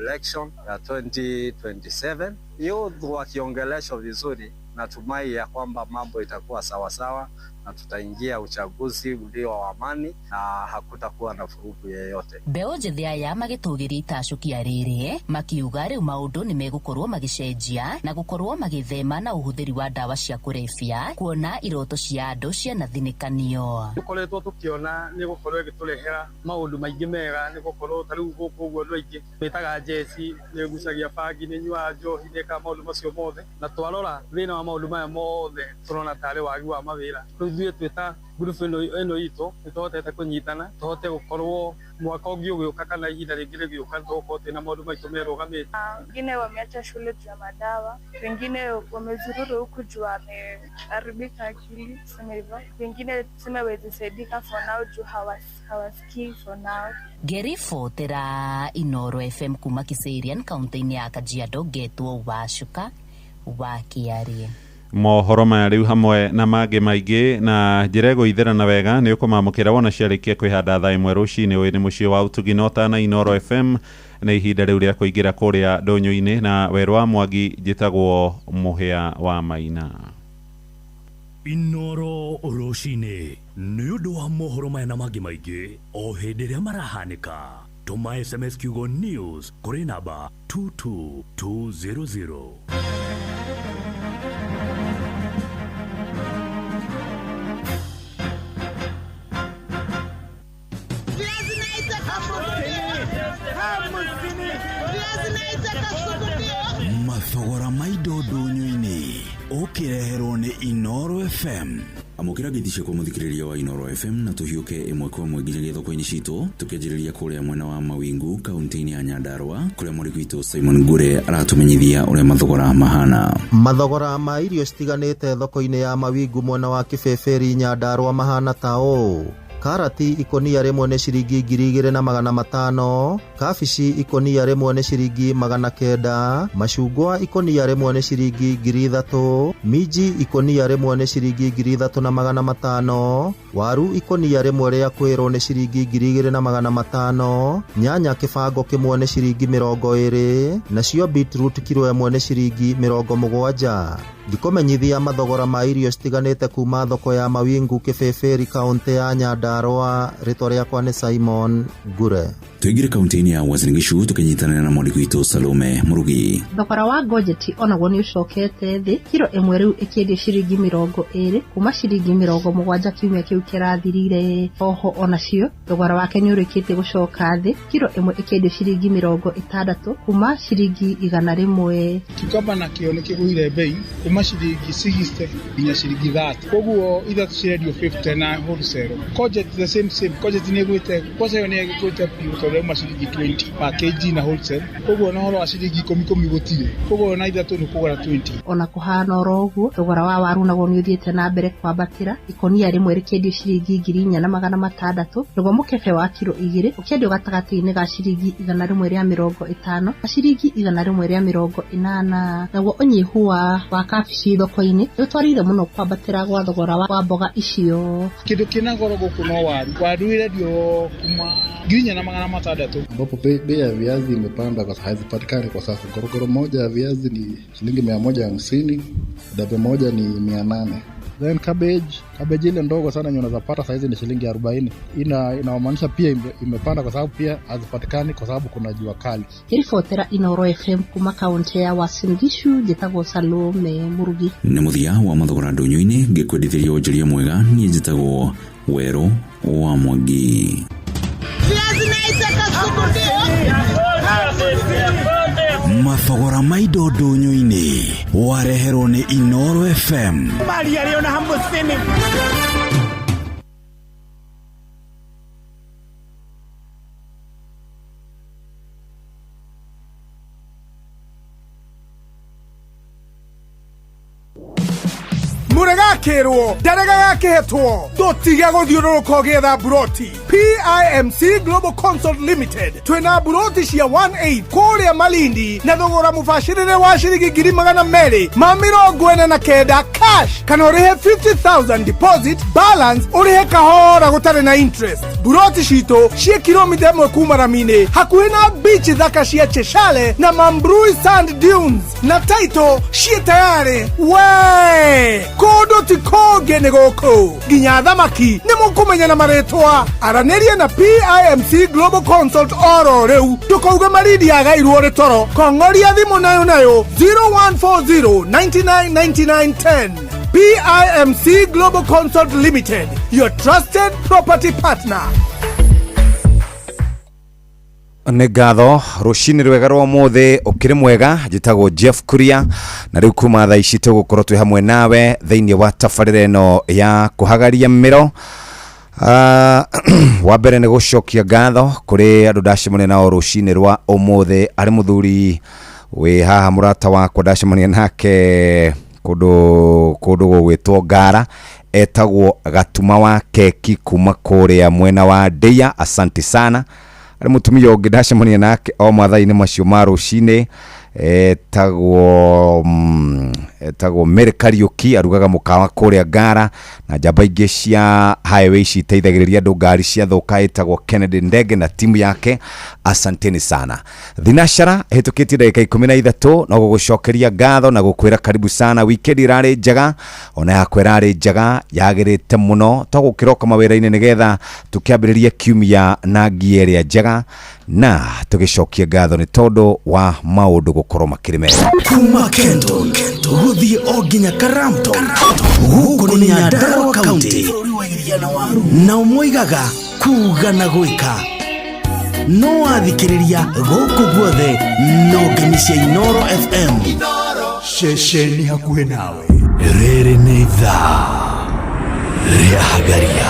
election ya 2027. Youth wakiongeleshwa vizuri, natumai ya kwamba mambo itakuwa sawasawa na tutaingia uchaguzi ulio wa amani na hakutakuwa na vurugu yeyote. Mbeũ njĩthĩ aya magĩtũgĩria itacũkia rĩrĩ makiuga rĩu maũndũ nĩ megũkorwo magĩcenjia na gũkorwo magĩthema na ũhũthĩri wa ndawa cia kũrebia kuona iroto cia andũ cianathinĩkanio. Tũkoretwo tũkĩona nĩ gũkorwo ĩgĩtũrehera maũndũ maingĩ mega, nĩ gũkorwo ta rĩu gũkũ ũguo andũ aingĩ mĩtaga njeci, nĩ ĩgucagia bangi, nĩ ĩnyuaga njohi, nĩ ĩkaga maũndũ macio mothe, na twarora thĩna wa maũndũ maya mothe tũrona tarĩ wagi wa mawĩra. Rĩu ithuĩ twĩ ta ngurubu ĩno itũ nĩ tũhotete kũnyitana tũhote gũkorwo mwaka ũngĩ ũgĩũka kana ihinda rĩngĩ rĩgĩũka tũgũkorwo twĩna maũndũ maitũ merũgamĩte. Wengine wameacha shule juu ya madawa, wengine wamezururu huku juu wameharibika akili, tuseme hivyo. Wengine tuseme wezi saidika for now juu hawasikii for now. Ngĩribotera Inoro FM kuma Kiserian kaunti-inĩ ya Kajiado, ngetwo Wacuka wa Kĩarie. Mohoro maya rĩu hamwe na mangĩ maingĩ na njĩra ĩgũitherana wega nĩ ũkũmamũkĩra wona ciarĩkia kwĩhanda thaa 1 rũcinĩ. Ũyũ nĩ mũciĩ wa ũtugi na ũtana Inoro FM, nĩ ihinda rĩu rĩa kũingĩra kũrĩa ndũnyũ-inĩ na werũ wa Mwangi. Njĩtagwo Mũhĩa wa Maina. Inoro rũcinĩ nĩ ũndũ wa mohoro maya na mangĩ maingĩ o hĩndĩ ĩrĩa marahanĩka, tũma SMS kiugo news kũrĩ namba 22200. Mathogora ma indo ndũnyũ-inĩ ũkĩreherwo nĩ Inoro FM. Amũkĩra ngeithi ciakwa mũthikĩrĩria wa Inoro FM, na tũhiũke ĩmwe kwa ĩmwe nginyagia thoko-inĩ citũ, tũkĩanjĩrĩria kũrĩa mwena wa Mawingu kaunti-inĩ ya Nyandarua, kũrĩa mwarĩ witũ Simon Ngure aratũmenyithia ũrĩa mathogora mahana. Mathogora ma irio citiganĩte thoko-inĩ ya Mawingu mwena wa Kĩbĩbĩri Nyandarua mahana ta ũũ: karati ikũnia rĩmwe nĩ ciringi 2500, kabici ikũnia rĩmwe nĩ ciringi 900, macungwa ikũnia rĩmwe nĩ ciringi 3000, minji ikũnia rĩmwe nĩ ciringi 3500, waru ikũnia rĩmwe rĩa kwĩrwo nĩ ciringi 2500, nyanya kĩbango kĩmwe nĩ ciringi 20, nacio beetroot kiro ĩmwe nĩ ciringi 70. Ngĩkũmenyithia mathogora ma irio citiganĩte kuma thoko ya Mawingu Kĩbĩbĩri kaunti ya Nyandarua, rĩtwa rĩakwa nĩ Simon Ngure. Tũingĩre kaunti-inĩ ya Uasin Gishu tũkĩnyitanĩra na mwandĩki witũ Salome Mũrugi. Thogora wa ngojeti onaguo nĩ ũcokete thĩ, kiro ĩmwe rĩu ĩkĩendio ciringi 20 kuma ciringi 70 kiumia kĩu kĩrathirire. Hoho onacio thogora wake nĩ ũrĩkĩtie gũcoka thĩ, kiro ĩmwe ĩkĩendio ciringi 60 kuma ciringi 100. Kikamba nakĩo nĩ kĩgũire bei kuma ciringi 60 nginya ciringi 30, koguo ithatũ cirendio 50 na wholesale. Courgette the same same, courgette nĩ ĩgwĩte, kwaca ĩyo nĩ ĩgwĩte biũ tondũ yauma ciringi 20 per kg na wholesale, koguo na ũhoro wa ciringi 10 10 gũtirĩ, koguo na ithatũ nĩ kũgũra 20. Ona kũhana oro ũguo, thogora wa waru naguo nĩ ũthiĩte na mbere kwambatĩra, ikũnia rĩmwe rĩkĩendio ciringi 4600, naguo mũkebe wa kiro 2 ũkĩendio gatagatĩ-inĩ ga ciringi 150 na ciringi 180. Naguo ũnyihu wa kabici thoko-inĩ nĩ ũtwarĩire mũno kwambatĩra gwa thogora wa mboga icio. Kĩndũ kĩna goro gũkũ no waru, waru irendio kuma 4600, ambapo bei ya viazi imepanda kwa hazipatikani kwa sasa. Gorogoro moja ya viazi ni shilingi 150, dabe moja ni 800. Then cabbage ile ndogo sana yenye unaweza pata saizi ni shilingi 40. Inamaanisha pia imepanda kwa sababu pia hazipatikani kwa sababu kuna jua kali. Ngĩribotera Inoro FM kuma kaunti ya Uasin Gishu, njĩtagwo Salome Mũrugi. Nĩ mũthia wa mathogora ndũnyũ-inĩ, ngĩkwendithĩria wonjoria mwega, niĩ njĩtagwo Werũ wa Mwangi. Mathogora ma indo ndũnyũ-inĩ wareherwo nĩ Inoro FM. Mũrega akĩrwo ndaregaga akĩhetwo. Ndũtige gũthiũrũrũka ũgĩetha mburoti. PIMC Global Consult Limited twĩna mburoti cia 18 kũrĩa Malindi na thogora mũbacĩrĩre wa ciringi 249,000 cash, kana ũrĩhe 50,000 deposit, balance ũrĩhe kahora gũtarĩ na interest. Mburoti citũ ciĩ kilomita 1 kuma rami-inĩ, hakuhĩ na beach thaka cia Cheshale na Mambrui Sand Dunes, na title ciĩ tayarĩ. We kũndũ ti kũngĩ nĩ gũkũ, nginya thamaki nĩ mũkũmenya na marĩtwa. Aranĩria na PIMC Global Consult oro rĩu, ndũkauge Malindi yagairwo rĩ toro. Kong'oria thimũ nayo nayo 0140 99 99 10. PIMC Global Consult Limited, your trusted property partner. Nĩ ngatho, rũcinĩ rwega rwa ũmũthĩ, ũkĩrĩ mwega. Njĩtagwo Jeff Kuria, na rĩu kuma thaa ici tũgũkorwo twĩ hamwe nawe thĩinĩ wa tabarĩra ĩno ya kũhagaria mĩro. Wa mbere nĩ gũcokia ngatho kũrĩ andũ ndacemania nao rũcinĩ rwa ũmũthĩ. Arĩ mũthuri wĩ haha, mũrata wakwa ndacemania nake kũndũ gũgwĩtwo Ngara, etagwo Gatuma wa keki kuma kũrĩa mwena wa Ndeia, asante sana. Arĩ mũtumia ũngĩ ndacemania nake o mathaa-inĩ macio ma rũcinĩ, etagwo Mary Kariũki, arugaga mũkawa kũrĩa Ngara, na njamba ingĩ cia highway ici iteithagĩrĩria andũ ngari ciathũka, ĩtagwo Kennedy Ndege na timu yake, asanteni sana. Thinashara ĩhĩtũkĩtie ndagĩka 13, no gũgũcokeria ngatho na gũkwĩra karibu sana. Weekend ĩrarĩ njega, ona yakwa ĩrarĩ njega, yagĩrĩte mũno. Togũkĩroka mawĩra-inĩ nĩgetha tũkĩambĩrĩrie kiumia na ngia ĩrĩa njega, na tũgĩcokie ngatho nĩ tondũ wa maũndũ gũkorwo makĩrĩ mega. Kuma Kenton gũthiĩ o nginya Karamton, gũkũ nĩ Nyandarua County, nao moigaga kuga na gwĩka no wathikĩrĩria gũkũ guothe no ngemi cia Inoro FM, ceceni hakuhĩ nawe. Rĩrĩ nĩ ithaa rĩa hagaria.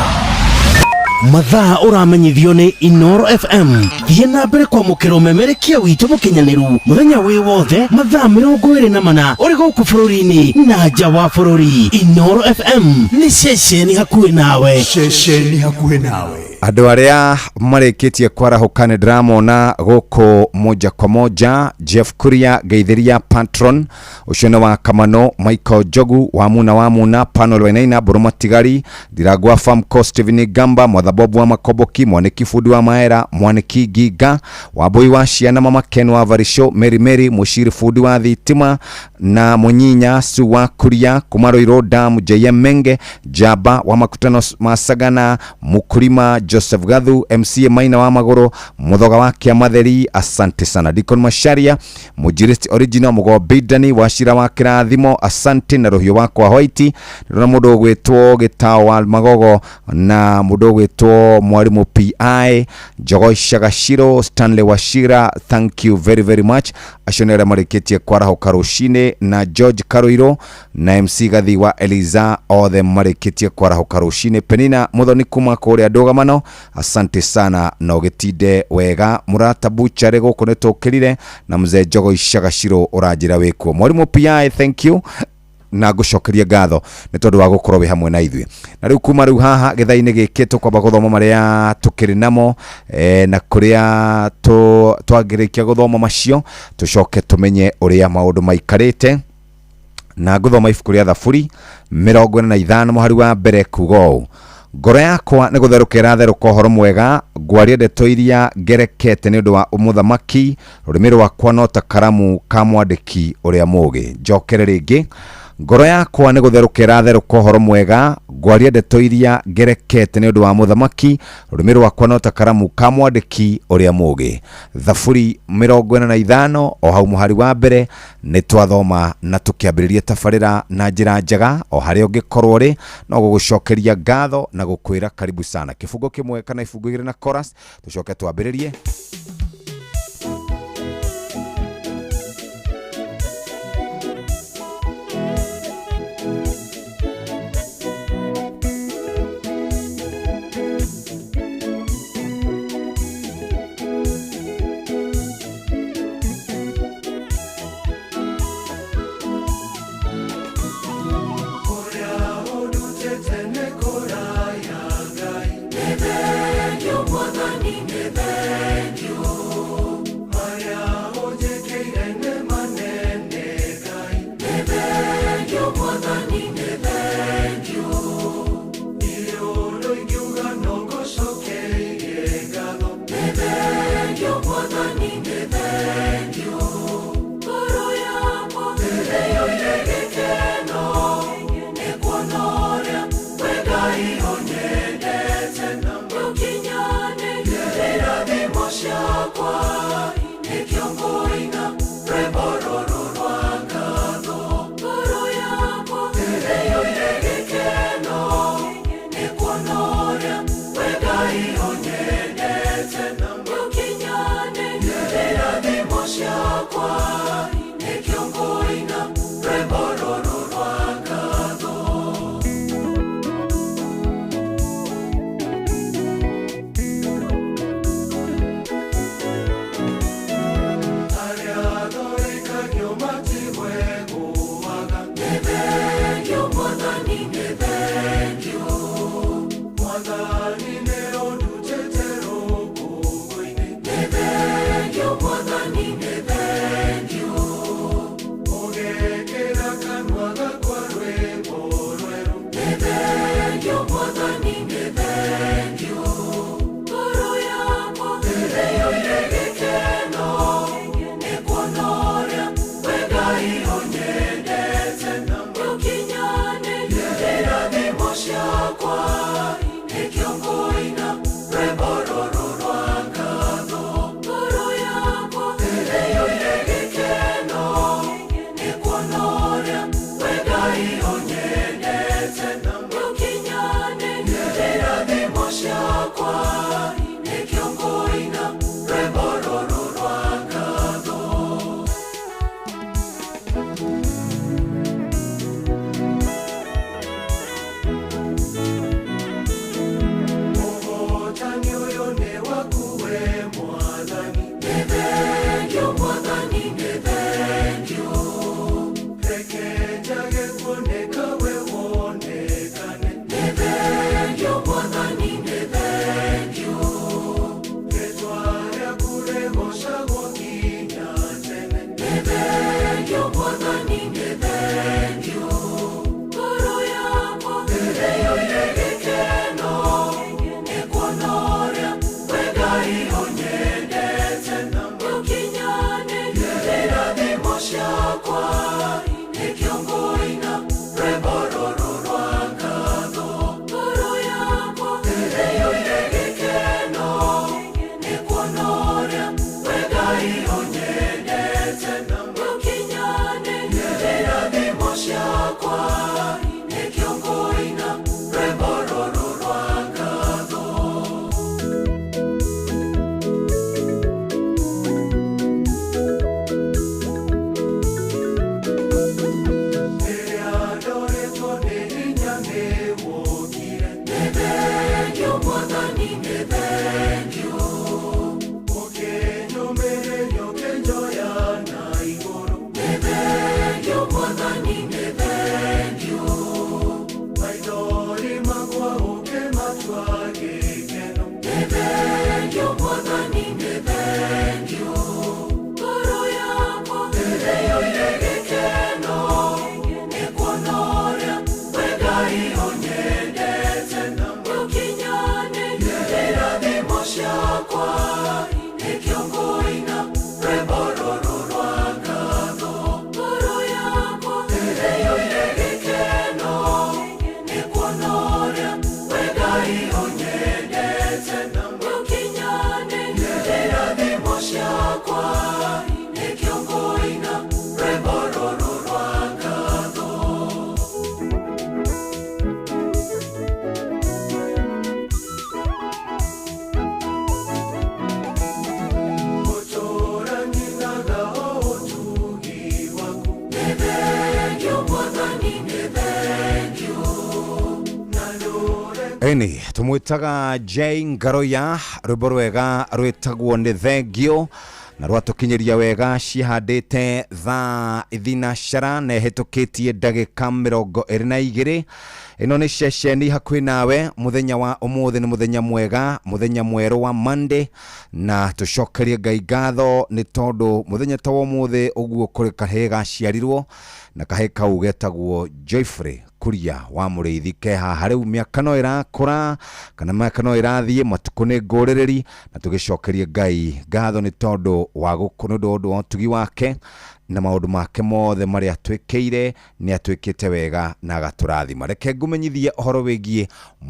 Mathaa ũramenyithio nĩ Inoro FM. Thiĩ na mbere kwamũkĩra ũmemerekia witũ mũkinyanĩru mũthenya wĩ wothe, mathaa 24 ũrĩ gũkũ bũrũri-inĩ na nja wa bũrũri. Inoro FM nĩ ceceni hakuhĩ nawe. Ceceni hakuhĩ nawe. Andũ arĩa marĩkĩtie kwarahũka nĩ ndĩramona gũkũ moja kwa moja: Jeff Kuria, ngeithĩria patron ũcio nĩ wa Kamano, Michael Njogu wa Muna, wa Muna Panol, Wainaina Mbũrũ, Matigari Ndirangwa, Famco Stephen Gamba, Mwathabobu wa Makomboki, Mwaniki Fundi wa Maera, Mwaniki Nginga Wambui wa ciana, Mama Ken wa Varisho, Mary Mary Mushiri fundi wa thitima na Munyinya Su wa Kuria kuma Ruiru Dam, JM Menge Jaba wa Makutano Masagana, Mukurima Joseph Gathu, MCA Maina wa Magũrũ, Muthoga wa Kĩamatheri, asante sana. Deacon Masharia Mujiristi original, Mũgombi wa Cira wa Kĩrathimo, asante. Na rũhiũ wakwa White, ndĩrona mũndũ ũgwĩtwo Gĩtao wa Magogo na mũndũ ũgwĩtwo Mwarimũ PI Njogo Shagashiro, Stanley Washira, thank you very very much. Acio nĩ arĩa marĩkĩtie kwarahũka rũcinĩ, na George Karoiro na MC Gathi wa Eliza, othe marĩkĩtie kwarahũka rũcinĩ. Penina Muthoni kuma kũrĩa Ndũgamano, asante sana na ũgĩtinde wega. Mũrata Bucharĩ, gũkũ nĩ tũkĩrire na mzee Njogo Icagaciro ũranjĩra wĩkuo. Mwarimũ PI, thank you na ngũcokeria ngatho nĩ tondũ wa gũkorwo wĩ hamwe na ithuĩ. Na rĩu kuma rĩu haha gĩthaa-inĩ gĩkĩ tũkwamba gũthoma marĩa tũkĩrĩ namo, na kũrĩa twangĩrĩkia gũthoma macio tũcoke tũmenye ũrĩa maũndũ maikarĩte. Na ngũthoma ibuku rĩa Thaburi 45 mũhari wa mbere kuga ũũ: ngoro yakwa nĩ gũtherũka ĩratherũka ũhoro mwega, ngwaria ndeto iria ngerekete nĩ ũndũ wa mũthamaki, rũrĩmĩ rwakwa no ta karamu ka mwandĩki ũrĩa mũũgĩ. Njokere rĩngĩ: ngoro yakwa nĩ gũtherũka ĩratherũka ũhoro mwega, ngwaria ndeto iria ngerekete nĩ ũndũ wa mũthamaki, rũrĩmĩ rwakwa no ta karamu ka mwandĩki ũrĩa mũũgĩ. Thaburi 45 o hau mũhari wa mbere nĩ twathoma na tũkĩambĩrĩria tabarĩra na njĩra njega. O harĩa ũngĩkorwo rĩ, no gũgũcokeria ngatho na gũkwĩra karibu sana. Kĩbungo kĩmwe kana ibungo igĩrĩ na chorus, tũcoke twambĩrĩrie. ciakwa nĩkĩo ngũina rwĩmbo rũrũ rwa ngatho. Arĩa thondekagio matigwegũaga. Nĩ thengiũ Mwathani, nĩ thengiũ Mwathani, nĩ ũndutĩte rũkũngũ-inĩ. Nĩ thengiũ Mwathani, nĩ thengiũ, ũgekĩra kanua gakwa rwĩmbo rwerũ. Nĩ thengiũ Mwathani, nĩ thengiũ, ngoro yakwa ĩiyũire gĩkeno nĩ kuona ũrĩa we Ngai ũnyendete. Ũkinyanĩrie irathimo ciakwa nĩkĩo ngũina rwĩmbo rũrũ rwa ngatho. Ngoro yakwa ĩiyũire gĩkeno nĩ kuona ũrĩa we Ngai ũnyendete. Ũkinyanĩrie irathimo ciakwa nĩkĩo ngũina rwĩmbo rũrũ rwa ngatho. Ũhotani ũyũ nĩ waku we Mwathani. Nĩ thengiũ Mwathani, nĩ thengiũ, reke njage kuoneka we wonekane. Nĩ thengiũ Mwathani, nĩ thengiũ, rĩtwa rĩaku rĩgocagwo nginya tene. Nĩ thengiũ Mwathani, nĩ thengiũ, ngoro yakwa ĩiyũire gĩkeno nĩ kuona ũrĩa we Ngai ũnyendete. Ũkinyanĩrie irathimo ciakwa nĩkĩo ngũina rwĩmbo rũrũ rwa ngatho. Ngoro yakwa ĩiyũire gĩkeno nĩ kuona ũrĩa we Ngai ũnyendete. Ũkinyanĩrie irathimo ciakwa nĩkĩo ngũina rwĩmbo rũrũ rwa ngatho. Rĩrĩa ndoretwo nĩ hinya nĩwokire. Nĩ thengiũ Mwathani, nĩ thengiũ, ũkĩnyũmĩrĩria ũkĩnjoya na igũrũ. Nĩ thengiũ Mwathani, nĩ thengiũ, maithori makwa ũkĩmatua gĩkeno. Nĩ thengiũ Mwathani, nĩ thengiũ, ngoro yakwa ĩiyũire gĩkeno nĩ kuona ũrĩa we Ngai ũnyendete. Ũkinyanĩrie irathimo ciakwa nĩkĩo ngũina rwĩmbo rũrũ rwa ngatho. Ngoro yakwa ĩiyũire gĩkeno nĩ kuona ũrĩa we Ngai ũnyendete. Ũkinyanĩrie irathimo ciakwa nĩkĩo ngũina rwĩmbo rũrũ rwa ngatho. Gũtũũra nyinaga o ũtugi waku. Nĩ thengiũ Mwathani, nĩ thengiũ, na ndũre Eni tumwitaga Jay Ngaroya, rwimbo rwega rwitagwo nĩ thengio na rwatũkinyĩria wega cihandĩte thaa ithinashara na ĩhĩtũkĩtie ndagĩka 22. Ĩno nĩ ceceni hakuhĩ nawe. Mũthenya wa ũmũthĩ nĩ mũthenya mwega, mũthenya mwerũ wa Monday, na tũcokerie Ngai ngatho nĩ tondũ mũthenya ta wa ũmũthĩ ũguo kũrĩ kahĩĩ gaciarirwo, na kahĩĩ kau getagwo Joyfrey Kuria wa Mũrĩithi. Ke haha rĩu mĩaka no ĩrakũra kana mĩaka no ĩrathiĩ, matukũ nĩ ngũrĩrĩri, na tũgĩcokerie Ngai ngatho nĩ tondũ wa gũkũ, nĩ ũndũ wa ũtugi wake na maũndũ make mothe marĩa atwĩkĩire. Nĩ atwĩkĩte wega na agatũrathima. Reke ngũmenyithie ũhoro wĩgiĩ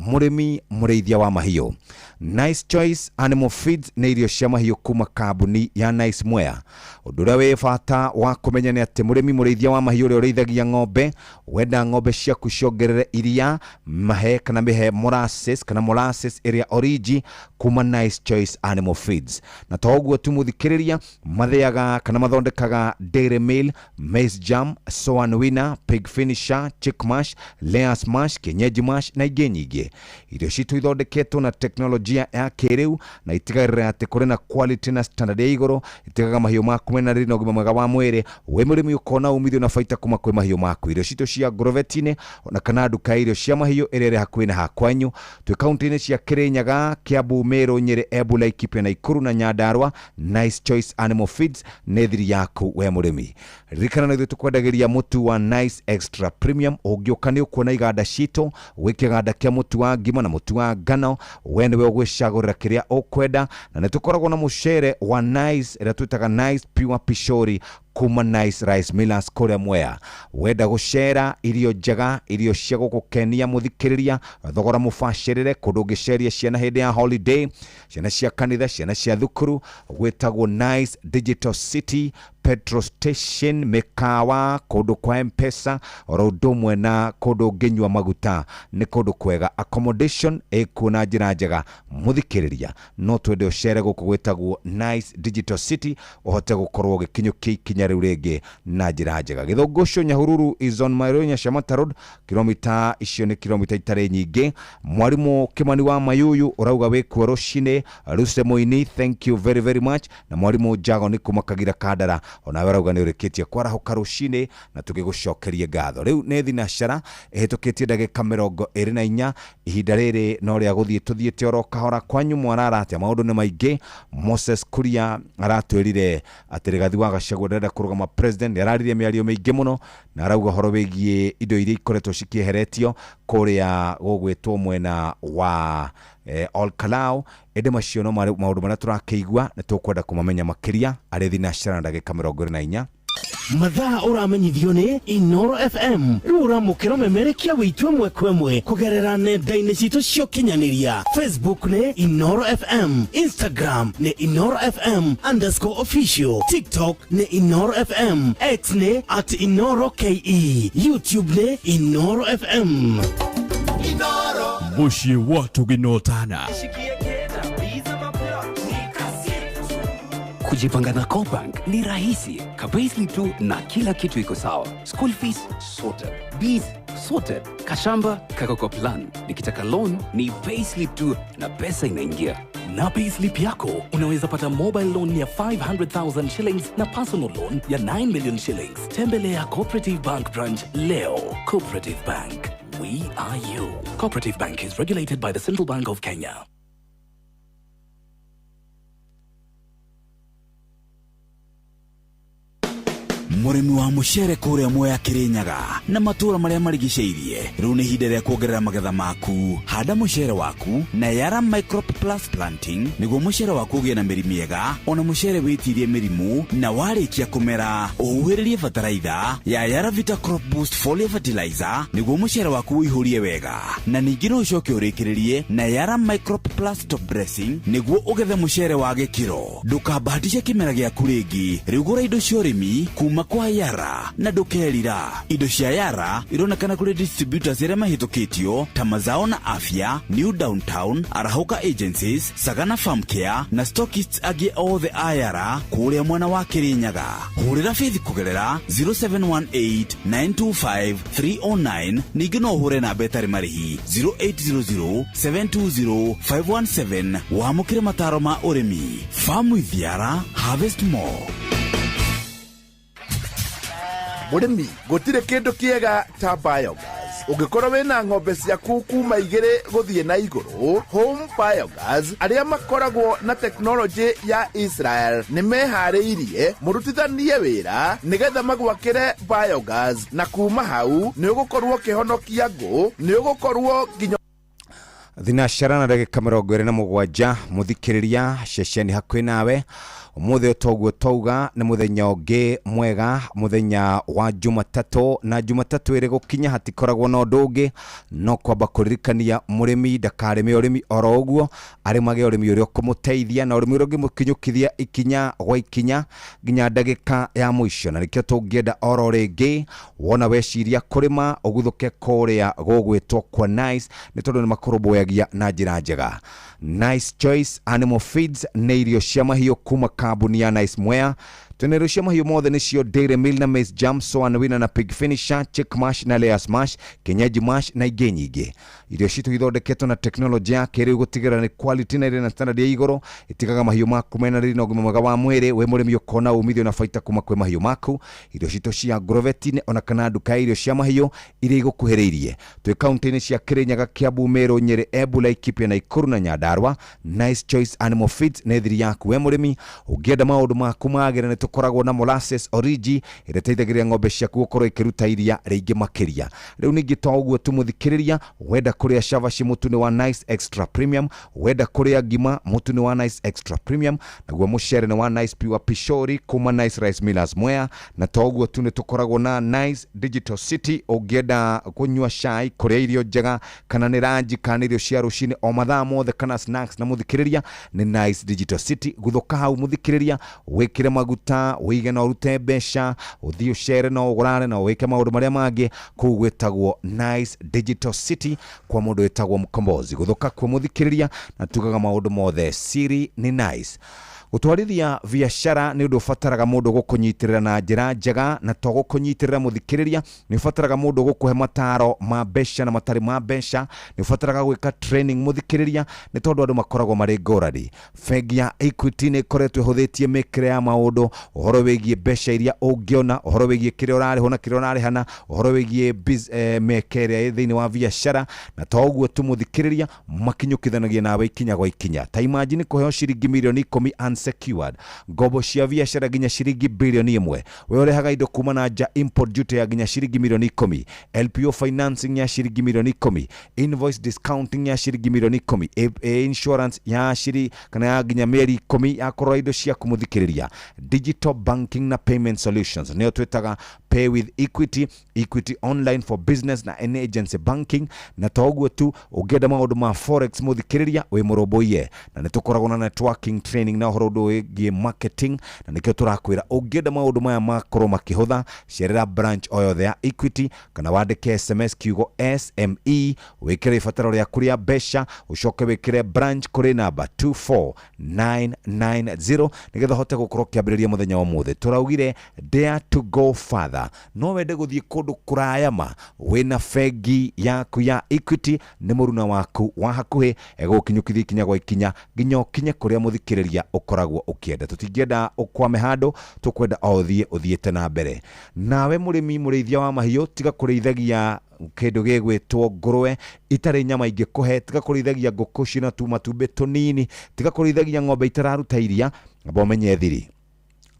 mũrĩmi mũrĩithia wa mahiũ. Nice Choice Animal Feeds nĩ irio cia mahiũ kuma kambuni ya Nice Mwea. Ũndũ ũrĩa wĩ bata wa kũmenya nĩ atĩ mũrĩmi mũrĩithia wa mahiũ ũrĩa ũrĩithagia ng'ombe, wenda ng'ombe ciaku ciongerere iria, mahe kana mĩhe molasses kana molasses ĩrĩa origi kuma Nice Choice Animal Feeds. Na to ũguo tu mũthikĩrĩria, mathĩaga kana mathondekaga dairy meal, maize jam, soan winner, pig finisher, chick mash, layers mash, kienyeji mash na ingĩ nyingĩ. Irio citũ ithondeketwo na teknolojia ya kĩrĩu na itigagĩrĩra atĩ kũrĩ na quality na standard ya igũrũ, itigaga mahiũ maku mena riri na ũgima mwega wa mwĩrĩ. Wĩ mũrĩmi ũkona umithio na baita kuma kwĩ mahiũ maku. Irio citũ cia ngorobetinĩ ona kana nduka ya irio cia mahiũ ĩrĩa ĩrĩ hakuhĩ na hakwanyu. Twĩ kaunti-inĩ cia Kirinyaga, Kiambu, Meru, Nyeri, Embu, Laikipia, Nakuru na Nyandarua. Nice Choice Animal Feeds nĩ thiri yaku we mũrĩmi. Ririkana nĩ ithuĩ tũkwendagĩria mũtu wa Nice Extra Premium. Ũngĩũka nĩ ũkuona iganda citũ, gwĩ kĩganda kĩa mũtu wa ngima na mũtu wa ngano, we nĩwe ũgwĩcagũrĩra kĩrĩa ũkwenda. Na nĩ tũkoragwo na mũcere wa Nice ĩrĩa twĩtaga Nice Pure Pishori kuma Nice Rice Millers kũrĩa Mwea. Wenda gũcera irio njega, irio cia gũgũkenia mũthikĩrĩria, thogora mũbacĩrĩre, kũndũ ũngĩceria ciana hĩndĩ ya holiday, ciana cia kanitha, ciana cia thukuru, gwĩtagwo Nice Digital City petrol station, mĩkawa, kũndũ kwa M-Pesa, oro ũndũ ũmwe na kũndũ ũngĩnyua maguta, nĩ kũndũ kwega. Accommodation ĩkuo na njĩra njega. Mũthikĩrĩria, no twende ũcere gũkũ gwĩtagwo Nice Digital City, ũhote gũkorwo ũgĩkinyũkia ikinya rĩu rĩngĩ na njĩra njega. Gĩthũngũcio Nyahururu is on Maironya Shamata Road, kilomita icio nĩ kilomita itarĩ nyingĩ. Mwarimũ Kimani wa Mayuyu ũrauga wĩkuo rũcinĩ. Ruse Moini, thank you very very much. Na mwarimũ Jago nĩ kuma Kagira Kandara, onawe arauga nĩ ũrĩkĩtie kwarahũka rũcinĩ na tũgĩgũcokerie ngatho. Rĩu nĩ thinacara ĩhĩtũkĩtie ndagĩka 24. Ihinda rĩrĩ no rĩa gũthiĩ tũthiĩte oro kahora. Kwanyu mwarara atĩa? Maũndũ nĩ maingĩ. Moses Kuria aratwĩrire atĩ Rigathi wa Gachagua ndarenda kũrũgama president. Nĩ araririe mĩario mĩingĩ mũno na arauga ũhoro wĩgiĩ indo iria ikoretwo cikĩeheretio kũrĩa gũgwĩtwo mwena wa Olkalau. Ĩndĩ macio no maũndũ marĩa tũrakĩigua nĩ tũkwenda kũmamenya makĩria. Arĩ thinacara na ndagĩka 24. Mathaa ũramenyithio nĩ Inoro FM. Rĩu ũramũkĩra memerekia wĩitũ ĩmwe kwa ĩmwe kũgerera nenda-inĩ citũ cia ũkinyanĩria. Facebook nĩ Inoro FM, Instagram nĩ Inoro FM underscore official, TikTok nĩ Inoro FM, X nĩ at Inoro KE, YouTube nĩ Inoro FM. Mũciĩ wa Tũginotana. Kujipanga na CoBank ni rahisi. Ka-payslip tu na kila kitu iko sawa. School fees sorted. Bees sorted. Kashamba kako kwa plan. Nikitaka loan ni payslip tu na pesa inaingia. Na payslip yako unaweza pata mobile loan ya 500,000 shillings na personal loan ya 9 million shillings. Tembelea Cooperative Bank branch leo. Cooperative Bank. We are you. Cooperative Bank is regulated by the Central Bank of Kenya. Mũrĩmi wa mũcere kũrĩa Mwea Kĩrĩnyaga na matũũra marĩa marigicĩirie, rĩu nĩ ihinda rĩa kuongerera magetha maku. Handa mũcere waku na Yara Microp Plus Planting nĩguo mũcere waku ũgĩe na mĩri mĩega, ona mũcere wĩtirie mĩrimũ, na warĩkia kũmera ũhuhĩrĩrie bataraitha ya Yara Vita Crop Boost Foliar Fertilizer nĩguo mũcere waku ũihũrie wega. Na ningĩ no ũcoke ũrĩkĩrĩrie na Yara Microp Plus Top Dressing nĩguo ũgethe mũcere wa gĩkĩro. Ndũkambahatishe kĩmera gĩaku rĩngĩ, rĩu gũra indo cia ũrĩmi kuma kwa Yara na ndũkerira. Indo cia Yara ironekana kũrĩ distributors arĩa mahĩtũkĩtio ta Mazao na Afya, New Downtown, Arahũka Agencies, Sagana Farm Care na stockists angĩ othe a Yara kũrĩa mwena wa Kĩrĩnyaga. Hũrĩra Faith kũgerera 0718 925 309. Ningĩ no ũhũre namba ĩtarĩ marĩhi 0800 720 517 wamũkĩre mataro ma ũrĩmi. Farm with Yara, harvest more. Mũrĩmi, gũtirĩ kĩndũ kĩega ta biogas. Ũngĩkorwo wĩna ng'ombe ciaku kuma 2 gũthiĩ na igũrũ, Home Biogas arĩa makoragwo na teknolojĩ ya Israel nĩ meharĩirie mũrutithanie wĩra nĩgetha magwakĩre biogas, na kuma hau nĩ ũgũkorwo ũkĩhonokia ngũ, nĩ ũgũkorwo nginya Thinacara na ndagĩka 27. Mũthikĩrĩria ceceni hakuhĩ nawe. Umuthi toguo twauga nĩ mũthenya ũngĩ mwega, mũthenya wa Jumatatũ, na Jumatatũ ĩrĩ gũkinya hatikoragwo na ũndũ ũngĩ no kwamba kũririkania mũrĩmi ndakarĩme ũrĩmi oro ũguo, arĩmage ũrĩmi ũrĩa ũkũmũteithia na ũrĩmi ũrĩa ũngĩmũkinyũkithia ikinya gwa ikinya nginya ndagĩka ya mũico. Na nĩkĩo tũngĩenda oro rĩngĩ wona weciria kũrĩma ũguthũke kũrĩa gũgwĩtwo kwa Nice, nĩ tondũ nĩ makũrũmbũyagia na njĩra njega. Nice Choice Animal Feeds nĩ irio cia mahiũ kuma kambuni ya Nice Mwea. Twĩna irio cia mahiũ mothe nĩcio Dairy Meal na Maize Jam, Soa Wina na Pig Finisher, Chick Mash na Layers Mash, Kienyeji Mash na ingĩ nyingĩ. Irio citũ ithondeketwo na teknolojĩ ya kĩrĩu gũtigĩrĩra nĩ quality na ĩrĩ na standard ya igũrũ, itigaga mahiũ maku mena riri na ũgima mwega wa mwĩrĩ. Wĩ mũrĩmi ũkona umithio na baita kuma kwĩ mahiũ maku. Irio citũ cia Agrovet ona kana nduka ya irio cia mahiũ iria igũkuhĩrĩirie. Twĩ kaunti-inĩ cia Kirinyaga, Kiambu, Meru, Nyeri, Embu, Laikipia, Nakuru na Nyandarua. Nice Choice Animal Feeds nĩ thiri yaku we mũrĩmi. Ũngĩenda maũndũ maku magĩre nĩ tũkoragwo na molasses origi ĩrĩa ĩteithagĩrĩria ng'ombe ciaku gũkorwo ikĩruta iria rĩingĩ makĩria. Rĩu ningĩ to ũguo tu mũthikĩrĩria, wenda kũrĩa cabaci mũtu nĩ wa Nice Extra Premium, wenda kũrĩa ngima mũtu nĩ wa Nice Extra Premium, naguo mũcere nĩ wa Nice Pure Pishori kuma Nice Rice Millers Mwea. Na to ũguo tu nĩ tũkoragwo na Nice Digital City, ũngĩenda kũnyua cai, kũrĩa irio njega, kana nĩ ranji, kana irio cia rũcinĩ o mathaa mothe, kana snacks na mũthikĩrĩria nĩ Nice Digital City. Gũthũka hau mũthikĩrĩria, wĩkĩre maguta, wĩige na ũrute mbeca, ũthiĩ ũcere na ũgũrare na wĩke maũndũ marĩa mangĩ kũu gwĩtagwo Nice Digital City kwa mũndũ wĩtagwo Mkombozi. Gũthũka kuo mũthikĩrĩria, na tugaga maũndũ mothe siri nĩ Nice. Gũtwarithia biacara nĩ ũndũ ũbataraga mũndũ gũkũnyitĩrĩra na njĩra njega, na to gũkũnyitĩrĩra mũthikĩrĩria, nĩ ũbataraga mũndũ gũkũhe mataro ma mbeca na matarĩ ma mbeca, nĩ ũbataraga gwĩka training mũthikĩrĩria, nĩ tondũ andũ makoragwo marĩ ngũrani. Bengi ya Equity nĩ ĩkoretwo ĩhũthĩtie mĩkĩre ya maũndũ, ũhoro wĩgiĩ mbeca iria ũngĩona, ũhoro wĩgiĩ kĩrĩa ũrarĩhwo na kĩrĩa ũrarĩhana, ũhoro wĩgiĩ mĩeke ĩrĩa ĩ thĩinĩ wa biacara, na to ũguo tu mũthikĩrĩria, makinyũkithanagia nawe ikinya gwa ikinya. Ta imagine kũheo ciringi mirioni 10 unsecured, ngombo cia biacara nginya ciringi bilioni 1, we ũrehaga indo kuma na nja import duty ya nginya ciringi milioni 10, LPO financing ya ciringi milioni 10, invoice discounting ya ciringi milioni 10, insurance ya ciri kana ya nginya mĩeri 10 ya kũrora indo ciaku mũthikĩrĩria, digital banking na payment solutions nĩyo twĩtaga Pay with Equity, Equity online for business na any agency banking. Na to ũguo tu, ũngĩenda maũndũ ma forex mũthikĩrĩria, wĩ mũrũmbũiye, na nĩ tũkoragwo na networking training na ũhoro ũndũ wĩgiĩ marketing, na nĩkĩo tũrakwĩra ũngĩenda maũndũ maya makorwo makĩhũtha, cerera branch o yothe ya Equity kana wandĩke SMS kiugo SME, wĩkĩre ibataro rĩaku rĩa mbeca, ũcoke wĩkĩre branch kũrĩ namba 24990 nĩgetha ũhote gũkorwo ũkĩambĩrĩria mũthenya wa ũmũthĩ. Tũraugire dare to go further, no wende gũthiĩ kũndũ kũraya ma, wĩna bengi yaku ya Equity nĩ mũruna waku wa hakuhĩ egũgũkinyũkithia ikinya gwa ikinya nginya ũkinye kũrĩa mũthikĩrĩria ũkoragwo ũkĩenda. Tũtingĩenda ũkwame handũ, tũkwenda o ũthiĩ ũthiĩte na mbere. Nawe mũrĩmi mũrĩithia wa mahiũ, tiga kũrĩithagia kĩndũ gĩgwĩtwo ngũrwe itarĩ nyama ingĩkũhe, tiga kũrĩithagia ngũkũ ciĩna tũmatumbĩ tũnini, tiga kũrĩithagia ng'ombe itararuta iria, amba ũmenye thiri.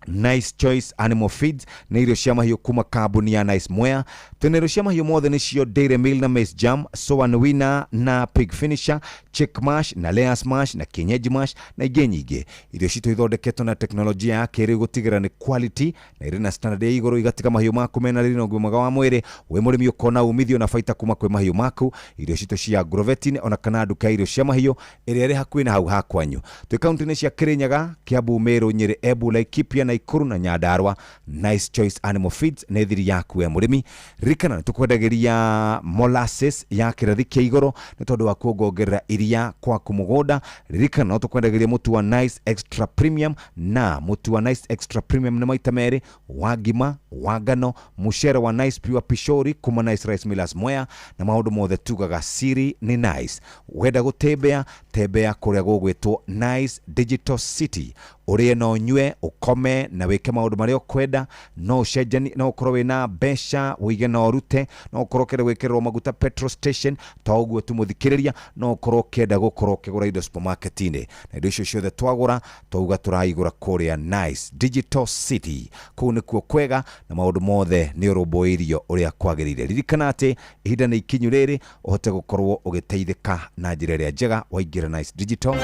Nice Choice Animal Feeds nĩ irio cia mahiũ kuma kambuni ya Nice Mwea. Twĩna irio cia mahiũ mothe nĩcio Dairy Meal na Maize Jam, Soa Wina na Pig Finisher, Chick Mash na Layers Mash na Kienyeji Mash na ingĩ nyingĩ. Irio citũ ithondeketwo na teknolojia ya kĩrĩu gũtigĩrĩra nĩ quality na irĩ na standard ya igũrũ, igatiga mahiũ maku mena riri na ũgima mwega wa mwĩrĩ. Wĩ mũrĩmi ũkona umithio na baita kuma kwĩ mahiũ maku. Irio citũ cia Agrovet ona kana nduka ya irio cia mahiũ ĩrĩa ĩrĩ hakuhĩ na hau ha kwanyu. Twĩ kaunti-inĩ cia Kirinyaga, Kiambu, Meru, Nyeri, Embu, Laikipia, Nakuru na Nyandarua. Nice Choice Animal Feeds nĩ thiri yaku we mũrĩmi. Ririkana nĩtũkwendagĩria molasses ya kĩrathi kĩa igũrũ nĩ tondũ wa kuongongerera iria kwaku mũgũnda. Ririkana no tũkwendagĩria mũtu wa Nice Extra Premium, na mũtu wa Nice Extra Premium nĩ maita merĩ, wa ngima, wa ngano, mũcere wa Nice Pure Pishori kuma Nice Rice Millers Mwea, na maũndũ mothe tugaga siri nĩ Nice. Wenda gũtembea, tembea kũrĩa gũgwĩtwo Nice Digital City, ũrĩe na ũnyue, ũkome na wĩke maũndũ marĩa ũkwenda. No ũcenjanie, no ũkorwo wĩna mbeca ũige na ũrute, no ũkorwo ũkĩenda gwĩkĩrĩrwo maguta petrol station, to ũguo tu mũthikĩrĩria, no ũkorwo ũkĩenda gũkorwo ũkĩgũra indo supermarket-inĩ, na indo icio ciothe twagũra twauga tũraigũra kũrĩa Nice Digital City. Kũu nĩkuo kwega na maũndũ mothe nĩ ũrũmbũirio ũrĩa kwagĩrĩire. Ririkana atĩ ihinda nĩ ikinyu rĩrĩ ũhote gũkorwo ũgĩteithĩka na njĩra ĩrĩa njega waingĩra Nice Digital.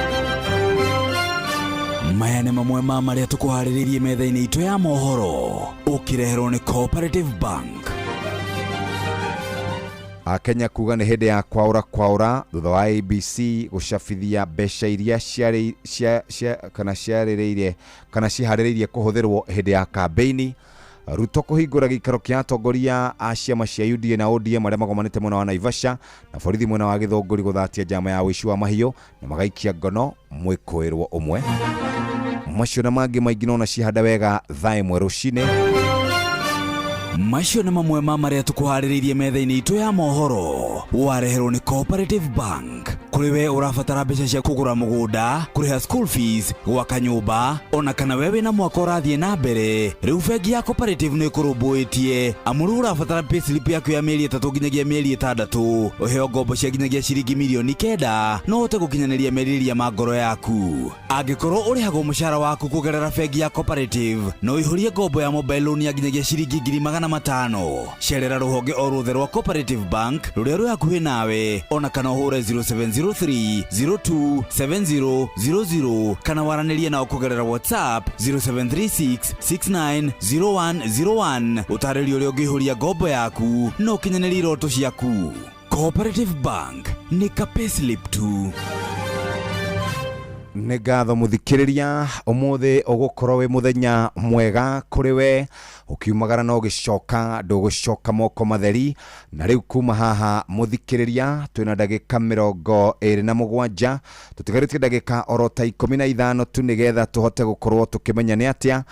Maya nĩ mamwe ma marĩa tũkũharĩrĩirie metha-inĩ itũ ya mohoro, ũkĩreherwo nĩ Cooperative Bank. Akenya kuga nĩ hĩndĩ ya kwaũra kwaũra thutha wa ABC gũcabithia mbeca iria ciarĩ cia cia kana ciarĩrĩire kana ciharĩrĩirie kũhũthĩrwo hĩndĩ ya kambĩini. Ruto kũhingũra gĩikaro kĩa atongoria a ciama cia UDA na ODM arĩa magomanĩte mwena wa Naivasha, na borithi mwena wa Gĩthũngũri gũthatia njama ya ũici wa mahiũ na magaikia ngono mwĩkũĩrwo ũmwe. Macio na mangĩ maingĩ nona cihanda wega thaa 1 rũcinĩ. Macio nĩ mamwe ma marĩa tũkũharĩrĩirie metha-inĩ itũ ya mohoro, wareherwo nĩ Cooperative Bank. Kũrĩ we ũrabatara mbeca cia kũgũra mũgũnda, kũrĩha school fees, gwaka nyũmba, ona kana we wĩna mwaka ũrathiĩ na mbere, rĩu bengi ya Cooperative nĩ ĩkũrũmbũĩtie. Amu rĩu ũrabatara payslip yaku ya mĩeri 3 nginyagia mĩeri 6, ũheo ngombo cia nginyagia ciringi mirioni 9, no ũhote gũkinyanĩria merirĩria ma ngoro yaku. Angĩkorwo ũrĩhagwo mũcara waku kũgerera bengi ya Cooperative, no ũihũrie ngombo ya mobile loan ya nginyagia ciringi 500,000. Cerera rũhonge o ruothe rwa Cooperative Bank rũrĩa rwĩ hakuhĩ nawe, ona kana ũhũre 0703 02 7000 kana waranĩrie nao kũgerera WhatsApp 0736 690101. Ũtarĩrio ũrĩa ũngĩihũria ngombo yaku na ũkinyanĩrie iroto ciaku. Cooperative Bank nĩ ka payslip tu. Nĩ ngatho mũthikĩrĩria, ũmũthĩ ũgũkorwo wĩ mũthenya mwega kũrĩ we, ũkiumagara na ũgĩcoka ndũgũcoka moko matheri. Na rĩu kuma haha mũthikĩrĩria twĩna ndagĩka 27, tũtigarĩtie ndagĩka oro ta 15 tu nĩgetha tũhote gũkorwo tũkĩmenya nĩ atĩa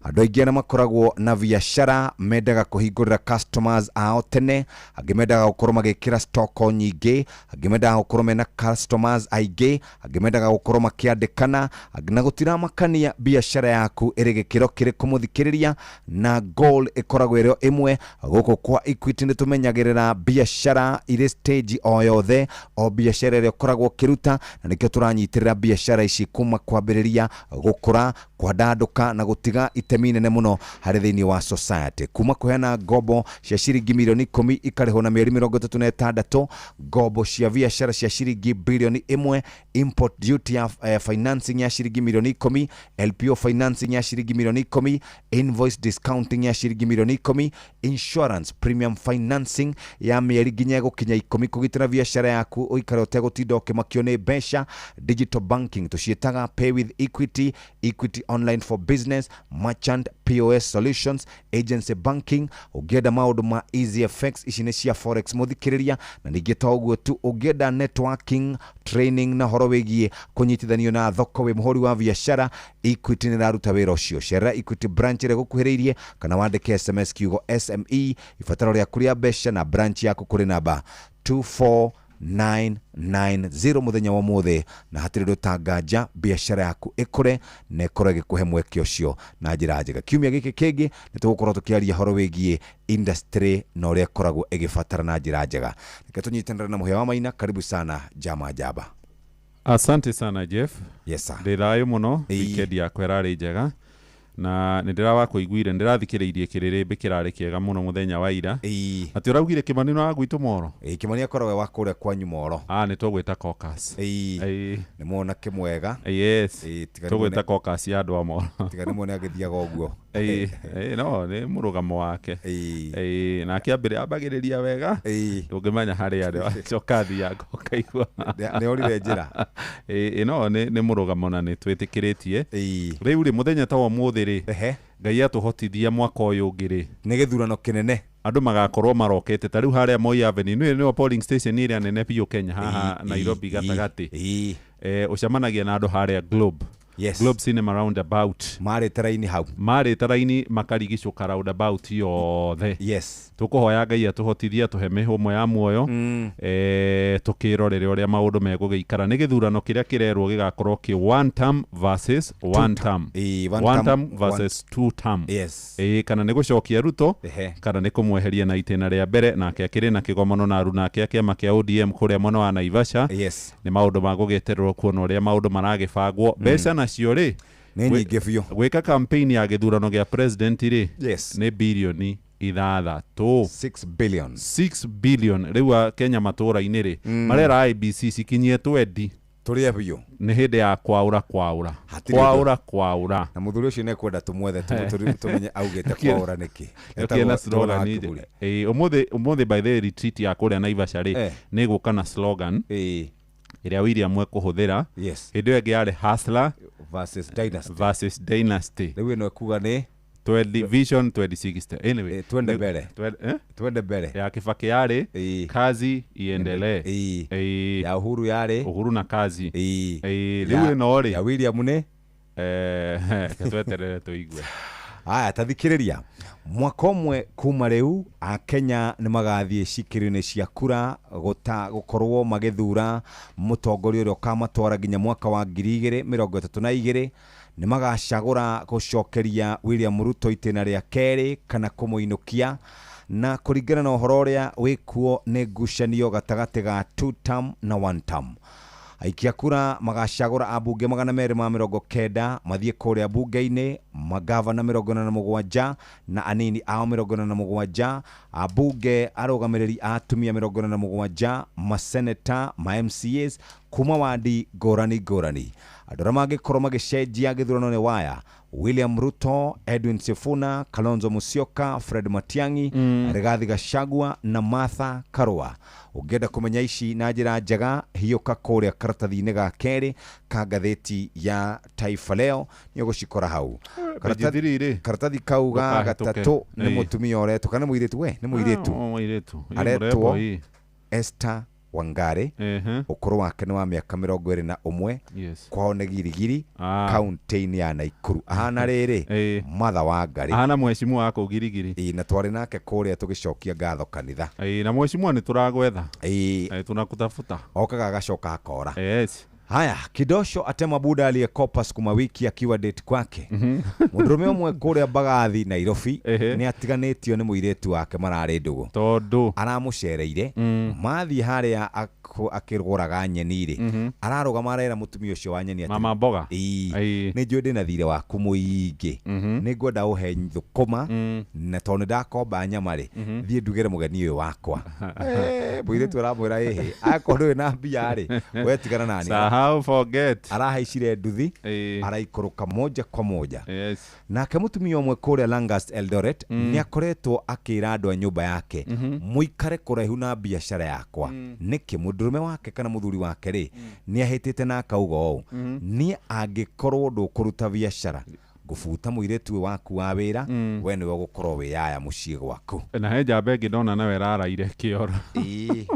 andũ aingĩ arĩa makoragwo na biacara mendaga kũhingũrĩra customers ao tene, angĩ mendaga gũkorwo magĩkĩra stock nyingĩ, angĩ mendaga gũkorwo mena customers aingĩ, angĩ mendaga gũkorwo makĩandĩkana, na gũtiramakania biacara yaku ĩrĩ gĩkĩro kĩrĩkũ mũthikĩrĩria, na goal ĩkoragwo ĩrĩ ĩmwe. Gũkũ kwa Equity nĩ tũmenyagĩrĩra biacara irĩ stage o yothe, o biacara ĩrĩa ũkoragwo ũkĩruta, na nĩkĩo tũranyitĩrĩra biacara ici kuma kwambĩrĩria gũkũra, kwandandũka na gũtiga itemi nene mũno harĩ thĩinĩ wa society. Kuma kũheana ngombo cia ciringi mirioni 10 ikarĩhwo na mĩeri 36, ngombo cia biacara cia ciringi bilioni 1, import duty ya financing ya ciringi mirioni 10, LPO financing ya ciringi mirioni 10, invoice discounting ya ciringi mirioni 10, insurance premium financing ya mĩeri nginya gũkinya 10 kũgitĩra biacara yaku ũikare ũtegũtinda ũkĩmakio nĩ mbeca, digital banking tũciĩtaga pay with Equity, Equity online for business, merchant POS solutions, agency banking, ũngĩenda maũndũ ma easy FX, ici nĩ cia forex mũthikĩrĩria, na ningĩ to ũguo tu, ũngĩenda networking training na horo wĩgiĩ kũnyitithanio na thoko wĩ mũhũri wa biacara, Equity nĩ ĩraruta wĩra ũcio. Cerera Equity branch ĩrĩa ĩgũkuhĩrĩirie kana wandĩke SMS kiugo SME ibataro rĩaku rĩa mbeca na branch yaku kũrĩ namba 24990 mũthenya wa ũmũthĩ, na hatirĩ ũndũ ũtanganja biacara yaku ĩkũre na ĩkorwo ĩgĩkũhe mweke ũcio na njĩra njega. Kiumia gĩkĩ kĩngĩ nĩ tũgũkorwo tũkĩaria horo wĩgiĩ industry na ũrĩa ĩkoragwo ĩgĩbatara na njĩra njega. Reke tũnyitanĩre na Mũhĩa wa Maina. Karibu sana Jama Jaba. Asante sana Jeff. Yes sir. Ndĩ thayũ mũno, weekend yakwa ĩrarĩ njega na nĩ ndĩrawakũiguire, ndĩrathikĩrĩirie kĩrĩrĩmbĩ kĩrarĩ kĩega mũno mũthenya wa ira. Atĩ ũraugire Kĩmani nĩ wa gwitũ Moro? Ĩĩ, Kĩmani akoragwo wa kũrĩa kwanyu Moro. Nĩ tũgwĩta caucus. Ĩĩ. Nĩ mwanake mwega. Yes. Tũgwĩta caucus ya andũ a Moro. Tiga nĩ muone agĩthiaga ũguo. Ĩĩ, no nĩ mũrũgamo wake. Ĩĩ, nake ambagĩrĩria wega. Ndũngĩmenya harĩa arĩ, acoka athiaga ũkaigua. Nĩ orire njĩra. Ĩĩ, no nĩ mũrũgamo na nĩ twĩtĩkĩrĩtie. Rĩu rĩ mũthenya ta wa ũmũthĩ rĩ, Ngai atũhotithia mwaka ũyũ ũngĩ rĩ, nĩ gĩthurano kĩnene, andũ magakorwo marokete ta rĩu harĩa Moi Avenue nĩyo polling station ĩrĩa nene biũ Kenya haha Nairobi gatagatĩ. Ũcemanagia na andũ harĩa Globe. Yes. Globe Cinema roundabout. Marĩte raini hau. Marĩte raini makarigicũka roundabout yothe. Yes. Tũkũhoya Ngai atũhotithie atũhe mĩhũmũ ya muoyo. Tũkĩrorere ũrĩa maũndũ megũgĩikara. Nĩ gĩthurano kĩrĩa kĩrerwo gĩgakorwo kĩ one term versus one term. One term versus two term. Yes. Kana nĩ gũcokia Ruto kana nĩ kũmweheria na itĩna rĩa mbere, nake akĩrĩ na kĩgomano na aruna ake a kĩama kĩa ODM kũrĩa mwena wa Naivasha. Yes. Nĩ maũndũ ma gũgĩetererwo kuona ũrĩa maũndũ maragĩbangwo. Mbeca nacio rĩ nĩ nyingĩ biũ. Gwĩka campaign ya gĩthurano gĩa president rĩ, yes, nĩ bilioni 6. 6 billion. 6 billion. Rĩu a Kenya matũra-inĩ rĩ, marera IBC cikinyie 20. Tũrĩe biũ. Nĩ hĩndĩ ya kwaũra kwaũra. Kwaũra kwaũra. Na mũthuri ũcio nĩ ekwenda tũmwethe tũmenye augĩte kwaũra nĩkĩ. Etagwo slogan. Ũmũthĩ by the retreat ya kũrĩa Naivasha rĩ, nĩ gũka na slogan ĩrĩa William ekũhũthĩra. Hĩndĩ ĩyo ĩngĩ yarĩ hustler versus dynasty. Versus dynasty. Rĩu ĩno ĩkuga nĩ Vision 2060. Anyway, twende mbere. Twende mbere. Ya Kibaki yarĩ kazi iendelee. Ya Uhuru yarĩ Uhuru na kazi. Rĩu ĩno rĩ ya William nĩ tweterere tũigue. Aya, tathikĩrĩria mwaka ũmwe kuma rĩu Akenya nĩ magathiĩ cikĩrio-inĩ cia kura gũkorwo magĩthura mũtongoria ũrĩa ũkamatwara nginya mwaka wa 2032. Nĩ magacagũra gũcokeria William Ruto itĩna rĩa kerĩ kana kũmũinũkia, na kũringana na ũhoro ũrĩa wĩkuo nĩ ngucanio gatagatĩ ga 2 term na 1 term. Aikia kura magacagũra ambunge 290 mathiĩ kũrĩa bunge-inĩ, magavana 47 na anini ao 47, ambunge arũgamĩrĩri a atumia 47, maseneta, ma MCAs kuma wandi ngũrani ngũrani. Andũ arĩa mangĩkorwo magĩcenjia gĩthurano nĩ waya William Ruto, Edwin Sifuna, Kalonzo Musyoka, Fred Matiang'i, Rigathi Gachagua na Martha Karua. Ũngĩenda kũmenya ici na njĩra njega, hiũka kũrĩa karatathi-inĩ ga kerĩ ka ngathĩti ya Taifa Leo, nĩ ũgũcikora hau. Karatathi kau ga gatatũ nĩ mũtumia ũretwo kana mũirĩtu, we nĩ mũirĩtu aretwo Esther Wangari. Ũkũrũ wake nĩ wa mĩaka 21. Kwao nĩ Girigiri, kaunti-inĩ ya Naikuru. Ahana rĩrĩ Martha Wangari, ahana mheshimiwa wa kũu Girigiri. Na twarĩ nake kũrĩa tũgĩcokia ngatho kanitha. Na mheshimiwa nĩ tũragwetha, tunakutafuta. Okaga agacoka akora. Haya, Kidosho atema buda aliyekopa sukuma wiki akiwa date kwake. Mũndũrũme ũmwe kũrĩa Mbagathi Nairobi nĩ atiganĩtio nĩ mũirĩtu wake mararĩ ndũgũ. Tondũ aramũcereire, mathiĩ harĩa akĩgũraga nyeni rĩ, ararũgama arera mũtumia ũcio wa nyeni atĩ, mama mboga, nĩ njũĩ ndĩna thirĩ waku mũingĩ, nĩ ngwenda ũhe thũkũma, na tondũ nĩ ndakomba nyama rĩ, thiĩ ndugĩre mũgeni ũyũ wakwa. Mũirĩtu aramwĩra ĩhĩ, akorwo ndũrĩ na mbia rĩ, we tigana nani. How forget. Arahaicire nduthi, araikũrũka moja kwa moja. Nake mũtumia ũmwe kũrĩa Langas Eldoret nĩ akoretwo akĩra andũ a nyũmba yake, mũikare kũraihu na biacara yakwa. Nĩkĩ mũndũrũme wake kana mũthuri wake rĩ nĩ ahĩtĩte na akauga ũũ, niĩ angĩkorwo ndũkũruta biacara ngũbuta mũirĩtu ũyũ waku wa wĩra, we nĩwe ũgũkorwo wĩ yaya mũciĩ gwaku. Na he njamba ĩngĩ ndona nawe ĩraraire kĩoro. Nĩ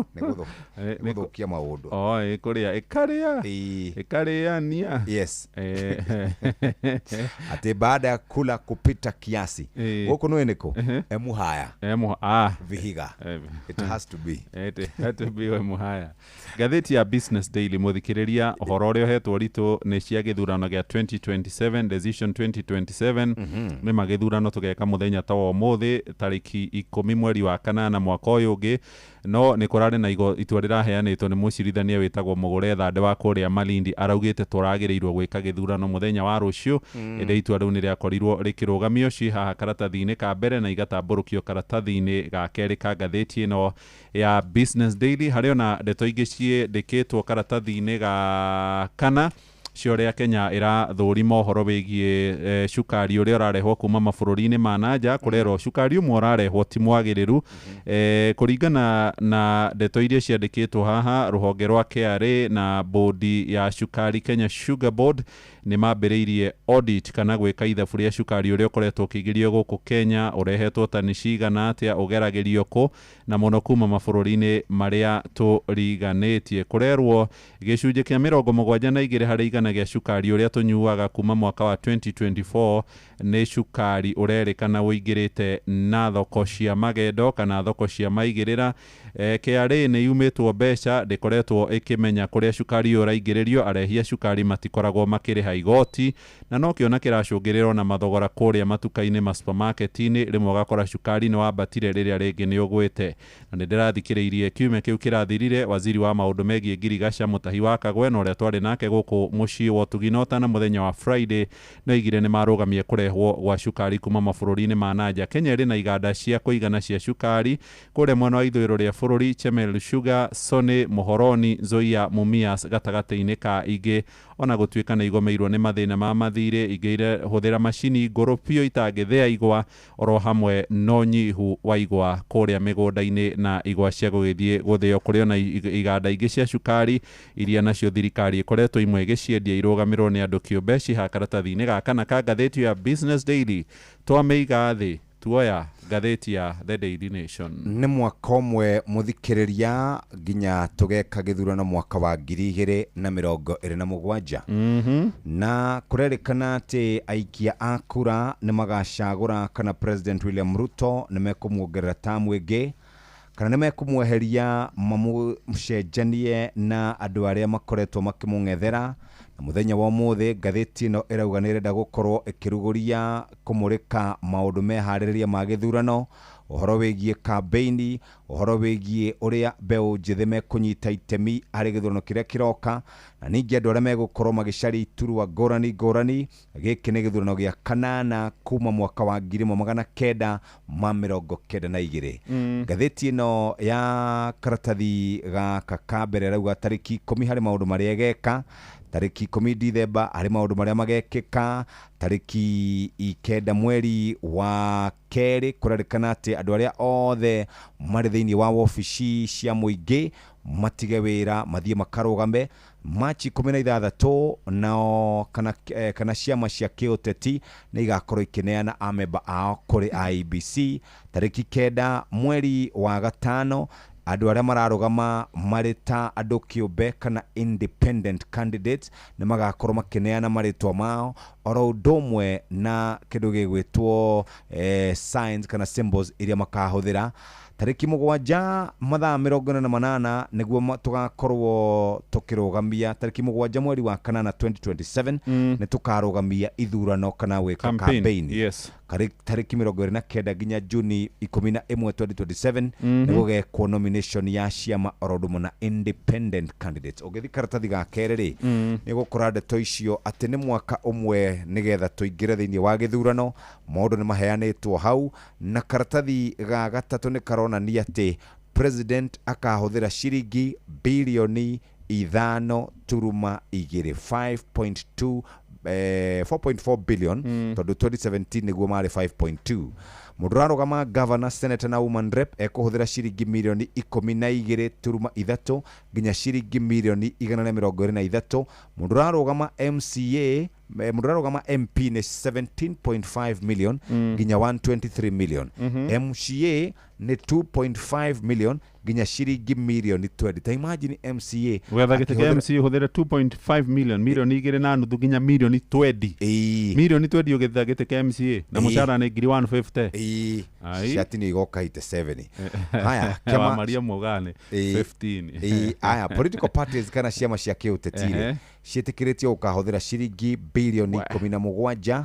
gũthũkia maũndũ. Kũrĩa ĩkarĩa ĩkarĩania. Yes. Atĩ baada ya kula kupita kiasi. Gũkũ nĩ nĩkũ? Emuhaya. Vihiga. It has to be. It has to be Emuhaya. Ngathĩti ya Business Daily mũthikĩrĩria ũhoro ũrĩa ũhetwo ritũ nĩ cia gĩthurano gĩa 2027 Decision 2027. Nĩ magĩthurano tũgeka mũthenya ta wa ũmũthĩ tarĩki 10 mweri wa 8 mwaka ũyũ ũngĩ. No nĩ kũrarĩ na itua rĩraheanĩtwo nĩ mũcirithania wĩtagwo Mũgũre Thande wa kũrĩa Malindi, araugĩte tũragĩrĩirwo gwĩka gĩthurano mũthenya wa rũciũ. Ĩndĩ itua rĩu nĩ rĩakorirwo rĩkĩrũgamio ci haha karatathi-inĩ ka mbere na igatambũrũkio karatathi-inĩ ga kerĩ ka ngathĩti ĩno ya Business Daily. Harĩ ona ndeto ingĩ ciĩndĩkĩtwo karatathi-inĩ ga kana cia ũrĩa Kenya ĩrathũrima ũhoro wĩgiĩ cukari ũrĩa ũrarehwo kuma mabũrũri-inĩ ma nanja. Kũrerwo cukari ũmwe ũrarehwo ti mwagĩrĩru. Kũringana na ndeto iria ciandĩkĩtwo haha, rũhonge rwa KRA na bodi ya cukari Kenya Sugar Board nĩ mambĩrĩirie audit kana gwĩka ithabu rĩa cukari ũrĩa ũkoretwo ũkĩingĩrio gũkũ Kenya, ũrehetwo tani cigana atĩa, ũgeragĩrio kũ, na mũno kuma mabũrũri-inĩ marĩa tũriganĩtie. Kũrerwo gĩcunjĩ kĩa 72 harĩ igana gĩa cukari ũrĩa tũnyuaga kuma mwaka wa 2024 nĩ cukari ũrerĩkana ũingĩrĩte na thoko cia magendo kana thoko cia maigĩrĩra. KRA nĩ yumĩtwo mbeca, ndĩkoretwo ĩkĩmenya kũrĩa cukari ũraingĩrĩrio. Arehia cukari matikoragwo makĩrĩha igoti, na no kĩona kĩracũngĩrĩrwo na mathogora kũrĩa matuka-inĩ ma supermarket-inĩ. Rĩmwe ũgakora cukari nĩ wambatire, rĩrĩa rĩngĩ nĩ ũgwĩte. Na nĩ ndĩrathikĩrĩirie kiumia kĩu kĩrathirire waziri wa maũndũ megiĩ ngirigaca Mutahi wa Kagwe na ũrĩa twarĩ nake gũkũ mũciĩ Mũciĩ wa Ũtugi na Ũtana mũthenya wa Friday nĩoigire nĩ marũgamie kũrehwo gwa cukari kuma mabũrũri-inĩ ma nanja. Kenya ĩrĩ na iganda cia kũigana cia cukari kũrĩa mwena wa ithũĩro rĩa bũrũri, Chemel Sugar, Sony, Muhoroni, Nzoia, Mumias gatagatĩ-inĩ ka ingĩ, ona gũtuĩka nĩ igomeirwo nĩ mathĩna ma mathirĩ, ingĩ irahũthĩra macini ngũrũ biũ itangĩthĩa igwa oro hamwe no nyihu wa igwa kũrĩa mĩgũnda-inĩ na igwa cia gũgĩthiĩ gũthĩo. Kũrĩ ona iganda ingĩ cia cukari iria nacio thirikari ĩkoretwo imwe ĩgĩciendia irũgamĩrwo nĩ andũ kĩũmbe ciha karatathi-inĩ gaka na ka ngathĩti ya Business Daily. Twamĩiga thĩ tuoya ngathĩti ya The Daily Nation. Nĩ mwaka ũmwe mũthikĩrĩria nginya tũgeka gĩthurano mwaka wa 2027. Na kũrerĩkana atĩ aikia a kura nĩ magacagũra kana President William Ruto nĩ mekũmuongerera tamu ĩngĩ kana nĩ mekũmweheria mamũcenjanie na andũ arĩa makoretwo makĩmũng'ethera. Na mũthenya wa ũmũthĩ ngathĩti ĩno ĩrauga nĩ ĩrenda gũkorwo ĩkĩrugũria kũmũrĩka maũndũ meharĩrĩria ma gĩthurano, ũhoro wĩgiĩ kambeini, ũhoro wĩgiĩ ũrĩa mbeũ njĩthĩ mekũnyita itemi harĩ gĩthurano kĩrĩa kĩroka, na ningĩ andũ arĩa megũkorwo magĩcaria iturwa ngũrani ngũrani. Gĩkĩ nĩ gĩthurano gĩa kanana kuma mwaka wa 1992. Ngathĩti ĩno ya karatathi gaka ka mbere ĩrauga tarĩki 10 harĩ maũndũ marĩa ĩgeka, tarĩki 10 Dithemba harĩ maũndũ marĩa magekĩka, tarĩki 9 mweri wa kerĩ kũrerĩkana atĩ andũ arĩa othe marĩ thĩinĩ wa wabici cia mũingĩ matige wĩra mathiĩ makarũgame. Machi 16 nao kana ciama cia kĩũteti nĩ igakorwo ikĩneana amemba ao kũrĩ IEBC. Tarĩki 9 mweri wa gatano andũ arĩa mararũgama marĩ ta andũ kĩũmbe kana independent candidates nĩ magakorwo makĩneana marĩtwa mao oro ũndũ ũmwe na kĩndũ gĩgwĩtwo signs kana symbols iria makahũthĩra. Tarĩki 7 mathaa 48 nĩguo tũgakorwo tũkĩrũgamia. Tarĩki 7 mweri wa kanana 2027 nĩ tũkarũgamia ithurano kana gwĩka campaign. Yes. Tarĩki 29 nginya Juni 11 2027 nĩ gũgekwo nomination ya ciama oro ũndũ ũmwe na independent candidates. Ũngĩthiĩ karatathi ga kerĩ rĩ, nĩ gũkora ndeto icio atĩ nĩ mwaka ũmwe nĩgetha tũingĩre thĩinĩ wa gĩthurano. Maũndũ nĩ maheanĩtwo hau, na karatathi ga gatatũ nĩ karonania atĩ president akahũthĩra ciringi bilioni 5.2 5.2 4.4 billion tondũ 2017 nĩguo marĩ 5.2. Mũndũ ũrarũgama governor, senator na woman rep ekũhũthĩra ciringi milioni 12.3 nginya ciringi milioni 123. Mũndũ ũrarũgama MCA, mũndũ ũrarũgama MP nĩ 17.5 million nginya 123 million. MCA nĩ 2.5 million nginya ciringi milioni 20. Ta imagine MCA gwetha gĩtĩ kĩa MCA ũhũthĩre 2.5 million, milioni 2.5 nginya milioni 20. Milioni 20 ũgĩetha gĩtĩ kĩa MCA na mũcara nĩ 150. Cati nĩ igoka 87. Haya, kĩama Maria Mogane 15. Haya, political parties kana ciama cia kĩũteti ciĩtĩkĩrĩtio gũkahũthĩra ciringi bilioni 17.7.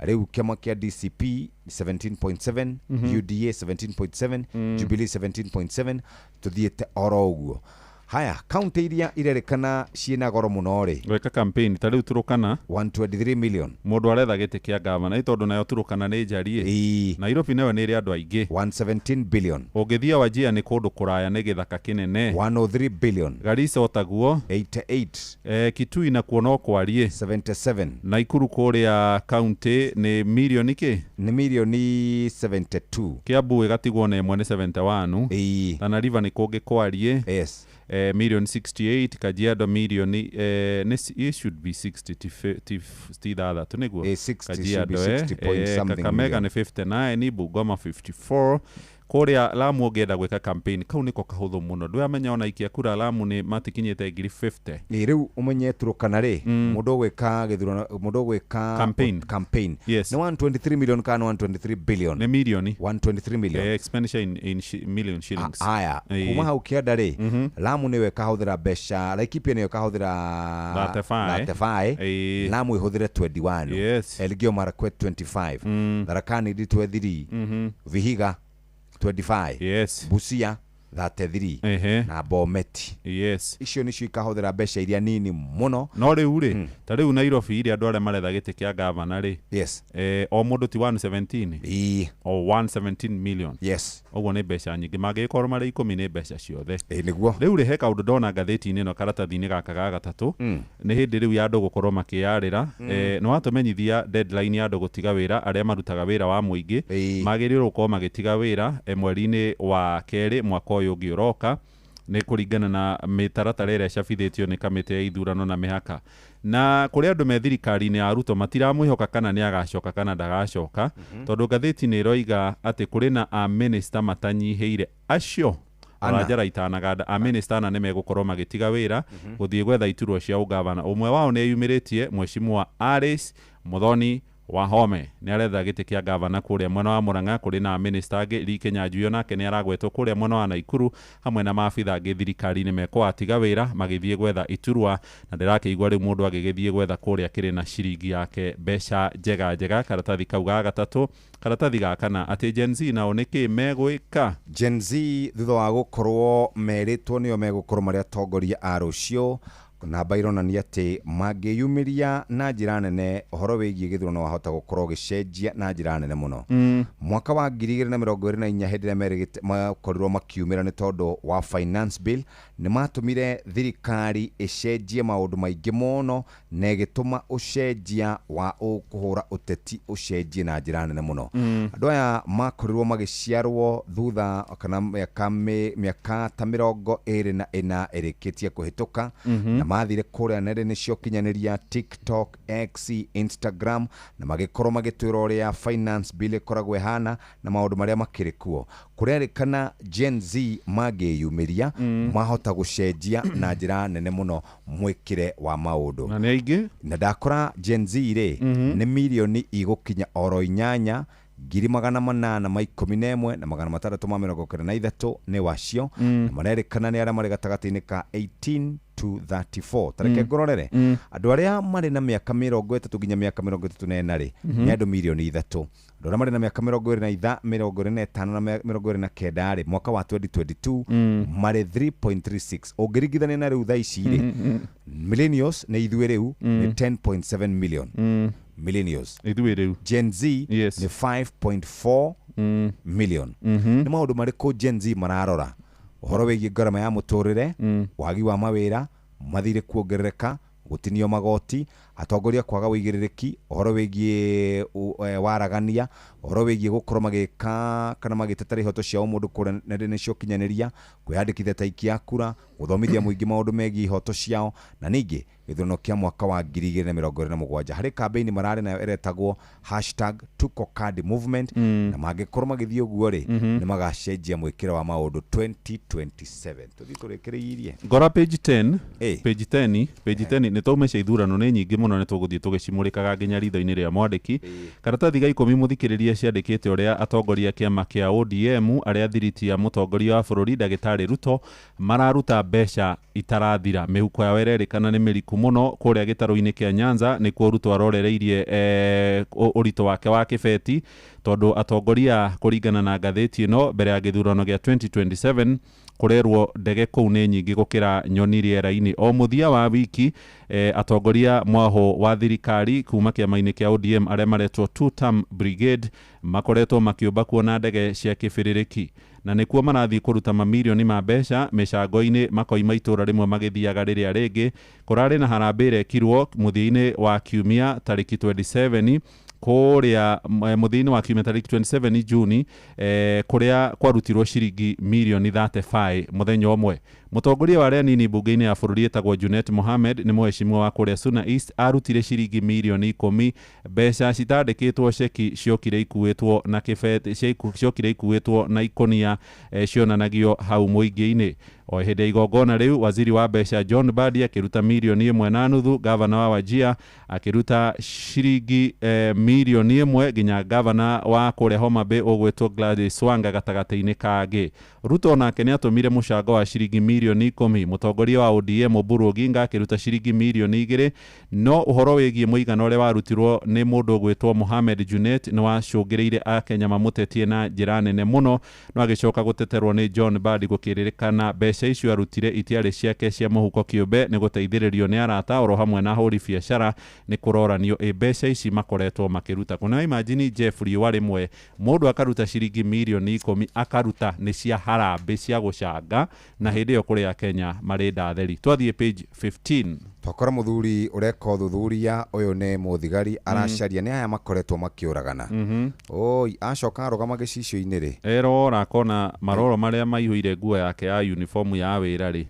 Rĩu kĩama kĩa DCP 17.7, UDA 17.7, Jubilee 17.7, tuthiĩte oro ũguo. Haya, kaunti iria irerĩkana ciĩna goro mũno rĩ, gwĩka campaign ta rĩu Turukana 123 million. Mũndũ aretha gĩtĩ kĩa gavana ĩ tondũ nayo Turukana nĩ njariĩ. Nairobi nayo nĩ ĩrĩ andũ aingĩ 117 billion. Ũngĩthiĩ Wajir nĩ kũndũ kũraya nĩ gĩthaka kĩnene 103 billion. Garissa otaguo 88. Kitui nakuo no kwariĩ 77. Naikuru kũrĩa kaunti nĩ milioni kĩ? Nĩ milioni 72. Kiambu ĩgatigwo na ĩmwe nĩ 71. Tana River nĩ kũngĩ kwariĩ. Yes. Million 68. Kajiado milioni it should be 60 ti thathatũ nĩguo. 60 Kajiado, Kakamega nĩ 59, Bungoma 54. Kũrĩa Lamu ũngĩenda gwĩka campaign kau nĩko kahũthũ mũno. Ndũramenya ona ikia kura Lamu nĩ matikinyĩte 50,000. Rĩu ũmenye Turukana rĩ, mũndũ ũgwĩka gĩthurano, mũndũ ũgwĩka campaign yes, nĩ 123 million kana 123 billion? Nĩ milioni 123 million. Expenditure in million shillings. Aya, kuma hau kĩanda rĩ, Lamu nĩwe ĩkahũthĩra mbeca, Laikipia nĩyo ĩkahũthĩra 35, Lamu ĩhũthĩre 21, yes, Elgeyo Marakwet 25, Tharaka Nithi 23, Vihiga 25, yes, Busia 33 na Bomet. Yes, icio nicio ikahuthira mbeca iria nini muno. No riu ri ta riu Nairobi iri andu aria maretha giti kia gavana ri, yes, o mundu ti 117 o 117 million. Yes, uguo ni mbeca nyingi mangikorwo mari 10 ni mbeca ciothe. Niguo riu ri he kaundu ndona ngathĩti-inĩ ĩno karatathi-inĩ gaka ga gatatũ, nĩ hĩndĩ rĩu ya andũ gũkorwo makĩyarĩra. Nĩ watũmenyithia deadline ya andũ gũtiga wĩra, arĩa marutaga wĩra wa mũingĩ magĩrĩirwo gũkorwo magĩtiga wĩra mweri-inĩ wa kerĩ mwaka ũyũ ũngĩ ũroka, nĩ kũringana na mĩtaratara ĩrĩa ĩcabithĩtio nĩ kamĩtĩ ya ithurano na mĩhaka. Na kũrĩ andũ me thirikari-inĩ ya Ruto matiramwĩhoka kana nĩ agacoka kana ndagacoka, tondũ ngathĩti nĩ ĩroiga atĩ kũrĩ na amĩnĩsta matanyihĩire acio Arajara itanaganda amĩnĩsta ana nĩ megũkorwo magĩtiga wĩra gũthiĩ gwetha iturwa cia ũgavana. Ũmwe wao nĩ eyumĩrĩtie, Mheshimiwa Alice Muthoni Wahome nĩ aretha gĩtĩ kĩa gavana kũrĩa mwena wa Murang'a. Kũrĩ na minista angĩ, Lee Kinyanjui onake nĩ aragwetwo kũrĩa mwena wa Naikuru, hamwe na maabitha angĩ thirikari-inĩ mekwatiga wĩra magĩthiĩ gwetha iturwa. Na ndĩrakĩigua rĩu mũndũ agĩgĩthiĩ gwetha kũrĩa kĩrĩ na ciringi yake mbeca njega njega. Karatathi kau ga gatatũ. Karatathi ga kana atĩ Gen Z nao nĩkĩ megwĩka? Gen Z thutha wa gũkorwo merĩtwo nĩo megũkorwo marĩ atongoria a rũciũ, namba ironania atĩ mangĩyumĩria na njĩra nene ũhoro wĩgiĩ gĩthurano wahota gũkorwo ũgĩcenjia na njĩra nene mũno. Mwaka wa 2024 hĩndĩ ĩrĩa makorirwo makiumĩra nĩ tondũ wa finance bill, nĩ matũmire thirikari ĩcenjie maũndũ maingĩ mũno na ĩgĩtũma ũcenjia wa kũhũra ũteti ũcenjie na njĩra nene mũno. Andũ aya makorirwo magĩciarwo thutha kana mĩaka ta 24 ĩrĩkĩtie kũhĩtũka, na mathire kũrĩa nenda-inĩ cia ũkinyanĩria TikTok, X, Instagram, na magĩkorwo magĩtwĩra ũrĩa finance bill ĩkoragwo ĩhana na maũndũ marĩa makĩrĩ kuo. Kũrerĩkana Gen Z mangĩyumĩria mahota gũcenjia na njĩra nene mũno mwĩkĩre wa maũndũ. Na nĩ aingĩ? Na ndakora Gen Z rĩ nĩ mirioni igũkinya oro 8 811 na 693 nĩ wacio, na marerĩkana nĩ arĩa marĩ gatagatĩ-inĩ ka 18 to 34. Tareke ngororere andũ arĩa marĩ na mĩaka 30 nginya mĩaka 34 rĩ nĩ andũ mirioni 3. Andũ arĩa marĩ na mĩaka 25, 25 na 29 rĩ mwaka wa 2022 marĩ 3.36. Ũngĩringithania na rĩu thaa ici rĩ, millennials nĩ ithuĩ rĩu nĩ 10.7 million. Millennials ithuĩ rĩu. Gen Z nĩ 5.4 million. Nĩ maũndũ marĩkũ Gen Z mararora? Ũhoro wĩgiĩ ngarama ya mũtũrĩre, wagi wa mawĩra, mathirĩ kuongerereka, gũtinio magoti, atongoria kwaga ũigĩrĩrĩki, ũhoro wĩgiĩ waragania, ũhoro wĩgiĩ gũkorwo magĩka kana magĩtetera ihoto cia ũmũndũ kũrĩa nenda-inĩ cia ũkinyanĩria, kwĩyandĩkithia ta aikia a kura, gũthomithia mũingĩ maũndũ megiĩ ihoto ciao, na ningĩ gĩthurano kĩa mwaka wa 2027. Harĩ kambĩini mararĩ nayo ĩretagwo #TukoKadi movement, na mangĩkorwo magĩthiĩ ũguo rĩ nĩ magacenjia mwĩkĩre wa maũndũ 2027. Tũthiĩ tũrĩkĩrĩirie ngora page 10. Page 10, page 10 nĩ taume cia ithurano nĩ nyingĩ mũno, nĩ tũgũthiĩ tũgĩcimũrĩkaga nginya ritho-inĩ rĩa mwandĩki. Karatathi ga 10 mũthikĩrĩria ciandĩkĩte ũrĩa atongoria kĩama kĩa ODM arĩa thiriti ya mũtongoria wa bũrũri Ndagĩtarĩ Ruto mararuta mbeca itarathira. Mĩhuko yao ĩrerĩkana nĩ mĩriku mũno kũrĩa gĩtarũ-inĩ kĩa Nyanza nĩkuo Ruto arorereirie ũritũ wake wa kĩbeti, tondũ atongoria kũringana na ngathĩti ĩno mbere ya gĩthurano gĩa 2027 kũrerwo ndege kũu nĩ nyingĩ gũkĩra nyoni rĩera-inĩ. O mũthia wa wiki atongoria mwaho wa thirikari kuma kĩama-inĩ kĩa ODM arĩa maretwo Two Term Brigade makoretwo makĩũmba kuona ndege cia kĩbĩrĩrĩki, na nĩkuo marathiĩ kũruta mamirioni ma mbeca mĩcango-inĩ, makoima itũra rĩmwe magĩthiaga rĩrĩa rĩngĩ. Kũrarĩ na harambĩ ĩrekirwo mũthia-inĩ wa kiumia tarĩki 27 kũrĩa mũthia-inĩ wa kiumia tarĩki 27 Juni, kũrĩa kwarutirwo ciringi mirioni 35 mũthenya ũmwe. Mũtongoria wa arĩa anini mbunge-inĩ ya bũrũri etagwo Junet Mohamed nĩ mũheshimiwa wa kũrĩa Suna East arutire ciringi mirioni 10 mbeca citandĩkĩtwo ceki ciokire ikuĩtwo na kĩbeti, ciokire ikuĩtwo na ikonia cionanagio hau mũingĩ-inĩ. O hĩndĩ ya igongona rĩu waziri wa mbeca John Mbadi akĩruta mirioni 1.5, gavana wa Wajir akĩruta ciringi mirioni 1, nginya gavana wa kũrĩa Homa Bay ũgwĩtwo Gladys Wanga gatagatĩ-inĩ kangĩ. Ruto nake nĩ atũmire mũcango wa ciringi mirioni 10, mũtongoria wa ODM Oburu Oginga akĩruta ciringi mirioni 2, no ũhoro wĩgiĩ mũigana ũrĩa warutirwo nĩ mũndũ ũgwĩtwo Mohamed Junet nĩ wacũngĩrĩire akenya mamũtetie na njĩra nene mũno, no agĩcoka gũteterwo nĩ John Mbadi gũkĩrĩrĩkana mbeca icio arutire itiarĩ ciake cia mũhuko kĩũmbe, nĩ gũteithĩrĩrio nĩ arata oro hamwe na ahũri biacara. Nĩ kũroranio ĩ mbeca ici makoretwo makĩruta kũ. Na imagine, Jeff, riũa rĩmwe mũndũ akaruta ciringi mirioni 10, akaruta nĩ cia harambĩ cia gũcanga, na hĩndĩ ĩyo kũrĩ akenya marĩ ndatheri. Twathiĩ page 15. Twakora mũthuri ũreka ũthuthuria, ũyũ nĩ mũthigari, aracaria nĩ aya makoretwo makĩũragana. Oi, acoka arũgama gĩcicio-inĩ rĩ, erora akona maroro marĩa maihũire nguo yake ya uniform ya wĩra rĩ,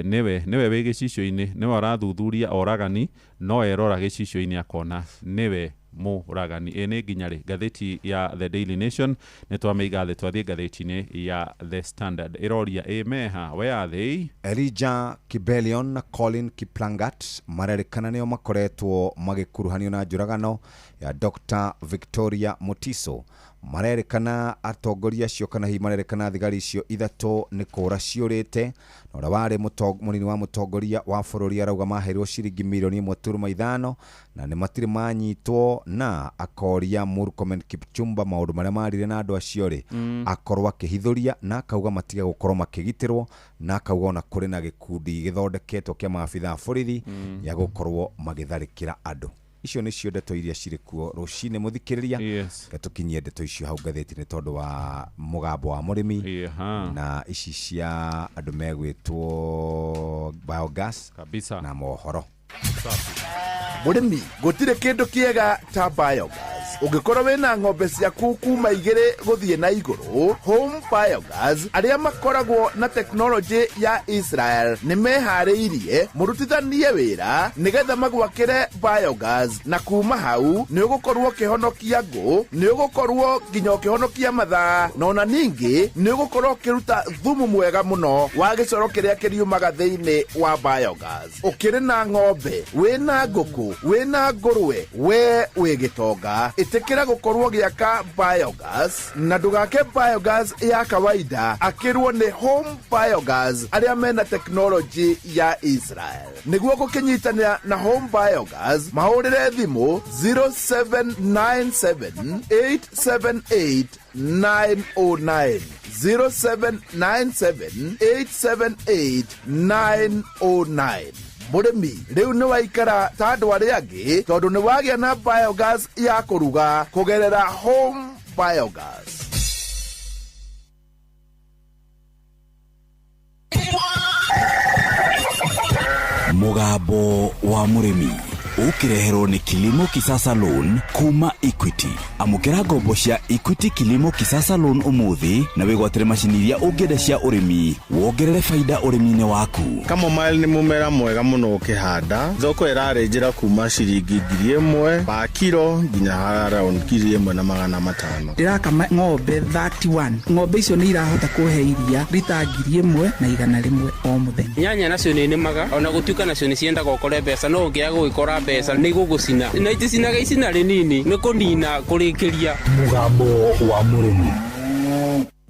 nĩwe wĩ gĩcicio-inĩ, nĩwe arathuthuria oragani, no erora gĩcicio-inĩ akona nĩwe mũragani. Ĩ nĩ nginya rĩ? Ngathĩti ya The Daily Nation nĩ twamĩiga thĩ, twathiĩ ngathĩti-inĩ ya The Standard. Ĩroria ĩ meha, where are they? Elijah Kibelion na Colin Kiplangat marerĩkana nĩo makoretwo magĩkuruhanio na njũragano ya Dr. Victoria Mutiso. Marerĩkana atongoria acio, kana hihi marerĩkana thigari icio ithatũ nĩ kũra ciũrĩte, na ũrĩa warĩ mũnini wa mũtongoria wa bũrũri arauga maheirwo ciringi mirioni 1.5 na nĩ matirĩ manyitwo, na akoria Murkomen Kipchumba maũndũ marĩa marire na andũ acio rĩ, akorwo akĩhithũria, na akauga matige gũkorwo makĩgitĩrwo, na akauga ona kũrĩ na gĩkundi gĩthondeketwo kĩa maabitha a borithi ya gũkorwo magĩtharĩkĩra andũ. Icio nĩcio ndeto iria cirĩ kuo rũcinĩ, mũthikĩrĩria. Tũkinyie ndeto icio hau ngathĩti-inĩ tondũ wa mũgambo wa mũrĩmi na ici cia andũ megwĩtwo biogas kabisa na mohoro. Mũrĩmi, gũtirĩ kĩndũ kĩega ta biogas. Ũngĩkorwo wĩna ng'ombe ciaku kuma 2 gũthiĩ na igũrũ, Home Biogas arĩa makoragwo na tekinoronjĩ ya Israel nĩ meharĩirie mũrutithanie wĩra nĩgetha magwakĩre biogas, na kuma hau nĩ ũgũkorwo ũkĩhonokia ngũ, nĩ ũgũkorwo nginya ũkĩhonokia mathaa, na ona ningĩ nĩ ũgũkorwo ũkĩruta thumu mwega mũno wa gĩcoro kĩrĩa kĩriumaga thĩinĩ wa biogas. Ũkĩrĩ na ng'ombe, wĩna ngũkũ, wĩna ngũrwe, we wĩ gĩtonga, ĩtĩkĩra gũkorwo gĩaka biogas, na ndũgake biogas ya kawaida, akĩrwo nĩ Home Biogas arĩa mena tekinoronjĩ ya Israel. Nĩguo gũkĩnyitanĩra na Home Biogas, mahũrĩre thimũ 0797 878 909, 0797 878 909. Mũrĩmi, rĩu nĩ waikara ta andũ arĩa angĩ tondũ nĩ wagĩa na biogas ya kũruga kũgerera Home Biogas. Mũgambo wa mũrĩmi ũkĩreherwo nĩ Kilimo Kisasa Loan kuma Equity. Amũkĩra ngombo cia Equity Kilimo Kisasa Loan ũmũthĩ na wĩgwatĩre macini iria ũngĩenda cia ũrĩmi, wongerere baida ũrĩmi-inĩ waku. Chamomile nĩ mũmera mwega mũno ũkĩhanda. Thoko ĩrarĩ njĩra kuma ciringi 1000 pa kiro nginya around 1500. Ndĩrakama ng'ombe 31. Ng'ombe icio nĩ irahota kũhe iria rita 1100 o mũthenya. Nyanya nacio nĩ nĩmaga, ona gũtuĩka nacio nĩ ciendaga ũkore mbeca, no ũngĩaga gũgĩkora mbeca nĩ igũgũcina, na iticinaga icina rĩnini, nĩ kũnina kũrĩkĩria. Mũgambo wa mũrĩmi.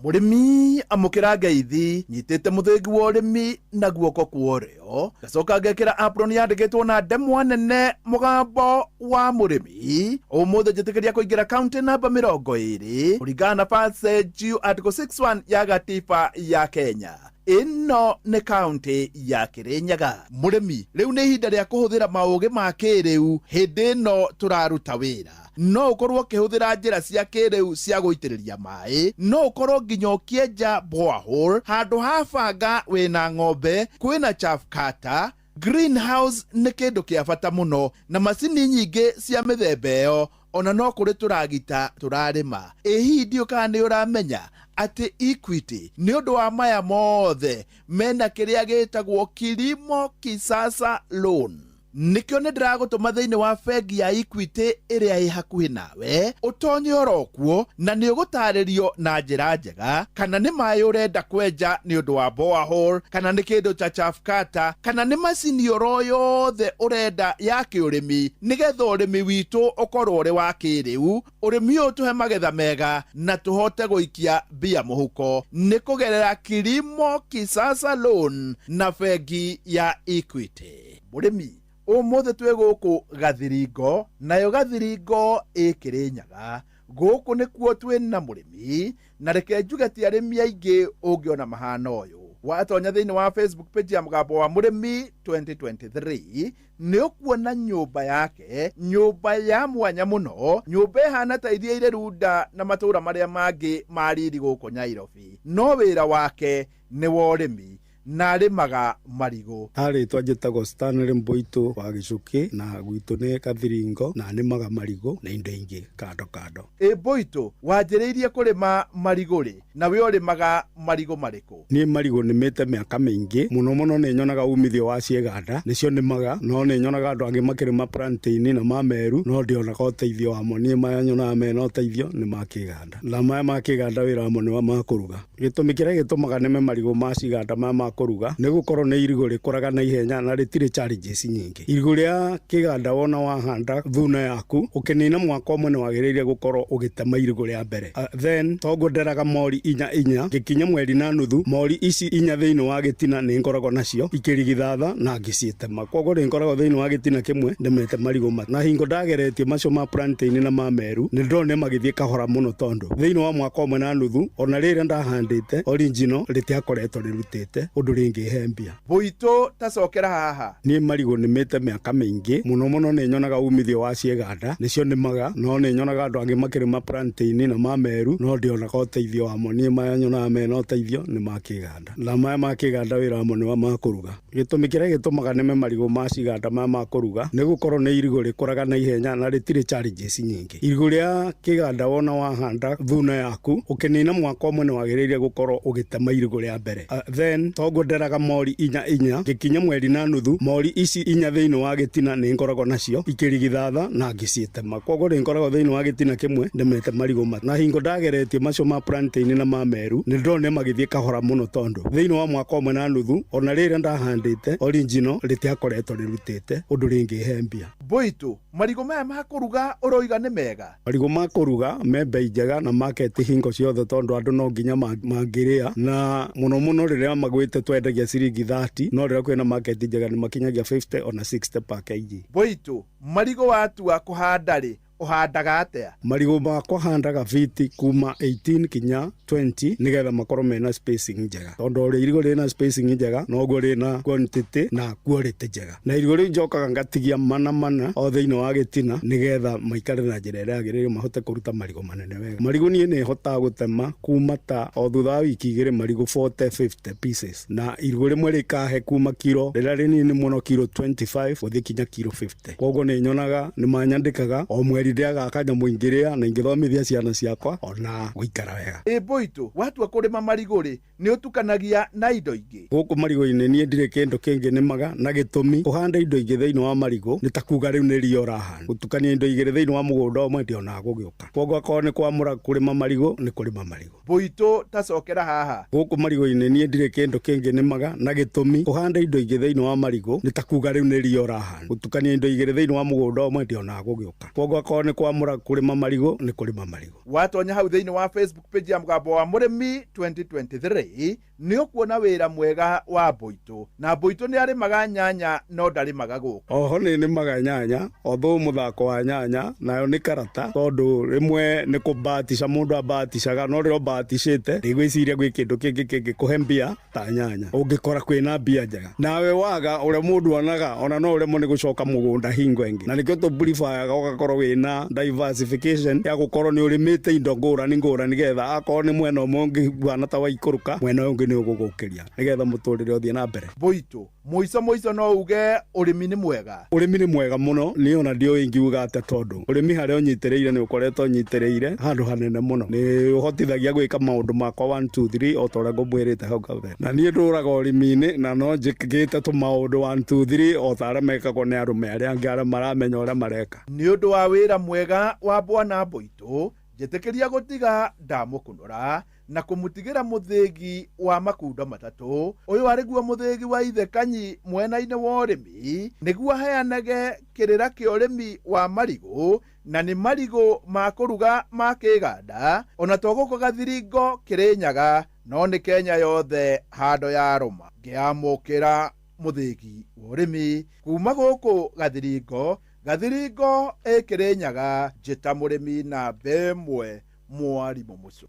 Mũrĩmi, amũkĩra ngeithi. Nyitĩte mũthĩgi wa ũrĩmi na guoko kwa ũrĩo, ngacoka ngekĩra apron yandĩkĩtwo na ndemwa nene mũgambo wa mũrĩmi. Ũmũthĩ njĩtĩkĩria kũingĩra kaunti namba 20 kũringana na passage article 61 ya gatiba ya Kenya. Ĩno nĩ kaunti ya Kĩrĩnyaga. Mũrĩmi, rĩu nĩ ihinda rĩa kũhũthĩra maũgĩ ma kĩrĩu hĩndĩ ĩno tũraruta wĩra. No ũkorwo ũkĩhũthĩra njĩra cia kĩrĩu cia gũitĩrĩria maĩ, no ũkorwo nginya ũkĩenja borehole handũ ha banga. Wĩna ng'ombe, kwĩna chaff cutter. Greenhouse nĩ kĩndũ kĩa bata mũno na macini nyingĩ cia mĩthemba ĩyo, ona no kũrĩ tũragita tũrarĩma. Ĩ hihi ndiũ kana nĩ ũramenya atĩ Equity nĩ ũndũ wa maya mothe mena kĩrĩa gĩtagwo Kilimo Kisasa Loan? Nĩkĩo nĩ ndĩragũtũma thĩinĩ wa bengi ya Equity ĩrĩa ĩ hakuhĩ nawe, ũtonye oro kuo na nĩ ũgũtarĩrio na njĩra njega kana nĩ maĩ ũrenda kwenja nĩ ũndũ wa borehole, kana nĩ kĩndũ ta chaff cutter, kana nĩ macini oro yothe ũrenda ya kĩũrĩmi, nĩgetha ũrĩmi witũ ũkorwo ũrĩ wa kĩrĩu, ũrĩmi ũyũ tũhe magetha mega na tũhote gũikia mbia mũhuko nĩ kũgerera Kilimo Kisasa Loan na bengi ya Equity. Mũrĩmi, ũmũthĩ twĩ gũkũ Gathiringo, nayo Gathiringo ĩ Kĩrĩnyaga. Gũkũ nĩkuo twĩ na mũrĩmi, na reke njuge ti arĩmi aingĩ ũngĩona mahana ũyũ. Watonya thĩinĩ wa Facebook page ya Mũgambo wa Mũrĩmi 2023 nĩ ũkuona nyũmba yake, nyũmba ya mwanya mũno, nyũmba ĩhana ta iria irĩ Runda na matũũra marĩa mangĩ ma riri gũkũ Nairobi. No wĩra wake nĩ wa ũrĩmi na arĩmaga marigũ. Arĩtwa njĩtagwo Stanley Mbũitũ wa Gĩcukĩ na gwitũ nĩ Kathiringo na nĩmaga marigũ na indo ingĩ kando kando. Ĩ Mbũitũ, wanjĩrĩirie kũrĩma marigũ rĩ, na we ũrĩmaga marigũ marĩkũ? Niĩ marigũ nĩmĩte mĩaka mĩingĩ mũno mũno, nĩ nyonaga umithio wa ciĩganda nĩcio nĩmaga, no nĩ nyonaga andũ angĩ makĩrĩma plantain na mameru no ndionaga ũteithio wamo. Niĩ maya nyonaga mena ũteithio nĩ ma kĩganda, na maya ma kĩganda wĩra wamo nĩ wa ma kũruga. Gĩtũmi kĩrĩa gĩtũmaga nĩme marigũ ma ciganda maya ma kũruga nĩ gũkorwo nĩ irigũ rĩkũraga na ihenya na rĩtirĩ challenges nyingĩ. Irigũ rĩa kĩganda wona wahanda thuna yaku ũkĩnina mwaka ũmwe nĩ wagĩrĩire gũkorwo ũgĩtema irigũ rĩa mbere. Then toguo nderaga mori inya inya, ngĩkinya mweri na nuthu mori ici inya thĩinĩ wa gĩtina nĩ ngoragwo nacio ikĩrigithatha na ngĩciĩtema. Koguo nĩ ngoragwo thĩinĩ wa gĩtina kĩmwe ndemete marigũ ma na hingo ndageretie macio ma plantain na ma meru nĩ ndonire magĩthiĩ kahora mũno, tondũ thĩinĩ wa mwaka ũmwe na nuthu ona rĩrĩa ndahandĩte original rĩtiakoretwo rĩrutĩte ũndũ rĩngĩhe mbia. Mbũitũ, tacokera haha. Niĩ marigũ nĩmĩte mĩaka mĩingĩ mũno mũno, nĩ nyonaga umithio wa ciĩganda nĩcio nĩmaga, no nĩ nyonaga andũ angĩ makĩrĩma plantain na ma meru no ndionaga ũteithio wamo. Niĩ maya nyonaga mena ũteithio nĩ ma kĩganda, na maya ma kĩganda wĩra wamo nĩ wa ma kũruga. Gĩtũmi kĩrĩa gĩtũmaga nĩme marigũ ma ciganda maya ma kũruga nĩ gũkorwo nĩ irigũ rĩkũraga na ihenya na rĩtirĩ challenges nyingĩ. Irigũ rĩa kĩganda wona wahanda thuna yaku ũkĩnina mwaka ũmwe nĩ wagĩrĩire gũkorwo ũgĩtema irigũ rĩa mbere. Then toguo nderaga mori inya inya, ngĩkinya mweri na nuthu mori ici inya thĩinĩ wa gĩtina nĩ ngoragwo nacio ikĩrigithatha na ngĩciĩtema. Koguo nĩ ngoragwo thĩinĩ wa gĩtina kĩmwe ndemete marigũ ma na hingo ndageretie macio ma plantain na ma meru nĩ ndonire magĩthiĩ kahora mũno, tondũ thĩinĩ wa mwaka ũmwe na nuthu ona rĩrĩa ndahandĩte original rĩtiakoretwo rĩrutĩte ũndũ rĩngĩhe mbia. Mbũitũ, marigũ maya ma kũruga ũroiga nĩ mega? Marigũ ma kũruga me bei njega na market hingo ciothe, tondũ andũ no nginya mangĩrĩa, na mũno mũno rĩrĩa magwĩte twendagia ciringi 30, no rĩrĩa kwĩna market njega nĩ makinyagia 50 ona 60 per kg. Mbũitũ, marigũ watua kũhanda rĩ, ũhandaga atĩa? Marigũ makwa handaga fiti kuma 18 kinya 20 nĩgetha makorwo mena spacing njega, tondũ ũrĩa irigũ rĩna spacing njega noguo rĩna quantity na quality njega. Na irigũ rĩu njokaga ngatigia mana mana o thĩinĩ wa gĩtina nĩgetha maikare na njĩra ĩrĩa yagĩrĩire mahote kũruta marigũ manene wega. Marigũ niĩ nĩ hotaga gũtema kuma ta o thutha wa wiki igĩrĩ marigũ 40 50 pieces, na irigũ rĩmwe rĩkahe kuma kiro rĩrĩa rĩnini mũno kiro 25 gũthiĩ kinya kiro 50. Koguo nĩ nyonaga nĩ manyandĩkaga o mweri ndĩaga kanyamũ ingĩrĩa na ingĩthomithia ciana ciakwa ona gũikara wega. Ĩ Mbũitũ, watua kũrĩma marigũ rĩ, nĩ ũtukanagia na indo ingĩ? Gũkũ marigũ-inĩ niĩ ndirĩ kĩndũ kĩngĩ nĩmaga, na gĩtũmi kũhanda indo ingĩ thĩinĩ wa marigũ nĩ ta kuga rĩu nĩ ria ũrahanda. Gũtukania indo igĩrĩ thĩinĩ wa mũgũnda ũmwe ndionaga gũgĩũka. Koguo akorwo nĩ kwamũra kũrĩma marigũ nĩ kũrĩma marigũ. Mbũitũ, tacokera haha. Gũkũ marigũ-inĩ niĩ ndirĩ kĩndũ kĩngĩ nĩmaga, na gĩtũmi kũhanda indo ingĩ thĩinĩ wa marigũ nĩ ta kuga rĩu nĩ ria ũrahanda. Gũtukania indo igĩrĩ thĩinĩ wa mũgũnda ũmwe ndionaga gũgĩũka. Koguo akorwo nĩ kwamũra kũrĩma marigũ nĩ kũrĩma marigũ. Watonya hau thĩinĩ wa Facebook page ya Mũgambo wa Mũrĩmi 2023 nĩ ũkuona wĩra mwega wa Mbũitũ, na Mbũitũ nĩ arĩmaga nyanya no ndarĩmaga gũkũ. Oho nĩ nĩmaga nyanya, although mũthako wa nyanya nayo nĩ karata, tondũ rĩmwe nĩ kũbatisha mũndũ abaticaga, no rĩrĩa ũbaticĩte ndigwĩciria gwĩ kĩndũ kĩngĩ kĩngĩkũhe mbia ta nyanya. Ũngĩkora kwĩna mbia njega nawe waga ũrĩa mũndũ onaga, ona no ũremwo nĩ gũcoka mũgũnda hingo ĩngĩ, na nĩkĩo tũbrifayaga ũgakorwo wĩna diversification ya gũkorwo nĩ ũrĩmĩte indo ngũrani ngũrani, nĩgetha akorwo nĩ mwena ũmwe ũngĩhuana ta waikũrũka, mwena ũyũ ũngĩ nĩ ũgũgũkĩria, nĩgetha mũtũrĩre ũthiĩ na mbere. Mbũitũ, Mũico mũico no uge ũrĩmi nĩ mwega. Ũrĩmi nĩ mwega mũno, niĩ ona ndiũĩ ingiuga atĩa tondũ ũrĩmi harĩa ũnyitĩrĩire nĩ ũkoretwo ũnyitĩrĩire handũ hanene mũno. Nĩ ũhotithagia gwĩka maũndũ makwa 1 2 3 o ta ũrĩa ngũmwĩrĩte hau kabere. Na niĩ ndũraga ũrĩmi-inĩ na no njĩkĩte tũmaũndũ 1 2 3 o ta arĩa mekagwo nĩ arũme arĩa angĩ arĩa maramenya ũrĩa mareka. Nĩ ũndũ wa wĩra mwega wa bwana Mbũitũ, njĩtĩkĩria gũtiga ndamũkunũra na kũmũtigĩra mũthĩgi wa makundo matatũ. Ũyũ arĩ guo mũthĩgi wa ithe Kanyi mwena-inĩ wa ũrĩmi, nĩguo aheanage kĩrĩra kĩa ũrĩmi wa marigũ, na nĩ marigũ ma kũruga ma kĩganda, ona to gũkũ Gathiringo Kĩrĩnyaga, no nĩ Kenya yothe handũ ya rũma. Ngĩamũkĩra mũthĩgi wa ũrĩmi kuma gũkũ Gathiringo, Gathiringo ĩ Kĩrĩnyaga, njĩta mũrĩmi namba ĩmwe mwarimũ mũco.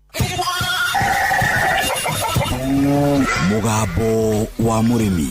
Mũgambo wa mũrĩmi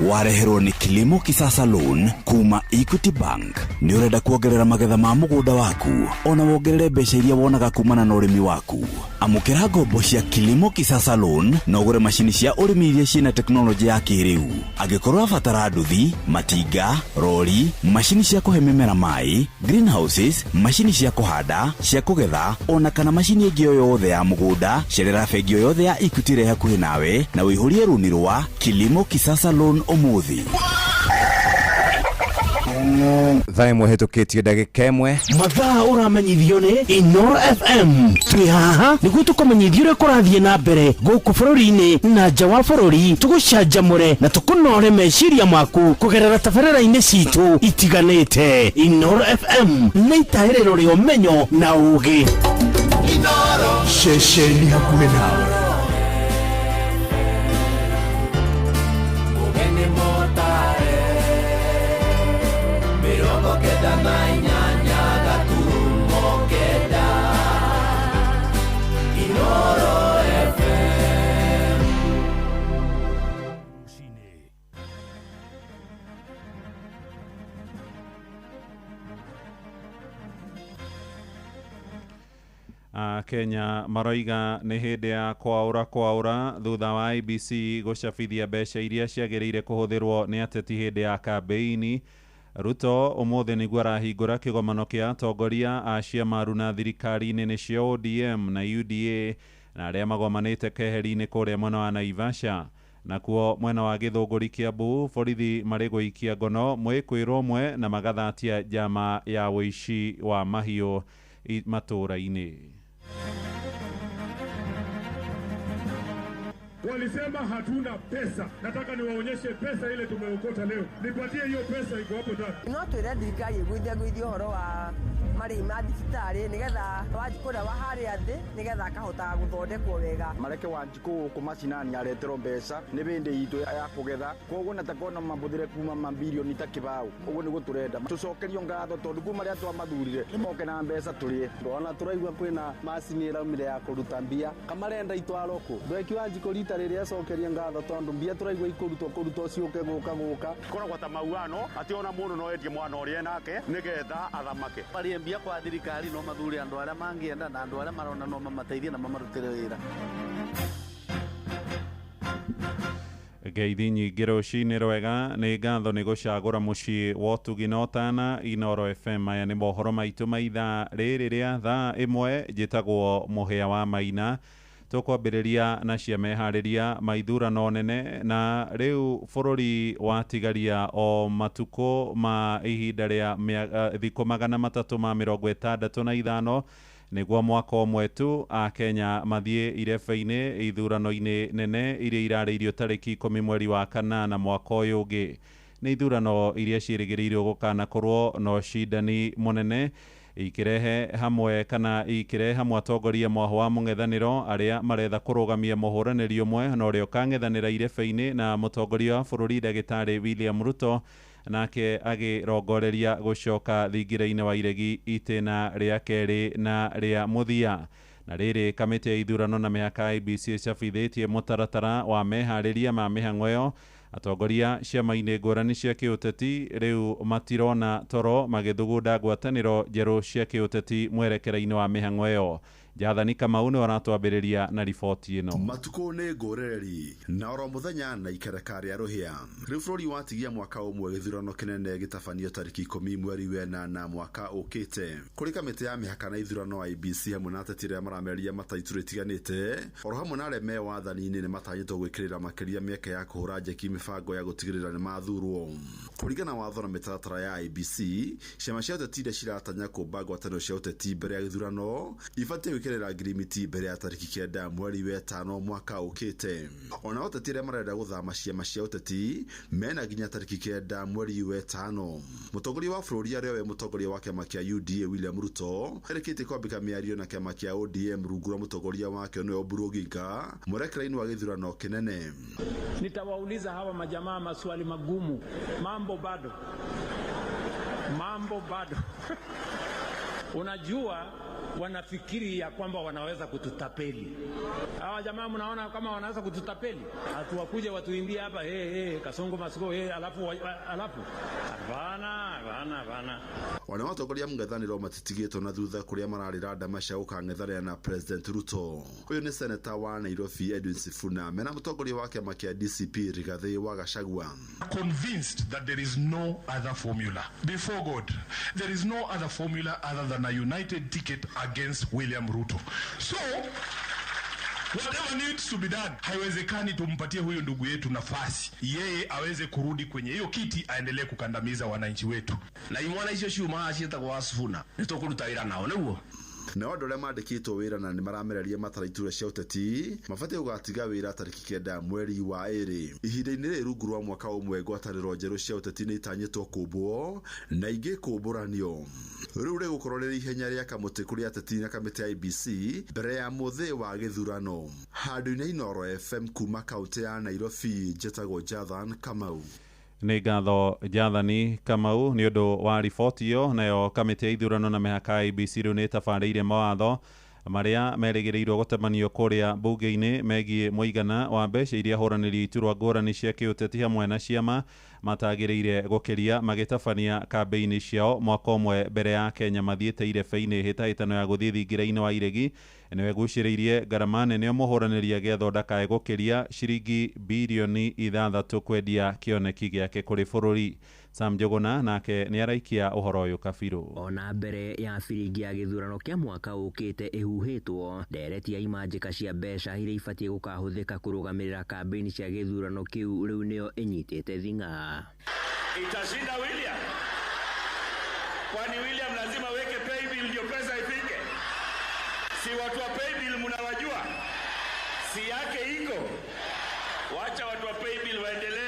wareherwo nĩ Kilimo Kisasa Loan kuma Equity Bank. Nĩ ũrenda kuongerera magetha ma mũgũnda waku ona wongerere mbeca iria wonaga kumana na ũrĩmi waku? Amũkĩra ngombo cia Kilimo Kisasa Loan na ũgũre macini cia ũrĩmi iria ciĩna tekinoronjĩ ya kĩrĩu. Angĩkorwo ũrabatara nduthi, matinga, rori, macini cia kũhe mĩmera maĩ, greenhouses, macini cia kũhanda, cia kũgetha, ona kana macini ĩngĩ o yothe ya mũgũnda, cerera bengi o yothe ya Equity ĩrĩa hakuhĩ nawe na ũihũrie rũni rwa Kilimo Kisasa Loan ũmũthĩ. Thaa ĩmwe hĩtũkĩtie ndagĩka ĩmwe. Mathaa ũramenyithio nĩ Inoro FM. Twĩ haha nĩguo tũkũmenyithie ũrĩa kũrathiĩ na mbere gũkũ bũrũri-inĩ na nja wa bũrũri, tũgũcanjamũre na tũkũnore meciria maku kũgerera tabarĩra-inĩ citũ itiganĩte. Inoro FM nĩ itaĩrĩro rĩa ũmenyo na ũũgĩ. Ceceni hakuhĩ nawe. Mũgeni mũtare 98 gaturumo 9 Inoro FM. Kenya maroiga nĩ hĩndĩ ya kwaũra kwaũra thutha wa IEBC gũcabithia mbeca iria ciagĩrĩire kũhũthĩrwo nĩ ateti hĩndĩ ya kambĩini. Ruto ũmũthĩ nĩguo arahingũra kĩgomano kĩa atongoria a ciama na thirikari-inĩ nĩcio ODM na UDA na arĩa magomanĩte keheri-inĩ kũrĩa mwena wa Naivasha. Nakuo mwena wa Gĩthũngũri Kiambu borithi marĩ gũikia ngono mwĩkwĩrwo ũmwe na magathatia njama ya ũici wa mahiũ matũũra-inĩ. Walisema hatuna pesa. Nataka niwaonyeshe pesa ile tumeokota leo. Nipatie hiyo pesa iko hapo ndani. No twĩre thirikari ĩgũithie gũithie ũhoro wa marĩhi ma thibitarĩ nĩgetha Wanjikũ ũrĩa wa harĩa thĩ nĩgetha akahotaga gũthondekwo wega. Mareke Wanjikũ gũkũ macinani areterwo mbeca nĩ bĩndĩ itũ ya kũgetha, koguo nataka ona mabũthĩre kuma mambirioni ta kĩbaũ. Ũguo nĩguo tũrenda tũcokerio ngatho tondũ kuma rĩrĩa twamathurire nĩ moke na mbeca tũrĩe. Ona tũraigua kwĩna macini ĩraumire ya kũruta mbia kamarenda itwarwo kũ Ndweki Wanjikũ rita rĩrĩa acokerie ngatho tondũ mbia tũraigua ikũrutwo kũrutwo ciũke gũka gũka. Koragwo ta mauano atĩ ona mũndũ no endie mwana ũrĩa enake nĩgetha athamake. Marĩe mbia kwa thirikari no mathure andũ arĩa mangĩenda na andũ arĩa marona no mamateithie na mamarutĩre wĩra. Ngeithi nyingĩ rũcinĩ rwega, nĩ ngatho nĩ gũcagũra mũciĩ wa ũtugi na ũtana Inoro FM. Maya nĩ mohoro maitũ ma ithaa rĩrĩ rĩa thaa ĩmwe. Njĩtagwo Mũhĩa wa Maina. Tũkwambĩrĩria na cia meharĩria ma ithurano nene, na rĩu bũrũri watigaria o matukũ ma ihinda rĩa thikũ 365 nĩguo mwaka ũmwe tu Akenya mathiĩ irebe-inĩ ithurano-inĩ nene iria irarĩirio tarĩki 10 mweri wa 8 mwaka ũyũ ũngĩ. Nĩ ithurano iria ciĩrĩgĩrĩirwo gũkanakorwo na ũcindani mũnene ikirehe hamwe kana ikirehe hamwe atongoria mwaho wa mũng'ethanĩro arĩa maretha kũrũgamia mũhũranĩri ũmwe na ũrĩa ũkang'ethanĩra irebe-inĩ na mũtongoria wa bũrũri ndagĩtarĩ William Ruto, nake agĩrongoreria gũcoka thingira-inĩ wa iregi itĩna rĩa kerĩ na rĩa mũthia. Na rĩrĩ, kamĩtĩ ya ithurano na mĩhaka IEBC ĩcabithĩtie mũtaratara wa meharĩria ma mĩhang'o ĩyo. Atongoria ciama-inĩ ngũrani cia kĩũteti rĩu matirona toro magĩthugunda ngwatanĩro njerũ cia kĩũteti mwerekera-inĩ wa mĩhang'o ĩyo. Jathani Kamau nĩ aratwambĩrĩria na riboti ĩno. Matukũ nĩ ngũrĩrĩri na oro mũthenya na ikereka rĩa rũhĩa. Rĩu bũrũri watigia mwaka ũmwe gĩthurano kĩnene gĩtabanio tarĩki 10 mweri wa 8 mwaka ũkĩte. Kũrĩ kamĩtĩ ya mĩhaka na ithurano IEBC hamwe na ateti arĩa maramereria mataitũ itiganĩte oro hamwe na arĩa me wathani-inĩ nĩ matanyĩtwo gwĩkĩrĩra makĩria mĩeke ya kũhũra njeki mĩbango ya gũtigĩrĩra nĩ mathurwo. Kũringana na watho na mĩtaratara ya IEBC, ciama cia ũteti iria ciratanya kũmba ngwatanĩro cia ũteti mbere ya gĩthurano ibatiĩ gwĩkĩrĩra ngirimiti mbere ya tarĩki 9 mweri wa 5 mwaka ũkĩte. Ona ũteti arĩa marenda gũthama ciama cia ũteti mena nginya tarĩki 9 mweri wa 5. Mũtongoria wa bũrũri arĩa we mũtongoria wa kĩama kĩa UDA William Ruto erĩkĩtie kwambĩka mĩario na kĩama kĩa ODM rungu rwa mũtongoria wake nĩwe Oburu Oginga mwerekera-inĩ wa gĩthurano kĩnene. Nitawauliza hawa majamaa maswali magumu. Mambo bado. Mambo bado. Unajua wanafikiri ya kwamba wanaweza kututapeli. Hawa jamaa mnaona kama wanaweza kututapeli? Hatuwakuja watuimbie hapa hey hey Kasongo Masuko hey alafu alafu. Hapana, hapana, hapana. Ona watongoria mũng'ethanĩro matitigĩtwo na thutha kũrĩa mararĩra ndama cia gũkang'ethanĩra na President Ruto. Ũyũ nĩ seneta wa Nairobi Edwin Sifuna mena mũtongoria wa kĩama kĩa DCP Rigathi wa Gachagua. Convinced that there is no other formula. Before God, there is no other formula other than a united ticket against William Ruto. So whatever needs to be done, haiwezekani tumpatie huyu ndugu yetu nafasi yeye aweze kurudi kwenye hiyo kiti aendelee kukandamiza wananchi wetu. Na imwana icio ciuma ciĩtagwo Sifuna nĩtũkũruta wĩra nao nĩguo. Nao andũ arĩa mandĩkĩtwo wĩra na nĩ maramereria matara iturwa cia ũteti mabatiĩ gũgatiga wĩra tarĩki 9 mweri wa 2. Ihinda-inĩ rĩrĩ rungu rwa mwaka ũmwe ngwatanĩro njerũ cia ũteti nĩ itanyĩtwo kũmbwo na ingĩ kũmbũranio. Rĩu rĩgũkorwo rĩrĩ ihenya rĩa kamũtĩ kũrĩ ateti na kamĩtĩ ya IEBC mbere ya mũthĩ wa gĩthurano. Handũ-inĩ Inooro FM kuma kaũntĩ ya Nairobi, njĩtagwo Jathan Kamau. Nĩ ngatho Jathani Kamau nĩ ũndũ wa riboti ĩyo. Nayo kamĩtĩ ya ithurano na mĩhaka IEBC rĩu nĩ ĩtabarĩire mawatho marĩa merĩgĩrĩirwo gũtemanio kũrĩa mbunge-inĩ megiĩ mũigana wa mbeca iria hũranĩri iturwa ngũrani cia kĩũteti hamwe na ciama matagĩrĩire gũkĩria magĩtabania kambĩini ciao mwaka ũmwe mbere ya Kenya mathiĩte irebe-inĩ. Hĩtahĩtano ya gũthiĩ thingira-inĩ wa iregi nĩwe ĩgucĩrĩirie ngarama nene mũhũranĩri agĩethwo ndakae gũkĩria ciringi birioni 6 kwendia kĩoneki gĩake kũrĩ bũrũri. Sam Njuguna nake nĩ araikia ũhoro ũyũ kabirũ. Ona mbere ya biringi ya gĩthurano kĩa mwaka ũkĩte ĩhuhĩtwo, ndereti ya imanjĩka cia mbeca iria ibatiĩ gũkahũthĩka kũrũgamĩrĩra kambĩini cia gĩthurano kĩu rĩu nĩyo ĩnyitĩte thing'a. Itashinda William? Kwani William lazima weke paybill ndio pesa ifike? Si watu wa paybill mnawajua? Si yake iko? Wacha watu wa paybill waendelee.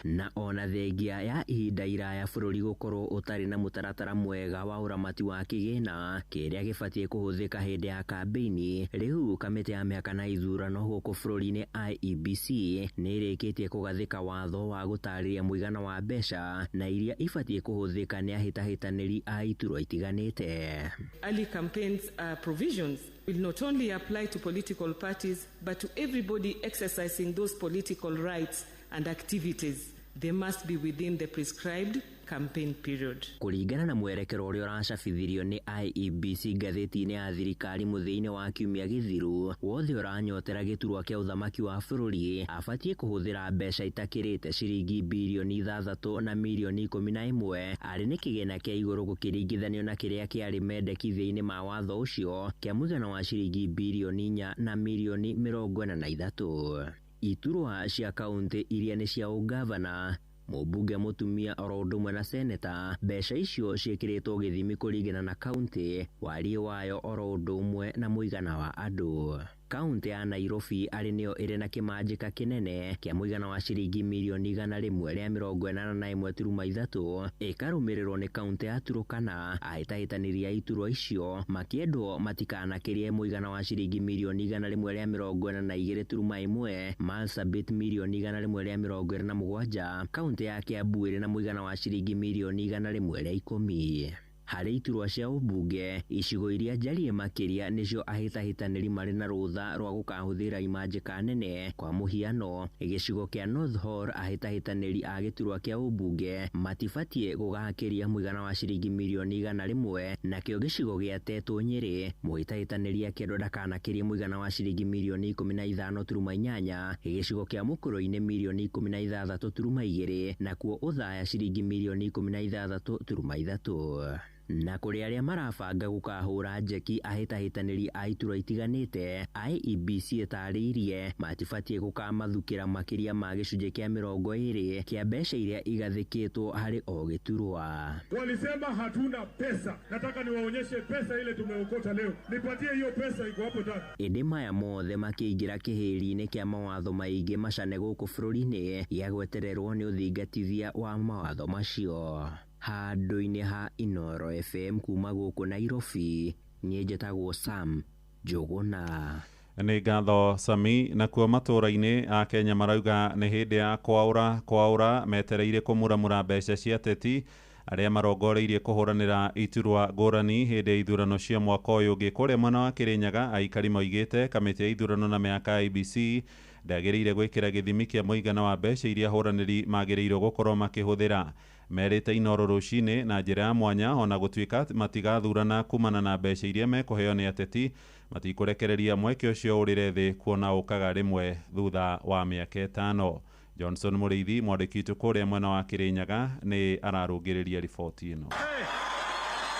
Na ona thengia ya ihinda iraya bũrũri gũkorwo ũtarĩ na mũtaratara mwega wa ũramati wa kĩgĩna kĩrĩa gĩbatiĩ kũhũthĩka hĩndĩ ya kambĩini, rĩu kamĩtĩ ya mĩhaka na ithurano gũkũ bũrũri-inĩ IEBC nĩ ĩrĩkĩtie kũgathĩka watho wa gũtarĩria mũigana wa mbeca na iria ibatiĩ kũhũthĩka nĩ ahĩtahĩtanĩri a iturwa itiganĩte. Early campaigns provisions will not only apply to political parties but to everybody exercising those political rights and activities. They must be within the prescribed campaign period. Kũringana na mwerekero ũrĩa ũracabithirio nĩ IEBC ngathĩti-inĩ ya thirikari mũthia-inĩ wa kiumia gĩthiru, wothe ũranyotera gĩturwa kĩa ũthamaki wa bũrũri abatiĩ kũhũthĩra mbeca itakĩrĩte ciringi birioni 6 na mirioni 11 arĩ nĩ kĩgĩna kĩa igũrũ gũkĩringithanio na kĩrĩa kĩarĩ mendekithia-inĩ ma watho ũcio kĩa mũigana wa ciringi birioni 4 na mirioni 43. Iturwa cia kaunti iria nĩ cia ũgavana, mũmbunge mũtumia oro ũndũ ũmwe na seneta, mbeca icio ciĩkĩrĩtwo gĩthimi kũringana na kaunti, wariĩ wayo oro ũndũ ũmwe na mũigana wa andũ. Kaunti ya Nairobi arĩ nĩyo ĩrĩ na kĩmanjĩka kĩnene kĩa mũigana wa ciringi mirioni 181.3 ĩkarũmĩrĩrwo nĩ kaunti ya Turkana. Ahĩtahĩtanĩri a iturwa icio makĩendwo matikanakĩrie mũigana wa ciringi mirioni 142.1, Marsabit mirioni 127, kaunti ya Kiambu ĩrĩ na mũigana wa ciringi mirioni 110. Harĩ iturwa cia ũmbunge, icigo iria njarie makĩria nĩcio ahĩtahĩtanĩri marĩ na rũtha rwa gũkahũthĩra imanjĩka nene. Kwa mũhiano, gĩcigo kĩa North Horr ahĩtahĩtanĩri a gĩturwa kĩa ũmbunge matibatiĩ gũgakĩria mũigana wa ciringi mirioni 100, nakĩo gĩcigo gĩa Tetũ Nyĩrĩ mũhĩtahĩtanĩri akĩendwo ndakanakĩrie mũigana wa ciringi mirioni 15.8, gĩcigo kĩa Mũkũrũ-inĩ mirioni 16.2, nakuo Othaya ciringi mirioni 16.3. Na kũrĩ arĩa marabanga gũkahũra njeki ahĩtahĩtanĩri a iturwa itiganĩte, IEBC ĩtarĩirie matibatiĩ gũkamathukĩra makĩria ma gĩcunjĩ kĩa 20 kĩa mbeca iria igathĩkĩtwo harĩ o gĩturwa. Walisema hatuna pesa. Nataka niwaonyeshe pesa ile tumeokota leo. Nipatie hiyo pesa iko hapo ndani. Ĩndĩ maya mothe makĩingĩra kĩhĩri-inĩ kĩa mawatho maingĩ macane gũkũ bũrũri-inĩ gĩa gwetererwo nĩ ũthingatithia wa mawatho macio. Handũ-inĩ ha Inooro FM kuma gũkũ Nairobi, niĩ njĩtagwo Sam Njũgũna. Nĩ ngatho Sami. Nakuo matũũra-inĩ a Kenya marauga nĩ hĩndĩ ya kwaũra metereire kũmuramura mbeca cia ateti arĩa marongoreirie kũhũranĩra iturwa ngũrani hĩndĩ ya ithurano cia mwaka ũyũ ũngĩ. Kũrĩa mwena wa Kĩrĩnyaga aikari moigĩte kamĩtĩ ya ithurano na mĩhaka ya IEBC ndagĩrĩire gwĩkĩra gĩthimi kĩa mũigana wa mbeca iria ahũranĩri magĩrĩirwo gũkorwo makĩhũthĩra. Merĩte Inooro rũcinĩ na njĩra ya mwanya ona gũtuĩka matigathurana kumana na mbeca iria mekũheo nĩ ateti, matikũrekereria mweke ũcio ũrĩre thĩ kuona ũkaga rĩmwe thutha wa mĩaka 5. Johnson Mũrĩithi, mwandĩki witũ kũrĩa mwena wa Kĩrĩnyaga, nĩ ararũngĩrĩria riboti ĩno.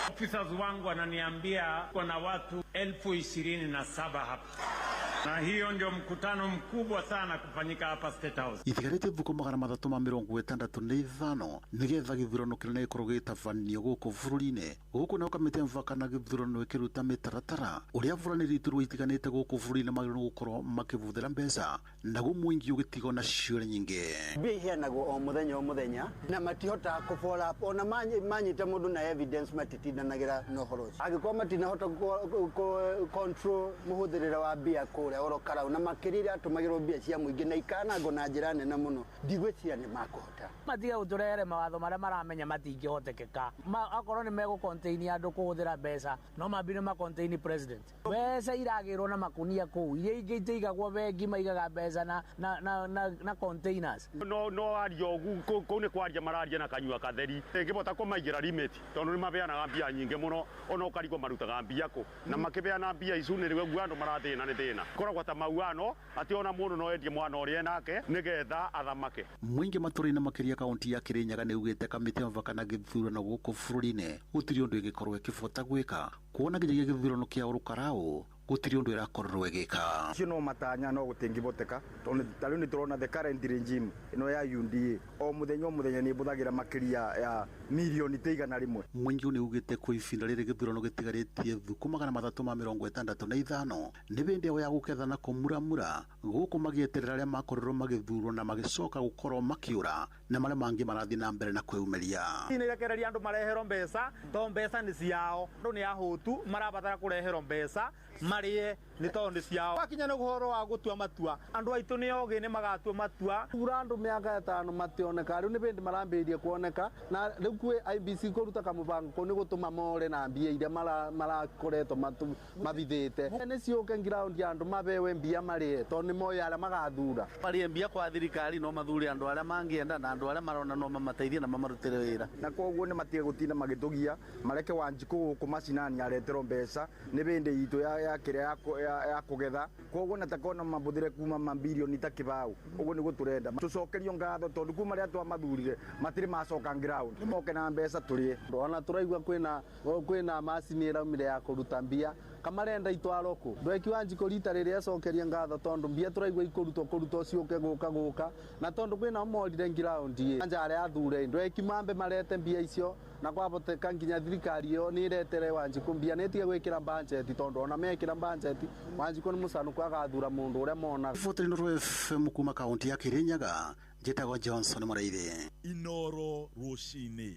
Officers wangu wananiambia kuna watu 27,000 hapa, na hiyo ndio mkutano mkubwa sana kufanyika hapa State House. Itigarĩte thukũ 365 nĩgetha gĩthurano kĩnene gĩkorwo gĩgĩtabanio gũkũ bũrũri-inĩ. Gũkũ nao kamĩtĩ ya mĩbaka na gĩthurano ĩkĩruta mĩtaratara ũrĩa aburanĩri iturwa itiganĩte gũkũ bũrũri-inĩ magĩrĩirwo gũkorwo makĩbũthĩra mbeca, naguo mũingĩ ũgĩtigwo na ciũria nyingĩ. Mbia iheanagwo o mũthenya o mũthenya na matihotaga kũ follow up, ona manyita mũndũ na evidence matitindanagĩra na ũhoro ũcio. Angĩkorwo matinahota control mũhũthĩrĩre wa mbia kũrĩa oro karau, na makĩria iria atũmagĩrwo mbia cia mũingĩ na ikanangwo na njĩra nene mũno, ndigwĩciria nĩ makũhota. Matige gũtũrehere mawatho marĩa maramenya matingĩhotekeka. Akorwo nĩ megũ contain andũ kũhũthĩra mbeca, no mambire ma contain president. Mbeca iragĩrwo na makunia kũu, iria ingĩ itaigagwo bengi, maigaga mbeca na containers. No aria ũguo kũu nĩ kwaria mararia na kanyua katheri, ĩngĩbota kũmaigĩra limit tondũ nĩ mabeanaga mbia nyingĩ mũno, ona ũkarigwo marutaga mbia kũ, na makĩbeana mbia icu nĩ rĩu andũ marathĩna nĩ thĩna. Koragwo ta mauano atĩ ona mũndũ no endie mwana ũrĩa enake nĩgetha athamake. Mũingĩ matũra-inĩ makĩria kaunti ya Kĩrĩnyaga nĩ ugĩte kamĩtĩ ya mĩbaka na gĩthurano gũkũ bũrũri-inĩ gũtirĩ ũndũ ĩngĩkorwo ĩkĩbota gwĩka, kuona nginyagia gĩthurano kĩa Ũrũkaraũ gũtirĩ ũndũ ĩrakorwo ĩgĩka. Icio no matanya no gũtingĩboteka tondũ ta rĩu nĩ tũrona the current regime ĩno ya UDA o mũthenya o mũthenya nĩ ĩbũthagĩra makĩria ya mirioni ta 100. Mũingĩ nĩ ugĩte kwĩ ibinda rĩrĩ gĩthurano gĩtigarĩtie thukũ 365 nĩ hĩndĩ yao ya gũketha na kũmuramura gũkũ magĩeterera arĩa makorirwo magĩthurwo na magĩcoka gũkorwo makĩũra na marĩa mangĩ marathiĩ na mbere na kwĩyumĩria. Nĩ rekereria andũ mareherwo mbeca to mbeca nĩ ciao, andũ nĩ ahũtu marabatara kũreherwo mbeca marĩe nĩ tondũ nĩ ciao. Wakinya nĩ ũhoro wa gũtua matua, andũ aitũ nĩ ogĩ nĩ magatua matua. Thura andũ mĩaka 5 mationeka, rĩu nĩ hĩndĩ marambĩrĩria kuoneka, na rĩu kwĩ IEBC kũruta kamũbango kũu nĩ gũtũma more na mbia iria marakoretwo mabithĩte. Nĩ ciũke ground ya andũ mabewe mbia marĩe tondũ nĩ moĩ arĩa magathura. Marĩe mbia kwa thirikari no mathure andũ arĩa mangĩenda na andũ arĩa marona no mamateithie na mamarutĩre wĩra. Na koguo nĩ matige gũtinda magĩtũgia, mareke Wanjikũ gũkũ macinani areterwo mbeca nĩ hĩndĩ itũ ya kĩrĩa ya kũgetha, koguo natakona mabũthĩre kuma mambirioni ta 20 ũguo nĩguo tũrenda. Tũcokerio ngatho tondũ kuma rĩrĩa twamathurire matirĩ macoka ground, nĩ moke na mbeca tũrĩe. Ona tũraigua kwĩna macini ĩraumire ya kũruta mbia, kamarenda itwarwo kũ. Ndweki Wanjikũ rita rĩrĩa acokeria ngatho tondũ mbia tũraigua ikũrutwo kũrutwo ciũke gũka gũka, na tondũ kwĩna morire ground ĩ anja arĩa athure ndweki mambe marete mbia icio, na kwaboteka nginya thirikari ĩyo nĩ ĩretere Wanjikũ mbia nĩ ĩtige gwĩkĩra budget tondũ ona mekĩra budget Wanjikũ nĩ mũcanũku agathura mũndũ ũrĩa monaga. Riboti Inooro FM kuma kaunti ya Kĩrĩnyaga, njĩtagwo Johnson Mũrĩithi. Inooro rũcinĩ.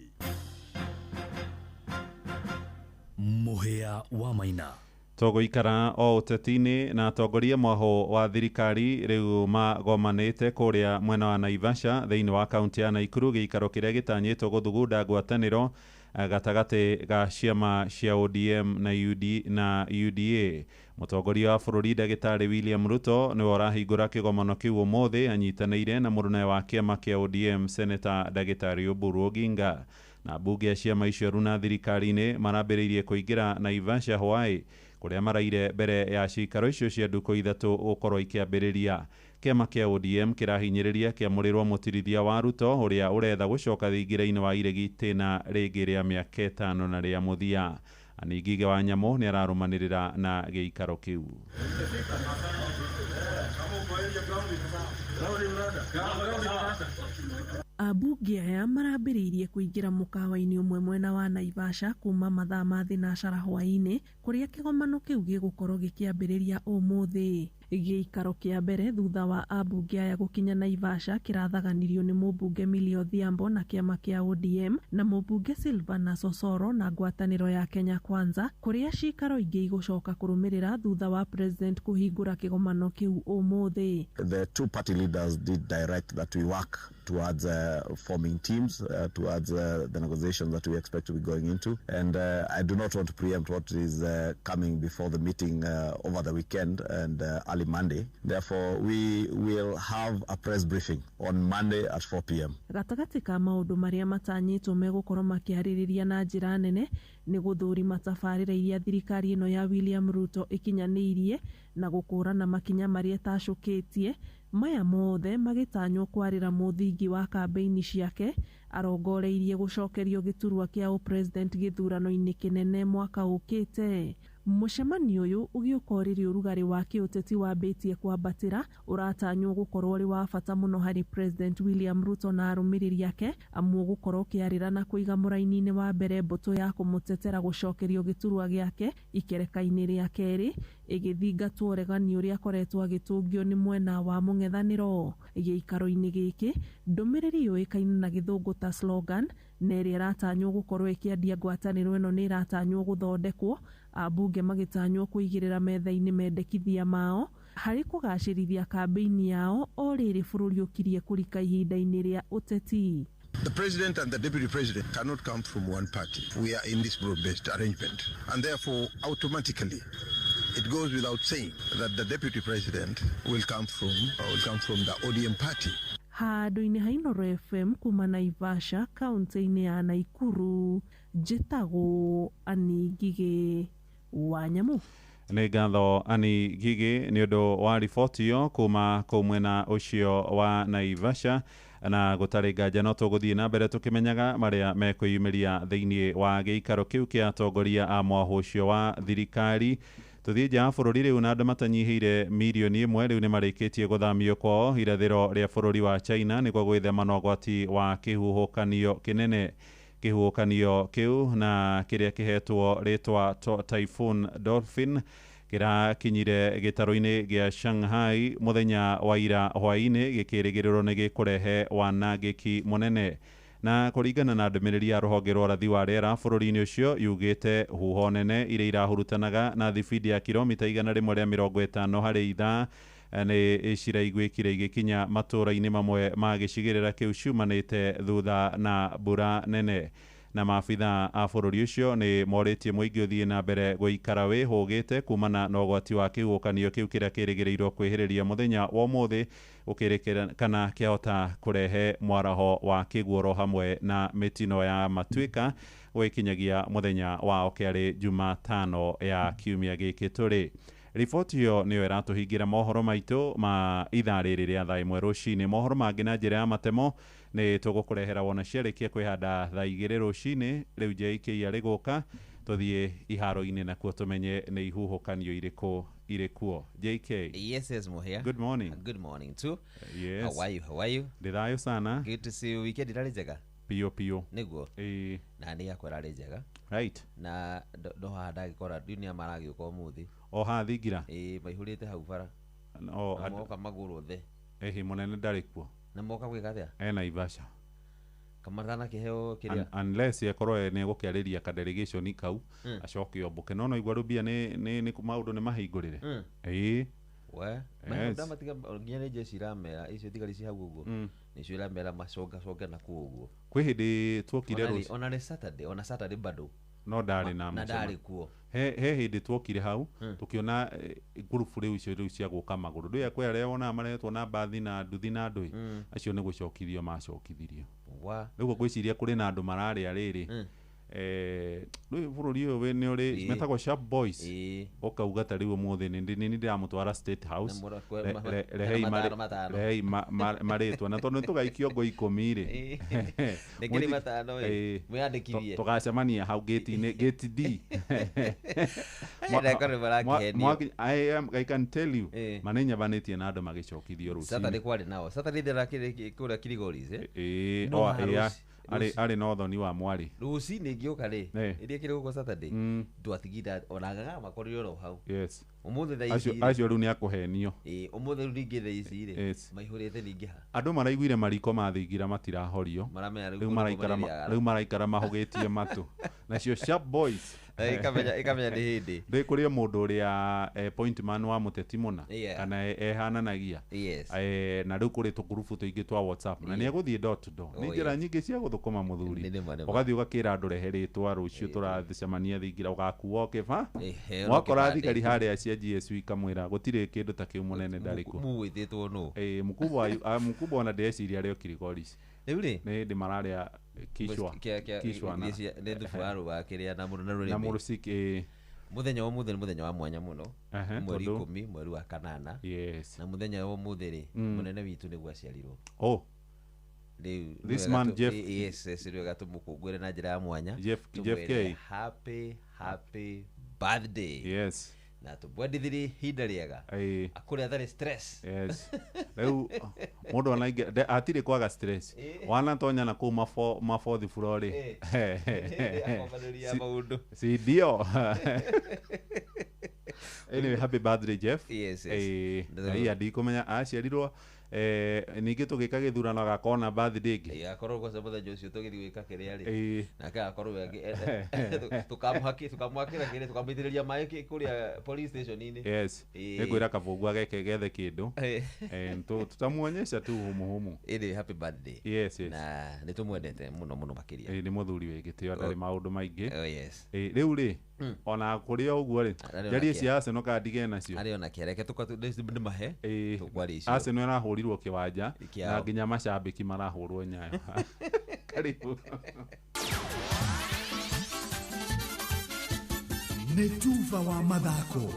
Mũhĩa wa Maina. Tũgũikara o ũteti-inĩ na atongoria mwaho wa thirikari rĩu magomanĩte kũrĩa mwena wa Naivasha thĩinĩ wa kaunti ya Naikuru, gĩikaro kĩrĩa gĩtanyĩtwo gũthugunda ngwatanĩro gatagatĩ ga ciama cia ODM na UD na UDA. Mũtongoria wa bũrũri ndagĩtarĩ William Ruto nĩwe ũrahingũra kĩgomano kĩu ũmũthĩ anyitanĩire na mũrũne wa kĩama kĩa ODM Seneta ndagĩtarĩ Oburu Oginga. Na mbunge ya ciama icio runa thirikari-inĩ marambĩrĩirie kũingĩra Naivasha Hawaii kũrĩa maraire mbere ya cikaro icio cia ndukũ ithatũ gũkorwo ikĩambĩrĩria. Kĩama kĩa ODM kĩrahinyĩrĩria kĩamũrĩrwo mũtirithia wa Ruto ũrĩa ũretha gũcoka thingira-inĩ wa iregi tĩna rĩngĩ rĩa mĩaka 5 na rĩa mũthia. Aningige wa Nyamũ nĩ ararũmanĩrĩra na gĩikaro kĩu. Ambunge aya marambĩrĩirie kũingĩra mũkawa-inĩ ũmwe mwena wa Naivasha kuma mathaa ma thinacara hwaĩ-inĩ kũrĩa kĩgomano kĩu gĩgũkorwo gĩkĩambĩrĩria ũmũthĩ. Gĩikaro kĩa mbere thutha wa ambunge aya gũkinya Naivasha kĩrathaganirio nĩ mũmbunge Millie Odhiambo na kĩama kĩa ODM na mũmbunge Silvana Sosoro na ngwatanĩro ya Kenya Kwanza kũrĩa cikaro ingĩ igũcoka kũrũmĩrĩra thutha wa president kũhingũra kĩgomano kĩu ũmũthĩ. The two party leaders did direct that we work towards forming teams, towards the negotiations that we expect to be going into. And I do not want to preempt what is coming before the meeting over the weekend and early Monday. Therefore, we will have a press briefing on Monday at 4 p.m. Gatagatĩ ka maũndũ marĩa matanyĩtwo megũkorwo makĩarĩrĩria na njĩra nene nĩ gũthũrima tabarĩra iria thirikari ĩno ya William Ruto ĩkinyanĩirie na gũkũrana makinya marĩa ĩtacũkĩtie. Maya mothe magĩtanywo kwarĩra mũthingi wa kambĩini ciake arongoreirie gũcokerio gĩturwa kĩa ũpresident gĩthurano-inĩ kĩnene mwaka ũkĩte. Mũcemanio ũyũ ũgĩũka ũrĩrĩ ũrugarĩ wa kĩũteti wambĩtie kwambatĩra ũratanywo gũkorwo ũrĩ wa bata mũno harĩ President William Ruto na arũmĩrĩri ake amu ũgũkorwo ũkĩarĩra na kũiga mũraini-inĩ wa mbere mbũtũ ya kũmũtetera gũcokerio gĩturwa gĩake ikereka-inĩ rĩa kerĩ ĩgĩthingatwo ũregani ũrĩa akoretwo agĩtũngio nĩ mwena wa mũng'ethanĩro. Gĩikaro-inĩ gĩkĩ ndũmĩrĩri yũĩkaine na gĩthũngũ ta slogan na ĩrĩa ĩratanywo gũkorwo ĩkĩendia ngwatanĩro ĩno nĩ ĩratanywo gũthondekwo ambunge magĩtanywo kũigĩrĩra metha-inĩ mendekithia mao harĩ kũgacĩrithia kambĩini yao o rĩrĩ bũrũri ũkirie kũrika ihinda-inĩ rĩa ũteti. The president and the deputy president cannot come from one party. We are in this broad-based arrangement, and therefore automatically it goes without saying that the deputy president will come from the ODM party. Handũ-inĩ ha Inooro FM kuma Naivasha kaunti-inĩ ya Nakuru njĩtagwo Annie Ngigĩ wa Nyamũ. Nĩ ngatho Annie Ngigĩ nĩ ũndũ wa riboti ĩyo kuma kũu mwena ũcio wa Naivasha. Na gũtarĩ nganja no tũgũthiĩ na mbere tũkĩmenyaga marĩa mekwĩyumĩria thĩinĩ wa gĩikaro kĩu kĩa atongoria a mwahũ ũcio wa thirikari. Tũthiĩ nja ya bũrũri rĩu na andũ matanyihĩire mirioni 1 rĩu nĩ marĩkĩtie gũthamio kwao irathĩro rĩa bũrũri wa China nĩguo gwĩthema na ũgwati wa kĩhuhũkanio kĩnene. Kĩhuhũkanio kĩu na kĩrĩa kĩhetwo rĩtwa Typhoon Dolphin kĩrakinyire gĩtarũ-inĩ gĩa Shanghai mũthenya wa ira hwaĩ-inĩ gĩkĩrĩgĩrĩrwo nĩ gĩkũrehe wanangĩki mũnene. Na kũringana na ndũmĩrĩri ya rũhonge rwa ũrathi wa rĩera bũrũri-inĩ ũcio yugĩte huho nene iria irahurutanaga na thibindi ya kilomita 150 harĩ ithaa nĩ ciraiguĩkire igĩkinya matũũra-inĩ mamwe ma gĩcigĩrĩra kĩu ciumanĩte thutha na mbura nene. Na maabitha a bũrũri ũcio nĩ morĩtie mũingĩ ũthiĩ na mbere gũikara wĩhũgĩte kumana na ũgwati wa kĩhuhũkanio kĩu kĩrĩa kĩrĩgĩrĩirwo kwĩhĩrĩria mũthenya wa ũmũthĩ ũkĩrĩkĩra kana kĩahota kũrehe mwaraho wa kĩguoro hamwe na mĩtino ya matuĩka gwĩkinyagia mũthenya wa kerĩ Jumatano ya kiumia gĩkĩ tũrĩ. Riboti ĩyo nĩyo ĩratũhingĩra mohoro maitũ ma ithaa rĩrĩ rĩa thaa 1 rũcinĩ. Mohoro mangĩ na njĩra ya matemo nĩ tũgũkũrehera wona ciarĩkia kwĩhanda thaa 2 rũcinĩ. Rĩu JK arĩ gũka tũthiĩ iharo-inĩ nakuo tũmenye nĩ ihuhũkanio irĩkũ irĩ kuo. JK. Yes, yes, Muhia. Good morning. Good morning too. Yes. How are you? How are you? Ndĩ thayũ sana. Good to see you. Weekend ĩrarĩ njega? Piũ piũ. Nĩguo. Ĩĩ. Na nĩ yakwa ĩrarĩ njega. Right. Na ndo haha ndagĩkora dunia maragĩũka ũmũthĩ. O haha thingira? Ĩĩ, maihũrĩte hau bara. O na moka magũrũ othe. Ĩhĩ, mũnene ndarĩ kuo. Na moka gwĩka atĩa? E Naivasha. Kamatana kĩheo kĩrĩa? Unless akorwo nĩ egũkĩarĩria ka delegation kau acoke ombũke. No no igua rubia nĩ maũndũ nĩ mahingũrĩre. Ĩĩ. We ndamatiga nginya nĩ jeshi iramera icio thigari ci hau ũguo nĩcio iramera macoga coge na kũu ũguo. Kwĩ hĩndĩ tuokire rũciũ ona nĩ Saturday, ona Saturday bado no ndarĩ na ndarĩ kuo. He hĩndĩ tuokire hau tukiona ngurubu rĩu icio rĩu cia gũka magũrũ ndũya kwĩ arĩa wonaga marehetwo na mbathi na nduthi na andũ acio nĩ gũcokithio macokithirio. Rĩu ngwĩciria kũrĩ na andũ mararĩa rĩrĩ rĩu bũrũri ũyũ nĩ ũrĩ metagwo sharp boys ũkauga ta rĩu ũmũthĩ nĩ ndĩramũtwara State House rehei marĩtwa na tondũ nĩtũgaikio ngo 10 rĩ tũgacemania hau gate-inĩ gate D. I can tell you ma nĩnyabanĩtie na andũ magĩcokithio rũcinĩ. Saturday kwarĩ nao Saturday ndĩrakĩrĩ kũrĩa Kiligoris arĩ na ũthoni wa mwarĩ rũcinĩ ngĩũka rĩ ĩrĩa kĩrĩ gũkũ Saturday ndwatigire ona ng'ang'a makorirwo oro hau. Yes. Ũmũthĩ thaa ici acio rĩu nĩ akũhenio. Ũmũthĩ rĩu ningĩ thaa ici rĩ maihũrĩte ningĩ ha andũ maraiguire mariko ma thingira matirahorio rĩu maraikara mahũgĩtie matũ nacio sharp boys ikamenya nĩ hĩndĩ ndĩ kũrĩ o mũndũ ũrĩa point man wa mũteti mũna kana ehananagia na rĩu kũrĩ tũgurubu tũingĩ twa WhatsApp na nĩ egũthiĩ door to door nĩ njĩra nyingĩ cia gũthũkũma mũthuri ũgathiĩ ũgakĩra andũ rehe rĩtwa rũciũ tũracemania thingira ũgakua ũkĩba wakora thigari harĩa cia GSU ikamwĩra gũtirĩ kĩndũ ta kĩu mũnene ndarĩ kuo mũgwĩtĩtwo nũ mkubwa ona ndĩreciria arĩ o Kiligoris rĩu rĩ nĩ hĩndĩ mararĩa kishwa kishwa na nĩ thubu wa rũa kĩrĩa na mũrũ na rũrĩmĩ na mũrũciki. Mũthenya wa ũmũthĩ nĩ mũthenya wa mwanya mũno mweri 10 mweri wa kanana. Yes. Na mũthenya wa ũmũthĩ rĩ mũnene witũ nĩguo aciarirwo. Oh. Rĩu this man Jeff yes rĩu gatũmũkũngũĩre na njĩra ya mwanya Jeff K happy happy birthday. Yes. Na tũmwendithirie ihinda rĩega akũrĩa atarĩ stress. Yes. Rĩu mũndũ ona atirĩ kwaga stress wanatonya na kũu mabothi floor rĩ akomanĩria maũndũ si ndio. Anyway, happy birthday Jeff. Yes, yes. Ngai andikũmenya aciarirwo ningĩ tũgĩka gĩthurano agakona birthday ĩngĩ akorwo kwa mũthenya ũcio tũgĩthiĩ gwĩka kĩrĩa rĩ nake agakorwo tũkamũhakĩra kĩrĩa tũkamũitĩrĩria maĩ kũrĩa police station-inĩ. Yes. Nĩngwĩra Kabũngũ ageke gethe kĩndũ tutamuonyesha tu humuhumu. Ĩrĩ happy birthday. Yes, yes. Na nĩtũmwendete mũno mũno makĩria. Nĩ mũthuri wĩ gĩtĩo ndarĩ maũndũ maingĩ. Oh yes. Rĩu rĩ ona kũrĩ o ũguo rĩ njarie cia Arsenal kana ndige nacio arĩ ona kĩareke tũmahe tũkwaria icio. Arsenal ĩrahũrirwo kĩwanja na nginya macambĩki marahũrwo Nyayo. Karibu. Nĩ tuba wa mathako.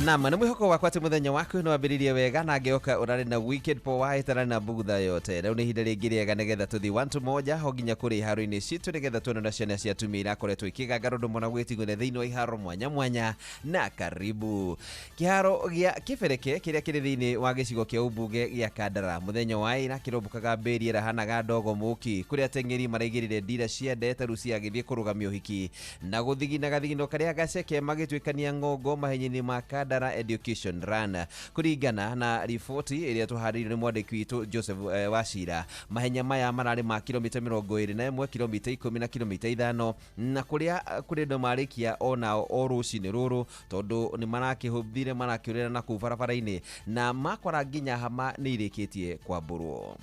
Nama nĩ mwĩhoko wakwa atĩ mũthenya waku nĩ wambĩrĩirie wega na ngĩoka ũrarĩ na weekend poa ĩtarĩ na bugutha yote. Rĩu nĩ ihinda rĩngĩ rĩega nĩgetha tũthiĩ 1 to 1 ho nginya kũrĩ iharo-inĩ citũ nĩgetha tuone na ciana cia atumia irakoretwo ikĩganga rũndũ mũna gwĩtigwĩra thĩinĩ wa iharo mwanya mwanya. Na karibu kĩharo gĩa Kĩbereke kĩrĩa kĩrĩ thĩinĩ wa gĩcigo kĩa ũmbunge gĩa Kandara mũthenya wa ira kĩrombũkaga mbĩri ĩrahanaga ndogo mũki kũrĩa ateng'eri maraigĩrĩre ndira cia ndeta rũci agĩthiĩ kũrũgamia ũhiki na gũthigina gathigino karĩa gaceke magĩtuĩkania ng'ongo mahenya-inĩ ma Kandara Education Run kũringana na riboti ĩrĩa tũharĩirio nĩ mwandĩki witũ Joseph Wachira. Mahenya maya mararĩ ma kilomita 21 kilomita 10 na kilomita 5 na kũrĩa kũrĩ andũ marĩkia onao o rũcinĩ rũrũ tondũ nĩ marakĩhũthire marakĩũrĩra na kũu barabara-inĩ na makora nginya hama nĩ irĩkĩtie kwambũrwo.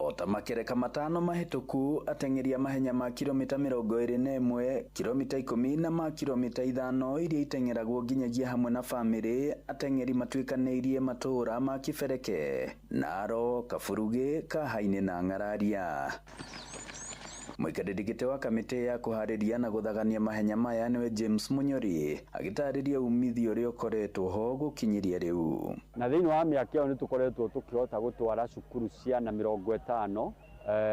Ota makereka matano mahĩtũku ateng'eria mahenya ma kilomita 21 kilomita 10 na ma kilomita 5 iria iteng'eragwo nginyagia hamwe na famĩlĩ ateng'eri matuĩkanĩirie matũũra ma Kĩbereke, Naro, Kaburugi, Kahainĩ na Ng'araria. Mũikarĩri gĩtĩ wa kamĩtĩ ya kũharĩria na gũthagania mahenya maya nĩwe James Munyori agĩtarĩria umithio ũrĩa ũkoretwo ho gũkinyĩria rĩu. Na thĩinĩ wa mĩaka ĩyo nĩ tũkoretwo tũkĩhota gũtwara cukuru ciana 50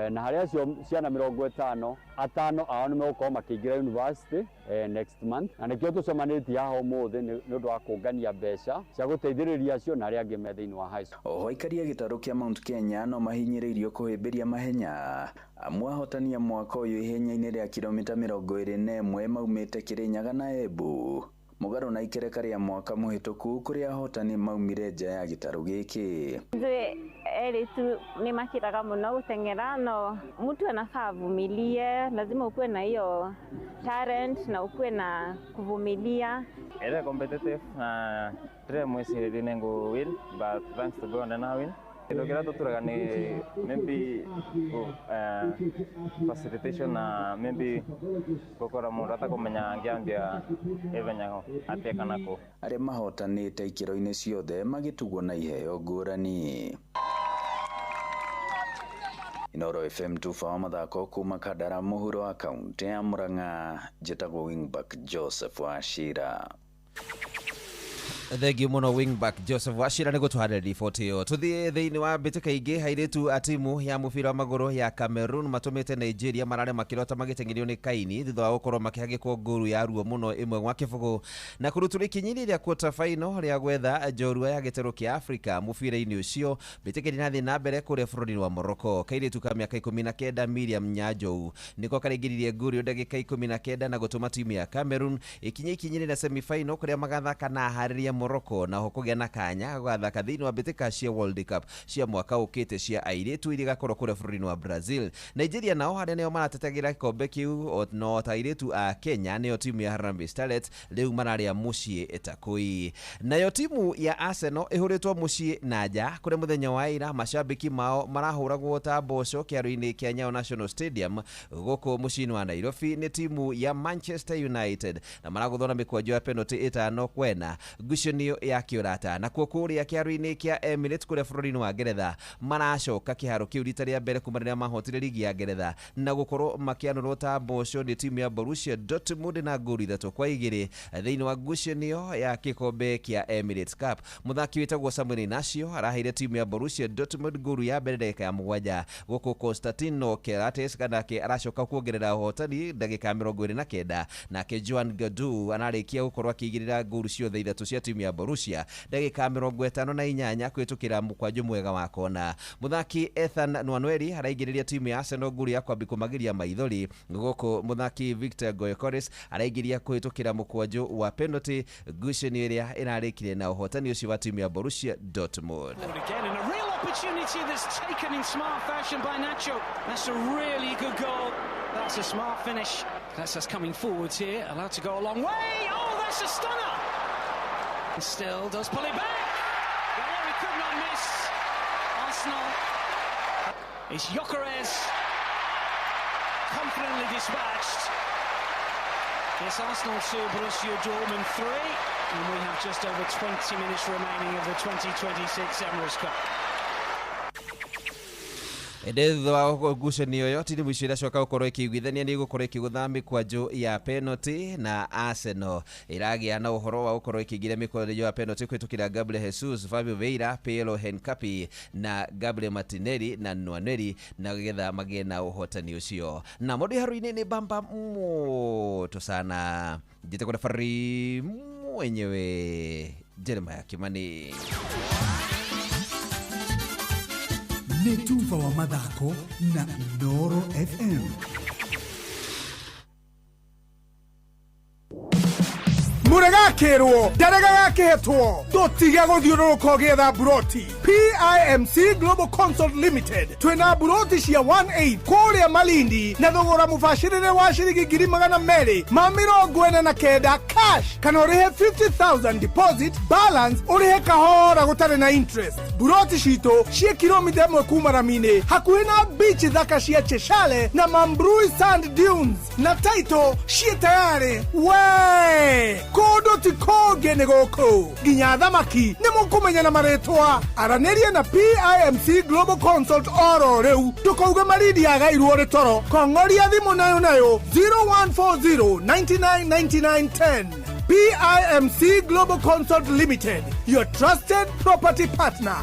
na harĩa acio ciana 50 atano ao nĩ megũkorwo makĩingĩra university next month, na nĩkĩo tũcemanĩtie haha ũmũthĩ nĩ ũndũ wa kũngania mbeca cia gũteithĩrĩria acio na arĩa angĩ me thĩinĩ wa high school. Oho aikaria gĩtarũ kĩa Mount Kenya no mahinyĩrĩirio kũhĩmbĩria mahenya amwe ahotania mwaka ũyũ ihenya-inĩ rĩa kilomita 21 maumĩte Kĩrĩnyaga na Embu mũgarũ na ikereka rĩa mwaka mũhĩtũku kũrĩa ahotani maumire nja ya gĩtarũ gĩkĩ. Ithuĩ Eritu nĩ makĩraga mũno gũteng'era, no mtu anafaa avumilie, lazima ukuwe na hiyo talent na ukuwe na kuvumilia. Ere competitive na ndĩrĩ mwĩcirĩrie nĩ ngũ win, but thanks to God na win. Kĩndũ kĩrĩa tũturaga nĩ maybe facilitation na maybe gũkorwo mũndũ atakũmenya angĩambia ithenya atĩa kana kũ. Arĩa mahotanĩte ikĩro-inĩ ciothe magĩtugwo na iheo ngũrani. Inooro FM tuba wa mathako kuma Kandara mũhuro wa kaunti ya Murang'a, njĩtagwo wingback Joseph Wachira. Thengiũ mũno wingback Joseph Wachira nĩ gũtũharĩria riboti ĩyo. Tũthiĩ thĩinĩ wa mbĩtĩka ingĩ. Airĩtu a timu ya mũbira wa magũrũ ya Cameroon matũmĩte Nigeria marare makĩrota magĩteng'erio nĩ Kaini thutha wa gũkorwo makĩhagĩkwo ngũru ya ruo mũno 1-0 na kũrutũra ikinya-inĩ rĩa quarter final rĩa gwetha njorua ya gĩtarũ kĩa Africa mũbira-inĩ ũcio. Mbĩtĩka ĩrathiĩ na mbere kũrĩa bũrũri-inĩ wa Morocco. Kairĩtu ka mĩaka 19 Miriam Nyanjou nĩko karaingĩririe ngũru ndagĩka 19 na gũtũma timu ya Cameroon ikinye ikinya-inĩ rĩa semi final kũrĩa magathaka na aharĩria Morocco na ho kũgĩa na kanya gũgathaka thĩinĩ wa mbĩtĩka cia World Cup cia mwaka ũkĩte cia airĩtu iria igakorwo kũrĩa bũrũri-inĩ wa Brazil. Nigeria nao harĩa nĩo maratetagĩra gĩkombe kĩu, no ta airĩtu a Kenya nĩo timu ya Harambee Starlets rĩu mararĩa mũciĩ ĩtakũi. Nayo timu ya Arsenal ĩhũrĩtwo mũciĩ na nja kũrĩa mũthenya wa ira macambĩki mao marahũragwo ta mboco kĩaro-inĩ kĩa Nyayo National Stadium gũkũ mũciĩ-inĩ wa Nairobi nĩ timu ya Manchester United na maragũthwo na mĩkwanjo ya penalty 5-4 ngucanio ya kĩũrata. Nakuo kũrĩa kĩaro-inĩ kĩa Emirates kũrĩa bũrũri-inĩ wa Ngeretha maracoka kĩharo kĩu rita rĩa mbere kuma rĩrĩa mahotire ligi ya Ngeretha na gũkorwo makĩanũrwo ta mboco nĩ timu ya Borussia Dortmund na ngũru 3-2 thĩinĩ wa ngucanio ya gĩkombe kĩa Emirates Cup. Mũthaki wĩtagwo Samuel Inacio araheire timu ya Borussia Dortmund ngũru ya mbere ndagĩka ya 7 gũkũ Constantino Kerates nake aracoka kuongerera ũhotani ndagĩka 29 nake Joan Gadu anarĩkia gũkorwo akĩigĩrĩra ngũru ciothe 3 cia timu ya Borussia ndagĩka 58 kũhĩtũkĩra mũkwanjũ mwega wa kona. Mũthaki Ethan Nwaneri araingĩrĩria timu ya Arsenal ngũru ya kwambi kũmagiria maithori gũkũ mũthaki Victor Gyökeres araingĩria kũhĩtũkĩra mũkwanjũ wa penalty ngucanio ĩrĩa ĩrarĩkire na ũhotani ũcio wa timu ya Borussia Dortmund. Again, and a real opportunity that's taken in smart fashion by Nacho. That's a really good goal. That's a smart finish. That's us coming forwards here, allowed to go a long way. Oh, that's a stunner. And still does pull it back. Well, he could not miss. Arsenal. It's Gyökeres. Confidently dispatched. It's Arsenal 2, Borussia Dortmund 3. And we have just over 20 minutes remaining of the 2026 Emirates Cup. Ĩndĩ thutha wa ngucanio ĩyo timu icio iracoka gũkorwo ĩkĩiguithania nĩ ĩgũkorwo ĩkĩgũtha mĩkwanjũ ya penalty na Arsenal ĩragĩa na ũhoro wa gũkorwo ĩkĩingĩria mĩkwanjũ ya penalty kũhĩtũkĩra Gabriel Jesus, Fabio Vieira, Piero Hincapié na Gabriel Martinelli na Nwaneri na getha magĩe na ũhotani ũcio. Na mũndũ iharo-inĩ nĩ bamba moto sana njĩtagwo referee mwenyewe Jeremiah Kimani. Nĩ tuba wa mathako na Inooro FM. Mũregakĩrwo ndarega gakĩhetwo tũtige gũthiũrũrũka ũgĩetha mburoti. PIMC Global Consult Limited twĩna mburoti cia 18 kũrĩa Malindi na thogora mũbacĩrĩre wa ciringi 249,000 cash kana ũrĩhe 50,000 deposit balance ũrĩhe kahora gũtarĩ na interest. Mburoti citũ ciĩ kilomita 1 kuma rami-inĩ hakuhĩ na beach thaka cia Cheshale na Mambrui Sand Dunes na title ciĩ tayarĩ we kũndũ ti kũngĩ nĩ gũkũ nginya thamaki nĩ mũkũmenya na marĩtwa. Aranĩria na PIMC Global Consult oro rĩu ndũkauge Malindi yagairwo rĩ toro kong'oria thimũ nayo nayo 0140 99 99 10. PIMC Global Consult Limited, your trusted property partner.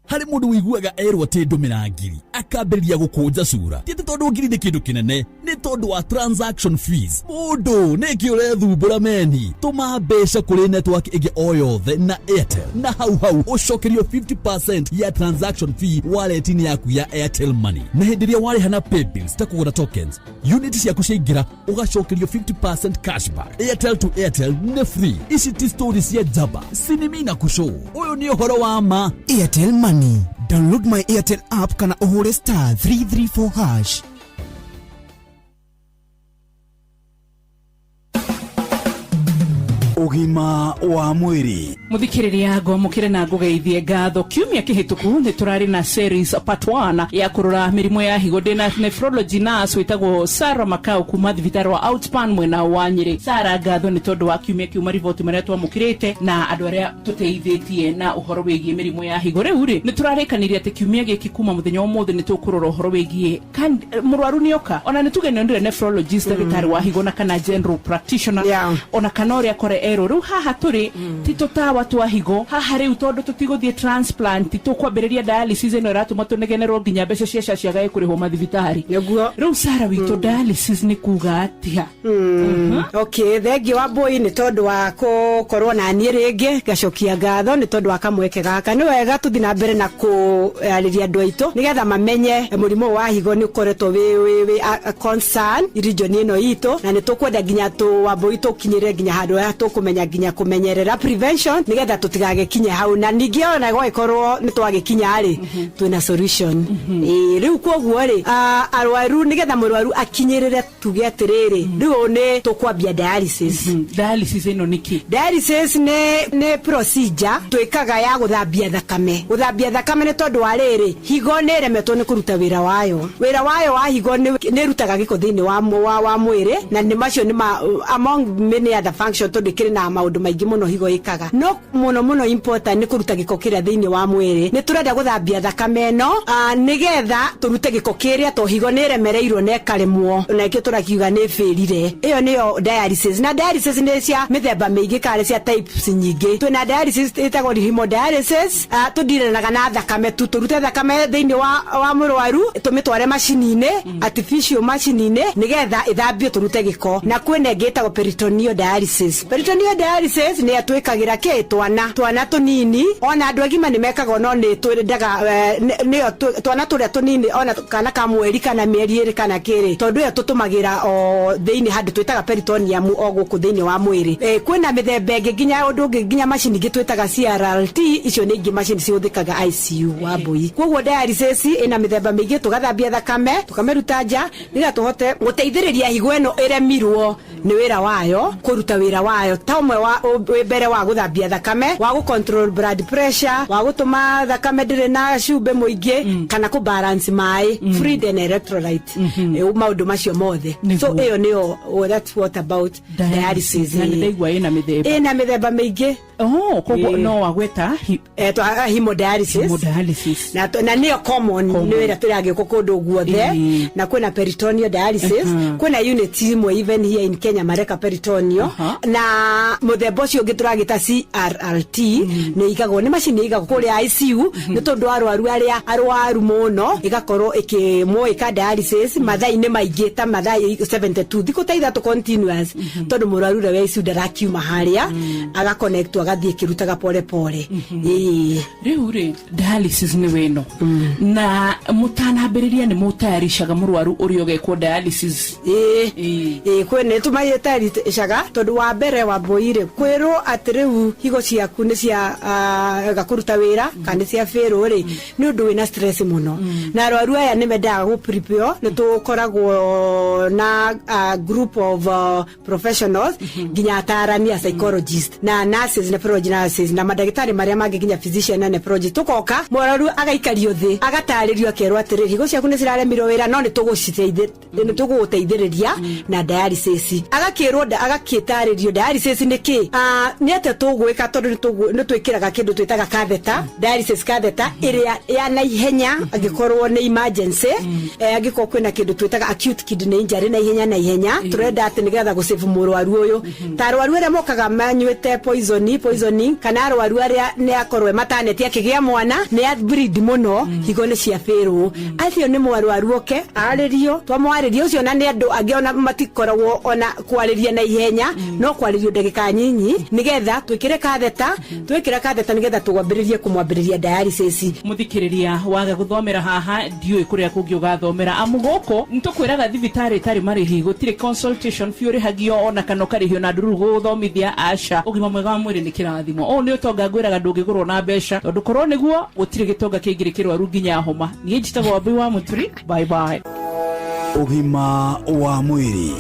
Harĩ mũndũ ũiguaga erwo atĩ ndũmĩra ngiri akambĩrĩria gũkũnja cura. Ti atĩ tondũ ngiri nĩ kĩndũ kĩnene, nĩ tondũ wa transaction fees. Mũndũ nĩkĩ ũrethumbũra meni? Tũma mbeca kũrĩ network ĩngĩ o yothe na Airtel na hau hau ũcokerio 50% ya transaction fee wallet-inĩ yaku ya Airtel Money. Na hĩndĩ ĩrĩa warĩha na paybills ta kũgũra tokens, unit ciaku ciaingĩra ũgacokerio 50% cashback. Airtel to Airtel nĩ free. Ici ti story cia njamba, sinimi na kushow. Ũyũ nĩ ũhoro wa ma. Airtel Money. Download my Airtel app kana ũhũre star 334 hash. Ũgima wa mwĩrĩ. Muthikiriria, ngwamukire na ngugeithie ngatho. Kiumia kihituku ni turari na series part 1 ya kurora mirimu ya higo. Ndina nephrology nurse witagwo Sarah Makau kuma thibitari wa Outspan mwena wa Nyeri. Sarah, ngatho ni tondu wa kiumia kiu, mariboti maria twamukirite na andu aria tuteithĩtie na uhoro wigie mirimu ya higo. Riu ri ni turarikanirie ati kiumia giki kuma muthenya umuthi ni tukurora uhoro wigie murwaru nioka ona ni tuge nĩ nephrologist, ndagĩtarĩ wa higo, na kana general practitioner, ona kana ũrĩa kore erwo. Rĩu haha tũrĩ ti tũtawa twa higo haha rĩu, tondũ tũtigũthiĩ transplant, tũkwambĩrĩria dialysis ĩno ĩratũma tũnegenerwo nginya mbeca cia SHA ciagae kũrĩhwo mathibitarĩ. Nĩguo. Rĩu Sara witũ, dialysis nĩ kuga atĩa? Okay, thengiũ wa Mbui nĩ tondũ wa gũkorwo na niĩ rĩngĩ. Ngacokia ngatho nĩ tondũ wa kamweke gaka. Nĩ wega tũthiĩ na mbere na kũarĩria andũ aitũ nĩgetha mamenye mũrimũ wa higo nĩ ũkoretwo wĩ a concern region ĩno itũ, na nĩ tũkwenda nginya tũ Wambui tũkinyĩre nginya handũ harĩa tũkũmenya nginya kũmenyerera prevention nĩgetha tũtigagĩkinye hau, na ningĩ ona gwagĩkorwo nĩ twagĩkinya rĩ, twĩna solution. Ĩĩ, rĩu koguo rĩ, arwaru, nĩgetha mũrwaru akinyĩrĩre tuge atĩrĩrĩ, rĩu ũyũ nĩ tũkwambia dialysis. Dialysis ĩno nĩ kĩ? Dialysis nĩ procedure twĩkaga ya gũthambia thakame. Gũthambia thakame nĩ tondũ wa rĩrĩ, higo nĩ ĩremetwo nĩ kũruta wĩra wayo. Wĩra wayo wa higo nĩ ĩrutaga gĩko thĩinĩ wa mwĩrĩ, na nĩ macio nĩ ma among many other function, tondũ ĩkĩrĩ na maũndũ maingĩ mũno higo ĩkaga, no mũno mũno important nĩ kũruta gĩko kĩrĩa thĩinĩ wa mwĩrĩ. Nĩ tũrenda gũthambia thakame ĩno nĩgetha tũrute gĩko kĩrĩa, to higo nĩ ĩremereirwo na ĩkaremwo, na ĩkĩo tũrakiuga nĩ ĩbĩrire. Ĩyo nĩyo dialysis. Na dialysis nĩ cia mĩthemba mĩingĩ kana cia types nyingĩ. Twĩna dialysis ĩtagwo hemodialysis. Tũndiranaga na thakame tu, tũrute thakame thĩinĩ wa mũrwaru, tũmĩtware macini-inĩ, artificial macini-inĩ, nĩgetha ĩthambio tũrute gĩko. Na kwĩna ĩngĩ ĩtagwo peritoneal dialysis. Peritoneal dialysis nĩ twĩkagĩra kĩ twana tũnini, ona andũ agima nĩ mekagwo, no nĩ twendaga nĩyo twana tũrĩa tũnini, ona kana ka mweri kana mĩeri 2 kana kĩrĩ, tondũ ĩyo tũtũmagĩra o thĩinĩ handũ twĩtaga peritoneum o gũkũ thĩinĩ wa mwĩrĩ. Kwĩna mĩthemba ĩngĩ, nginya ũndũ ũngĩ, nginya macini ingĩ twĩtaga CRRT. Icio nĩ ingĩ macini cihũthĩkaga ICU wa Mbui. Koguo dialysis ĩna mĩthemba mĩingĩ, tũgathambia thakame tũkamĩruta nja nĩgetha tũhote gũteithĩrĩria higo ĩno ĩremirwo nĩ wĩra wayo kũruta wĩra wayo, ta ũmwe wa wĩ mbere wa gũthambia thakame, wa gũ control blood pressure, wa gũtũma thakame ndĩrĩ na cumbĩ mũingĩ, kana kũ balance maĩ, fluid and electrolyte. Maũndũ macio mothe. So ĩyo nĩyo, oh, that's what about dialysis. Na nĩ ndaigua ĩna mĩthemba. Ĩna mĩthemba mĩingĩ. Oh, koguo no wagweta hemodialysis. Hemodialysis. Na nĩyo common, nĩ ĩrĩa tũragĩkwo kũndũ guothe. Na kwĩna peritoneal dialysis. Kwĩna unit imwe even here in Kenya mareka peritoneal. Na mũthemba ũcio ũngĩ tũragĩta CRRT nĩ igagwo, nĩ macini igagwo kũrĩa ICU nĩ tondũ arwaru arĩa arwaru mũno, ĩgakorwo ĩkĩmũĩka dialysis mathaa-inĩ maingĩ ta mathaa 72, thikũ ta 3 continuous, tondũ mũrwaru ũrĩa wĩ ICU ndarakiuma harĩa, agaconnectwo agathiĩ ĩkĩrutaga pole pole. Ĩĩ. Rĩu rĩ, dialysis nĩ wĩno, na mũtanambĩrĩria nĩ mũtayarishaga mũrwaru ũrĩa ũgekwo dialysis? Ĩĩ, kwĩ nĩ tũmayĩtayarishaga, tondũ wa mbere wa Mbui-rĩ, kwĩrwo atĩ rĩu higo ciaku nĩ cia gakũruta wĩra kana nĩ cia bĩrwo rĩ, nĩ ũndũ wĩna stress mũno. Na arwaru aya nĩ mendaga gũ prepare. Nĩ tũkoragwo na group of professionals, nginya atarani a psychologist na nurses, nephrology nurses, na mandagĩtarĩ marĩa mangĩ, nginya physician na nephrologist. Tũkoka, mũrwaru agaikario thĩ, agatarĩrio, akerwo atĩrĩrĩ, higo ciaku nĩ ciraremirwo wĩra, no nĩ tũgũgũteithĩrĩria na dialysis. Agakĩrwo agakĩtarĩrio dialysis nĩ kĩ, nĩ atĩa tũgwĩka, tondũ nĩ twĩkĩraga kĩndũ twĩtaga catheter, dialysis catheter ĩrĩa ya naihenya angĩkorwo nĩ emergency, angĩkorwo kwĩna kĩndũ twĩtaga acute kidney injury, na ihenya na ihenya tũrenda atĩ nĩgetha gũsave mũrwaru ũyũ, ta arwaru arĩa mokaga manyuĩte poison. poisoning kana arwaru arĩa nĩ akorwe maternity akĩgĩa mwana nĩ a bleed mũno, higo nĩ cia fail. Acio nĩ mwarwaru oke arĩrio, twamwarĩria ũcio, na nĩ andũ angĩ ona matikoragwo ona kwarĩria na ihenya, no kwarĩrio ndagĩka nyinyi nĩgetha twĩkĩre catheter, twĩkĩra catheter nĩgetha tũgwambĩrĩrie kũmwambĩrĩria dialysis. Muthikiriria, waga guthomera haha, ndiũĩ kuria kũngĩ ũgathomera, amu gũkũ nĩtũkwĩraga thibitarĩ ĩtarĩ marĩhi, gũtirĩ consultation fee ũrĩhagio ona kana ũkarĩhio na ndũruru gũgũthomithia. Aca, ũgima mwega wa mwĩrĩ nĩ kĩrathimo. Ũũ nĩ ũtonga ngwĩraga ndũngĩgũrwo na mbeca, tondũ korwo nĩguo gũtirĩ gĩtonga kĩngĩrĩ kĩrwaru nginya homa. Niĩ njĩtagwo Wambui wa Mũturi. Bye bye. Ũgima wa mwĩrĩ.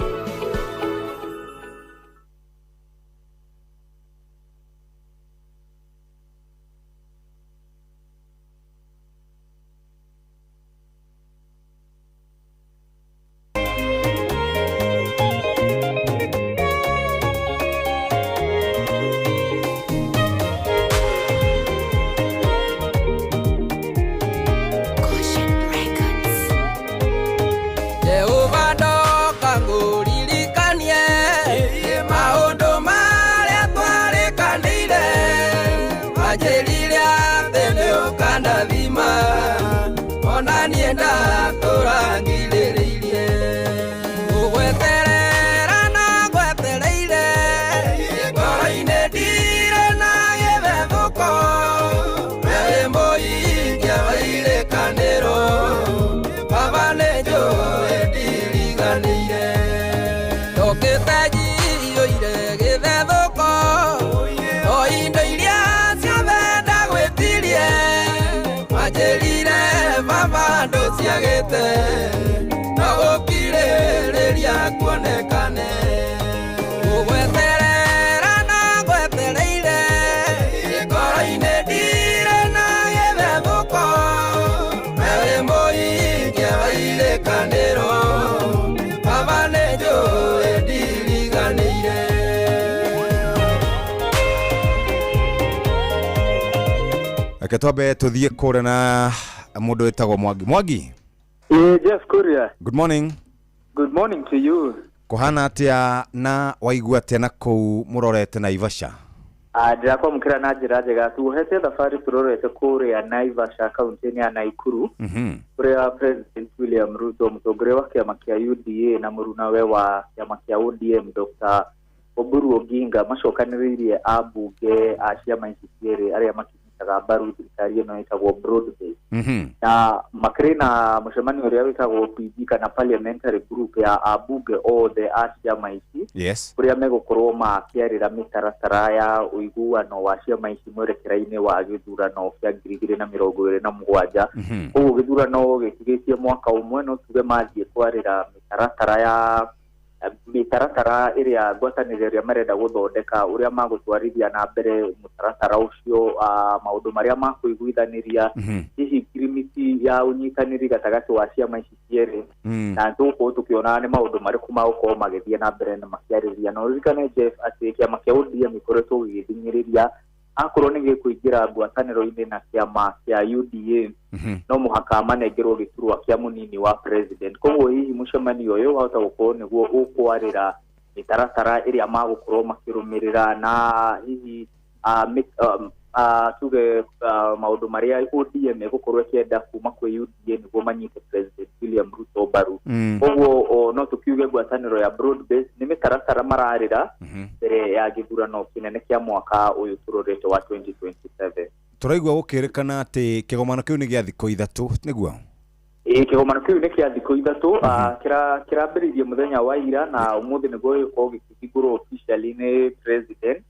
Jehova, ndoka ngũririkanie maũndũ marĩa twarĩkanĩire, wanjĩrire atĩ nĩ ũkandathima, ona niĩ ndatũra ngirĩrĩirie gũgweterera na ngwetereire ngoro-inĩ, ndirĩ na gĩthethũko, we wĩ mũhingia wa irĩkanĩro, Baba, nĩ njũĩ ndiriganĩire, ndokĩte njiyũire gĩthethũko, o indo iria ciothe ndagwĩtirie, wanjĩrire Baba ndũciagĩte, no gũkirĩrĩria kuonekane, gũgweterera na ngwetereire ngoro-inĩ, ndirĩ na gĩthethũko, we wĩ mũhingia wa irĩkanĩro, Baba, nĩ njũĩ ndiriganĩire. Reke twambe tuthiĩ kũrĩa na mũndũ wĩtagwo Mwangi. Mwangi. Yeah, Jeff Kuria. Good morning. Good morning to you. Kũhana atĩa na waigua atĩa na kũu mũrorete Naivasha? Ndĩrakwamũkĩra na njĩra njega. Tuohete thabarĩ tũrorete kũrĩa Naivasha, kaunti-inĩ ya Naikuru, kũrĩa President William Ruto, mũtongoria wa kĩama kĩa UDA, na mũrunawe wa kĩama kĩa ODM Dr. Oburu Oginga, macokanĩrĩirie ambunge a ciama ici cierĩ arĩa makinyitaga mbaru thirikari ĩno ĩtagwo broad based, na makĩrĩ na mũcemanio ũrĩa wĩtagwo PG kana parliamentary group ya ambunge othe a ciama ici, kũrĩa megũkorwo makĩarĩra mĩtaratara ya ũiguano wa ciama ici mwerekera-inĩ wa gĩthurano kĩa 2027. Koguo gĩthurano gĩtigĩtie mwaka ũmwe, no tuge mathiĩ kwarĩra mĩtaratara ya mĩtaratara ĩrĩa ngwatanĩro ĩrĩa marenda gũthondeka, ũrĩa magũtwarithia na mbere mũtaratara ũcio, maũndũ marĩa makũiguithanĩria, hihi ngirimiti ya ũnyitanĩri gatagatĩ wa ciama ici cierĩ, na tũgũkorwo tũkĩona nĩ maũndũ marĩkũ magũkorwo magĩthiĩ na mbere na makĩarĩria. Na ũririkane, Jeff, atĩ kĩama kĩa ODM gĩkoretwo gĩgĩthing'ĩrĩria akorwo nĩ gĩkũingĩra ngwatanĩro-inĩ na kĩama kĩa UDA, no mũhaka manengerwo gĩturwa kĩa mũnini wa president. Koguo hihi mũcemanio ũyũ wahota gũkorwo nĩguo ũkwarĩra mĩtaratara ĩrĩa magũkorwo makĩrũmĩrĩra, na hihi tuge maũndũ marĩa ODM ĩgũkorwo ĩkĩenda kuma kwĩ UDA nĩguo manyite President William Ruto mbaru. Koguo no tũkiuge ngwatanĩro ya broad base nĩ mĩtaratara mararĩra mbere ya gĩthurano kĩnene kĩa mwaka ũyũ tũrorete wa 2027. Tũraigua gũkĩrĩkana atĩ kĩgomano kĩu nĩ gĩa thikũ 3, nĩguo? Ĩĩ, kĩgomano kĩu nĩ kĩa thikũ 3, kĩrambĩrĩirie mũthenya wa ira, na ũmũthĩ nĩguo gĩgũkorwo gĩkĩhingũrwo officially nĩ president.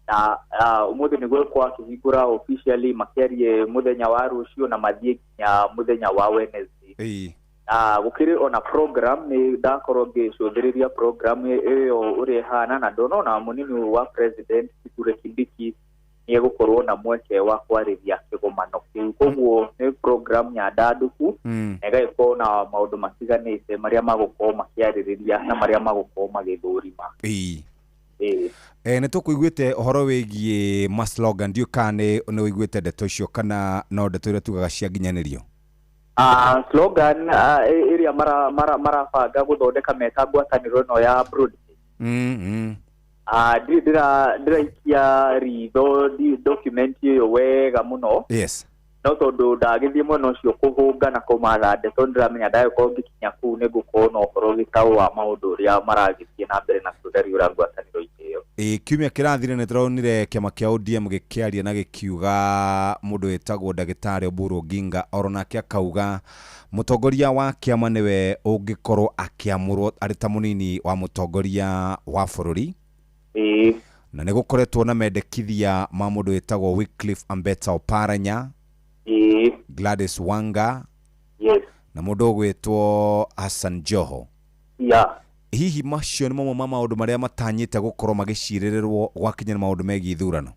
Na ũmũthĩ nĩguo gĩkorwo akĩhingũra officially, makĩarie mũthenya wa rũciũ na mathiĩ nginya mũthenya wa Wednesday. Gũkĩrĩ ona program, nĩ ndakorwo ngĩcũthĩrĩria program ĩyo ũrĩa ĩhana, na ndona ona mũnini wa president Kithure Kindiki nĩ egũkorwo na mweke wa kwarĩria kĩgomano kĩu. Koguo nĩ program nyandandũku na ĩgagĩkorwo na maũndũ matiganĩte marĩa magũkorwo makĩarĩrĩria na marĩa magũkorwo magĩthũrima. Ĩĩ. Nĩ tũkũiguĩte ũhoro wĩgiĩ maslogan, ndiũĩ kana nĩ ũiguĩte ndeto icio kana no ndeto iria tugaga cia nginyanĩrio. Slogan ĩrĩa marabanga gũthondeka meta ngwatanĩro ĩno ya broad. Ndirĩ ndĩraikia ritho document ĩyo wega mũno. Yes. No tondũ ndagĩthiĩ mwena ũcio kũhũnga na kũmatha ndeto, ndĩramenya ndagĩkorwo ngĩkinya kũu nĩ ngũkorwo na ũhoro gĩtaũ wa maũndũ ũrĩa maragĩthiĩ na mbere na kũthariũra ngwatanĩro-inĩ ĩyo. Ĩ kiumia kĩrathire nĩ tũronire kĩama kĩa ODM gĩkĩaria na gĩkiuga mũndũ wĩtagwo ndagĩtarĩ Oburu Oginga oro nake akauga mũtongoria wa kĩama nĩwe ũngĩkorwo akĩamũrwo arĩ ta mũnini wa mũtongoria wa bũrũri. Ĩĩ. Na nĩ gũkoretwo na mendekithia ma mũndũ wĩtagwo Wycliffe Ambetsa Oparanya. Ĩĩ. Gladys Wanga. Yes. Na mũndũ ũgwĩtwo Hassan Joho. Yeah. Hihi macio nĩ mamwe ma maũndũ marĩa matanyĩte gũkorwo magĩcirĩrĩrwo gwakinya maũndũ megiĩ ithurano?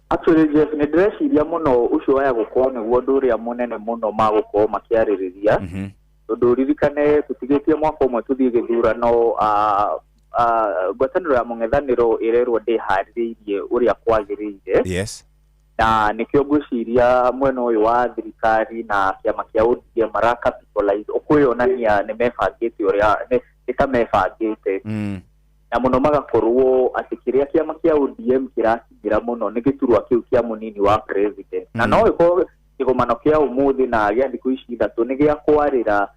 Actually, Jeff, nĩ ndĩreciria mũno ũcio waya gũkorwo nĩguo ũndũ ũrĩa mũnene mũno magũkorwo makĩarĩrĩria, tondũ ũririkane tũtigĩtie mwaka ũmwe tũthiĩ gĩthurano. Ngwatanĩro ya mũng'ethanĩro ĩrerwo ndĩharĩrĩirie ũrĩa kwagĩrĩire. Yes. Na nĩkĩo ngwĩciria mwena ũyũ wa thirikari na kĩama kĩa ODM maracapitalize ũkwĩyonania nĩ mebangĩte ũrĩa nĩ ta mebangĩte. Na mũno magakorwo atĩ kĩrĩa kĩama kĩa ODM kĩrakinyĩra mũno nĩ gĩturwa kĩu kĩa mũnini wa president. Na no ĩkorwo kĩgomano kĩa ũmũthĩ na gĩa thikũ ici ithatũ nĩ gĩa kwarĩra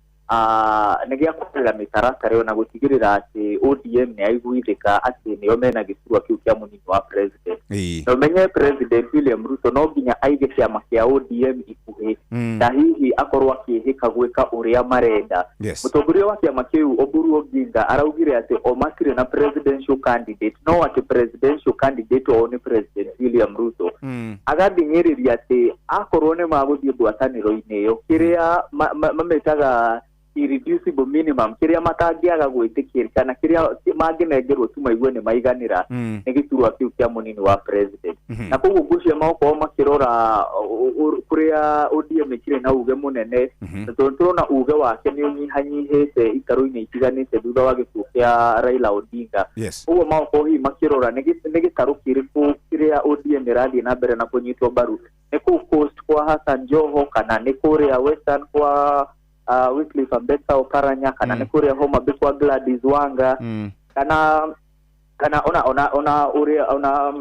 nĩ gĩa kwarĩra mĩtaratara ĩyo na gũtigĩrĩra atĩ ODM nĩ yaiguithĩka atĩ nĩo mena gĩturwa kĩu kĩa mũnini wa president. Na ũmenye President William Ruto no nginya aige kĩama kĩa ODM ikuhĩ, na hihi akorwo akĩhĩka gwĩka ũrĩa marenda. Yes. Mũtongoria wa kĩama kĩu Oburu Oginga araugire atĩ o matirĩ na presidential candidate, no atĩ presidential candidate wao nĩ President William Ruto. Agathing'ĩrĩria atĩ akorwo nĩ magũthiĩ ngwatanĩro-inĩ ĩyo, kĩrĩa mamĩtaga irreducible minimum, kĩrĩa matangĩaga gwĩtĩkĩra kana kĩrĩa mangĩnengerwo tu maigue nĩ maiganĩra, nĩ gĩturwa kĩu kĩa mũnini wa president. Na koguo ngwĩciria magũkorwo makĩrora kũrĩa ODM ĩkĩrĩ na uge mũnene, na tondũ tũrona uge wake nĩ ũnyihanyihĩte itarũ-inĩ itiganĩte thutha wa gĩkuũ kĩa Raila Odinga. Yes. Koguo magũkorwo hihi makĩrora nĩ gĩtarũ kĩrĩkũ kĩrĩa ODM ĩrathiĩ na mbere na kũnyitwo mbaru, nĩ kũu Coast kwa Hassan Joho kana nĩ kũrĩa Western kwa Wycliffe Ambetsa Oparanya, kana nĩ kũrĩa Homa Bay kwa Gladys Wanga, kana ona ũrĩa ona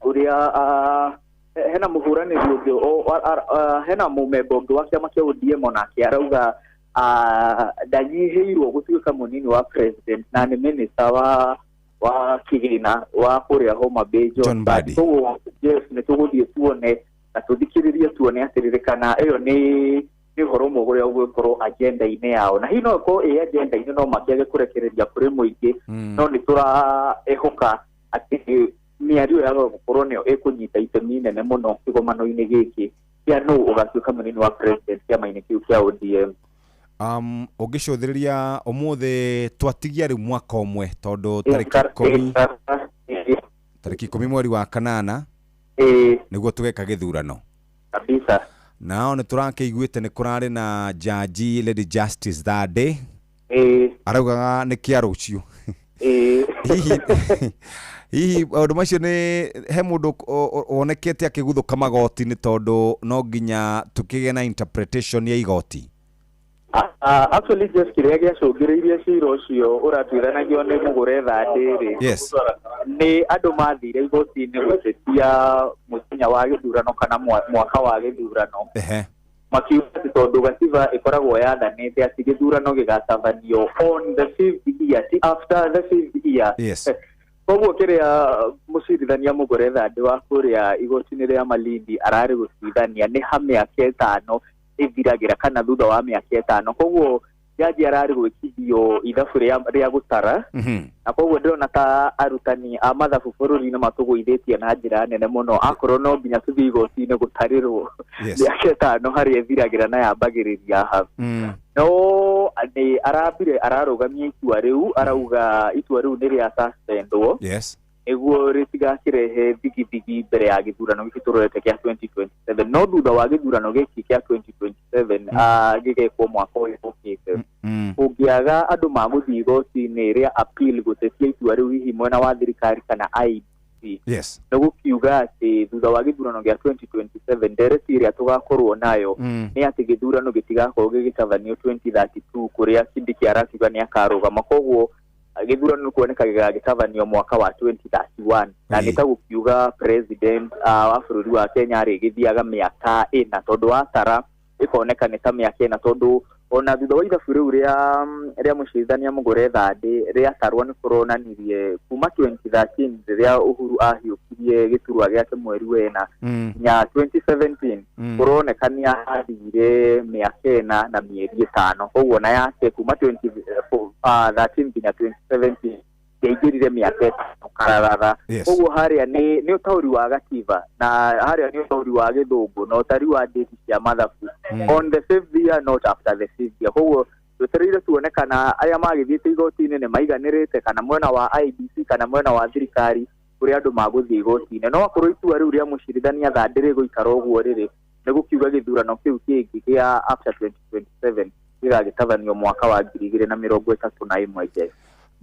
ũrĩa hena mũhũranĩri ũngĩ, hena mũmemba ũngĩ wa kĩama kĩa ODM onake arauga ndanyihĩirwo gũtuĩka mũnini wa president na nĩ minister wa kĩgĩna wa kũrĩa Homa Bay John Mbadi. Koguo Jeff, nĩ tũgũthiĩ tuone na tũthikĩrĩrie tuone atĩrĩrĩ kana ĩyo nĩ ũhoro ũmwe ũrĩa ũgũkorwo agenda-inĩ yao, na hihi no ĩkorwo ĩ agenda-inĩ no makĩage kũrekereria kũrĩ mũingĩ, no nĩ tũraĩhoka atĩ mĩario yaga gũkorwo nĩyo ĩkũnyita itemi inene mũno kĩgomano-inĩ gĩkĩ kĩa nũ ũgatuĩka mũnini wa president kĩama-inĩ kĩu kĩa ODM. Ũngĩcũthĩrĩria ũmũthĩ twatigia rĩu mwaka ũmwe tondũ tarĩki 10 mweri wa kanana nĩguo tũgeka gĩthurano kabisa. Nao nĩ tũrakĩiguĩte nĩ kũrarĩ na jaji Lady Justice Thande araugaga nĩ kĩa rũciũ. Hihi maũndũ macio nĩ he mũndũ wonekete akĩguthũka magoti-inĩ tondũ no nginya tũkĩgĩe na interpretation ya igoti? Actually, Jeff, kĩrĩa gĩacũngĩrĩirie cira ũcio ũratuithanagio nĩ Mũgũre Thande rĩ, Yes. nĩ andũ mathire igoti-inĩ gũtetia mũthenya wa gĩthurano kana mwaka wa gĩthurano. Makiuga atĩ tondũ gatiba ĩkoragwo yathanĩte atĩ gĩthurano gĩgatabanio on the fifth year, ti after the fifth year. Yes. Koguo kĩrĩa mũcirithania Mũgũre Thande wa kũrĩa igoti-inĩ rĩa Malindi ararĩ gũcirithania nĩ ha mĩaka ĩtano ĩthiragĩra kana thutha wa mĩaka ĩtano. Koguo jaji ararĩ gwĩkithio ithabu rĩa gũtara, na koguo ndĩrona ta arutani a mathabu bũrũri-inĩ matũgũithĩtie na njĩra nene mũno, akorwo no nginya tũthiĩ igoti-inĩ gũtarĩrwo mĩaka ĩtano harĩa ĩthiragĩra na yambagĩrĩria ha. No nĩ arambire ararũgamia itua rĩu, arauga itua rĩu nĩ rĩa suspendwo. Yes. Nĩguo rĩtigakĩrehe thigithigi mbere ya gĩthurano gĩkĩ tũrorete kĩa 2027. No thutha wa gĩthurano gĩkĩ kĩa 2027 gĩgekwo mwaka ũyũ ũkĩte, kũngĩaga andũ magũthiĩ igoti-inĩ rĩa appeal gũtetia itua rĩu hihi mwena wa thirikari kana IEBC, Yes. nĩ gũkiuga atĩ thutha wa gĩthurano gĩa 2027 ndereti ĩrĩa tũgakorwo nayo nĩ atĩ gĩthurano gĩtigakorwo gĩgĩtabanio 2032 kũrĩa Kindiki arakiuga nĩ akarũgama. Koguo Gĩthurano nĩ kuoneka gĩgagĩtabanio mwaka wa 2031, na nĩ ta gũkiuga president wa bũrũri wa Kenya arĩgĩthiaga mĩaka 4, tondũ watara ĩkoneka nĩ ta mĩaka 4, tondũ ona thutha wa ithabu rĩu rĩa mũcirithania Mugure Thande rĩatarwo nĩ kũronanirie kuma 2013 rĩrĩa Uhuru ahiũkirie gĩturwa gĩake mweri wena nginya 2017, kũroneka nĩ athire mĩaka 4 na mĩeri 5. Koguo na yake kuma 2013 nginya 2017 yaingĩrire mĩaka 5 kararara. Koguo harĩa nĩ ũtaũri wa gatiba, na harĩa nĩ ũtaũri wa gĩthũngũ na ũtari wa date cia mathabu, on the fifth year, not after the fifth year. Koguo twetereire tuone kana arĩa magĩthiĩte igoti-inĩ nĩ maiganĩrĩte, kana mwena wa IEBC kana mwena wa thirikari kũrĩa andũ magũthiĩ igoti-inĩ. No akorwo itua rĩu rĩa mũcirithania Thande rĩgũikara ũguo rĩrĩ, nĩ gũkiuga gĩthurano kĩu kĩngĩ kĩa after 2027 gĩgagĩtabanio mwaka wa 2031. Jeff.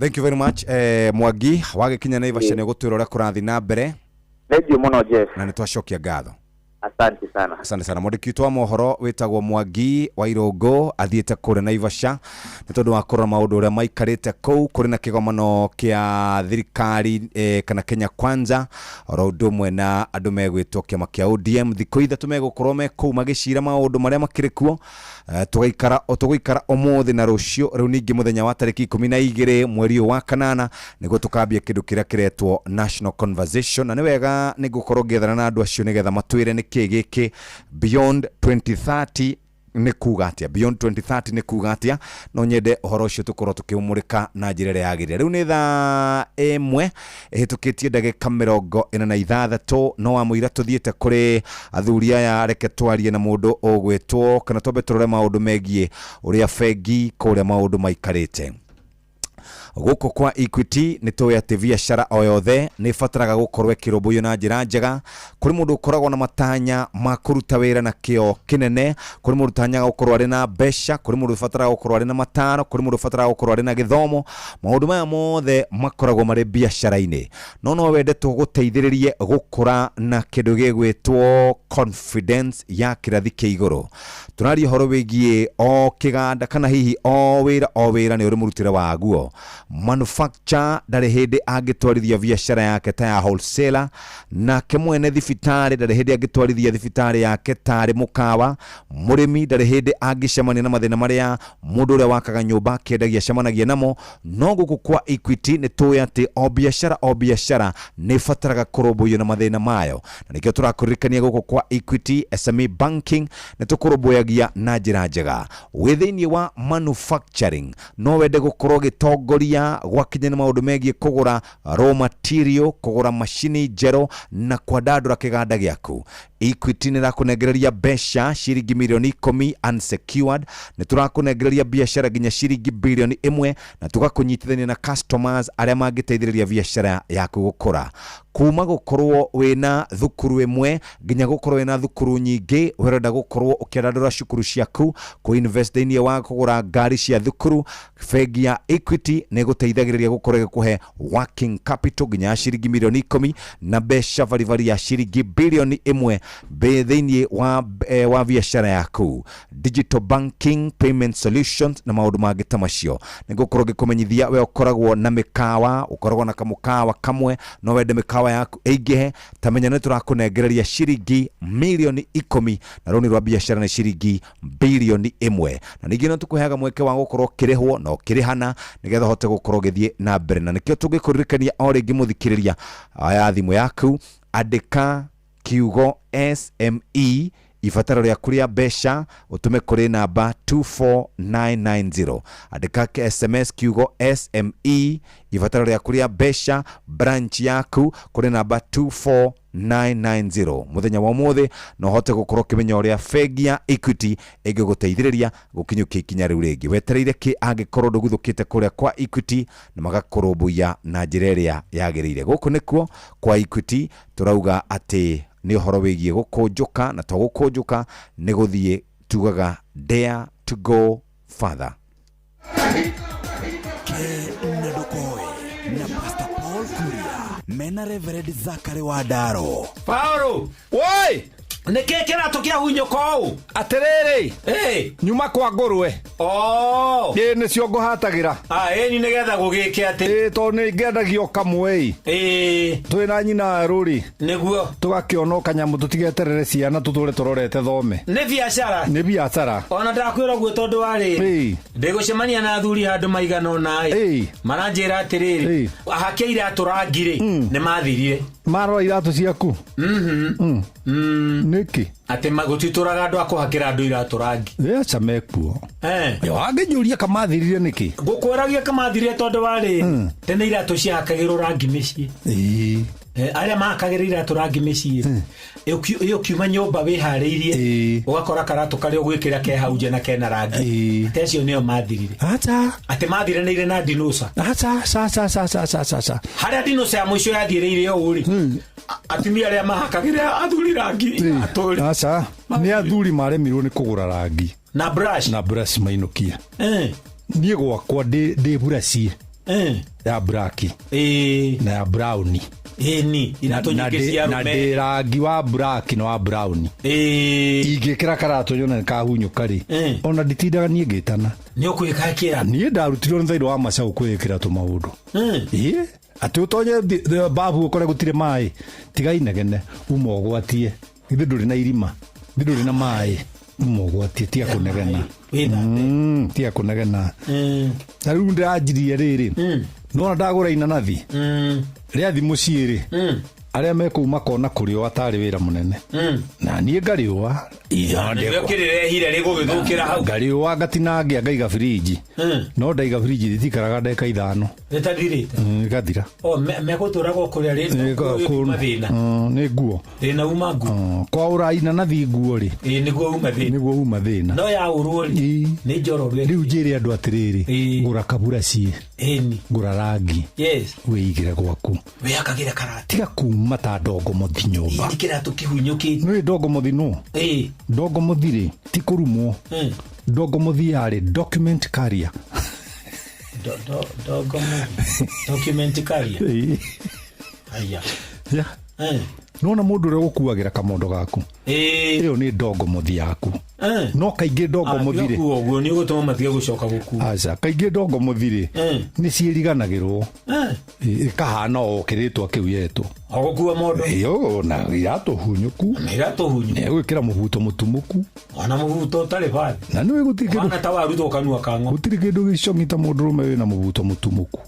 Thank you very much, Mwangi. Wagĩkinya Naivasha nĩ ũgũtwĩra ũrĩa kũrathiĩ na mbere. Thank you mũno, Jeff. Na nĩ twacokia ngatho. Asante sana. Asante sana. Mwandĩki witũ wa mohoro wĩtagwo Mwangi wa Irũngũ athiĩte kũrĩa Naivasha nĩ tondũ wa kũrora maũndũ ũrĩa maikarĩte kũu. Kũrĩ na kĩgomano kĩa thirikari, kana Kenya Kwanza, oro ũndũ ũmwe na andũ megwĩtwo kĩama kĩa ODM. Thikũ 3 megũkorwo me kũu magĩcira maũndũ marĩa makĩrĩ kuo. Tũgaikara o tũgũikara ũmũthĩ na rũciũ, rĩu ningĩ mũthenya wa tarĩki 12 mweri ũyũ wa kanana nĩguo tũkambia kĩndũ kĩrĩa kĩretwo National Conversation, na nĩ wega nĩ ngũkorwo ngĩethana na andũ acio nĩgetha matwĩre nĩ kĩ gĩkĩ beyond 2030 nĩ kuga atĩa, beyond 2030 nĩ kuga atĩa. No nyende ũhoro ũcio tũkorwo tũkĩũmũrĩka na njĩra ĩrĩa yagĩrĩire. Rĩu nĩ thaa 1 ĩhĩtũkĩtie ndagĩka 46, no wamũira tũthiĩte kũrĩ athuri aya. Reke twarie na mũndũ ũgwĩtwo, kana twambe tũrore maũndũ megiĩ ũrĩa bengi kũrĩa maũndũ maikarĩte gũkũ kwa Equity. Nĩ tũĩ atĩ biacara o yothe nĩ ĩbataraga gũkorwo ĩkĩrũmbũiyo na njĩra njega. Kũrĩ mũndũ ũkoragwo na matanya ma kũruta wĩra na kĩo kĩnene, kũrĩ mũndũ ũtanyaga gũkorwo arĩ na mbeca, kũrĩ mũndũ ũbataraga gũkorwo arĩ na mataro, kũrĩ mũndũ ũbataraga gũkorwo arĩ na gĩthomo. Maũndũ maya mothe makoragwo marĩ biacara-inĩ, no wende tũgũteithĩrĩrie gũkũra na kĩndũ gĩgwĩtwo confidence ya kĩrathi kĩa igũrũ. Tũraria ũhoro wĩgiĩ o kĩganda kana hihi o wĩra nĩ ũrĩ mũrutĩre waguo. Manufacturer ndarĩ hĩndĩ angĩtwarithia biacara yake ta ya wholesaler, nake mwene thibitarĩ ndarĩ hĩndĩ angĩtwarithia thibitarĩ yake tarĩ mũkawa. Mũrĩmi ndarĩ hĩndĩ angĩcemania na mathĩna marĩa mũndũ ũrĩa wakaga nyũmba akĩendagia acemanagia namo. No gũkũ kwa Equity nĩ tũĩ atĩ o biacara nĩ ĩbataraga kũrũmbũiyo na mathĩna mayo, na nĩkĩo tũrakũririkania gũkũ kwa Equity SME Banking nĩ tũkũrũmbũyagia na njĩra njega. Wĩ thĩinĩ wa manufacturing, no wende gũkorwo gĩtongoria gwakinya nĩ maũndũ megiĩ kũgũra raw material, kũgũra macini njerũ na kwandandũra kĩganda gĩaku. Equity nĩ ĩrakũnengereria mbeca ciringi mirioni 10 unsecured, nĩ tũrakũnengereria biacara nginya ciringi bilioni 1, na tũgakũnyitithania na customers arĩa mangĩteithĩrĩria biacara yaku gũkũra. Kuma gũkorwo wĩna thukuru ĩmwe nginya gũkorwo wĩna thukuru nyingĩ, ũrenda gũkorwo ũkĩandandũra cukuru ciaku, kũ-invest thĩinĩ wa kũgũra ngari cia thukuru, bengi ya Equity nĩ ĩgũteithagĩrĩria gũkorwo ĩgĩkũhe working capital nginya ya ciringi mirioni 10 na mbeca baribari ya ciringi bilioni 1 thĩinĩ wa biacara yaku. Digital banking, payment solutions na maũndũ mangĩ ta macio. Nĩ ngũkorwo ngĩkũmenyithia we ũkoragwo na mĩkawa, ũkoragwo na kamũkawa kamwe, no wende mĩkawa yaku ĩingĩhe, ta menya nĩ tũrakũnengereria ciringi mirioni 10 na rũni rwa biacara nĩ ciringi bilioni 1. Na ningĩ no tũkũheaga mweke wa gũkorwo ũkĩrĩhwo na ũkĩrĩhana nĩgetha ũhote gũkorwo ũgĩthiĩ na mbere. Na nĩkĩo tũngĩkũririkania o rĩngĩ mũthikĩrĩria, aya thimũ yaku, andĩka kiugo SME ibataro rĩaku rĩa mbeca ũtũme kũrĩ namba 24990. Andĩka SMS kiugo SME ibataro rĩaku rĩa mbeca branch yaku kũrĩ namba 24990. Mũthenya wa ũmũthĩ no ũhote gũkorwo ũkĩmenya ũrĩa bengi ya Equity ĩngĩgũteithĩrĩria gũkinyũkia ikinya rĩu rĩngĩ. Wetereire kĩ angĩkorwo ndũguthũkĩte kũrĩa kwa Equity na magakũrũmbũiya na njĩra ĩrĩa yagĩrĩire. Gũkũ nĩkuo kwa Equity tũrauga atĩ nĩ ũhoro wĩgiĩ gũkũnjũka, na to gũkũnjũka nĩ gũthiĩ tugaga dare to go further. Ke na ndũkoe na Pastor Paul Kuria mena Reverend Zachary Wandaro. Paulo, woi! Nĩkĩ kĩratũ kĩahunyũka ũũ? Atĩrĩrĩ, nyuma kwa ngũrwe. Ĩ nĩcio ngũhatagĩra. Ĩni nĩgetha gũgĩke atĩ. Ĩ tondũ nĩ ngĩendagio kamwe ĩ. Twĩ na nyina rũrĩ. Nĩguo. Tũgakĩona o kanyamũ tũtigeterere ciana tũtũre tũrorete thome. Nĩ biacara. Nĩ biacara. Ona ndakwĩra ũguo tondũ wa rĩrĩ. Ndĩgũcemania na athuri handũ maigana ũna ĩ. Maranjĩra atĩrĩrĩ. Ahake iratũ rangi rĩ nĩ mathirire. Marora iratũ ciaku. Nĩkĩ? Atĩ gũtitũraga andũ a kũhakĩra andũ iratũ rangi. Aca mekuo. Wangĩnjũria kamathirire nĩkĩ? Ngũkwĩragia kamathirire tondũ wa rĩrĩ. Tene iratũ ciahakagĩrwo rangi mĩciĩ. Arĩa mahakagĩra iratũ rangi mĩciĩ ĩ ũkiuma nyũmba wĩharĩirie ũgakora karatũ karĩa ũgwĩkĩra ke hau nja na kena rangi. Atĩ acio nĩo mathirire. Aca. Atĩ mathiranĩire na ndinoca. Aca ca ca ca ca ca ca ca. Harĩa ndinoca ya mũico yathiĩrĩire ũũ rĩ atumia arĩa mahakagĩra athuri rangi iratũ rĩ. Aca. Nĩ athuri maremirwo nĩ kũgũra rangi. Na brush. Na brush mainũkie. Niĩ gwakwa ndĩ buraci. Ya black. Na ya brown. Ĩni iratũ nyingĩ cia Na arũme. ndĩ rangi wa black na wa brown. Ingĩkĩra karatũ nyone nĩ kahunyũka rĩ. Ona nditindaga niĩ ngĩtana. Nĩ ũkwĩkakĩra. Niĩ ndarutirwo nĩ thairũ wa macau kwĩĩkĩra tũmaũndũ. Ĩ atĩ ũtonye babu ũkore gũtirĩ maĩ tiga inegene uma ũgwatie githĩ ndũrĩ na irima githĩ ndũrĩ na maĩ uma ũgwatie tiga kũnegena. Tiga kũnegena. Na rĩu ndĩranjirie rĩrĩ nona ndagũra inanathi rĩathi mũciĩ rĩ arĩa mekũu makona kũrĩũa tarĩ wĩra mũnene na niĩ ngarĩũa Nĩkĩo kĩrĩrehire rĩgũgĩthũkĩra hau. Ngarĩũa ngatinangia ngaiga birinji no ndaiga birinji rĩtikaraga ndagĩka ithano Rĩtathirĩte. Rĩgathira. O megũtũraga o kũrĩa rĩ mathĩna. Nĩ nguo. Thĩna uma nguo. Kwaũra inanathi nguo rĩ. Ĩ nĩguo uma thĩna. Nĩguo uma thĩna. No yaũrwo rĩ nĩ njororo. Rĩu njĩre andũ atĩrĩrĩ gũra kaburaci. Ĩni. Gũra rangi. Yes. Wĩigĩre gwaku. Wĩhakagĩre karatũ. Tiga kuma ta ndongomothi nyũmba. Ĩ kĩratũ kĩhunyũkĩte. Nĩũĩ ndongomothi nũ? Ĩ. Ndongomothi rĩ ti kũrumwo. Ndongomothi yarĩ document carrier. Ndongomothi. Document carrier. Ĩ. Aya. Ya. Nona mũndũ ũrĩa ũgũkuagĩra kamondo gaku. Ĩyo nĩ ndongomothi yaku. No kaingĩ ndongomothi rĩ. Ũguo nĩ ũgũtũma matige gũcoka gũkua. Aca, kaingĩ ndongomothi rĩ nĩ ciĩriganagĩrwo. Ĩkahana o kĩrĩtwa kĩu yetwo. O gũkua mondo. Ĩyo na iratũ hunyũku. Na iratũ hunyũku. Na gwĩkĩra mũbuto mũtumũku. Ona mũbuto ũtarĩ bathi. Na nĩũĩ gũtirĩ kĩndũ. Wana ta warutwo kanua ka ng'ombe. Gũtirĩ kĩndũ gĩcong'i ta mũndũrũme wĩna mũbuto mũtumũku.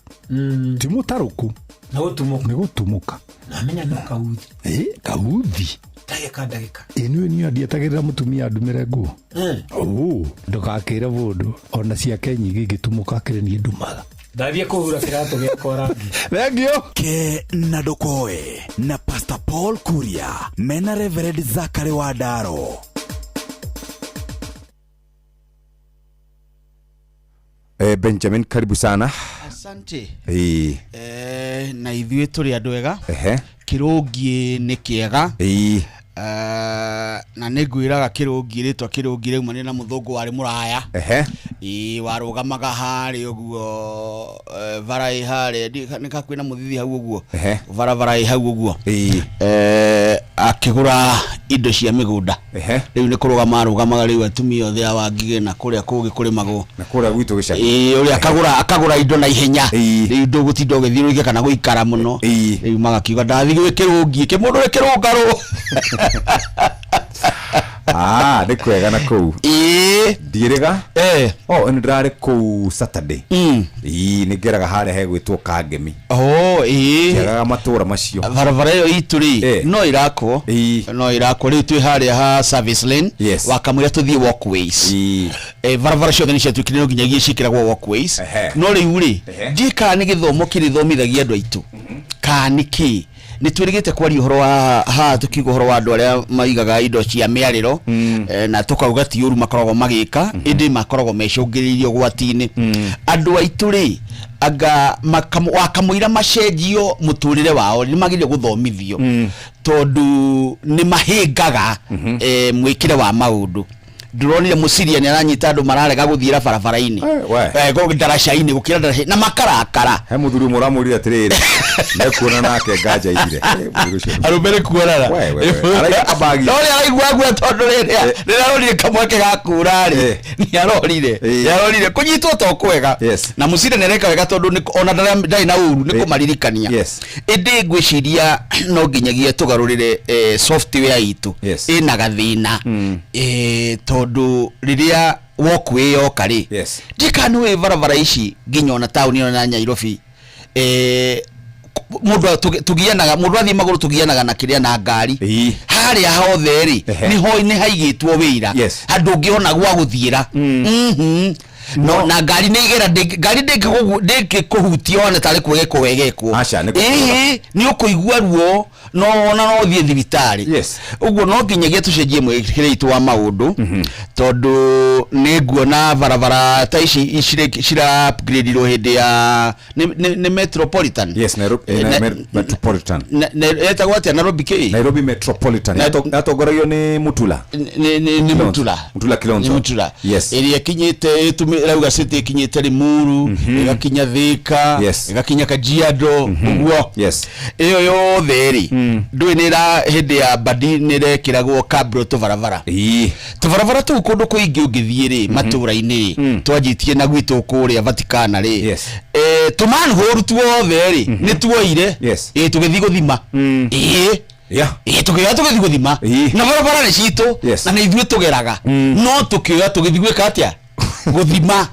Ti mũtarũku. Nĩ gũtumũka. Nĩ gũtumũka. Namenya no kauthi. Ĩ kauthi. Ndagĩka ndagĩka. Ĩ nĩũĩ niĩ ndietagĩrĩra mũtumia andumĩre nguo. Ndũgakĩre mũndũ ona ciake nyingĩ ingĩtumũka akĩrĩ niĩ ndumaga. Ndathiĩ kũhura kĩratũ gĩakwa rangi. Thank you. Ke na Ndokoe na Pastor Paul Kuria mena Reverend Zachary Wandaro. Benjamin karibu sana. Asante. Ĩ. Na ithuĩ tũrĩ andũ ega. Ehe. Kĩrũngiĩ nĩ kĩega. Ĩ. Na nĩ ngwĩraga kĩrũngiĩ rĩtwa kĩrũngiĩ rĩaumanire na mũthũngũ warĩ mũraya. Ehe. Ĩ warũgamaga harĩa ũguo bara ĩ harĩa nĩ ka kwĩna mũthithi hau ũguo. Ehe. Barabara ĩ hau ũguo. Ĩ. Akĩgũra indo cia mĩgũnda. Ehe. Rĩu nĩ kũrũgama arũgamaga rĩu atumia othe a Wangigĩ na kũrĩa kũngĩ kũrĩmagwo. Na kũrĩa gwitũ gĩcagi. Ĩ ũrĩa akagũra indo na ihenya. Rĩu ndũgũtinda ũgĩthiũrũrũkia kana gũikara mũno. Rĩu magakiuga ndathiĩ gwĩ kĩrũngiĩ kĩmũndũ nĩ kĩrũngarũ. Nĩ kwega na kũu. Ĩ. Ndiĩrĩga? Oh, nĩ ndĩrarĩ kũu Saturday. Ĩ, nĩ ngeraga harĩa hegwĩtwo Kangemi. Oh, ĩ. Kĩagaga matũra macio. Barabara ĩyo itũ rĩ, no ĩrakwo. No ĩrakwo rĩu twĩ harĩa ha service lane. Yes. Wakamũira tũthiĩ walkways. Barabara ciothe nĩ ciatuĩkire no nginyagia ciĩkĩragwo walkways. No rĩu rĩ, ndiũĩ kana nĩ gĩthomo kĩrĩthomithagia andũ aitũ. Kana nĩ kĩ? Nĩ twĩrĩgĩte kwaria ũhoro wa haha tũkiuga ũhoro wa andũ arĩa maigaga indo cia mĩarĩro na tũkauga ti ũru makoragwo magĩka ĩndĩ makoragwo mecũngĩrĩirie ũgwati-inĩ. Andũ aitũ rĩ anga wakamũira macenjio mũtũrĩre wao nĩ magĩrĩire gũthomithio tondũ nĩ mahĩngaga mwĩkĩre wa maũndũ. Ndũronire Mũciria nĩ aranyita andũ mararega gũthiĩra barabara-inĩ, ndaraca-inĩ, gũkĩra ndaraca na makarakara. He mũthuri ũmwe ũramwĩrire atĩrĩrĩ, nekuona nake nganja ithire. Arũme nĩ kuonana. We, we, we. Araigua kabagi. No nĩ araigua guoya tondũ rĩrĩa arorire kamweke ga kũra rĩ, nĩ arorire kũnyitwo to kwega. Na Mũcira nĩ areka wega tondũ ona ndarĩ na ũru nĩ kũmaririkania. Ĩndĩ ngwĩciria no nginyagia tũgarũrĩre software itũ ĩna gathĩna, tondũ rĩrĩa walkway yoka rĩ, ndikana nĩ wĩ barabara ici nginya ona taũni ĩno na Nyairobi, mũndũ tũgianaga, mũndũ athiĩ magũrũ tũgianaga na kĩrĩa na ngari harĩa hothe rĩ, nĩho nĩ haigĩtwo wĩra handũ ũngĩona gwa gũthiĩra. No na ngari nĩ igera ngari ndĩngĩkũhutia ona tarĩ kwegekwo wegekwo. Aca, nĩ gũkũra. Ĩĩ, nĩ ũkũigua ruo no ona no ũthiĩ thibitarĩ. Ũguo no nginyagia tũcenjie mwĩkĩre itũ wa maũndũ, tondũ nĩ nguona barabara ta ici cira upgrade-irwo hĩndĩ ya nĩ metropolitan. Yes, Nairobi, metropolitan. Etagwo atĩa, Nairobi kĩ? Nairobi Metropolitan. Yatongoragio nĩ Mutula. Nĩ Mutula. Mutula Kilonzo. Nĩ Mutula. Yes. Ĩrĩa ĩkinyĩte ĩrauga city ĩkinyĩte Limuru, ĩgakinya Thika, ĩgakinya Kajiado, ũguo. Ĩyo yothe rĩ, ndũĩ nĩ ĩra hĩndĩ ya Mbadi nĩ ĩrekĩragwo cabro tũbarabara. Tũbarabara tũu kũndũ kũingĩ ũngĩthiĩ rĩ, matũũra-inĩ rĩ, twanjĩtie na gwitũ kũrĩa Vatikana rĩ, tũmanhũru tuothe rĩ nĩ tuoire. Ĩ tũgĩthiĩ gũthima, ĩ ĩ tũkĩoya tũgĩthiĩ gũthima na barabara nĩ citũ na nĩ ithuĩ tũgeraga, no tũkĩoya tũgĩthiĩ gwĩka atĩa? Gũthima.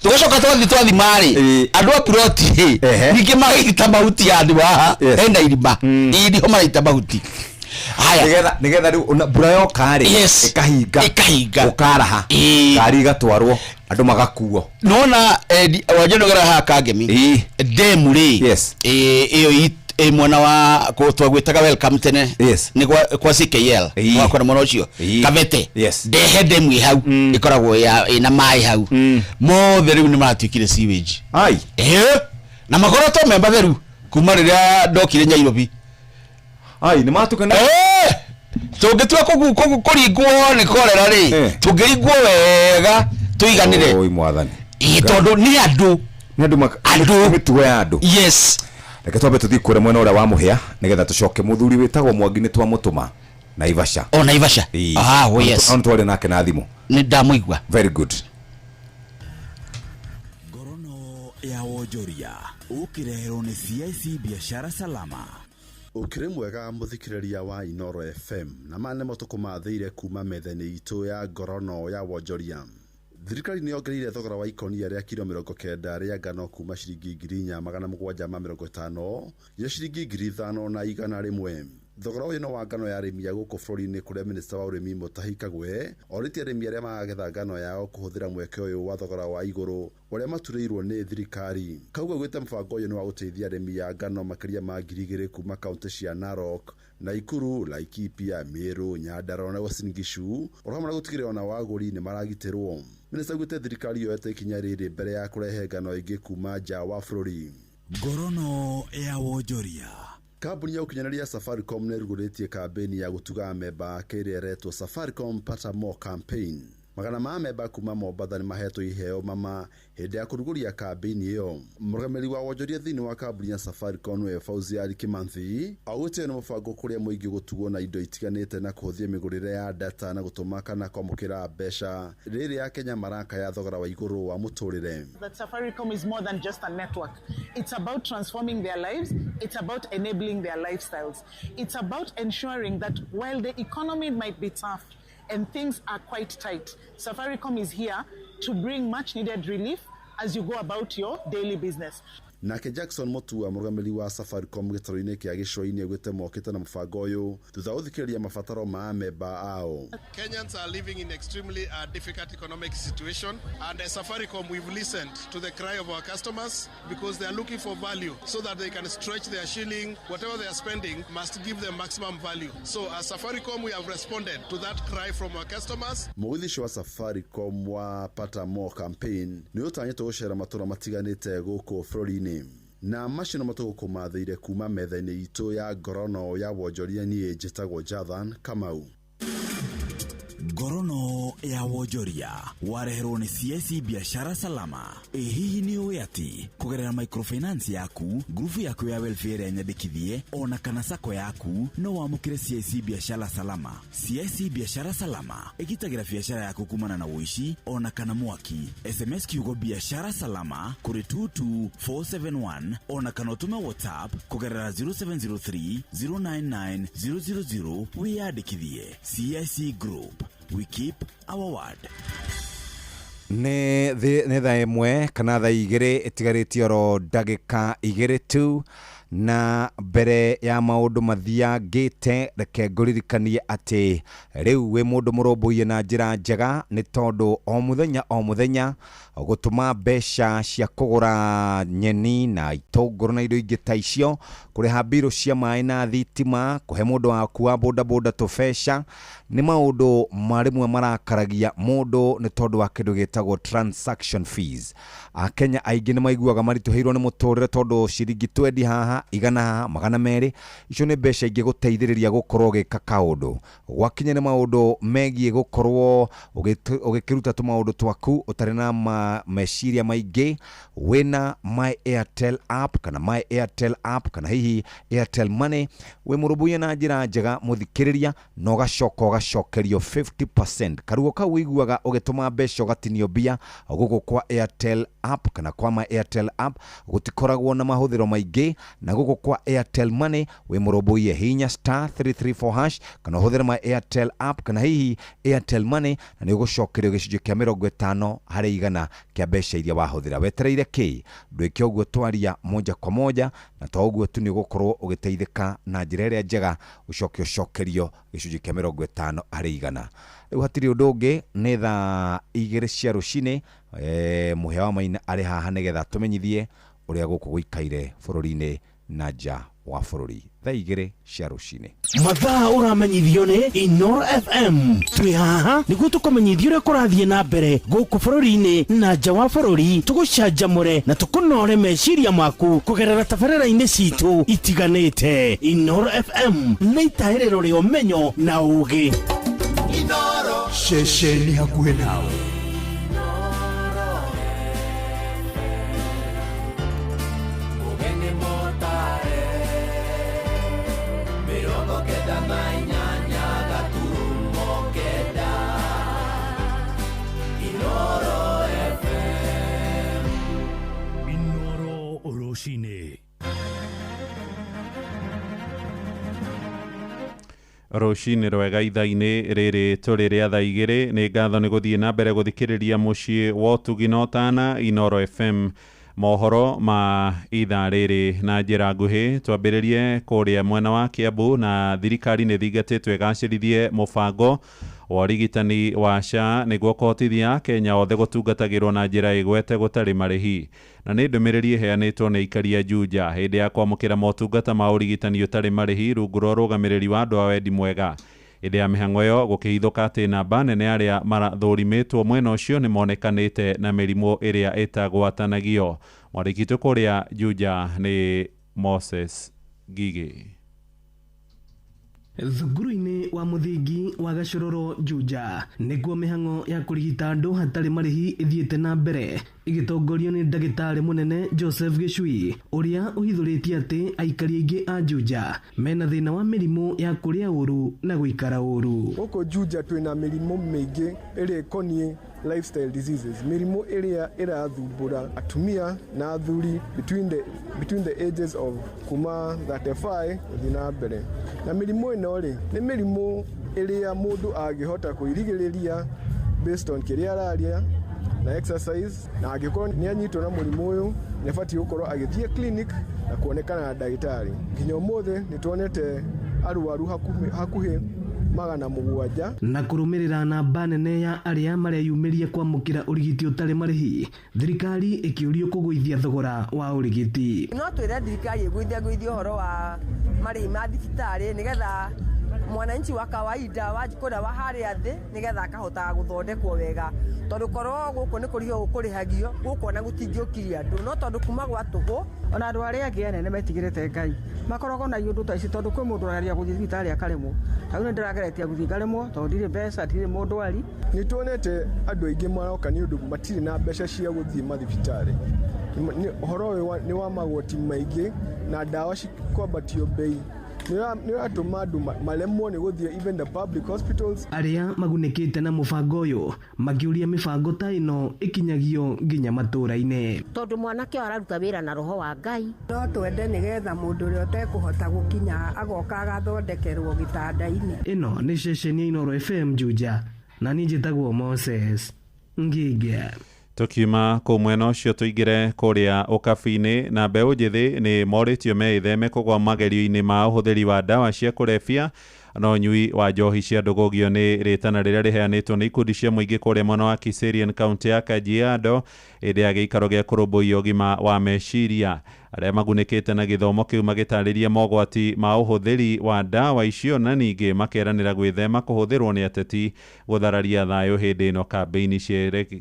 Tũgacoka twathiĩ twathima rĩ, andũ a ploti rĩ ningĩ magaita mahuti handũ haha hena irima, ĩ nĩho maraita mahuti. Haya. Nĩgetha rĩu ona mbura yoka rĩ, ĩkahinga. Ĩkahinga. Gũkaraha. Ngari igatwarwo, andũ magakuo. Nona wanjonogera haha Kangemi demu rĩ, ĩyo ĩ mwena wa twagwĩtaga Welcome tene, nĩ kwa CKL gwakwa na mwena ũcio Kabete. Ndehe demu ĩ hau ĩkoragwo ĩna maĩ hau mothe, rĩu nĩ maratuĩkire sewage. Ai. Na makoretwo me matheru kuma rĩrĩa ndokire Nyairobi. Ai, nĩ matuĩka Tũngĩtua kũringwo nĩ korera rĩ, tũngĩringwo wega tũiganĩre. Oi mwathani. Ĩ tondũ nĩ andũ. Nĩ andũ. Andũ. Mĩtugo ya andũ. Reke twambe tũthiĩ kũrĩa mwena ũrĩa wa Mũhĩa nĩgetha tũcoke. Mũthuri wĩtagwo Mwangi nĩ twamũtũma Naivasha. O Naivasha. Ĩĩ. Ah, oh, yes. No twarĩ nake na thimũ. Nĩ ndamũigua. Very good. Ya wonjoria ũkĩreherwo nĩ CIC Biashara Salama. Ũkĩrĩ mwega mũthikĩrĩria wa Inoro FM, na maya nĩmo tũkũmathĩire kuma metha-inĩ itũ ya ngorono ya wonjoria. Thirikari nĩ yongereire thogora wa ikonia rĩa kiro 90 rĩa ngano kuma ciringi 4750 nginya ciringi 5100. Thogora ũyũ no wa ngano ya arĩmi a gũkũ bũrũri-inĩ, kũrĩa minista wa ũrĩmi Mutahi Kagwe orĩtie arĩmi arĩa maragetha ngano yao kũhũthĩra mweke ũyũ wa thogora wa igũrũ ũrĩa maturĩirwo nĩ thirikari. Kagwe augĩte mũbango ũyũ nĩ wa gũteithia arĩmi a ngano makĩria ma 2000 kuma kaunti cia Narok, Naikuru, Laikipia, Meru, Nyandarua na Uasin Gishu, oro hamwe na gũtigĩrĩra ona wagũri nĩ maragitĩrwo. Minista augĩte thirikari yoete ikinya rĩrĩ mbere ya kũrehe ngano ĩngĩ kuma nja wa bũrũri. Ngorono ya wonjoria. Kambuni ya ũkinyanĩria Safaricom nĩ ĩrugũrĩtie kambĩini ya gũtuga amemba ake ĩrĩa ĩretwo Safaricom Pata More Campaign. Magana ma amemba kuma Mombatha nĩ mahetwo iheo mama hĩndĩ ya kũrugũria kambĩini ĩyo. Mũrũgamĩrĩri wa wonjoria thĩinĩ wa kambuni ya Safaricom nĩwe Fauzia Ali Kimanthi augĩte ũyũ nĩ mũbango kũrĩa mũingĩ gũtugwo na indo itiganĩte na kũhũthia mĩgũrĩre ya data na gũtũma kana kwamũkĩra mbeca rĩrĩa Akenya marakaya thogora wa igũrũ wa mũtũrĩre. That Safaricom is more than just a network. It's about transforming their lives. It's about enabling their lifestyles. It's about ensuring that while the economy might be tough and things are quite tight, Safaricom is here to bring much needed relief as you go about your daily business. Nake Jackson Mutua, mũrũgamĩrĩri wa Safaricom gĩtarũ-inĩ kĩa Gĩcũa-inĩ, augĩte mokĩte na mũbango ũyũ thutha wa gũthikĩrĩria mabataro ma amemba ao. Kenyans are living in extremely difficult economic situation, and as Safaricom, we've listened to the cry of our customers because they are looking for value so that they can stretch their shilling. Whatever they are spending must give them maximum value. So as Safaricom, we have responded to that cry from our customers. Mũgithi ũcio wa Safaricom wa Pata More Campaign nĩ ũtanyĩtwo gũcera matũra matiganĩte gũkũ bũrũri-inĩ. Na macio nĩmo tũgũkũmathĩire kuma metha-inĩ itũ ya ngorono ya wonjoria. Niĩ njĩtagwo Jathan Kamau. Ngorono ya wonjoria wareherwo nĩ CIC Biashara Salama. Ĩ hihi nĩ ũĩ atĩ kũgerera microfinance yaku, ngurubu yaku ya welfare ĩrĩa nyandĩkithie ona kana sako yaku no wamũkĩre CIC Biashara Salama. CIC Biashara Salama ĩgitagĩra biashara yaku kumana na ũici ona kana mwaki. SMS kiugo Biashara Salama kũrĩ 22471 ona kana ũtũme WhatsApp kũgerera 0703 099 000 wĩyandĩkithie. CIC Group, we keep our word. Nĩ thaa 1 kana thaa 2 ĩtigarĩtie oro ndagĩka 2 tu, na mbere ya maũndũ mathiangĩte reke ngũririkanie atĩ rĩu wĩ mũndũ mũrũmbũiye na njĩra njega, nĩ tondũ o mũthenya o mũthenya gũtũma mbeca cia kũgũra nyeni na itũngũrũ na indo ingĩ ta icio, kũrĩha mbirũ cia maĩ na thitima, kũhe mũndũ waku wa bodaboda tũbeca, nĩ maũndũ rĩmwe marakaragia mũndũ nĩ tondũ wa kĩndũ gĩtagwo transaction fees. Akenya aingĩ nĩ maiguaga maritũhĩirwo nĩ mũtũrĩre tondũ ciringi 20 haha, 100 haha, 200, icio nĩ mbeca ingĩ gũteithĩrĩria gũkorwo ũgĩka kaũndũ. Gwakinya nĩ maũndũ megiĩ gũkorwo ũgĩkĩruta tũmaũndũ twaku ũtarĩ na meciria maingĩ, wĩna My Airtel app kana My Airtel app kana hihi Airtel Money, wĩ mũrũmbũiye na njĩra njega mũthikĩrĩria, na ũgacoka ũgacokerio 50%. Karuo kau ũiguaga ũgĩtũma mbeca ũgatinio mbia gũkũ kwa Airtel app kana kwa My Airtel app gũtikoragwo na mahũthĩro maingĩ, na gũkũ kwa Airtel Money wĩ mũrũmbũiye, hinya *334# kana ũhũthĩre My Airtel app kana hihi Airtel Money, na nĩ ũgũcokerio gĩcunjĩ kĩa 50 harĩ igana kĩa mbeca iria wahũthĩra. Wetereire kĩ? Ndwĩke ũguo, twaria moja kwa moja, na to ũguo tu nĩ ũgũkorwo ũgĩteithĩka na njĩra ĩrĩa njega, ũcoke ũcokerio gĩcunjĩ kĩa 50 harĩ igana. Rĩu hatirĩ ũndũ ũngĩ, nĩ thaa 2 cia rũcinĩ. Mũhĩa wa Maina arĩ haha nĩgetha tũmenyithie ũrĩa gũkũ gũikaire bũrũri-inĩ na nja wa bũrũri. Thaa 2 cia rũcinĩ. Mathaa ũramenyithio nĩ Inoro FM. Twĩ haha nĩguo tũkũmenyithie ũrĩa kũrathiĩ na mbere gũkũ bũrũri-inĩ na nja wa bũrũri, tũgũcanjamũre na tũkũnore meciria maku kũgerera tabarĩra-inĩ citũ itiganĩte. Inoro FM nĩ itahĩrĩro rĩa ũmenyo na ũũgĩ. Ceceni hakuhĩ nawe. Rũcinĩ rwega ithaa-inĩ rĩrĩ tũrĩ rĩa thaa 2. Nĩ ngatho nĩ gũthiĩ na mbere gũthikĩrĩria mũciĩ wa ũtugi na ũtana Inoro FM. Mohoro ma ithaa rĩrĩ na njĩra nguhĩ, twambĩrĩrie kũrĩa mwena wa Kiambu, na thirikari nĩ thingatĩtwo ĩgacĩrithie mũbango wa ũrigitani wa SHA nĩguo kũhotithia Kenya othe gũtungatagĩrwo na njĩra ĩgwete gũtarĩ marĩhi. Na nĩ ndũmĩrĩri ĩheanĩtwo nĩ aikari a Juja hĩndĩ ya kwamũkĩra motungata ma ũrigitani ũtarĩ marĩhi rungu rwa ũrũgamĩrĩri wa andũ a wendi mwega. Hĩndĩ ya mĩhang'o ĩyo gũkĩhithũka atĩ namba nene arĩa marathũrimĩtwo mwena ũcio nĩ monekanĩte na mĩrimũ ĩrĩa ĩtagwatanagio. Mwandĩki witũ kũrĩa Juja nĩ Moses Ngigĩ. Thukuru-inĩ wa mũthingi wa Gacũrũrũ Juja nĩkuo mĩhang'o ya kũrigita andũ hatarĩ marĩhi ĩthiĩte na mbere ĩgĩtongorio nĩ ndagĩtarĩ mũnene Joseph Gĩcui, ũrĩa ũhithũrĩtie atĩ aikari aingĩ a Juja mena thĩna wa mĩrimũ ya kũrĩa ũru na gũikara ũru. Gũkũ Juja twĩna mĩrimũ mĩingĩ ĩrĩa ĩkoniĩ lifestyle diseases, mĩrimũ ĩrĩa ĩrathumbũra atumia na athuri between the ages of kuma 35 gũthiĩ na mbere. Na mĩrimũ ĩno rĩ, nĩ mĩrimũ ĩrĩa mũndũ angĩhota kwĩrigĩrĩria based on kĩrĩa araria na exercise, na angĩkorwo nĩ anyitwo na mũrimũ ũyũ nĩ abatiĩ gũkorwo agĩthiĩ clinic na kuonekana na ndagĩtarĩ. Nginya ũmũthĩ nĩ tuonete arwaru hakuhĩ 700. Na kũrũmĩrĩra namba nene ya arĩa mareyumĩria kwamũkĩra ũrigiti ũtarĩ marĩhi, thirikari ĩkĩũrio kũgũithia thogora wa ũrigiti. No twĩre thirikari ĩgũithie ũhoro wa marĩhi ma thibitarĩ nĩgetha Mwananchi wa kawaida wa kũrĩa wa harĩa thĩ nĩgetha akahotaga gũthondekwo wega, tondũ korwo gũkũ nĩ kũrĩhwo gũkũrĩhagio gũkũ ona gũtingĩũkirie andũ, no tondũ kuma gwa tũhũ. Ona andũ arĩa angĩ anene metigĩrĩte Ngai makoragwo na iũndũ ta ici, tondũ kwĩ mũndũ ũrageria gũthiĩ thibitarĩ akaremwo. Ta rĩu nĩ ndĩrageretie gũthiĩ ngaremwo tondũ ndirĩ mbeca, ndirĩ mũndwari. Nĩ tuonete andũ aingĩ maroka nĩ ũndũ matirĩ na mbeca cia gũthiĩ mathibitarĩ. Ũhoro ũyũ nĩ wa magoti maingĩ na ndawa kwambatio bei nĩ ũratũma andũ maremwo nĩ gũthiĩ even the public hospitals. Arĩa magunĩkĩte na mũbango ũyũ makĩũria mĩbango ta ĩno ĩkinyagio nginya matũũra-inĩ. Tondũ mwanake ũyũ araruta wĩra na roho wa Ngai. No twende nĩgetha mũndũ ũrĩa ũtekũhota gũkinya agoka agathondekerwo gĩtanda-inĩ. Ĩno nĩ ceceni ya Inooro FM Juja, na niĩ njĩtagwo Moses Ngige. Tukiuma kũu mwena ũcio tũingĩre kũrĩa ũkabi-inĩ, na mbeũ njĩthĩ nĩ morĩtio meĩtheme kũgwa magerio-inĩ ma ũhũthĩri wa ndawa cia kũrebia na ũnyui wa njohi cia ndũgũgio nĩ rĩtana rĩrĩa rĩheanĩtwo nĩ ikundi cia mũingĩ kũrĩa mwena wa Kiserian kaunti ya Kajiado ĩrĩa ya gĩikaro gĩa kũrũmbũiya ũgima wa meciria. Arĩa magunĩkĩte na gĩthomo kĩu magĩtarĩria mogwati ma ũhũthĩri wa ndawa icio na ningĩ makeranĩra gwĩthema kũhũthĩrwo nĩ ateti gũthararia thayũ hĩndĩ ĩno kambĩini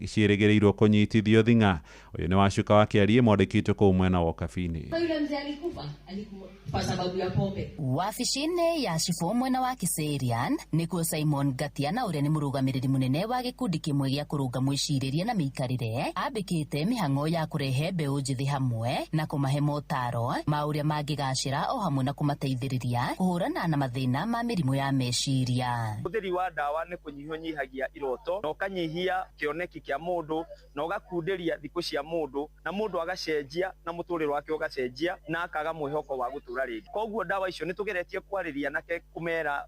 ciĩrĩgĩrĩirwo kũnyitithio thing'a. Ũyũ nĩ Wacuka wa Kĩarie, mwandĩki witũ kũu mwena wa Ũkabi-inĩ. Yule mzee alikufa alikufa sababu ya pombe. Wabici-inĩ ya cibũ mwena wa Kiserian nĩkuo Simon Gatiana ũrĩa nĩ mũrũgamĩrĩri mũnene wa gĩkundi kĩmwe gĩa kũrũnga mwĩcirĩrie na mĩikarĩre ambĩkĩte mĩhang'o ya kũrehe mbeũ njĩthĩ hamwe na kũmahe motaro ma ũrĩa mangĩgacĩra o hamwe na kũmateithĩrĩria kũhũrana na mathĩna ma mĩrimũ ya meciria. Ũhũthĩri wa ndawa nĩ kũnyihanyihia iroto na ũkanyihia kĩoneki kĩa mũndũ na ũgakunderia thikũ cia mũndũ na mũndũ agacenjia na mũtũrĩre wake ũgacenjia na akaga mwĩhoko wa gũtũra rĩngĩ. Koguo ndawa icio nĩ tũgeretie kwarĩria nake kũmera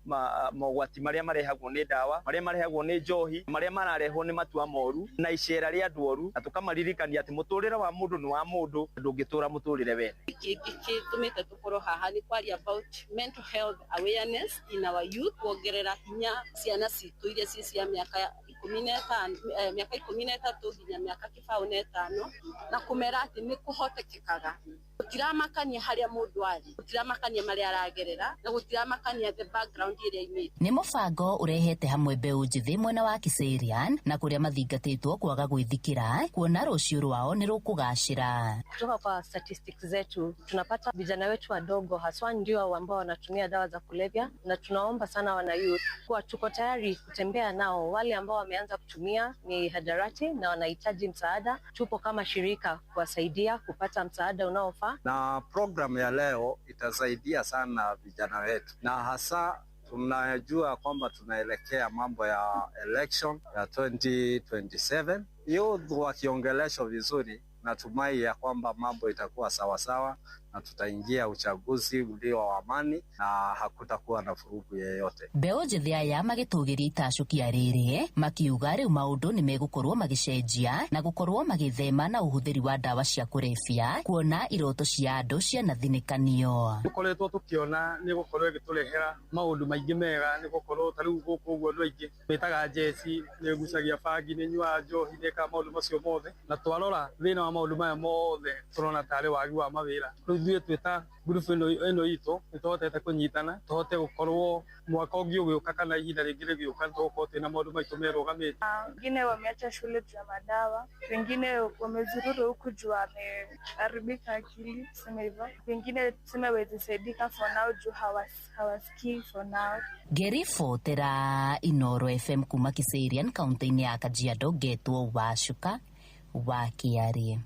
mogwati marĩa marehagwo nĩ ndawa, marĩa marehagwo nĩ njohi, marĩa mararehwo nĩ matua moru na icera rĩa andũ oru, na tũkamaririkania atĩ mũtũrĩre wa mũndũ nĩ wa mũndũ, ndũngĩtũra mũtũrĩre wene. Kĩngĩ gĩtũmĩte tũkorwo haha nĩ kwaria about mental health awareness in our youth, kuongerera hinya ciana citũ iria ci cia mĩaka 15, mĩaka 13 nginya mĩaka 25, na kũmera atĩ nĩ kũhotekekaga. Gũtiramakania harĩa mũndũ arĩ, gũtiramakania marĩa aragerera, na gũtiramakania the background ĩrĩa aimĩte. Nĩ mũbango ũrehete hamwe mbeũ njĩthĩ mwena wa Kiserian na kũrĩa mathingatĩtwo kwaga gwĩthikĩra kuona rũciũ rwao nĩ rũkũgacĩra. Kutoka kwa statistics zetu tunapata vijana wetu wadogo haswa ndio ambao wanatumia dawa za kulevya, na tunaomba sana wana youth kuwa tuko tayari kutembea nao. Wale ambao wameanza kutumia mihadarati na wanahitaji msaada, tupo kama shirika kuwasaidia kupata msaada unaofaa. Na program ya leo itasaidia sana vijana wetu, na hasa tunajua kwamba tunaelekea mambo ya election ya 2027. Youth wakiongeleshwa vizuri, natumai ya kwamba mambo itakuwa sawasawa na tutaingia uchaguzi ulio wa amani na hakutakuwa na furugu yeyote. Mbeũ njĩthĩ aya magĩtũgĩria itacũkia rĩrĩ makiuga rĩu maũndũ nĩ megũkorwo magĩcenjia na gũkorwo magĩthema na ũhũthĩri wa ndawa cia kũrebia kuona iroto cia andũ cianathinĩkanio. Tũkoretwo tũkĩona nĩ gũkorwo ĩgĩtũrehera maũndũ maingĩ mega, nĩ gũkorwo ta rĩu gũkũ ũguo andũ aingĩ mĩtaga njeci, nĩ ĩgucagia bangi, nĩ ĩnyuaga njohi, nĩ ĩkaga maũndũ macio mothe, na twarora thĩna wa maũndũ maya mothe tũrona tarĩ wagi wa mawĩra. Rĩu ithuĩ twĩ ta ngurubu ĩno itũ nĩ tũhotete kũnyitana tũhote gũkorwo mwaka ũngĩ ũgĩũka kana ihinda rĩngĩ rĩgĩũka nĩ tũgũkorwo twĩna maũndũ maitũ merũgamĩte. Wengine wameacha shule juu ya madawa, wengine wamezururu huku juu wameharibika akili, tuseme hivyo. Wengine tuseme wezisaidika for now juu hawasikii for now. Ngĩribotera Inooro FM kuma Kiserian kaunti-inĩ ya Kajiado, ngetwo Wacuka wa Kĩarie.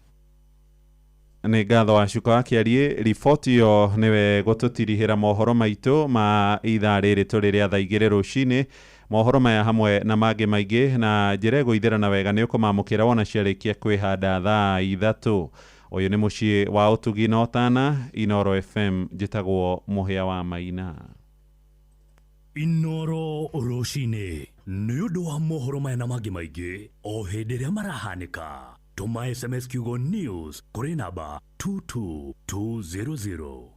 Nĩ ngatho Wacuka wa Kĩarie. Riboti ĩyo nĩwe gũtũtirihĩra mohoro maitũ ma ithaa rĩrĩ tũrĩ rĩa thaa 2 rũcinĩ. Mohoro maya hamwe na mangĩ maingĩ na njĩra ĩgũithĩrana wega nĩ ũkũmamũkĩra wona ciarĩkia kwĩhanda thaa 3. Ũyũ nĩ mũciĩ wa ũtugi na ũtana, Inooro FM. Njĩtagwo Mũhĩa wa Maina. Inooro rũcinĩ nĩ ũndũ wa mohoro maya na mangĩ maingĩ o hĩndĩ ĩrĩa marahanĩka. Tũma SMS kiugo news kũrĩ namba 22200.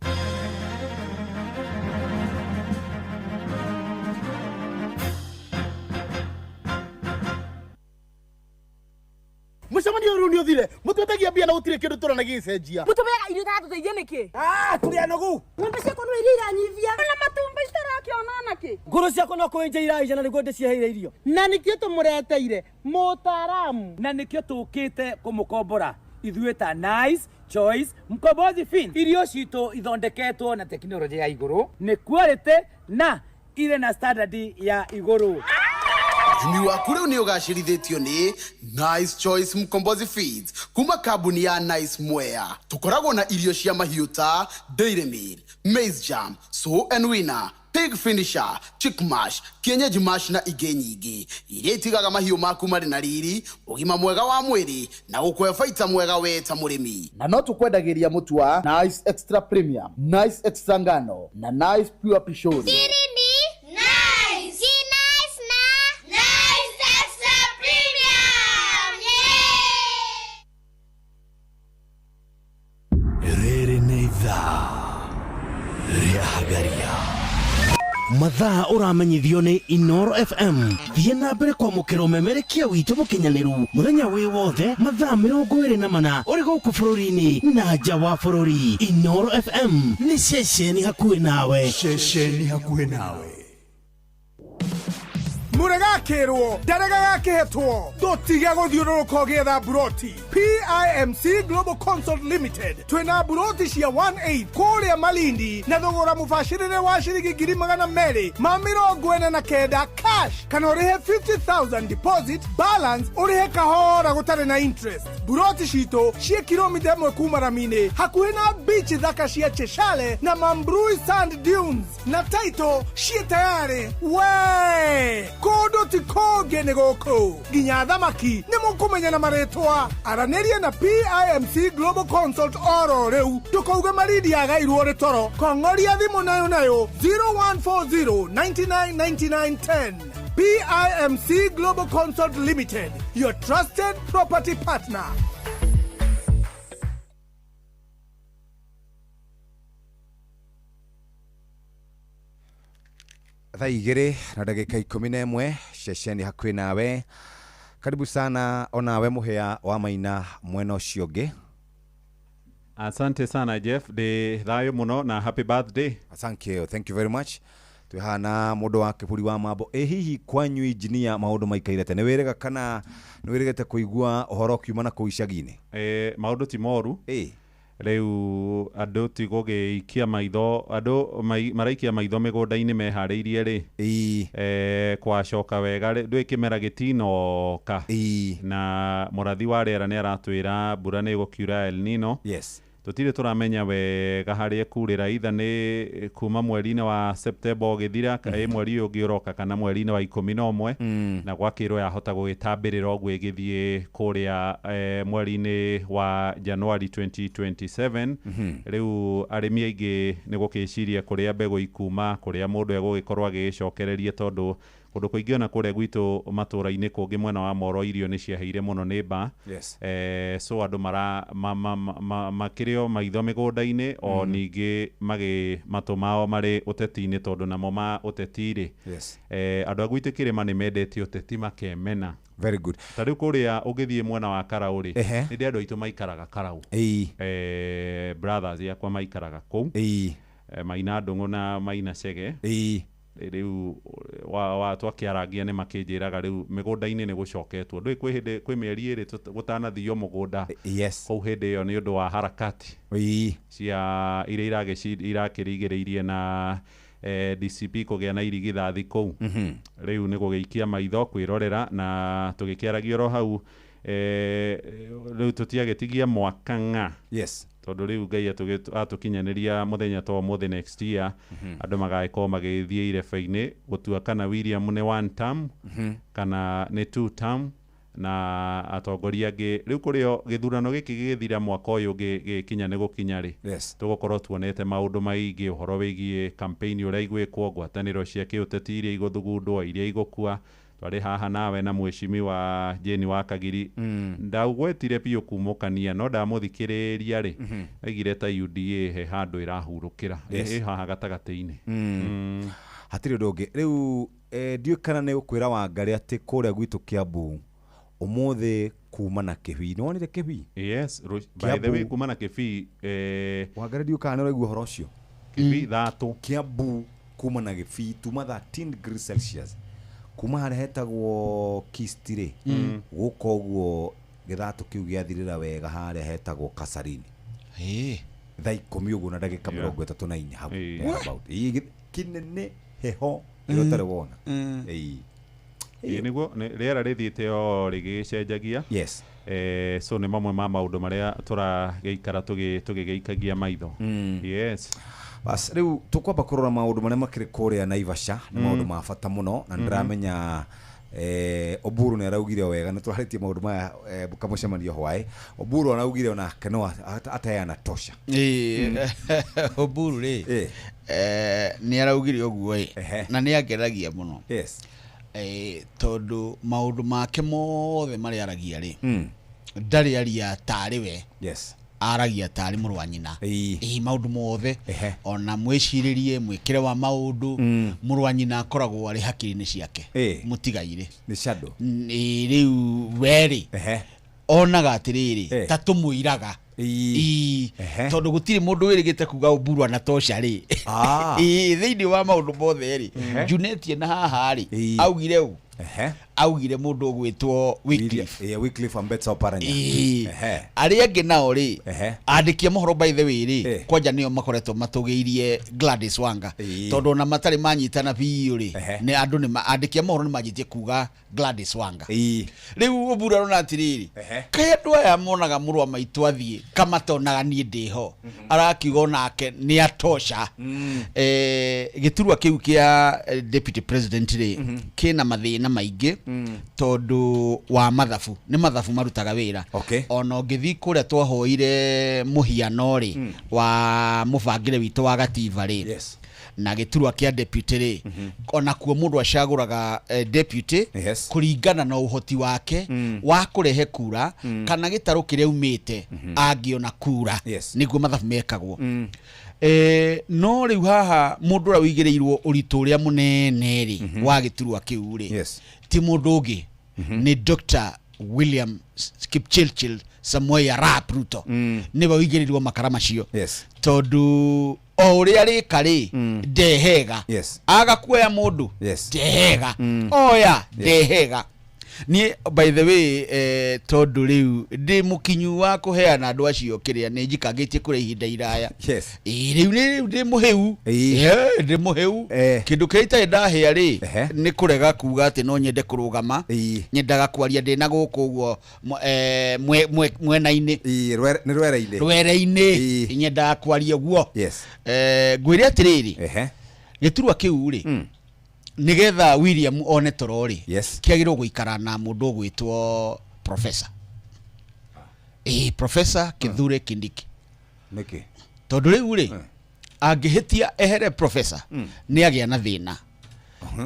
Mũcemanio rĩu nĩ Tũthire mũtwetagia mbia na gũtirĩ kĩndũ tũrona gĩgĩcenjia. Mũtũmĩaga irio itaratũteithia nĩkĩ? Ah, tũrĩ anogu. Ng'ombe ciakwa no iria iranyivia na matumbĩ citarakĩona nakĩ. Ngũrũ ciakwa no kũenja iraija na nĩguo ndĩciheire irio. Na nĩkĩo tũmũreteire mũtaaramu. Na nĩkĩo tũkĩte kũmũkombora ithuĩ ta Nice Choice Mkombozi Fin. Irio citũ ithondeketwo na tekinoronjĩ ya igũrũ, nĩ quality na irĩ na standard ya igũrũ. Ũrĩmi waku rĩu nĩ ũgacĩrithĩtio nĩ Nice Choice Mkombozi Feeds kuma kambuni ya Nice Mwea. Tũkoragwo na irio cia mahiũ ta Dairy Meal, Maize Jam, Sow and Winner, Pig Finisher, Chick Mash, Kienyeji Mash na ingĩ nyingĩ iria itigaga mahiũ maku marĩ na riri, ũgima mwega wa mwĩrĩ na gũkũhe baita mwega we ta mũrĩmi. Na no tũkwendagĩria mũtu wa Nice Extra Premium, Nice Extra Ngano na Nice Pure Pishori. Siri ni nice. Si nice na nice extra premium. Yeah. Rĩrĩ nĩ ithaa rĩa Hagaria. Mathaa ũramenyithio nĩ Inoro FM. Thiĩ na mbere kwamũkĩra ũmemerekia witũ mũkinyanĩru mũthenya wĩ wothe mathaa 24 ũrĩ gũkũ bũrũri-inĩ na nja wa bũrũri. Inoro FM nĩ ceceni hakuhĩ nawe. Ceceni hakuhĩ nawe. Mũregakĩrwo ndarega gakĩhetwo ndũtige gũthiũrũrũka ũgĩetha mburoti. PIMC Global Consult Limited twĩna mburoti cia 18 kũrĩa Malindi na thogora mũbacĩrĩre wa ciringi 249,000 cash kana ũrĩhe 50,000 deposit balance ũrĩhe kahora gũtarĩ na interest. Mburoti citũ ciĩ kilomita 1 kuma rami-inĩ hakuhĩ na beach thaka cia Cheshale na Mambrui Sand Dunes na title ciĩ tayarĩ we kũndũ ti kũngĩ nĩ gũkũ nginya thamaki nĩ mũkũmenya na marĩtwa. Aranĩria na PIMC Global Consult oro rĩu ndũkauge Malindi yagairwo rĩ toro kong'oria thimũ nayo nayo 0140 99 99 10. PIMC Global Consult Limited, your trusted property partner. Thaa 2:11 ceceni hakuhĩ nawe. Karibu sana onawe mũhĩa wa Maina mwena ũcio ũngĩ. Asante sana Jeff, ndĩ thayũ mũno na happy birthday. Thank you, thank you very much. Twĩ haha na mũndũ wa kĩburi wa mambo. Ĩ hihi kwanyu engineer maũndũ maikaire atĩa? Nĩ wĩrĩga kana nĩ wĩrĩgĩte kũigua ũhoro ũkiuma na kũu icagi-inĩ? Maũndũ ti moru. Rĩu andũ ti gũgĩikia maitho, andũ maraikia maitho mĩgũnda-inĩ meharĩirie rĩ. Kwacoka wega rĩ, ndũĩ kĩmera gĩtinoka. Na mũrathi wa rĩera nĩ aratwĩra mbura nĩ ĩgũkiura El Nino. Yes. Tũtirĩ tũramenya wega harĩa ĩkurĩra, either nĩ kuma mweri-inĩ wa September ũgĩthira, ĩ mweri ũyũ ũngĩ ũroka kana mweri-inĩ wa 11, na gwakĩrwo yahota gũgĩtambĩrĩra ũguo ĩgĩthiĩ kũrĩa mweri-inĩ wa January 2027. Rĩu arĩmi aingĩ nĩ gũkĩciria kũrĩa mbegũ ikuma, kũrĩa mũndũ egũgĩkorwo agĩgĩcokereria, tondũ kũndũ kũingĩ ona kũrĩa gwitũ matũra-inĩ kũngĩ mwena wa Moro irio nĩ ciaheire mũno nĩ mbaa. Yes. So andũ mara makĩrĩ o maitho mĩgũnda-inĩ o ningĩ magĩ matũ mao marĩ ũteti-inĩ, tondũ namo ma ũteti rĩ. Yes. Andũ a gwitũ kĩrĩma nĩ mendete ũteti makemena. Very good. Ta rĩu kũrĩa ũngĩthiĩ mwena wa Karau rĩ, nĩ ndĩ andũ aitũ maikaraga Karau. Brothers yakwa maikaraga kũu. Maina Ndũng'ũ na Maina Chege. Rĩu wa twakĩarangia nĩ makĩnjĩraga rĩu mĩgũnda-inĩ nĩ gũcoketwo. Ndũĩ kwĩ hĩndĩ kwĩ mĩeri ĩrĩ gũtanathio mũgũnda. Yes. Kũu hĩndĩ ĩyo nĩ ũndũ wa harakati cia iria irakĩrigĩrĩirie na DCP kũgĩa na irigithathi kũu. Rĩu nĩ gũgĩikia maitho kwĩrorera na tũgĩkĩaragia oro hau rĩu tũtiagĩtigia mwaka ng'a. Yes. Tondũ rĩu Ngai atũkinyanĩria mũthenya ta ũmũthĩ next year, andũ magagĩkorwo magĩthiĩ irebe-inĩ gũtua kana William nĩ one term, kana nĩ two term, na atongoria angĩ. Rĩu kũrĩo gĩthurano gĩkĩ gĩgĩthira mwaka ũyũ gĩgĩkinya nĩ gũkinya rĩ, tũgũkorwo tuonete maũndũ maingĩ ũhoro wĩgiĩ campaign ũrĩa igwĩkwo, ngwatanĩro cia kĩũteti iria igũthugundwo, iria igũkua. Twarĩ haha nawe na mwĩcimi wa Jane wa Kagiri. Ndaugwetire biũ kumũkania no ndamũthikĩrĩria rĩ, aigire ta UDA he handũ ĩrahurũkĩra. Ĩ haha gatagatĩ-inĩ. Hatirĩ ũndũ ũngĩ. Rĩu ndiũĩ kana nĩ ũkwĩra Wangarĩ atĩ kũrĩa gwitũ Kiambu Ũmũthĩ kuma na kĩbii, nĩ wonire kĩbii? Yes, by the way, kuma na kĩbii Wangarĩrio kana nĩ ũraigua ũhoro ũcio? Kĩbii thatũ. Kiambu kuma na gĩbii tuma 13 degrees Celsius kuma harĩa hetagwo Kisti rĩ, gũka ũguo gĩthatũ kĩu gĩathirĩra wega harĩa hetagwo Kasarini thaa 10 ũguo na ndagĩka 34 hau thereabout. Ĩĩ, kĩnene heho ĩrĩa ũtarĩ wona. Ĩĩ. Ĩĩ, nĩguo rĩera rĩthiĩte o rĩgĩcenjagia. Yes. So nĩ mamwe ma maũndũ marĩa tũragĩikara tũgĩgĩikagia maitho. Yes. Bas, rĩu tũkwamba kũrora maũndũ marĩa makĩrĩ kũrĩa Naivasha nĩ maũndũ ma bata mũno na nĩndĩramenya Oburu nĩ araugire wega, nĩ tũrarĩtie maũndũ maya kamũcemanio hwaĩ. Oburu araugire onake no ateana tosha. Ĩĩ, Oburu rĩ, nĩ araugire ũguo ĩ, na nĩ angeragia mũno. Yes. Tondũ maũndũ make mothe marĩa aragia rĩ, ndarĩ aria tarĩ we. Yes. Aragia tarĩ mũrũ wa nyina. Ĩĩ, maũndũ mothe ona mwĩcirĩrie mwĩkĩre wa maũndũ, mũrũ wa nyina akoragwo arĩ hakiri-inĩ ciake. Mũtigairĩ. Nĩ shadow. Ĩĩ, rĩu we rĩ, onaga atĩrĩrĩ, ta tũmũiraga. Ĩĩ, tondũ gũtirĩ mũndũ wĩrĩgĩte kuga Oburu anatosha rĩ. Ĩĩ, thĩinĩ wa maũndũ mothe rĩ, Junetie na haha rĩ, augire ũ? Augire mũndũ ũgwĩtwo Wycliffe. Ĩĩ, Wycliffe Ambetsa Oparanya. Ĩĩ. Arĩa angĩ nao rĩ, andĩki a mohoro by the way rĩ, kwanja nĩo makoretwo matũgĩirie Gladys Wanga. Tondũ ona matarĩ manyitana biũ rĩ, nĩ andũ nĩ andĩki a mohoro nĩ manjĩtie kuga Gladys Wanga. Rĩu Oburu arona atĩrĩrĩ, kaĩ andũ aya monaga mũrũ wa maitũ athiĩ kamatonaga niĩ ndĩho, arakiuga onake nĩ atosha. Gĩturwa kĩu kĩa deputy president rĩ, kĩna mathĩna maingĩ tondũ wa mathabu. Nĩ mathabu marutaga wĩra. Ona ũngĩthiĩ kũrĩa twahoire mũhiano rĩ, wa mũbangĩre witũ wa gatiba rĩ, na gĩturwa kĩa deputy rĩ, ona kuo mũndũ acagũraga deputy kũringana na ũhoti wake wa kũrehe kura, kana gĩtarũ kĩrĩa aumĩte angĩona kura. Nĩguo mathabu mekagwo. No rĩu haha mũndũ ũrĩa ũigĩrĩirwo ũritũ ũrĩa mũnene rĩ, wa gĩturwa kĩu rĩ, ti mũndũ ũngĩ, nĩ Dr. William Kipchirchir Samoei Arap Ruto. Nĩwe ũigĩrĩirwo makara macio. Tondũ o ũrĩa rĩka rĩ, ndehega. Aga kuoya mũndũ, ndehega. Oya, ndehega. Niĩ by the way, tondũ rĩu ndĩ mũkinyu wa kũheana andũ acio kĩrĩa nĩ njikangĩtie kũrĩa ihinda iraya. Ĩĩ, rĩu rĩu ndĩ mũhĩu. Ndĩ mũhĩu. Kĩndũ kĩrĩa itarĩ ndahĩa rĩ, nĩ kũrega kuga atĩ no nyende kũrũgama. Nyendaga kwaria ndĩ na gũkũ ũguo mwena-inĩ. Nĩ rwere-inĩ. Rwere-inĩ. Nyendaga kwaria ũguo. Ngwĩre atĩrĩrĩ, gĩturwa kĩu rĩ, nĩgetha William one toro rĩ, kĩagĩrĩirwo gũikara na mũndũ ũgwĩtwo professor. Professor Kithure Kindiki. Nĩkĩ? Tondũ rĩu rĩ, angĩhĩtia ehere professor, nĩ agĩa na thĩna.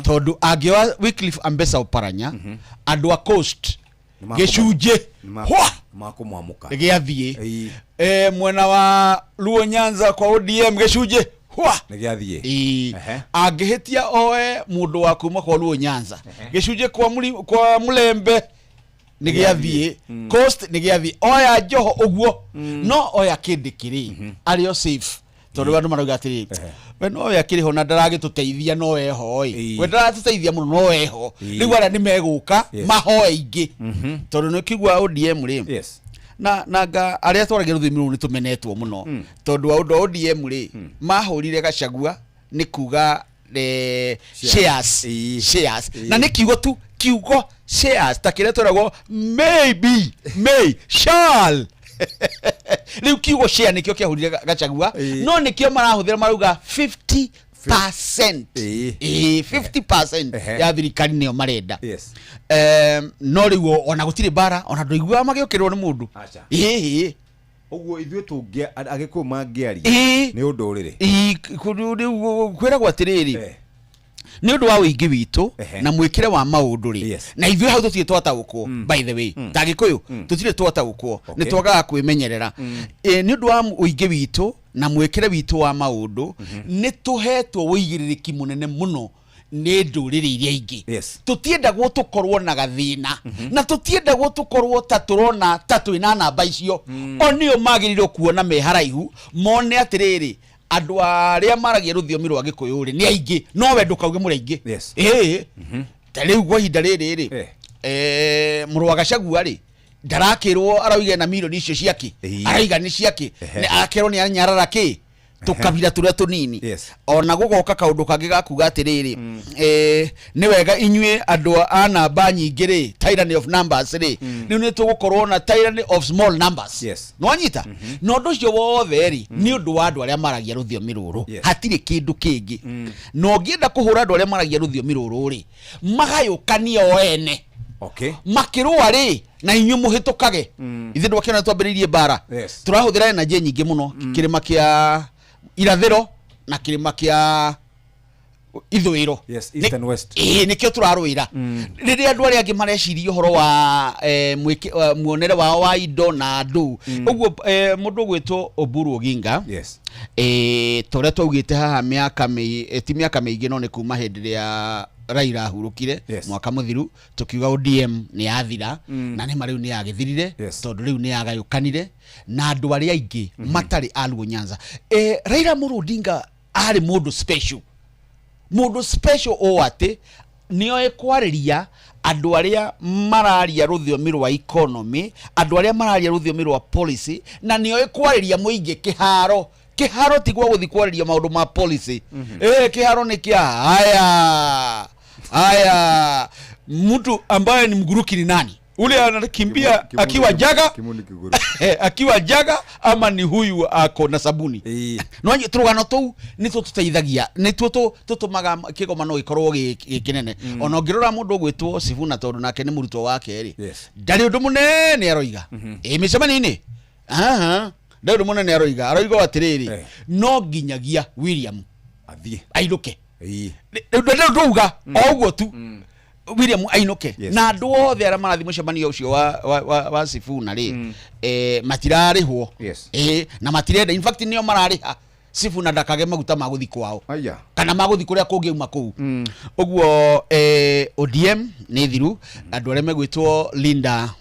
Tondũ angĩoya Wycliffe Ambetsa Oparanya, andũ a Coast gĩcunjĩ hwa Makũmwamũka. gĩathiĩ. Mwena wa Luo Nyanza kwa ODM gĩcunjĩ hwa Nĩ gĩathiĩ. Angĩhĩtia oe mũndũ wa kuma kwa Luo Nyanza, gĩcunjĩ kwa Mulembe nĩ gĩathiĩ. Coast nĩ gĩathiĩ. Oya Joho ũguo, no oya Kindiki rĩ, arĩ o safe. Tondũ andũ marauga atĩrĩrĩ, we no we akĩrĩ ho na ndaragĩtũteithia, no eho ĩ. We ndaratũteithia mũno, no eho. Rĩu arĩa nĩ megũka, mahoe ingĩ. Tondũ nĩ ũkĩigua ODM rĩ, na nga arĩa twaragia rũthiomi rũu nĩ tũmenetwo mũno. Tondũ wa ũndũ wa ODM rĩ, mahũrire Gachagua nĩ kuga Shares. shares. Shares. Na nĩ kiugo tu, kiugo shares, ta kĩrĩa tweragwo maybe, may, shall. Rĩu kiugo share nĩkĩo kĩahũrire Gachagua, no nĩkĩo marahũthĩra marauga 50%. 50% ya thirikari nĩyo marenda. No rĩu ona gũtirĩ mbara, ona ndũiguaga magĩũkĩrĩrwo nĩ mũndũ. Aca. Ĩĩ. Ũguo ithuĩ tũngĩa, Agĩkũyũ mangĩaria, nĩ ũndũ ũrĩrĩ. Rĩu kwĩragwo atĩrĩrĩ, nĩ ũndũ wa ũingĩ witũ na mwĩkĩre wa maũndũ rĩ, na ithuĩ hau tũtirĩ twataũkwo, by the way, ta Agĩkũyũ tũtirĩ twataũkwo, nĩ twagaga kwĩmenyerera. Nĩ ũndũ wa ũingĩ witũ na mwĩkĩre witũ wa maũndũ, nĩ tũhetwo ũigĩrĩrĩki mũnene mũno Nĩ ndũrĩrĩ iria ingĩ. Tũtiendagwo tũkorwo na gathĩna, na tũtiendagwo tũkorwo ta tũrona ta twĩna namba icio. O nĩo magĩrĩirwo kuona me haraihu, mone atĩrĩrĩ, andũ arĩa maragia rũthiomi rwa Gĩkũyũ rĩ nĩ aingĩ, no we ndũkauge mũrĩ aingĩ. Ĩĩ, ta rĩu kwa ihinda rĩrĩ rĩ, mũrũ wa Gachagua rĩ, ndarakĩrwo arauga na milioni icio ciake, araiga nĩ ciake. Akerwo nĩ anyarara kĩ tũkabira tũrĩa tũnini. Ona gũgoka kaũndũ kangĩ ga kuga atĩrĩrĩ, nĩ wega inyuĩ andũ a namba nyingĩ rĩ, tyranny of numbers rĩ, rĩu nĩ tũgũkorwo na tyranny of small numbers. Nĩwanyita? Na ũndũ ũcio wothe rĩ, nĩ ũndũ wa andũ arĩa maragia rũthiomi rũrũ. Hatirĩ kĩndũ kĩngĩ. Na ũngĩenda kũhũra andũ arĩa maragia rũthiomi rũrũ rĩ, magayũkanie o ene. Makĩrũa rĩ, na inyuĩ mũhĩtũkage. Ithuĩ ndwakĩona twambĩrĩirie mbara. Tũrahũthĩra energy nyingĩ mũno, kĩrĩma kĩa irathĩro na kĩrĩma kĩa ithũĩro. Yes, east and west. Ĩĩ, nĩkĩo tũrarũĩra. Rĩrĩa andũ arĩa angĩ mareciria ũhoro wa muonere wao wa indo na andũ. Ũguo mũndũ ũgwĩtwo Oburu Oginga, ta ũrĩa twaugĩte haha mĩaka ti mĩaka mĩingĩ, no nĩ kuma hĩndĩ ĩrĩa Raila ahurũkire mwaka mũthiru, tukiuga ODM nĩ yathira. Na nĩ ma rĩu nĩ yagĩthirire, tondũ rĩu nĩ yagayũkanire na andũ arĩa aingĩ matarĩ a Luo Nyanza. Raila Amolo Odinga arĩ mũndũ special, mũndũ special ũũ atĩ nĩoĩ kwarĩria andũ arĩa mararia rũthiomi rwa economy, andũ arĩa mararia rũthiomi rwa policy, na nĩoĩ kwarĩria mũingĩ kĩharo. Kĩharo ti gwa gũthiĩ kwarĩria maũndũ ma policy. Kĩharo nĩ kĩa haya haya, mtu ambaye ni mguruki ni nani? Ule anakimbia akiwa jaga Kimuni kiguru. Akiwa jaga ama ni huyu ako na sabuni? No tũrũgano tũu nĩtuo tũteithagia, nĩtuo tũtũmaga kĩgomano gĩkorwo gĩ kĩnene. Ona ũngĩrora mũndũ ũgwĩtwo Sifuna, tondũ nake nĩ mũrutwo wake rĩ, ndarĩ ũndũ mũnene aroiga ĩ mĩcemanio-inĩ. Aha, ndarĩ ũndũ mũnene aroiga. Aroiga o atĩrĩrĩ, no nginyagia William athiĩ ainũke. Rĩu ndĩrĩ ndauga o ũguo tu, William ainũke. Na andũ othe arĩa marathiĩ mũcemanio ũcio wa Sifuna rĩ, matirarĩhwo. Na matirenda, in fact nĩo mararĩha Sifuna ndakage maguta ma gũthiĩ kwao kana ma gũthiĩ kũrĩa kũngĩ auma kũu. Ũguo ODM nĩ thiru. Andũ arĩa megwĩtwo Linda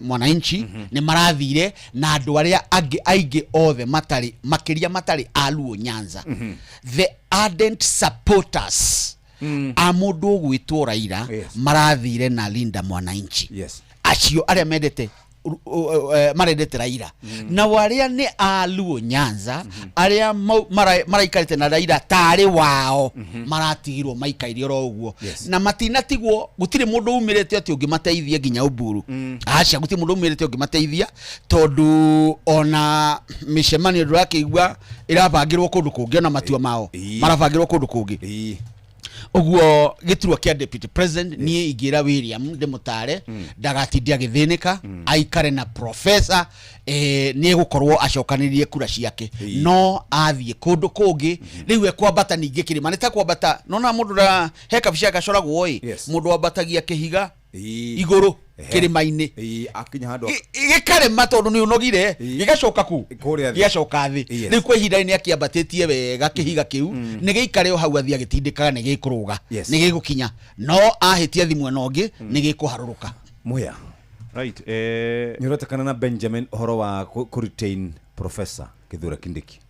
Mwananchi nĩ marathire, na andũ arĩa angĩ aingĩ othe matarĩ, makĩria matarĩ a Luo Nyanza, the ardent supporters a mũndũ ũgwĩtwo Raila, marathire na Linda Mwananchi. Acio arĩa mendete marendete Raila, nao arĩa nĩ a Luo Nyanza, arĩa maraikarĩte na Raila tarĩ wao, maratigirwo maikaire oro ũguo. Na matinatigwo, gũtirĩ mũndũ umĩrĩte atĩ ũngĩmateithia nginya Oburu. Aca, gũtirĩ mũndũ umĩrĩte ũngĩmateithia, tondũ ona mĩcemanio ndũrakĩigua ĩrabangĩrwo kũndũ kũngĩ, ona matua mao marabangĩrwo kũndũ kũngĩ. Ũguo gĩturwa kĩa deputy president, niĩ ingĩra William ndĩmũtare ndagatinde agĩthĩnĩka, aikare na professor, nĩ egũkorwo acokanĩrĩrie kura ciake. No athiĩ kũndũ kũngĩ, rĩu ekwambata ningĩ kĩrĩma, nĩ ta kwambata nona mũndũ he kabica gacoragwo ĩ, mũndũ wambatagia kĩhiga igũrũ kĩrĩma-inĩ. Akinya handũ gĩkarema tondũ nĩ ũnogire, gĩgacoka ku Kũrĩa thĩ. Gĩgacoka thĩ. Rĩu kwa ihinda nĩ akĩambatĩtie wega kĩhiga kĩu, nĩ gĩikare o hau athiĩ agĩtindĩkaga, nĩ gĩkũrũga, nĩ gĩgũkinya, no ahĩtia thi mwena ũngĩ, nĩ gĩkũharũrũka. Muya. Right, nĩ ũretekana na Benjamin ũhoro wa kũ retain Professor Kithure Kindiki?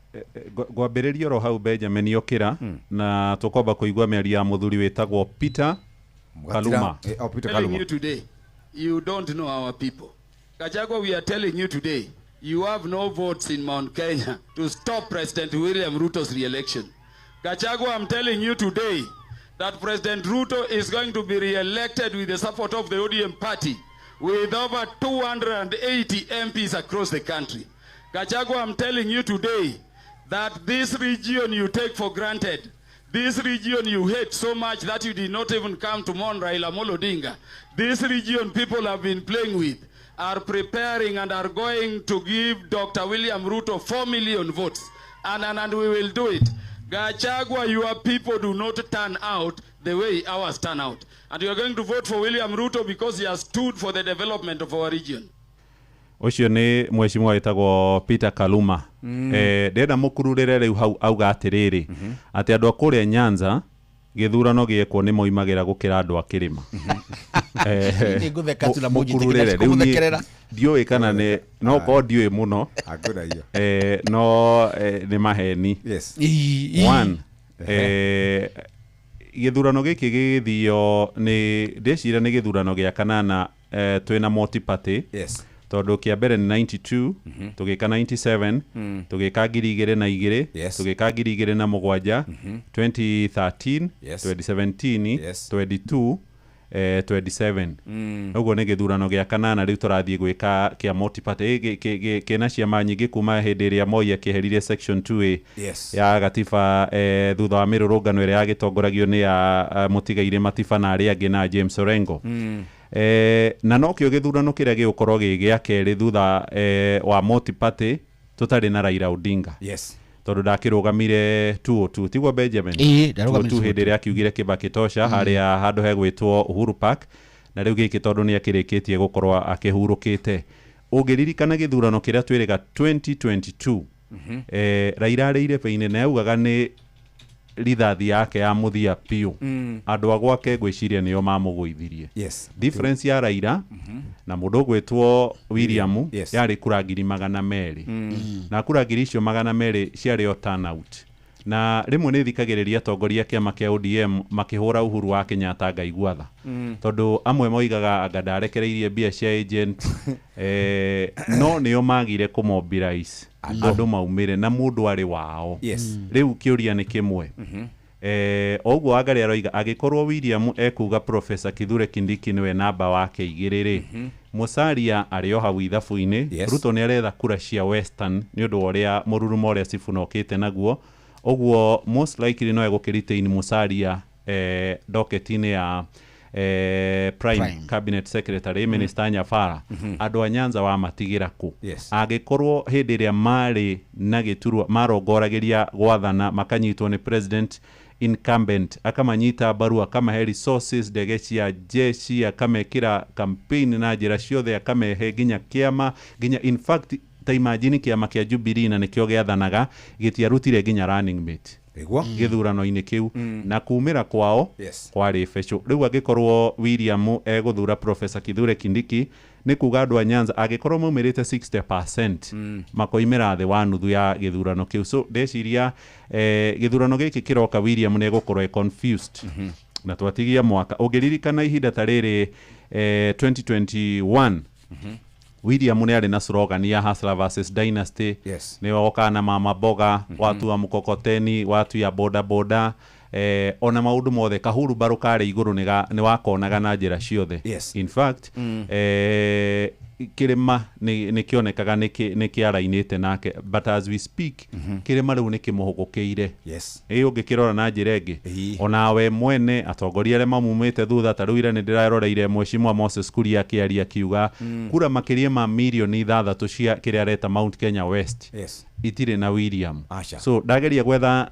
Ngwambĩrĩria oro hau Benjamin okĩra, na tũkwamba kũigua mĩario ya mũthuri wĩtagwo Peter Kaluma. Oh, Peter Telling you today, you don't know our people. Gachagua, we are telling you today, you have no votes in Mount Kenya to stop President William Ruto's re-election. Gachagua, I'm telling you today that President Ruto is going to be re-elected with the support of the ODM party with over 280 MPs across the country. Gachagua, I'm telling you today that this region you take for granted, this region you hate so much that you did not even come to mourn Raila Amolo Odinga, this region people have been playing with, are preparing and are going to give Dr. William Ruto 4 million votes. And we will do it. Gachagua, your people do not turn out the way ours turn out. And you are going to vote for William Ruto because he has stood for the development of our region. Ũcio nĩ mheshimiwa wĩtagwo Peter Kaluma. Ndĩrenda mũkururĩre rĩu hau auga atĩrĩrĩ, atĩ andũ a kũrĩa Nyanza Gĩthurano gĩekwo nĩ moimagĩra gũkĩra andũ a kĩrĩma. Nĩ ngũtheka tu na Mũkururĩre. mũnjĩtĩkĩre Rĩu niĩ kũmũthekerera. Ndiũĩ kana nĩ no korwo ndiũĩ mũno. No nĩ maheni. Yes. One, gĩthurano gĩkĩ gĩgĩthio nĩ ndĩciria nĩ gĩthurano gĩa kanana twĩna multi-party. Yes. Tondũ kĩa mbere nĩ 92, tũgĩka 97, tũgĩka 2002, Yes. tũgĩka 2007, 2013, Yes. 2017, Yes. 22, 27. Ũguo nĩ gĩthurano gĩa kanana rĩu tũrathiĩ gwĩka kĩa multi-party kĩna ciama nyingĩ kuma hĩndĩ ĩrĩa Moi akĩeheririe section 2A Yes. ya gatiba thutha wa mĩrũrũngano ĩrĩa yagĩtongoragio nĩ ya mũtigairĩ Matiba na arĩa angĩ na James Orengo. Na nokĩo gĩthurano kĩrĩa gĩgũkorwo gĩ gĩa kerĩ thutha wa multi-party tũtarĩ na Raila Odinga. Yes. Tondũ ndakĩrũgamire 202 tiguo Benjamin? Ĩĩ, ndarũgamire 202 hĩndĩ ĩrĩa akiugire Kibaki tosha harĩa handũ hegwĩtwo Uhuru Park, na rĩu gĩkĩ tondũ nĩ akĩrĩkĩtie gũkorwo akĩhurũkĩte. Ũngĩririkana gĩthurano kĩrĩa twĩrĩga 2022, Raila arĩ irebe-inĩ na augaga nĩ rithathi yake ya mũthia biũ. Andũ a gwake ngwĩciria nĩo mamũgũithirie. Yes. Difference ya Raila na mũndũ ũgwĩtwo William Yes. yarĩ kura 200,000. Na kura 200,000 ciarĩ o turnout. Na rĩmwe nĩ thikagĩrĩria atongoria a kĩama kĩa ODM makĩhũra Uhuru wa Kenyatta ngaigua tha. Tondũ amwe moigaga anga ndarekereirie mbia cia agent, no nĩo magire kũmobilize andũ maumĩre na mũndũ arĩ wao. Yes. Rĩu kĩũria nĩ kĩmwe. O ũguo Wangarĩ aroiga angĩkorwo William ekuga Professor Kithure Kindiki nĩwe namba wake igĩrĩ rĩ, Musalia arĩ o hau ithabu-inĩ. Yes. Ruto nĩ aretha kura cia Western nĩ ũndũ wa ũrĩa mũrurumo ũrĩa Sifuna okĩte naguo. Ũguo most likely no egũkĩretain Musalia docket-inĩ ya prime cabinet secretary, Minister Nyabara. Andũ a Nyanza wamatigĩra kũ? Yes. Angĩkorwo hĩndĩ ĩrĩa marĩ na gĩturwa marongoragĩria gwathana makanyitwo nĩ president incumbent akamanyita mbaru, akamahe resources, ndege cia jeshi, akamekĩra campaign na njĩra ciothe, akamehe nginya kĩama, nginya in fact ta imagine kĩama kĩa Jubilee na nĩkĩo gĩathanaga gĩtiarutire nginya running mate Nĩguo. gĩthurano-inĩ kĩu, na kumĩra kwao Yes. kwarĩ becũ. Rĩu angĩkorwo William egũthura Professor Kithure Kindiki nĩ kuga andũ a Nyanza angĩkorwo maumĩrĩte 60% makoimĩra thĩ wa nuthu ya gĩthurano kĩu. So ndeciria gĩthurano gĩkĩ kĩroka William nĩ egũkorwo e confused. Na twatigia mwaka ũngĩririkana ihinda ta rĩrĩ 2021 William nĩ arĩ na slogan ya Hustler versus Dynasty. Yes. Nĩ wokaga na mama mboga, watu wa mkokoteni, watu ya boda boda, ona maũndũ mothe kahuru mbaru karĩ igũrũ nĩ wakonaga na njĩra ciothe. Yes. In fact, kĩrĩma nĩ kĩonekaga nĩ kĩarainĩte nake, but as we speak kĩrĩma rĩu nĩ kĩmũhũgũkĩire. Yes. Ĩ ũngĩkĩrora na njĩra ĩngĩ onawe mwene atongoria arĩa mamumĩte thutha ta rĩu ira nĩ ndĩraroreire Mheshimiwa Moses Kuria akĩaria akiuga kura makĩria ma mirioni 6 cia kĩrĩa areta Mount Kenya West Yes. itirĩ na William. Aca. So ndageria gwetha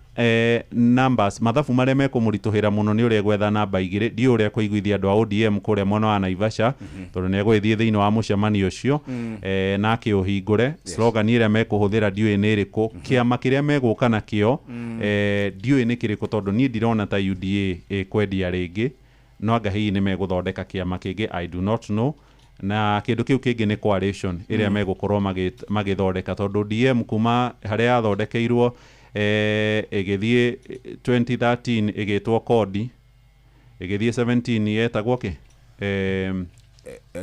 numbers mathabu marĩa mekũmũritũhĩra mũno nĩ ũrĩa gwetha namba igĩrĩ, ndiũĩ ũrĩa kũiguithia andũ a ODM kũrĩa mwena wa Naivasha tondũ nĩ egũgĩthiĩ thĩinĩ wa mũcemanio ũcio na akĩũhingũre. Slogan ĩrĩa mekũhũthĩra ndiũĩ nĩ ĩrĩkũ, kĩama kĩrĩa megũka nakĩo ndiũĩ nĩ kĩrĩkũ tondũ niĩ ndirona ta UDA ĩkwendia rĩngĩ, no anga hihi nĩ megũthondeka kĩama kĩngĩ, I do not know. Na kĩndũ kĩu kĩngĩ nĩ coalition ĩrĩa megũkorwo magĩthondeka tondũ DM kuma harĩa yathondekeirwo ĩgĩthiĩ 2013 ĩgĩtwo kodi, ĩgĩthiĩ 17 yetagwo kĩ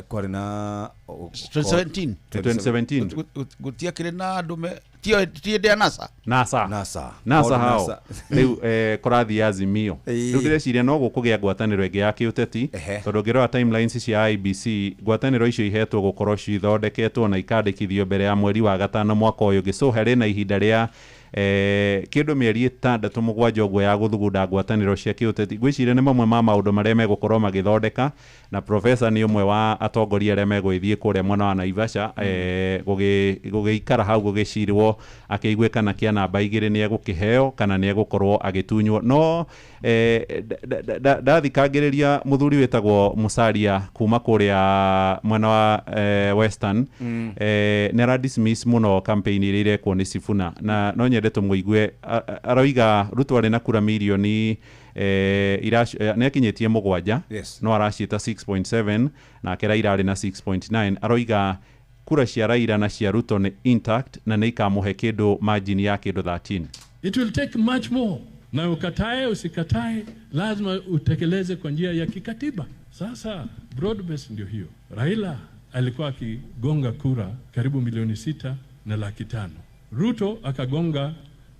kwarĩ na 2017 2017 gũtiakĩrĩ na andũ me ti hĩndĩ ya NASA. NASA NASA NASA hao NASA. rĩu kũrathiĩ Azimio. Ĩĩ. Rĩu ndĩreciria no gũkũgĩa ngwatanĩro ĩngĩ ya kĩũteti tondũ ũngĩrora timelines cia IBC ngwatanĩro icio ihetwo gũkorwo cithondeketwo na ikandĩkithio mbere ya mweri wa gatano mwaka ũyũ ũngĩ, so harĩ na ihinda rĩa kĩndũ mĩeri 6 7 ũguo ya gũthugunda ngwatanĩro cia kĩũteti. Ngwĩciria nĩ mamwe ma maũndũ marĩa megũkorwo magĩthondeka, na professor nĩ ũmwe wa atongoria arĩa megũgĩthiĩ kũrĩa mwena wa Naivasha gũgĩikara hau gũgĩcirwo akĩigue kana kĩa namba igĩrĩ nĩ egũkĩheo kana nĩ egũkorwo agĩtunywo. No ndathikangĩrĩria mũthuri wĩtagwo Musalia kuma kũrĩa mwena wa Western, nĩ ara dismiss mũno campaign ĩrĩa irekwo nĩ Sifuna, na no nyende nyende tũmũigue. Aroiga Ruto arĩ na kura mirioni nĩ akinyĩtie 7 no araciĩta 6.7, nake Raila arĩ na 6.9. Aroiga kura cia Raila na cia Ruto nĩ intact na nĩ ikamũhe kĩndũ margin ya kĩndũ 13. It will take much more. Na ukatae usikatae, lazima utekeleze kwa njia ya kikatiba. Sasa broad base ndio hiyo. Raila alikuwa akigonga kura karibu 6,500,000. Ruto akagonga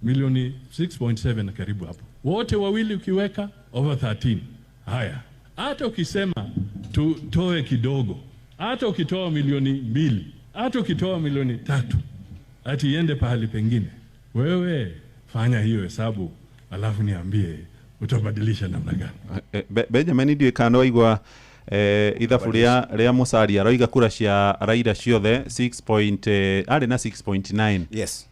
milioni 6.7 karibu hapo. Wote wawili ukiweka over 13. Haya, hata ukisema tutoe kidogo, hata ukitoa 2 milioni, hata ukitoa 3 milioni, ati iende pahali pengine, wewe fanya hiyo hesabu alafu niambie utabadilisha namna gani. Benjamin, ndiũĩ kana waigua ithabu rĩa Musalia. Aroiga kura cia Raila ciothe 6 point, arĩ na 6.9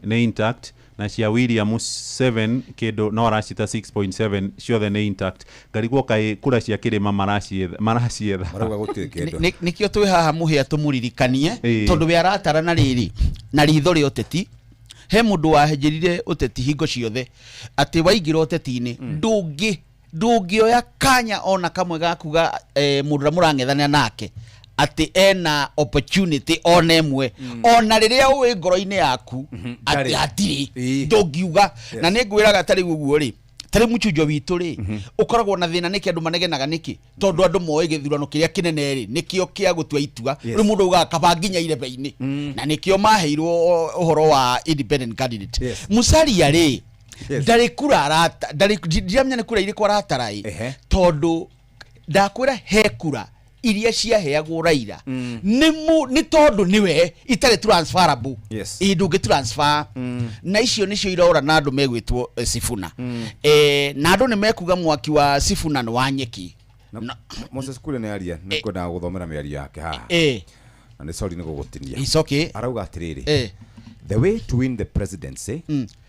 nĩ intact, na cia William 7 kĩndũ no aracita 6.7, ciothe nĩ intact. Ngarigwo kaĩ kura cia kĩrĩma maracietha maracietha. Marauga gũtirĩ kĩndũ. Nĩkĩo twĩ haha mũhĩa tũmũririkanie, tondũ we aratara na rĩrĩ na ritho rĩa ũteti. He mũndũ wahenjerire ũteti hingo ciothe atĩ waingĩra ũteti-inĩ, ndũngĩoya kanya ona kamwe ga kuga mũndũ ũrĩa mũrang'ethanĩra nake atĩ ena opportunity ona ĩmwe, ona rĩrĩa ũĩ ngoro-inĩ yaku atĩ Ndarĩ. hatirĩ, ndũngiuga. Na nĩ ngwĩraga tarĩu ũguo rĩ, tarĩ mũchunjo witũ rĩ, ũkoragwo na thĩna nĩkĩ? Andũ manegenaga nĩkĩ? Tondũ andũ moĩ gĩthurano kĩrĩa kĩnene rĩ, nĩkĩo kĩa gũtua itua. Rĩu mũndũ augaga kaba nginya irebe-inĩ, na nĩkĩo maheirwo ũhoro wa independent candidate. Musalia rĩ, ndarĩ kura arata, ndarĩ, ndiramenya nĩ kura irĩkũ aratara ĩ, tondũ ndakwĩra he kura iria ciaheagwo Raila nĩ tondũ nĩwe itarĩ transferable. Ĩ ndũngĩ transfer, na icio nĩcio irora na andũ megwĩtwo Sifuna, na andũ nĩ mekuga mwaki wa Sifuna nĩ wa nyeki. Na Moses Kuria nĩ aria, nĩ ngwendaga gũthomera mĩario yake haha. Na nĩ sorry nĩ gũgũtinia. It's okay. Arauga atĩrĩrĩ, "The way to win the presidency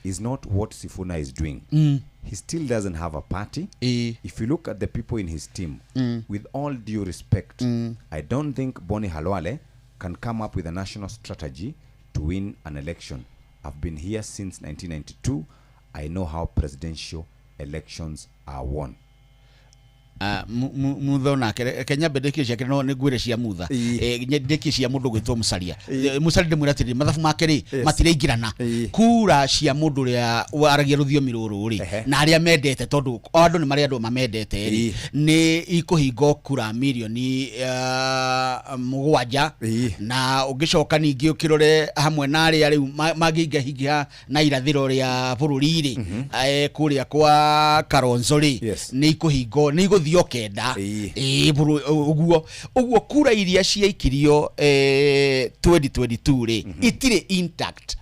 is not what Sifuna is doing. He still doesn't have a party. If you look at the people in his team, with all due respect, I don't think Boni Khalwale can come up with a national strategy to win an election. I've been here since 1992. I know how presidential elections are won." Ah, Mutha onake reke nyambe ndĩkie ciake, no nĩ ngwĩre cia Mutha. Ndĩkie cia mũndũ gwĩtwo Musalia. Musalia ndĩmwĩre atĩrĩrĩ, mathabu make rĩ, matiraingĩrana. Kura cia mũndũ ũrĩa waragia rũthiomi rũrũ rĩ, na arĩa mendete, tondũ o andũ nĩ marĩ andũ mamendete rĩ, nĩ ikũhingo kura mirioni 7, na ũngĩcoka ningĩ ũkĩrore hamwe na arĩa rĩu mangĩingahingĩha na irathĩro rĩa bũrũri rĩ, kũrĩa kwa Kalonzo rĩ, nĩ ikũhingo, nĩ igũthiĩ o 9 ĩ ũguo ũguo. Kura iria ciaikirio 2022 rĩ, itirĩ intact,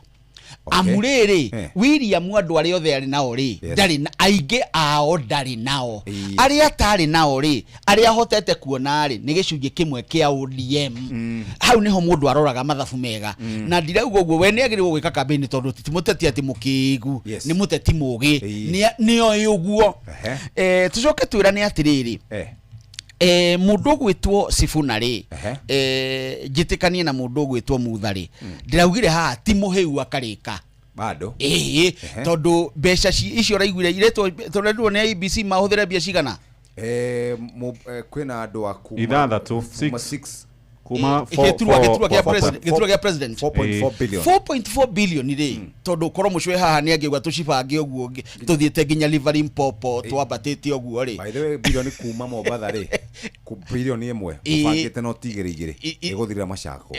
amu rĩrĩ, William andũ arĩa othe arĩ nao rĩ, ndarĩ na aingĩ ao, ndarĩ nao. Arĩa atarĩ nao rĩ, arĩa ahotete kuona rĩ, nĩ gĩcunjĩ kĩmwe kĩa ODM. Hau nĩho mũndũ aroraga mathabu mega. Na ndirauga ũguo we nĩ agĩrĩirwo gwĩka campaign, tondũ ti mũteti atĩ mũkĩgu, nĩ mũteti mũgĩ, nĩoĩ ũguo. Tũcoke twĩrane atĩrĩrĩ, mũndũ ũgwĩtwo Sifuna rĩ, njĩtĩkanie na mũndũ ũgwĩtwo Mutha rĩ, ndĩraugire haha ti mũhĩu akarĩka bado. Ĩĩ, tondũ mbeca icio ũraiguire iretwo, tũrerirwo nĩ IEBC mahũthĩre mbia cigana? Kwĩna andũ a kuma 6. Kuma 6. Kuma Gĩturwa gĩa president. 4.4 billion. 4.4 billion rĩ, tondũ korwo mũcwe haha nĩ angĩuga tũcibange ũguo tũthiĩte nginya River Limpopo twambatĩte ũguo rĩ. By the way, bilioni kuma Mombatha rĩ, bilioni 1 ũbangĩte noti igĩrĩ igĩrĩ ĩgũthirĩra Machako.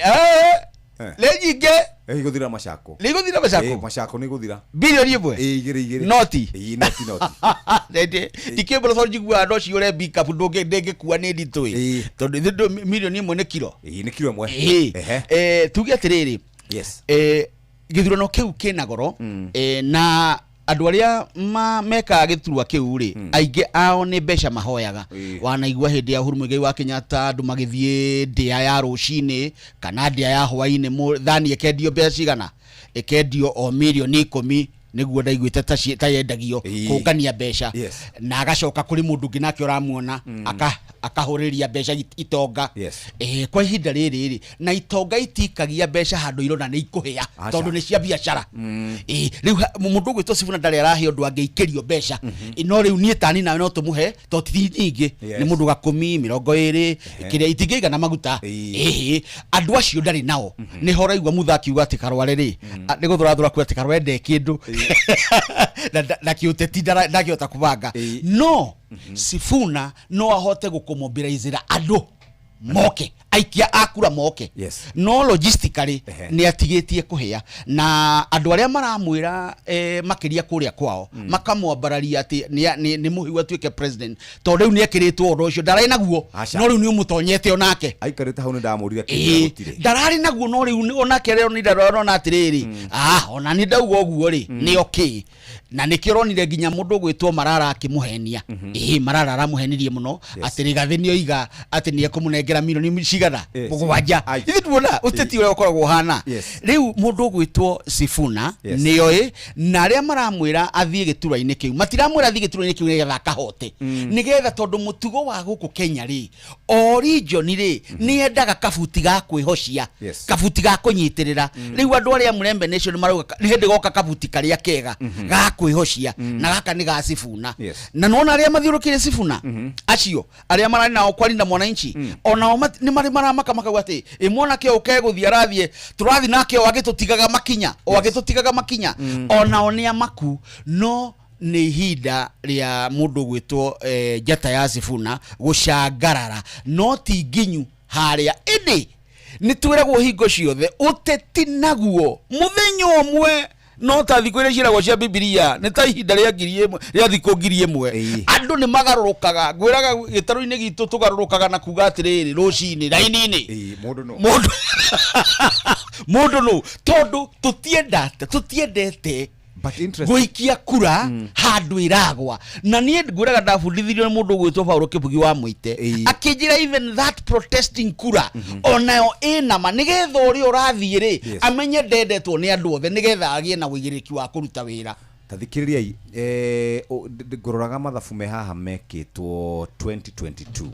Nĩ nyingĩ. Ĩgũthirĩra Machako. Nĩ ĩgũthirĩra Machako? Machako nĩ ĩgũthira. Bilioni 1? Ĩ, igĩrĩ igĩrĩ. Noti? Ĩ, noti noti. Ndikĩmbũra tondũ njiguaga no ciũre mbikabu ndĩngĩkua nĩ nditũ ĩ, tondũ milioni 1 nĩ kiro. Ĩ, nĩ kiro 1. Ĩ. Tuge atĩrĩrĩ, gĩthurano kĩu kĩna goro, na andũ arĩa mekaga gĩturwa kĩu rĩ, aingĩ ao nĩ mbeca mahoyaga. Wanaigua hĩndĩ ya Uhuru Muigai wa Kenyatta andũ magĩthiĩ ndĩa ya rũcinĩ kana ndĩa ya hwainĩ, thani ĩkendio mbeca cigana? Ĩkendio o mirioni 10 nĩguo ndaiguĩte ta yendagio kũngania mbeca. Na agacoka kũrĩ mũndũ ũngĩ nake ũramuona aka akahũrĩria mbeca itonga. Eh, kwa ihinda rĩrĩ rĩ, na itonga itikagia mbeca handũ irona nĩ ikũhĩa. Aca. Tondũ nĩ cia biacara. Ĩ, rĩu mũndũ ũgwĩtwo Sifuna ndarĩ arahe ũndũ angĩikĩrio mbeca. Ĩ, no rĩu niĩ tani nawe no tũmũhe to ti nyingĩ. Nĩ mũndũ gakũmi 20 kĩrĩa itingĩigana maguta. Ĩhĩ, andũ acio ndarĩ nao. Nĩho ũraigua Mutha akiuga atĩ Karware rĩ, nĩ gũthũrathũra kuga atĩ Karware nde kĩndũ na kĩũteti ndangĩhota kũbanga, no Sifuna no ahote gũkũmobilizĩra andũ moke, aikia a kura moke. No logistically nĩ atigĩtie kũhĩa na andũ arĩa maramwĩra makĩria kũrĩa kwao makamwambararia atĩ nĩ mũhiu atuĩke president, tondũ rĩu nĩ ekĩrĩtwo ũndũ ũcio ndararĩ naguo. Aca. No rĩu nĩ ũmũtonyete onake. Aikarĩte hau nĩ ndamũrire kĩndũ gũtirĩ. Ndararĩ naguo, no rĩu onake rĩo nĩ ndarona atĩrĩrĩ, ah, ona nĩ ndauga ũguo rĩ, nĩ okay. Na nĩkĩo ũronire nginya mũndũ ũgwĩtwo Marara akĩmũhenia. Ĩĩ, Marara aramũhenirie mũno atĩ Rigathĩ nĩ oiga atĩ nĩ ekũmũnengera milioni cigana? 7. Ithuĩ tuona ũteti ũrĩa ũkoragwo ũhana. Rĩu mũndũ ũgwĩtwo Sifuna nĩoĩ, na arĩa maramwĩra athiĩ gĩturwa-inĩ kĩu matiramwĩra athiĩ gĩturwa-inĩ kĩu nĩgetha akahote, nĩgetha tondũ mũtugo wa gũkũ Kenya rĩ, o region rĩ nĩ yendaga kabuti ga kwĩhocia, kabuti ga kũnyitĩrĩra. Rĩu andũ arĩa Mulembe Nation marauga nĩ hĩndĩ goka kabuti karĩa kega ga kwĩhocia, na gaka nĩ ga Sifuna. Na nona arĩa mathiũrũkĩire Sifuna, acio arĩa mararĩ nao kwa Linda Mwananchi, onao nĩ marĩ maramaka makauga atĩ ĩ mwanake ũyũ kegũthiĩ arathiĩ, tũrathiĩ nake o agĩtũtigaga makinya, o agĩtũtigaga makinya. Onao nĩ amaku, no nĩ ihinda rĩa mũndũ ũgwĩtwo njata ya Sifuna gũcangarara, no ti nginyu harĩa ĩndĩ nĩ twĩragwo hingo ciothe ũteti naguo mũthenya ũmwe no ta thikũ iria ciĩragwo cia Bibilia, nĩ ta ihinda rĩa 1000, rĩa thikũ 1000. Andũ nĩ magarũrũkaga. Ngwĩraga gĩtarũ-inĩ gitũ tũgarũrũkaga na kuga atĩrĩrĩ, rũcinĩ raini-inĩ mũndũ nũ mũndũ nũ, tondũ tũtiendete tũtiendete gũikia kura handũ ĩragwa. Na niĩ ngwĩraga ndabundithirio nĩ mũndũ ũgwĩtwo Paulo Kĩbugi wa Mũite, akĩnjĩra even that protesting kura onayo ĩna ma, nĩgetha ũrĩa ũrathiĩ rĩ amenye ndendetwo nĩ andũ othe, nĩgetha agĩe na ũigĩrĩrĩki wa kũruta wĩra. Ta thikĩrĩriai, ngũroraga mathabu me haha mekĩtwo 2022,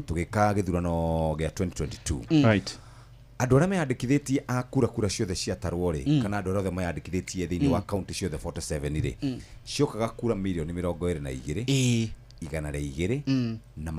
tũgĩka gĩthurano gĩa 2022. Andũ arĩa meyandĩkithĩtie a kura, kura ciothe ciatarwo rĩ, kana andũ arĩa othe meyandĩkithĩtie thĩinĩ wa kaunti ciothe 47 rĩ, ciokaga kura mirioni 22, 200 na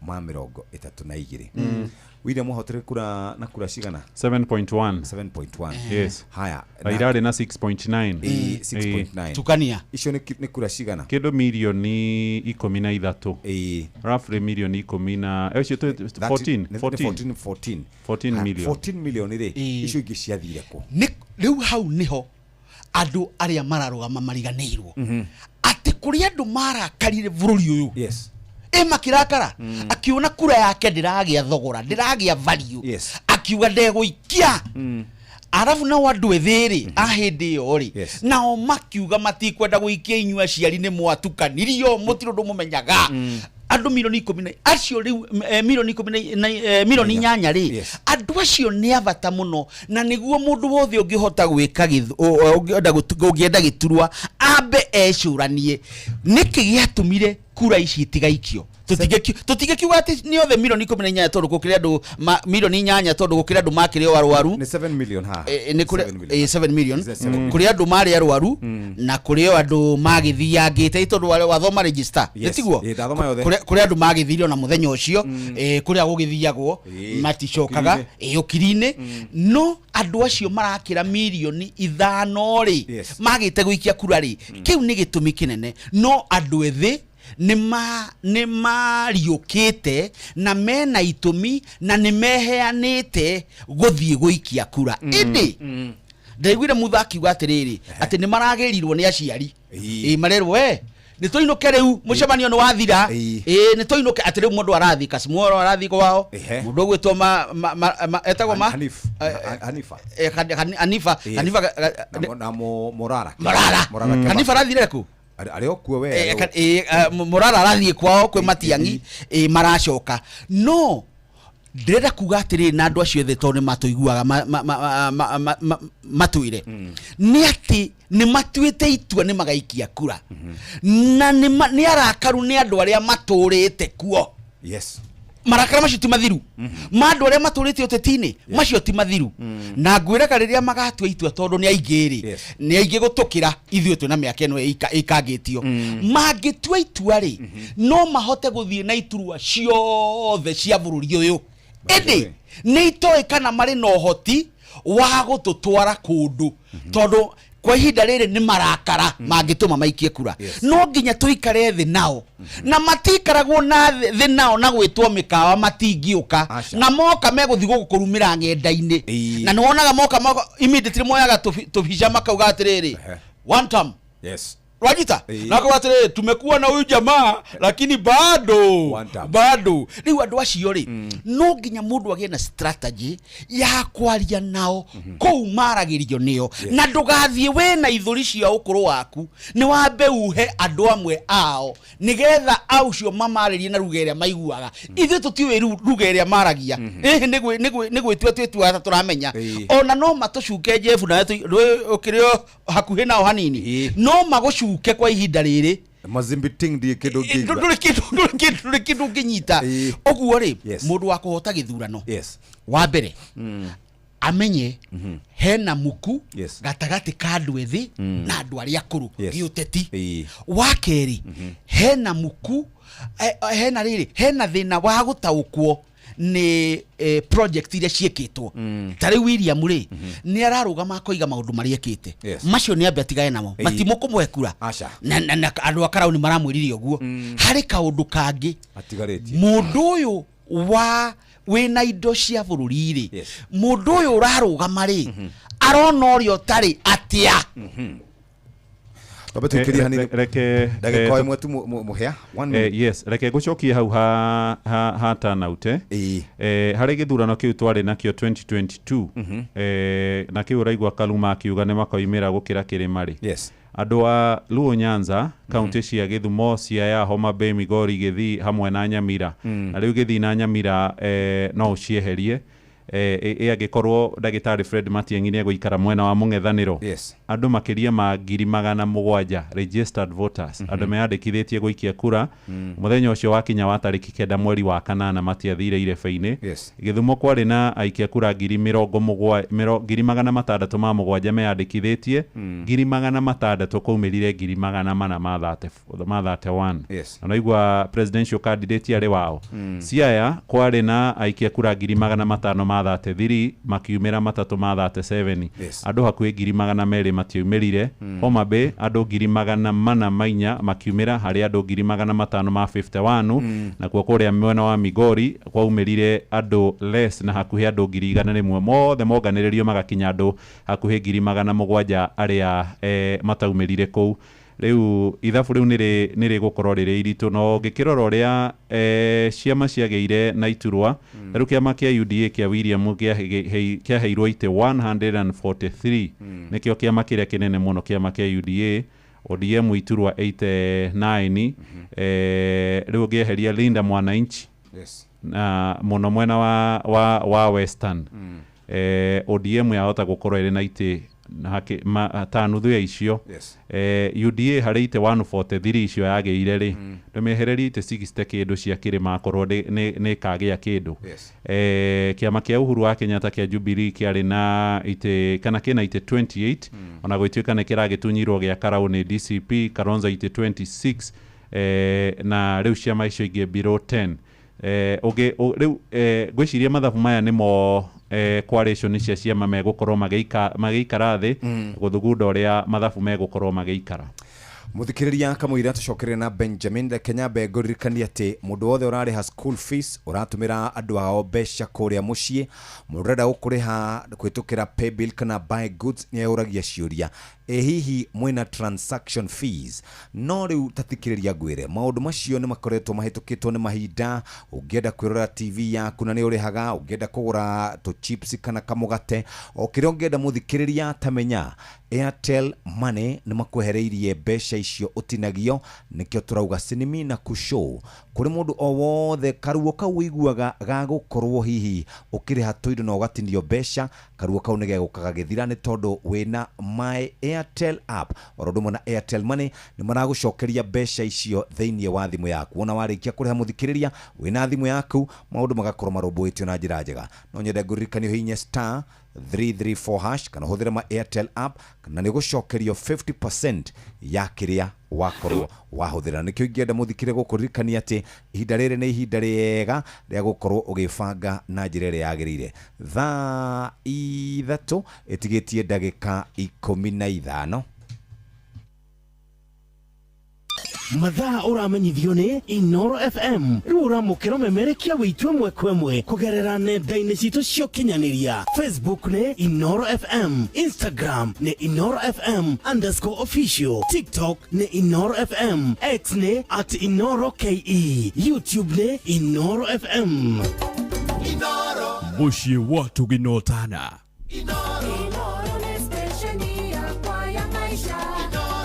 532. William, wahotire kura na kura cigana? 7.1. 7.1. Yes. Haya. Raila arĩ na 6.9. Ĩĩ, 6.9. Tukania. Icio nĩ kura cigana? Kĩndũ mirioni 13, roughly mirioni ikũmi na ũcio 14. 14. 14. 14. 14 Ha, million. 14 million rĩ, icio ingĩ ciathire kũ? Rĩu hau nĩho andũ arĩa mararũgama mariganĩirwo atĩ kũrĩ andũ marakarire bũrũri ũyũ. Ĩ makĩrakara, akiona kura yake ndĩragĩa thogora, ndĩragĩa value, akiuga ndegũikia. Arabu nao andũ ethĩ rĩ, a hĩndĩ ĩyo rĩ, nao makiuga matikwenda gũikia. Inyuĩ aciari nĩ mwatukanirio, mũtirĩ ũndũ mũmenyaga. Andũ milioni ikũmi na acio rĩu, milioni ikũmi na milioni 8 rĩ, andũ acio nĩ a bata mũno, na nĩguo mũndũ wothe ũngĩhota gwĩka ũngĩenda gĩturwa ambe ecũranie nĩkĩ gĩatũmire kura ici itigaikio. Tũtingĩkiuga atĩ nĩ othe milioni 18, tondũ gũkĩrĩ andũ milioni 8, tondũ gũkĩrĩ andũ makĩrĩ o arwaru. Nĩ 7 million haha. Nĩ kũrĩ 7 million. 7 million. Is it 7 million? Kũrĩ andũ marĩ arwaru na kũrĩ o andũ magĩthiangĩte, tondũ wathoma register, nĩ tiguo? Ĩ, ndathoma yothe. Kũrĩ andũ magĩthire ona mũthenya ũcio, kũrĩa gũgĩthiagwo maticokaga. Ũkiri-inĩ. Ũkiri-inĩ. No andũ acio marakĩra mirioni 5 rĩ, magĩte gũikia kura rĩ, kĩu nĩ gĩtũmi kĩnene. No andũ ethĩ nĩ mariũkĩte na mena itũmi na nĩ meheanĩte gũthiĩ gũikia kura. Ĩndĩ ndaiguire Mutha akiuga atĩrĩrĩ, atĩ nĩ maragĩrirwo nĩ aciari. Ĩ, marerwo we nĩ tũinũke rĩu, mũcemanio nĩ wathira, ĩ nĩ tũinũke. Atĩ rĩu mũndũ arathiĩ Kasmuoro, arathiĩ kwao. Mũndũ ũgwĩtwo etagwo ma Hanif. Hanifa. Hanifa. Hanifa Na Morara. Morara. Morara Kebako. Hanifa arathire kũ? Arĩ o kuo we. Morara arathiĩ kwao kwĩ Matiang'i. Maracoka. No ndĩrenda kuga atĩrĩrĩ, na andũ acio othe, tondũ nĩ matũiguaga matwĩre nĩ atĩ nĩ matuĩte itua nĩ magaikia kura, na nĩ arakaru nĩ andũ arĩa matũrĩte kuo. Yes. Marakara macio ti mathiru ma andũ arĩa matũrĩte ũteti-inĩ, macio ti mathiru, na ngwĩraga rĩrĩa magatua itua, tondũ nĩ aingĩ rĩ, nĩ aingĩ gũtũkĩra ithuĩ twĩna mĩaka ĩno ĩikangĩtio, mangĩtua itua rĩ, no mahote gũthiĩ na iturwa ciothe cia bũrũri ũyũ, ĩndĩ nĩ itoĩ kana marĩ na ũhoti wa gũtũtwara kũndũ, tondũ kwa ihinda rĩrĩ nĩ marakara mangĩtũma maikie kura. No nginya tũikare thĩ nao, na matikaragwo na thĩ nao na gwĩtwo mĩkawa, matingĩũka, na moka megũthiĩ gũkũrumĩra ng'enda-inĩ, na nĩ wonaga moka immediately moyaga tũbica makauga atĩrĩrĩ, "One term." Wajita na akauga atĩrĩrĩ, "Tumekuwa na huyu jamaa lakini bado bado." Rĩu andũ acio rĩ, no nginya mũndũ agĩe na strategy ya kwaria nao kũu maragĩrio nĩo, na ndũgathiĩ wĩna ithũri cia ũkũrũ waku, nĩ wambe uhe andũ amwe ao nĩgetha aucio mamarĩrie na ruga ĩrĩa maiguaga. Ithuĩ tũtiũĩ ruga ĩrĩa maragia. Ĩhĩ, nĩ gwĩtua twĩtuaga ta tũramenya. Ona no matũcuke Jeff, nawe ũkĩrĩ o hakuhĩ nao hanini, no magũcuke kwa ihinda rĩrĩ. Mazimbiting ndiĩ kĩndũ ngĩigua. Ndũrĩ kĩndũ ũngĩnyita. Ũguo rĩ, mũndũ wa kũhota gĩthurano, wa mbere amenye hena muku gatagatĩ ka andũ ethĩ na andũ arĩa akũrũ gĩũteti. Wa kerĩ, hena muku, hena rĩrĩ, hena thĩna wa gũtaũkwo nĩ project iria ciĩkĩtwo. Ta rĩu William rĩ, nĩ ararũgama akoiga maũndũ marĩa ekĩte. Macio nĩ ambe atigane namo, matimũkũmũhe kura. Aca. Na andũ a Karaũ nĩ maramwĩrire ũguo. Harĩ kaũndũ kangĩ, atigarĩtie mũndũ ũyũ wa wĩna indo cia bũrũri rĩ, mũndũ ũyũ ũrarũgama rĩ, arona ũrĩa ũtarĩ atĩa? Twambe tũikĩrie hanini. Reke ndagĩka o ĩmwe tu, mũhĩa. One minute. Yes, reke ngũcokie hau ha turnout, harĩ gĩthurano kĩu twarĩ nakĩo 2022, na kĩu ũraigua Kaluma akiuga nĩ makoimĩra gũkĩra kĩrĩma rĩ, andũ a Luo Nyanza, kaunti cia Gĩthumo, Siaya, Homa Bay, Migori, Gĩthii hamwe na Nyamira, na rĩu Gĩthii na Nyamira no ũcieherie, ĩ angĩkorwo ndagĩtarĩ Fred Matiang'i nĩ egũikara mwena wa mũng'ethanĩro, andũ makĩria ma 700,000 registered voters, andũ meyandĩkithĩtie gũikia kura, mũthenya ũcio wakinya wa tarĩki 9 mweri wa kanana, matiathire irebe-inĩ. Gĩthumo kwarĩ na aikia kura ngiri mĩrongo mũgwa 607,000 meyandĩkithĩtie, 600,000 kwaumĩrire 431,000 Na naigua presidential candidate arĩ wao. Siaya kwarĩ na aikia kura 533,000, makiumĩra 337. Andũ hakuhĩ 200,000 matiaumĩrire. Homa Bay andũ 404,000 makiumĩra harĩ andũ 551,000. Nakuo kũrĩa mwena wa Migori kwaumĩrire andũ less na hakuhĩ andũ 100,000. Mothe monganĩrĩrio magakinya andũ hakuhĩ 700,000 arĩa mataumĩrire kũu. Rĩu ithabu rĩu nĩ rĩgũkorwo rĩrĩ iritũ, no ũngĩkĩrora ũrĩa ciama ciagĩire na iturwa, rĩu kĩama kĩa UDA kĩa William kĩaheirwo itĩ 143, nĩkĩo kĩama kĩrĩa kĩnene mũno, kĩama kĩa UDA. ODM iturwa 89. Rĩu ũngĩeheria Linda Mwananchi na mũno mwena wa Western, ODM yahota gũkorwo ĩrĩ na itĩ ta nuthu ya icio. UDA harĩ itĩ 143 icio yagĩire rĩ, ndũmĩehererie itĩ 60 kĩndũ cia kĩrĩma, akorwo nĩ ĩkagĩa kĩndũ. Kĩama kĩa Uhuru wa Kenyatta kĩa Jubilee kĩarĩ na itĩ kana kĩna itĩ 28, ona gũtuĩka nĩ kĩragĩtunyirwo gĩa Karau nĩ DCP. Kalonzo itĩ 26, na rĩu ciama icio ingĩ below 10. Rĩu ngwĩciria mathabu maya nĩmo coalition cia ciama megũkorwo magĩikara thĩ gũthugunda ũrĩa mathabu megũkorwo magĩikara. Muthikiriria, kamũira tũcokerere na Benjamin, reke nyambe ngũririkanie atĩ mũndũ wothe ũrarĩha school fees, ũratũmĩra andũ ao mbeca kũrĩa mũciĩ, mũndũ ũrenda gũkũrĩha kũhĩtũkĩra paybill kana buy goods, nĩ ehũragia ciũria, ĩ hihi mwĩna transaction fees? No rĩu tathikĩrĩria ngwĩre, maũndũ macio nĩ makoretwo mahĩtũkĩtwo nĩ mahinda. Ũngĩenda kwĩrora TV yaku na nĩ ũrĩhaga, ũngĩenda kũgũra tũ chips kana kamũgate, o kĩrĩa ũngĩenda, mũthikĩrĩria, tamenya Airtel Money nĩ makwehereirie mbeca icio ũtinagio. Nĩkĩo tũrauga sinimi na kushow kũrĩ mũndũ o wothe, karuo kau ũiguaga ga gũkorwo hihi ũkĩrĩha tũindo na ũgatinio mbeca, karuo kau nĩ gegũka gagĩthira nĩ tondũ wĩna My Airtel app oro ũndũ ũmwe na Airtel Money nĩ maragũcokeria mbeca icio thĩinĩ wa thimũ yaku. Wona warĩkia kũrĩha mũthikĩrĩria wĩna thimũ yaku, maũndũ magakorwo marũmbũĩtio na njĩra njega. No nyende ngũririkanie ũhihinye star 334 hash kana ũhũthĩre ma Airtel app, kana nĩ ũgũcokerio 50% ya kĩrĩa wakorwo wahũthĩra. Nĩkĩo ingĩenda mũthikĩrĩria gũkũririkania atĩ ihinda rĩrĩ nĩ ihinda rĩega rĩa gũkorwo ũgĩbanga na njĩra ĩrĩa yagĩrĩire. Thaa 3 ĩtigĩtie ndagĩka 15. Mathaa ũramenyithio nĩ Inoro FM. Rĩu ũramũkĩra ũmemerekia wĩitũ ĩmwe kwa ĩmwe kũgerera nenda-inĩ citũ cia ũkinyanĩria. Facebook nĩ Inoro FM, Instagram nĩ Inoro FM underscore official, TikTok nĩ Inoro FM, X nĩ at Inoro KE, YouTube nĩ Inoro FM. Mũciĩ wa Ũtugi na Ũtana. Inoro nĩ stesheni yakwa ya maisha.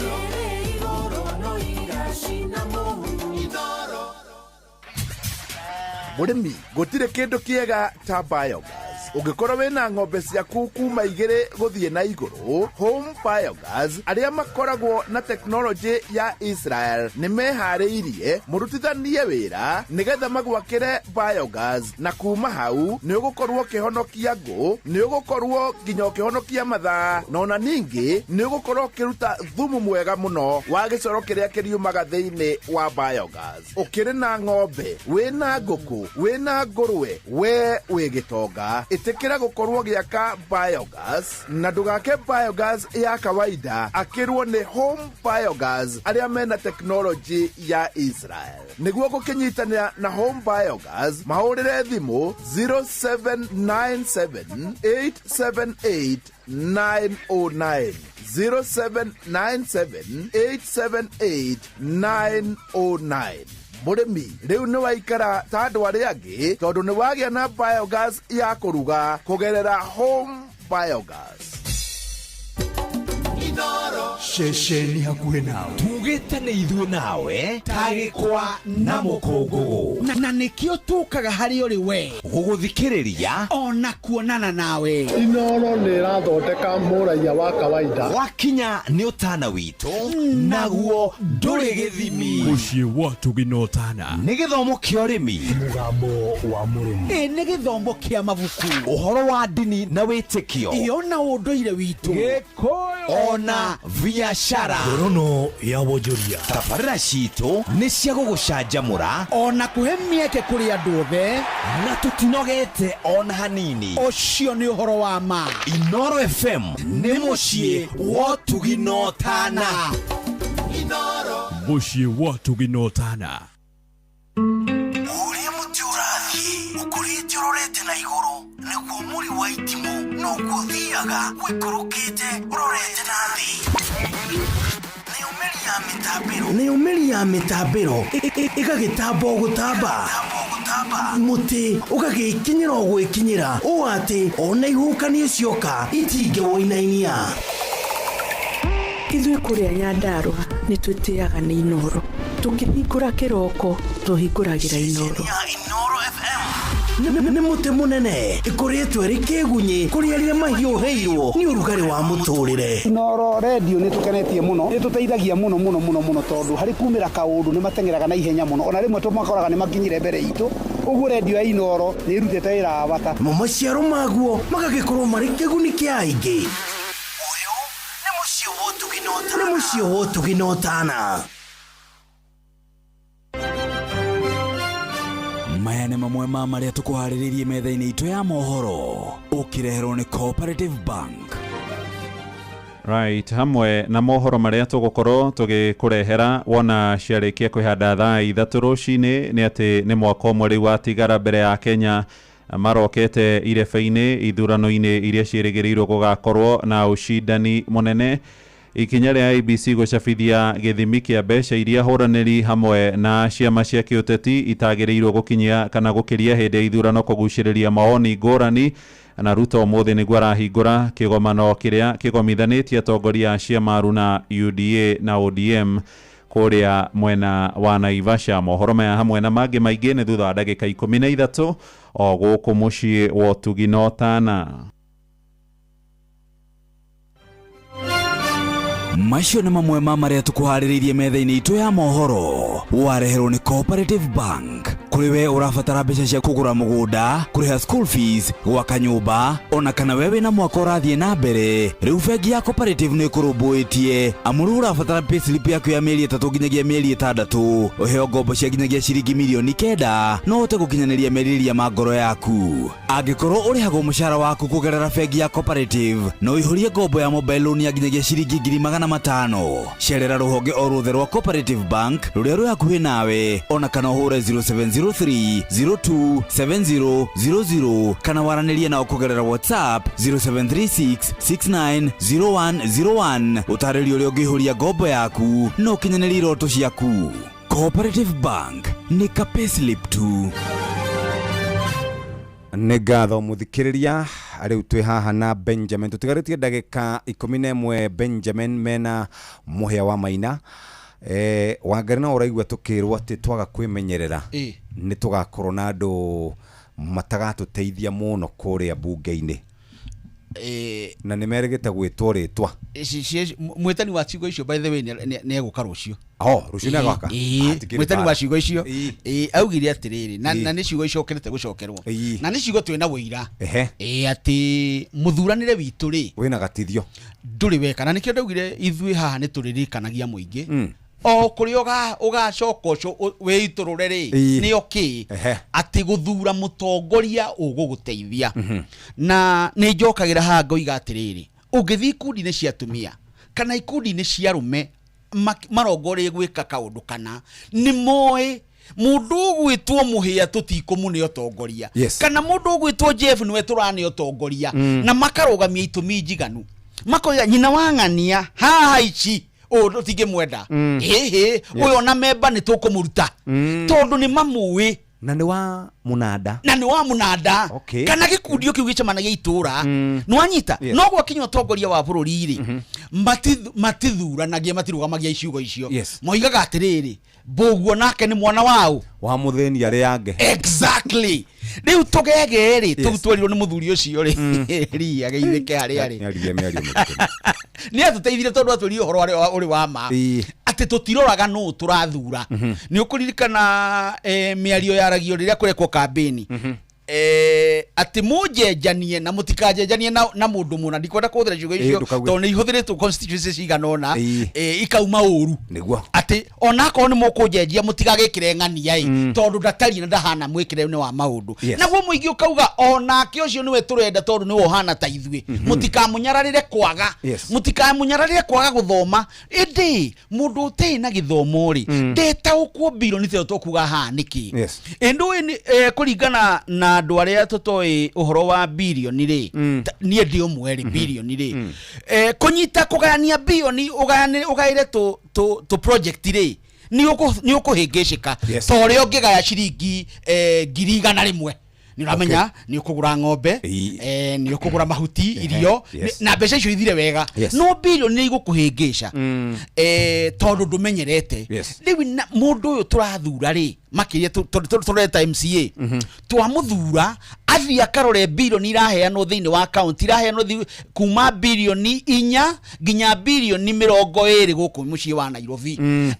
Ĩrĩ igũrũ no iracina mũhu. Mũrĩmi, gũtirĩ kĩndũ kĩega ta biogas. Ũngĩkorwo wĩna ng'ombe ciaku kuma 2 gũthiĩ na igũrũ, Home Biogas arĩa makoragwo na tekinoronjĩ ya Israel nĩ meharĩirie mũrutithanie wĩra nĩgetha magwakĩre biogas, na kuma hau nĩ ũgũkorwo ũkĩhonokia ngũ, nĩ ũgũkorwo nginya ũkĩhonokia mathaa, na ona ningĩ nĩ ũgũkorwo ũkĩruta thumu mwega mũno wa gĩcoro kĩrĩa kĩriumaga thĩinĩ wa biogas. Ũkĩrĩ na ng'ombe, wĩna ngũkũ, wĩna ngũrwe, we wĩ gĩtonga, ĩtĩkĩra gũkorwo gĩaka biogas, na ndũgake biogas ya kawaida, akĩrwo nĩ Home Biogas arĩa mena tekinoronjĩ ya Israel. Nĩguo gũkĩnyitanĩra na Home Biogas, mahũrĩre thimũ 0797 878 909, 0797 878 909. Mũrĩmi, rĩu nĩ waikara ta andũ arĩa angĩ tondũ nĩ wagĩa na biogas ya kũruga kũgerera Home Biogas. Ceceni hakuhĩ nawe, tugĩte nĩ ithuĩ nawe ta gĩkwa na mũkũngũgũ, na nĩkĩo tũkaga harĩ ũrĩ we gũgũthikĩrĩria ona kuonana nawe. Inoro nĩ ĩrathondeka mũraiya wa kawaida. Wakinya nĩ ũtana witũ, naguo ndũrĩ gĩthimi. Mũciĩ wa Ũtugi na Ũtana. Nĩ gĩthomo kĩa ũrĩmi, mũgambo wa mũrĩmi, ĩ nĩ gĩthomo kĩa mabuku, ũhoro wa ndini na wĩtĩkio, ĩyo na ũndũire witũ, Gĩkũyũ ona biashara. Ngorono ya wonjoria. Tabarĩra citũ nĩ cia gũgũcanjamũra ona kũhe mĩeke kũrĩ andũ othe, na tũtinogete ona hanini. Ũcio nĩ ũhoro wa ma. Inoro FM nĩ mũciĩ wa Ũtugi na Ũtana. Mũciĩ wa Ũtugi na Ũtana. Ũrĩa mũtĩ ũrathiĩ ũkũrĩte ũrorete na igũrũ, nĩguo mũri wa itimũ noguo ũthiaga ũikũrũkĩte ũrorete na thĩ. Nayo mĩri ya mĩtambĩro ĩgagĩtamba o gũtamba, mũtĩ ũgagĩkinyĩra o gwĩkinyĩra, ũũ atĩ ona ihuhũkanio cioka itingĩwũinainia. Ithuĩ kũrĩa Nyandarũa nĩ twĩtĩaga nĩ Inoro, tũkĩhingũra kĩroko tũhingũragĩra Inoro. Nĩ mũtĩ mũnene ĩkũrĩtwo ĩrĩ kĩgunyĩ kũrĩ arĩa mahiũhĩirwo nĩ ũrugarĩ wa mũtũrĩre. Inoro redio nĩ tũkenetie mũno, nĩ tũteithagia mũno mũno mũno mũno, tondũ harĩ kumĩra kaũndũ nĩ mateng'eraga na ihenya mũno, ona rĩmwe tũmakoraga nĩ makinyire mbere itũ. Ũguo redio ya Inoro nĩ ĩrutĩte wĩra wa bata. Mo maciaro maguo magagĩkorwo marĩ kĩguni kĩa aingĩ. Ũyũ nĩ mũciĩ wa Ũtugi na Ũtana. Maya nĩ mamwe ma marĩa tũkũharĩrĩirie metha-inĩ itũ ya mohoro, ũkĩreherwo nĩ Cooperative Bank. Right, hamwe na mohoro marĩa tũgũkorwo tũgĩkũrehera wona ciarĩkia kwĩhanda thaa 3 rũcinĩ nĩ atĩ nĩ mwaka ũmwe rĩu watigara mbere ya Kenya marokete irebe-inĩ ithurano-inĩ iria ciĩrĩgĩrĩirwo gũgakorwo na ũcindani mũnene. Ikinya rĩa IEBC gũcabithia gĩthimi kĩa mbeca iria hũranĩri hamwe na ciama cia kĩũteti itagĩrĩirwo gũkinyia kana gũkĩria hĩndĩ ya ithurano kũgucĩrĩria mawoni ngũrani. Na Ruto ũmũthĩ nĩguo arahingũra kĩgomano kĩrĩa kĩgomithanĩtie atongoria a ciama Runa UDA na ODM kũrĩa mwena wa Naivasha. Mohoro maya hamwe na mangĩ maingĩ nĩ thutha wa ndagĩka 13 o gũkũ mũciĩ wa Ũtugi na Ũtana. Macio nĩ mamwe ma marĩa tũkũharĩrĩirie metha-inĩ itũ ya mohoro. Wareherwo nĩ Cooperative Bank. Kũrĩ we ũrabatara mbeca cia kũgũra mũgũnda, kũrĩha school fees, gwaka nyũmba, ona kana we wĩna mwaka ũrathiĩ na mbere, rĩu bengi ya Cooperative nĩ ĩkũrũmbũĩtie. Amu rĩu ũrabatara payslip yaku ya mĩeri ĩtatũ nginyagia mĩeri ĩtandatũ, ũheo ngombo cia nginyagia ciringi mirioni kenda, na ũhote gũkinyanĩria merirĩria ma ngoro yaku. Angĩkorwo ũrĩhagwo mũcara waku kũgerera bengi ya Cooperative, no ũihũrie ngombo ya mobile loan ya nginyagia ciringi 500,000. Cerera rũhonge o ruothe rwa Cooperative Bank rũrĩa rwĩ hakuhĩ nawe, ona kana ũhũre 0703 02 7000 kana waranĩrie nao kũgerera WhatsApp 0736 690101 ũtarĩrio ũrĩa ũngĩihũria ngombo yaku na ũkinyanĩrie iroto ciaku. Cooperative Bank nĩ ka payslip tu. Nĩ ngatho mũthikĩrĩria, rĩu twĩ haha na Benjamin, tũtigarĩtie ndagĩka 11. Benjamin mena mũhĩa wa Maina. Wangari, no ũraigua tũkĩrwo atĩ twaga kwĩmenyerera nĩ tũgakorwo na andũ matagatũteithia mũno kũrĩa mbunge-inĩ na nĩ merĩgĩte gwĩtwo rĩtwa. Mwĩtani wa ciugo icio, by the way, nĩ egũka rũciũ. Oh, rũciũ nĩ agoka? Ĩĩ. Ah, tikĩrĩ Mwĩtani bara. wa ciugo icio ĩĩ, augire atĩrĩrĩ na nĩ ciugo icokerete gũcokerwo na nĩ ciugo twĩna wũira ĩĩ, atĩ mũthuranĩre witũ rĩ wĩna gatithio. Ndũrĩ weka, na nĩkĩo ndaugire ithuĩ haha nĩ tũrĩrikanagia mũingĩ o kũrĩa ũgacoka ũcio wĩitũrũre rĩ nĩo kĩ atĩ gũthura mũtongoria ũgũgũteithia. Na nĩ njokagĩra haha ngoiga atĩrĩrĩ, ũngĩthiĩ ikundi-inĩ cia atumia kana ikundi-inĩ cia arũme marongoreirie gwĩka kaũndũ kana nĩ moĩ mũndũ ũgwĩtwo Mũhĩa tũtikũmũne ũtongoria kana mũndũ ũgwĩtwo Jeff nĩwe tũrane ũtongoria na makarũgamia itũmi njiganu, makoiga nyina wa ng'ania haha ici ũyũ tũtingĩmwenda. Ĩhĩ, ũyũ ona memba nĩ tũkũmũruta tondũ nĩ mamũĩ. Na nĩ wa mũnanda. Na nĩ wa mũnanda. Kana gĩkundi o kĩu gĩcemanagia itũra. Nĩwanyita? No gwakinya ũtongoria wa bũrũri rĩ, matithuranagia, matirũgamagia ciugo icio. Moigaga atĩrĩrĩ, mbũguo nake nĩ mwana waũ? Wa mũthĩni arĩa angĩ. Exactly. Rĩu tũgege rĩ, tũu twerirwo nĩ mũthuri ũcio rĩ, ria geithĩke harĩa rĩ. Nĩaririe mĩario mĩritũ. Nĩ atũteithire tondũ atwĩrire ũhoro ũrĩa ũrĩ wa ma, atĩ tũtiroraga nũ tũrathura. Nĩ ũkũririkana mĩario yaragio rĩrĩa kũrekwo kambĩni, atĩ mũnjenjanie na mũtikanjenjanie na mũndũ mũna, ndikwenda kũhũthĩra ciugo icio ndũkauge. tondũ nĩ ihũthĩrĩtwo constituency cigana ũna, ikauma ũru, Nĩguo. Atĩ onakorwo nĩ mũkũnjenjia mũtigagĩkĩre ng'ania ĩ, tondũ ndatariĩ na ndahana mwĩkĩre-inĩ wa maũndũ. Naguo mũingĩ ũkauga onake ũcio nĩwe tũrenda tondũ nĩwe ũhana ta ithuĩ. Mũtikamũnyararĩre kwaga mũtikamũnyararĩre kwaga gũthoma, ĩndĩ mũndũ ũtarĩ na gĩthomo rĩ, ndetaũkwo mbironi tĩyo tũkuga haha nĩkĩ. Ĩndũ nĩ kũringana na andũ arĩa tũtoĩ ũhoro wa birioni rĩ, niĩ ndĩ ũmwe rĩ, birioni rĩ, kũnyita kũgayania birioni ũgaĩre tũ project rĩ, nĩ ũkũhĩngĩcĩka. Ta ũrĩa ũngĩgaya ciringi 100,000, nĩ ũramenya nĩ ũkũgũra ng'ombe, nĩ ũkũgũra mahuti, irio, na mbeca icio ithire wega. No birioni nĩ igũkũhĩngĩca tondũ ndũmenyerete. Rĩu mũndũ ũyũ tũrathura rĩ, makĩria tũreta MCA, twamũthura athiĩ akarore birioni iraheanwo thĩinĩ wa kaunti, iraheanwo kuma birioni 4 nginya birioni 20 gũkũ mũciĩ wa Nairobi,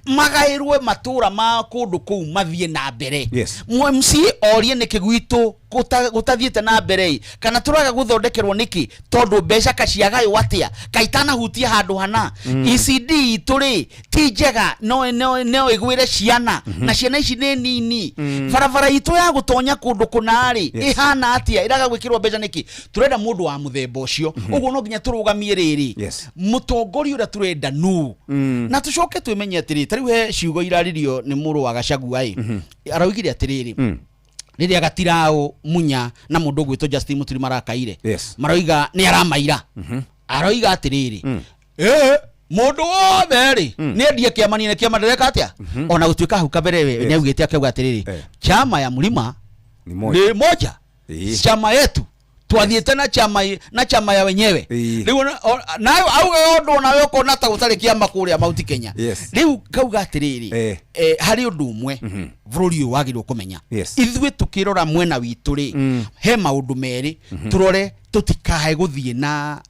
magaĩrwe matũra ma kũndũ kũu mathiĩ na mbere. MCA orie nĩkĩ gwitũ gũtathiĩte na mbere ĩ, kana tũraga gũthondekerwo nĩkĩ, tondũ mbeca kaciagaywo atĩa kaitanahutia handũ hana. ECD itũ rĩ ti njega, no ĩgwĩre ciana na ciana ici nĩ nini. Barabara itũ ya gũtonya kũndũ kũna rĩ, ĩhana atĩa, ĩraga gwĩkĩrwo mbeca nĩkĩ? Tũrenda mũndũ wa mũthemba ũcio. Ũguo no nginya tũrũgamie rĩrĩ, mũtongoria ũrĩa tũrenda nũ, na tũcoke twĩmenye atĩrĩ, ta rĩu he ciugo iraririo nĩ mũrũ wa Gachagua ĩ, araugire atĩrĩrĩ, rĩrĩa Gatiraũ Munya na mũndũ ũgwĩtwo Justin Muturi marakaire, maroiga nĩ aramaira, aroiga atĩrĩrĩ, ĩĩ mũndũ wothe rĩ nĩ endie kĩama, niĩ nĩ kĩama ndĩreka atĩa, ona gũtuĩka hau kabere we nĩ augĩte akauga atĩrĩrĩ, chama ya mlima Ni moja. Ni moja, chama yetu twathiĩte na chama ya wenyewe. Rĩu nawe auga ũndũ onawe ũkona ta gũtarĩ kĩama kũrĩa Mount Kenya. Rĩu kauga atĩrĩrĩ, harĩ ũndũ ũmwe bũrũri ũyũ wagĩrĩirwo kũmenya. Ithuĩ tũkĩrora mwena witũ rĩ, he maũndũ merĩ tũrore tũtikae gũthiĩ na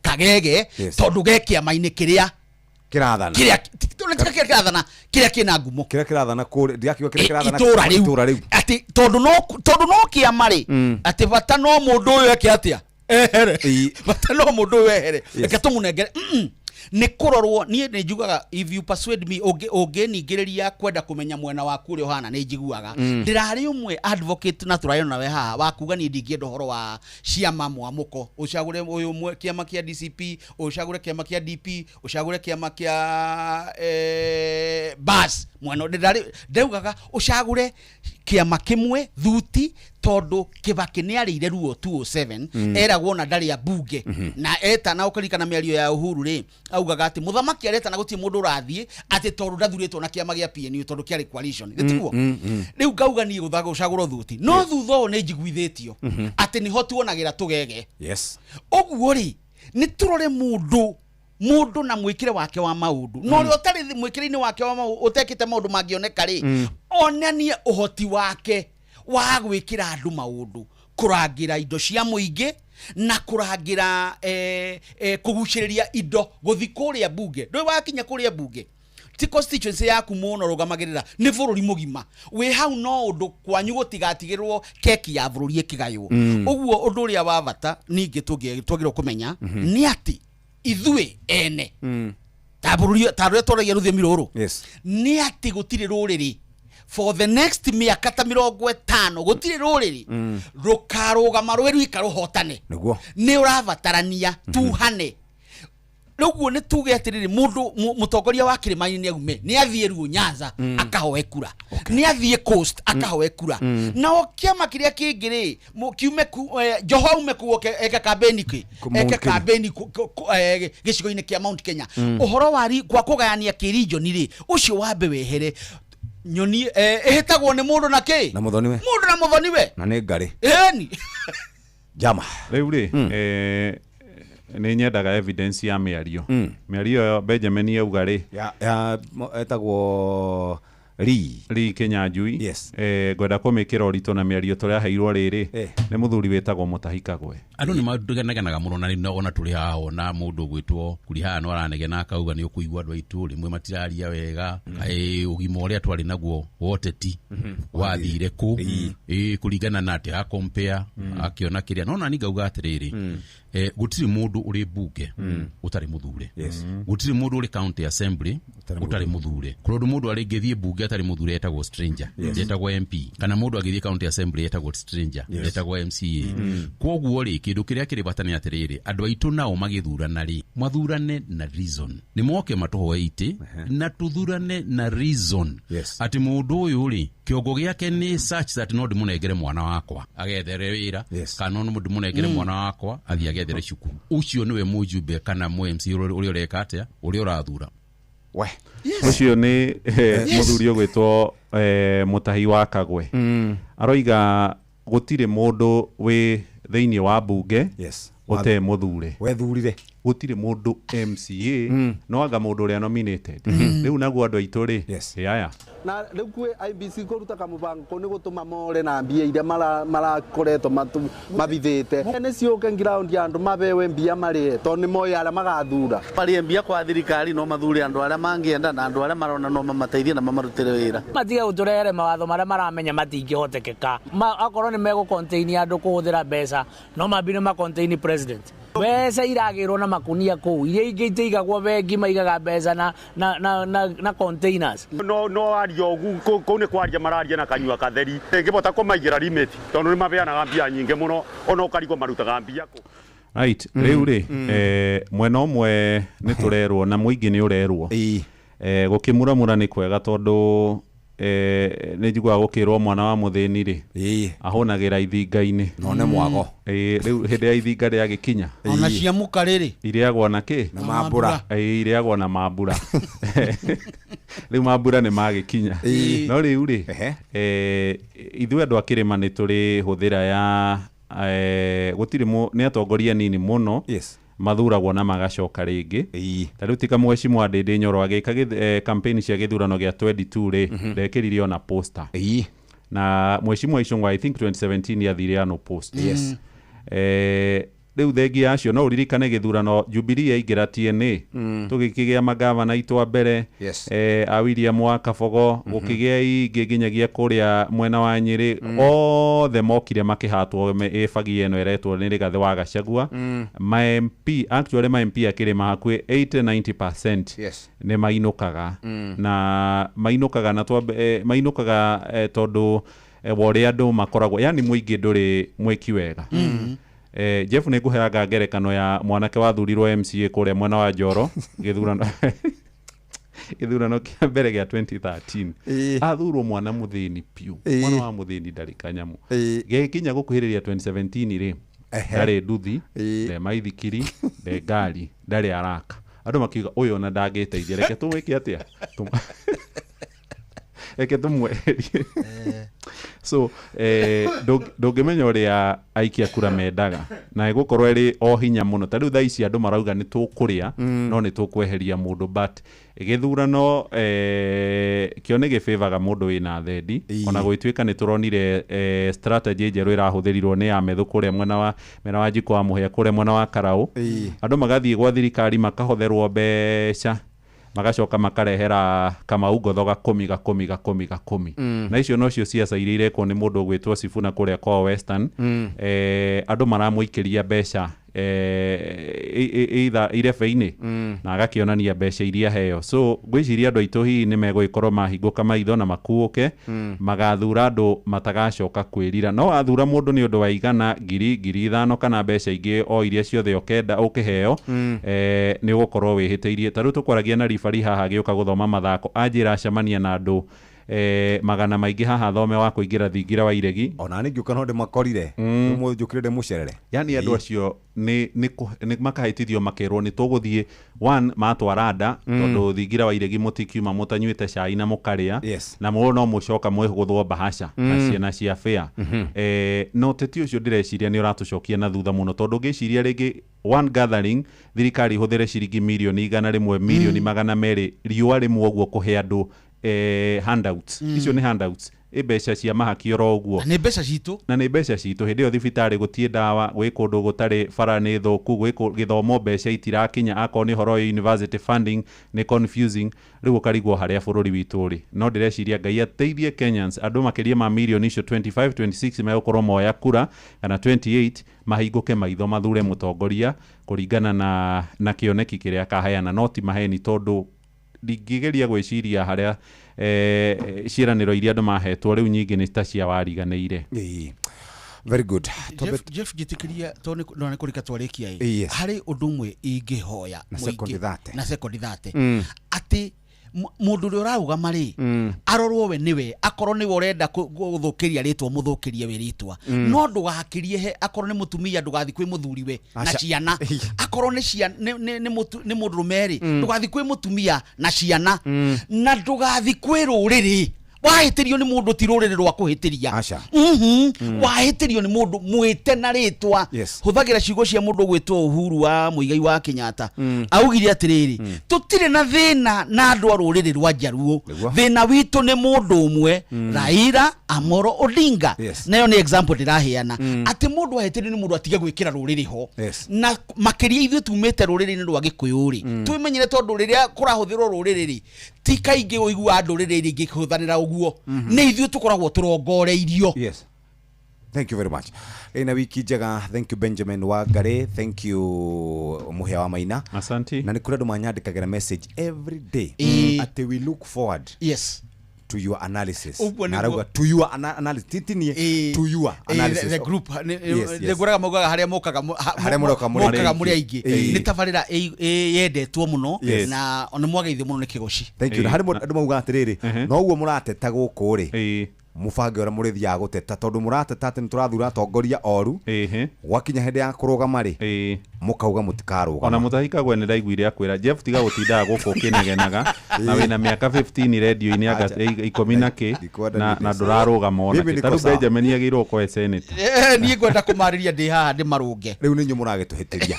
kagege, tondũ ge kĩama-inĩ kĩrĩa. Kĩrathana. Kĩrĩa tiga kĩrĩa kĩrathana, kĩrĩa kĩna ngumo. Kĩrĩa kĩrathana kũrĩa, ndigakiuga kĩrĩa kĩrathana Itũra rĩu. Itũra rĩu. Atĩ tondũ no kĩama rĩ, atĩ bata no mũndũ ũyũ eke atĩa, ehere. Bata no mũndũ ũyũ ehere. Reke tũmũnengere. Nĩ kũrorwo. Niĩ nĩ njugaga, if you persuade me, ũngĩningĩrĩria kwenda kũmenya mwena waku ũrĩa ũhana, nĩ njiguaga. Ndĩrarĩ ũmwe advocate na tũrarĩ nawe haha wa kuga niĩ ndingĩenda ũhoro wa ciama mwamũko, ũcagũre ũyũ ũmwe kĩama kĩa DCP, ũcagũre kĩama kĩa DP, ũcagũre kĩama kĩa BAS mwena. Ndĩrarĩ ndaugaga ũcagũre kĩama kĩmwe thuti, tondũ Kibaki nĩ arĩire ruo 207. Eragwo na ndarĩ ambunge. Na etana, ũkaririkana mĩario ya Uhuru rĩ, augaga atĩ mũthamaki aretana gũtirĩ mũndũ ũrathiĩ, atĩ tondũ ndathurĩtwo na kĩama gĩa PNU, tondũ kĩarĩ coalition, gĩtiguo? Rĩu ngauga niĩ gũthaga gũcagũrwo thuti, no thutha ũyũ nĩ njiguithĩtio atĩ nĩho tuonagĩra tũgege. Ũguo rĩ, nĩ tũrore mũndũ mũndũ na mwĩkĩre wake wa maũndũ, na ũrĩa ũtarĩ mwĩkĩre-inĩ wake wa maũndũ, ũtekĩte maũndũ mangĩoneka rĩ, onanie ũhoti wake wa gwĩkĩra andũ maũndũ, kũrangĩra indo cia mũingĩ na kũrangĩra kũgucĩrĩria indo gũthi kũrĩa bunge. Ndũĩ wakinya kũrĩa bunge, ti constituency yaku mũno rũgamagĩrĩra, nĩ bũrũri mũgima wĩ hau. No ũndũ kwanyu gũtigatigĩrwo keki ya bũrũri ĩkĩgaywo. Ũguo ũndũ ũrĩa wa bata ningĩ twagĩrĩirwo kũmenya nĩ atĩ ithuĩ ene ta bũrũri, ta rũrĩa twaragia rũthiomi rũrũ, nĩ atĩ gũtirĩ rũrĩrĩ for the next mĩaka ta 50, gũtirĩ rũrĩrĩ rũkarũgama rwĩ rwika rũhotane. Nĩ ũrabatarania tuhane. Rĩu nĩ tuge atĩrĩrĩ, mũndũ mũtongoria wa kĩrĩma-inĩ nĩ aume, nĩ athiĩ Ruo Nyanza akahoe kura, nĩ athiĩ Coast akahoe kura. Nao kĩama kĩrĩa kĩngĩ rĩ, kiume Joho aume kuo eke kambeni kĩ Mount eke Kenya. Kambeni gĩcigo-inĩ kĩa Mount Kenya. Ũhoro wa kwa kũgayania kĩrijoni rĩ, ũcio wambe wehere. Nyoni ĩhĩtagwo nĩ mũndũ na kĩ? Na mũthoniwe. Mũndũ na mũthoniwe. Na nĩ ngarĩ. Ĩni. Jama. Rĩu rĩ, nĩ nyendaga evidence ya mĩario. Mĩario ĩyo Benjamin yauga rĩ, ya etagwo Lee. Lee Kinyanjui. Yes. Ngwenda kũmĩkĩra ũritũ na mĩario tũraheirwo rĩrĩ nĩ mũthuri wĩtagwo Mũtahi Kagwe. Andũ nĩ manegenaga mũno na rĩu ona tũrĩ haha, ona mũndũ ũgwĩtwo Kurihana no aranegena akauga nĩ ũkũigua andũ aitũ rĩmwe matiraria wega. Kaĩ ũgima ũrĩa twarĩ naguo wa ũteti wathire kũ? Ĩ kũringana na atĩ akompea akĩona kĩrĩa no nani ngauga atĩrĩrĩ, gũtirĩ mũndũ ũrĩ mbunge ũtarĩ mũthure. Gũtirĩ mũndũ ũrĩ county assembly ũtarĩ mũthure. Kũrĩ ũndũ mũndũ arĩngĩthiĩ mbunge atarĩ mũthure etagwo stranger. Etagwo MP, kana mũndũ agĩthiĩ county assembly etagwo stranger. Etagwo MCA. Kwoguo rĩ, kĩndũ kĩrĩa kĩrĩ bata nĩ atĩrĩrĩ, andũ aitũ nao magĩthurana rĩ, mathurane na reason, nĩ moke matũhoe itĩ na tũthurane na reason. Atĩ mũndũ ũyũ rĩ, kĩongo gĩake nĩ such that no ndĩmũnengere mwana wakwa agethere wĩra. Kana no ndĩmũnengere mwana wakwa athiĩ agethere cukuru. Ũcio nĩwe mũjumbe kana mũ MC ũrĩa ũreka atĩa, ũrĩa ũrathura. We. Ũcio nĩ mũthuri ũgwĩtwo Mũtahi wa Kagwe. Aroiga gũtirĩ mũndũ wĩ thĩinĩ wa mbunge ũte mũthure. Wethurire. Gũtirĩ mũndũ MCA, no anga mũndũ ũrĩa nominated. Rĩu naguo andũ aitũ rĩ, ĩ aya. Na rĩu kwĩ IEBC kũruta kamũbango kau nĩ gũtũma more na mbia iria marakoretwo mabithĩte, nĩ ciũke ground ya andũ mabewe mbia marĩe, tondũ nĩ moĩ arĩa magathura. Marĩe mbia kwa thirikari, no mathure andũ arĩa mangĩenda na andũ arĩa marona no mamateithie na mamarutĩre wĩra. Matige gũtũrehere mawatho marĩa maramenya matingĩhotekeka. Akorwo nĩ megũ contain andũ kũhũthĩra mbeca, no mambire ma contain president. Mbeca iragĩrwo na makunia kũu, iria ingĩ itiigagwo bengi, maigaga mbeca na containers. No aria ũguo kũu nĩ kwaria mararia na kanyua katheri, ĩngĩbota kũmaigĩra limit, tondũ nĩ mabeanaga mbia nyingĩ mũno, ona ũkarigwo marutaga mbia kũ. Right. Rĩu rĩ, mwena ũmwe nĩ tũrerwo na mũingĩ nĩ ũrerwo gũkĩmuramura nĩ kwega, tondũ nĩ njiguaga gũkĩrwo mwana wa mũthĩni rĩ, ahũnagĩra ithinga-inĩ. No nĩ mwago. Rĩu hĩndĩ ya ithinga rĩagĩkinya, Ona cia mũka rĩrĩ irĩagwo na kĩ? Na mambura. Ĩĩ, irĩagwo na mambura. Rĩu mambura nĩ magĩkinya. No rĩu rĩ, ithuĩ andũ a kĩrĩma nĩ tũrĩ hũthĩra ya gũtirĩ nĩ atongoria nini mũno mathuragwo na magacoka rĩngĩ. Ta rĩu tika Mheshimiwa Ndindi Nyoro agĩka campaign cia gĩthurano gĩa 22 rĩ, ndekĩrire ona poster. Na Mheshimiwa Ichung'wa, I think 2017 athire ano post. Rĩu thengia yacio no ũririkane gĩthurano Jubilee yaingĩra TNA, tũgĩkĩgĩa magavana aitũ a mbere, a William wa Kabogo, gũkĩgĩa ingĩ nginyagia kũrĩa mwena wa Nyĩrĩ, othe mokire makĩhatwo ĩbagia ĩno ĩretwo nĩ Rigathĩ wa Gachagua. Ma MP, actually ma MP akĩrĩ ma hakuhĩ 80 90% nĩ mainũkaga, na mainũkaga na twambe, mainũkaga tondũ wa ũrĩa andũ makoragwo, yani mũingĩ ndũrĩ mwĩki wega. Jeff, nĩ ngũheaga ngerekano ya mwanake wathurirwo MCA kũrĩa mwena wa Njoro, gĩthurano kĩa mbere gĩa 2013. Athurwo mwana mũthĩni piũ, mwana wa mũthĩni, ndarĩ kanyamũ. Gĩgĩkinya gũkuhĩrĩria 2017 rĩ, ndarĩ nduthi, nde maithikiri, nde ngari, ndarĩ araka. Andũ makiuga ũyũ ona ndangĩteithia, reke tũmwĩke atĩa, reke tũmweherie. So ndũngĩmenya ũrĩa aikia kura mendaga, na ĩgũkorwo ĩrĩ o hinya mũno. Ta rĩu thaa ici andũ marauga nĩ tũkũrĩa, no nĩ tũkweheria mũndũ, but gĩthurano kĩo nĩ gĩbĩbaga mũndũ wĩna thendi. Ona gũgĩtuĩka nĩ tũronire strategy njerũ ĩrahũthĩrirwo nĩ Amethu kũrĩa mwena wa Njiko wa Mũhĩa, kũrĩa mwena wa Karaũ. Andũ magathiĩ gwa thirikari makahotherwo mbeca, magacoka makarehera Kamau Ngotho gakũmi gakũmi gakũmi gakũmi. Na icio nocio ciaca iria irekwo nĩ mũndũ ũgwĩtwo Sifuna kũrĩa kwao Western. Andũ maramũikĩria mbeca either irebe-inĩ, na agakĩonania mbeca iria heo. So ngwĩciria andũ aitũ hihi nĩ megũgĩkorwo mahingũka maitho na makuũke, magathura andũ matagacoka kwĩrira. No wathura mũndũ nĩ ũndũ wa igana, ngiri, 5,000 kana mbeca ingĩ o iria ciothe ũkenda ũkĩheo, nĩ ũgũkorwo wĩhĩtĩirie. Ta rĩu tũkwaragia na ribari haha agĩũka gũthoma mathako, anjĩra acemania na andũ magana maingĩ haha thome wa kũingĩra thingira wa iregi. Ona nĩ ngĩũka no ndĩmakorire. Ũmũthĩ njũkire ndĩmũcerere. Yani andũ acio nĩ makahĩtithio makerwo nĩ tũgũthiĩ one matwara nda, tondũ thingira wa iregi mũtikiuma mũtanyuĩte cai na mũkarĩa, na mũno no mũcoka mwĩgũthwo bahaca na ciana cia fare. No teti ũcio ndĩreciria nĩ ũratũcokia na thutha mũno, tondũ ngĩciria rĩngĩ one gathering thirikari ihũthĩre ciringi mirioni 100, mirioni 200 riũa rĩmwe ũguo kũhe andũ handouts. Icio nĩ handouts, ĩ mbeca cia mahaki oro ũguo. Nĩ mbeca citũ. Na nĩ mbeca citũ. Hĩndĩ ĩyo thibitarĩ gũtiĩ ndawa, gwĩ kũndũ gũtarĩ bara nĩ thũku, gwĩ gĩthomo mbeca itirakinya, akorwo nĩ ũhoro wa university funding nĩ confusing. Rĩu ũkarigwo harĩa bũrũri witũ ũrĩ. No ndĩreciria Ngai ateithie Kenyans, andũ makĩria ma mirioni icio 25 26 megũkorwo moya kura kana 28, mahingũke maitho mathure mũtongoria kũringana na kĩoneki kĩrĩa akaheana, no ti maheni, tondũ ndingĩgeria gwĩciria harĩa ciĩranĩro iria andũ mahetwo rĩu nyingĩ nĩ ta cia wariganĩire. Very good. Jeff, njĩtĩkĩria tondũ no nĩ kũrĩka twarĩkia ĩ. Harĩ ũndũ ũmwe ingĩhoya Na mũingĩ- sekondi 30. Na sekondi 30, atĩ mũndũ ũrĩa ũrarũgama rĩ, arorwo we nĩwe, akorwo nĩwe ũrenda gũthũkĩria rĩtwa, mũthũkĩrie we rĩtwa, no ndũgakĩrie he akorwo nĩ mũtumia ndũgathiĩ kwĩ mũthuriwe na Aca. ciana, akorwo nĩ nĩ mũndũrũme rĩ, ndũgathiĩ kwĩ mũtumia na ciana, na ndũgathiĩ kwĩ rũrĩrĩ. Wahĩtĩrio nĩ mũndũ, ti rũrĩrĩ rwa kũhĩtĩria. Aca. Wahĩtĩrio nĩ mũndũ, mwĩte na rĩtwa. Hũthagĩra ciugo cia mũndũ ũgwĩtwo Uhuru wa Mũigai wa Kenyatta. Augire atĩrĩrĩ, tũtirĩ na thĩna na andũ a rũrĩrĩ rwa Njaruo, thĩna witũ nĩ mũndũ ũmwe, Raila Amolo Odinga. Nayo nĩ example ndĩraheana, atĩ mũndũ ahĩtĩrio nĩ mũndũ atige gwĩkĩra rũrĩrĩ ho, na makĩria ithuĩ tumĩte rũrĩrĩ-inĩ rwa Gĩkũyũ rĩ, twĩmenyere, tondũ rĩrĩa kũrahũthĩrwo rũrĩrĩ rĩ, ti kaingĩ ũiguaga ndũrĩrĩ iria ingĩ ikĩhũthanĩra ũguo, nĩ ithuĩ tũkoragwo tũrongoreirio. Yes. Thank you very much. Ina wiki njega. Thank you Benjamin Wangari. Thank you Muhia wa Maina. Asante. Na nĩ kũrĩ andũ manyandĩkagĩra message every day atĩ we look forward to your analysis. Ũguo Na nĩguo. arauga to your analysis. Ti niĩ, to your analysis. The group Yes. ngũraga maugaga harĩa mokaga Harĩa mũroka mũrĩ mokaga aingĩ. mũrĩ aingĩ. Nĩ tabarĩra yendetwo mũno, na nĩ mwageithio mũno nĩ kĩgoci. Thank you. Na harĩ andũ mauga atĩrĩrĩ, noguo mũrateta gũkũ rĩ, mũbange ũrĩa mũrĩthiaga gũteta, tondũ mũrateta atĩ nĩ tũrathura atongoria oru, gwakinya hĩndĩ ya kũrũgama rĩ, mũkauga mũtikarũgama. Ona mũtahikagwe nĩ ndaiguire akwĩra Jeff, tiga gũtindaga gũkũ ũkĩnegenaga na wĩna mĩaka 15 redio-inĩ, anga ikũmi na kĩ, na ndũrarũgama ona Mimi kĩ. niko Ta rĩu sawa. Benjamin agĩrĩirwo gũkorwo e senator. Niĩ ngwenda kũmarĩria ndĩ haha ndĩmarũnge. Rĩu nĩ inyuĩ mũragĩtũhĩtĩria.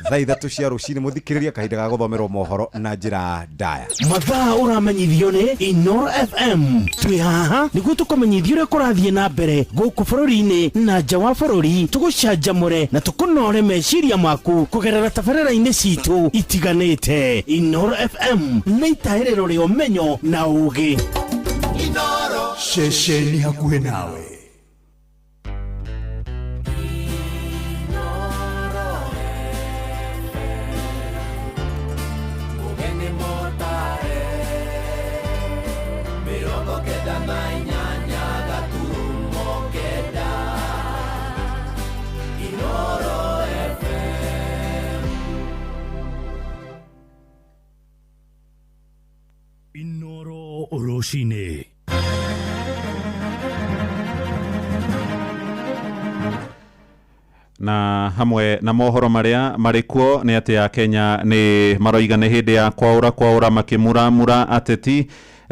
Thaa 3 cia rũcinĩ mũthikĩrĩria kahinda ga gũthomerwo mohoro na njĩra ndaya. Mathaa ũramenyithio nĩ Inoro FM. Twĩ haha nĩguo tũkũmenyithie ũrĩa kũrathiĩ na mbere gũkũ bũrũri-inĩ na nja wa bũrũri, tũgũcanjamũre na tũkũnore meciria maku kũgerera tabarĩra-inĩ citũ itiganĩte. Inoro FM nĩ itahĩrĩro rĩa ũmenyo na ũgĩ. Inoro ceceni hakuhĩ nawe. Inoro rũcinĩ. Na hamwe na mohoro maria marĩ kuo nĩ atĩ a Kenya nĩ maroiga nĩ hĩndĩ ya kwaũra makĩmuramura ateti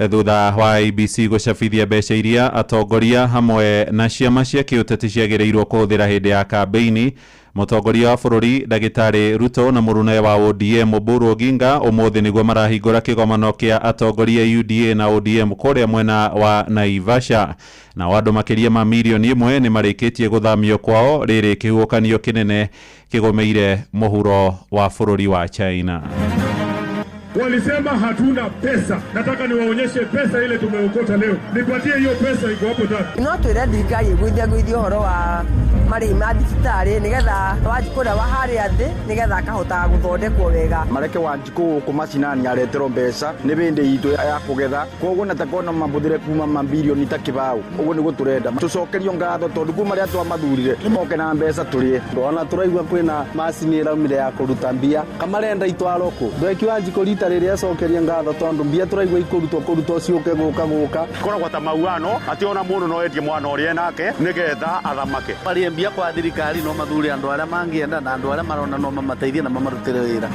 thutha wa IEBC gũcabithia mbeca iria atongoria hamwe na ciama cia kĩũteti ciagĩrĩirwo kũhũthĩra hĩndĩ ya kambĩini. Mũtongoria wa bũrũri Ndagĩtarĩ Ruto na mũrune wa ODM Oburu Oginga ũmũthĩ nĩguo marahingũra kĩgomano kĩa atongoria UDA na ODM kũrĩa mwena wa Naivasha. Nao andũ makĩria ma mirioni 1 nĩ marĩkĩtie gũthamio kwao rĩrĩ kĩhuhũkanio kĩnene kĩgũmĩire mũhuro wa bũrũri wa China. Walisema hatuna pesa. Nataka niwaonyeshe pesa ile tumeokota leo. Nipatie hiyo pesa iko hapo tatu. No twĩre thirikari ĩgũithie ngũithie ũhoro wa marĩhi ma thibitarĩ nĩgetha Wanjikũ ũrĩa wa harĩa thĩ nĩgetha akahotaga gũthondekwo wega. Mareke Wanjikũ gũkũ macinani areterwo mbeca nĩ bĩndĩ itũ ya kũgetha, koguo nataka ona mabũthĩre kuma mambirioni ta kĩbaũ. Ũguo nĩguo tũrenda tũcokerio ngatho tondũ kuma rĩrĩa twamathurire nĩmoke na mbeca tũrĩe. Ona tũraigua kwĩna macini ĩraumire ya kũruta mbia kamarenda itwarwo kũ. Ndweki Wanjikũ rita rĩrĩa acokeria ngatho tondũ mbia tũraigua ikũrutwo kũrutwo ciũke gũka gũka. Koragwo ta mauano atĩ ona mũndũ no endie mwana ũrĩa enake nĩgetha athamake. Marĩe mbia kwa thirikari no mathure andũ arĩa mangĩenda na andũ arĩa marona no mamateithie na mamarutĩre wĩra.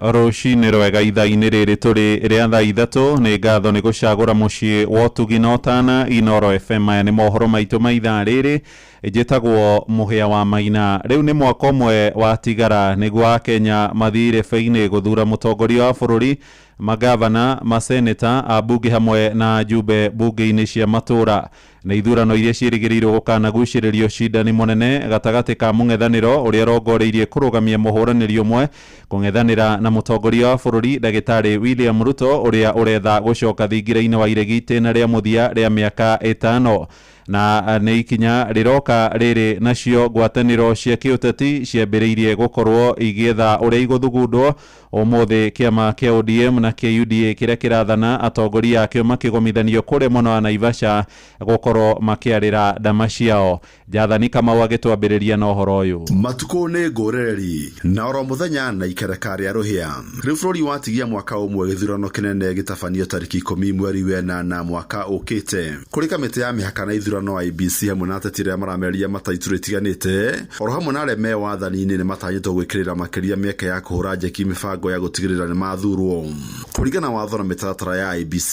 Rũcinĩ rwega ithaa-inĩ rĩrĩ tũrĩ rĩa thaa 3 nĩ ngatho nĩ gũcagũra mũciĩ wa ũtugi na ũtana Inoro FM. Maya nĩ mohoro maitũ ma ithaa rĩrĩ. Njĩtagwo Mũhĩa wa Maina. Rĩu nĩ mwaka ũmwe watigara nĩguo Akenya mathiĩ irebe-inĩ gũthura mũtongoria wa bũrũri, magavana, maseneta, ambunge hamwe na njumbe bunge-inĩ cia matũra. Nĩ ithurano iria ciĩrĩgĩrĩirwo gũkanagucĩrĩrio cindani mũnene gatagatĩ ka mũng'ethanĩro ũrĩa ũrongoreirie kũrũgamia mũhũranĩri ũmwe kũng'ethanĩra na mũtongoria wa bũrũri Ndagĩtarĩ William Ruto ũrĩa ũretha gũcoka thingira-inĩ wa iregi itĩna rĩa mũthia rĩa mĩaka 5. Na nĩ ikinya rĩroka rĩrĩ nacio ngwatanĩro cia kĩũteti ciambĩrĩirie gũkorwo igĩetha ũrĩa igũthugundwo. Ũmũthĩ kĩama kĩa ODM na kĩa UDA kĩrĩa kĩrathana atongoria akĩo makĩgomithanio kũrĩa mwena wa Naivasha gũkorwo makĩarĩra ndama ciao. Jathani Kamau agĩtwambĩrĩria na ũhoro ũyũ. Matukũ nĩ ngũrĩrĩri na oro mũthenya na ikereka rĩa rũhĩa. Rĩu bũrũri watigia mwaka ũmwe gĩthurano kĩnene gĩtabanio tarĩki 10 mweri wa 8 mwaka ũkĩte. Kũrĩ kamĩtĩ ya mĩhaka na ithurano IEBC hamwe na ateti arĩa marameria mataitũ itiganĩte oro hamwe na arĩa me wathani-inĩ nĩ matanyĩtwo gwĩkĩrĩra makĩria mĩeke ya kũhũra njeki mĩbango ya gũtigĩrĩra nĩ mathurwo. Kũringana na watho na mĩtaratara ya IEBC,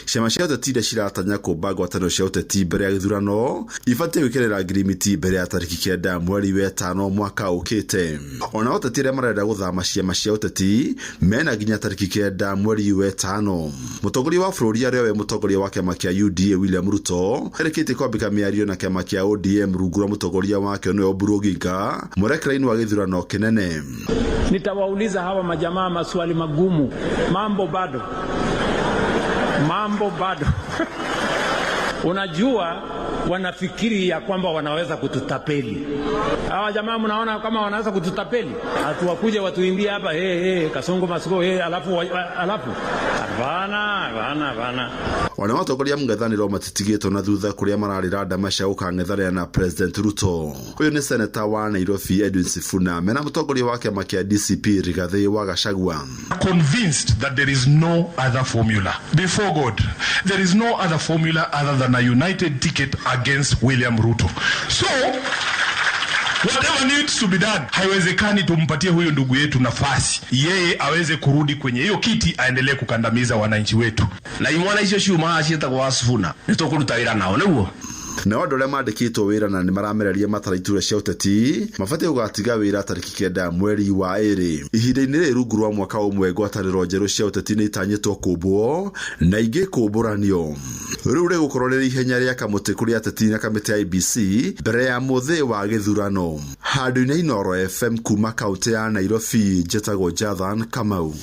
ciama cia ũteti iria ciratanya kũmba ngwatanĩro cia ũteti mbere ya gĩthurano ibatiĩ gwĩkĩrĩra ngirimiti mbere ya tarĩki 9 mweri wa 5 mwaka ũkĩte. Ona ũteti arĩa marenda gũthama ciama cia ũteti mena nginya tarĩki 9 mweri wa 5. Mũtongoria wa bũrũri arĩa we mũtongoria wa kĩama kĩa UDA William Ruto erĩkĩtie kwambĩka mĩario na kĩama kĩa ODM rungu rwa mũtongoria wake nĩwe Oburu Oginga mwerekera-inĩ wa gĩthurano kĩnene. Nitawauliza hawa majamaa maswali magumu. Mambo bado. Mambo bado. Unajua wanafikiri ya kwamba wanaweza kututapeli. Hawa jamaa mnaona kama wanaweza kututapeli? Hatuwakuja watuimbie hapa hey hey Kasongo Masuko hey alafu alafu. Hapana, hapana, hapana. Ona watongoria mũng'ethanĩro matitigĩtwo na thutha kũrĩa mararĩra ndama cia gũkang'ethanĩra na President Ruto. Ũyũ nĩ seneta wa Nairobi Edwin Sifuna mena mũtongoria wa kĩama kĩa DCP Rigathi wa Gachagua. Convinced that there is no other formula. Before God, there is no other formula other than a united ticket against William Ruto. So whatever needs to be done, haiwezekani tumpatie huyu ndugu yetu nafasi yeye aweze kurudi kwenye hiyo kiti aendelee kukandamiza wananchi wetu. Na imwana icio ciuma ciĩtagwo Sifuna nĩ tũkũruta wĩra nao nĩguo. Nao andũ arĩa mandĩkĩtwo wĩra na nĩmaramereria matara iturwa cia ũteti mabatiĩ gũgatiga wĩra tarĩki 9 mweri wa 2. Ihinda-inĩ rĩrĩ rungu rwa mwaka ũmwe ngwatanĩro njerũ cia ũteti nĩ itanyĩtwo kũmbwo na ingĩ kũmbũranio. Rĩu rĩgũkorwo rĩrĩ ihenya rĩa kamũtĩ kũrĩ ateti na kamĩtĩ ya IEBC mbere ya mũthĩ wa gĩthurano. Handũ-inĩ Inooro FM kuma kaunti ya Nairobi, njĩtagwo Jathan Kamau.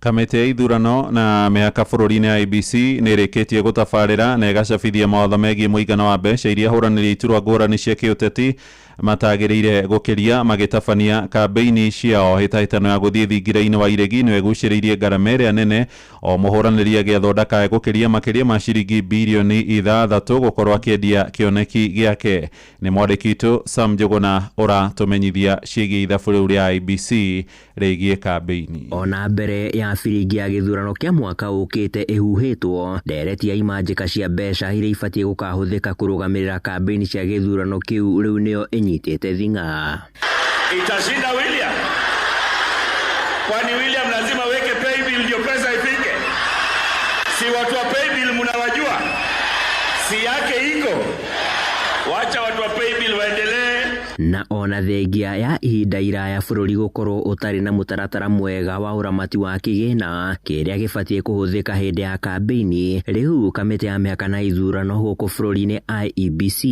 Kamĩtĩ ya ithurano na mĩhaka bũrũri-inĩ IEBC nĩ ĩrĩkĩtie gũtabarĩra na ĩgacabithia mawatho megiĩ mũigana wa mbeca iria hũranĩri iturwa ngũrani cia kĩũteti matagĩrĩire gũkĩria magĩtabania kambĩini ciao. Hĩtahĩtano ya gũthiĩ thingira-inĩ wa iregi nĩyo ĩgucĩrĩirie ngarama ĩrĩa nene o mũhũranĩri agĩathondeka gũkĩria makĩria ma ciringi birioni 6 gũkorwo akĩendia kĩoneki gĩake. Nĩ mwandĩki witũ Sam Njũgũna ũratũmenyithia ciĩgiĩ ithabu rĩu rĩa IEBC rĩgiĩ kambĩini. Ona mbere ya biringi ya gĩthurano kĩa mwaka ũkĩte ĩhuhĩtwo, ndereti ya imanjĩka cia mbeca iria ibatiĩ gũkahũthĩka kũrũgamĩrĩra kambĩini cia gĩthurano kĩu rĩu nĩyo ĩnyitĩte thing'a. Itashinda William? Kwani William lazima weke paybill ndio pesa ifike? Si watu wa paybill mnawajua? Si yake iko? Wacha watu wa paybill waendelee. Na ona thengia ya ihinda iraya bũrũri gũkorwo ũtarĩ na mũtaratara mwega wa ũramati wa kĩgĩna kĩrĩa gĩbatiĩ kũhũthĩka hĩndĩ ya kambĩini, rĩu kamĩtĩ ya mĩhaka na ithurano gũkũ bũrũri-inĩ IEBC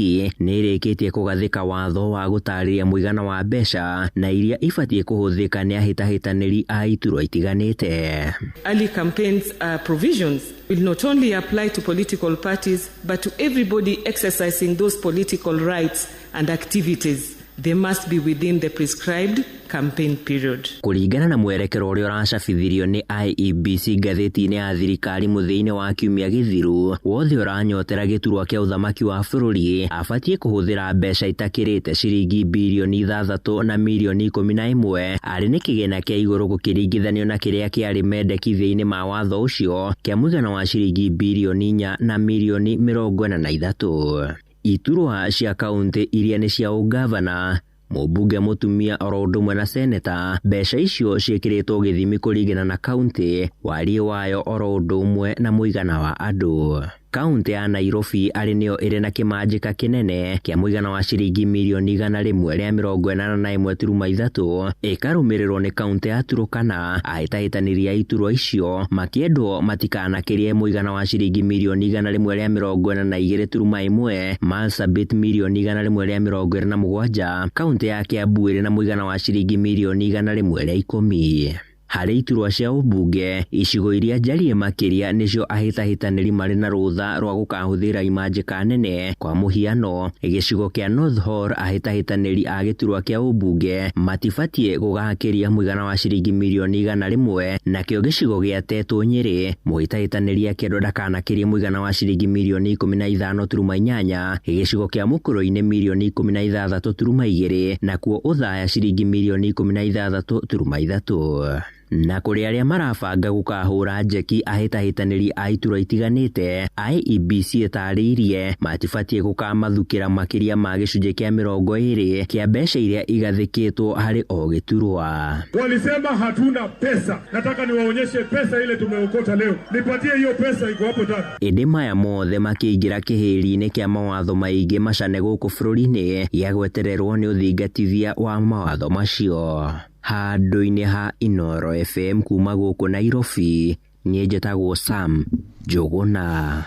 nĩ ĩrĩkĩtie kũgathĩka watho wa gũtarĩria mũigana wa mbeca na iria ibatiĩ kũhũthĩka nĩ ahĩtahĩtanĩri a iturwa itiganĩte. Early campaigns provisions will not only apply to political parties but to everybody exercising those political rights and activities. They must be within the prescribed campaign period. Kũringana na mwerekero ũrĩa ũracabithirio nĩ IEBC ngathĩti-inĩ ya thirikari mũthia-inĩ wa kiumia gĩthiru, wothe ũranyotera gĩturwa kĩa ũthamaki wa bũrũri abatiĩ kũhũthĩra mbeca itakĩrĩte ciringi birioni 6 na mirioni 11 arĩ nĩ kĩgĩna kĩa igũrũ gũkĩringithanio na kĩrĩa kĩarĩ mendekithia-inĩ ma watho ũcio kĩa mũigana wa ciringi birioni 4 na mirioni 43. Iturwa cia kaunti iria nĩ cia ũgavana, mũmbunge mũtumia oro ũndũ ũmwe na seneta, mbeca icio ciĩkĩrĩtwo gĩthimi kũringana na kaunti, wariĩ wayo oro ũndũ ũmwe na mũigana wa andũ. Kaunti ya Nairobi arĩ nĩyo ĩrĩ na kĩmanjĩka kĩnene kĩa mũigana wa ciringi mirioni 181.3 ĩkarũmĩrĩrwo nĩ kaunti ya Turkana. Ahĩtahĩtanĩri a iturwa icio makĩendwo matikanakĩrie mũigana wa ciringi mirioni 142.1, Marsabit mirioni 127, kaunti ya Kiambu ĩrĩ na mũigana wa ciringi mirioni 110. Harĩ iturwa cia ũmbunge, icigo iria njarie makĩria nĩcio ahĩtahĩtanĩri marĩ na rũtha rwa gũkahũthĩra imanjĩka nene. Kwa mũhiano, gĩcigo kĩa North Horr ahĩtahĩtanĩri a gĩturwa kĩa ũmbunge matibatiĩ gũgakĩria mũigana wa ciringi mirioni 100, nakĩo gĩcigo gĩa Tetũ Nyĩrĩ mũhĩtahĩtanĩri akĩendwo ndakanakĩrie mũigana wa ciringi mirioni 15.8, gĩcigo kĩa Mũkũrũ-inĩ mirioni 16.2, nakuo Othaya ciringi mirioni 16.3. Na kũrĩ arĩa marabanga gũkahũra njeki ahĩtahĩtanĩri a iturwa itiganĩte, IEBC ĩtarĩirie matibatiĩ gũkamathukĩra makĩria ma gĩcunjĩ kĩa 20 kĩa mbeca iria igathĩkĩtwo harĩ o gĩturwa. Walisema hatuna pesa. Nataka niwaonyeshe pesa ile tumeokota leo. Nipatie hiyo pesa iko hapo ndani. Ĩndĩ maya mothe makĩingĩra kĩhĩri-inĩ kĩa mawatho maingĩ macane gũkũ bũrũri-inĩ gĩa gwetererwo nĩ ũthingatithia wa mawatho macio. Handũ-inĩ ha Inooro FM kuma gũkũ Nairobi, niĩ njĩtagwo Sam Njũgũna.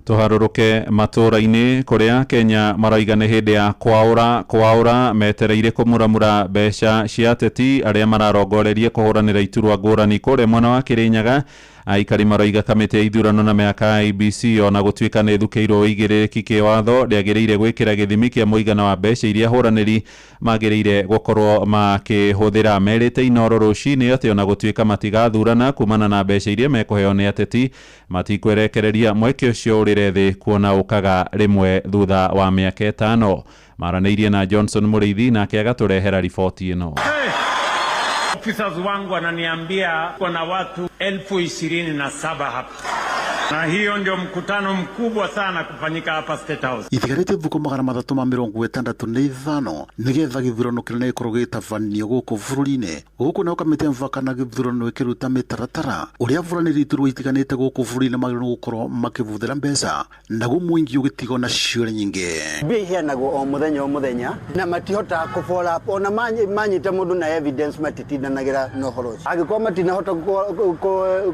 Tũharũrũke matũũra-inĩ kũrĩa Kenya maraiga nĩ hĩndĩ ya kwaũra metereire kũmuramura mbeca cia ateti arĩa mararongoreria kũhũranĩra iturwa ngũrani kũrĩa mwena wa Kĩrĩnyaga. Aikari maraiga kamĩtĩ ya ithurano na mĩhaka IEBC ona gũtuĩka nĩ ĩthukĩirwo ũigĩrĩrĩki kĩwatho ndĩagĩrĩire gwĩkĩra gĩthimi kĩa mũigana wa mbeca iria hũranĩri magĩrĩire gũkorwo makĩhũthĩra. Merĩte Inooro rũcinĩ atĩ ona gũtuĩka matigathurana kumana na mbeca iria mekũheo nĩ ateti matikwerekereria mweke ũcio ũrĩre thĩ kuona ũkaga rĩmwe thutha wa mĩaka 5. Maranĩirie na Johnson Mũrĩithi nake agatũrehera riboti ĩno. Officers wangu wananiambia kuna watu 27,000 hapa. Na hiyo ndio mkutano mkubwa sana kufanyika hapa State House. Itigarĩtie thukũ 365 nĩgetha gĩthurano kĩnene gĩkorwo gĩgĩtabanio gũkũ bũrũri-inĩ. Gũkũ nayo kamĩtĩ ya mĩbaka na gĩthurano ĩkĩruta mĩtaratara ũrĩa aburanĩri iturwa itiganĩte gũkũ bũrũri-inĩ magĩrĩirwo gũkorwo makĩbũthĩra mbeca, naguo mũingĩ ũgĩtigwo na ciũria nyingĩ. Mbia iheanagwo o mũthenya o mũthenya na matihotaga kũ follow up, ona manyita mũndũ na evidence matitindanagĩra na ũhoro ũcio. Angĩkorwo matinahota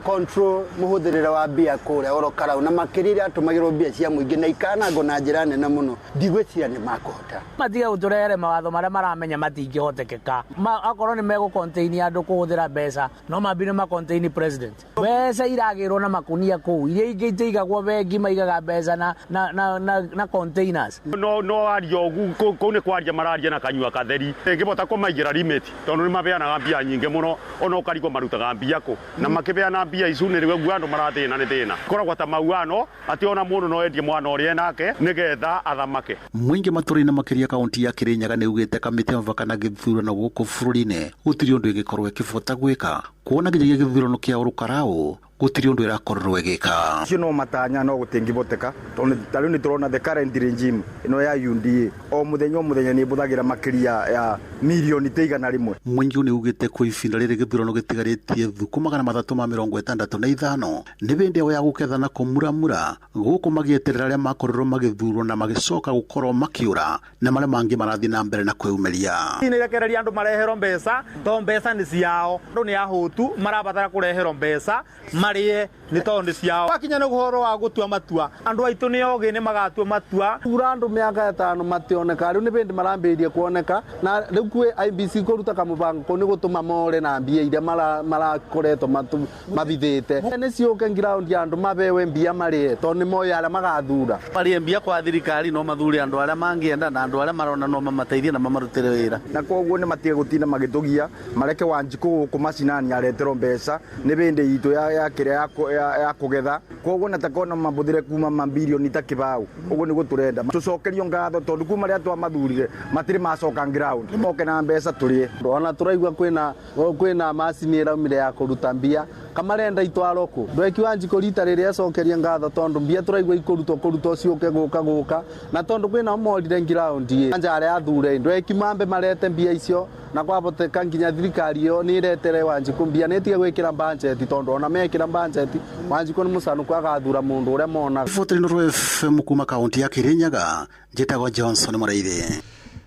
control mũhũthĩrĩre wa mbia kũrĩa oro karau, na makĩria iria atũmagĩrwo mbia cia mũingĩ na ikanangwo na njĩra nene mũno, ndigwĩciria nĩ makũhota. Matige gũtũrehere mawatho marĩa maramenya matingĩhotekeka. Akorwo nĩ megũ contain andũ kũhũthĩra mbeca, no mambie nĩ ma contain president. Mbeca iragĩrwo na makunia kũu, iria ingĩ itaigagwo bengi, maigaga mbeca na containers. No aria ũguo, kũu nĩ kwaria mararia na kanyua katheri. Ĩngĩbota kũmaigĩra limit, tondũ nĩ mabeanaga mbia nyingĩ mũno, ona ũkarigwo marutaga mbia kũ. Na makĩbeana mbia icu nĩ rĩu andũ marathĩna nĩ thĩna. Koragwo ta mauano, atĩ ona mũndũ no endie mwana ũrĩa enake nĩgetha athamake. Mũingĩ matũra-inĩ makĩria kaunti ya Kirinyaga nĩ ugĩte kamĩtĩ ya mĩbaka na gĩthurano gũkũ bũrũri-inĩ gũtirĩ ũndũ ĩngĩkorwo ĩkĩbota gwĩka, kuona nginyagia gĩthurano kĩa Ũrũkaraũ gũtirĩ ũndũ ĩrakorirwo ĩgĩka. Icio no matanya no gũtingĩboteka, tondũ ta rĩu nĩ tũrona the current regime ĩno ya UDA o mũthenya o mũthenya nĩ ĩbũthagĩra makĩria ya mirioni ta 100. Mũingĩ nĩ ugĩte kwa ibinda rĩrĩ gĩthurano gĩtigarĩtie thukũ 365 nĩ hĩndĩ yao ya gũketha na kũmuramura gũkũ magĩeterera arĩa makorirwo magĩthurwo na magĩcoka gũkorwo makĩũra na marĩa mangĩ marathiĩ na mbere na kwĩyumĩria. Nĩ irekereria andũ mareherwo mbeca, to mbeca nĩ ciao, andũ nĩ ahũtu marabatara kũreherwo mbeca marĩe nĩ tondũ nĩ ciao. Gwakinya nĩ ũhoro wa gũtua matua, andũ aitũ nĩ ogĩ nĩ magatua matua. Thura andũ mĩaka ĩtano mationeka, rĩu nĩ hĩndĩ marambĩrĩria kuoneka, na rĩu kwĩ IEBC kũruta kamũbango kau nĩ gũtũma more na mbia iria marakoretwo mabithĩte. Nĩ ciũke ground ya andũ mabewe mbia marĩe, tondũ nĩ moĩ arĩa magathura. Marĩe mbia kwa thirikari no mathure andũ arĩa mangĩenda na andũ arĩa marona no mamateithie na mamarutĩre wĩra. Na koguo nĩ matige gũtinda magĩtũgia, mareke Wanjikũ gũkũ macinani areterwo mbeca nĩ hĩndĩ itũ ya kĩrĩa ya kũgetha. Koguo natakona mabũthĩre kuma mambirioni ta kĩbao, ũguo nĩguo tũrenda. Tũcokerio ngatho tondũ kuma rĩrĩa twamathurire matirĩ macoka ground, nĩ moke na mbeca tũrĩe. Ona tũraigua kwĩna macini ĩraumire ya kũruta mbia, kamarenda itwarwo kũ. Ndweki Wanjikũ rita rĩrĩa acokerie ngatho tondũ mbia tũraigua ikũrutwo kũrutwo ciũke gũka gũka, na tondũ kwĩna morire ground ĩ anja arĩa athure ndweki mambe marete mbia icio, na kwaboteka nginya thirikari ĩyo nĩ ĩretere Wanjikũ mbia nĩ ĩtige gwĩkĩra budget, tondũ ona mekĩra budget Wanjikũ nĩ mũcanũku agathura mũndũ ũrĩa monaga. Inooro FM kuma kaunti ya Kirinyaga, njĩtagwo Johnson Mũraithi.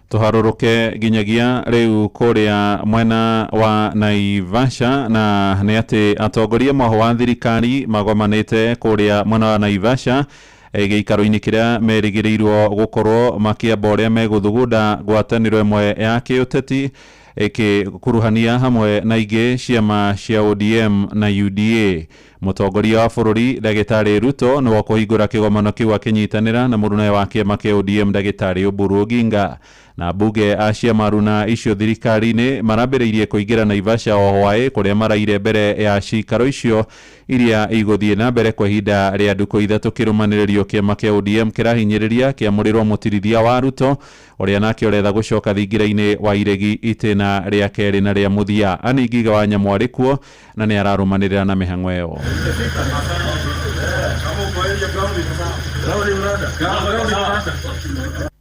Tũharũrũke nginyagia rĩu kũrĩa mwena wa Naivasha, na nĩ atĩ atongoria mwaho wa thirikari magomanĩte kũrĩa mwena wa Naivasha gĩikaro-inĩ kĩrĩa merĩgĩrĩirwo gũkorwo makĩamba ũrĩa megũthugunda ngwatanĩro ĩmwe ya kĩũteti ĩkĩkuruhania hamwe na ingĩ ciama cia ODM na UDA. Mũtongoria wa bũrũri Ndagĩtarĩ Ruto nĩwe ũkũhingũra kĩgomano kĩu akĩnyitanĩra na mũruna wa kĩama kĩa ODM Ndagĩtarĩ Oburu Oginga. Na mbunge a ciama runa icio thirikari-inĩ marambĩrĩirie kũingĩra Naivasha o hwaĩ kũrĩa maraire mbere ya cikaro icio iria igũthiĩ na mbere kwa ihinda rĩa ndukũ ithatũ kĩrũmanĩrĩrio. Kĩama kĩa ODM kĩrahinyĩrĩria kĩamũrĩrwo mũtirithia wa Ruto ũrĩa nake ũretha gũcoka thingira-inĩ wa iregi itĩna rĩa kerĩ na rĩa mũthia. Annie Ngiga wa Nyamũ arĩ kuo na nĩ ararũmanĩrĩra na mĩhang'o ĩyo.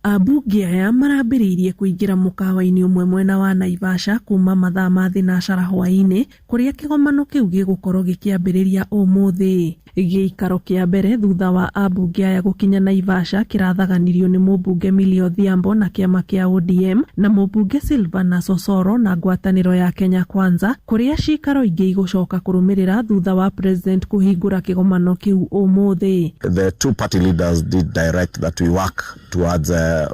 Ambunge aya marambĩrĩirie kũingĩra mũkawa-inĩ ũmwe mwena wa Naivasha kuma mathaa ma thinacara hwaĩ-inĩ kũrĩa kĩgomano kĩu gĩgũkorwo gĩkĩambĩrĩria ũmũthĩ. Gĩikaro kĩa mbere thutha wa ambunge aya gũkinya Naivasha kĩrathaganirio nĩ mũmbunge Millie Odhiambo na kĩama kĩa ODM na mũmbunge Silvana Sosoro na ngwatanĩro ya Kenya Kwanza, kũrĩa cikaro ingĩ igũcoka kũrũmĩrĩra thutha wa president kũhingũra kĩgomano kĩu ũmũthĩ. The two party leaders did direct that we work towards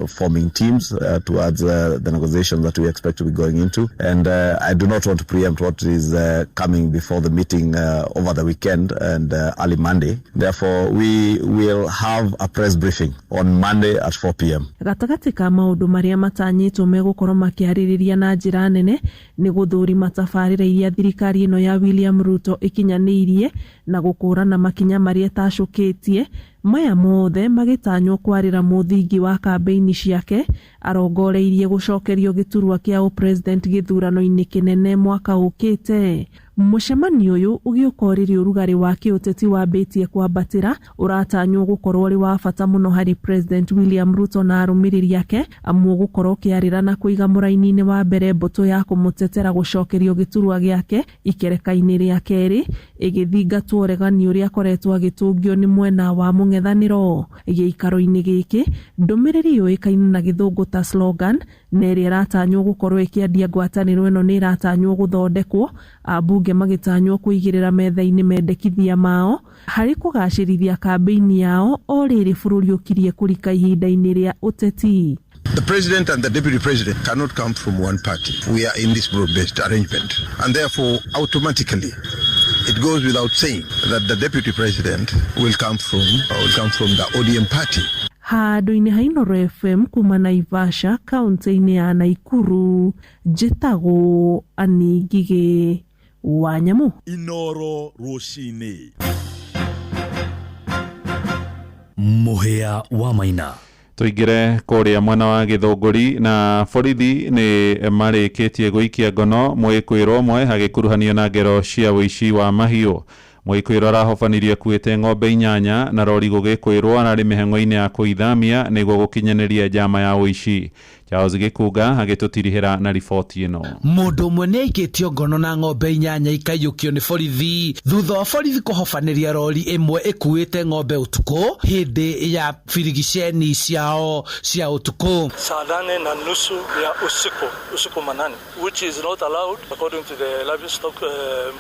forming teams, towards the negotiations that we expect to be going into. And I do not want to preempt what is coming before the meeting over the weekend and early Monday. Therefore, we will have a press briefing on Monday at 4 p.m. Gatagatĩ ka maũndũ marĩa matanyĩtwo megũkorwo makĩarĩrĩria na njĩra nene nĩ gũthũrima tabarĩra iria thirikari ĩno ya William Ruto ĩkinyanĩirie na gũkũrana makinya marĩa ĩtacũkĩtie. Maya mothe magĩtanywo kwarĩra mũthingi wa kambĩini ciake arongoreirie gũcokerio gĩturwa kĩa ũpresident gĩthurano-inĩ kĩnene mwaka ũkĩte. Mũcemanio ũyũ ũgĩũka o rĩrĩa ũrugarĩ wa kĩũteti wambĩtie kwambatĩra, ũratanywo gũkorwo ũrĩ wa bata mũno harĩ President William Ruto na arũmĩrĩri ake, amu ũgũkorwo ũkĩarĩra na kũiga mũraini-inĩ wa mbere mbũtũ ya kũmũtetera gũcokerio gĩturwa gĩake ikereka-inĩ rĩa kerĩ, ĩgĩthingatwo ũregani ũrĩa akoretwo agĩtũngio nĩ mwena wa mũng'ethanĩro. Gĩikaro-inĩ gĩkĩ, ndũmĩrĩri yũĩkaine na gĩthũngũ ta slogan na ĩrĩa ĩratanywo gũkorwo ĩkĩandia ngwatanĩro ĩno nĩ ĩratanywo gũthondekwo, ambunge magĩtanywo kũigĩrĩra metha-inĩ mendekithia mao harĩ kũgacĩrithia kambĩini yao o rĩrĩ bũrũri ũkirie kũrika ihinda-inĩ rĩa ũteti. The president and the deputy president cannot come from one party. We are in this broad-based arrangement. And therefore, automatically, it goes without saying that the deputy president will come from the ODM party. Handũ-inĩ ha Inooro FM kuma Naivasha, kaunti-inĩ ya Naikuru, njĩtagwo Annie Ngigĩ wa Nyamu. Inooro rũcinĩ. Mũhĩa wa Maina. Tũingĩre kũrĩa mwena wa Gĩthũngũri, na borithi nĩ marĩkĩtie gũikia ngono mwĩkwĩrwo ũmwe agĩkuruhanio na ngero cia ũici wa mahiũ. Mwĩkwĩrwo arahobanirie akuĩte ng'ombe 8 na rori, gũgĩkwĩrwo ararĩ mĩhang'o-inĩ ya kũithamia nĩguo gũkinyanĩria njama ya ũici. Charles Gĩkunga agĩtũtirihĩra na riboti ĩno. Mũndũ ũmwe nĩ aikĩtio ngono na ng'ombe 8 ikaiyũkio nĩ borithi thutha wa borithi kũhobanĩria rori ĩmwe ĩkuĩte ng'ombe ũtukũ hĩndĩ ya birigiceni ciao cia ũtukũ. Saa 8:30 ya usiku, usiku manane, which is not allowed according to the livestock.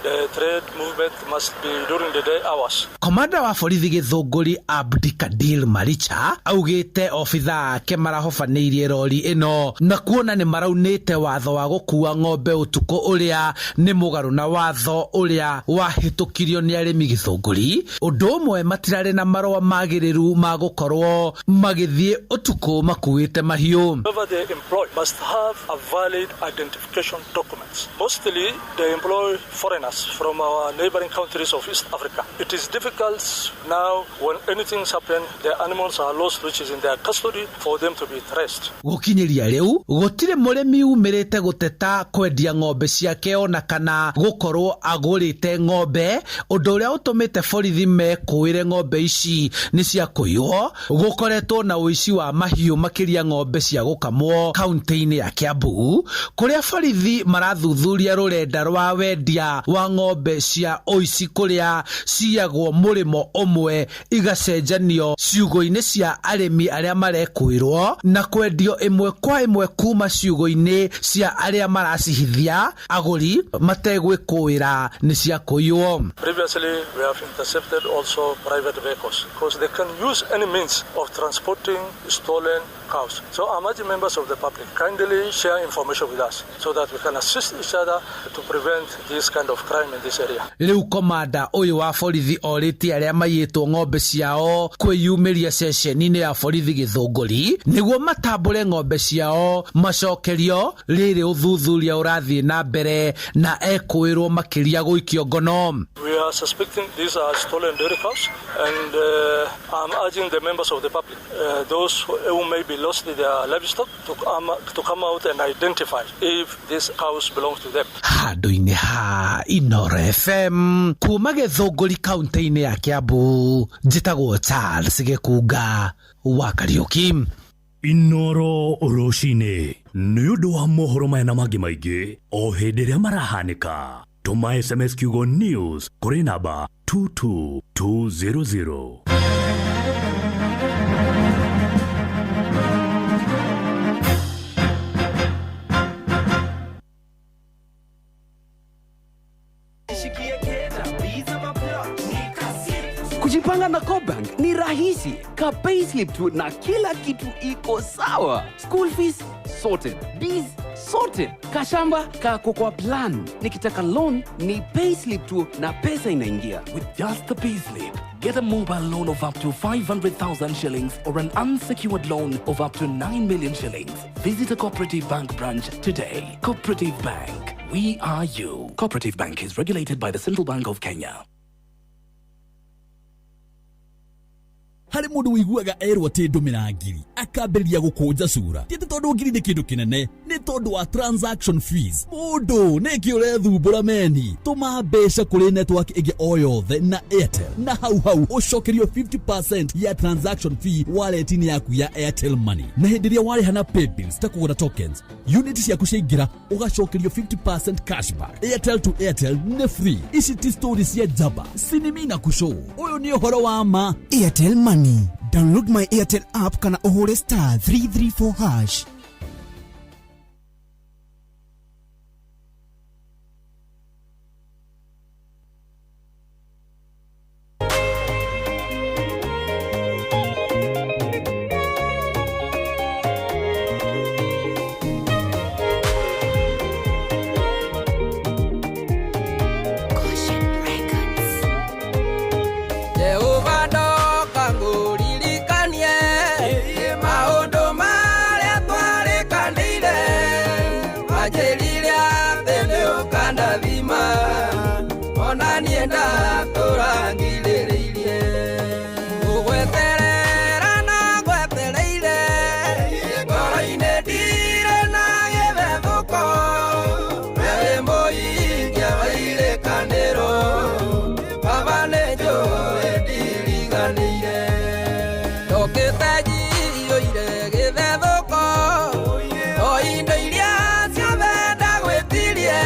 The trade movement must be during the day hours. Komanda wa borithi Gĩthũngũri Abdikadir Maricha augĩte obitha ake marahobanĩirie rori ĩno na kuona nĩ maraunĩte watho wa gũkua ng'ombe ũtukũ, ũrĩa nĩ mũgarũ na watho ũrĩa wahĩtũkirio nĩ arĩmi Gĩthũngũri. Ũndũ ũmwe, matirarĩ na marũa magĩrĩru ma gũkorwo magĩthiĩ ũtukũ makuĩte mahiũ. Whoever they employ must have a valid identification documents. Mostly they employ foreigners from our neighboring countries of East Africa. It is difficult now when anything's happened, the animals are lost, which is in their custody, for them to be traced. Gũkinyĩria rĩu gũtirĩ mũrĩmi umĩrĩte gũteta kwendia ng'ombe ciake ona kana gũkorwo agũrĩte ng'ombe, ũndũ ũrĩa ũtũmĩte borithi mekũĩre ng'ombe ici nĩ cia kũiywo. Gũkoretwo na ũici wa mahiũ, makĩria ng'ombe cia gũkamwo, kaunti-inĩ ya Kiambu, kũrĩa borithi marathuthuria rũrenda rwa wendia wa ng'ombe cia ũici, kũrĩa ciyagwo mũrĩmo ũmwe igacenjanio ciugũ-inĩ cia arĩmi arĩa marekwĩrwo na kwendio ĩmwe kwa ĩmwe kuma ciugũ-inĩ cia arĩa maracihithia, agũri mategwĩkũĩra nĩ cia kũiywo. Previously, we have intercepted also private vehicles because they can use any means of transporting stolen cows. So I'm urging members of the public, kindly share information with us so that we can assist each other to prevent this kind of crime in this area. Rĩu komanda ũyũ wa borithi orĩtie arĩa maiyĩtwo ng'ombe ciao kwĩyumĩria ceceni-inĩ ya borithi Gĩthũngũri nĩguo matambũre ng'ombe ciao macokerio, rĩrĩ ũthuthuria ũrathiĩ na mbere na ekũĩrwo makĩria gũikio ngono. We are suspecting these are stolen dairy cows, and I'm urging the members of the public, those who maybe lost their livestock, to come out and identify if these cows belong to them. Handũ-inĩ ha Inoro FM kuma Gĩthũngũri, kaunti-inĩ ya Kiambu, njĩtagwo Charles Gĩkunga wa Kariũki. Inoro rũcinĩ. Nĩ ũndũ wa mohoro maya na mangĩ maingĩ o hĩndĩ ĩrĩa marahanĩka, tũma SMS kiugo news kũrĩ namba 22200. Kujipanga na CoBank ni rahisi. Ka payslip tu na kila kitu iko sawa. School fees sorted, bills sorted, kashamba kako kwa plan. Nikitaka loan ni payslip tu na pesa inaingia. With just the payslip, get a mobile loan of up to 500,000 shillings or an unsecured loan of up to 9 million shillings. Visit a Cooperative Bank branch today. Cooperative Bank. We are you. Cooperative Bank is regulated by the Central Bank of Kenya. Harĩ mũndũ ũiguaga erwo atĩ ndũmĩra ngiri akambĩrĩria gũkũnja cura. Ti atĩ tondũ ngiri nĩ kĩndũ kĩnene, nĩ tondũ wa transaction fees. Mũndũ nĩkĩ ũrethumbũra meni? Tũma mbeca kũrĩ network ĩngĩ o yothe na Airtel na hau hau ũcokerio 50% ya transaction fee wallet-inĩ yaku ya Airtel Money. Na hĩndĩ ĩrĩa warĩha na paybills ta kũgũra tokens, unit ciaku ciaingĩra ũgacokerio 50% cashback. Airtel to Airtel nĩ free. Ici ti story cia njamba, sinimi na kushow. Ũyũ nĩ ũhoro wa ma. Airtel Money. Download my Airtel app kana ũhũre star 334 hash. Jehova ndoka ngũririkanie maũndũ marĩa twarĩkanĩire, wanjĩrire atĩ nĩũkandathima, ona niĩ ndatũra ngirĩrĩirie. Ngũgweterera na ngwetereire, ngoro-inĩ ndirĩ na gĩthethũko, we wĩ mũhingia wa irĩkanĩro, Baba nĩnjũĩ ndiriganĩire. Ndokĩte njiyũire gĩthethũko, o indo iria ciothe ndagwĩtirie,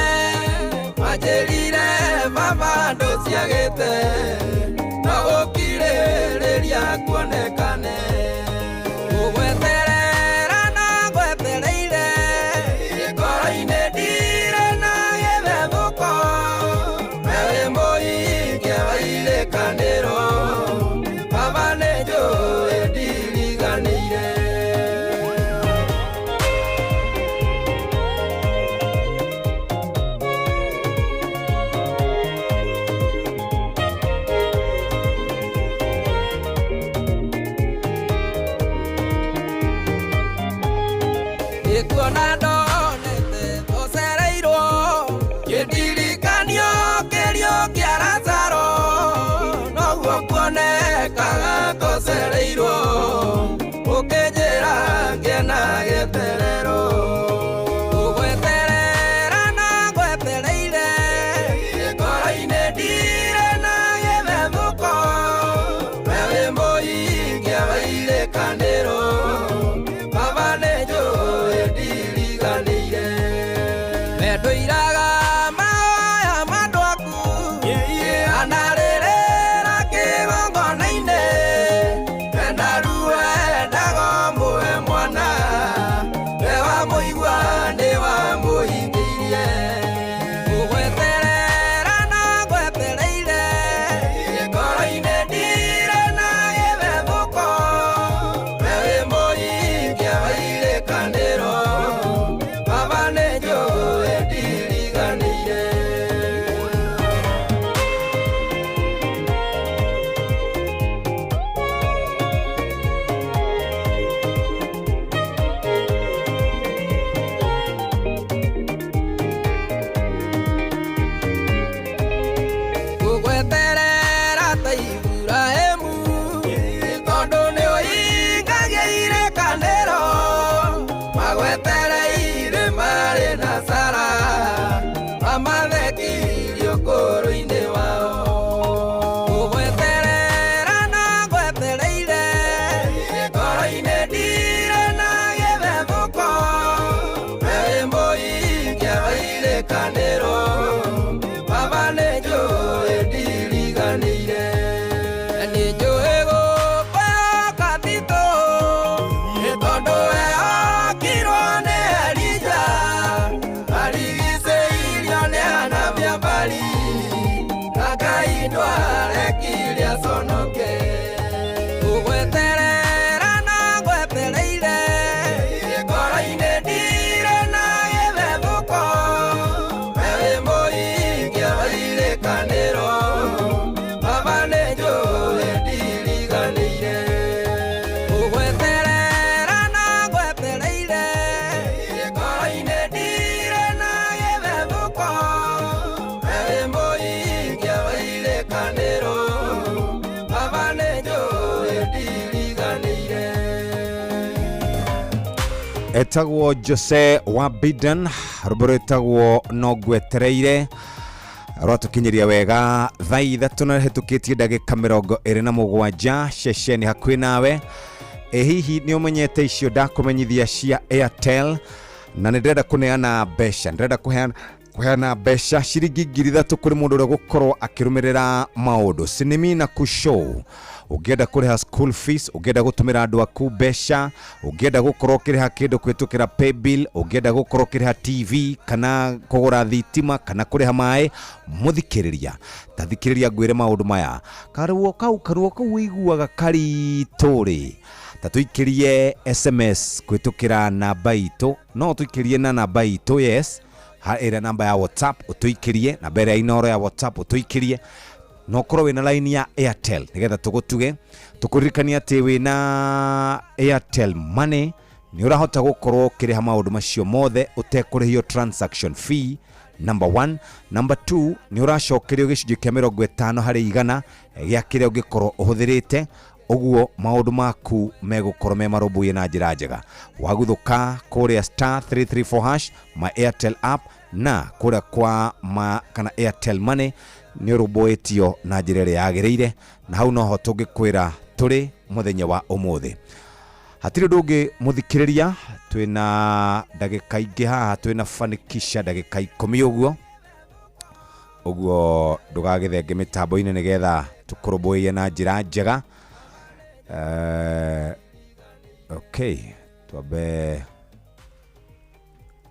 wanjĩrire baba ndũciagĩte, no gũkirĩrĩria kuonekane. Ngũgweterera na ngwetereire, ngoro-inĩ ndirĩ na gĩthethũko, we wĩ mũhingia wa irĩkanĩro, Baba nĩnjũĩ ndiriganĩire. Nĩkuona ndonete tũcereirwo, kĩndirikanio kĩrio kĩa Lazaro, noguo kuonekaga tũcereirwo, ũkĩnjĩra ngĩe na gĩeterero. Ngũgweterera na ngwetereire, ngoro-inĩ ndirĩ na gĩthethũko, we wĩ mũhingia wa irĩkanĩro, Baba nĩnjũĩ ndiriganĩire. Wendũiraga mahoya ma andũ aku, anarĩrĩra kĩgongona-inĩ, wenda ruo endaga ũmũhe mwana, we wamũigua nĩwamũhingĩirie. Ngũgweterera na ngwetereire, ngoro-inĩ ndirĩ na gĩthethũko, we wĩ mũhingia wa irĩkanĩro, Baba nĩnjũĩ ndiriganĩire. Ngũgweterera ta Iburahĩmu, tondũ nĩũhingagia irĩkanĩro, magwetereire marĩ na Sara, mamathekirie ũkũrũ-inĩ wao. Ngũgweterera na ngwetereire, ngoro-inĩ ndirĩ na gĩthethũko, we wĩ mũhingia wa irĩkanĩro, Baba nĩnjũĩ ndiriganĩire. Nĩnjũĩ gũkwĩhoka Tito, nĩ tondũ wehokirwo nĩ Elija, arigicĩirio nĩ anabii a Baali, na Ngai ndwarekire aconoke. Ngũgweterera na ngwetereire, ngoro-inĩ ndirĩ na gĩthethũko, we wĩ mũhingia wa irĩkanĩro, Baba nĩnjũĩ ndiriganĩire. Ngũgweterera na ngwetereire, ngoro-inĩ ndirĩ na gĩthethũko, we wĩ mũhingia wa irĩkanĩro, Baba Etagwo Jose wa Biden, rwĩmbo rwĩtagwo no ngwetereire rwatũkinyĩria wega thaa 3 na hĩtũkĩtie ndagĩka 27 ceceni hakuhĩ nawe. Ĩ hihi nĩ ũmenyete icio ndakũmenyithia cia Airtel? Na nĩ ndĩrenda kũneana mbeca, ndĩrenda kũheana mbeca ciringi 3,000 kũrĩ mũndũ ũrĩa ũgũkorwo akĩrũmĩrĩra maũndũ sinimi na kushow. Ũngĩenda kũrĩha school fees, ũngĩenda gũtũmĩra andũ aku mbeca, ũngĩenda gũkorwo ũkĩrĩha kĩndũ kũhĩtũkĩra paybill, ũngĩenda gũkorwo ũkĩrĩha TV kana kũgũra thitima kana kũrĩha maĩ, mũthikĩrĩria ta thikĩrĩria ngwĩre maũndũ maya. Karuo kau ũiguaga karitũ rĩ, ta tũikĩrie SMS kũhĩtũkĩra namba itũ, no tũikĩrie na namba itũ, yes, ĩrĩa namba ya WhatsApp ũtũikĩrie, namba ĩrĩa Inoro ya WhatsApp ũtũikĩrie, no korwo wĩna line ya Airtel nĩgetha tũgũtuge tũkũririkania atĩ wĩna Airtel Money nĩ ũrahota gũkorwo ũkĩrĩha maũndũ macio mothe ũtekũrĩhio transaction fee number 1. Number 2, nĩ ũracokerio gĩcunjĩ kĩa 50 harĩ 100 gĩa kĩrĩa ũngĩkorwo ũhũthĩrĩte, ũguo maũndũ maku megũkorwo me marũmbũiye na njĩra njega. Waguthũka kũrĩa star 334 hash ma Airtel app na kũrĩa kwa ma kana Airtel Money nĩ ũrũmbũĩtio na njĩra ĩrĩa yagĩrĩire, na hau noho tũngĩkwĩra tũrĩ mũthenya wa ũmũthĩ. Hatirĩ ũndũ ũngĩ mũthikĩrĩria, twĩna ndagĩka ingĩ haha, twĩna fanikisha ndagĩka 10 ũguo ũguo, ndũgagĩthenge mĩtambo-inĩ nĩgetha tũkũrũmbũiye na njĩra njega. Okay, twambe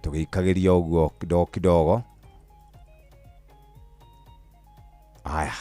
tũgĩikagĩria ũguo kidogo kidogo. Aya,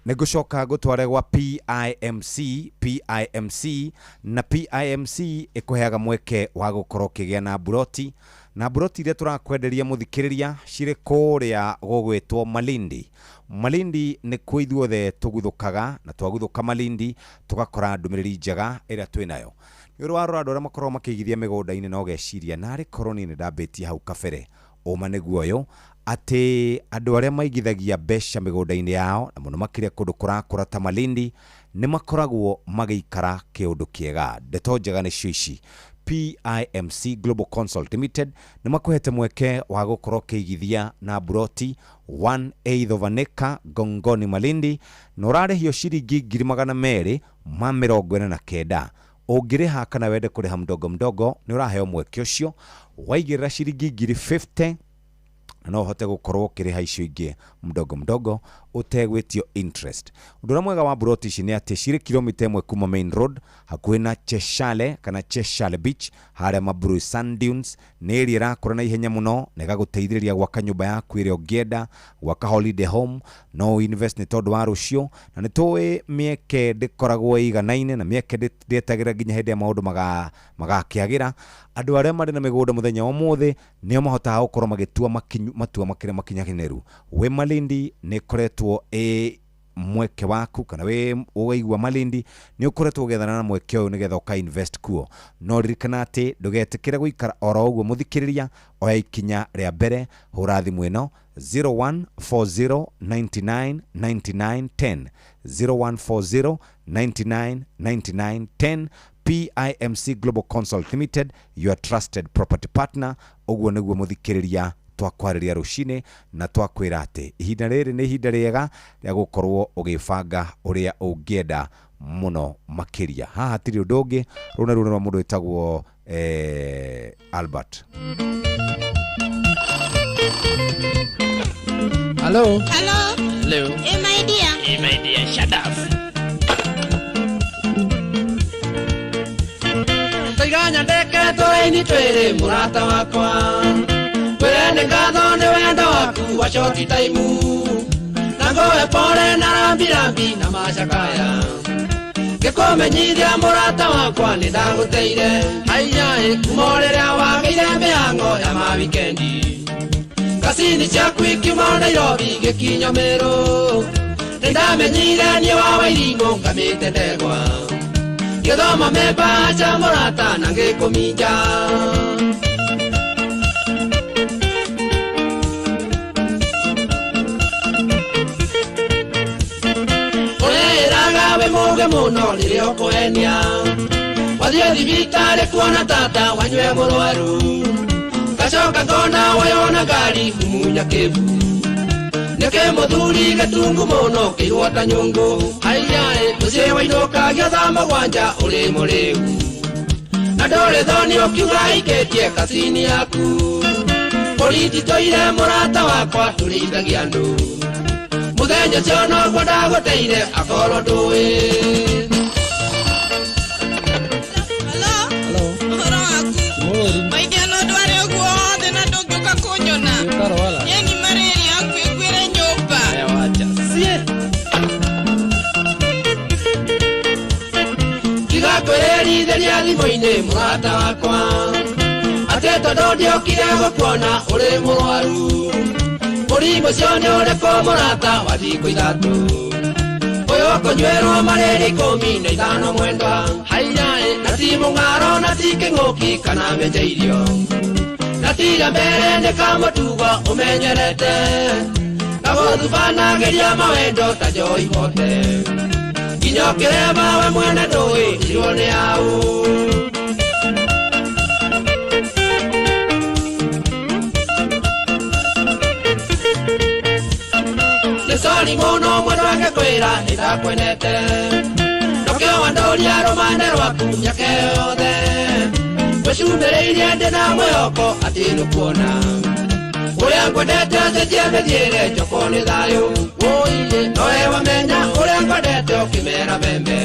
nĩngũcoka ngũtware gwa PIMC. PIMC na PIMC ĩkũheaga mweke wa gũkorwo ũkĩgĩa na mburoti, na mburoti iria tũrakwenderia mũthikĩrĩria cirĩ kũrĩa gũgwĩtwo Malindi. Malindi nĩkuo ithuothe tũguthũkaga, na twaguthũka Malindi tũgakora ndũmĩrĩri njega ĩrĩa twĩnayo. Nĩ ũrĩ warora andũ arĩa makoragwo makĩigithia mĩgũnda-inĩ na ũgeciria narĩ korwo niĩ nĩndambĩtie hau kabere. Ũma nĩguo ũyũ atĩ andũ arĩa maigithagia mbeca mĩgũnda-inĩ yao na mũno makĩria kũndũ kũrakũra ta Malindi nĩ makoragwo magĩikara kĩũndũ kĩega. Ndeto njega nĩcio ici. PIMC Global Consult Limited nĩ makũhete mweke wa gũkorwo ũkĩigithia na mburoti 1/8 of an acre Gongoni Malindi, na ũrarĩhio ciringi 249,000. Ũngĩrĩha kana wende kũrĩha mdogo mdogo nĩ ũraheo mweke ũcio, waigĩrĩra ciringi 50,000 na no ũhote gũkorwo ũkĩrĩha icio ingĩ mdogo mdogo ũtegwĩtio interest. Ũndũ ũrĩa mwega wa mburoti ici nĩ atĩ cirĩ kilomita 1 kuma main road hakuhĩ na Cheshale kana Cheshale Beach harĩa Maburu Sand Dunes. Nĩ area ĩrakũra na ihenya mũno na ĩgagũteithĩrĩria gwaka nyũmba yaku ĩrĩa ũngĩenda, gwaka holiday home, no invest nĩ tondũ wa rũciũ, na nĩ tũĩ mĩeke ndĩkoragwo ĩiganaine na mĩeke ndĩetagĩra nginya hĩndĩ ya maũndũ magakĩagĩra. Andũ arĩa marĩ na mĩgũnda mũthenya wa ũmũthĩ nĩo mahotaga gũkorwo magĩtua matua makĩria makinyanĩru. Wĩ Malindi nĩ ĩkoretwo ĩ mweke waku, kana wĩ ũgaigua Malindi nĩ ũkoretwo ũgĩethana na mweke ũyũ nĩgetha ũka invest kuo. No ririkana atĩ ndũgetĩkĩre gũikara oro ũguo mũthikĩrĩria, oya ikinya rĩa mbere, hũra thimũ ĩno 0140 99 99 10, 0140 99 99 10. PIMC Global Consult Limited, your trusted property partner. Ũguo nĩguo mũthikĩrĩria twakwarĩria rũcinĩ na twakwĩra atĩ ihinda rĩrĩ nĩ ihinda rĩega rĩa gũkorwo ũgĩbanga ũrĩa ũngĩenda mũno makĩria. Haha hatirĩ ũndũ ũngĩ, rũu nĩ rũno rwa mũndũ wĩtagwo Albert. Hello. Hello. Hello. Hey, my dear. Hey, my dear, shut up. Taiganya ndeke tũraini twĩrĩ mũrata wakwa, kwĩre nĩ ngatho nĩ wendo waku wa shoti taimu, na ngũhe pole na rambirambi na macakaya, ngĩkũmenyithia mũrata wakwa nĩ ndagũteire, haiya kuma o rĩrĩa wagĩire mĩhango ya mawikendi, ngacini ciaku ikiuma Nairobi gĩkinya Meru, nĩ ndamenyire niĩ wa Wairimũ ngamĩte ndegwa, ngĩthoma memba cha mũrata na ngĩkũminja. Ũrĩraga wĩ Mũno rĩrĩa ũkũhenia wathiĩ thibitarĩ kuona tata wanyue mũrwaru gacoka ngona wayona ngari mumunya kĩbu nĩkĩ mũthuri gĩtungu mũno kĩirwo ta nyũngũ aiyaĩ mũciĩ wainũkagia thaa mũgwanja ũrĩ mũrĩu na ndũrĩ thoni ũkiuga ikĩtie kacini yaku borithi tũire mũrata wakwa tũrĩithagia andũ mũthenya ũcio noguo ndagũteire akorwo ndũĩ. Ũhoro waku maingĩ no ndware ũguo wothe na ndũngĩũka kũnyona yeni marĩria ngwĩguĩre nyũmba. Tiga kwĩrerithĩria thimũ-inĩ mũrata wakwa atĩ tondũ ndiokire gũkuona ũrĩ mũrwaru mũrimũ ũcio nĩ ũrĩkũ mũrata wa thikũ ithatũ ũyũ ũkũnyuĩrwo marĩrĩ 15 mwendwa haiyaĩ na ti mũng'aro na ti kĩng'ũki kana mĩnje irio na tira mbere nĩ kamũtugo ũmenyerete gagũthubanagĩria mawendo ta njoi bote nginya ũkĩrema we mwene ndũĩ irwo nĩ aũ. Sori mũno mwendwa wake kwĩra nĩ ndakwenete nokĩo wandoria rũmane rwaku mĩaka yothe ngwĩcumĩrĩirie ndĩ na mwĩhoko atĩ nĩũkuona ũrĩa ngwendete ũcenjie mĩthiĩre njoko nĩ thayũ wũiĩ nowe wamenya ũrĩa ngwendete ũkĩmera mbembe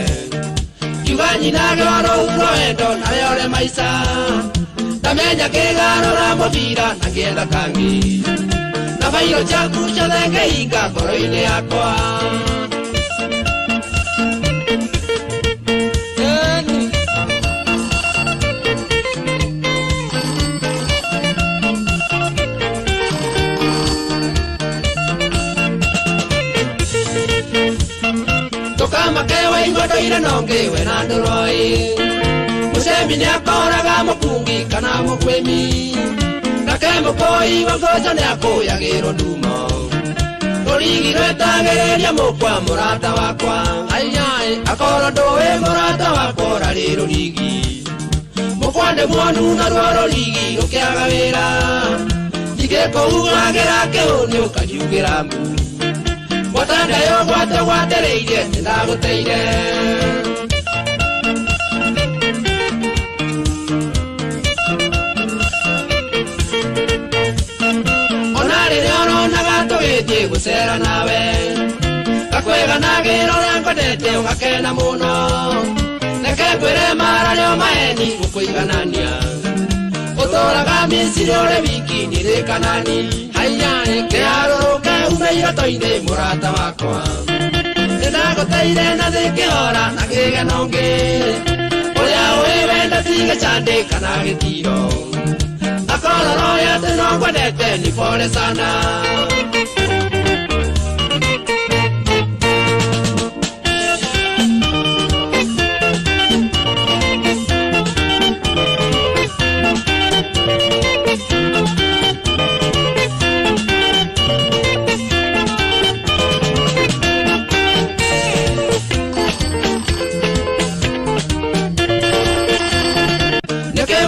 kiuga nyina rũu rwa wendo nawe ũrĩ maica ndamenya kĩgarũra mũbira na ngĩetha kangĩ na bairo ciaku ciothe ngĩhinga ngoro-inĩ yakwa. Ndũkamake waigua ndũire nongĩ we na ndũroi mũcemi nĩakoraga mũkungi kana mũkwĩmi nake mũkoi wa ngoco nĩakũyagĩrwo ndumo rũrigi rwetagĩrĩria mũkwa mũrata wakwa aiyaĩ akorwo ndũĩ mũrata wakwa ũrarĩ rũrigi mũkwa nĩ muonu naruo rũrigi rũkĩaga wĩra ningĩ kũhuhagĩra kĩhũni ũkangiugĩra mbu gwatandayo gwate gwatereirie nĩndagũteire. Ona rĩrĩa ũronaga tũgĩthiĩ gũcera nawe gakweganagĩra ũrĩa ngwendete ũgakena mũno reke ngwĩre mara rĩo maheni gũkũiganania ũtũraga Misiri ũrĩ wiki nĩrĩ Kanani haiyaĩ kĩharũrũke ume iroto-inĩ mũrata wakwa nĩndagũteire na thĩ kĩhora na kĩgeno ngĩ ũrĩa ũĩ wenda ti gĩcandĩ kana gĩtiro akorwo roho atĩ no ngwendete ni pole sana.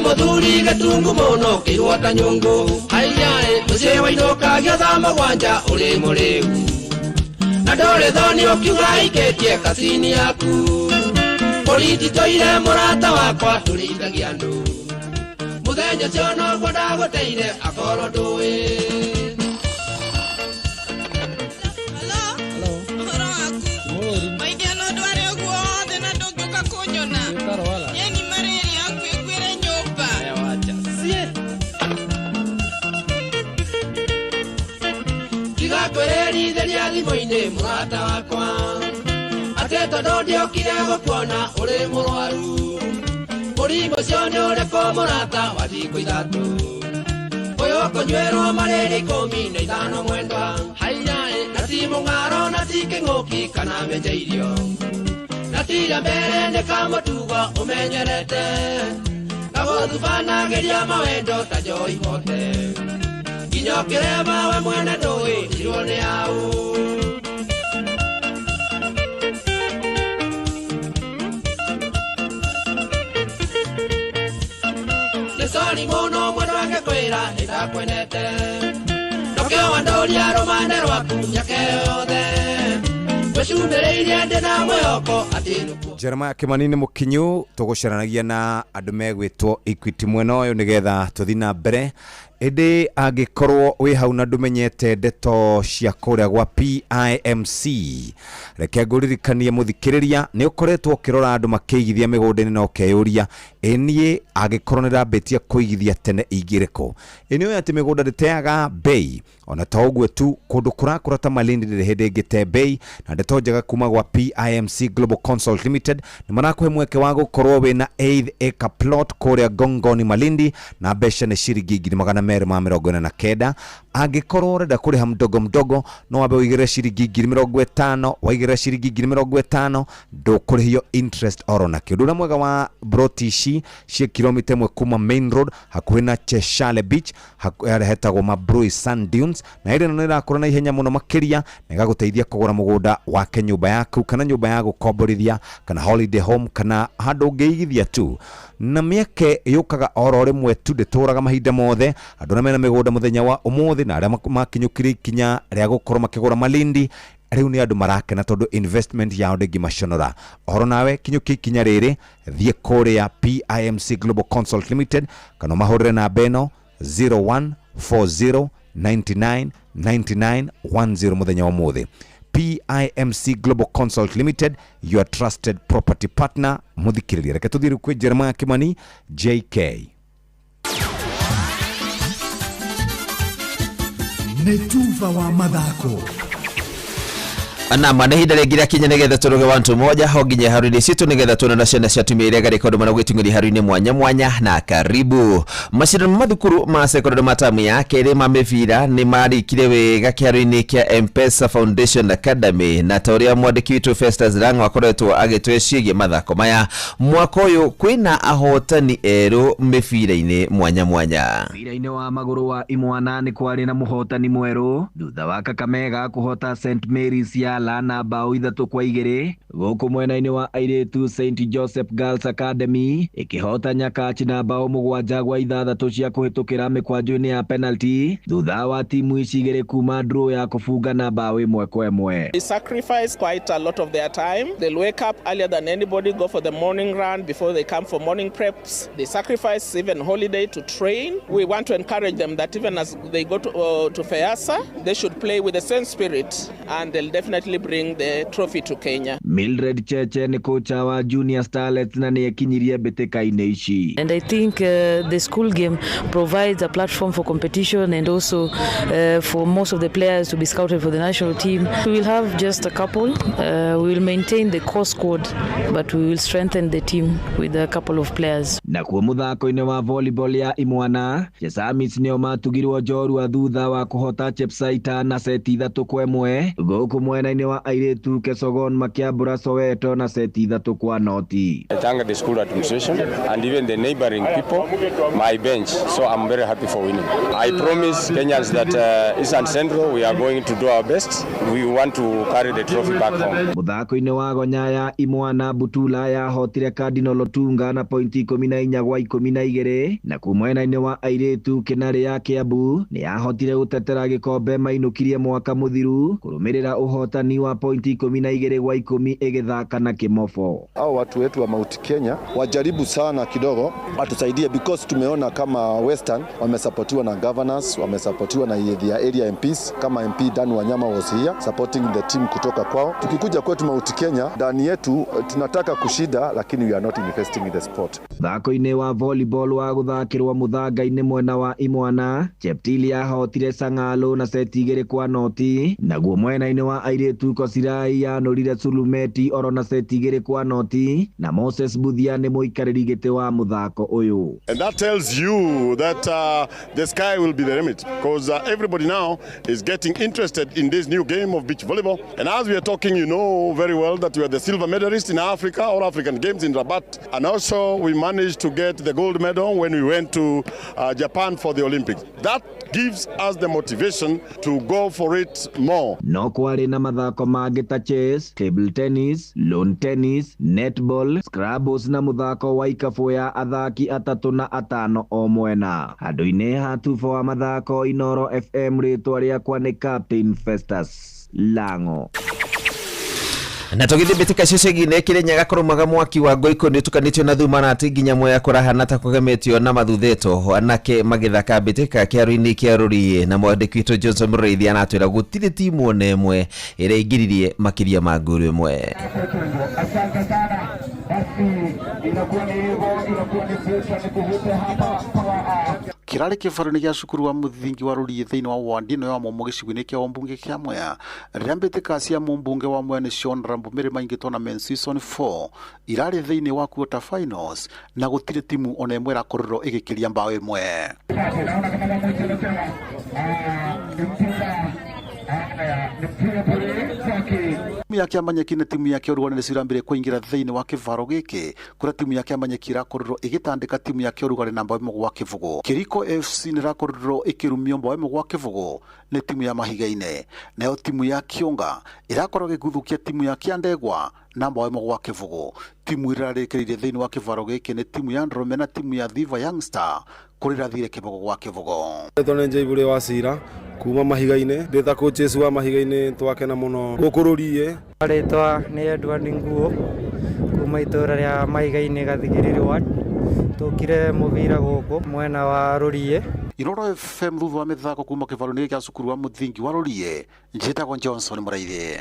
Mũthuri gĩtungu mũno kĩirwo ta nyũngũ aiyaĩ mũciĩ wainũkagia thaa mũgwanja ũrĩ mũrĩu na ndũrĩ thoni ũkiuga ikĩtie kacini yaku borithi tũire mũrata wakwa tũrĩithagia andũ mũthenya ũcio noguo ndagũteire akorwo ndũĩ. Ũhoro waku maingĩ no ndware ũguo wothe na ndũngĩũka kũnyona yeni marĩria ngwĩguĩre nyũmba. Tiga kwĩrerithĩria thimũ-inĩ mũrata wakwa atĩ tondũ ndiokire gũkuona ũrĩ mũrwaru mũrimũ ũcio nĩ ũrĩkũ mũrata wa thikũ ithatũ ũyũ ũkũnyuĩrwo marĩrĩ 15 mwendwa haiyaĩ na ti mũng'aro na ti kĩng'ũki kana mĩnje irio na tira mbere nĩ kamũtugo ũmenyerete gagũthubanagĩria mawendo ta njoi bote nginya ũkĩrema we mwene ndũĩ irwo nĩ aũ. Nĩndakwendete Ndokĩo wandoria rũmane rwaku mĩaka yothe Ngwĩcumĩrĩirie ndĩna mwĩhoko atĩ Jeremiah Kimani nĩ mũkinyu tũgũcaranagia na andũ megwĩtwo Equity mwena ũyũ nĩgetha tũthiĩ na mbere ĩndĩ angĩkorwo wĩ hau na ndũmenyete ndeto cia kũrĩa gwa PIMC reke ngũririkanie mũthikĩrĩria nĩ ũkoretwo ũkĩrora andũ makĩigithia mĩgũnda-inĩ na ũkeyũria ĩ niĩ angĩkorwo nĩ ndambĩtie kũigithia tene ingĩrĩkũ ĩ nĩ ũĩ atĩ mĩgũnda ndĩteaga bei ona to ũguo tu kũndũ kũrakũra ta Malindi ndĩrĩ hĩndĩ ĩngĩte bei na ndeto njega kuma gwa PIMC Global Consult Limited nĩ marakũhe mweke wa gũkorwo wĩna 8 acre plot kũrĩa Gongoni Malindi na mbeca nĩ ciringi 249,000 angĩkorwo ũrenda kũrĩha mdogo mdogo no wambe ũigĩrĩre ciringi 50,000 waigĩrĩra ciringi 50,000 ndũkũrĩhio interest oro nakĩ ũndũ ũrĩa mwega wa broti ici ciĩ kilomita 1 kuma main road hakuhĩ na Cheshale Beach harĩa hetagwo Mabrui Sand Dunes na ĩrĩa ĩno nĩ ĩrakũra na ihenya mũno makĩria na ĩgagũteithia kũgũra mũgũnda wake nyũmba yaku kana nyũmba ya gũkomborithia kana holiday home kana handũ ũngĩigithia tu na mĩeke yũkaga oro rĩmwe tu ndĩtũraga mahinda mothe andũ arĩa mena mĩgũnda mũthenya wa ũmũthĩ na arĩa makinyũkirie ikinya rĩa gũkorwo makĩgũra Malindi rĩu nĩ andũ marakena tondũ investment yao ndĩngĩmaconora ũhoro nawe kinyũkia ikinya rĩrĩ thiĩ kũrĩa PIMC Global Consult Limited kana ũmahũrĩre namba ĩno 0140 99 99 10 mũthenya wa ũmũthĩ PIMC Global Consult Limited, your trusted property partner. Muthikĩrĩria reke tũthiĩ rĩu kwĩ Jeremiah Kimani JK. Nĩ tuba wa mathako Nama nĩ ihinda rĩngĩ rĩakinya nĩgetha tũrũge wantu moja ho nginya haru-inĩ citũ nĩgetha tuone na ciana cia atumia iria ngarĩka ũndũ managwĩtungĩria haru-inĩ mwanya mwanya na karibu macindano ma mathukuru ma sekondari ma tamu ya kerĩ ma mĩbira nĩ marĩkire wega kĩharo-inĩ kĩa M-Pesa Foundation Academy na ta ũrĩa mwandĩki witũ Festus Lang'o akoretwo agĩtwĩciĩgie mathako maya mwaka ũyũ kwĩna ahotani erũ mĩbira-inĩ mwanya mwanya. Mũbira-inĩ wa magũrũ wa imwana nĩ kwarĩ na mũhotani mwerũ thutha wa Kakamega kũhota St Mary's ya na bao 3-2 gũkũ mwena-inĩ wa airĩtu St Joseph Girls Academy ĩkĩhota Nyakach na bao 7-6 cia kũhĩtũkĩra mĩkwanjo-inĩ ya penalty thutha wa timu ici igĩrĩ kuma draw ya kũbunga na bao 1-1. They sacrifice quite a lot of their time. They'll wake up earlier than anybody, go for the morning run before they come for morning preps. They sacrifice even holiday to train. We want to encourage them that even as they go to FEASA, they should play with the same spirit and they'll definitely bring the trophy to Kenya. Mildred Cheche nĩ kocha wa Junior Starlets na nĩ ekinyirie mbĩtĩka-inĩ ici. And I think the school game provides a platform for competition and also for most of the players to be scouted for the national team. We will have just a couple. We will maintain the core squad, but we will strengthen the team with a couple of players. Nakuo mũthako-inĩ wa volleyball ya imwana Chesamis nĩo matugirwo njorua thutha wa kũhota Chepsaita na seti 3-1 gũkũ mwena-inĩ wa airĩtu Kesogon makĩambũra Soweto na seti 3-0. I thank the school administration and even the neighboring people, my bench, so I'm very happy for winning. I promise Kenyans that Eastern Central we are going to do our best. We want to carry the trophy back home. Mũthako-inĩ wa gonya ya imwana Butula yahotire Cardinal Otunga na pointi 14-12 na kumwena-inĩ wa airĩtu Kĩnarĩ ya Kiambu nĩ yahotire gũtetera gĩkombe mainũkirie mwaka mũthiru kũrũmĩrĩra ũhotani wa pointi 12-10 ĩgĩthaka na Kĩmofo. Hao watu wetu wa Mount Kenya wajaribu sana kidogo watusaidie, because tumeona kama Western wamesapotiwa na governors, wamesapotiwa na their area MPs kama MP Dan Wanyama was here supporting the team kutoka kwao. Tukikuja kwetu Mount Kenya ndani yetu tunataka kushida, lakini we are not investing in the sport. Thako-inĩ wa volleyball wa gũthakĩrwo mũthanga-inĩ mwena wa imwana Cheptili yahotire Sang'alo na seti 2-0 naguo mwena-inĩ wa airĩtu Kosirai yanũrire Sulumeti oro na seti 2-0 na Moses Buthia nĩ mũikarĩri gĩtĩ wa mũthako ũyũ. And that tells you that the sky will be the limit, because everybody now is getting interested in this new game of beach volleyball. And as we are talking, you know very well that we are the silver medalist in Africa, all African Games in Rabat. And also we managed to get the gold medal when we went to Japan for the Olympics. That gives us the motivation to go for it more. No kwarĩ na mathako mangĩ ta chess, table tennis tennis, lawn tennis, netball, scrabbles na mũthako wa ikabũ ya athaki atatũ na atano o mwena. Handũ-inĩ ha tuba wa mathako Inoro FM, rĩtwa rĩakwa nĩ Captain Festus Lango. Na tũgĩthiĩ mbĩtĩka cio ciĩgiĩ Kĩrĩnyaga kũrũmaga mwaki wa ngoikũ nĩ ũtukanĩtio na thuma na atĩ nginya Mwea kũrahana ta kũgemetio na mathuthetwo anake magĩthaka mbĩtĩka kĩaro-inĩ kĩa Rũriĩ. Na mwandĩki witũ Johnson Mũrĩithi aratwĩra gũtirĩ timu ona ĩmwe ĩrĩa ingiririe makĩria ma nguru ĩmwe. Asante sana. Basi inakuwa ni hivyo, inakuwa ni pressure ni kuvute hapa kwa Kirarĩ kĩbaro-inĩ gĩa cukuru wa mũthingi wa Rũriĩ thĩinĩ wa wandi ĩno ya Mũmũ gĩcigo-inĩ kĩa ũmbunge kĩa Mwea, rĩrĩa mbĩtĩka cia mũmbunge wa Mwea nĩcio Honorable Mary Maingi Tournament Season 4 irarĩ thĩinĩ wa quarter finals, na gũtirĩ timu ona ĩmwe ĩrakorirwo ĩgĩkĩria mbao ĩmwe. Naona kama mwamuzi anasema ni mpira, haya ni mpira bure kwake. Timu ya kĩama nyeki na timu ya kĩorugarĩ nĩcio irambire kũingĩra thĩinĩ wa kĩbaro gĩkĩ, kũrĩa timu ya kĩama nyeki ĩrakorirwo ĩgĩtandĩka timu ya kĩorugarĩ na mbao 1-0. Kĩriko FC nĩrakorirwo ĩkĩrumio mbao 1-0 nĩ timu ya Mahiga-inĩ. Nayo timu ya Kĩũnga ĩrakorwo ĩgĩguthukia timu ya Kĩandegwa na mbao 1-0. Timu iria irarĩkĩrĩirie thĩinĩ wa kĩbaro gĩkĩ nĩ timu ya Ndũrũme na timu ya Thiva Youngstar, kũrĩa ĩrathire 0-0. Rĩtwa nĩ Njaibũrĩ wa Cira kuma Mahiga-inĩ, ndĩ ta coaches wa Mahiga-inĩ, twakena mũno gũkũ Rũriĩ. Rĩtwa nĩ Edward Nguo kuma itũra rĩa Mahiga-inĩ Gathigiriri ward, tũkire mũbira gũkũ mwena wa Rũriĩ. Inoro FM thutha wa mĩthako kuma kĩbaro-inĩ gĩa cukuru wa mũthingi wa Rũriĩ, njĩtagwo Johnson Mũraithi.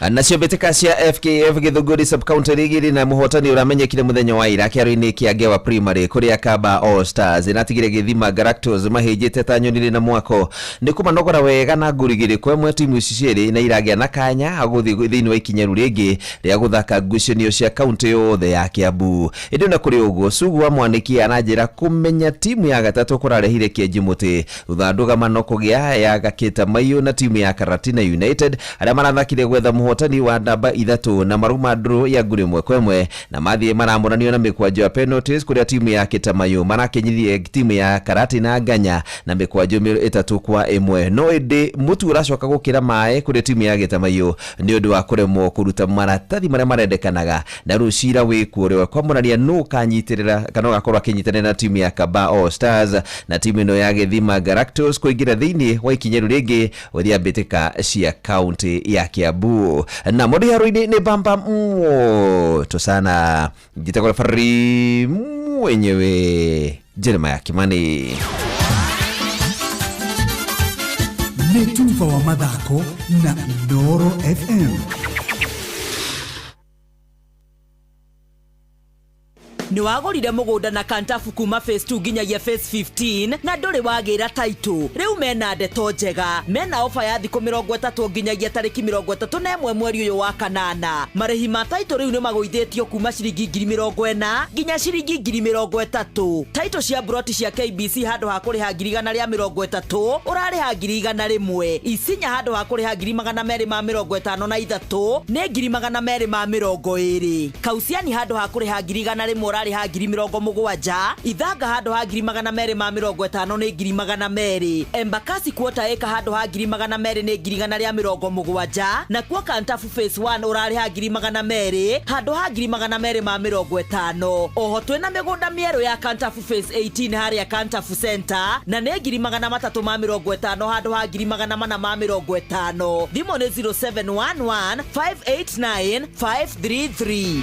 Nacio mbĩtĩka cia FKF Gĩthũngũri sub-county rigi na mũhotani ũramenyekire mũthenya wa ira kĩaro-inĩ kĩa Ngewa Primary, kũrĩa Kaba All Stars ĩratigire Gĩthima Galactos mahĩnjĩte ta nyoni rĩ na mwako nĩ kũmanogora wega na nguru 2-1. Timu ici cierĩ na iragĩa na kanya gũthiĩ thĩinĩ wa ikinya rĩu rĩngĩ rĩa gũthaka ngucanio cia kaunti yothe ya Kiambu. Ĩndĩ ona kũrĩ ũguo, Sugu wa Mwanĩki aranjĩra kũmenya timu ya gatatũ kũrarehire kĩenji mũtĩ thutha wa ndũgamano kũgĩa ya Gakĩta Maiyũ na timu ya Karatina United arĩa marathakire gwetha mũhotani wa namba 3 na maruma draw ya nguru 1-1, na mathiĩ maramũranio na mĩkwanjo ya penalties kũrĩa timu ya Kĩtamayo marakinyirie timu ya Karatina Nganya na mĩkwanjo 3-1. No ĩndĩ mũtu ũracoka gũkĩra maĩ kũrĩ timu ya Gĩtamayo nĩ ũndũ wa kũremwo kũruta maratathi marĩa marendekanaga, na rĩu cira wĩkuo ũrĩa kwamũrania nũ ũkanyitĩrĩra kana ũgakorwo akĩnyitanĩra na timu ya Kaba All Stars na timu ĩno ya Gĩthima Galactos kũingĩra thĩinĩ wa ikinya rĩu rĩngĩ ũrĩa mbĩtĩka cia kaunti ya Kiambu. Na mũndũ haro-inĩ nĩ bamba moto sana, njĩtagwo referee mwenyewe Jeremiah Kimani. Nĩ tuba wa mathako na Inoro FM. Nĩ wagũrire mũgũnda na Kantafu kuma phase 2 nginyagia phase 15 na ndũrĩ wagĩra title. Rĩu mena ndeto njega, mena ofa ya thikũ 30 nginyagia tarĩki 31 mweri ũyũ wa kanana. Marĩhi ma title rĩu nĩ magũithĩtio kuma ciringi 40,000 nginya ciringi 30,000. Title cia broti cia KBC handũ ha kũrĩha 130,000 ũrarĩha 101,000. Isinya handũ ha kũrĩha 253 nĩ 220. Kausiani handũ ha kũrĩha 100,000 ũrarĩha 70,000. Ithanga handũ ha 250 nĩ 200. Embakasi quarter acre handũ ha 200 nĩ 170. Na kuo Kantafu phase 1 ũrarĩha 200 handũ ha 250. Oho twĩna mĩgũnda mĩerũ ya Kantafu phase 18 harĩa Kantafu Center na nĩ 350 handũ ha 450. Thimũ nĩ 0711 589 533.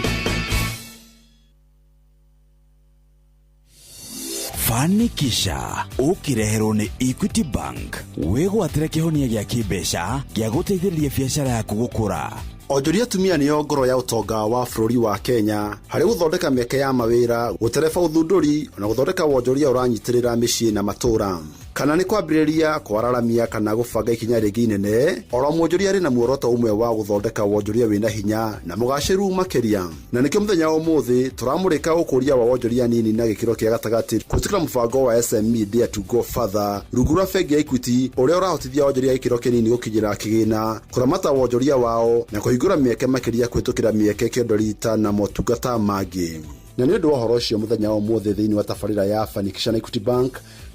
Fanikisha ũkĩreherwo nĩ Equity Bank, wĩgwatĩre kĩhonia gĩa kĩmbeca gĩa gũteithĩrĩria biacara yaku gũkũra. Onjoria atumia nĩo ngoro ya ũtonga wa bũrũri wa Kenya harĩ gũthondeka mĩeke ya mawĩra, gũtereba ũthundũri na gũthondeka wonjoria ũranyitĩrĩra mĩciĩ na matũũra. Kana nĩ kwambĩrĩria, kwararamia kana gũbanga ikinya rĩngĩ inene, oro mwonjoria arĩ na muoroto ũmwe wa gũthondeka wonjoria wĩna hinya na mũgacĩru makĩria. Na nĩkĩo mũthenya wa ũmũthĩ tũramũrĩka ũkũria wa wonjoria nini na gĩkĩro kĩa gatagatĩ kũhĩtũkĩra mũbango wa SME Dare to Go Further rungu rwa bengi ya Equity, ũrĩa ũrahotithia wonjoria gĩkĩro kĩnini gũkinyĩra kĩgĩna, kũramata wonjoria wao na kũhingũra mĩeke makĩria kũhĩtũkĩra mĩeke kĩondorita na motungata mangĩ. Na nĩ ũndũ wa ũhoro ũcio mũthenya wa ũmũthĩ thĩinĩ wa tabarĩra ya Fanikisha na Equity Bank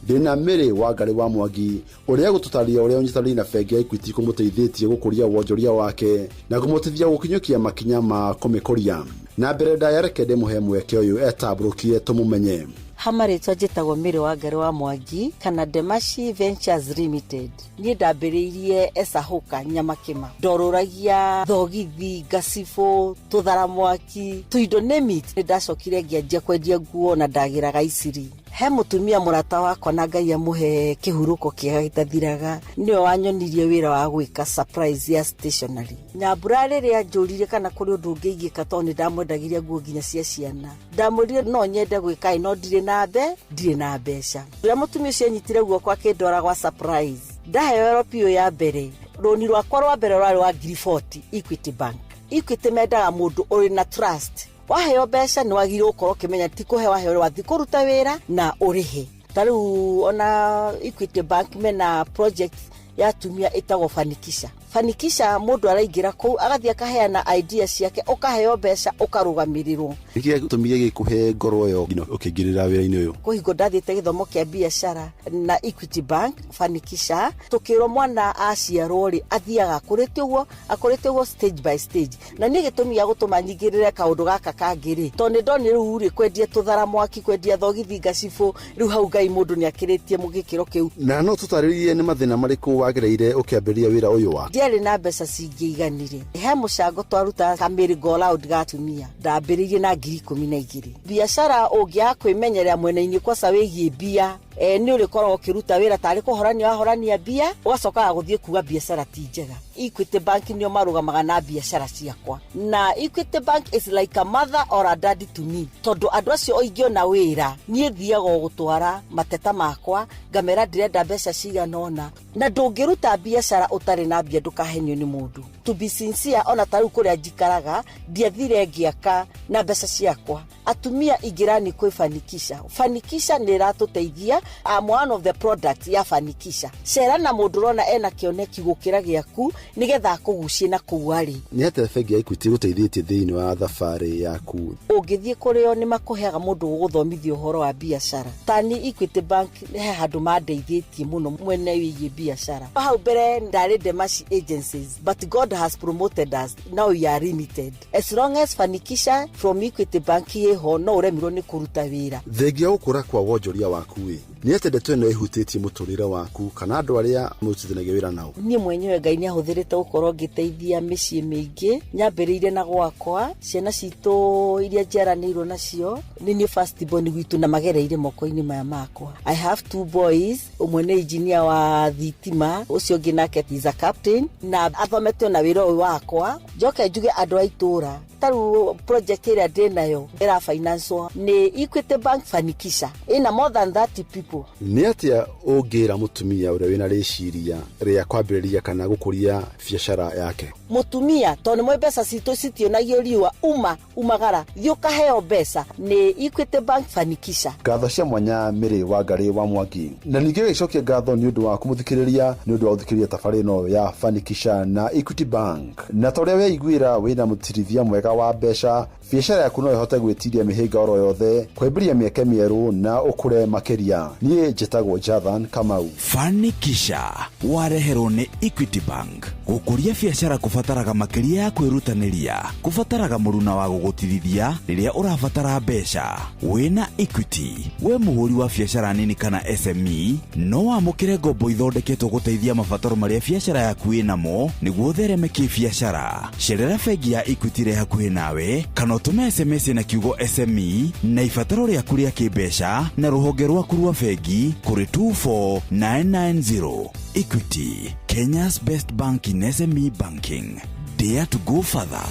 Ndĩna Mary Wangari wa Mwangi ũrĩa gũtũtaria ũrĩa ũnyitanĩri na bengi ya Equity kũmũteithĩtie gũkũria wonjoria wake na kũmũteithia gũkinyũkia makinya ma kũmĩkũria. Na mbere ndaya reke ndĩmũhe mweke ũyũ etambũrũkie tũmũmenye. Hama rĩtwa njĩtagwo Mary Wangari wa Mwangi kana Demashi Ventures Limited. Niĩ ndambĩrĩirie Esahuka Nyamakĩma, ndorũragia thogithi, ngacibũ, tũthara mwaki, tũindo name it. Nĩ ndacokire ngĩanjia kwendia nguo na ndagĩraga Iciri. He mũtumia mũrata wakwa na Ngai amũhe kĩhurũko kĩega gĩtathiraga, nĩwe wanyonirie wĩra wa gwĩka surprise ya stationery. Nyambura rĩrĩa njũririe kana kũrĩ ũndũ ũngĩ ingĩka tondũ nĩ ndamwendagĩria nguo nginya cia ciana, ndamwĩrire no nyende gwĩka ĩ no ndirĩ na ndirĩ na mbeca. Rĩrĩa mũtumia ũcio anyitire guoko akĩndwara gwa surprise, ndaheo LPO ya mbere, rũni rwakwa rwa mbere rwarĩ wa ngiri 40 Equity Bank. Equity mendaga mũndũ ũrĩ na trust. Waheo mbeca nĩ wagĩrĩirwo gũkorwo ũkĩmenya ti kũhe waheo, wathiĩ kũruta wĩra na ũrĩhe. Ta rĩu ona Equity Bank mena project ya atumia ĩtagwo Fanikisha. Fanikisha mũndũ araingĩra kũu agathiĩ akaheana idea ciake, ũkaheo mbeca ũkarũgamĩrĩrwo. Nĩkĩ gĩatũmire gĩkũhe ngoro ĩyo nginya ũkĩingĩrĩra wĩra-inĩ ũyũ? Kũhingo ndathiĩte gĩthomo kĩa biacara na Equity Bank Fanikisha, tũkĩrwo mwana aciarwo rĩ athiaga akũrĩte ũguo akũrĩte ũguo stage by stage. Na niĩ gĩtũmi gĩa gũtũma nyingĩrĩre kaũndũ gaka kangĩ rĩ, tondũ nĩ ndonire rĩu rĩ kwendia tũthara mwaki, kwendia thogithi, ngacibũ, rĩu hau Ngai mũndũ nĩ akĩrĩtie gĩkĩro kĩu. Na no tũtarĩrie nĩ mathĩna marĩkũ wagereire ũkĩambĩrĩria wĩra ũyũ waku? Ndiarĩ na mbeca cingĩiganire. He mũcango twarutaga ka merry go round ga atumia, ndambĩrĩirie na 12,000. Biacara ũngĩaga kwĩmenyerera mwena-inĩ kwaca wĩgiĩ mbia, nĩ ũrĩkoragwo ũkĩruta wĩra tarĩ kũhorania wahorania mbia, ũgacokaga gũthiĩ kuga biacara ti njega. Equity Bank nĩo marũgamaga na biacara ciakwa, na Equity Bank is like a mother or a daddy to me, tondũ andũ acio ingĩona wĩra niĩ thiaga o gũtwara mateta makwa ngamera ndĩrenda mbeca cigana ũna. Na ndũngĩruta biacara ũtarĩ na mbia, ndũkahenio nĩ mũndũ. To be sincere, ona ta rĩu kũrĩa njikaraga ndiathire ngĩaka na mbeca ciakwa. Atumia ingĩrani kwĩ Fanikisha. Fanikisha nĩ ĩratũteithia. I'm one of the products ya Fanikisha. Cera na mũndũ ũrona ena kĩoneki gũkĩra gĩaku nĩgetha akũgucie na kũu arĩ. Nĩ atĩa bengi ya Equity ĩgũteithĩtie thĩinĩ wa thabarĩ yaku? Ũngĩthiĩ kũrĩ o nĩ makũheaga mũndũ ũgũthomithia ũhoro wa biacara. Tani Equity Bank he handũ mandeithĩtie mũno mwena wĩgiĩ biacara. Hau mbere ndarĩ Demashi Agencies, but God has promoted us, now we are limited. As long as Fanikisha from Equity Bank ĩho no ũremirwo nĩ kũruta wĩra. Thengia gũkũra kwa wonjoria waku ĩ, nĩ atĩa ndeto ĩno ĩhutĩtie mũtũrĩre waku kana andũ arĩa mũrutithanagia wĩra nao? Niĩ mwenyewe Ngai nĩ ahũthĩrĩte gũkorwo ngĩteithia mĩciĩ mĩingĩ. Nyambĩrĩirie na gwakwa, ciana citũ iria njiaranĩirwo nacio nĩ niĩ first born gwitũ na magereire moko-inĩ maya makwa. I have two boys, ũmwe nĩ engineer wa thitima, ũcio ũngĩ nake is a captain na athomete ona wĩra ũyũ wakwa. Njoke njuge andũ a itũra, ta rĩu project ĩrĩa ndĩnayo ĩra finance nĩ Equity Bank Fanikisha, ĩna more than 30 people. Nĩ atĩa ũngĩra mũtumia ũrĩa wĩna rĩciria rĩa kwambĩrĩria kana gũkũria biacara yake? Mũtumia tondũ nĩ mwe mbeca citũ citionagio riũa, uma umagara thiĩ ũkaheo mbeca nĩ Equity Bank Fanikisha. Ngatho cia mwanya Mary Wangari wa Mwangi. Na ningĩ gĩcokia ngatho nĩ ũndũ wa kũmũthikĩrĩria, nĩ ũndũ wa gũthikĩrĩria thabarĩ ĩno ya Fanikisha na Equity Bank. Na ta ũrĩa weiguĩra wĩna mũtirithia mwega wa mbeca, biacara yaku no ĩhote gwĩtiria mĩhĩnga oro yothe, kwambĩrĩria mĩeke mĩerũ na ũkũre makĩria. Niĩ njĩtagwo Jathan Kamau. Fanikisha wareherwo nĩ Equity Bank. Gũkũria biacara kũbataraga makĩria ya kwĩrutanĩria, kũbataraga mũruna wa gũgũtirithia rĩrĩa ũrabatara mbeca. Wĩna Equity, we mũhũri wa biacara nini kana SME, no wamũkĩre ngombo ithondeketwo gũteithia mabataro marĩa biacara yaku ĩnamo nĩguo ũthereme kĩbiacara. Cerera bengi ya Equity ĩrĩa hakuhĩ nawe kana ũtũme SMS na kiugo SME na ibataro rĩaku rĩa kĩmbeca na rũhonge rwaku rwa bengi kũrĩ 24990. Equity, Kenya's best bank in SME banking. Dare to go further.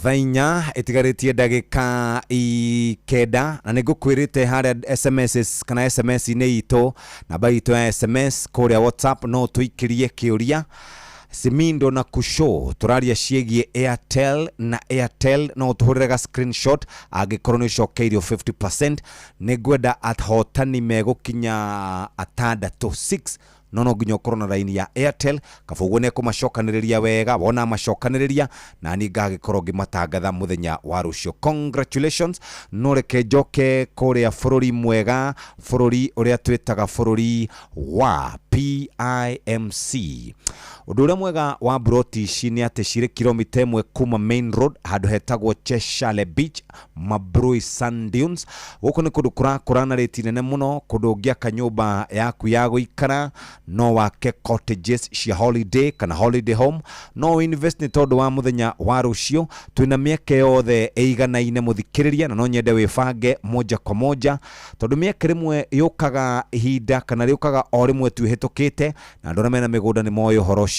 Thaa inya ĩtigarĩtie ndagĩka 9 na nĩ ngũkwĩrĩte harĩa SMS kana SMS-inĩ itũ, namba itũ ya SMS kũrĩa WhatsApp no tũikĩrie kĩũria Simindo na Kusho tũraria ciĩgiĩ Airtel na Airtel no tũhũrĩre ga screenshot angĩkorwo nĩ ũcokeirio 50%. Nĩ ngwenda ahotani megũkinya atandatũ 6 No no nginya ũkorwo na raini ya Airtel. Kaba ũguo nĩ ekũmacokanĩrĩria wega, wona amacokanĩrĩria na niĩ ngagĩkorwo ngĩmatangatha mũthenya wa rũciũ. Congratulations. No reke njoke kũrĩa bũrũri mwega, bũrũri ũrĩa twĩtaga bũrũri wa PIMC. Ũndũ ũrĩa mwega wa mburoti ici nĩ atĩ cirĩ kilomita 1 kuma main road handũ hetagwo Cheshale Beach, Mabrui Sand Dunes. Gũkũ nĩ kũndũ kũrakũra na rĩti nene mũno, kũndũ ũngĩaka nyũmba yaku ya gũikara, no wake cottages cia holiday kana holiday home, no invest nĩ tondũ wa mũthenya wa rũciũ. Twĩna mĩeke yothe ĩiganaine mũthikĩrĩria, na no nyende wĩbange moja kwa moja, tondũ mĩeke rĩmwe yũkaga ihinda kana rĩũkaga o rĩmwe tu ĩhĩtũkĩte, na andũ arĩa mena mĩgũnda nĩ moĩ ũhoro ũcio.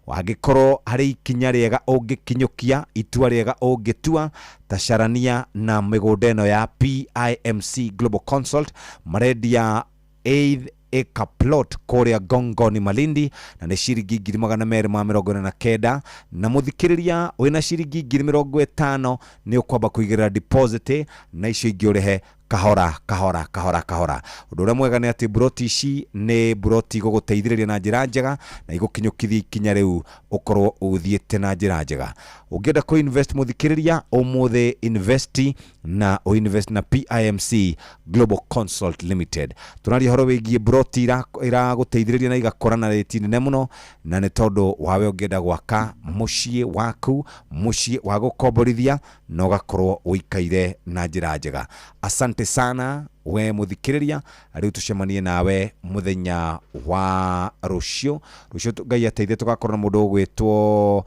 Wangĩkorwo harĩ ikinya rĩega ũngĩkinyũkia, itua rĩega ũngĩtua, tacarania na mĩgũnda ĩno ya PIMC Global Consult. Marendia 8 acre plot kũrĩa Gongoni Malindi, na nĩ ciringi 249,000. Na mũthikĩrĩria wĩna ciringi 50,000 nĩ ũkwamba kũigĩrĩra deposit, na icio ingĩ ũrĩhe kahora kahora kahora kahora. Ũndũ ũrĩa mwega nĩ atĩ mburoti ici nĩ mburoti igũgũteithĩrĩria na njĩra njega na igũkinyũkithia ikinya rĩu ũkorwo ũthiĩte na njĩra njega. Ũngĩenda kũ invest mũthikĩrĩria, ũmũthĩ invest na ũinvest na PIMC Global Consult Limited. Tũraria ũhoro wĩgiĩ mburoti iragũteithĩrĩria na igakũra na rĩti nene mũno, na nĩ tondũ wawe ũngĩenda gwaka mũciĩ waku, mũciĩ wa gũkomborithia, na ũgakorwo ũikaire na njĩra njega. Asante sana we mũthikĩrĩria, rĩu tũcemanie nawe mũthenya wa rũciũ. Rũciũ Ngai ateithie tũgakorwo na mũndũ ũgwĩtwo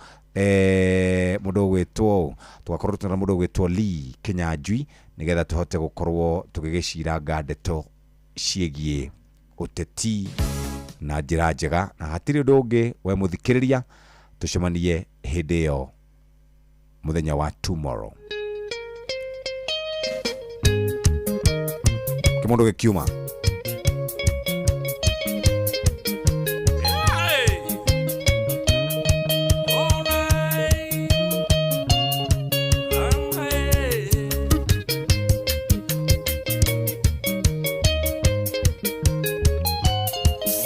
mũndũ ũgwĩtwo tũgakorwo tũna mũndũ ũgwĩtwo Lee Kinyanjui, nĩgetha tũhote gũkorwo tũgĩgĩciranga ndeto ciĩgiĩ ũteti na njĩra njega. Na hatirĩ ũndũ ũngĩ we mũthikĩrĩria, tũcemanie hĩndĩ ĩyo mũthenya wa tomorrow. Kĩmũndũ gĩkiuma.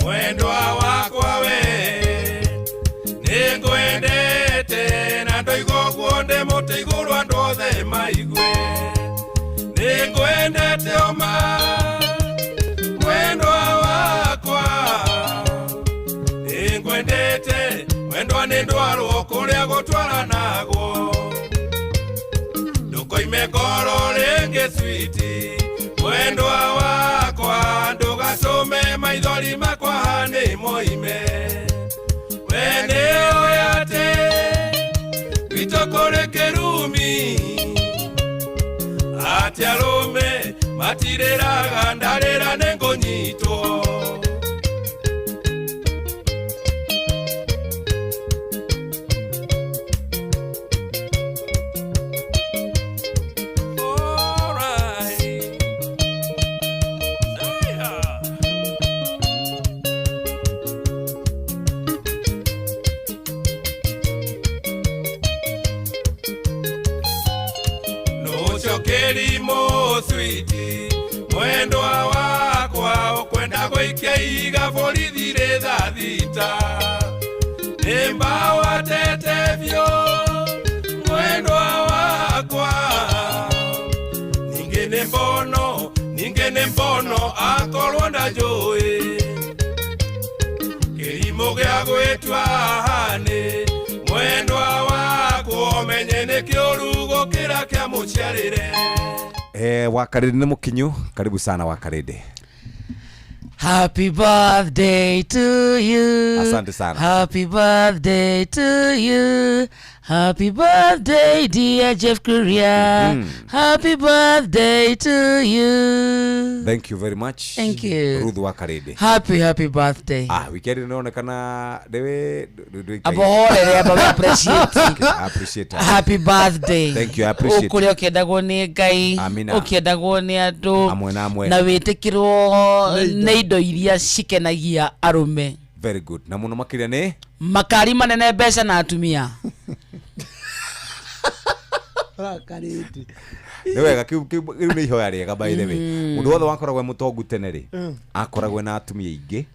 Mwendwa wakwa we nĩngwendete, na ndoiga ũguo ndĩ mũtĩ igũrũ andũ othe maigue. Nĩngwendete oma mwendwa wakwa, nĩngwendete mwendwa, nĩ ndwarwo kũrĩa gũtwaranagwo. Ndũkoime ngoro rĩngĩ switi mwendwa wakwa, ndũgatũme maithori makwa nĩ moime. We nĩũĩ atĩ gwitũ kũrĩ kĩrumi, atĩ arũme matirĩraga ndarĩra nĩngũnyitwo. Switi mwendwa wakwa ukwenda gũikia iga borithi rĩ thaa thita, nĩ mbawa tete biũ mwendwa wakwa. Ningĩ nĩ mbono, ningĩ nĩ mbono akorwo ndanjũĩ, kĩrimũ gĩa gwĩtua hanĩ mwendwa wakwa, ũmenye nĩ kĩũru gũkĩra kĩa mũciarĩre. Wakarĩndĩ nĩ mũkinyu, karibu sana Wakarĩndĩ. Happy birthday to you. Asante sana. Happy birthday to you. Happy birthday dear Jeff Kuria. Happy birthday to you. Thank you very much. Thank you. Ruth Wakarĩndĩ. Happy happy birthday. Weekend inaonekana dewe Abohorere aba appreciate. Okay, I appreciate. Happy birthday. Thank you, I appreciate. Ukuria ukiendagwo nĩ Ngai, ukiendagwo nĩ andũ, amwe na amwe, na wĩtĩkĩrwo nĩ indo iria cikenagia arũme. Very good. Na mũno makĩria nĩ makari manene, mbeca na atumia. Wakarĩndĩ. Nĩ wega kĩu nĩ ihoya rĩega by the way. Mũndũ wothe wakoragwo e mũtongu tene rĩ, akoragwo na atumia aingĩ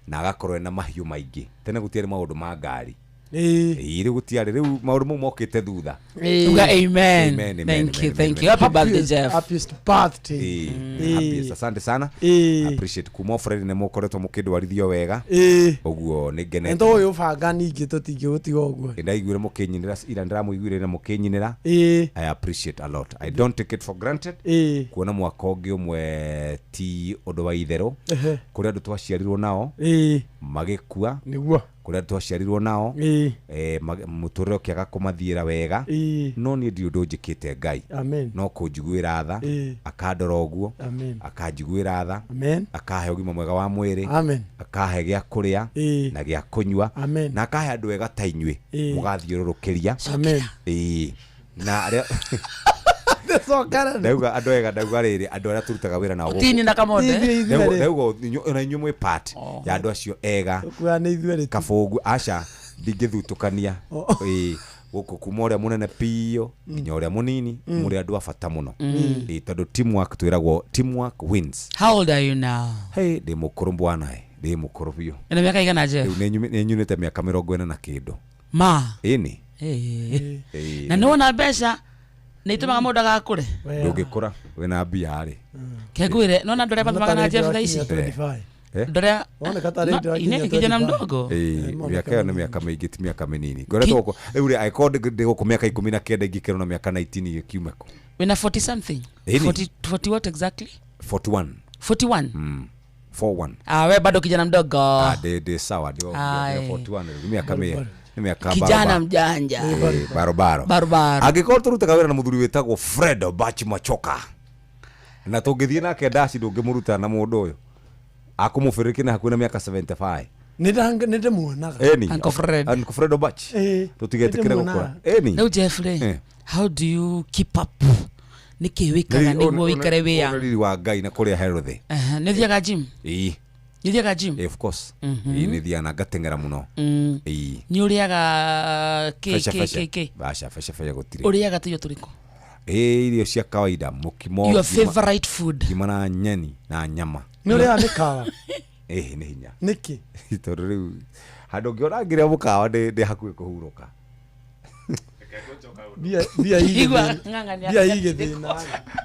na agakorwo ena mahiũ maingĩ. Tene gũtiarĩ maũndũ ma ngari. Ĩĩ, rĩu gũtiarĩ, rĩu maũndũ mau mokĩte thutha. Uga amen. Amen, amen, Thank you, amen, thank amen. you. Happy birthday, Jeff. Happiest birthday. Ĩĩ, happiest. Asante sana. Appreciate kuma Fred nĩ mũkoretwo mũkĩndwarithio wega. Ũguo nĩ ngenete. Ento ũyũ banga ningĩ tũtingĩgũtiga ũguo. Ndaiguire mũkĩnyinĩra ira, ndĩramũiguire na mũkĩnyinĩra. I appreciate a lot. I don't take it for granted. Kuona mwaka ũngĩ ũmwe ti ũndũ wa itherũ. Kũrĩ andũ twaciarirwo nao magĩkua. Nĩguo. Kũrĩ andũ twaciarirwo nao mũtũrĩre ũkĩaga kũmathiĩra wega. No niĩ ndirĩ ũndũ njĩkĩte Ngai. Amen. No kũnjiguĩra tha, akandora ũguo, Amen. akanjiguĩra tha, Amen. akahe ũgima mwega wa mwĩrĩ, Amen. akahe gĩa kũrĩa na gĩa kũnyua, Amen. na akahe andũ ega ta inyuĩ mũgathiũrũrũkĩria. Amen. Ĩĩ. Na arĩa ndauga andũ ega, ndauga rĩrĩ, andũ arĩa tũrutaga wĩra nao gũkũ. Tini na Kamonde. Ithuĩ ithuerĩ. Ndauga ona inyuĩ mwĩ part ya andũ acio ega. Tũkuaga nĩ ithuerĩ tu. Kabũngu aca ndingĩthutũkania. Ĩĩ, gũkũ kuma ũrĩa mũnene biũ nginya ũrĩa mũnini, mũrĩ andũ a bata mũno. Ĩĩ, tondũ teamwork, twĩragwo teamwork wins. How old are you now? Hey, ndĩ mũkũrũ bwana, ndĩ mũkũrũ biũ. Ena miaka igana, Jeff? Rĩu nĩ nyunĩte mĩaka 40 na kĩndũ. Ma. Ĩni. Ĩĩ. Na nĩwona mbeca nĩ itũmaga mũndũ agakũre. Ndũngĩkũra wĩna mbia rĩ. Kengwĩre nona andũ arĩa mathomaga na Jeff thaa ici. Andũ arĩa Woneka tarĩ No, ndĩrakinyia ine kijana 25. mdogo. Ĩĩ, mĩaka ĩyo nĩ mĩaka mĩingĩ, ti mĩaka mĩnini. Ngoretwo gũkũ rĩu rĩ, angĩkorwo ndĩ gũkũ mĩaka 19 ingĩkĩrwo na mĩaka 19 ĩkiume kũ? Wĩna 40 something. Ĩni. 40, 40 what exactly? 41. 41. 41. Ah, we bado kijana mdogo. Ah, ndĩ sawa, ndĩ Aye. 41 rĩu, nĩ mĩaka nĩ mĩaka Kijana barobaro. mjanja. Ĩĩ, barobaro. Barobaro. Angĩkorwo tũrutaga wĩra na mũthuri wĩtagwo Fred Obachi Machoka, na tũngĩthiĩ nake ndaci, ndũngĩmũruta na mũndũ ũyũ akũmũbĩrĩki na hakuhĩ na mĩaka 75. Nĩ ndĩmuonaga. Ĩni. Uncle Fred. Uncle Fred Obachi. Ĩĩ, Tũtigetĩkĩre nĩndĩmuonaga. gũkũra. Ĩni. Rĩu Jeff rĩ, how do you keep up? Nĩkĩ wĩkaga nĩguo wĩikare wĩ young? Riri wa Ngai na kũrĩa healthy. Aha, nĩ ũthiaga gym? Ĩĩ. Nĩ ũthiaga gym? Of course. Ĩĩ, nĩ thiaga na ngateng'era mũno. Ĩĩ. Nĩ ũrĩaga kĩ Feca, kĩ feca. kĩ kĩ? Aca, feca feca gũtirĩ. Ũrĩaga tũirio tũrĩkũ? Ĩĩ, irio cia kawaida, mũkimo. Your favorite food? Ngima na nyeni na nyama. Nĩ ũrĩaga mĩkawa? Ĩĩ, nĩ hinya. Nĩkĩ? Tondũ rĩu handũ ũngĩona ngĩrĩa mũkawa ndĩ hakuhĩ kũhurũka. Mbia Igua, igĩthĩna. ng'ang'a nĩ Mbia akĩra igĩthĩna.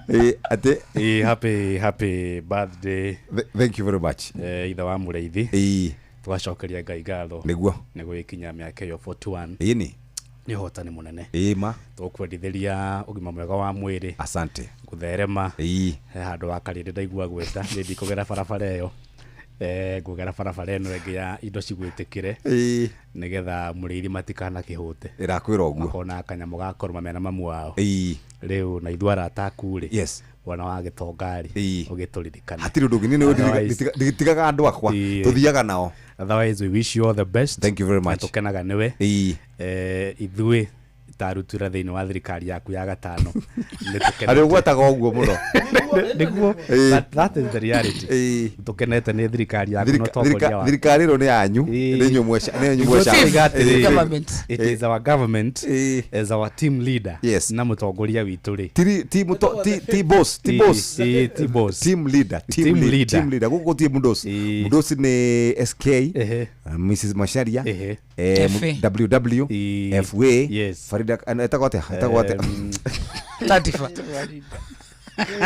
Ĩĩ, atĩ Ĩĩ, happy happy birthday. Thank you very much. Ithe wa mũrĩithi. Ĩĩ. Tũgacokeria Ngai ngatho. Nĩguo. Nĩ gũgĩkinya mĩaka ĩyo 41. Ĩni. Nĩ ũhotani mũnene. Ĩĩ ma. Tũkwendithĩria ũgima mwega wa mwĩrĩ. Asante. Gũtherema. Ĩĩ. He handũ wa karĩndĩ ndaigua gwĩta, niĩ ndikũgera barabara ĩyo. Ngũgera barabara ĩno ĩngĩ ya indo cigwĩtĩkĩre. Ĩĩ. Nĩgetha mũrĩithi matikanakĩhũte. Ĩrakwĩra ũguo. Makona kanyamũ ga kũrũma mena mamu wao. Ĩĩ. Rĩu na ithuĩ arata aku rĩ. Yes. Wana wa gĩtonga rĩ. Ĩĩ. Ũgĩtũririkane. Hatirĩ ũndũ ũngĩ, niĩ Otherwise- ndigitigaga andũ akwa. Ĩĩ. Tũthiaga nao. Otherwise we wish you all the best. Thank you very much. Na tũkenaga nĩwe. Ĩĩ. Ithuĩ ta aruti wĩra thĩinĩ wa thirikari yaku ya gatano. Nĩ tũkenete. Arĩ ũgwetaga ũguo mũno. Nĩguo. Ĩĩ. That is the reality. Ĩĩ. Tũkenete nĩ thirikari yaku na ũtongoria waku. Thirikari ĩno nĩ yanyu. Nĩ inyuĩ mweca, nĩ inyuĩ mweca. Tũkiuga atĩrĩrĩ, Government. It is our government as our team leader Yes. na mũtongoria witũ rĩ. Tiri ti muto ti ti boss, ti Ĩĩ, boss. ĩĩ, ti boss. Team leader, team Team leader, leader. team leader. Gũkũ gũtirĩ mũndoci. Ĩĩ. Mũndoci nĩ SK, Mrs Macharia, Ehe. FA. WW, Ĩĩ. FA, Yes. Farida, etagwo atĩa? Etagwo atĩa? Latifa.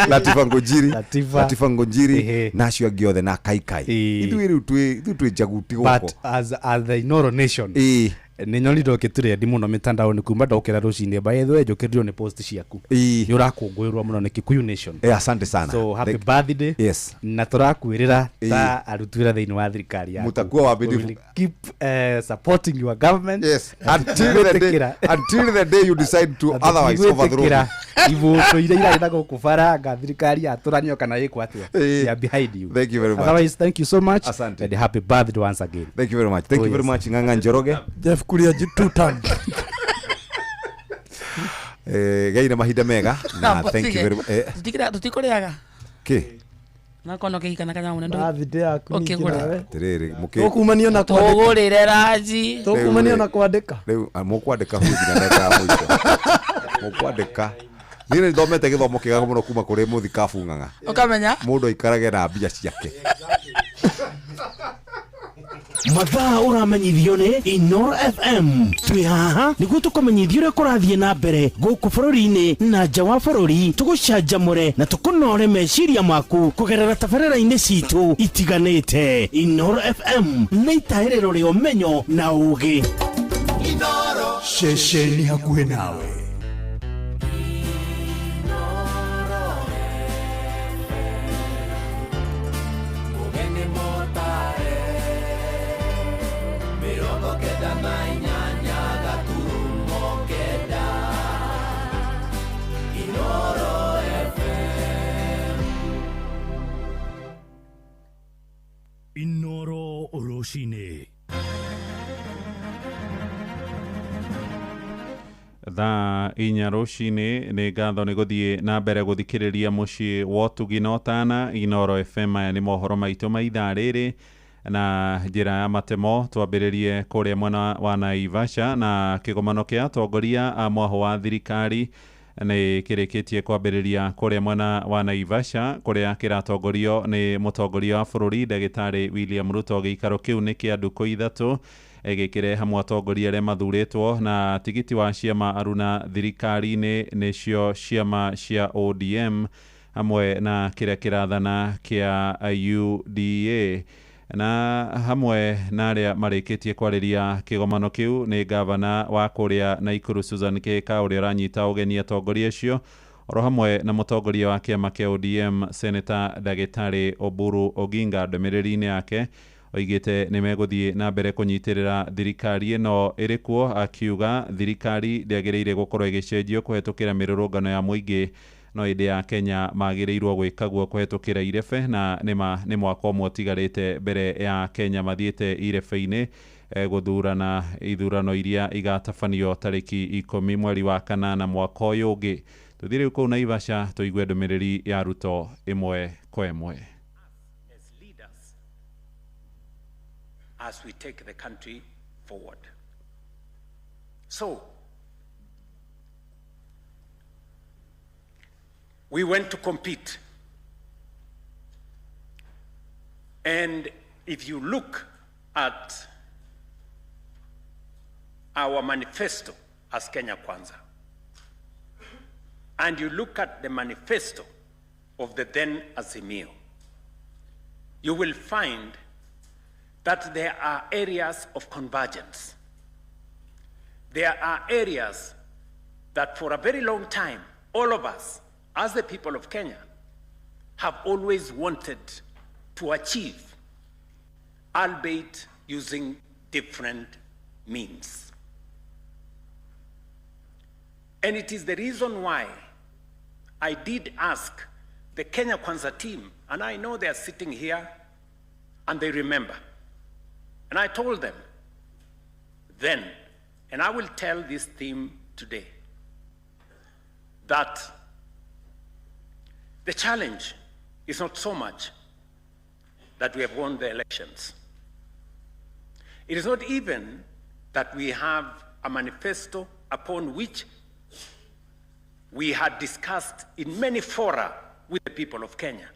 Latifa Ngonjiri. Latifa. Latifa Ngonjiri Ehe. na acio angĩ othe na Kaikai. Ĩĩ. Ithuĩ rĩu twĩ ithuĩ twĩ njaguti gũkũ. But as the Inoro nation Ĩĩ. nä nyonire å kä tå må no mä tandao-inä kuma ndokä ra rå cinä mbaä thwe njå kä rirwo nä post ciaku Ĩĩ. nä å rakångå ä rwo må no nä Kikuyu nation. Asante sana. So happy Thank- birthday. Yes. Na tå rakwä rä ra Ĩĩ. ta aruti wä ra thä inä wa thirikari yaku. Mutakuwa waaminifu. We will keep supporting your government. Yes. Until the day, until the day you decide to otherwise overthrow me. Ibũtũ iria irarĩ na gũkũ baranga thirikari yatũranio kana ĩkwo atĩa. Ĩĩ. We are behind you. Thank you very much. Otherwise, thank you so much. Asante. And happy birthday once again. Thank you very much. Thank Oh, you very yes. much Ng'ang'a Njoroge. Jeff Kuria two term. Gĩai na mahinda mega na thank you very much. Tũtikũrĩaga. Kĩ? Nakorwo ũkĩhika na kanyamũ nĩ Birthday yaku ningĩ Ũkĩgũra. nawe. Atĩrĩrĩ, mũkĩ Tũkumanio na kwandĩka. Tũgũrĩre ranji. Tũkumanio na kwandĩka. Rĩu mũkwandĩka huo nginya ndagĩka ya mũico. Mũkwandĩka Niĩ nĩ thomete gĩthomo kĩega mũno kuma kũrĩ mũthikabu Ng'ang'a. Ũkamenya? Mũndũ aikarage na mbia ciake. Mathaa ũramenyithio nĩ Inoro FM. Twĩ haha nĩguo tũkũmenyithia ũrĩa kũrathiĩ na mbere gũkũ bũrũri-inĩ na nja wa bũrũri, tũgũcanjamũre na tũkũnore meciria maku kũgerera tabarĩra-inĩ citũ itiganĩte. Inoro FM nĩ itahĩrĩro rĩa ũmenyo na ũũgĩ. Ceceni hakuhĩ nawe. Ũgeni mũtare 98 gaturumo 9 Inoro FM. Inoro rũcinĩ. Thaa 4 rũcinĩ. Nĩ ngatho nĩ gũthiĩ na mbere gũthikĩrĩria mũciĩ wa ũtugi na ũtana Inoro FM. Maya nĩ mohoro maitũ ma ithaa rĩrĩ na njĩra ya matemo. Twambĩrĩrie kũrĩa mwena wa Naivasha na kĩgomano kĩa atongoria a mwahũ wa thirikari nĩ kĩrĩkĩtie kwambĩrĩria kũrĩa mwena wa Naivasha, kũrĩa kĩratongorio nĩ mũtongoria wa bũrũri ndagĩtarĩ William Ruto. Gĩikaro kĩu nĩ kĩa ndukũ 3, gĩkĩrehe hamwe atongoria arĩa mathurĩtwo na tigiti wa ciama aruna thirikari-inĩ, nĩcio ciama cia ODM hamwe na kĩrĩa kĩrathana kĩa UDA. Na hamwe na arĩa marĩkĩtie kwarĩria kĩgomano kĩu nĩ gavana wa kũrĩa Naikuru Susan Kihika, ũrĩa ũranyita ũgeni atongoria acio, oro hamwe na mũtongoria wa kĩama kĩa ODM Senator ndagĩtarĩ Oburu Oginga. Ndũmĩrĩri-inĩ yake oigĩte nĩ megũthiĩ na mbere kũnyitĩrĩra thirikari ĩno ĩrĩ kuo, akiuga thirikari ndĩagĩrĩire gũkorwo ĩgĩcenjio kũhetũkĩra mĩrũrũngano ya mũingĩ, no ĩndĩ ya Kenya magĩrĩirwo gwĩka guo kũhetũkĩra irebe, na nĩma nĩ mwaka ũmwe ũtigarĩte mbere ya Kenya mathiĩte irebe-inĩ gũthurana ithurano iria igatabanio tarĩki 10 mweri wa 8 mwaka ũyũ ũngĩ. Tũthiĩ rĩu kũu Naivasha tũigue ndũmĩrĩri ya Ruto ĩmwe kwa ĩmwe. As we take the country forward. So, we went to compete. And if you look at our manifesto as Kenya Kwanza, and you look at the manifesto of the then Azimio, you will find that there are areas of convergence. There are areas that for a very long time, all of us, as the people of Kenya, have always wanted to achieve, albeit using different means. And it is the reason why I did ask the Kenya Kwanza team, and I know they are sitting here and they remember. And I told them then, and I will tell this team today, that the challenge is not so much that we have won the elections. It is not even that we have a manifesto upon which we had discussed in many fora with the people of Kenya.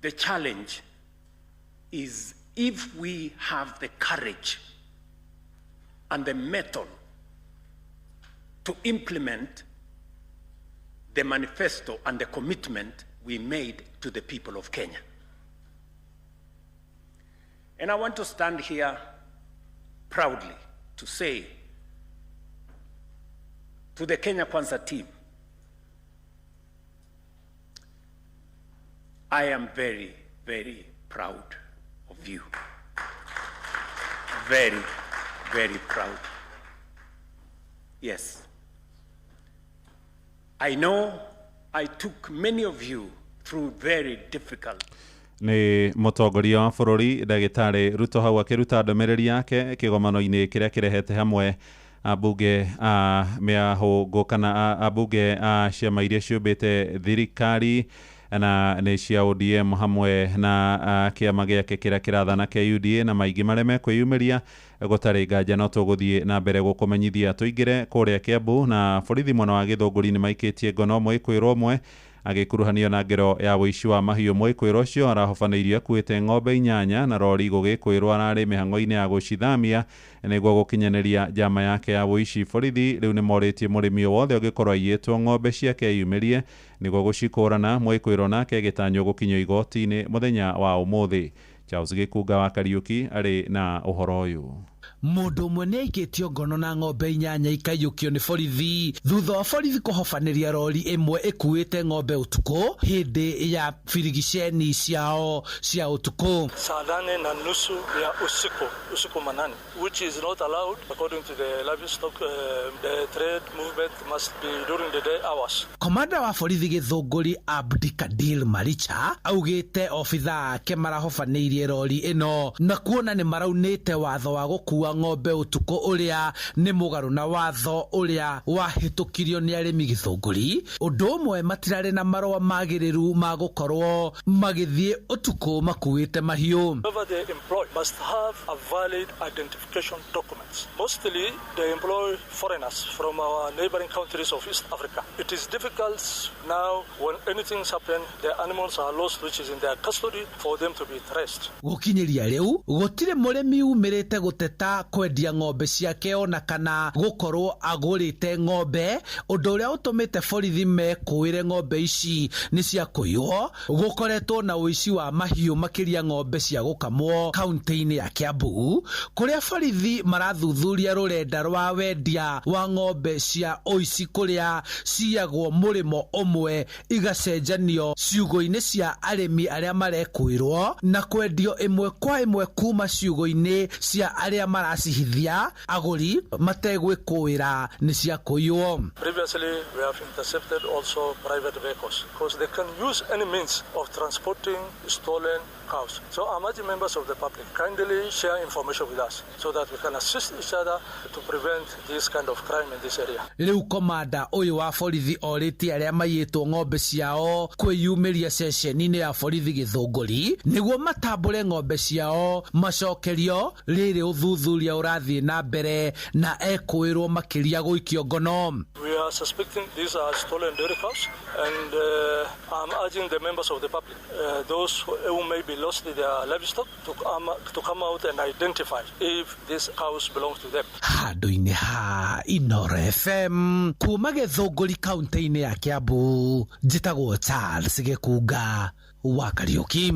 The challenge is if we have the courage and the mettle to implement the manifesto and the commitment we made to the people of Kenya. And I want to stand here proudly to say to the Kenya Kwanza team, I am very, very proud of you. Very, very proud. Yes. I know I took many of you through very difficult Nĩ mũtongoria wa bũrũri ndagĩtarĩ Ruto hau akĩruta ndũmĩrĩri yake kĩgomano-inĩ kĩrĩa kĩrehete hamwe ambunge a mĩahũngũ kana ambunge a ciama iria ciũmbĩte thirikari. Na nĩ cia ODM hamwe na kĩama gĩake kĩrĩa kĩrathana kĩa UDA na maingĩ marĩa mekwĩyumĩria. Gũtarĩ nganja no tũgũthiĩ na mbere gũkũmenyithia. Tũingĩre kũrĩa Kiambu na borithi mwena wa Gĩthũngũri nĩ maikĩtie ngono mwĩkwĩrwo ũmwe agĩkuruhanio na ngero ya ũici wa mahiũ. Mwĩkwĩrwo ũcio arahobanĩirio akuĩte ng'ombe 8 na rori gũgĩkwĩrwo ararĩ mĩhang'o-inĩ ya gũcithamia nĩguo gũkinyanĩria njama yake ya ũici. Borithi rĩu nĩmorĩtie mũrĩmi o wothe ũngĩkorwo aiyĩtwo ng'ombe ciake eyumĩrie nĩguo gũcikũrana. Mwĩkwĩrwo nake agĩtanywo gũkinyio igoti-inĩ mũthenya wa ũmũthĩ. Charles Gĩkunga wa Kariũki arĩ na ũhoro ũyũ. Mũndũ ũmwe nĩ aikĩtio ngono na ng'ombe 8 ikaiyũkio nĩ borithi thutha wa borithi kũhobanĩria rori ĩmwe ĩkuĩte ng'ombe ũtukũ hĩndĩ ya birigiceni ciao cia ũtukũ. Saa 8:30 ya usiku manane, which is not allowed according to the livestock, the trade movement must be during the day hours. Komanda wa borithi Gĩthũngũri Abdikadir Maricha augĩte obitha ake marahobanĩirie rori ĩno na kuona nĩ maraunĩte watho wa gũkua ng'ombe ũtukũ ũrĩa nĩ mũgarũ na watho ũrĩa wahĩtũkirio nĩ arĩmi Gĩthũngũri. Ũndũ ũmwe matirarĩ na marũa magĩrĩru ma gũkorwo magĩthiĩ ũtukũ makuĩte mahiũ. Whoever they employ must have a valid identification documents. Mostly they employ foreigners from our neighboring countries of East Africa. It is difficult now when anything's happened, the animals are lost, which is in their custody, for them to be traced. Gũkinyĩria rĩu gũtirĩ mũrĩmi umĩrĩte gũteta kwendia ng'ombe ciake ona kana gũkorwo agũrĩte ng'ombe, ũndũ ũrĩa ũtũmĩte borithi mekũĩre ng'ombe ici nĩ cia kũiywo. Gũkoretwo na ũici wa mahiũ makĩria ng'ombe cia gũkamwo kaunti-inĩ ya Kiambu, kũrĩa borithi marathuthuria rũrenda rwa wendia wa ng'ombe cia ũici kũrĩa ciyagwo mũrĩmo ũmwe igacenjanio ciugũ-inĩ cia arĩmi arĩa marekũĩrwo na kwendio ĩmwe kwa ĩmwe kuma ciugũ-inĩ cia arĩa maracihithia agũri mategwĩkũĩra nĩ cia kũiywo. Previously, we have intercepted also private vehicles because they can use any means of transporting stolen cows. So I'm urging members of the public, kindly share information with us so that we can assist each other to prevent this kind of crime in this area. Rĩu komanda ũyũ wa borithi orĩtie arĩa maiyĩtwo ng'ombe ciao kwĩyumĩria ceceni-inĩ ya borithi Gĩthũngũri nĩguo matambũre ng'ombe ciao macokerio rĩrĩ ũthuthuria ũrathiĩ na mbere na ekũĩrwo makĩria gũikio ngono. We are suspecting these are stolen dairy cows, and I'm urging the members of the public, those who may be lost their livestock, to come out and identify if these cows belong to them. Handũ-inĩ ha Inoro FM kuma Gĩthũngũri kaunti-inĩ ya Kiambu, njĩtagwo Charles Gĩkunga wa Kariũki.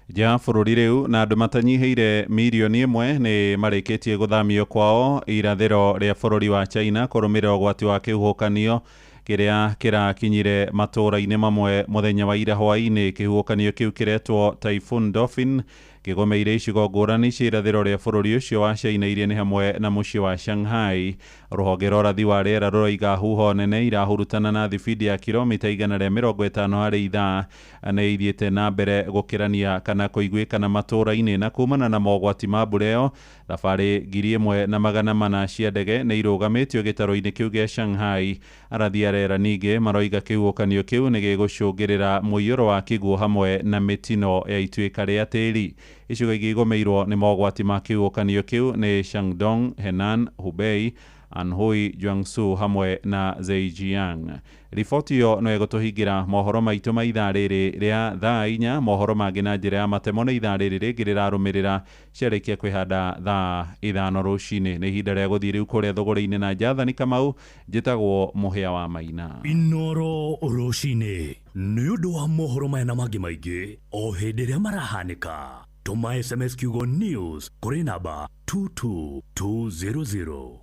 Nja bũrũri rĩu na andũ matanyihĩire mirioni 1 nĩ marĩkĩtie gũthamio kwao irathĩro rĩa bũrũri wa China kũrũmĩrĩra ũgwati wa kĩhuhũkanio kĩrĩa kĩrakinyire matũũra-inĩ mamwe mũthenya wa ira hwaĩ-inĩ. Kĩhuhũkanio kĩu kĩretwo Typhoon Dolphin kĩgomeire icigo ngũrani cia irathĩro rĩa bũrũri ũcio wa China iria nĩ hamwe na mũciĩ wa Shanghai. Rũhonge rwa ũrathi wa rĩera rũroiga huho nene irahurutana na thibindi ya kilomita 150 harĩ ithaa nĩ ithiĩte na mbere gũkĩrania kana kũiguĩkana matũũra-inĩ. Na kumana na mogwati ma mbura ĩyo, thabarĩ 1400 cia ndege nĩ irũgamĩtio gĩtarũ-inĩ kĩu gĩa Shanghai. Arathi a rĩera ningĩ maroiga kĩhuhũkanio kĩu nĩ gĩgũcũngĩrĩra mũiyũro wa kĩguũ hamwe na mĩtino ya ituĩka rĩa tĩri. Icigo ingĩ igũmĩirwo nĩ mogwati ma kĩhuhũkanio kĩu nĩ Shandong, Henan, Hubei, Anhui, Jiangsu hamwe na Zhejiang. Riboti ĩyo no ĩgũtũhingĩra mohoro maitũ ma ithaa rĩrĩ rĩa thaa 4. Mohoro mangĩ na njĩra ya matemo nĩ ithaa rĩrĩ rĩngĩ rĩrarũmĩrĩra ciarĩkia kwĩhanda thaa 5 rũcinĩ. Nĩ ihinda rĩa gũthiĩ rĩu kũrĩa thũgũrĩ-inĩ na Jathani Kamau. Njĩtagwo Mũhĩa wa Maina. Inoro rũcinĩ nĩ ũndũ wa mohoro maya na mangĩ maingĩ o hĩndĩ ĩrĩa marahanĩka. Tũma SMS kiugo news kũrĩ namba 22200.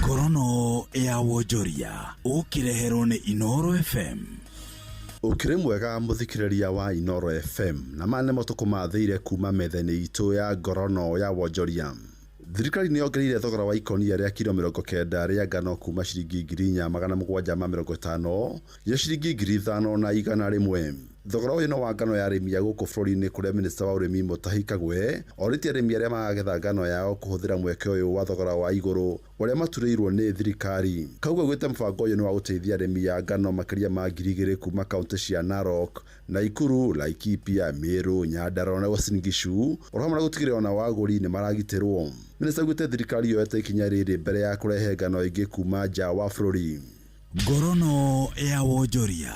Ngorono ya wonjoria ũkĩreherwo nĩ Inoro FM. Ũkĩrĩ mwega mũthikĩrĩria wa Inoro FM na maya nĩmo tũkũmathĩire kuma metha-inĩ itũ ya ngorono ya wonjoria. Thirikari nĩ yongereire thogora wa ikonia rĩa kiro 90 rĩa ngano kuma ciringi 4750 nginya ciringi 5100. Thogora ũyũ no wa ngano ya arĩmi a gũkũ bũrũri-inĩ kũrĩa minista wa ũrĩmi Mutahi Kagwe orĩtie arĩmi arĩa maragetha ngano yao kũhũthĩra mweke ũyũ wa thogora wa igũrũ ũrĩa maturĩirwo nĩ thirikari. Kagwe augĩte mũbango ũyũ nĩ wa gũteithia arĩmi a ngano makĩria ma 2,000 kuma kaunti cia Narok, Nakuru, Laikipia, Meru, Nyandarua na Uasin Gishu oro hamwe na gũtigĩrĩra ona wagũri nĩ maragitĩrwo. Minista augĩte thirikari yoete ikinya rĩrĩ mbere ya kũrehe ngano ĩngĩ kuma nja wa bũrũri. Ngorono ya wonjoria.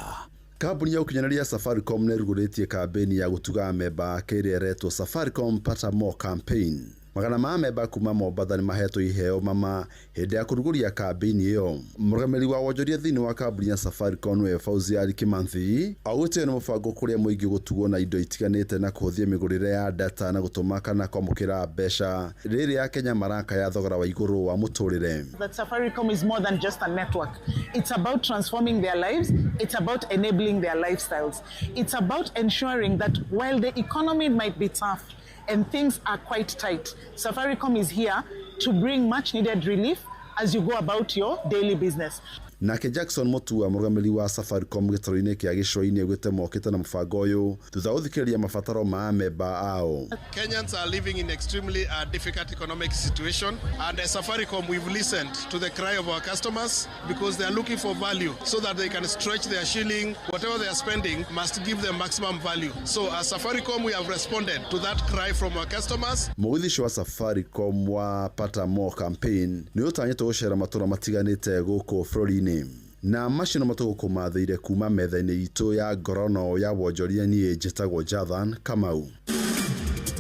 Kambuni ya ũkinyanĩria Safaricom nĩ ĩrugũrĩtie kambĩini ya gũtuga amemba ake ĩrĩa ĩretwo Safaricom Pata More Campaign. Magana ma amemba kuma Mombatha nĩ mahetwo iheo mama hĩndĩ ya kũrugũria kambĩini ĩyo. Mũrũgamĩrĩri wa wonjoria thĩinĩ wa kambuni ya Safaricom nĩwe Fauzia Ali Kimanthi augĩte ũyũ nĩ mũbango kũrĩa mũingĩ gũtugwo na indo itiganĩte na kũhũthia mĩgũrĩre ya data na gũtũma kana kwamũkĩra mbeca rĩrĩa Akenya marakaya thogora wa igũrũ wa mũtũrĩre. That Safaricom is more than just a network. It's about transforming their lives. It's about enabling their lifestyles. It's about ensuring that while the economy might be tough and things are quite tight, Safaricom is here to bring much needed relief as you go about your daily business. Nake Jackson Mutua mũrũgamĩrĩri wa Safaricom gĩtarũ-inĩ kĩa Gĩcũa-inĩ augĩte mokĩte na mũbango ũyũ thutha wa gũthikĩrĩria mabataro ma amemba ao. Kenyans are living in extremely difficult economic situation, and as Safaricom we've listened to the cry of our customers because they are looking for value so that they can stretch their shilling. Whatever they are spending must give them maximum value. So as Safaricom we have responded to that cry from our customers. Mũgithi ũcio wa Safaricom wa Pata More Campaign nĩ ũtanyĩtwo gũcera matũra matiganĩte gũkũ bũrũri-inĩ. Na macio nĩ matũgũkũmathĩire kuma metha-inĩ itũ ya ngorono ya wonjoria. Niĩ njĩtagwo Jathan Kamau.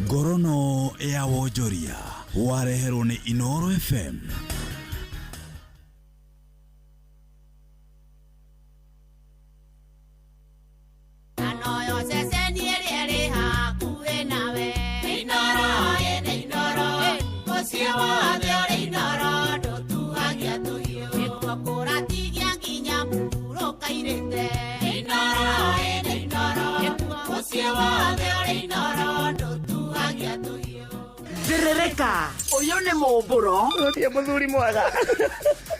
Ngorono ya wonjoria wareherwo nĩ Inoro FM. Thĩrĩrĩka ũyũ nĩ mũmbũro ũtie mũthuri mwega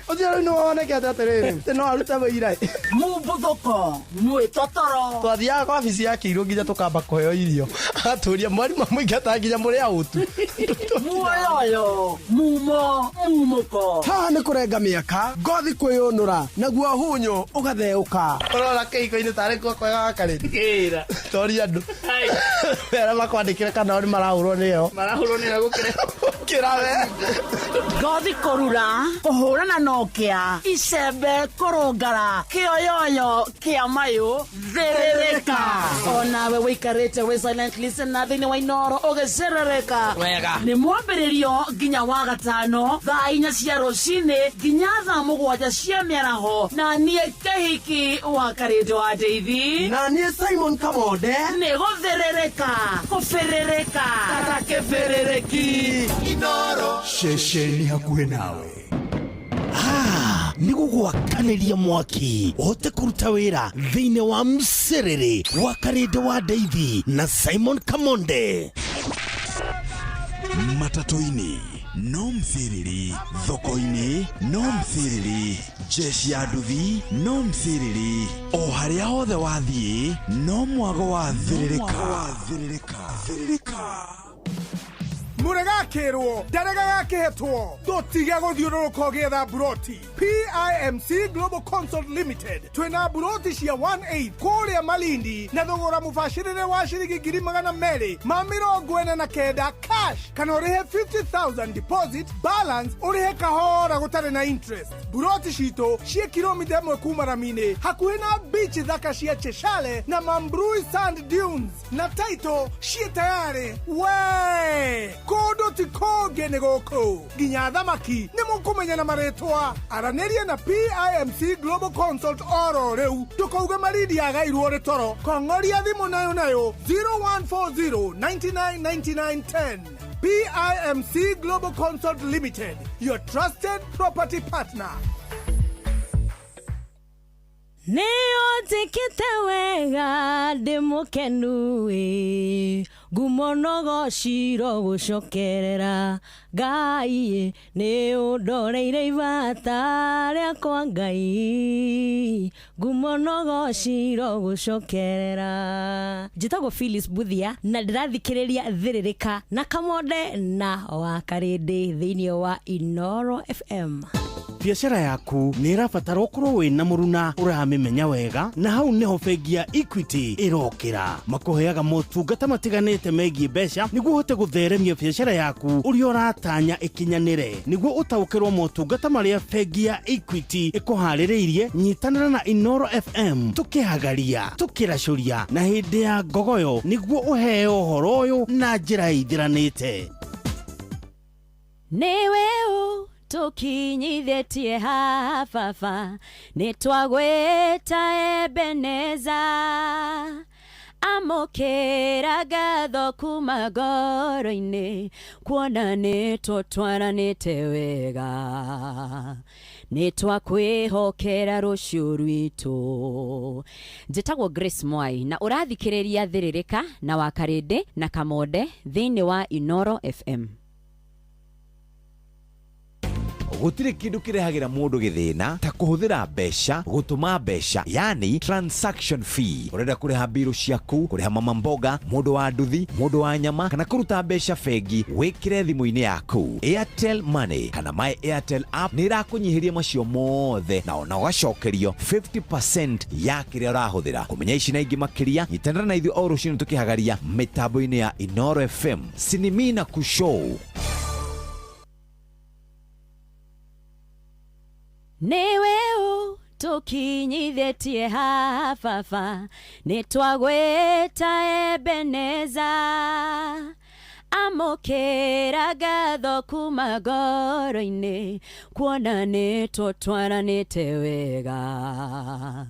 ũcio rĩu nĩwonekete atĩrĩrĩ tĩ no arute wĩira mũmbuthũko mwĩtotoro twathiaga kwa wabici ya kĩirũ nginya tũkamba kũheo irio agatũria mwarimũ amũingata nginya mũrĩ aũtu muoyoyo mumo mumũko haha nĩ kũrenga mĩaka ngothi kwĩyũnũra naguo hunyũ ũgatheũka ũrora kĩhiko-inĩ tarĩ kuo kwega gakarĩ toria andũ arĩa makwandĩkĩre kana o nĩ marahũrwo nĩyo marahũrwo nĩyo gũkĩra we ngothi kũrura kũhũrana nokia icembe kũrũngara kĩoyoyo kĩa mayũ thĩrĩrĩka onawe wĩikarĩte wĩ silent listener thĩinĩ wa Inoro ũgĩcerereka Wega. nĩ mwambĩrĩrio nginya wa gatano thaa 4 cia rũcinĩ nginya thaa 7 cia mĩaraho na niĩ Kĩhiki wa Karĩndũ wa Ndeithi na niĩ Simon Kamonde nĩ gũthĩrĩrĩka kũbĩrĩrĩka tata kĩbĩrĩrĩki Inoro ceceni hakuhĩ nawe. Nĩ gũgwakanĩria mwaki ũhote kũruta wĩra thĩinĩ wa mcerere wa Karĩndĩ wa Ndeithi na Simon Kamonde. Matatũ-inĩ no mciriri, thoko-inĩ no mciriri, jeshi ya nduthi no mciriri, o harĩa hothe wathiĩ no mwago wa thĩrĩrĩka. Mũregakĩrwo ndarega gakĩhetwo ndũtige gũthiũrũrũka ũgĩetha mburoti. PIMC Global Consult Limited twĩna mburoti cia 18 kũrĩa Malindi na thogora mũbacĩrĩre wa ciringi 249,000 cash kana ũrĩhe 50,000 deposit balance ũrĩhe kahora gũtarĩ na interest. Mburoti citũ ciĩ kilomita 1 kuma rami-inĩ hakuhĩ na beach thaka cia Cheshale na Mambrui Sand Dunes na title ciĩ tayarĩ we kũndũ ti kũngĩ nĩ gũkũ nginya thamaki nĩ mũkũmenya na marĩtwa. Aranĩria na PIMC Global Consult oro rĩu ndũkauge Malindi yagairwo rĩ toro kong'oria thimũ nayo nayo 0140 99 99 10. PIMC Global Consult Limited, your trusted property partner. Nĩũnjĩkĩte wega ndĩ mũkenu ĩ ngumo no gociro gũcokerera Ngai nĩ ũndoreire ibata rĩakwa Ngai ngumo no gociro gũcokerera. Njĩtagwo Phyllis Buthia na ndĩrathikĩrĩria Thĩrĩrĩka na Kamonde na Wakarĩndĩ thĩinĩ wa Inoro FM. Biacara yaku nĩ ĩrabatara ũkorwo wĩna mũruna ũramĩmenya wega, na hau nĩho bengi ya Equity ĩrokĩra. Makũheaga motungata matiganĩte megiĩ mbeca nĩguo ũhote gũtheremia biacara yaku ũrĩa ũratanya ĩkinyanĩre. Nĩguo ũtaũkĩrwo motungata marĩa bengi ya Equity ĩkũharĩrĩirie, nyitanĩra na Inoro FM tũkĩhagaria, tũkĩracũria na hĩndĩ ya ngogoyo nĩguo ũheo ũhoro ũyũ na njĩra ĩithiranĩte. Nĩwe tũkinyithĩtie haha baba, nĩ twagwĩta Ebeneza. Amũkĩra ngatho kuma ngoro-inĩ, kuona nĩ tũtwaranĩte wega, nĩ twakwĩhokera rũciũ rwitũ. Njĩtagwo Grace Mwai na ũrathikĩrĩria Thĩrĩrĩka na Wakarĩndĩ na Kamonde thĩinĩ wa Inoro FM. Gũtirĩ kĩndũ kĩrehagĩra mũndũ gĩthĩna ta kũhũthĩra mbeca gũtũma mbeca, yani transaction fee. Ũrenda kũrĩha mbirũ ciaku, kũrĩha mama mboga, mũndũ wa nduthi, mũndũ wa nyama, kana kũruta mbeca bengi wĩkĩre thimũ-inĩ yaku. Airtel Money kana My Airtel app nĩ ĩrakũnyihĩria macio mothe na ona ũgacokerio 50% ya kĩrĩa ũrahũthĩra. Kũmenya ici na ingĩ makĩria, nyitanĩra na ithuĩ o rũcinĩ tũkĩhagaria mĩtambo-inĩ ya Inoro FM Sinimina Kushow. Nĩwe tũkinyithĩtie haha baba, nĩ twagwĩta Ebeneza. Amũkĩra ngatho kuma ngoro-inĩ, kuona nĩ tũtwaranĩte wega,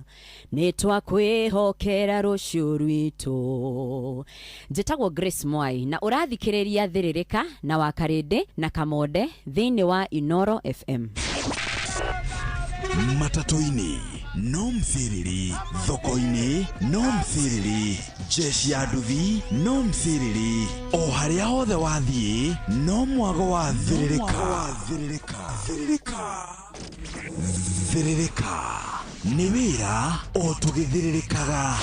nĩ twakwĩhokera rũciũ rwitũ. Njĩtagwo Grace Mwai na ũrathikĩrĩria Thĩrĩrĩka na Wakarĩndĩ na Kamonde thĩinĩ wa Inoro FM. Matatũ-inĩ no mciriri, thoko-inĩ no mciriri, jeshi ya nduthi no mciriri, o harĩa hothe wathiĩ no mwago wa Thĩrĩrĩka. Thĩrĩrĩka nĩ wĩra o tũgĩthĩrĩrĩkaga.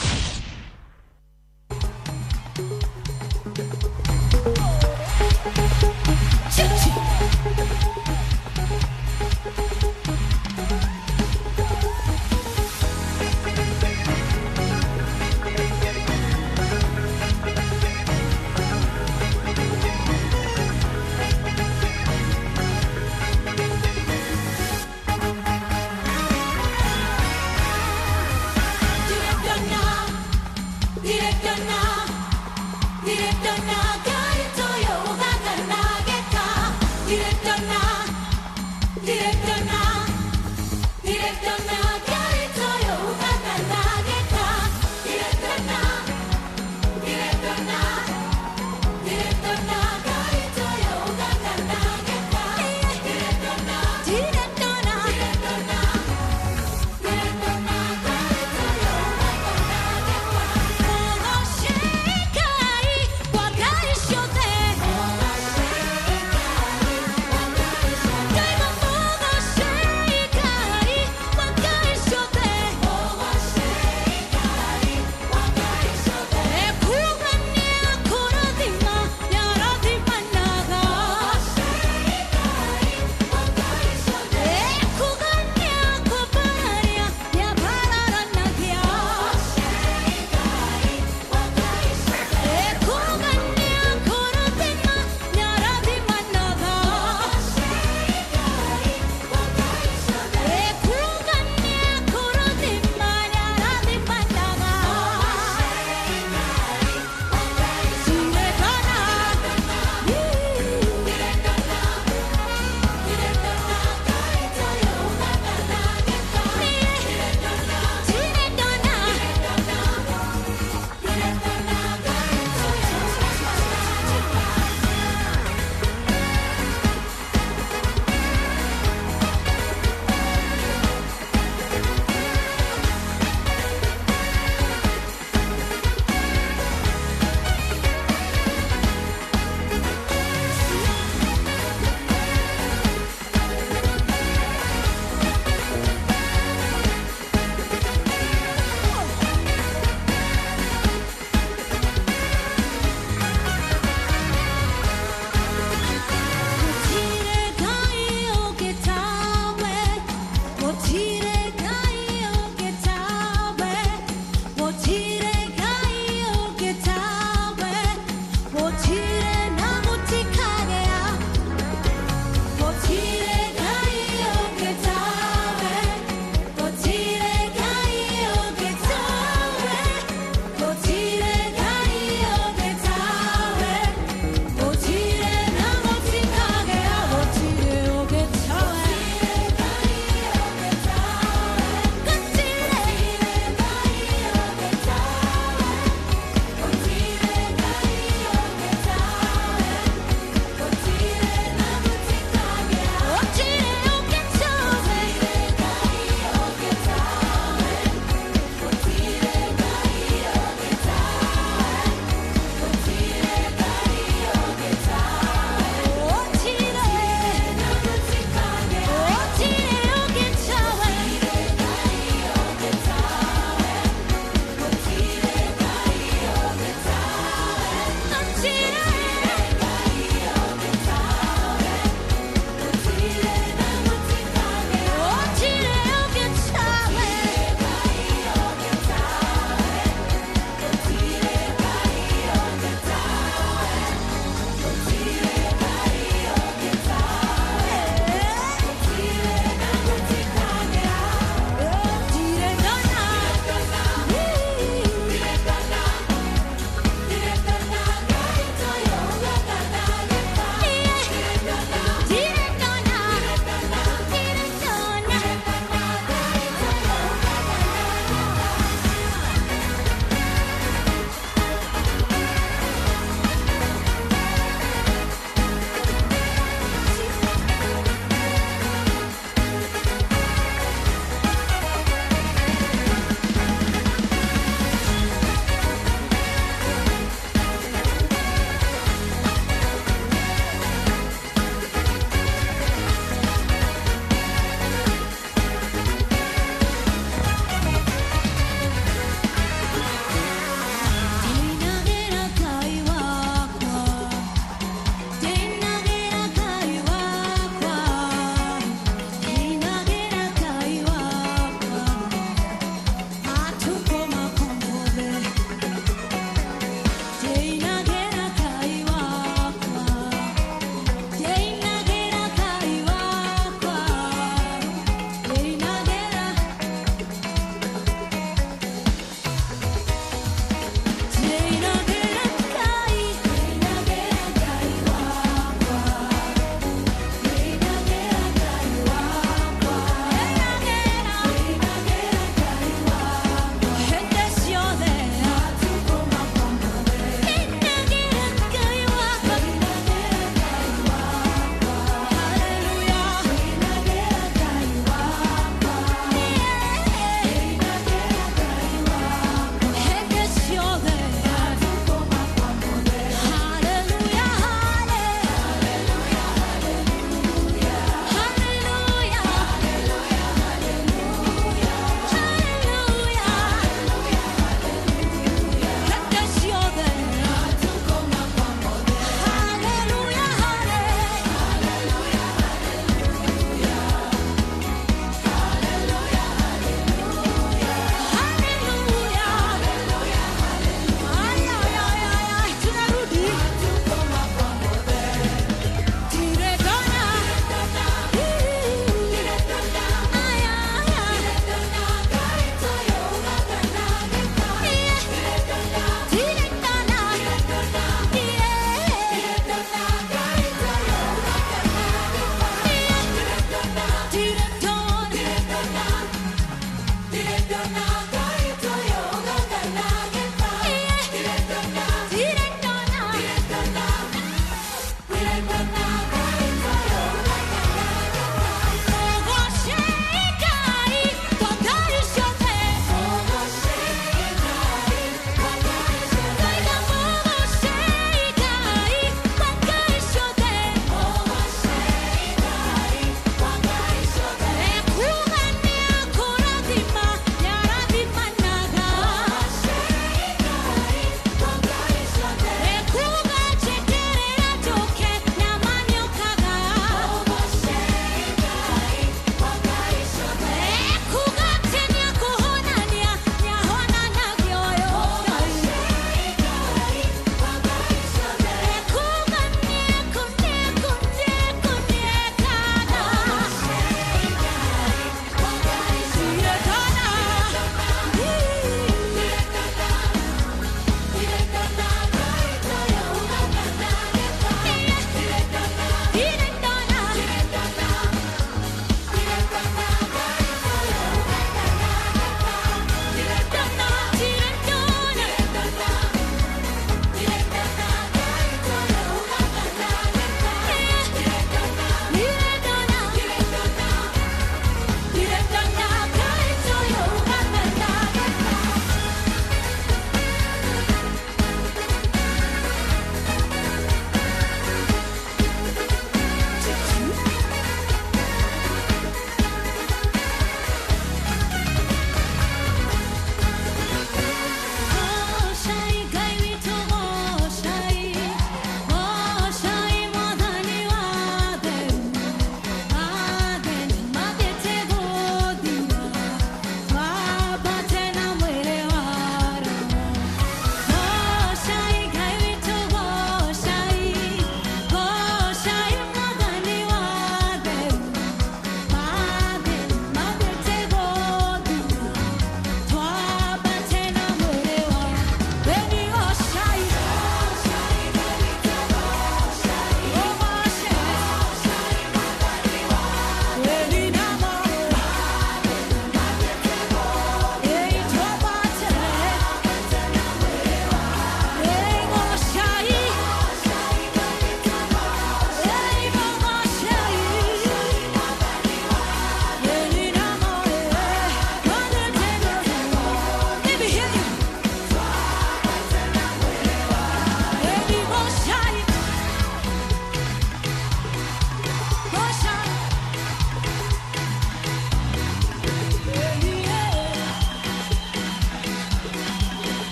Ndĩrendana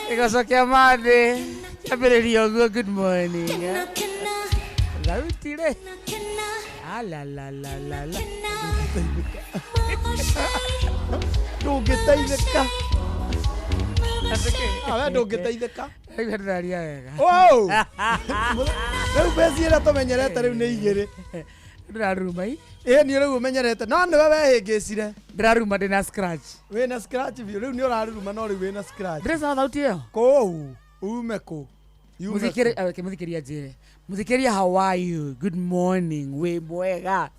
Gĩgoco kĩa mathĩ kĩambĩrĩria ũguo. Good morning. Thauti rĩ, alalalalala. Ndũngĩteithĩka. Awe ndũngĩteithĩka. Rĩu ndĩraria wega. Wow! Rĩu mbeca iria tũmenyerete rĩu nĩ igĩrĩ. Ndĩraruma i. Ĩ nĩ rĩu ũmenyerete no nĩwe wehĩngĩcire. Ndĩraruma ndĩna scratch. Wĩna scratch biũ rĩu nĩ ũraruruma no rĩu wĩna scratch. Ndĩrĩ thauti ĩyo. Kũu ume kũ? Yume Muthikĩri kũ? Okay, muthikĩria njĩre. Muthikĩria, how are you? Good morning. Wĩ mwega.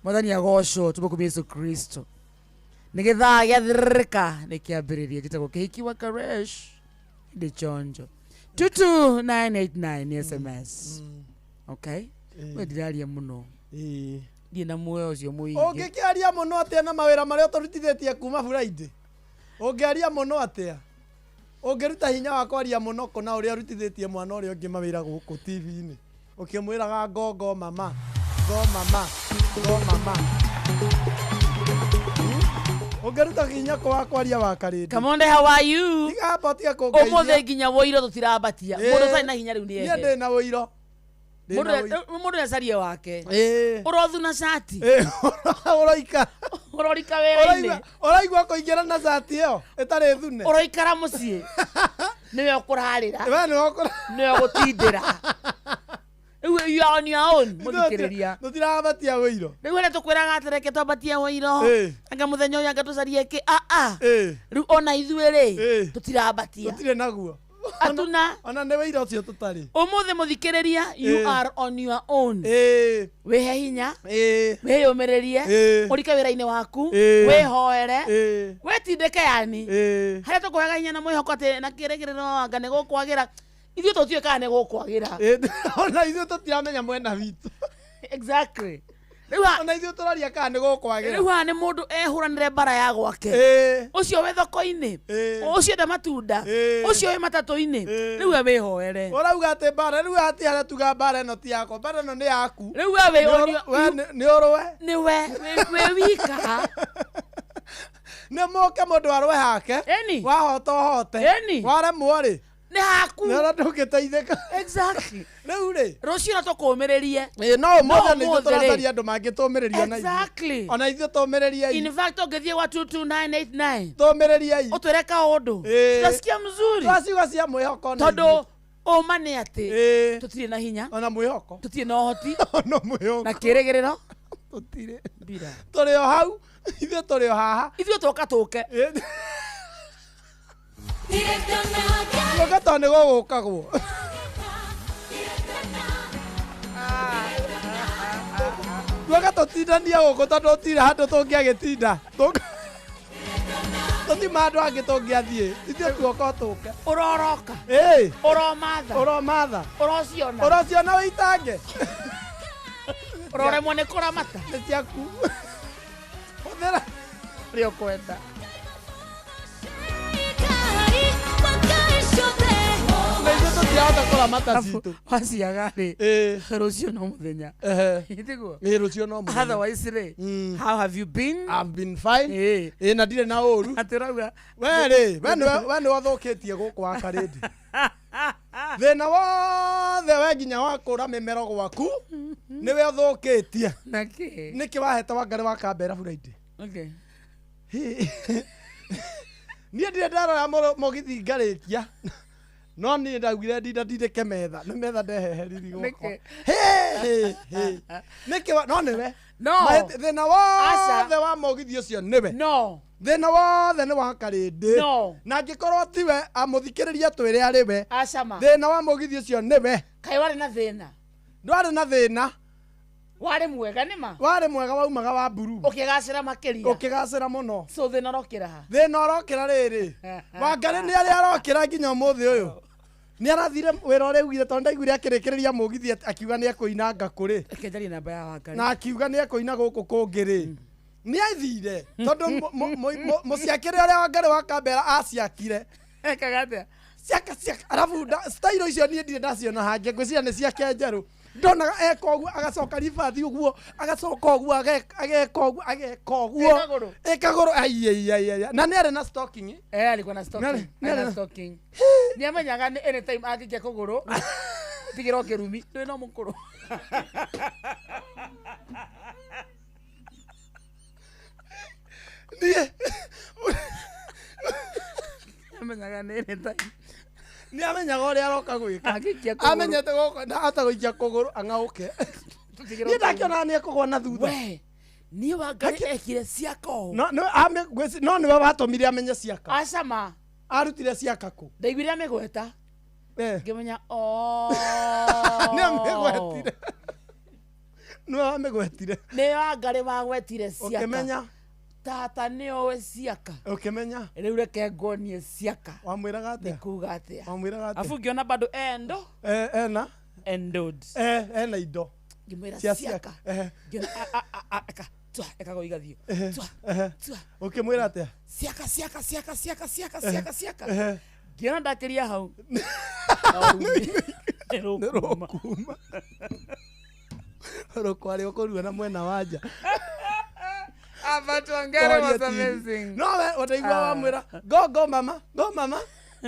Mwathani agocwo tũmũkumie Yesu Kristo. Nĩ gĩthaa gĩathĩrĩrĩka nĩ kĩambĩrĩria njĩtagwo Kĩhiki wa Karesh. Ndĩ chonjo. 22989 nĩ SMS. Okay? We ndiraria mũno. Ndirĩ na muoyo ũcio mũingĩ. Ũngĩkĩaria mũno atĩa na mawĩra marĩa ũtũrutithĩtie kuma Friday? Ũngĩaria mũno atĩa? Ũngĩruta hinya wa kwaria mũno kũ na ũrĩa ũrutithĩtie mwana ũrĩa ũngĩ mawĩra gũkũ TV-inĩ? Ũkĩmwĩraga go go mama, go mama, go mama. Ũngĩruta hinya kũ wa kwaria wa karĩndĩ? Kamonde, how are you? Tiga hapa tiga kũngeithia. Ũmũthĩ nginya wũiro tũtirambatia. Mũndũ ũtarĩ na hinya rĩu nĩ Niĩ ehe. ndĩ na wũiro. Ndĩ na wũiro. Mũndũ nĩacarie wake. Ĩĩ. Ũrothuna cati. Ĩĩ, ũroika. Ũrorika wĩra-inĩ. Ũraigua kũingĩra na cati ĩyo ĩtarĩ thune. Ũroikara mũciĩ. Nĩwe ũkũrarĩra. We nĩwe ũkũra. Nĩwe ũgũtindĩra. Rĩu you are on your own mũthikĩrĩria. Tũtirabatia wũiro. Rĩu harĩa tũkwĩraga atĩ reke twambatie wũiro. Ĩĩ. Anga mũthenya ũyũ anga tũcarie kĩ a. Ĩĩ. Rĩu ona ithuĩ rĩ tũtirambatia. Tũtirĩ naguo. Atuna. Ona nĩ wũiro ũcio tũtarĩ. Ũmũthĩ mũthikĩrĩria, you Ĩĩ. are on your own. Ĩĩ. Wĩhe hinya. Ĩĩ. Wĩyũmĩrĩrie. Ĩĩ. Ũrike wĩra-inĩ waku. Ĩĩ. Wĩhoere. Ĩĩ. Wĩtindĩke yani. Ĩĩ. Harĩa tũkũheaga hinya na mwĩhoko atĩ na kĩrĩgĩrĩro anga nĩ gũkwagĩra. Ithuĩ tũtiũĩ kana nĩ gũkwagĩra. Ĩĩ, ona ithuĩ tũtiramenya mwena witũ. Exactly. Rĩu ha- Ona ithuĩ tũraria kana nĩ gũkwagĩra. Rĩu haha nĩ mũndũ ehũranĩre mbara ya gwake. Ĩĩ. Ũcio wĩ thoko-inĩ. Ĩĩ. Ũcio enda matunda. Ĩĩ. Ũcio wĩ matatũ-inĩ. Ĩĩ. Rĩu we wĩhoere. Ũrauga atĩ mbara rĩu hatirĩ harĩa tuga mbara ĩno ti yakwa, mbara ĩno nĩ yaku. Rĩu we wĩ on your- We nĩ ũrũe. Nĩ we wĩ wika. Nĩ mũke mũndũ arũe hake. Ĩni. Wahota ũhote. Ĩni. Waremwo rĩ. Nĩ haku. Nĩ ũrĩa ndũngĩteithĩka. Exactly. Rĩu rĩ. Rũciũ no tũkũmĩrĩrie. Ĩĩ no ũmũthĩ nĩ ithuĩ ũmũthĩ rĩ. tũracaria andũ mangĩtũmĩrĩria ona ithuĩ. Exactly. Ona ithuĩ tũmĩrĩriei. In fact ũngĩthiĩ gwa 22989. Tũmĩrĩriei. Ũtwĩre kaũndũ. Ĩĩ. Tutasikia mzuri. Twaciuga cia mwĩhoko ona Tondũ ithuĩ. ũma nĩ atĩ Ĩĩ. tũtirĩ na hinya. Ona mwĩhoko. Tũtirĩ na ũhoti. Ona mwĩhoko. Na kĩrĩgĩrĩro. Tũtirĩ. Mbira. Tũrĩ o hau. Ithuĩ tũrĩ o haha. Ithuĩ twoka tũke. Ĩĩ. Tũke tondũ nĩ gũgũkagwo. Tuoka tũtindanie gũkũ tondũ tũtirĩ handũ tũngĩagĩtinda. Tũtiuma handũ hangĩ tũngĩathiĩ. Ithuĩ tuoka o tũke. Ũroroka. Ĩĩ. Ũromatha. Ũromatha. Ũrociona. Ũrociona wĩitange. Ũroremwo nĩ kũramata. Nĩ ciaku. Hũthĩra. Ũrĩa ũkwenda. Na ithuĩ tũtirahota kũramata citũ. Waciaga rĩ. Ĩĩ. Rũciũ no mũthenya. Ehe. Tiguo? Ĩĩ rũciũ no mũthenya. Otherwise rĩ, how have you been? I've been fine. Ĩĩ. Ĩĩ na ndirĩ na ũru. Atĩ ũrauga. We rĩ, we nĩwe ũthũkĩtie gũkũ wa Karĩndĩ. Thĩna wothe we nginya wa kũra mĩmero gwaku nĩwe ũthũkĩtie. Nakĩ? Nĩkĩ wahete Wangarĩ wa Kambera Friday? Okay. Niĩ ndirĩ ndarora mũgithi ngarĩkia. No niĩ ndaugire ndinda ndindĩke metha. Nĩ metha ndeheheririe gwakwa. Nĩkĩ? Hĩ, hĩ, hĩ. Nĩkĩ no nĩwe. No. Thĩna Aca. wothe wa mũgithi ũcio nĩwe. No. Thĩna wothe nĩ wa Karĩndĩ. No. Na angĩkorwo tiwe amũthikĩrĩria twĩre arĩ we. Aca ma. Thĩna wa mũgithi ũcio nĩwe. Kaĩ warĩ na thĩna. Ndwarĩ na thĩna. Warĩ mwega nĩ ma. Warĩ mwega waumaga wa mburu. Ũkĩgacĩra makĩria. Ũkĩgacĩra mũno. So thĩna ũrokĩra ha? Thĩna ũrokĩra rĩrĩ. Wangarĩ nĩ arĩa arokĩra nginya ũmũthĩ ũyũ. Nĩ arathire wĩra ũrĩa augire tondũ ndaiguire akĩrĩkĩrĩria mũgithi akiuga nĩ ekũina ngakũrĩ. Reke njarie namba ya Wangarĩ. Na akiuga nĩ ekũina gũkũ kũngĩ rĩ. Nĩ athire tondũ mũciakĩre ũrĩa Wangarĩ wa Kambera aciakire. Ekaga atĩa? Ciaka ciaka arabu style icio niĩ ndirĩ ndaciona hangĩ ngwĩciria nĩ ciake njerũ. Ndonaga eka ũguo agacoka ribathi ũguo agacoka ũguo ageka ũguo ageka ũguo Ĩkagũrũ. ĩkagũrũ aiaiaia na nĩ arĩ na stocking. Eh, alikuwa na stocking. Nĩ arĩ Arĩ na na- stocking. Nĩ amenyaga nĩ anytime angĩikia kũgũrũ tigĩra kĩrumi ndwĩ no mũkũrũ. Niĩ amenyaga nĩ anytime nĩ amenyaga ũrĩa aroka gwĩka. Angĩikia kũgũrũ. Amenyete gũkũ ndahota gũikia kũgũrũ ang'aũke. Tũtigĩre Niĩ ndakĩonaga nĩ ekũgwa na thutha. We, niĩ Wangari ekire ciaka ũũ. No no ame no nĩwe watũmire amenye ciaka. Acama. Arutire ciaka kũ? Ndaiguire amĩgweta. Ngĩmenya oh. Nĩ amĩgwetire. Nĩwe wamĩgwetire. Nĩ Wangari wagwetire ciaka. Ũkĩmenya? Tata nĩ oĩ ciaka. Ũkĩmenya? Rĩu reke ngonie ciaka. Wamwĩraga atĩa? Nĩ kuga atĩa? Wamwĩraga atĩa? Afu ngĩona bado endo. Eh, ena. Endowed. Eh, ena indo. Ngĩmwĩra Cia ciaka. Eh. Ngĩona eka twa ekago igathiĩ. Eh, Twa eh. twa. Ũkĩmwĩra atĩa? Ciaka ciaka ciaka ciaka ciaka Eh, ciaka ciaka. eh. Ngĩona ndakĩria hau. Nĩ rũkuma. Rũkwarĩ ũkũrua na mwena wa nja. Ah, but Wangari was Twaria TV. amazing. No we ũtaigua Ah. wamwĩra go go mama, go mama,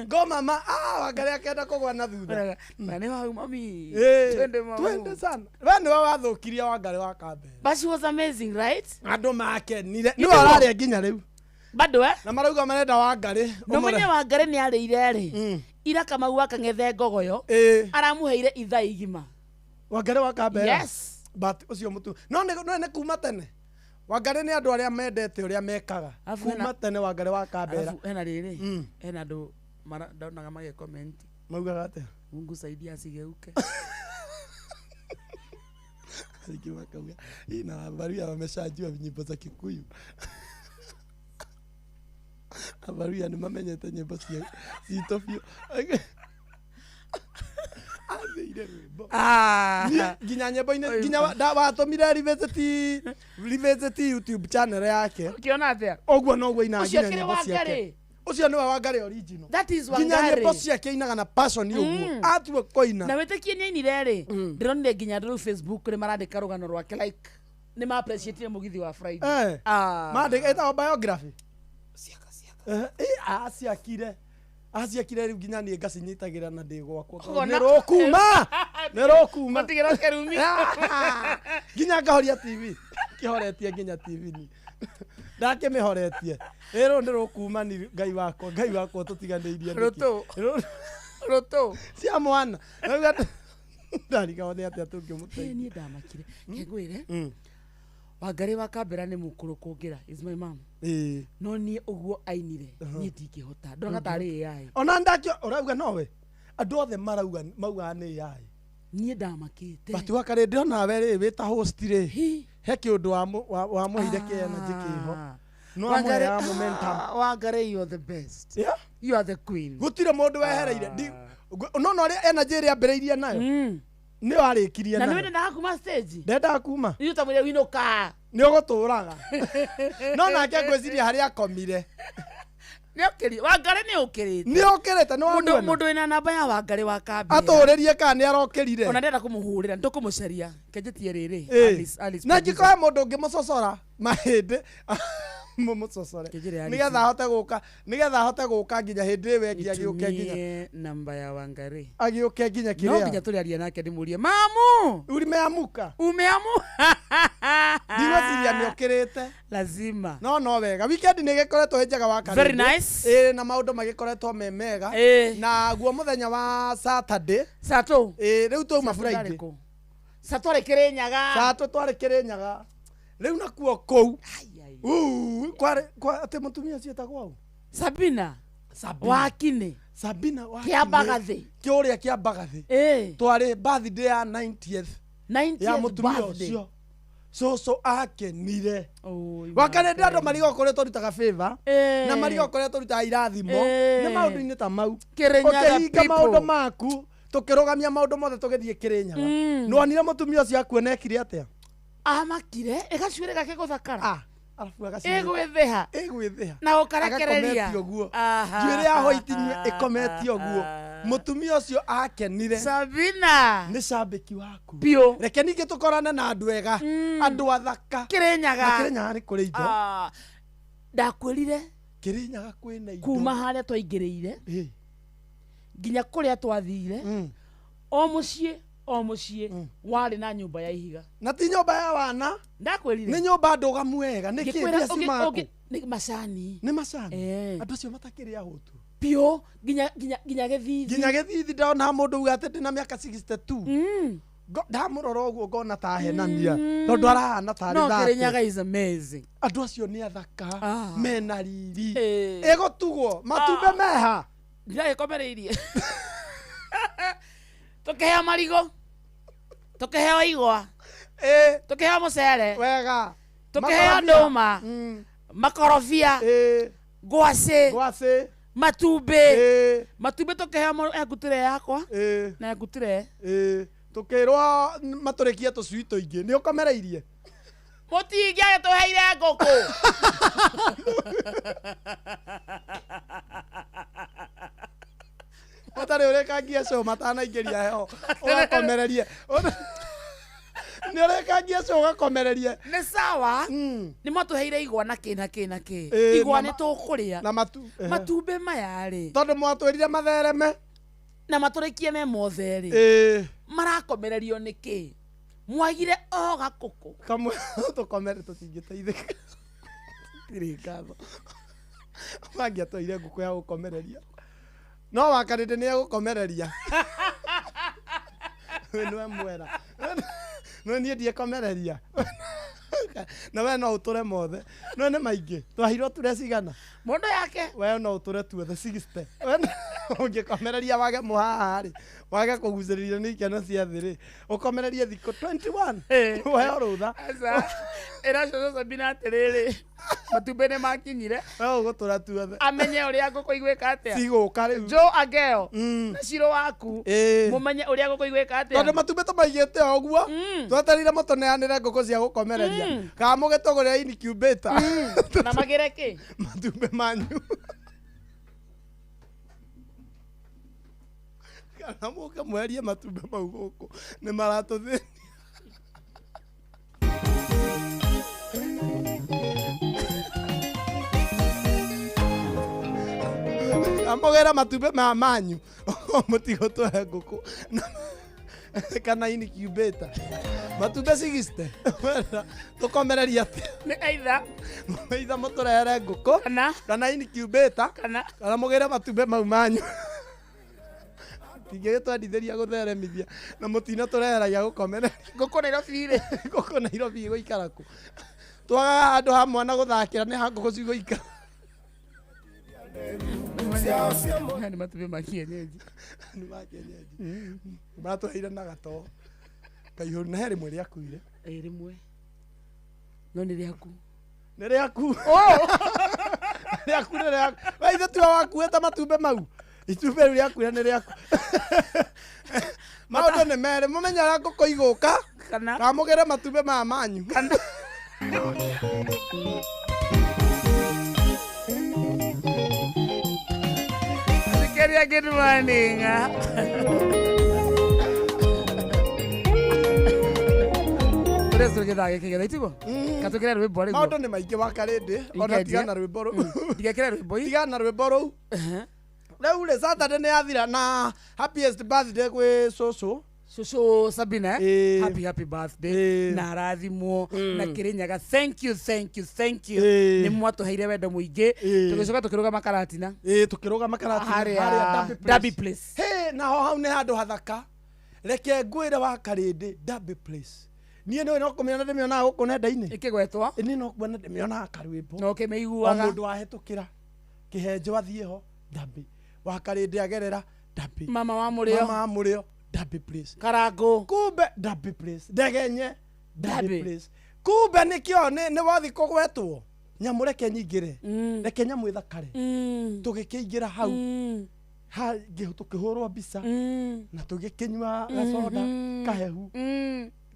go mama. Ah, Wangari akĩenda kũgwa na thutha. Na nĩ wau mami. Eh, Twende mamu. twende sana. We nĩwe wathũkirie Wangari wa Kambere. But she was amazing, right? Andũ makenire. Nĩwe ũrarĩa nginya rĩu. Bado eh? Na marauga marenda Wangari. No menye Wangari nĩ arĩire rĩ. Ira Kamau akang'ethe ngogoyo. Aramũheire ithaa igima. Wangari wa Kambere. Yes. But ũcio mũtu. No nĩ no nĩ kuma tene. Wangari nĩ andũ arĩa mendete ũrĩa mekaga. Alafu Kuma hena- tene Wangari wa Kambera. Alafu hena rĩrĩ. Hena andũ ndonaga magĩ comment. Maugaga atĩa? Mungu saidia asigeuke. Aingĩ makauga "Ĩ, na Abaruya wameshajua nyimbo za Kikuyu. Abaruya nĩ mamenyete nyĩmbo citũ biũ. Athĩire rwĩmbo. Ah. Niĩ nginya nyĩmbo-inĩ nginya watũmire revisit YouTube channel yake. Ũkĩona atĩa? Ũguo noguo inaga Ũcio nginya akĩrĩ nyĩmbo ciake. Wangari. Ũcio nĩwe Wangari original. That is Nginya Wangari. nyĩmbo ciake ainaga na passion ũguo. Atua kũina. Na wĩtĩkie nĩ ainire rĩ. Ndĩronire nginya andũ rĩu Facebook nĩ marandĩka rũgano rwake like nĩ ma appreciate mũgithi wa Friday. Eh. Ah. Mandĩka ĩtagwo biography. Eh, aciakire aciakire rĩu nginya niĩ ngacinyitagĩra na ndĩ gwakwa. Ũkona- Nĩ rũkuma nĩ rũkuma Matigĩra kĩrumi. Nginya ngahoria TV kĩhoretie nginya TV ni ndakĩmĩhoretie ĩrũ nĩ rũkuma ni ngai wakwa ngai wakwa tũtiganĩirie nĩkĩ? Rũtũ. Rũ- Rũtũ. cia mwana ndarigagwo nĩ atĩa tũngĩmũteithia. Niĩ ndamakire. Kengwĩre. Wangari wa Kambera nĩ mũkũrũ kũngĩra is my mom. Ĩĩ. No niĩ ũguo ainire niĩ ndingĩhota. Ndona tarĩ AI. Ona ndakĩo ũrauga nowe andũ othe marauga maugaga nĩ AI. Niĩ ndamakĩte. But wakarĩ ndĩrona we rĩ wĩ ta host rĩ he kĩũndũ wamũheire kĩ energy kĩho no Wangari- amũheaga momentum. Ah, Wangari you are the best. Yeah? You are the queen. Gũtirĩ mũndũ wehereire. No no ũrĩa energy ĩrĩa ambĩrĩirie nayo nĩyo arĩkirie Na nĩ nayo. wendaga kuma stage? Ndendaga kuma. Ithuĩ twamwĩrire winũka. Nĩ ũgũtũraga. No nake ngwĩciria harĩa akomire. Nĩ okĩrire. Wangari nĩ ũkĩrĩte. Nĩ okĩrĩte nĩ Mũndũ wamuona. mũndũ wĩna namba ya Wangari wa Kambera. Atũrĩrie kana nĩ arokĩrire. Ona ndenda kũmũhũrĩra nĩtũkũmũcaria. Kenjetie rĩrĩ. Ĩ. Alice Alice. Na angĩkorwo he mũndũ ũngĩmũcocora mahĩndĩ mũmũcocore Kĩnjĩre Alice. nĩgetha ahote gũka nĩgetha ahote gũka nginya hĩndĩ ĩyo ĩngĩ agĩũke nginya Nitumie namba ya Wangari. agĩũke nginya No nginya kĩrĩa tũrĩaria nake ndĩmũrie mamu. Umeamuka. Umeamu. Ndigwĩciria nĩ ũkĩrĩte. Lazima. No no wega weekend nĩ ĩgĩkoretwo ĩ njega wa Karĩndĩ. Very nice. Ĩ na maũndũ magĩkoretwo me mega. Na guo mũthenya wa Saturday. Sato. Ĩ rĩu twauma Sato Friday. ndarĩ kũ? Sato arĩ Kĩrĩnyaga. Sato twarĩ Kĩrĩnyaga. Rĩu nakuo kũu. Uu, kwarĩ kwa atĩ mũtumia ũcio etagwo ũ? Sabina. Sabina. Wakine. Sabina Wakine. Kĩa Mbagathĩ. Kĩũrĩa kĩa Mbagathĩ. Twarĩ birthday ya 90th. 90th ya mũtumia birthday. ũcio. Cũcũ akenire. Wakarĩndĩ andũ marigwo kũrĩa tũrutaga favor na marigwo kũrĩa tũrutaga irathimo nĩ maũndũ-inĩ ta mau. Kĩrĩnyaga Ũkĩhinga people. maũndũ maku tũkĩrũgamia maũndũ mothe tũgĩthiĩ Kĩrĩnyaga. Nĩwonire mũtumia ũcio akuona ekire atĩa? Amakire ĩgacuĩrĩ gake gũthakara. Arabu agacuĩrĩ- Ĩgwĩthĩha. Ĩgwĩthĩha. Na ũkarekereria. Agakometie ũguo. Aha. Njuĩrĩ ya white ĩkometie ũguo. Mutumia ucio akenire. Sabina nĩ cambĩki waku. Biũ. Reke ningĩ tũkorane na andũ ega, andũ athaka. Kĩrĩnyaga. Na Kĩrĩnyaga nĩ kũrĩ indo. Ndakwĩrire Kĩrĩnyaga kwĩna indo. Kuma harĩa twaingĩrĩire nginya kũrĩa twathire, o mũciĩ o mũciĩ warĩ na nyũmba ya ihiga. Na ti nyũmba ya wana. Ndakwĩrire. Nĩ nyũmba ndũgamu wega. Nĩ kĩ Ngĩkwĩra mbia cimaku? Nĩ macani. Nĩ macani. Andũ acio matakĩrĩ ahũtu. Biũ nginya nginya nginya gĩthithi. Nginya gĩthithi ndona mũndũ uga atĩ ndĩna mĩaka 62. Ndamũrora ũguo ngona ta ahenania tondũ arahana tarĩ No 30. Kĩrĩnyaga is amazing. Andũ acio nĩ athaka, mena riri. Ĩgũtugwo matumbĩ meha. Ndĩragĩkomereirie. Tũkĩheo marigũ, tũkĩheo igwa, tũkĩheo mũcere, wega, tũkĩheo ndũma, makorobia, ngwacĩ, matumbĩ, matumbĩ tũkĩheo engutire yakwa na engutire. Tũkĩrwo matũrĩkie tũcui tũingĩ. Nĩ ũkomereirie? Mũtingĩagĩtũheire ngũkũ. Ũtarĩ ũrĩkangia show matanaingĩria heho ũgakomererie. Nĩ ũrĩkangia show ũgakomererie. Nĩ sawa. Nĩ matũheire igwa na kĩ na kĩ na kĩ. Igwa nĩ tũkũrĩa. Na matumbĩ maya rĩ. Tondũ mwatwĩrire mathereme. Na matũrĩkie me mothe rĩ. Marakomererio nĩ kĩ? Mwagire o gakũkũ. Kamwe tũkomere tũtingĩteithĩka. Tirĩ ngatho. Mangĩatwaire ngũkũ ya gũkomereria. No wakarĩte nĩ egũkomereria. We nĩwe mwera. No niĩ ndiekomereria. Na we no ũtũre mothe. No nĩ maingĩ. Twaheirwo ture cigana? Mũndũ yake. We no ũtũre tuothe 60. Ũngĩkomereria wage mũhaha rĩ, wage kũgucĩrĩrio nĩ ikeno cia thĩ rĩ, ũkomererie thikũ 21. Ũheo rũtha. Aca. Ĩra cũcũ Sabina atĩrĩrĩ, matumbĩ nĩ makinyire. We ũgũtũra tuothe. Amenye ũrĩa ngũkũ igwĩka atĩa. Cigũka rĩu. Joe Ageo na Ciro waku mũmenye ũrĩa ngũkũ igwĩka atĩa. Tondũ matumbĩ tũmaigĩte o ũguo, twetereire mũtũneanĩre ngũkũ cia gũkomereria. Kana mũgĩtũgũrĩre incubator. Na magĩre kĩ? Matumbĩ manyu. Kana mũke mweherie matumbĩ mau gũkũ nĩ maratũthĩnia. Amũgĩre matumbĩ maya manyu mũtigũtũhe ngũkũ kana incubator. Matumbĩ 60. Tũkomereria atĩa? Nĩ either either mũtũrehere ngũkũ kana incubator kana mũgĩre matumbĩ mau manyu. Tingĩgĩtwendithĩria gũtheremithia na mũtina tũreheragia gũkomereria. Ngũkũ Nairobi rĩ. Ngũkũ Nairobi ĩgũikara kũ? Twagaga handũ ha mwana gũthakĩra nĩ ha ngũkũ cigũikara. Nĩ matumbĩ ma kienyeji. Nĩ ma kienyeji. Maratũheire na gatoo kaihũru na he rĩmwe rĩakuire. Ĩ rĩmwe. No nĩ rĩaku. Nĩ rĩaku. Rĩaku nĩ rĩaku. We ithe tiwe wakuĩte matumbĩ mau. Itumbĩ rĩu rĩakuire nĩ rĩaku. Maũndũ nĩ merĩ, mũmenye ũrĩa ngũkũ igũka kana mũgĩre matumbĩ maya manyu. Thikĩrĩria good morning. Tũrĩa tũgĩthaa gĩkĩ gĩtha itiguo? Katũkĩre rwĩmbo rĩguo. Maũndũ nĩ maingĩ wakarĩndĩ ona tigana rwĩmbo rũu. Ndigekĩre rwĩmbo. Tigana rwĩmbo rũu. Rĩu rĩ Saturday nĩ yathira na happiest birthday gwĩ cũcũ. Cũcũ Sabina, happy happy birthday na arathimwo na Kĩrĩnyaga. Thank you thank you thank you. Nĩ mwatũheire wendo mũingĩ. Tũgĩcoka tũkĩrũgama Karatina. Tũkĩrũgama Karatina harĩa Derby Place. Hey, naho hau nĩ handũ hathaka. Reke ngwĩre wa Karĩndĩ Derby Place. Niĩ nĩũĩ no kũmĩona ndĩmĩonaga gũkũ nenda-inĩ. Ĩkĩgwetwo. Niĩ no kuona ndĩmĩonaga karwĩmbo. No ũkĩmĩiguaga. O mũndũ wahĩtũkĩra kĩhenjo athiĩ ho Derby. Wa Karĩndĩ agerera Derby. Mama wa Mũrĩo. Mama wa Mũrĩo Derby Place. Karangũ. Kumbe Derby Place. Ndegenye Derby Place. Kumbe nĩkĩo nĩ wathi kũgwetwo. Nyamũ reke nyingĩre. Reke nyamũ ĩthakare. Tũgĩkĩingĩra hau. Ha tũkĩhũrwo mbica na tũgĩkĩnyua gacoda kahehu.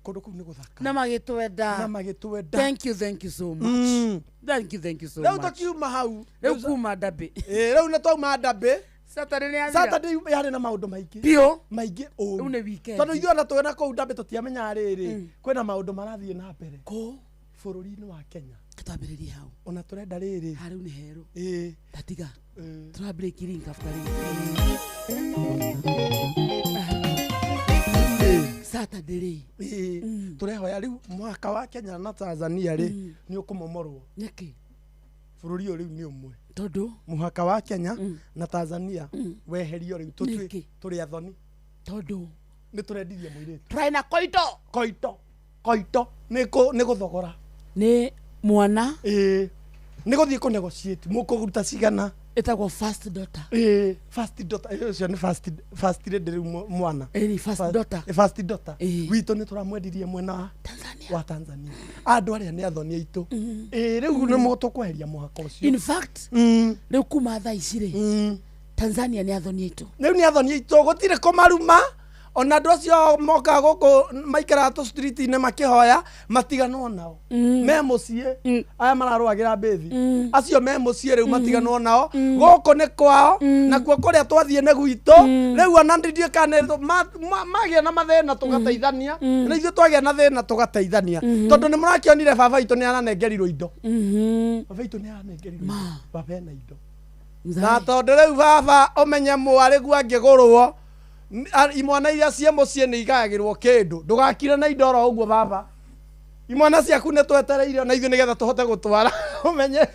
Kũndũ kũu nĩ gũthaka. Na magĩtwenda. Na magĩtwenda. Thank you thank you so much. Thank you thank you so much. Rĩu tũkiuma hau. Rĩu kuma Derby. Rĩu nĩ twauma Derby. Saturday nĩ yathira. Saturday yarĩ na maũndũ maingĩ Biũ. Maingĩ ũru. Rĩu nĩ weekend. Tondũ ithuĩ ona twĩna kũu ndambe tũtiamenyaga rĩrĩ kwĩna maũndũ marathiĩ na mbere kũ bũrũri-inĩ wa Kenya. Twambĩrĩrie hau. Ona tũrenda rĩrĩ. Rĩu nĩ herũ. Ĩĩ. Tatiga. Tũra break link after rĩu. Saturday rĩ. Ĩĩ. Tũrehoya rĩu mwaka wa Kenya na Tanzania rĩ nĩ ũkũmomorwo. Nĩkĩ? Bũrũri ũyũ rĩu nĩ ũmwe. Tondũ mũhaka wa Kenya na Tanzania weherio rĩu tũtue Nĩkĩ? tũrĩ athoni. Tondũ nĩ tũrendirie mũirĩtu. Tũraina koito. Koito. Koito nĩ gũthogora. Nĩ mwana. Ĩĩ. Nĩ gũthiĩ kũ negotiate mũkũruta cigana. Ĩtagwo first daughter. Ĩĩ, first daughter ĩyo ũcio nĩ first lady rĩu mwana. Ĩĩ, first daughter. First daughter. Witũ nĩ tũramwendirie mwena wa Tanzania. Wa Tanzania. Andũ arĩa nĩ athoni aitũ. Ĩĩ, rĩu nĩ tũkweheria mũhaka ũcio. In fact, rĩu kuma thaa ici rĩ, Tanzania nĩ athoni aitũ. Rĩu nĩ athoni aitũ gũtirĩ kũmaruma ona andũ acio mokaga gũkũ maikaraga tũ street-inĩ makĩhoya matiganwo nao me mũciĩ aya mararũagĩra mbĩthi acio me mũciĩ rĩu matiganwo nao gũkũ nĩ kwao nakuo kũrĩa twathiĩ nĩ gwitũ rĩu ona ndiũĩ kana nĩ magĩa na mathĩna tũgateithania na ithuĩ twagĩa na thĩna tũgateithania tondũ nĩ mũrakĩonire baba witũ nĩ aranengerirwo indo baba witũ nĩ aranengerirwo indo baba ena indo na tondũ rĩu baba ũmenye mwarĩ guo angĩgũrwo imwana iria ciĩ mũciĩ nĩ igayagĩrwo kĩndũ ndũgakire na indo oro ũguo baba imwana ciaku nĩ twetereire ona ithuĩ nĩgetha tũhote gũtwara ũmenye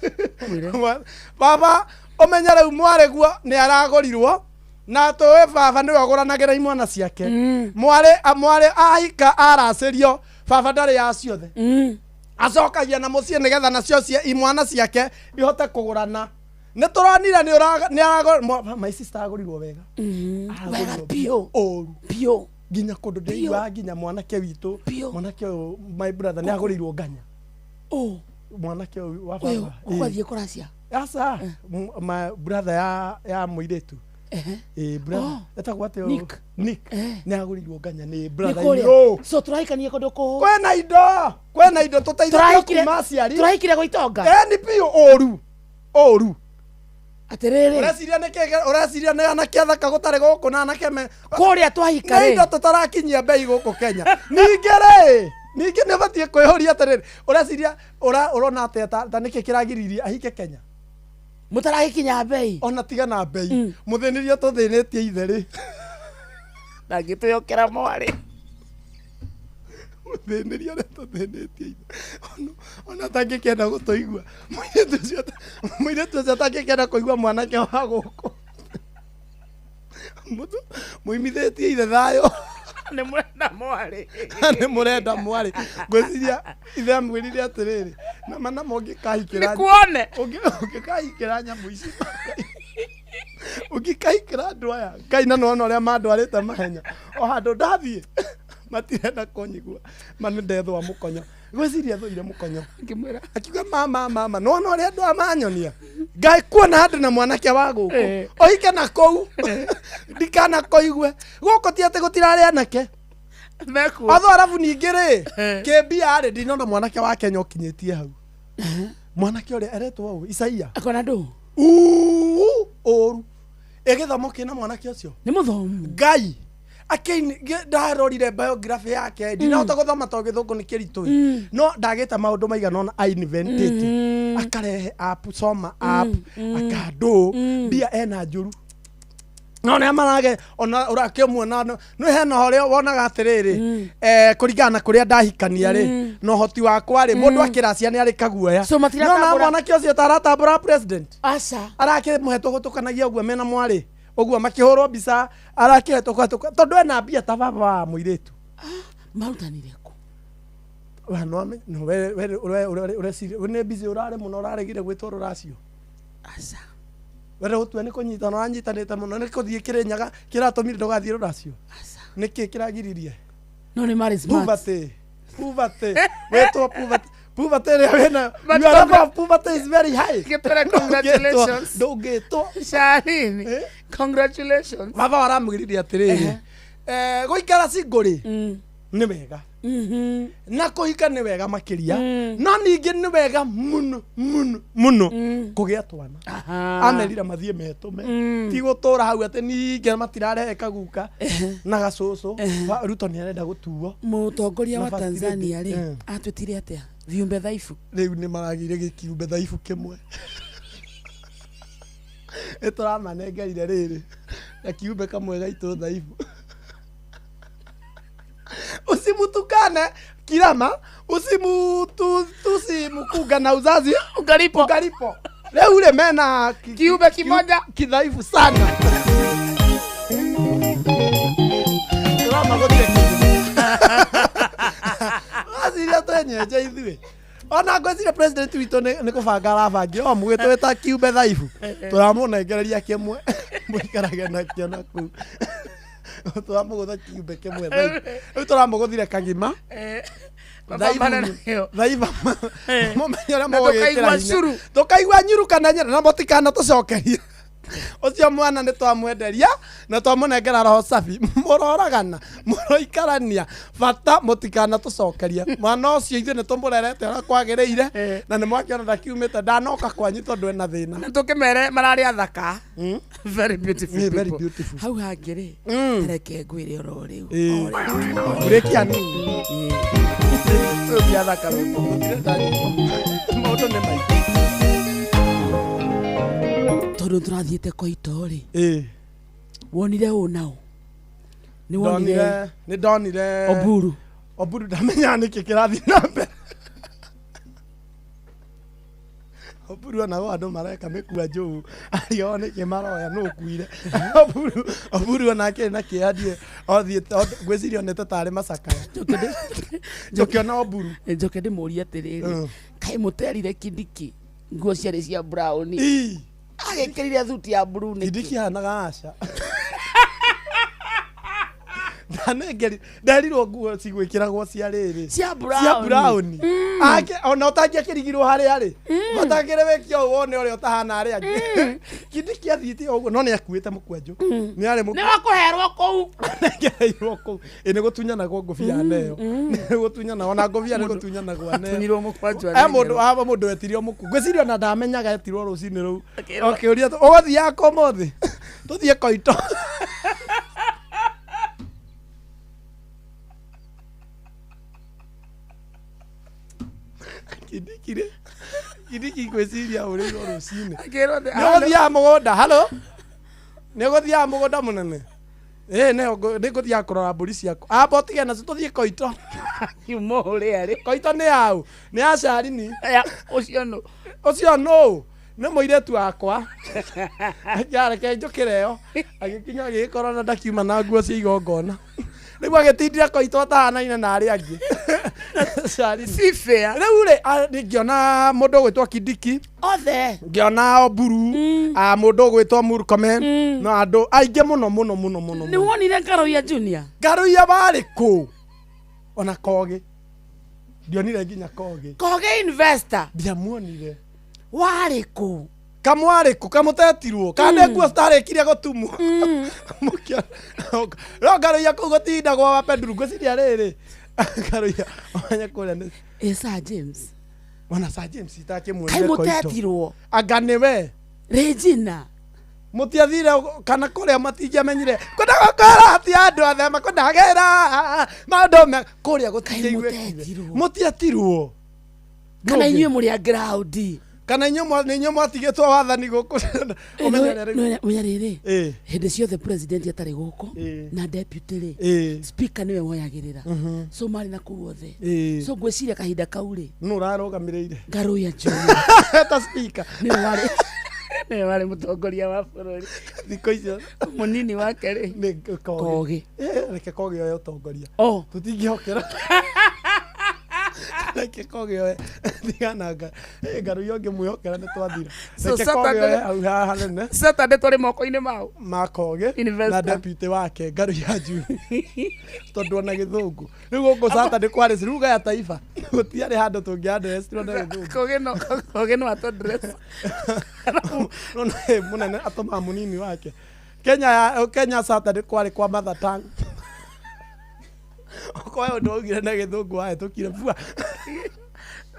baba ũmenye rĩu mwarĩ guo nĩ aragũrirwo na tũĩ baba nĩwe ũgũranagĩra imwana ciake mwarĩ ahika aracĩrio baba ndarĩ ya ciothe acokagia na mũciĩ nĩgetha nacio imwana ciake ihote kũgũrana nĩ tũronire nĩ my sister agũrirwo wega wega biũ ũru biũ nginya kũndũ ndĩiguaga nginya mwanake witũ mwanake ũyũ my brother nĩ agũrĩirwo nganya mwanake ũyũ wa baba ũgathiĩ kũracia aca my brother ya mũirĩtu ĩ brother etagwo atĩa Nick. Nick nĩ agũrĩirwo nganya nĩ brother kũrĩa so tũrahikania kũndũ kũ kwĩna indo tũteithĩtio kuma aciari tũrahikire gwa itonga ĩni biũ ũru ũru atiriri ureciria nä kä ureciria nä anake athaka gå tarä gå kå na anake me kũrĩa twahika nä indo tå tarakinyia mbei gå kå Kenya ningä rä ningä nä batiä kwä hå ria atä ureciria urona atä ta nä kä kä ragiririe ahike Kenya mũtaragĩkinya mbei ona tiga na mbei må thä nä rio tå thä nä tie ithe rä ndangĩtwĩokera mwarĩ må thä nä rio å rä a tå thä nä tie ithe ona atangĩkĩenda gũtũigua mũirĩtu ũcio atangĩkĩenda kũigua mwanake wa gũkũ mũimithĩtie ithe thayũ nĩ mũrenda mwarĩ nĩ mũrenda mwarĩ ngwĩciria ithe amwĩrire atĩrĩrĩ nama nama ũngĩkahikĩra nĩkuone ũngĩkahikĩra nyamũ ici ũngĩkahikĩra andũ aya Ngai na nĩwona ũrĩa mandwarĩte mahenya o handũ ndathiĩ matirenda kũnyigua ma nĩ ndethwa mũkonyo ngwĩciria thũire mũkonyo akiuga mama mama nĩwona ũrĩa andũ aya manyonia ngai kuona handũ na mwanake wa gũkũ ũhike na kũu ndikana kũigue gũkũ ti atĩ gũtirarĩ anake atho arabu ningĩ rĩ kĩmbia rĩ ndinona mwanake wa Kenya ũkinyĩtie hau mwanake ũrĩa eretwo ũũ Isaia akona ndũ ũru ĩgĩthomo kĩna mwanake ũcio nĩ mũthomu Ngai akĩini ndarorire biography yake ndinahota gũthoma tondũ gĩthũngũ nĩ kĩritũ no ndagĩte maũndũ maigana ũna ainventĩte akarehe app soma app akandũ mbia ena njũru no nĩ marage ona ũrakĩmuona nĩ hena ũrĩa wonaga atĩrĩrĩ kũringana na kũrĩa ndahikania rĩ na ũhoti wakwa rĩ mũndũ akĩracia nĩ arĩ kaguoya So no na matiratambũra- mwanake ũcio taratambũra president aca arakĩmũhetũgũtũkanagia ũguo mena mwarĩ ũguo makĩhũrwo mbica arakĩhetũkatũka tondũ ena mbia ta baba wa mũirĩtu marutanire kũ We no ame- no we we we we ũreciria nĩ busy ũrarĩ mũno ũraregire gwĩtwo rũracio aca were gũtua nĩ kũnyitana ũranyitanĩte mũno nĩ kũthiĩ Kĩrĩnyaga kĩratũmire ndũgathiĩ rũracio nĩkĩ kĩragiririe no nĩ marĩ smart poverty poverty wĩtwo poverty poverty ĩrĩa wĩna But your level of poverty is very high Gĩtũre congratulations. ndũngĩtwo Charlene congratulations baba aramwĩrire atĩrĩrĩ gũikara single rĩ nĩ wega Na kũhika nĩ wega makĩria, no ningĩ nĩ wega mũno mũno mũno kũgĩa twana. Amerire mathiĩ metũme, ti gũtũra hau atĩ ningĩ matirarehe kaguka na gacũcũ. Ruto nĩ arenda gũtuo Mũtongoria Na wa first lady. Tanzania rĩ, atwĩtire atĩa? Viumbe dhaifu. Rĩu nĩ maragĩire gĩkiumbe dhaifu kĩmwe, nĩ tũramanengerire rĩrĩ na kiumbe kamwe gaitũ dhaifu. Usimutukane kirama, usimutusi mkunga na uzazi ugaripo, ugaripo. Rĩu rĩ mena kiumbe kimoja kidhaifu sana. Tũramagũthire aciria twenyenje ithuĩ, ona ngwĩciria president witũ nĩ kũbanga arabangia o mũgĩtwĩta kiumbe dhaifu, tũramũnengereria kĩmwe mũikarage nakĩo na kũu. Tũramũgũtha kiumbe kĩmwe dhaifu, rĩu tũramũgũthire kagima Mapambane nayo. dhaifu, mũmenye ũrĩa Na mũgũgĩkĩra tũkaigua hinya. curu. Tũkaigua nyuru kana nyera, na mũtikana tũcokerie ũcio mwana nĩ twamwenderia na twamũnengera roho safi. Mũroragana, mũroikarania, bata mũtikana tũcokerie mwana ũcio. Ithuĩ nĩ tũmũrerete ũrĩa kwagĩrĩire, na nĩ mwakĩona ndakiumĩte, ndanoka kwanyu tondũ ena thĩna. Na tũkĩmere mararĩ athaka, very beautiful Very people. beautiful. Hau hangĩ rĩ, reke ngwĩre oro rĩu. Ũrĩkia nini Rĩu athaka rwĩmbo. Maũndũ nĩ maingĩ. Tondũ tũrathiĩte koito rĩ, wonire ũ nao? Nĩ wonire? Ndonire, nĩ ndonire Oburu. Oburu ndamenyaga nĩkĩ kĩrathiĩ na mbere. Oburu onago andũ mareka mĩkua njũu, arĩo nĩkĩ maroya nũ ũkuire Oburu. Oburu onake na kĩeha, ndiĩ othiĩte ngwĩciria onete tarĩ macakaya tũkĩona Oburu. Njoke ndĩmũrie atĩrĩrĩ, kaĩ mũterire Kindiki nguo ciarĩ cia brown, agĩkĩrire thuti ya blue nĩkĩ? Kindiki hanaga aca ndanengeri nderirwo nguo cigwĩkĩragwo cia rĩrĩ cia brown. Cia brown. Ake ona ũtangĩakĩrigirwo harĩa rĩ, ũtangĩrĩ wĩke ũũ wone ũrĩa ũtahana arĩa angĩ. Kindiki athiĩte o ũguo, no nĩ akuĩte mũkwanjũ, nĩ arĩ Nĩ wakũherwo kũu. Anengereirwo kũu. Ĩ nĩ gũtunyanagwo ngũbia neo, nĩ gũtunyanagwo ona ngũbia nĩ gũtunyanagwo aneo. Atunyirwo mũkwanjũ. E mũndũ aba mũndũ wetirio mũku, ngwĩciria ona ndamenyaga etirwo rũcinĩ rũu, akĩũria ũgũthiaga kũ ũmũthĩ? Tũthiĩ koito. Kindiki rĩ, Kindiki ngwĩciria ũrĩirwo rũcinĩ Akĩrwo atĩ, nĩ ũgũthiaga mũgũnda. Halo, nĩ ũgũthiaga mũgũnda mũnene? Ĩ nĩ ngũthiaga kũrora mbũri ciaku, amba ũtige nacio tũthiĩ koito. Kiuma ũrĩa rĩ? Koito nĩ yaũ? Nĩ ya Carini. Ũcio nũ? Ũcio nũ? Nĩ mũirĩtu wakwa. Reke njũkĩre ĩyo. Agĩkinya agĩgĩkorwo na ndakiuma na nguo cia igongona, rĩu agĩtindira koito atahanaine na arĩa angĩ. Carini. Si fair. Rĩu rĩ, ngĩona mũndũ ũgwĩtwo Kindiki othe, ngĩona Oburu, mũndũ ũgwĩtwo Murkomen na andũ aingĩ mũno mũno mũno mũno. Nĩ wonire Ngaruiya Junior? Ngaruiya warĩ kũ? Ona Kogi ndionire, nginya Kogi. Kogi investor. Ndiamuonire. Warĩ kũ? Kamwarĩ kũ kamũtetirwo kana nguo citarĩkirie gũtumwo. No Ngaruiya kũu gũtindagwo wa Pedro, ngwĩciria rĩrĩ Ngaruiya omenya kũrĩa nĩ Ĩ Sir James. Ona Sir James itakĩmuonire. Kaĩ mũtetirwo? Anga nĩwe. Regina. Mũtiathire kana kũrĩa matingĩamenyire kwenda gũkora ti andũ othe makwendagĩra maũndũ me kũrĩa gũtingĩiguĩkire, mũtietirwo. Kana inyuĩ mũrĩ a ground? Kana inyuĩ nĩ inyuĩ mwatigĩtwo wathani gũkũ ũmenye rĩu. Menya rĩrĩ, hĩndĩ ciothe president atarĩ gũkũ na deputy rĩ, speaker nĩwe woyagĩrĩra, so marĩ na kũu othe. So ngwĩciria kahinda kau rĩ, Nũ ũrarũgamĩrĩire? Ngaruiya Junior ta speaker. Nĩwe warĩ mũtongoria wa bũrũri. Thikũ icio Mũnini wake rĩ? Nĩ Kogi. Reke Kogi oe ũtongoria. Oh. Tũtingĩhokera, reke Kogi oe, tigananga Ngaruiya ũngĩmwĩhokera nĩ twathira. So Reke Kogi oe Saturday- hau haha hanene. Saturday twarĩ moko-inĩ mau. Ma Kogi na Investor. deputy wake Ngaruiya Junior, tondũ ona gĩthũngũ rĩu gũkũ Saturday kwarĩ lugha ya taifa, gũtiarĩ handũ tũngĩ-address na gĩthũngũ. Kogi no atũ-address. Nona mũnene atũmaga mũnini wake. Kenya ya Kenya Saturday kwarĩ kwa mother tongue. Okorwo he ũndũ waugire na gĩthũngũ wahĩtũkire bua.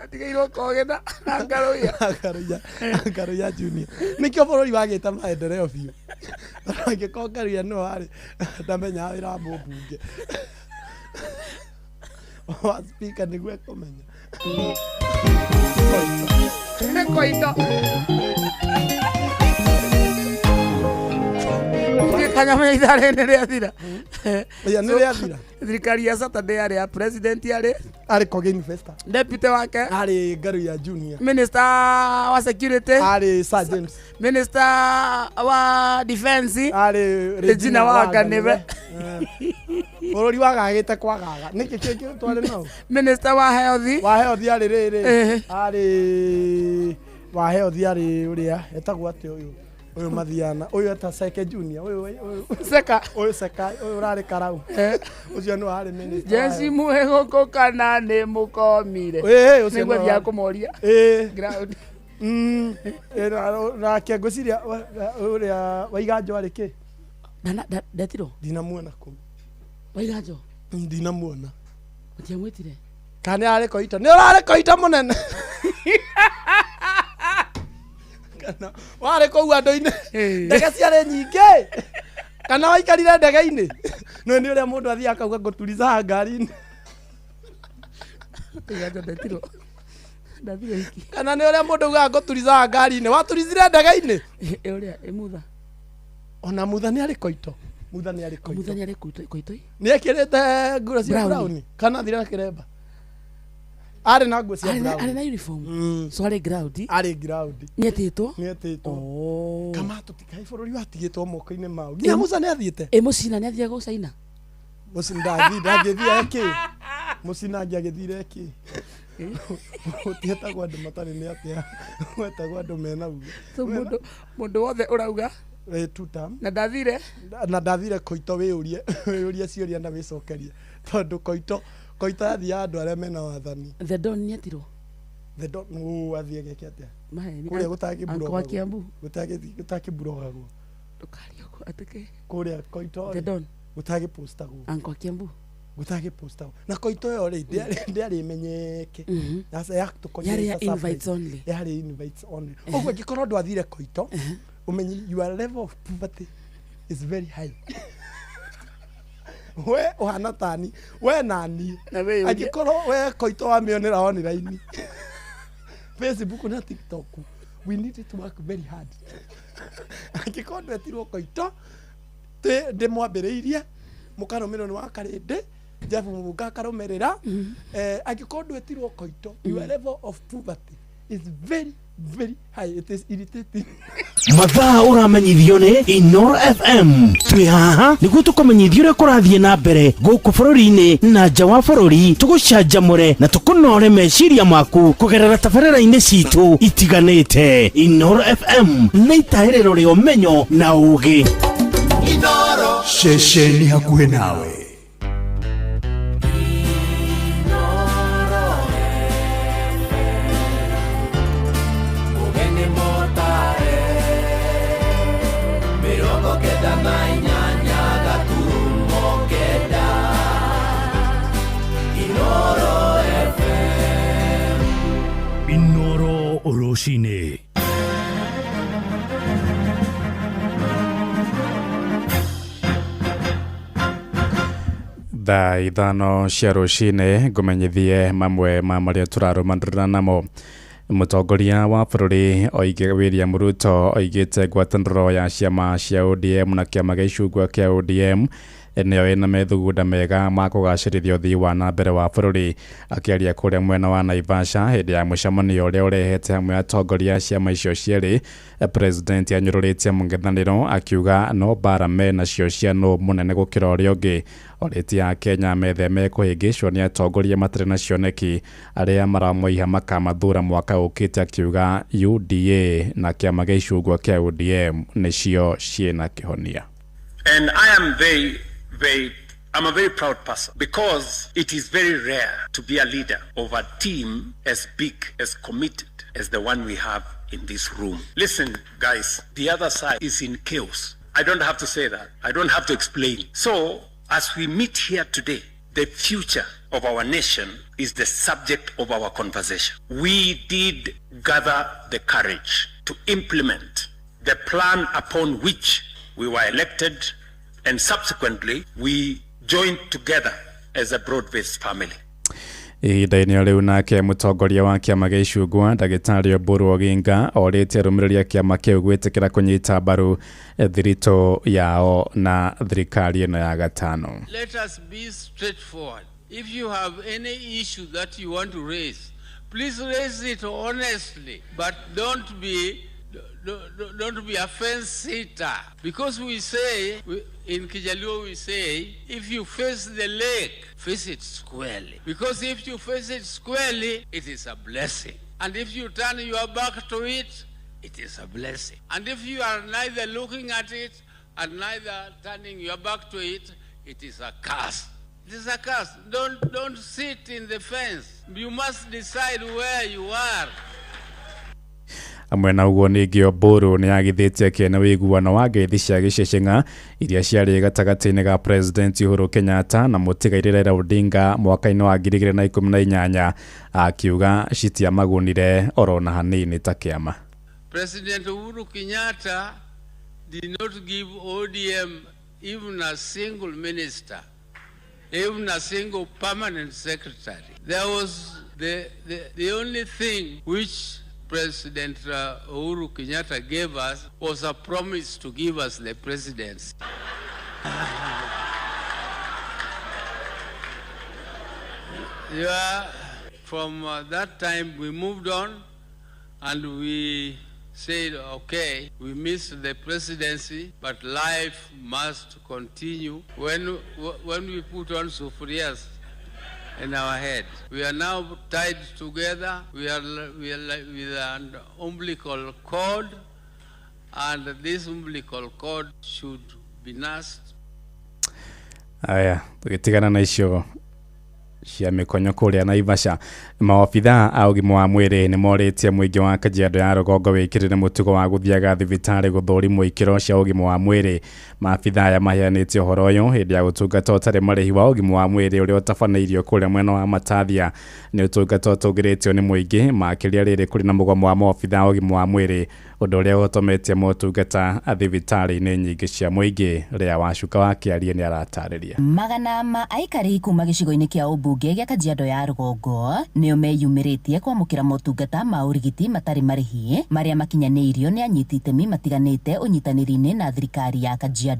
Atigairwo koge na Ngaruiya. Ngaruiya Junior. Nĩkĩo bũrũri wagĩte maendeleo biũ. Tondũ angĩkorwo Ngaruiya nĩwe warĩ ndamenyaga wĩra wa mũmbunge. Wa speaker nĩguo ekũmenya. Koito. Kanyamenya ithaa rĩrĩ rĩathira. Ĩya nĩ rĩathira. Thirikari ya Saturday yarĩ ya president yarĩ arĩ Kogin Festa. Deputy wake arĩ Ngaruiya Junior. Minister wa security arĩ Sir James. Minister wa defense arĩ Regina Wanga nĩwe. Bũrũri wagagĩte kwagaga. Nĩkĩ kĩngĩ twarĩ nao? Minister wa health. Wa health arĩ rĩrĩ. Arĩ wa health arĩ ũrĩa etagwo atĩ ũyũ. Ũyũ Mathiana, ũyũ eta Seke Junior, ũyũ Seka, ũyũ Seka, ũyũ ũrarĩ Karau. Ũcio nĩwe warĩ minister. Jeci muhe gũkũ kana nĩ mũkomire. Ĩĩ, ũcio nĩguo nĩwe thiaga warĩ. kũmoria. Ĩĩ. Ground. Nake ngwĩciria ũrĩa Waiganjo arĩ kĩ? Ndetirwo? Ndinamuona kũu. Waiganjo? Ndinamuona. Ũtiamwĩtire? Kana nĩ ararĩ Koito? Nĩ ũrarĩ Koito mũnene. Kana warĩ kũu andũ-inĩ. Ndege ciarĩ nyingĩ. Kana waikarire ndege-inĩ. Nĩ nĩ ũrĩa mũndũ athiaga akauga ngũturiza ngari-inĩ. Waiganjo ndetirwo. Ndathire hiki. Kana nĩ ũrĩa mũndũ augaga ngũturiza ngari-inĩ. Waturizire ndege-inĩ? Ĩ ũrĩa ĩ Mutha. Ona Mutha nĩ arĩ Koito. Mutha nĩ arĩ Koito. Mutha nĩ arĩ Koito. Koito? Nĩ ekĩrĩte nguo cia Brown. brown. Kana athire na kĩremba. Arĩ na nguo cia brown. Arĩ na uniform. So arĩ ground. Arĩ ground. Nĩ etĩtwo? Nĩ etĩtwo. Kama tũtikai bũrũri watigĩtwo moko-inĩ mao. Nginya Musa nĩ athiĩte. Ĩ Mũcina nĩ athire gũcaina? Mũcina ndangĩthiĩ ĩkĩ? Mũcina angĩagĩthire ĩkĩ? Gũtietagwo andũ matarĩ nĩ atĩa. Gwetagwo andũ mena uge. So mũndũ wothe ũrauga Two term. Na ndathire? Na ndathire Koito wĩyũrie wĩyũrie ciũria na wĩcokerie. Tondũ Koito Koito yathiaga andũ arĩa mena wathani. The Don nĩ etirwo? The Don ũ athiĩ ageke atĩa? Maheni. Kũrĩa Uncle wa Kiambu. gũtagĩburogagwo. Ndũkarie ũguo atĩkĩ. Kũrĩa Koito The Don. gũtagĩpostagwo. Uncle wa Kiambu. Gũtagĩpostagwo. Na Koito ĩyo rĩ ndĩarĩ ĩmenyeke. Yarĩ ya invites only. Yarĩ invites only. Ũguo angĩkorwo ndwathire Koito, ũmenye your level of poverty is very high. We ũhana tani, we nani. Angĩkorwo we Koito wamĩonera online Facebook na TikTok, we need to work very hard. Angĩkorwo ndwetirwo Koito, ndĩmwambĩrĩirie mũkarũmĩrĩrwo nĩ wa Karĩndĩ, Jeff Mũbunga akarũmĩrĩra. Angĩkorwo ndwetirwo Koito, your level of poverty is very very high. It is irritating. Mathaa ũramenyithio nĩ Inoro FM. Twĩ haha nĩguo tũkũmenyithie ũrĩa kũrathiĩ na mbere gũkũ bũrũri-inĩ na nja wa bũrũri, tũgũcanjamũre na tũkũnore meciria maku kũgerera tabarĩra-inĩ citũ itiganĩte. Inoro FM nĩ itahĩrĩro rĩa ũmenyo na ũũgĩ. Ceceni hakuhĩ nawe. Inoro rũcinĩ. Thaa 5 cia rũcinĩ ngũmenyithie mamwe ma marĩa tũrarũmanĩrĩra namo. Mũtongoria wa bũrũri William Ruto oigĩte ngwatanĩro ya ciama cia ODM na kĩama gĩa icungwa kĩa ODM nĩyo ĩna methugunda mega ma kũgacĩrithia ũthii wa na mbere wa bũrũri. Akĩaria kũrĩa mwena wa Naivasha hĩndĩ ya mũcemanio ũrĩa ũrehete hamwe atongoria a ciama icio cierĩ, president anyũrũrĩtie mũng'ethanĩro akiuga no mbara menacio cia nũ mũnene gũkĩra ũrĩa ũngĩ. Orĩtie Akenya metheme kũhĩngĩcwo nĩ atongoria matarĩ na cioneki arĩa maramoiha makamathura mwaka ũkĩte, akiuga UDA na kĩama gĩa icungwa kĩa ODM nĩcio ciĩna kĩhonia. And I am I'm a very proud person because it is very rare to be a leader of a team as big, as committed as the one we have in this room. Listen, guys, the other side is in chaos. I don't have to say that. I don't have to explain. So, as we meet here today, The future of our nation is the subject of our conversation. We did gather the courage to implement the plan upon which we were elected, and subsequently we joined together as a broad-based family. Ihinda-inĩ rĩu nake mũtongoria wa kĩama gĩa icungwa ndagĩtarĩ Oburu Oginga orĩtie arũmĩrĩri a kĩama kĩu gwĩtĩkĩra kũnyita mbaru thiritũ yao na thirikari ĩno ya gatano. Let us be straightforward. If you have any issue that you want to raise, please raise it honestly, but don't be a fence sitter. Because we say, in Kijaluo we say, if you face the lake, face it squarely. Because if you face it squarely, it is a blessing. And if you turn your back to it, it is a blessing. And if you are neither looking at it and neither turning your back to it, it is a curse. It is a curse. Don't sit in the fence. You must decide where you are. Amwe na ũguo ningĩ Oburu nĩ agithĩtie kĩene ũiguano wa ngeithi cia gĩceceng'a iria ciarĩ gatagatĩ-inĩ ga President Uhuru Kenyatta na mũtigairĩ Raila Odinga mwaka-inĩ wa 2018, akiuga citiamagunire oro na hanini ta kĩama. President Uhuru Kenyatta did not give ODM even a single minister, even a single permanent secretary. There was the only thing which President Uhuru Kenyatta gave us was a promise to give us the presidency. Yeah, from that time we moved on and we said, okay, we missed the presidency, but life must continue. When we put on sufurias in our head, we are now tied together. We are like with an umbilical cord, and this umbilical cord should be nursed. Aya, tũgĩtigana na icio cia mĩkonyo kũrĩa Naivasha, maobithaa a ũgima wa mwĩrĩ nĩ morĩtie mũingĩ wa Kajiado ya rũgongo wĩkĩrĩre mũtugo wa gũthiaga thibitarĩ gũthũrimwo ikĩro cia ũgima wa mwĩrĩ. Maabithaa aya maheanĩte ũhoro ũyũ hĩndĩ ya ũtungata ũtarĩ marĩhi wa ũgima wa mwĩrĩ ũrĩa ũtabanĩirio kũrĩa mwena wa Matathia. Nĩ ũtungata ũtũgĩrĩtio nĩ mũingĩ, makĩria rĩrĩ kũrĩ na mũgomo wa maobithaa a ũgima wa mwĩrĩ, ũndũ ũrĩa ũhotometie motungata thibitarĩ-inĩ nyingĩ cia mũingĩ. Rĩa Wacuka wa Kĩarie nĩ aratarĩria. Magana ma aikari kuma gĩcigo-inĩ kĩa ũmbunge gĩa Kajiado ya rũgongo nĩo meyumĩrĩtie kwamũkĩra motungata ma ũrigiti matarĩ marĩhi marĩa makinyanĩirio nĩ anyiti itemi matiganĩte ũnyitanĩri-inĩ na thirikari ya Kajiado.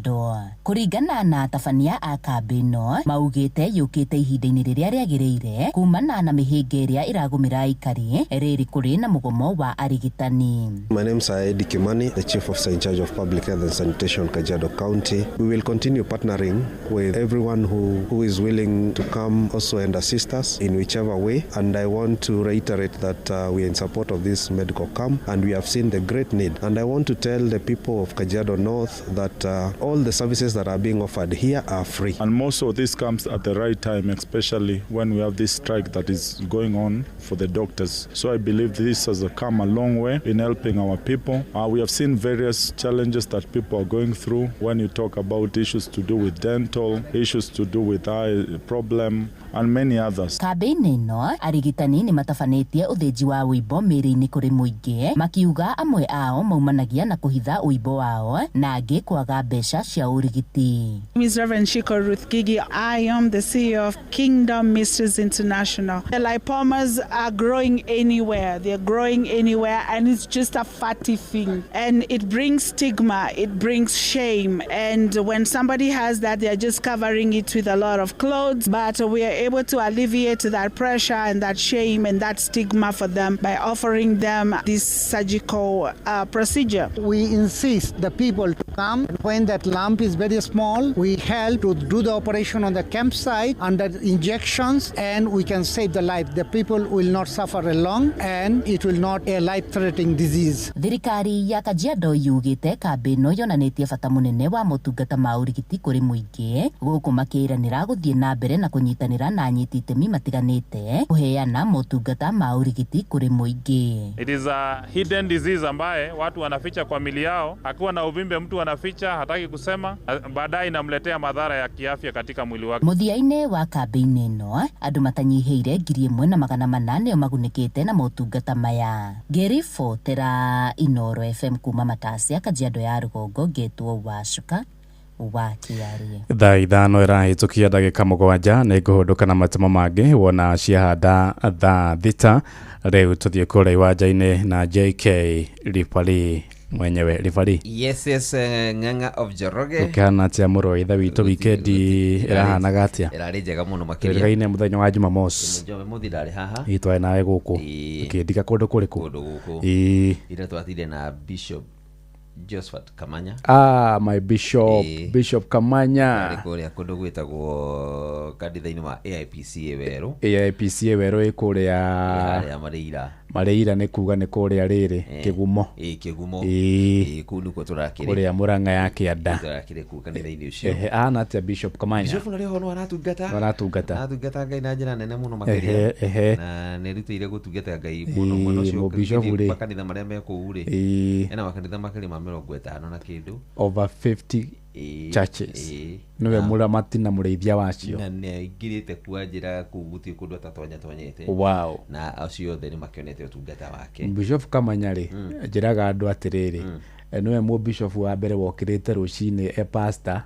Kũringana na atabania a kambĩ ĩno, maugĩte yũkĩte ihinda-inĩ rĩrĩa rĩagĩrĩire kumana na mĩhĩnga ĩrĩa ĩragũmĩra aikari rĩrĩ kũrĩ na mũgomo wa arigitani. My name is Eddie Kimani, the Chief Officer in charge of Public Health and Sanitation, Kajiado County. We will continue partnering with everyone who is willing to come also and assist us in whichever way. And I want to reiterate that we are in support of this medical camp and we have seen the great need. And I want to tell the people of Kajiado North that all the services that are being offered here are free. And most of this comes at the right time, especially when we have this strike that is going on for the doctors. So I believe this has come a long way in helping our people. We have seen various challenges that people are going through when you talk about issues to do with dental, issues to do with eye problem, and many others. Kambĩ-inĩ ĩno arigitani nĩ matabanĩtie ũthĩnji wa ũimbo mĩĩrĩ-inĩ kũrĩ mũingĩ, makiuga amwe ao maumanagia na kũhitha ũimbo wao na angĩ kwaga mbeca cia ũrigiti. Ms. Reverend Shiko Ruth Gigi. I am the CEO of Kingdom Mysteries International. The lipomas are growing anywhere. They're growing anywhere, and it's just a fatty thing. And it brings stigma, it brings shame. And when somebody has that, they're just covering it with a lot of clothes. But we are able to alleviate that pressure and that shame and that stigma for them by offering them this surgical procedure. We insist the people to come. When that lump is very small, we help to do the operation on the campsite under injections, and we can save the life. The people will not suffer long, and it will not a life-threatening disease. Thirikari ya Kajiado yugĩte kambĩ ĩno yonanĩtie bata mũnene wa motungata ma ũrigiti kũrĩ mũingĩ, gũkũ makĩranĩra gũthiĩ na mbere na kũnyitanĩra na anyiti itemi matiganĩte kũheana motungata ma ũrigiti kũrĩ mũingĩ. It is a hidden disease ambaye watu wanaficha kwa mili yao. Akiwa na uvimbe mtu anaficha, hataki kusema, baadaye inamletea madhara ya kiafya katika mwili wake. Mũthia-inĩ wa kambĩini ĩno andũ matanyihĩire 1400 nĩo magunĩkĩte na motungata maya. Ngĩribotera Inooro FM kuma Matasia, Kajiado ya Rũgongo, ngetwo Wacuka wa Kĩarie. Thaa 5 ĩrahĩtũkia ndagĩka 7 nĩ ngũhũndũka na matemo mangĩ wona ciahanda thaa 6. Rĩu tũthiĩ kũrĩa iwanja-inĩ na JK Ribari mwenyewe. Ribari. Yes, yes, Ng'ang'a of Njoroge. Ũkĩhana atĩa mũrũ wa ithe witũ? Wikendi ĩrahanaga atĩa? Ĩrarĩ njega mũno makĩria. Twĩrĩgaine mũthenya wa Jumamosi. Jumamothi ndarĩ haha. Ĩ twarĩ nawe gũkũ. Ũkĩndiga kũndũ kũrĩkũ? Kũndũ gũkũ. Ĩ. Ira twathiire na Bishop Josephat Kamanya. Ah, my bishop, Bishop Kamanya. Arĩ kũrĩa kũndũ gwĩtagwo kanitha-inĩ wa AIPCA Werũ. AIPCA Werũ ĩ kũrĩa Harĩa Marĩira. Marĩira nĩ kuga nĩ kũrĩa rĩrĩ Kĩgumo. Ĩ Kĩgumo. Ĩ kũu nĩkuo tũrakĩrĩ. Kũrĩa Mũrang'a ya Kĩanda. Tũrakĩrĩ kũu kanitha-inĩ ũcio. Ehe, ahana atĩa Bishop Kamanya? Bishop narĩ ho no aratungata. No aratungata. Aratungata Ngai na njĩra nene mũno makĩria. Ehe. Na nĩ erutĩire gũtungata Ngai mũno mũno ũcio. Mũbishop rĩ. Makanitha marĩa me kũu rĩ. Ena makanitha makĩria ma 50 na kĩndũ. Over 50 churches. Nĩwe mũramati na mũrĩithia wacio. Na nĩ aingĩrĩte kwa njĩra kũu gũtirĩ kũndũ atatonyatonyete. Wow. Na acio othe nĩ makĩonete ũtungata wake. Bishop Kamanya rĩ, njĩraga andũ atĩrĩrĩ, nĩwe mũbishop wa mbere wokĩrĩte rũcinĩ e pastor,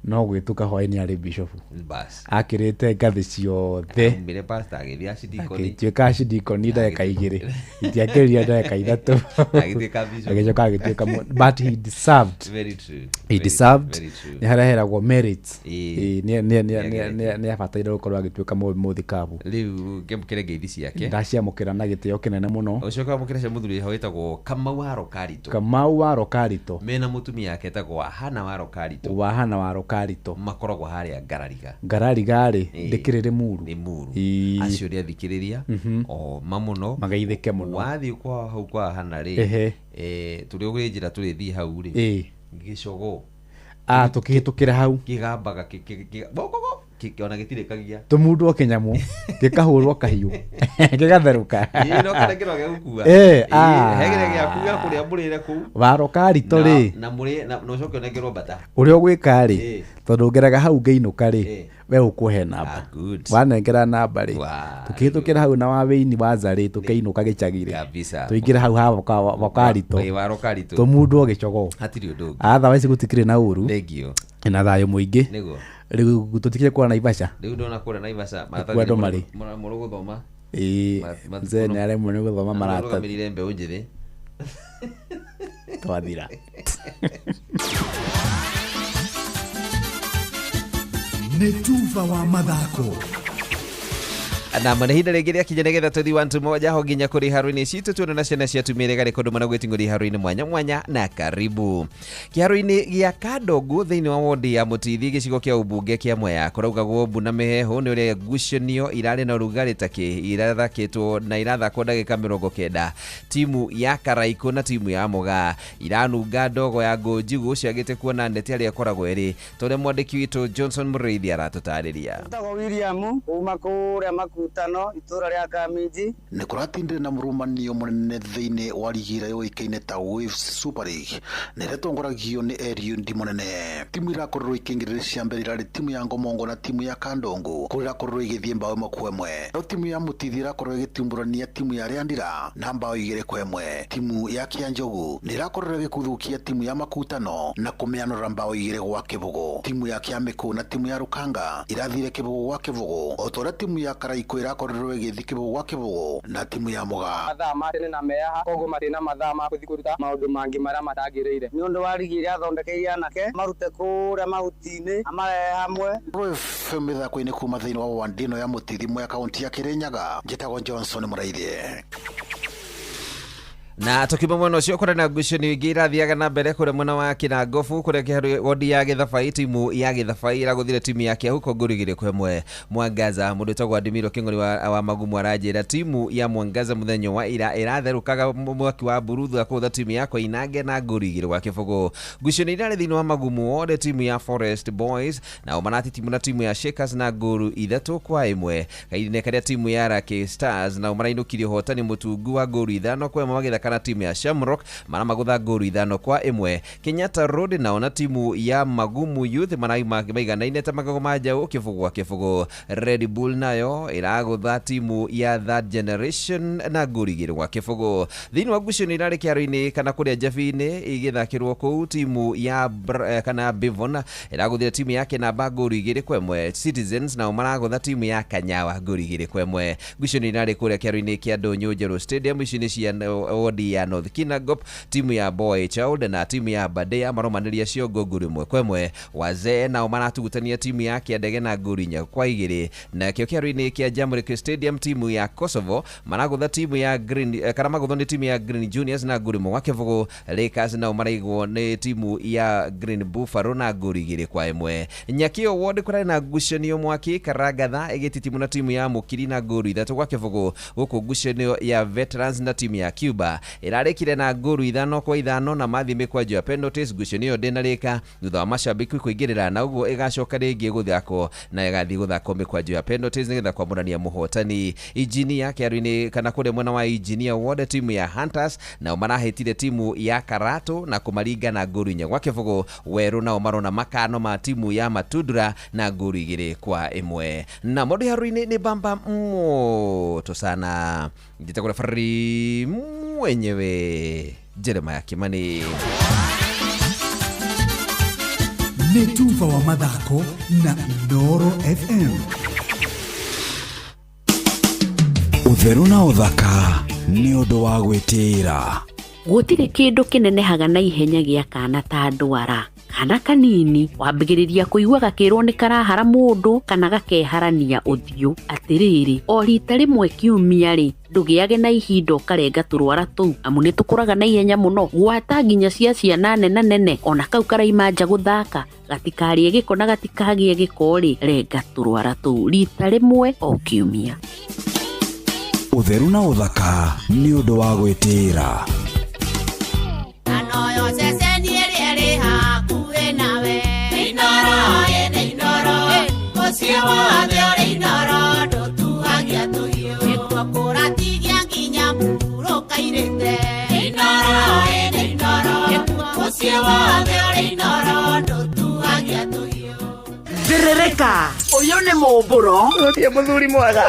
no gwĩtuka hwaĩ-inĩ arĩ bishop. Bas. Akĩrĩte ngathĩ ciothe. Aumire pastor agĩthiĩ acidikoni. Agĩtuĩka acidikoni ndagĩka 2. Itiakĩrire ndagĩka 3. Agĩtuĩka bishop. Agĩcoka agĩtuĩka but he deserved. Very true. He deserved. Very true. Nĩ hareheragwo merits. Nĩ abataire gũkorwo agĩtuĩka mũthikabu. Rĩu ngĩamũkĩre ngeithi ciake. Ndaciamũkĩra na gĩtĩo kĩnene mũno. Ũcoke wamũkĩre cia mũthuri ho wĩtagwo Kamau wa Rokarito. Kamau wa Rokarito. Mena mũtumia yake etagwo Wahana wa Rokarito. Wahana wa Rokarito. Makoragwo harĩa Ngarariga. Ngarariga rĩ, ndĩkĩrĩ Rĩmuru. Rĩmuru. Acio ũrĩa athikĩrĩria o ma mũno. Magaithĩke mũno. Wathiĩ kwa hau kwa Hana rĩ, tũrĩ ũgĩ njĩra tũrĩthiĩ hau rĩ. Gĩcogoo. Ah, tũkĩhĩtũkĩra hau. Kĩgambaga ona gĩtirĩkagia. Tũmundwo kĩnyamũ, gĩkahũrwo kahiũ, gĩgatherũka. Ĩ no kana kĩro gĩa gũkua. He kĩrĩa gĩaku gĩa kũrĩa mũrĩre kũu. Wa Rokarito rĩ. Na mũrĩe na ũcoke ũnengerwo mbata. Ũrĩa ũgwĩka rĩ, tondũ ngeraga hau ngĩinũka rĩ, we ũkũhe namba. Wanengera namba rĩ, tũkĩhĩtũkĩra hau na wa wĩini wa Nza rĩ, tũkĩinũka gĩcagi rĩ. Tũingĩre hau ha Rokarito. Wa Rokarito. Tũmundwo gĩcogoo. Hatirĩ ũndũ ũngĩ. Otherwise gũtikĩrĩ na ũru. Thengiũ. Na thayũ mũingĩ. Nĩguo. Rĩu tũtikĩrĩ kũrĩa Naivasha. Rĩu ndona kũrĩa Naivasha maratathi andũ marĩ. Mũrũgũthoma. Ĩĩ, mzee nĩ aremwo nĩ gũthoma maratathi. Mũrũgamĩrĩire mbeũ njĩthĩ. Twathira. Nĩ tuba wa mathako. Na mana ihinda rĩngĩ rĩakinya nĩgetha tũthiĩ wantu moja ho nginya kũrĩ haro-inĩ citũ tuone na ciana cia atumia iria kũndũ mana gwĩting'ũria haro-inĩ mwanya mwanya na karibu kĩharo-inĩ gĩa Kandongu thĩinĩ wa wodi ya Mũtithi gĩcigo kĩa ũmbunge kĩa Mwea kũraugagwo mbu na mĩheehũ nĩ ũrĩa ngucanio irarĩ na ũrugarĩ ta kĩ irathakĩtwo na irathakwo ndagĩka 90. Timu ya Karaikũ na timu ya Mũgaa iranunga ndogo ya ngũnjigũ ciagĩte kuona neti arĩa ĩkoragwo ĩrĩ ta ũrĩa mwandĩki witũ Johnson Mũrĩithi aratũtarĩria. Njĩtagwo William kuma kũrĩa Makutano itũra rĩa Kaminji. Nĩ kũratindire na mũrũmanio mũnene thĩinĩ wa rigi ĩrĩa yũĩkaine ta Waves Super League na ĩrĩa ĩtongoragio nĩ Eliud Mũnene. Timu irakorirwo ikĩingĩrĩra cia mbere irarĩ timu ya Ngomongo na timu ya Kandongo kũrĩa irakorirwo igĩthiĩ mbao 1-1. No timu ya Mũtithi ĩrakorirwo ĩgĩtimbũrania timu ya Rĩandira na mbao 2-1. Timu ya Kĩanjogu nĩ ĩrakorirwo ĩgĩkuthũkia timu ya Makutano na kũmĩanũra mbao 2-0. Timu ya Kĩamĩkũ na timu ya Rũkanga irathire 0-0 o ta ũrĩa timu ya Karaikũ ĩrakorirwo ĩgĩthiĩ 0-0 na timu ya Mũgaa. Mathaa ma tene na meaha koguo matirĩ na mathaa ma gũthiĩ kũruta maũndũ mangĩ marĩa matagĩrĩire. Nĩ ũndũ wa rigi ĩrĩa athondekeire anake marute kũrĩa mahuti-inĩ amarehe hamwe. FM mĩthako-inĩ kuma thĩinĩ wa wandi ĩno ya Mũtithi Mwea kaunti ya Kĩrĩnyaga. Njĩtagwo Johnson Mũraithi. Na tukiuma mwena ũcio, kũrĩ na ngucanio ingĩ irathiaga na mbere kũrĩa mwena wa Kĩrangobu, kũrĩa kĩharo wodi ya Gĩthabai, timu ya Gĩthabai ĩragũthire timu ya Kĩahuko ngũru 2-1. Mwangaza, mũndũ wĩtagwo Adimiro Kĩng'ori wa Magumu aranjĩra timu ya Mwangaza mũthenya wa ira ĩratherũkaga mwaki wa mburu thutha kũgũtha timu ya Koinange na ngũru 2-0. Ngucanio irarĩ thĩinĩ wa Magumu wode, timu ya Forest Boys nao maratitimũ na timu ya Shakers na ngũru 3-1. Kahinda karĩa timu ya Lucky Stars nao marainũkirie ũhotani mũtungu wa ngũru 5-1 magĩthaka na timu ya Shamrock maramagũtha ngũru 5-1. Kenyatta Road nao na timu ya Magumu Youth maraiganaine ta magego ma njaũ 0-0. Red Bull nayo ĩragũtha timu ya Third Generation na ngũru 2-0. Thĩinĩ wa ngucanio irarĩ kĩharo-inĩ kana kũrĩa Njabi-inĩ igĩthakĩrwo kũu, timu ya kana Bivon ĩragũthire timu ya Kĩnamba ngũru 2-1. Citizens nao maragũtha timu ya Kanyawa ngũru 2-1. Ngucanio irarĩ kũrĩa kĩharo-inĩ kĩa Ndũnyũ Njerũ Stadium, ici nĩ cia wodi ya North Kinangop, timu ya Boy Child na timu ya Badea maromanĩria ciongo ngũru 1-1. Wazee nao maratugutania timu ya Kĩandege na ngũru 4-2. Nakĩo kĩharo-inĩ kĩa Jamhuri Stadium, timu ya Kosovo maragũtha timu ya Green kana magũthwo nĩ timu ya Green Juniors na ngũru 1-0. Lakers nao maraigwo nĩ timu ya Green Buffalo na ngũru 2-1. Nyakio ward kũrarĩ na ngucanio mwaki, Karangatha ĩgĩtitimũ na timu ya Mũkiri na ngũru 3-0. Gũkũ ngucanio ya Veterans na timu ya Cuba ĩrarĩkire na ngũru 5-5 na mathiĩ mĩkwanjo ya penalties. Ngucanio ĩyo ndĩnarĩka thutha wa mashabiki kũingĩrĩra, na ũguo ĩgacoka rĩngĩ gũthakwo na ĩgathiĩ gũthakwo mĩkwanjo ya penalties nĩgetha kwamũrania mũhotani. Injinia kĩharo-inĩ kana kũrĩa mwena wa Injinia ward, timu ya Hunters nao marahĩtire timu ya Karatu na kũmaringa na ngũru 4-0. Werũ nao marona makano ma timu ya Matundura na ngũru 2-1. Na mũndũ haro-inĩ nĩ bamba moto sana, njĩtagwo referee mwenyewe Jeremiah Kimani. Nĩ tuba wa mathako na Inooro FM. Ũtheru na ũthaka nĩ ũndũ wa gwĩtĩĩra. Gũtirĩ kĩndũ kĩnenehaga na ihenya gĩa kana ta ndwara. Kana kanini wambĩgĩrĩria kũigua gakĩrwo nĩ karahara mũndũ kana gakeharania ũthiũ. Atĩrĩrĩ, o rita rĩmwe kiumia rĩ, ndũgĩage na ihinda ũkarenga tũrwara tũu, amu nĩ tũkũraga na ihenya mũno, gwata nginya cia ciana nene nene, ona kau karaima nja gũthaka gatikarĩe gĩko na gatikagĩe gĩko rĩ, renga tũrwara tũu rita rĩmwe o kiumia. Ũtheru na ũthaka nĩ ũndũ wa gwĩtĩĩra. Thĩrĩrĩka, ũyũ nĩ mũmbũro. Ũtie mũthuri mwega.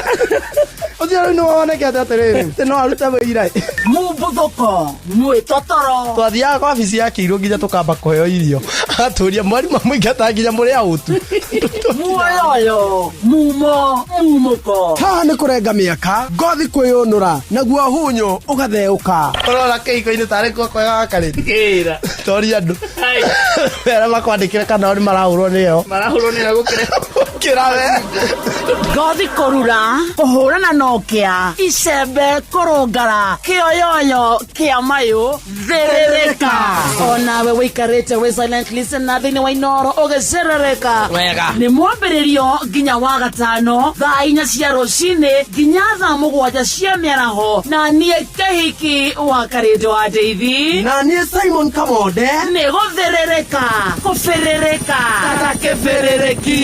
Ũcio rĩu nĩwonekete atĩrĩrĩ, atĩ no arute wĩira. Mũmbuthũko, mwĩtotoro. Twathiaga kwa wabici ya Kĩirũ nginya tũkamba kũheo irio. Agatũria mwarimũ amũingata nginya mũrĩ aũtu. Muoyoyo, mumo, mumũko. Haha nĩ kũrenga mĩaka, ngothi kwĩyũnũra, naguo hunyũ ũgatheũka. Ũrona kĩhiko-inĩ tarĩ kuo kwega gakarĩ. Kĩra. Toria andũ. Arĩa makwandĩkĩre kana o nĩ marahũrwo nĩyo. Marahũrwo nĩyo gũkĩra. Gũkĩra we. Ngothi kũrura, kũhũrana na ũkĩa, icembe kũrũngara, kĩoyoyo kĩa mayũ, thĩrĩrĩka. Onawe wĩikarĩte wĩ silent listener thĩinĩ wa Inooro ũgĩcerereka. Wega. Nĩ mwambĩrĩrio nginya wa gatano thaa 4 cia rũcinĩ nginya thaa 7 cia mĩaraho, na niĩ Kĩhiki wa Karĩndũ wa Ndeithi, na niĩ Simon Kamonde. Nĩ gũthĩrĩrĩka, kũbĩrĩrĩka ta kĩbĩrĩrĩki.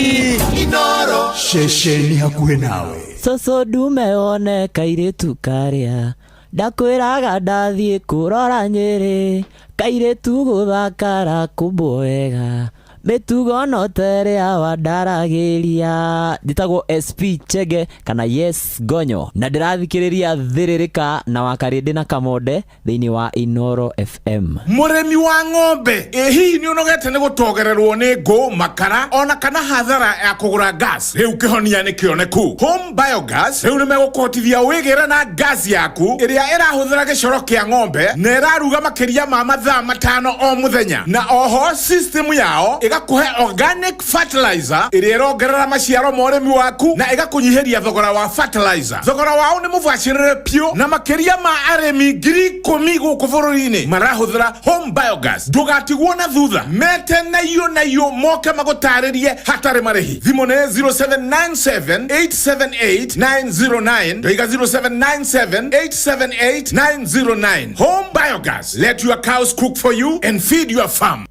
Inooro. Ceceni hakuhĩ nawe. Cũcũ ndume wone kairĩtu karĩa ndakwĩraga ndathiĩ kũrora Nyĩrĩ, kairĩtu gũthakara kũmbwo wega, mĩtugo no ta ĩrĩa wandaragĩria. Njĩtagwo SP Chege kana Yes Gonyo, na ndĩrathikĩrĩria Thĩrĩrĩka na Wakarĩndĩ na Kamonde thĩinĩ wa Inooro FM. Mũrĩmi wa ng'ombe, ĩ hihi nĩ ũnogete nĩ gũtogererwo nĩ ngũ, makara ona kana hathara ya kũgũra gas? Rĩu kĩhonia nĩ kĩoneku. Home Biogas rĩu nĩ megũkũhotithia wĩgĩre na gas yaku ĩrĩa ĩrahũthĩra gĩcoro kĩa ng'ombe na ĩraruga makĩria ma mathaa 5 o mũthenya, na oho system yao Ĩgakũhe organic fertilizer ĩrĩa ĩrongerera maciaro ma ũrĩmi waku na ĩgakũnyihĩria thogora wa fertilizer. Thogora wao nĩ mũbacĩrĩre piũ na makĩria ma arĩmi 10,000 gũkũ bũrũri-inĩ marahũthĩra Home Biogas. Ndũgatigwo na thutha, mete na iyo moke magũtarĩrie hatarĩ marĩhi. Thimũ nĩ 0797 878 909 ndoiga 0797 878 909. Home Biogas, let your cows cook for you and feed your farm.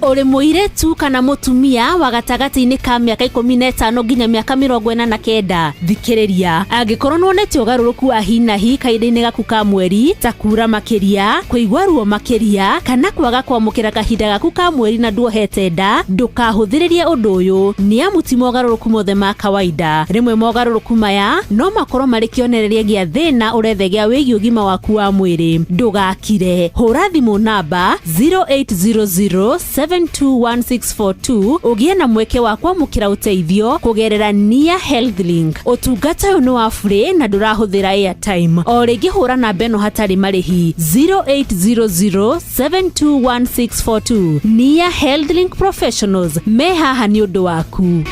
Ũrĩ mũirĩtu kana mũtumia wa gatagatĩ-inĩ ka mĩaka 15 nginya mĩaka 49 thikĩrĩria angĩkorwo nĩwonete ũgarũrũku wa hi na hi kahinda-inĩ gaku ka mweri ta kura makĩria kũigua ruo makĩria kana kwaga kwamũkĩra kahinda gaku ka mweri na nduohete nda ndũkahũthĩrĩrie ũndũ ũyũ nĩ amu ti mogarũrũku mothe ma kawaida. Rĩmwe mogarũrũku maya no makorwo marĩ kĩonereria gĩa thĩna ũrethegea wĩgiĩ ũgima waku wa mwĩrĩ. Ndũgakire, hũra thimũ namba 0800 721642 ũgĩe na mweke wa kwamũkĩra ũteithio kũgerera Nia Health Link. Ũtungata ũyũ nĩ wa free na ndũrahũthĩra airtime. O rĩngĩ hũra namba ĩno hatarĩ marĩhi 0800 721642. Nia Health Link Professionals me haha nĩ ũndũ waku.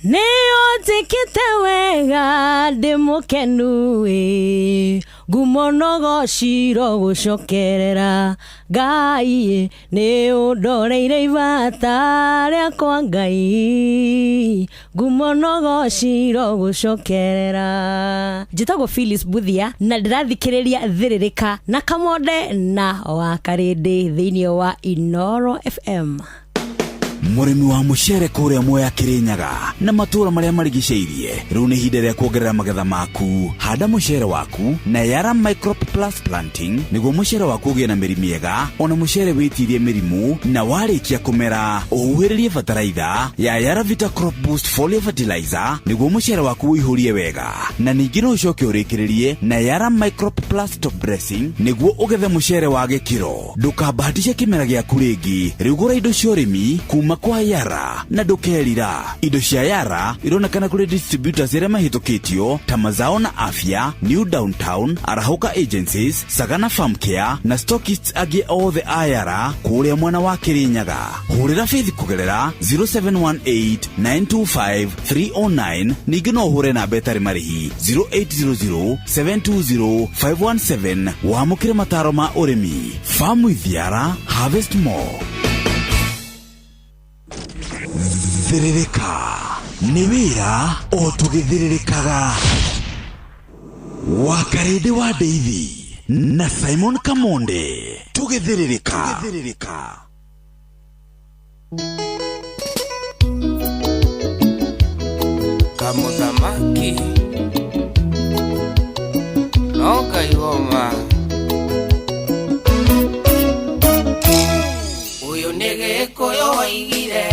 Nĩũnjĩkĩte wega ndĩ mũkenu ĩ ngumo no ciro gũcokerera Ngai nĩ ũndoreire ibata rĩakwa Ngai ngumo no ciro gũcokerera. Njĩtagwo Phyllis Buthia na ndĩrathikĩrĩria Thĩrĩrĩka na Kamonde na Wakarĩndĩ thĩinĩ wa Inoro FM. Mũrĩmi wa mũcere kũrĩa Mwea Kĩrĩnyaga na matũũra marĩa marigicĩirie rĩu nĩ ihinda rĩa kuongerera magetha maku. Handa mũcere waku na Yara Microp Plus Planting nĩguo mũcere waku ũgĩe na mĩri mĩega ona mũcere wĩtirie mĩrimũ, na warĩkia kũmera ũhuhĩrĩrie bataraitha ya Yara Vita Crop Boost Foliar Fertilizer nĩguo mũcere waku ũihũrie wega, na ningĩ no ũcoke ũrĩkĩrĩrie na Yara Microp Plus Top Dressing nĩguo ũgethe mũcere wa gĩkĩro. Ndũkambahatishe kĩmera gĩaku rĩngĩ, rĩu gũra indo cia ũrĩmi kuma kwa Yara na ndũkerira. Indo cia Yara ironekana kũrĩ distributors arĩa mahĩtũkĩtio ta Mazao na Afya, New Downtown, Arahũka Agencies, Sagana Farm Care na stockists angĩ othe a Yara kũrĩa mwena wa Kĩrĩnyaga. Hũrĩra Faith kũgerera 0718 925 309, ningĩ no ũhũre namba ĩtarĩ marĩhi 0800 720 517 wamũkĩre mataro ma ũrĩmi. Farm with Yara, harvest more. Thĩrĩrĩka nĩ wĩra o tũgĩthĩrĩrĩkaga. Wakarĩndĩ wa Ndeithi na Simon Kamonde tũgĩthĩrĩrĩka. Kamũthamaki no kaigoma ũyũ nĩ Gĩkũyũ waigire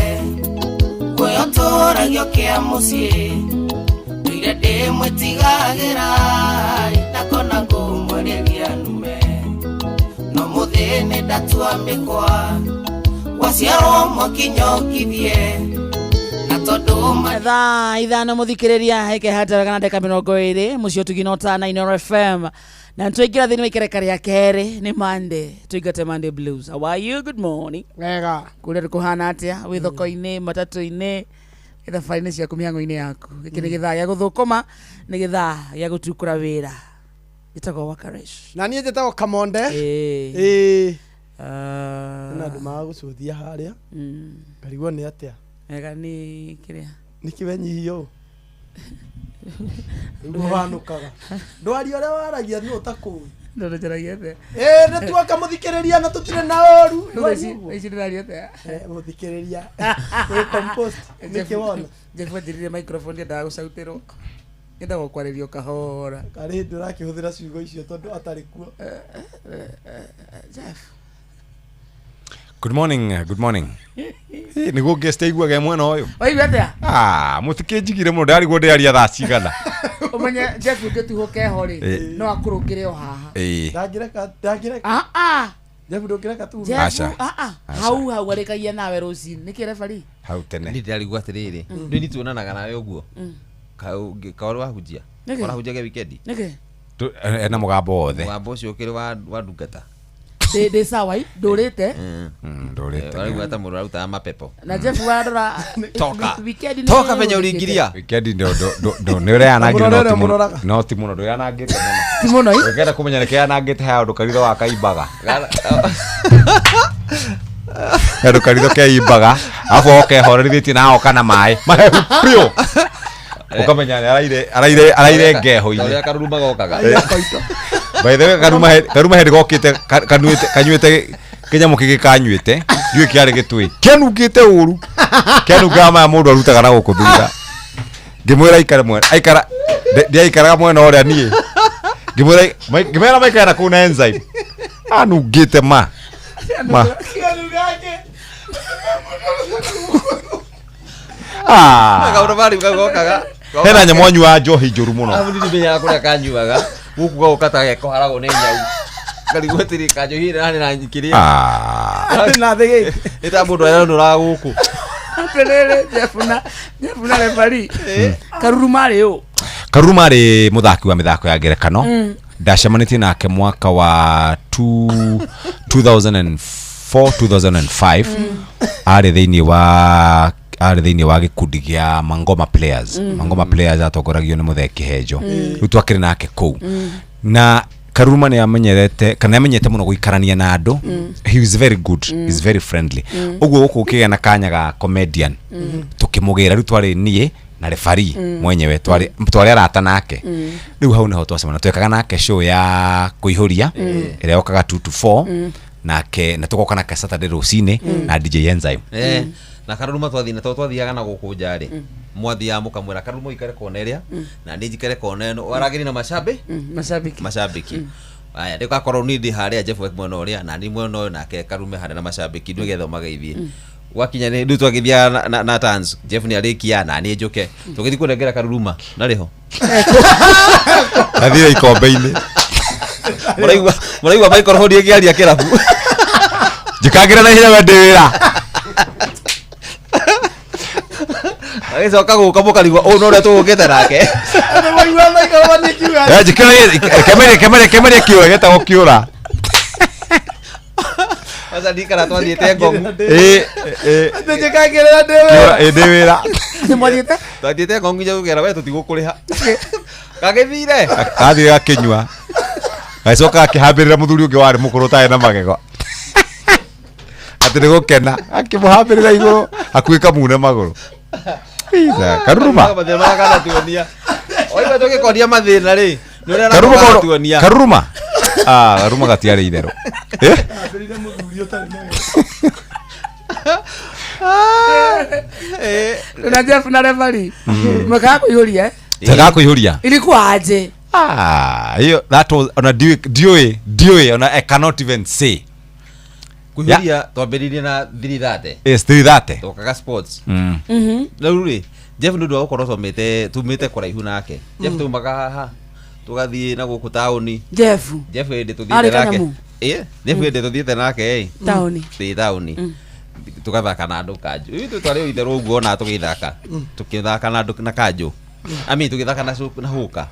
ũyũ tũragio kĩa mũciĩ ndũire ndĩmwĩtigagĩra ndakona ngũmwarĩria nume no mũthĩ nĩ ndatua mĩkwa waciarwo mwakinyokithie na tondũ thaa 5 mũthikĩrĩria heke hata wega na ndagĩka 20 mũciĩ ũtugi na ũtana Inoro FM na twaingĩra thĩinĩ wa ikereka rĩa kerĩ nĩ Monday tũingate Monday Blues. How are you? Good morning. Wega. Kũrĩa kũhana atĩa wĩ thoko-inĩ matatũ-inĩ thabarĩ-inĩ ciaku mĩhang'o-inĩ yaku gĩkĩ nĩ gĩthaa gĩa gũthũkũma nĩ gĩthaa gĩa gũtukũra wĩra. Njĩtagwo Wakaresh na niĩ njĩtagwo Kamonde. Ĩĩ na andũ magagũcũthia harĩa ngarigwo nĩ atĩa. Wega nĩ kĩrĩa nĩkĩ wenyihia ũũ nĩguo wanũkaga ndwari ũrĩa waragia nĩ ũtakũĩ ndũrĩ njaragia atĩa. Ĩĩ nĩ tuoka mũthikĩrĩria na tũtirĩ na ũru. Ici ndĩraria atĩa mũthikĩrĩria wĩ compost nĩkĩ wona Jeff anjĩrire microphone ndiendaga gũcautĩrwo nyendaga kwarĩrio kahora karĩ hĩndĩ ũrakĩhũthĩra ciugo icio tondũ atarĩ kuo. Jeff. Good morning, good morning. Nĩguo guest aiguaga mwena ũyũ. Waigua atĩa? Ah, mũtikĩnjigire mũno ndarigwo ndĩaria thaa cigana. Ũmenye Jeff ũngĩtuhwo keho rĩ no akũrũngĩre o haha. Ndangĩreka ndangĩreka. Ah ah. Jeff ndũngĩreka tu. Aca. Ah ah. Hau hau arĩkagia nawe rũcinĩ. Nĩkĩ referee? Hau tene. Nĩ ndĩrarigwo atĩrĩrĩ. Ndĩ nĩ tuonanaga nawe ũguo. Kaũrĩ wahunjia. Nĩkĩ? Ũrahunjagia weekend. Nĩkĩ? Ena mũgambo wothe. Mũgambo ũcio ũkĩrĩ wa ndungata. Ndĩ sawa i ndũrĩte. Ndũrĩte. Araigua ta mũndũ arutaga mapepo. Na Jeff warora. Toka. Weekend nĩ Toka venye uliingilia. Weekend ndo nĩ ũreanangire Mũrore no ti mũno. ũrĩa No ti mũno ndũreanangĩte mũno. Ti mũno i. Ũngĩenda kũmenya nĩ kĩanangĩte haya ũndũ karitho wa kaimbaga. Andũ karitho keimbaga arabu okehorerithĩtie na oka na maĩ mahehu biũ ũkamenya nĩ araire ngeho-inĩ. Ũrĩa karuruma gokaga. By the way, karuma hĩndĩ gokĩte kanyuĩte kĩnyamũ kĩngĩ kanyuĩte ndiũĩ kĩarĩ gĩtũĩ kĩanungĩte ũru kĩanungaga maya mũndũ arutaga na gũkũ thutha ngĩmwĩra aikare mwena aikara ndiaikaraga mwena ũrĩa niĩ ngĩmwĩra ngĩmwĩra maikare na kũu na enzyme anungĩte ma ma ah Kaũndũ bari gokaga. Hena nyamũ anyuaga njohi njũru mũno. Abu ndimenyaga kũrĩa kanyuaga. Gũkũ gaũka ta gekoharagwo nĩ nyau. Ngarigwo atĩrĩ kanjohi ĩrĩa na kĩrĩa. Ah. Na thĩ. Nĩ ta mũndũ aranũraga gũkũ. Atĩrĩrĩ Jeff na referee. Karuruma rĩ ũ? Karuruma arĩ mũthaki wa mĩthako ya ngerekano. Ndacemanĩtie nake mwaka wa 2004 2005 arĩ thĩinĩ wa gĩkundi gĩa Mangoma Players. Mangoma Players atongoragio nĩ Mũthee Kĩhenjo. Rĩu twakĩrĩ nake kũu. Na Karuruma nĩ amenyerete kana amenyete mũno gũikarania na andũ. He is very good. He is very friendly. Ũguo gũkũ ũkĩgĩa na kanya ga comedian. Tũkĩmũgĩra rĩu twarĩ niĩ na referee mwenyewe twarĩ arata nake. Rĩu hau nĩho twacemana twekaga nake show ya kũihũria ĩrĩa yokaga 2 to 4 nake na tũgoka nake Saturday rũcinĩ na DJ Enzyme. Na karuruma twathiĩ na twathiaga na gũkũ nja rĩ mwathiaga mũkamwĩra karuruma ũikare kona ĩrĩa na niĩ njikare kona ĩno waragĩri na mashabiki mashabiki aya ndĩgakorwo niĩ ndĩ harĩa Jeff mwena ũrĩa na niĩ mwena ũyũ nake karume harĩa na mashabiki nĩgetha ũmageithie gwakinya nĩ rĩu twagĩthiaga na tans Jeff nĩ arĩkia na niĩ njũke tũgĩthiĩ kũnengera karuruma narĩ ho athire ikombe-inĩ mũraigua microphone ĩkĩaria kĩrabu njikagĩra na ihenya we ndĩ wĩra agĩcoka gũka mũkarigwo ũũ no ũrĩa tũgũkĩte nake kemeria kĩũra gĩtagwo kĩũra aca ndikara twathiĩte ngongu njikagĩrĩra ndĩ wĩra twathiĩte ngongu nginya tũkera we tũtigũkũrĩha gagĩthire gathire gakĩnyua gagĩcoka gakĩhambĩrĩra mũthuri ũngĩ warĩ mũkũrũ ũtarĩ na magego atĩ nĩ gũkena akĩmũhambĩrĩra igũrũ hakuhĩ kamune magũrũ Karuruma mathĩna marĩa kanatuonia oigua tũgĩkonia mathĩna rĩ nĩ ũrĩa kanatuonia Karuruma ah Karuruma gatiarĩ itherũ na Jeff na referee mwekaga kũihũria twekaga kũihũria ilikuwa aje ah hiyo that was ona ndiũĩ ona I cannot even say kuihuria twambĩrĩirie na 3:30 yes 3:30 twokaga sports rĩu rĩ Jeff nĩ ũndũ wa gũkorwo tumĩte kũraihu nake Jeff tumaga haha tũgathiĩ na gũkũ taũni Jeff hĩndĩ tũthiĩte nake Jeff hĩndĩ tũthiĩte nake taũni ĩ taũni tũgathaka na andũ kanjũ ithuĩ twarĩ o itherũ ũguo ona tũgĩthaka tũkĩthaka na andũ na kanjũ I mean tũgĩthaka na hũka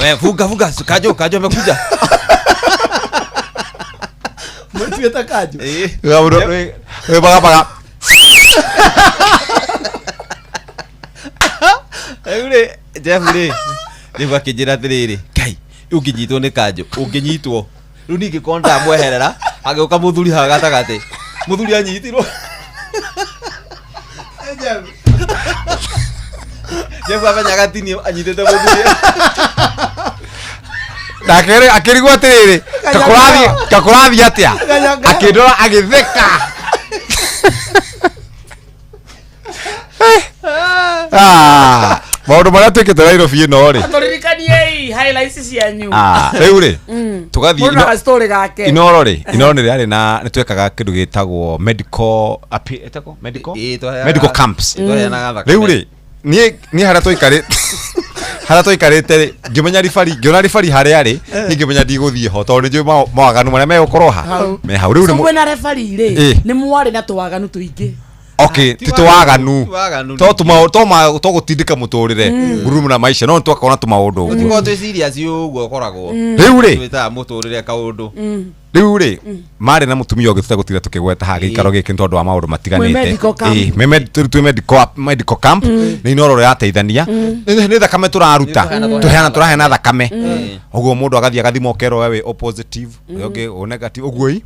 we funga funga kanjũ kanjũ amekuja Mwetuĩte kanjũ bagabaga rĩu rĩ Jeff rĩ Jeff akĩnjĩra atĩrĩrĩ Ngai ũngĩnyitwo nĩ kanjũ ũngĩnyitwo rĩu ningĩ korwo ndamweherera agĩũka mũthuri haha gatagatĩ mũthuri anyitirwo Jeff amenyaga tini anyitĩte mũthuri nake akĩrigwo atĩrĩrĩ kakũrathiĩ atĩa akĩndora agĩtheka maũndũ marĩa twĩkĩte Nairobi ĩno rĩ tũririkaniei highlights cianyu rĩu rĩ tũgathiĩ mũndũ na story gake Inoro rĩ Inoro nĩ rĩarĩ na nĩ twekaga kĩndũ gĩtagwo medical medical camps rĩu rĩ niĩ harĩa tũikarĩte harĩa tũikarĩte rĩ ngĩmenya ribari ngĩona ribari harĩa rĩ niĩ ngĩmenya ndigũthiĩ ho tondũ nĩnjũĩ mawaganu marĩa megũkorwo ha me hau rĩu mwĩna referee rĩ nĩ mwarĩ na tũwaganu tũingĩ okay ti tũwaganu to gũtindĩka mũtũrĩre ngurumo na maisha no nĩtwakorwo na tũmaũndũ ũguo tũtikorwo twĩ serious ũguo ũkoragwo rĩu rĩ twĩtaga mũtũrĩre kaũndũ Rĩu rĩ marĩ na mũtumia ũngĩ tũtegũtira tũkĩgweta haha gĩikaro gĩkĩ nĩ tondũ wa maũndũ matiganĩte. Mwĩ medical camp. Ĩĩ, twĩ medical camp nĩ Inooro ĩrateithania. Nĩ thakame tũraruta, tũheana, tũraheana thakame. Ũguo mũndũ agathiĩ agathimwo ũkerwo we wĩ O positive, ũrĩa ũngĩ O negative, ũguo ĩ.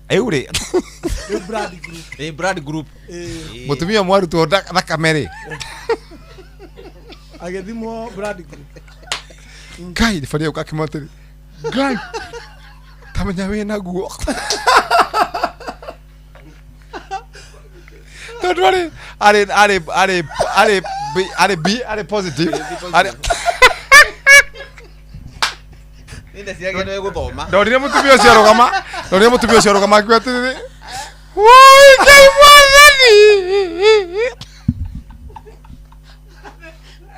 Rĩu rĩ Rĩu blood group. Ĩ, blood group. Mũtumia ũmwe arutwo thakame rĩ, Agĩthimwo blood group. Ngai ribari ũka akĩmwĩra atĩrĩ, Ngai tamenya wĩ naguo, tondũ arĩ B, arĩ B, arĩ positive, arĩ Nĩ ndeciria nĩ gũthoma. Ndonire mũtumia ũcio arũgama, ndonire mũtumia ũcio arũgama akiuga atĩrĩrĩ, woi Ngai mwathani.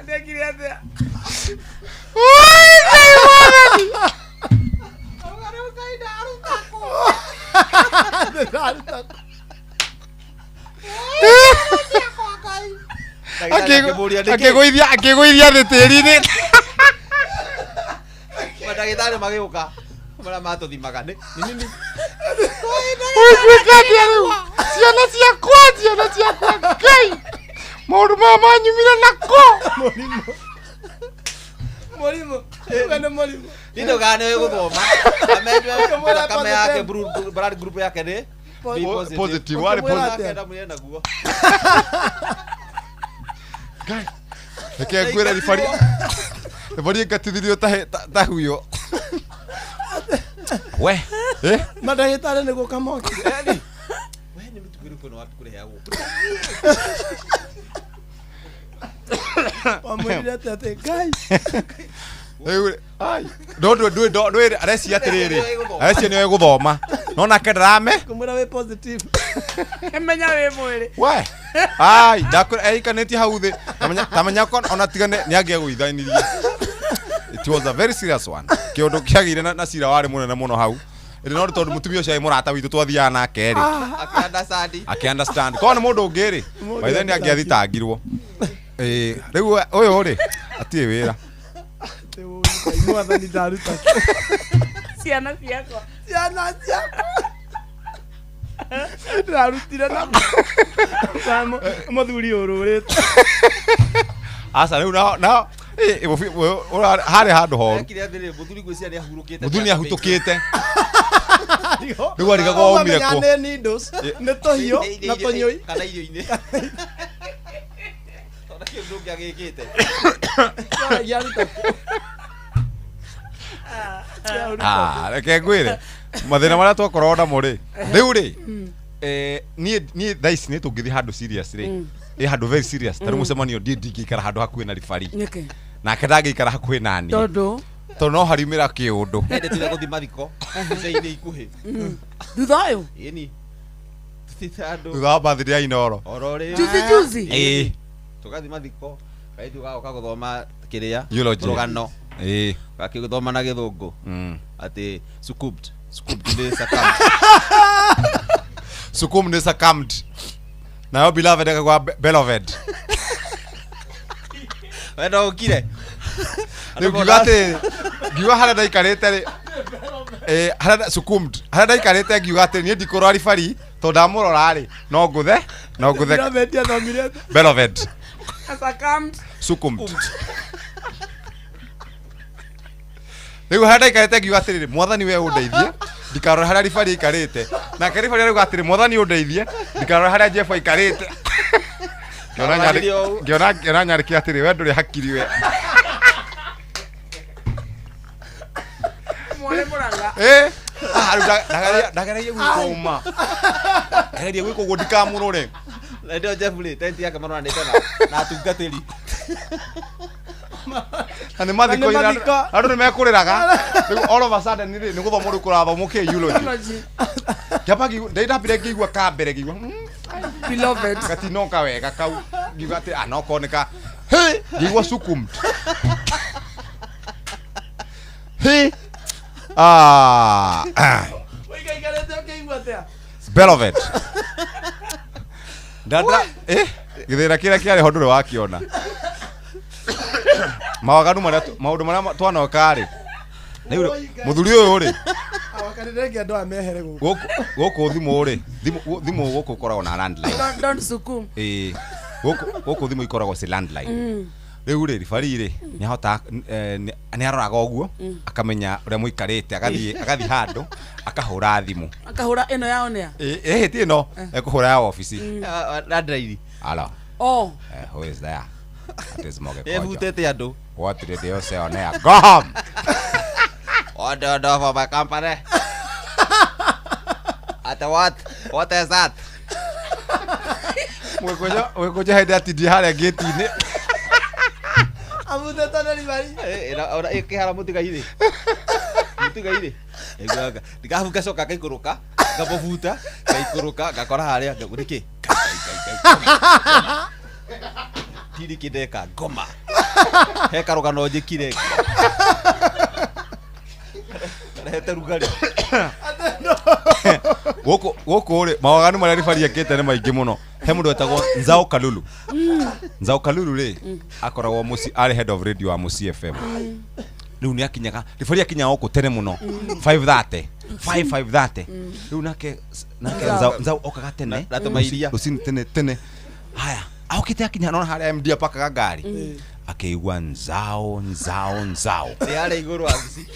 Ndekire atĩa? Woi Ngai mwathani. Ndĩraruta. Akĩgũithia thĩ tĩri-inĩ. Mandagĩtarĩ magĩũka marĩa matũthimaga nĩ nĩ Ũiguĩte atĩa rĩu? Ciana ciakwa, ciana ciakwa, Ngai, maũndũ maya manyumire nako. Mũrimũ. Mũrimũ. We nĩ mũrimũ. Nĩ ndaugaga nĩ gũthoma. Ũkĩmwĩra Thakame yake positive. Blood group yake nĩ B. Positive, warĩ Ũkĩmwĩra positive. atĩa? Ndamwĩra naguo. Reke ngwĩre, ribari ribari ngatithirio ta huyo we eh. Mandagĩtarĩ nĩ gũka mokire. We nĩ mĩtugo ĩrĩkũ ĩno waku kũrehe gũkũ? Wamwĩrire atĩa atĩ Ngai? Rĩu ai no ndũ arecia atĩrĩrĩ, arecia nĩwe gũthoma no nake ndarame. Kũmwĩra wĩ positive. Menya wĩ mwĩrĩ. We ai ndakwĩra eikanĩtie hau thĩ. Tamenya ona tigane nĩ angĩagũithanirie. It was a very serious one, kĩũndũ kĩagĩire na cira warĩ mũnene mũno hau. Ĩndĩ no nĩ tondũ mũtumia ũcio arĩ mũrata witũ twathiaga nake rĩ, Akĩ-understand. Akĩ-understand. Korwo nĩ mũndũ ũngĩ rĩ, Mũndũ by then nĩ angĩathitangirwo. Ĩĩ, rĩu ũyũ rĩ atirĩ wĩra. Ngai mwathani ndaruta. Ciana ciakwa. Ciana ciakwa. Ndĩrarutire na mũthuri ũrũrĩte. Aca rĩu nao harĩ handũ horu. Ekire atĩrĩrĩ, mũthuri ngwĩciria nĩ ahurũkĩte. Mũthuri nĩ ahutũkĩte rĩu arigagwo waumire Ũkamenya kũ. Nĩ needles, nĩ tũhiũ na tũnyũi. Kana irio-inĩ. Tondũ kĩu ndũngĩ agĩkĩte. Kĩaruta kũ? Ah, reke ngwĩre mathĩna marĩa twakorwo namo rĩ, rĩu rĩ niĩ thaa ici nĩ tũngĩthiĩ handũ serious rĩ, ĩ handũ very serious ta rĩu mũcemanio, ndiĩ ndingĩikara handũ hakuhĩ na ribari. Nĩkĩ? Nake ndangĩikara hakuhĩ nani. Tondũ? Tondũ no hariumĩra kĩũndũ. Endete gũthiĩ mathiko ica-inĩ ikuhĩ. Thutha ũyũ? Ĩni. Tũthiĩte handũ. Thutha wa birthday ya Inooro. Oro rĩ. Juzi juzi? Ĩĩ. Tũgathiĩ mathiko. Kaĩtu gagoka gũthoma kĩrĩa? Eulogy. Rũgano. Ĩĩ. Gakĩgũthoma na gĩthũngũ. Atĩ succumbed. Succumbed nĩ succumbed. Succumbed nĩ succumbed. Nayo beloved ĩkagwa beloved. We no ũkire. Rĩu ngiuga atĩrĩrĩ, ngiuga harĩa ndaikarĩte rĩ, harĩa succumbed harĩa ndaikarĩte, ngiuga atĩrĩ, niĩ ndikũrora ribari tondũ ndamũrora rĩ, no ngũthe, no ngũthe. Beloved athomire atĩa? Beloved. Succumbed. Succumbed. Rĩu harĩa ndaikarĩte ngiuga atĩrĩrĩ, mwathani we ũndeithie ndikarore harĩa ribari aikarĩte, nake ribari arauga atĩrĩ, mwathani ũndeithie ndikarore harĩa Jeff aikarĩte. Ngĩona nyarĩki atĩrĩ, we ndũrĩ hakiri we. Mwane mũranga. Ah, rĩu ndageragia gwĩka ũma, ndageria gwĩka ũguo ndikamũrore. Na ndio Jeff rĩ, tenti yake maroranĩte na atungatĩri. Na nĩ mathiko. Na nĩ mathiko. Andũ nĩ mekũrĩraga. Rĩu all of a sudden rĩ, nĩ gũthoma rĩu kũrathomwo kĩ eulogy. Eulogy. Kĩamba ndambire ngĩigua ka mbere ngĩigua Beloved. Gatinoka wega kau, ngiuga atĩ ah, no koneka hĩ, ngĩigua succumbed hĩ, ah, ah. Ũikaikarĩte ũkĩigua atĩa? Beloved. Ndanda gĩthĩna kĩrĩa kĩarĩ ho ndũrĩ wakĩona mawaganu marĩa maũndũ marĩa twanoka rĩ. Rĩu mũthuri ũyũ rĩ, Mwaka nĩ ndĩrengea andũ aya mehere gũkũ. Gũkũ thimũ rĩ, thimũ gũkũ ũkoragwo na landline. Don't sukum. Ĩĩ, gũkũ thimũ ikoragwo ci landline. Rĩu rĩ, ribari rĩ, nĩahotaga nĩaroraga ũguo, akamenya ũrĩa mũikarĩte, agathiĩ handũ, akahũra thimũ. Akahũra ĩno yao nĩa? Ĩĩ, ti ĩno, ekũhũra ya obici. Landline. Hello. Oh. Who is there? That is Moge Kojo. Ehutete andũ. What did you say on air? Go home. Order order for my company. At what? What is that? Mwĩkũnjo hĩndĩ atindie harĩa gate-inĩ. Amutete na ribari. Ona ĩkĩhara mũtigairĩ. Mũtigairĩ. Iguaga. Ndikabu gacoka gaikũrũka, ngamũbuta, gaikũrũka, ngakora harĩa, nĩkĩ? Ndirĩ kĩndeka, ngoma. He karũgano njĩkire. Karehete rugarĩ. Gũkũ rĩ, mawaganu marĩa ribari ekĩte nĩ maingĩ mũno. He mũndũ wetagwo Nzao Kalulu. Nzao Kalulu rĩ, akoragwo mũciĩ, arĩ head of radio wa Mũciĩ FM. Rĩu nĩ akinyaga, ribari akinyaga gũkũ tene mũno, 5:30. 5:30. Rĩu nake Nzao okaga tene. Na tũmairia. Rũcinĩ tene tene. Haya, aokĩte akinya nona harĩa MD apakaga ngari. Akĩigua Nzao, Nzao, Nzao. Nĩ harĩa igũrũ wabici.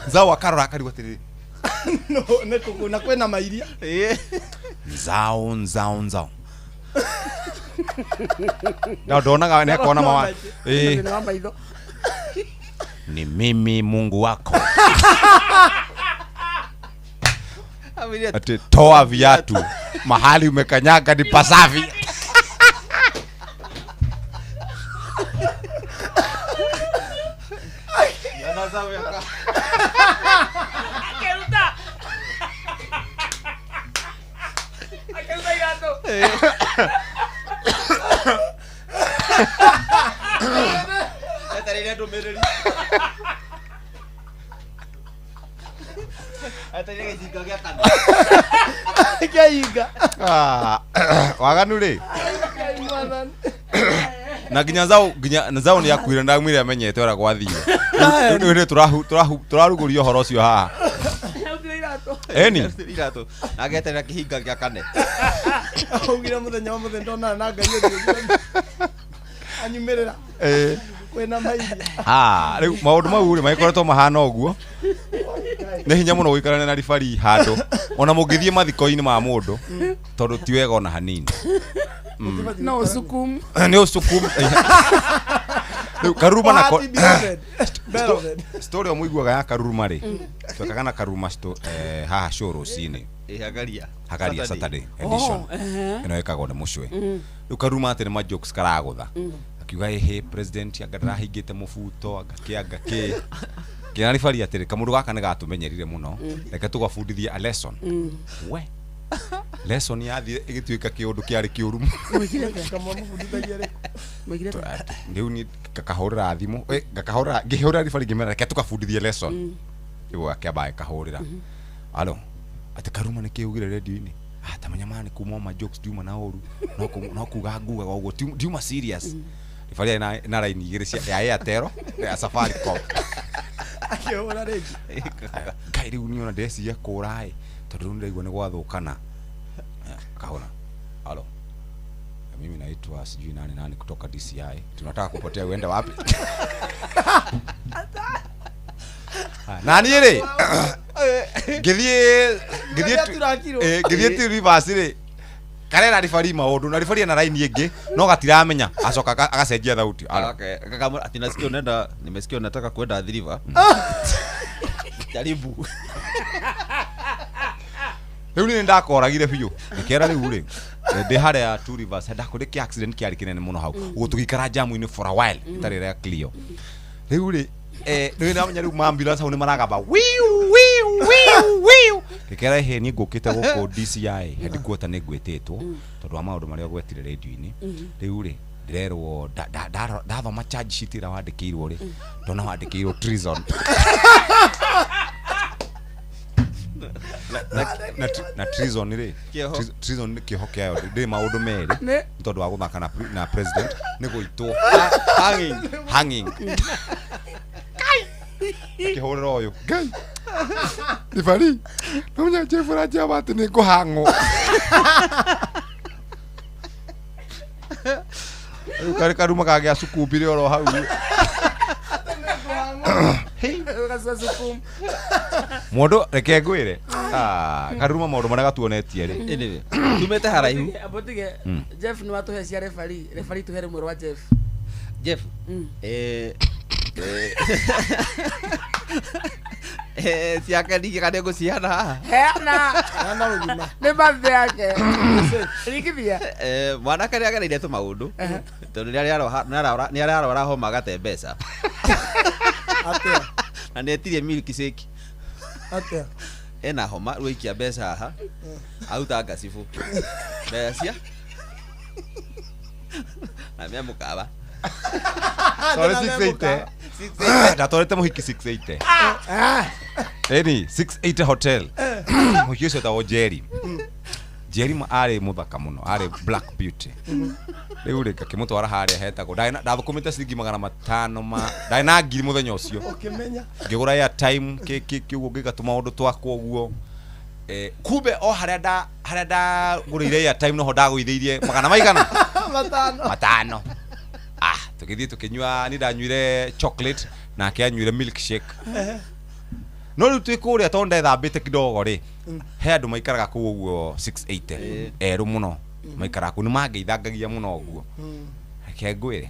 Nzao akarora akarigwo atĩrĩrĩ. No, nĩ kũguna kwĩna mairia. Nzao, Nzao, Nzao. Na ndonaga nĩ akona mawa. Ĩĩ. Ni mimi Mungu wako. Ati toa viatu mahali umekanyaga ni pasafi. Akĩruta iratũ. Etereire ndũmĩrĩri. Etereire gĩcinga gĩa kanua. Kĩinga. Waganu rĩ. Na nginya Nzao nĩ akuire ndamwĩre amenyete ũrĩa gwathire. Rĩu nĩ tũrarugũria ũhoro ũcio haha. Eni. Iratũ. Na ageterera kĩhinga gĩa kane. Augire mũthenya wa mũthenya ndonana na Ngai ũthiũ. Anyumĩrĩra. Kwĩna mairia. Rĩu maũndũ mau rĩ magĩkoretwo mahana ũguo. Nĩ hinya mũno gũikarania na ribari handũ. Ona mũngĩthiĩ mathiko-inĩ ma mũndũ tondũ ti wega ona hanini. No ũcukumu. Nĩ ũcukumu. Rĩu Karuruma nako story mũiguaga ya Karuruma rĩ. Twekaga na Karuruma haha show rũcinĩ. Hagaria. Hagaria Saturday edition. Ĩno ĩkagwo nĩ Mũcwe. Rĩu Karuruma atĩ nĩ ma jokes karagũtha. Akiuga ĩhĩ president anga ndarahingĩte mũbuto anga kĩ anga kĩ. Kĩna ribari atĩrĩ kamũndũ gaka nĩ gatũmenyerire mũno. Reke tũgabundithie a lesson. We. Lesson yathire ĩgĩtuĩka kĩũndũ kĩarĩ kĩũru. Rĩu niĩ ngakahũrĩra thimũ, ngakahũrĩra ngĩhũrĩra ribari ngĩmera reke tũkabundithie lesson. Rĩu akĩamba agĩkahũrĩra. Alo, atĩ Karuma nĩ kĩugire radio-inĩ. Tamenya maya nĩ kuma ma jokes ndiuma na ũru. No kuga ngugaga ũguo ndiuma serious. Ribari arĩ na raini igĩrĩ cia ya Airtel na ya Safaricom. Akĩhũra rĩngĩ. Ngai rĩu niĩ ona ndĩreciria kũra ĩ tondũ rĩu nĩndĩraigua nĩ gwathũkana. Akahũra. Alo. Mimi naitwa sijui nani nani kutoka DCI. Tunataka kupotea uende wapi? Nani rĩ? Ngĩthiĩ tu reverse rĩ. Karera ribari maũndũ na ribari ena raini ĩngĩ no gatiramenya acoka agacenjia thauti. Ati nasikia unaenda, nimesikia unataka kwenda Athi River. Jaribu. Rĩu niĩ nĩndakoragire biũ. Ngĩkera rĩu rĩ ndĩ harĩa Two Rivers ndakũrĩ kĩ accident kĩarĩ kĩnene mũno hau. Ũguo tũgĩikara jamu-inĩ for a while ĩtarĩ ĩrĩa clear. Rĩu rĩ rĩu nĩndamenya rĩu ma ambulance hau nĩmaragamba wiu wiu wiu wiu. Ngĩkera ĩhĩ niĩ ngũkĩte gũkũ DCI headquarter nĩ ngwĩtĩtwo tondũ wa maũndũ marĩa ũgwetire radio-inĩ. Rĩu rĩ ndĩrerwo ndathoma charge sheet ĩrĩa wandĩkĩirwo rĩ ndona wandĩkĩirwo treason. Na treason rĩ, treason nĩ kĩoho kĩayo ndĩ maũndũ merĩ nĩ tondũ wa gũthaka na president nĩ gũitwo hanging. Kai. Akĩhũrĩra ũyũ. Ngai. Ribari. Nomenya Jeff ũranjĩra atĩ nĩ ngũhang'wo. Rĩu karĩ karuma kagĩa cukumbire oro hau. Mũndũ reke ngwĩre. Ah, karuma maũndũ marĩa gatuonetie rĩ. Anyway, tumĩte haraihu. Abotige Mm. Jeff nĩ watũhe cia referee, referee tũhe rĩmwe rwa Jeff. Jeff. Ciake ningĩ kana ngũciana haha. Heana. Heana rũgima. Nĩ birthday yake. Ringithia. Mwanake nĩ agereire tũmaũndũ tondũ nĩ ararwara homa agate mbeca Atĩa? na nĩ etirie milk shake Atĩa? Ena homa rĩu aikia mbeca haha aruta ngacibũ mbeca cia na me mũkawa. Sorry, 680. Ndatwarĩte mũhiki 680. Ĩni 680 hotel. Mũhiki ũcio etagwo Jerry. Jerry arĩ mũthaka mũno, arĩ black beauty. Rĩu rĩ ngakĩmũtwara harĩa hetagwo. Ndathũkũmĩte ciringi 500 ma ndarĩ na ngiri mũthenya ũcio. Ũkĩmenya. Ngĩgũra airtime kĩ kĩ kĩ ũguo ngĩka tũmaũndũ twakwa ũguo. Kumbe o harĩa nda harĩa ndagũrĩire airtime noho ndagũithĩirie magana maigana? 500. 500. Ah, tũgĩthiĩ tũkĩnyua, niĩ ndanyuire chocolate nake anyuire milkshake. No rĩu twĩ kũrĩa tondũ ndethambĩte kidogo rĩ, he andũ maikaraga kũu ũguo 680 erũ mũno maikaraga kũu nĩ mangeithangagia mũno ũguo. Reke ngwĩre,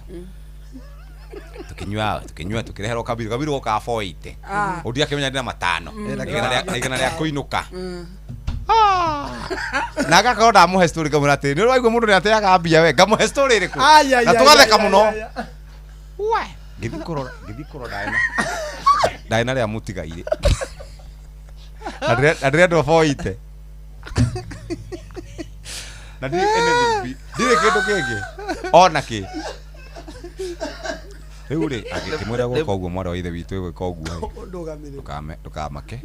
tũkĩnyua tũkĩnyua tũkĩreherwo kabiru kabiru gokaga 480. Ah. Ũndũ akĩmenya ndĩna 500 100 rĩa kũinũka na agakorwo ndamũhe story ngamwĩra atĩrĩ nĩ ũraigua mũndũ nĩ ateaga mbia we ngamũhe story ĩrĩkũ Ai, ai, na ai, tũgatheka ai, mũno. ai, ai. Ngĩthiĩ kũrora ngĩthiĩ kũrora ndarĩ na rĩa mũtigairĩ na ndĩrendwo 480 na ndirĩ anything ndirĩ kĩndũ kĩngĩ ona kĩ rĩu rĩ agĩkĩmwĩra gwĩka ũguo mwarĩ wa ithe witũ ĩgwĩka ũguo ĩ Ndũgamĩrĩre. Ndũkamake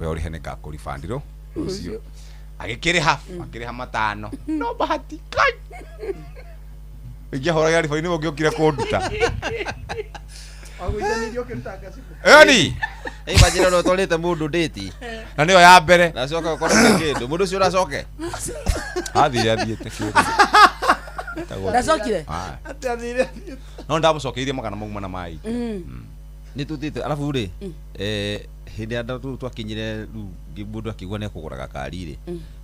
we ũrĩhe nĩ ngakũribandirwo rũciũ. Agĩkĩrĩha akĩrĩha 500 no bahati kai ingĩahũragira ribari nĩwe ũngĩokire kũnduta. Wagũithanĩirio ũkĩruta ngacibũ. Ĩni. Imagine ũrĩa ũtwarĩte mũndũ ndĩti na nĩyo ya mbere na acoke ũkorwo nĩ kĩndũ mũndũ ũcio ũracoke. Athire athiĩte kĩũndũ. Ndacokire? Ah. Atĩ athire. No ndamũcokeirie magana mau mana mai. Nĩ tũthiĩte arabu rĩ hĩndĩ ĩrĩa rĩu twakinyire rĩu mũndũ akĩigua nĩ ekũgũra gakari rĩ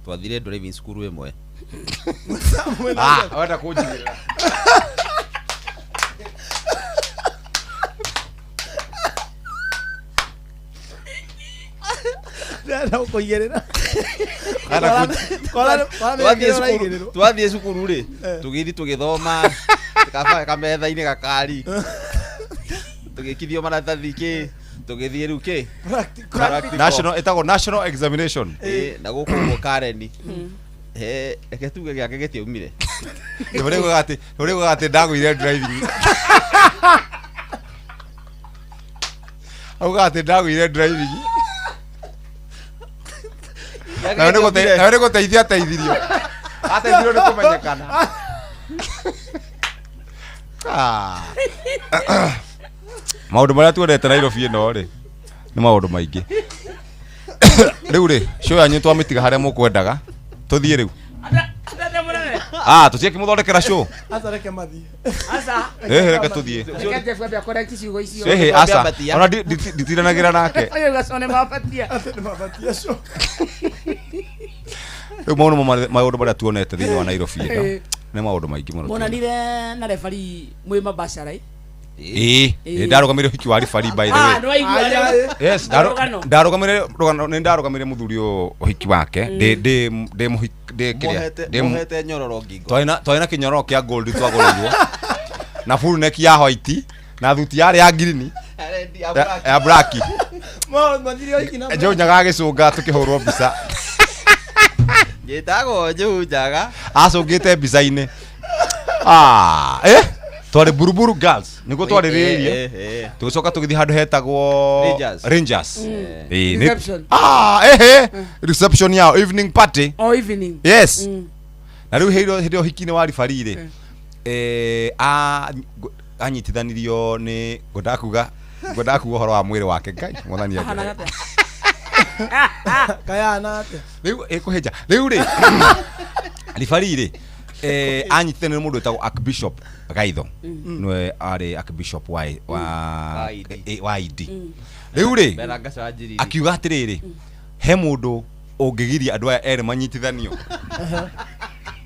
twathire driving school ĩmwe. Ah, wenda kũnjigĩrĩra. Ndĩrenda gũkũigĩrĩra. Wenda Kora Twathiĩ mĩeke cukuru ũraigĩrĩrwo. twathiĩ cukuru rĩ tũgĩthiĩ tũgĩthoma kaba kametha-inĩ gakari tũgĩkithio maratathi kĩ tũgĩthiĩ rĩu kĩ Practical. National ĩtagwo national examination. Na gũkũ ũguo Karen reke tuge gĩake gĩtiaumire. Nĩ atĩ ndagũire driving auga atĩ ndagũire driving nawe nawe nĩ gũteithia ateithirio ateithirio nĩ kũmenyekana. Ah. Maũndũ marĩa tuonete Nairobi ĩno rĩ nĩ maũndũ maingĩ. Rĩu rĩ show yanyu twamĩtiga harĩa mũkwendaga tũthiĩ rĩu. Ah, tũtiakĩmũthondekera show. Aca reke mathiĩ. Aca. Ĩhĩ, reke tũthiĩ. Reke Jeff ambe correct ciugo icio. Ĩhĩ, aca ona nditindanagĩra nake. Oyo gacone mabatia. Atĩ nĩ mabatia show. Rĩu maũndũ marĩa tuonete thĩinĩ wa Nairobi ĩno nĩ maũndũ maingĩ mũno. Monanire na referee mwĩ mabashara. Ĩĩ, nĩ ndarũgamĩire ũhiki wa ribari by the Ah, way. nĩ waigua rĩu. Yes, Rũgano. ndarũgamĩire rũgano nĩ ndarũgamĩire mũthuri ũyũ ũhiki wake ndĩ ndĩ ndĩ mũhiki ndĩ kĩrĩa Mohete nyororo ngingo. Twarĩ na kĩnyororo kĩa gold twagũrĩirwo na full neck ya white na thuti yarĩ ya green ya black. Mathire ũhiki na Njau nyaga agĩcũnga tũkĩhũrwo mbica. Njĩtagwo Njau Njaga. Acũngĩte mbica-inĩ. Ah, twarĩ Buruburu Girls nĩguo twarĩrĩirie. Tũgĩcoka tũgĩthiĩ handũ hetagwo Rangers. Rangers. Ĩĩ, Reception. Ah, ehe, reception yao evening party. O evening. Yes. Na rĩu hĩndĩ ĩyo ũhiki-inĩ wa ribari rĩ anyitithanirio nĩ ngwendaga kuga Ngwendaga kuga ũhoro wa mwĩrĩ wake Ngai mwathani Ahanaga anjĩre. atĩa? Kayana atĩa? Rĩu ĩkũhĩnja rĩu rĩ ribari rĩ anyitĩte nĩ mũndũ wĩtagwo Archbishop Gaitho nĩwe arĩ Archbishop wa ID rĩu rĩ Mena ngaca wa njiriri. akiuga atĩrĩrĩ he mũndũ ũngĩgiria andũ aya erĩ manyitithanio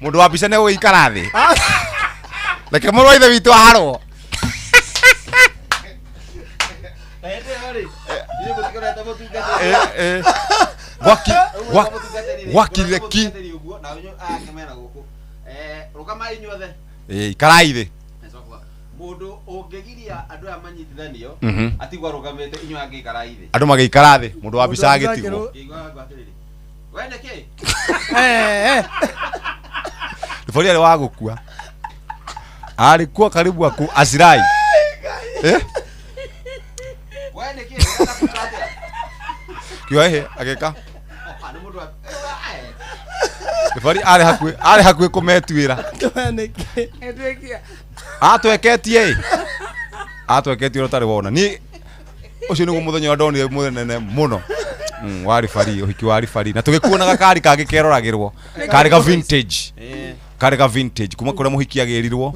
mũndũ wa mbica nĩ gũgĩikara thĩ reke mũrũ wa ithe witũ aharwo. Eh, eh. Gwakirire ki Rũgamai inyuothe. Ikarai thĩ. Mũndũ ũngĩgiria andũ aya manyitithanio atigwo arũgamĩte inyuĩ angĩ ikarai thĩ. Andũ magĩikara thĩ mũndũ wa mbica agĩtigwo. Ngĩigua atĩrĩrĩ, we nĩkĩ? Ribori arĩ wa gũkua arĩ kuo karibu aku acirai. We nĩkĩ? Ũrenda kuuga atĩa? Kiuga ĩhĩ agĩka. Ah, nĩ mũndũ wa- Ribori arĩ hakuhĩ kũmetuĩra. Ĩtuĩkia. Atweketie ĩ atweketie ũrĩa ũtarĩ wona niĩ ũcio nĩguo mũthenya ũrĩa ndonire mũnene mũno wa ribari ũhiki wa ribari na tũgĩkuona gakari kangĩ keroragĩrwo karĩ ga vintage karĩ ga vintage kuma kũrĩa mũhiki agĩrirwo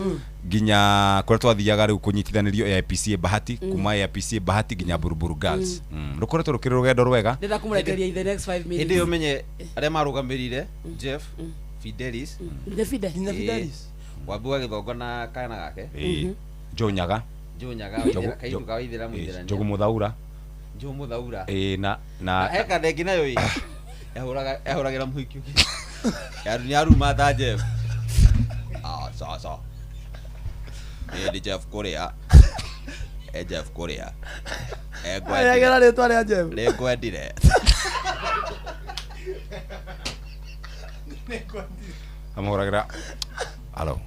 nginya kũrĩa twathiaga rĩu kũnyitithanĩrio AIPCA Bahati kuma AIPCA Bahati nginya Buruburu Girls. Rũkoretwo rũkĩrĩ rũgendo rwega. Ndĩrenda kũmũrekereria in the next 5 minutes. Hĩndĩ ĩyo menye arĩa marũgamĩrĩire Jeff Fidelis. Nginya Fide. Nginya Fidelis. Wambu wa Gĩthongo na kana gake. Joe Nyaga. Joe Nyaga, Njogu- kairĩtu ka Waithĩra Mũithĩrania. Njogu Mũthaura. Joe Mũthaura. Na Na na he kanda ĩngĩ nayo ĩ yahũragĩra mũhiki ũngĩ. Nĩ aruma ta Jeff. Ah, sasa. Niĩ ndĩ Jeff kũrĩa. Jeff kũrĩa. Arĩagĩra rĩtwa rĩa Jeff. Nĩngwendire. Amũhũragĩra alo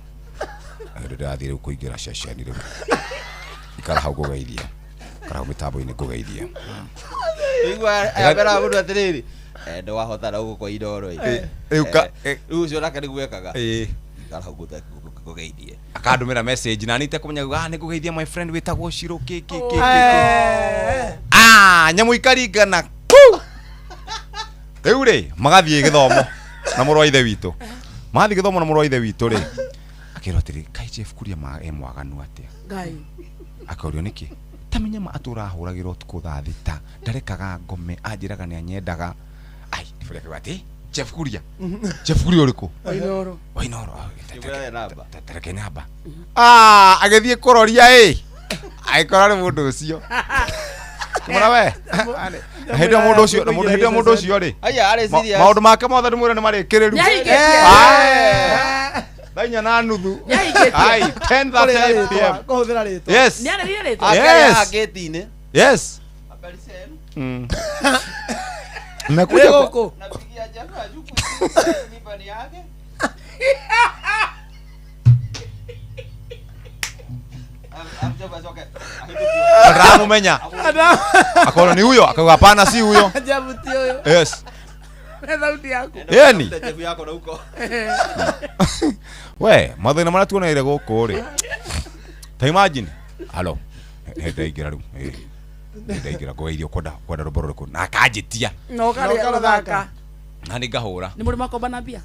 rĩu ndĩrathiĩ rĩu kũingĩra ceceni rĩu ikara hau ngũgeithie ikara hau mĩtambo-inĩ ngũgeithie. Igua ambera mũndũ atĩrĩrĩ ndĩwahotana gũkũ kwa Inooro ĩ. Rĩu Rĩu ũcio nake nĩguo ekaga. Ikara hau ngũgeithie. Akandũmĩra message na nite kũmenya ah nĩ ngũgeithia my friend wĩtagwo Shiro kĩ kĩ kĩ kĩ ah nyamũ ikaringana ku rĩu rĩ magathiĩ gĩthomo na mũrũ wa ithe witũ mathiĩ gĩthomo na mũrũ wa ithe witũ rĩ akĩrwo atĩrĩ kai Jeff Kuria e mwaganu atĩa. Ngai. Akaurio nĩkĩ ta menya ma atũrahũragĩra ũtukũ thaa thita ndarekaga ngome anjĩraga nĩ anyendaga ai ndibũrĩ akiuga atĩ Jeff Kuria Jeff Kuria ũrĩkũ Wainoro. Wainoro tareke namba ah agĩthiĩ kũroria ĩ agĩkora nĩ mũndũ ũcio kĩmũra we hĩndĩ ĩyo mũndũ ũcio hĩndĩ ĩyo mũndũ ũcio rĩ Aya, arĩ serious. maũndũ make mothe nĩ mwĩre nĩ marĩkĩrĩru Nĩahingĩtie. Thaa inya na nuthu. Nĩahingĩtie. Ai 10:30 pm. Kũhũthĩra rĩtwa. Yes. Nĩarĩrie rĩtwa. Yes. Gate-inĩ. Yes. Mmekuja kwa Gũkũ. Napigia Jeff ajuku nyumbani yake. Ndamumenya. Akona ni huyo, akauga hapana si huyo. Jeff ti ũyũ. Yes. Na sauti yaku. Yeni. Jeff yako na huko. We, mathĩna marĩa tuoneire gũkũ rĩ. Ta imagine. Halo. Ndaingĩra rĩu. Ndaingĩra ngũgeithio kwenda kwenda rwĩmbo rũrĩkũ na akanjĩtia Na ũkarĩa ũgathaka. na nĩ ngahũra. Nĩ mũrĩ makomba na mbia?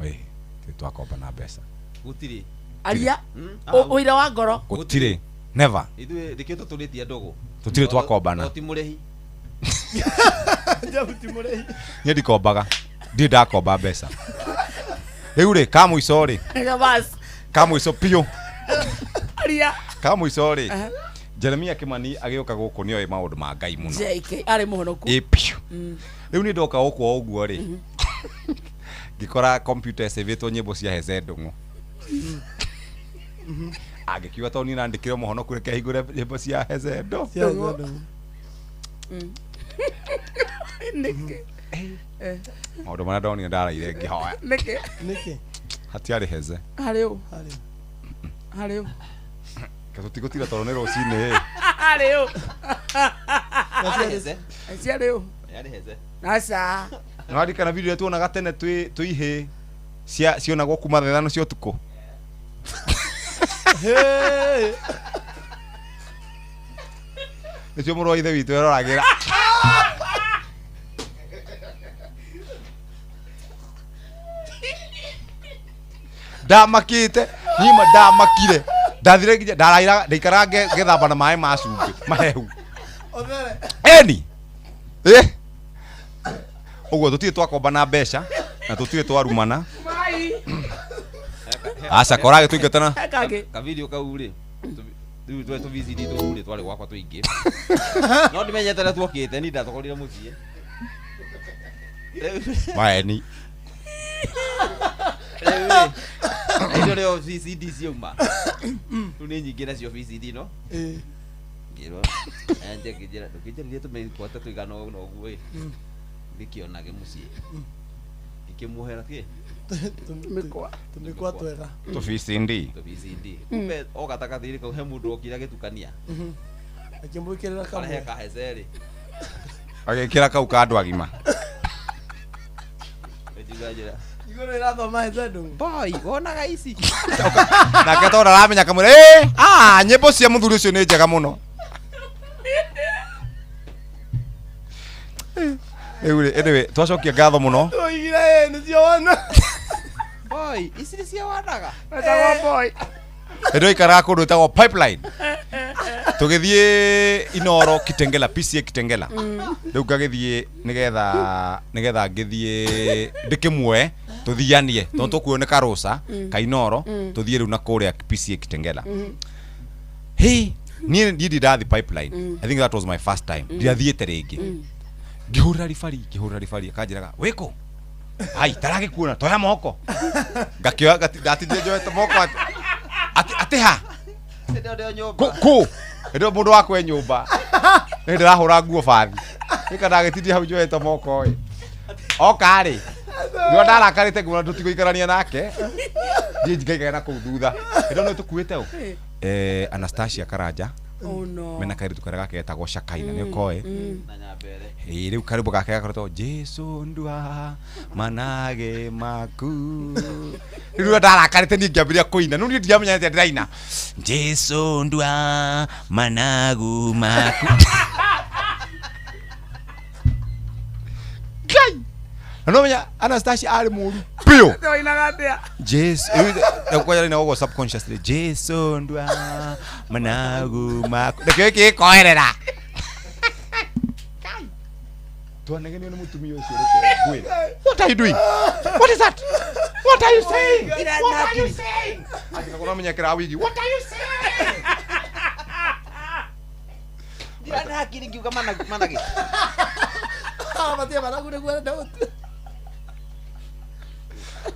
Ĩ, twakomba na mbeca. Gũtirĩ. Aria. Ũira wa ngoro. Gũtirĩ. Never. Ithuĩ nĩkĩo tũtũrĩtie ndũgũ. Tũtirĩ twakombana. To ti mũrĩhi. Jeff ti mũrĩhi. Niĩ ndikombaga. Ndirĩ ndakomba mbeca. Rĩu rĩ ka mũico rĩ Bas. ka mũico biũ Aria. ka mũico rĩ Jeremia Kimani agĩũka gũkũ nĩoĩ maũndũ ma Ngai mũno. JK arĩ mũhonoku. Ĩ biũ. Rĩu nĩ ndoka gũkũ o ũguo rĩ ngĩkora computer ĩcĩvĩtwo nyĩmbo cia Heze Ndũng'ũ. Angĩkiuga tondũ niĩ nandĩkire mũhonoku reke hingũre nyĩmbo cia Heze Ndũng'ũ. Cia Heze Ndũng'ũ. Nĩkĩ? Maũndũ marĩa ndonire ndaraire ngĩhoya. Nĩkĩ? Nĩkĩ? Hatiarĩ Heze. Harĩ ũ? Harĩ ũ? Tũtigũtira tondũ nĩ rũcinĩ. Harĩ ũ? Harĩ Heze. Ciarĩ ũ? Yarĩ Heze. Aca. Nĩwaririkana video ĩrĩa tuonaga tene twĩ ihĩĩ cionagwo kuma thaa ithano cia ũtukũ. Nĩcio mũrũ wa ithe witũ eroragĩra. Ndamakĩte nyima ndamakire ndathire nginya ndaraira ndaikara ngethamba na maĩ ma cumbĩ mahehu. Eni ũguo tũtirĩ twakomba na mbeca na tũtirĩ twarumana. Aca korage tũingatana ka video kau rĩ rĩu twe tũVCD tũu rĩ twarĩ gwakwa tũingĩ no ndimenyete na tuokĩte ni ndatũkorire mũciĩ maeni rĩu rĩo VCD ciauma rĩu nĩ nyingĩ nacio VCD no ngĩrwo anje ngĩnjĩra ndũkĩnjarĩrie tũmĩkwata tũigana ũguo ũguo ĩ ndĩkĩonage mũciĩ ngĩkĩmuohera kĩ Tũmĩkwa twega tũ VCD tũ VCD kumbe o gatagatĩ-inĩ kau he mũndũ okire agĩtukania akĩmwĩkĩrĩra kamwe arehe kahecerĩ agĩkĩra kau ka andũ agima njĩra igũrũ ĩrathoma hece ndũng'ũ boy wonaga ici nake tondũ aramenya kamwĩra nyĩmbo cia mũthuri ũcio nĩ njega mũno. Rĩu rĩ anyway twacokia ngatho mũno tũigire nĩcio wona boy ici nĩ cia wanaga wetagwo boy ĩndũ ikaraga kũndũ ĩtagwo pipeline tũgĩthiĩ Inoro Kitengela PCA Kitengela rĩu ngagĩthiĩ nĩgetha ngĩthiĩ ndĩkĩmuoe tũthianie tondũ tũkuo nĩ karũca ka Inoro tũthiĩ rĩu na kũrĩa PCA Kitengela. Hey niĩ ndirĩ ndathiĩ pipeline. I think that was my first time ndirathiĩte rĩngĩ. Ngĩhũrĩra ribari akanjĩraga wĩkũ ai taragĩkuona toya moko ngakĩoya ndatindire njoete moko atĩ ha kũ ĩndĩ mũndũ wakwa e nyũmba nĩ ndĩrahũra nguo bathi ĩka ndagĩtindia hau njoete moko ĩ oka rĩ nĩo ndarakarĩte ngĩmwĩra tũtigũikarania nake niĩ ngaikara na kũu thutha ĩndĩ no tũkuĩte ũ Anastasia Karanja Oh no. Mena kairitu karia gake getagwo Shakaina nĩ ũkoĩ ĩĩ rĩu karwĩmbo gake gakoretwo Jesu ndua manage maku rĩu ndarakarĩte niĩ ngĩambĩrĩria kũina no niĩ ndiramenya atĩa ndĩraina Jesu ndua managu maku Ngai na no menya Anastasia arĩ mũru biũ Wainaga atĩa? Jesu kwanja ina ũguo subconsciously Jesu ndua managu maku nĩkĩo gĩkĩ gĩkoerera twanegenio nĩ mũtumia ũcio reke ngwĩre what are you doing what is that what are you saying what are you saying atikakona menya kĩra wigi what are you saying Ndirana hakiri ngiuga manage matia managu nĩguo arenda gũtua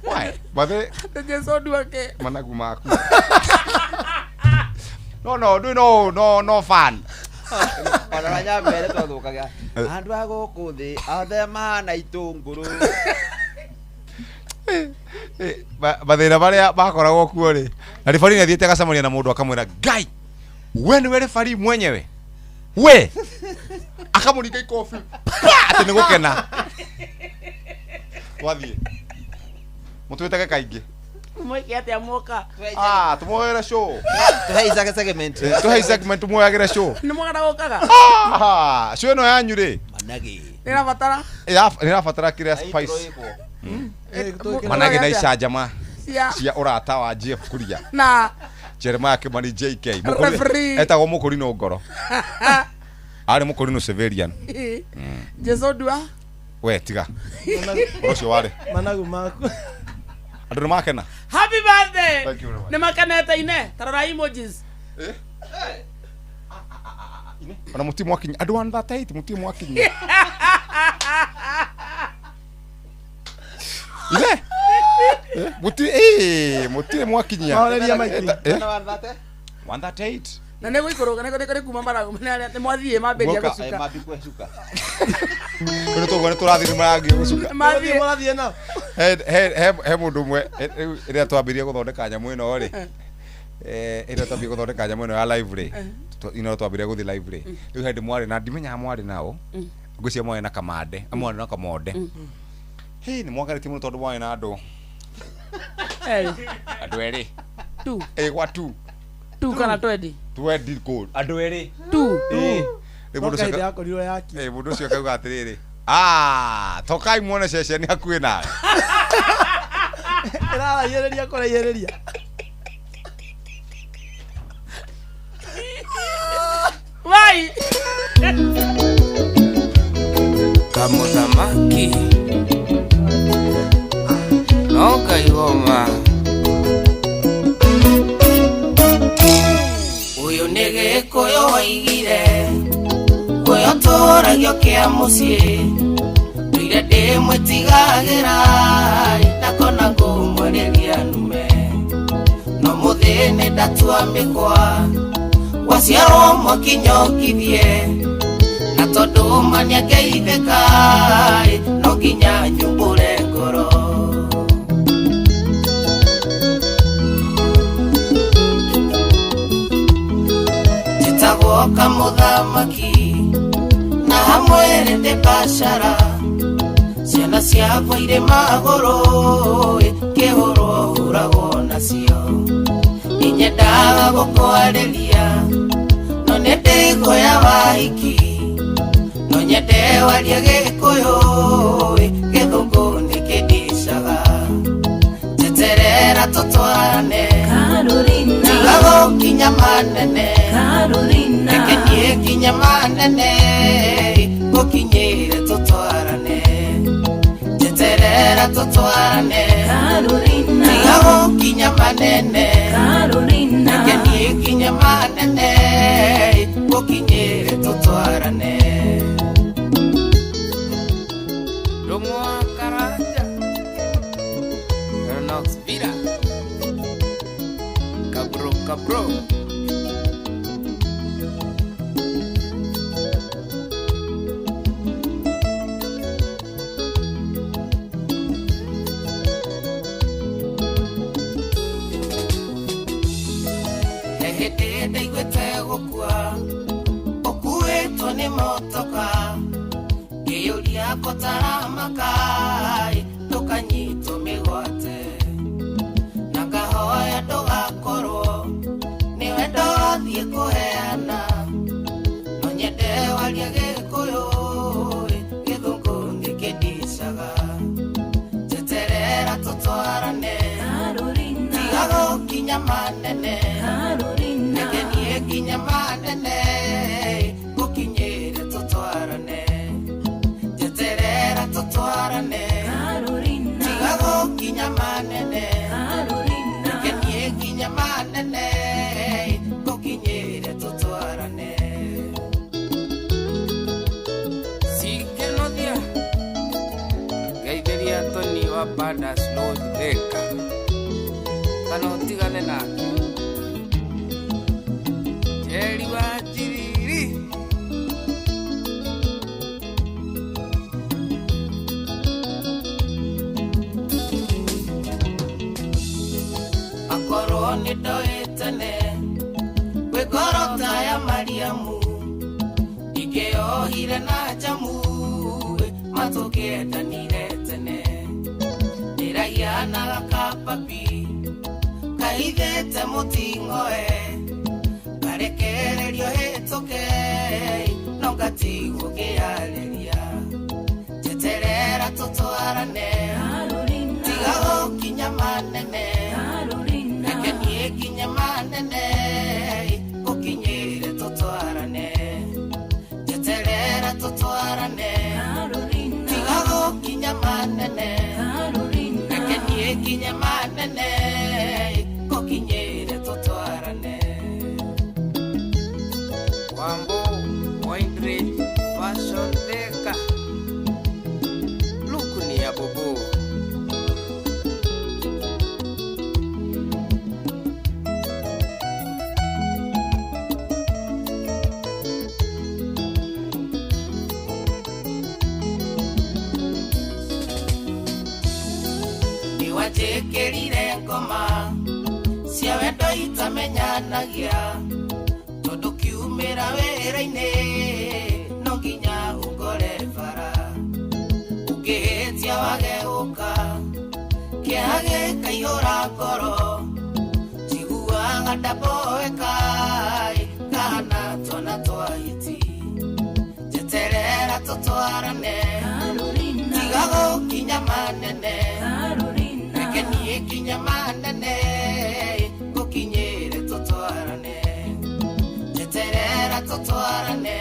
why bathe Jesu nduake managu maku no no no no no fun ona wanyambere twathukaga andu a gũkũ thĩ othe mahana itũngũrũ mathĩna marĩa makoragwo kuo rĩ na ribari nĩ athiĩte agacemania na mũndũ akamwĩra Ngai we nĩwe ribari mwenyewe we akamũringa ikobi atĩ nĩ gũkena twathiĩ mũtwĩtage kaingĩ Mweke atĩa mwoka tũmuoere show tũhe segment tũhe segment tũmuoyagĩre show nĩ mwagana gũkaga show ĩno yanyu rĩ manage nĩrabatara nĩrabatara kĩrĩa spice manage na icanjama cia ũrata wa Jeff Kuria na Jeremiah Kimani JK etagwo Mũkũrinũ ngoro arĩ Mũkũrinũ civilian Jesu ndua we tiga ũcio warĩ managu maku andũ nĩ makena happy birthday nĩ makenete ine tarora emojis ona mũtirĩ mwakinya andũ 138 mũtirĩ mwakinya ine mũtirĩ mũtirĩ mwakinyia Mahoreria maingĩ. 138 na nĩ gũikũrũka nĩ kuma maragu nĩ mwathiĩ mambĩrĩria gũcuka nĩ tũguo nĩ tũrathiĩ marangi gũcuka mathiĩ mũrathiĩ nao he mũndũ ũmwe rĩrĩa twambĩrĩrie gũthondeka nyamũ ĩno rĩ ĩrĩa twambĩrĩrie gũthondeka nyamũ ĩno ya live rĩ ino twambĩrĩrie gũthiĩ live rĩ rĩu hĩndĩ mwarĩ na ndimenyaga mwarĩ nao ngwĩciria mwarĩ na kamande mwarĩ na kamonde hĩ nĩ mwagarĩtie mũno tondũ mwarĩ na andũ andũ erĩ tu ĩ gwa tu tu kana twendi twendi kũ andũ erĩ tu Ĩ. Rĩu No mũndũ ũcio kahinda yakorirwo yaki. Eh, mũndũ ũcio akauga atĩrĩrĩ, "Ah, tokai muone ceceni hakuhĩ nawe." Ĩraraihĩrĩria kũraihĩrĩria. Wai. Kamuthamaki no Ngai woma. Ũyũ nĩ Gĩkũyũ oigire ũyũ tũragio kĩa mũciĩ ndũire ndĩmwĩtigagĩra ndakona ngũmwarĩria nume no mũthĩ nĩ ndatua mĩkwa waciarwo mwakinyokithie na tondũ ma nĩangeithĩka no nginya nyumbũre ngoro. Njĩtagwo kamũthamaki na hamwe ndĩ biacara ciana ciakwa irĩ magũrũ kĩhũrwo hũragwo nacio inyendaga gũkwarĩria no nĩ ndĩkuoya wahiki no nyende warie Gĩkũyũ gĩthũngũ nĩ kĩndicaga njeterera tũtwarane tiga gũkinya manene reke niĩ kinya manene gũkinyĩre tũtwarane njeterera tũtwarane tiga gũkinya manene reke niĩ kinya manene gũkinyĩre tũtwarane. Ndũng'wa Karanja Nox Vida Kabro Kabro. He hĩndĩ ndaiguĩte gũkua ũkuĩtwo nĩ motoka ngĩyũria kotaramaka ndũkanyitwo mĩgwate na ngahoya ndũgakorwo nĩwe ndathiĩ kũheana no nyende warie Gĩkũyũ gĩthũngũ nĩ kĩndicaga njeterera tũtwarane tiga gũkinya manene reke niĩ kinya manene gũkinyĩre tũtwarane njeterera tũtwarane tiga gũkinya manene reke niĩ kinya manene gũkinyĩre tũtwarane. Sikenothia ngeithĩria Tony wa Badas Lodge Thika kana ũtigane nake Njeri wa Njiriri. Akorwo nĩ ndoĩ tene kwĩ ngoro ta ya Mariamu ingĩohire na njamu matũkĩendanire tene ndĩrahianaga kababi kaithĩte mũting'oe karekererio hĩtũke no ngatigwo ngĩarĩria njeterera tũtwarane tiga gũkinya manene reke niĩ kinya manene gũkinyĩre tũtwarane njeterera tũtwarane tiga gũkinya manene reke niĩ kinya manene gũkinyĩre tũtwarane. Wambo Windridge Fashion Thika Luku ni ya bobo. Nĩwanjĩkĩrire ngoma cia wendo itamenyanagia tondũ kiumĩra wĩra-inĩ no nginya ũngore bara ũngĩhĩtia wage gũka kĩeha gĩkaihũra ngoro njiguaga ndamboeka kahana twana twa hiti. Weterera tũtwarane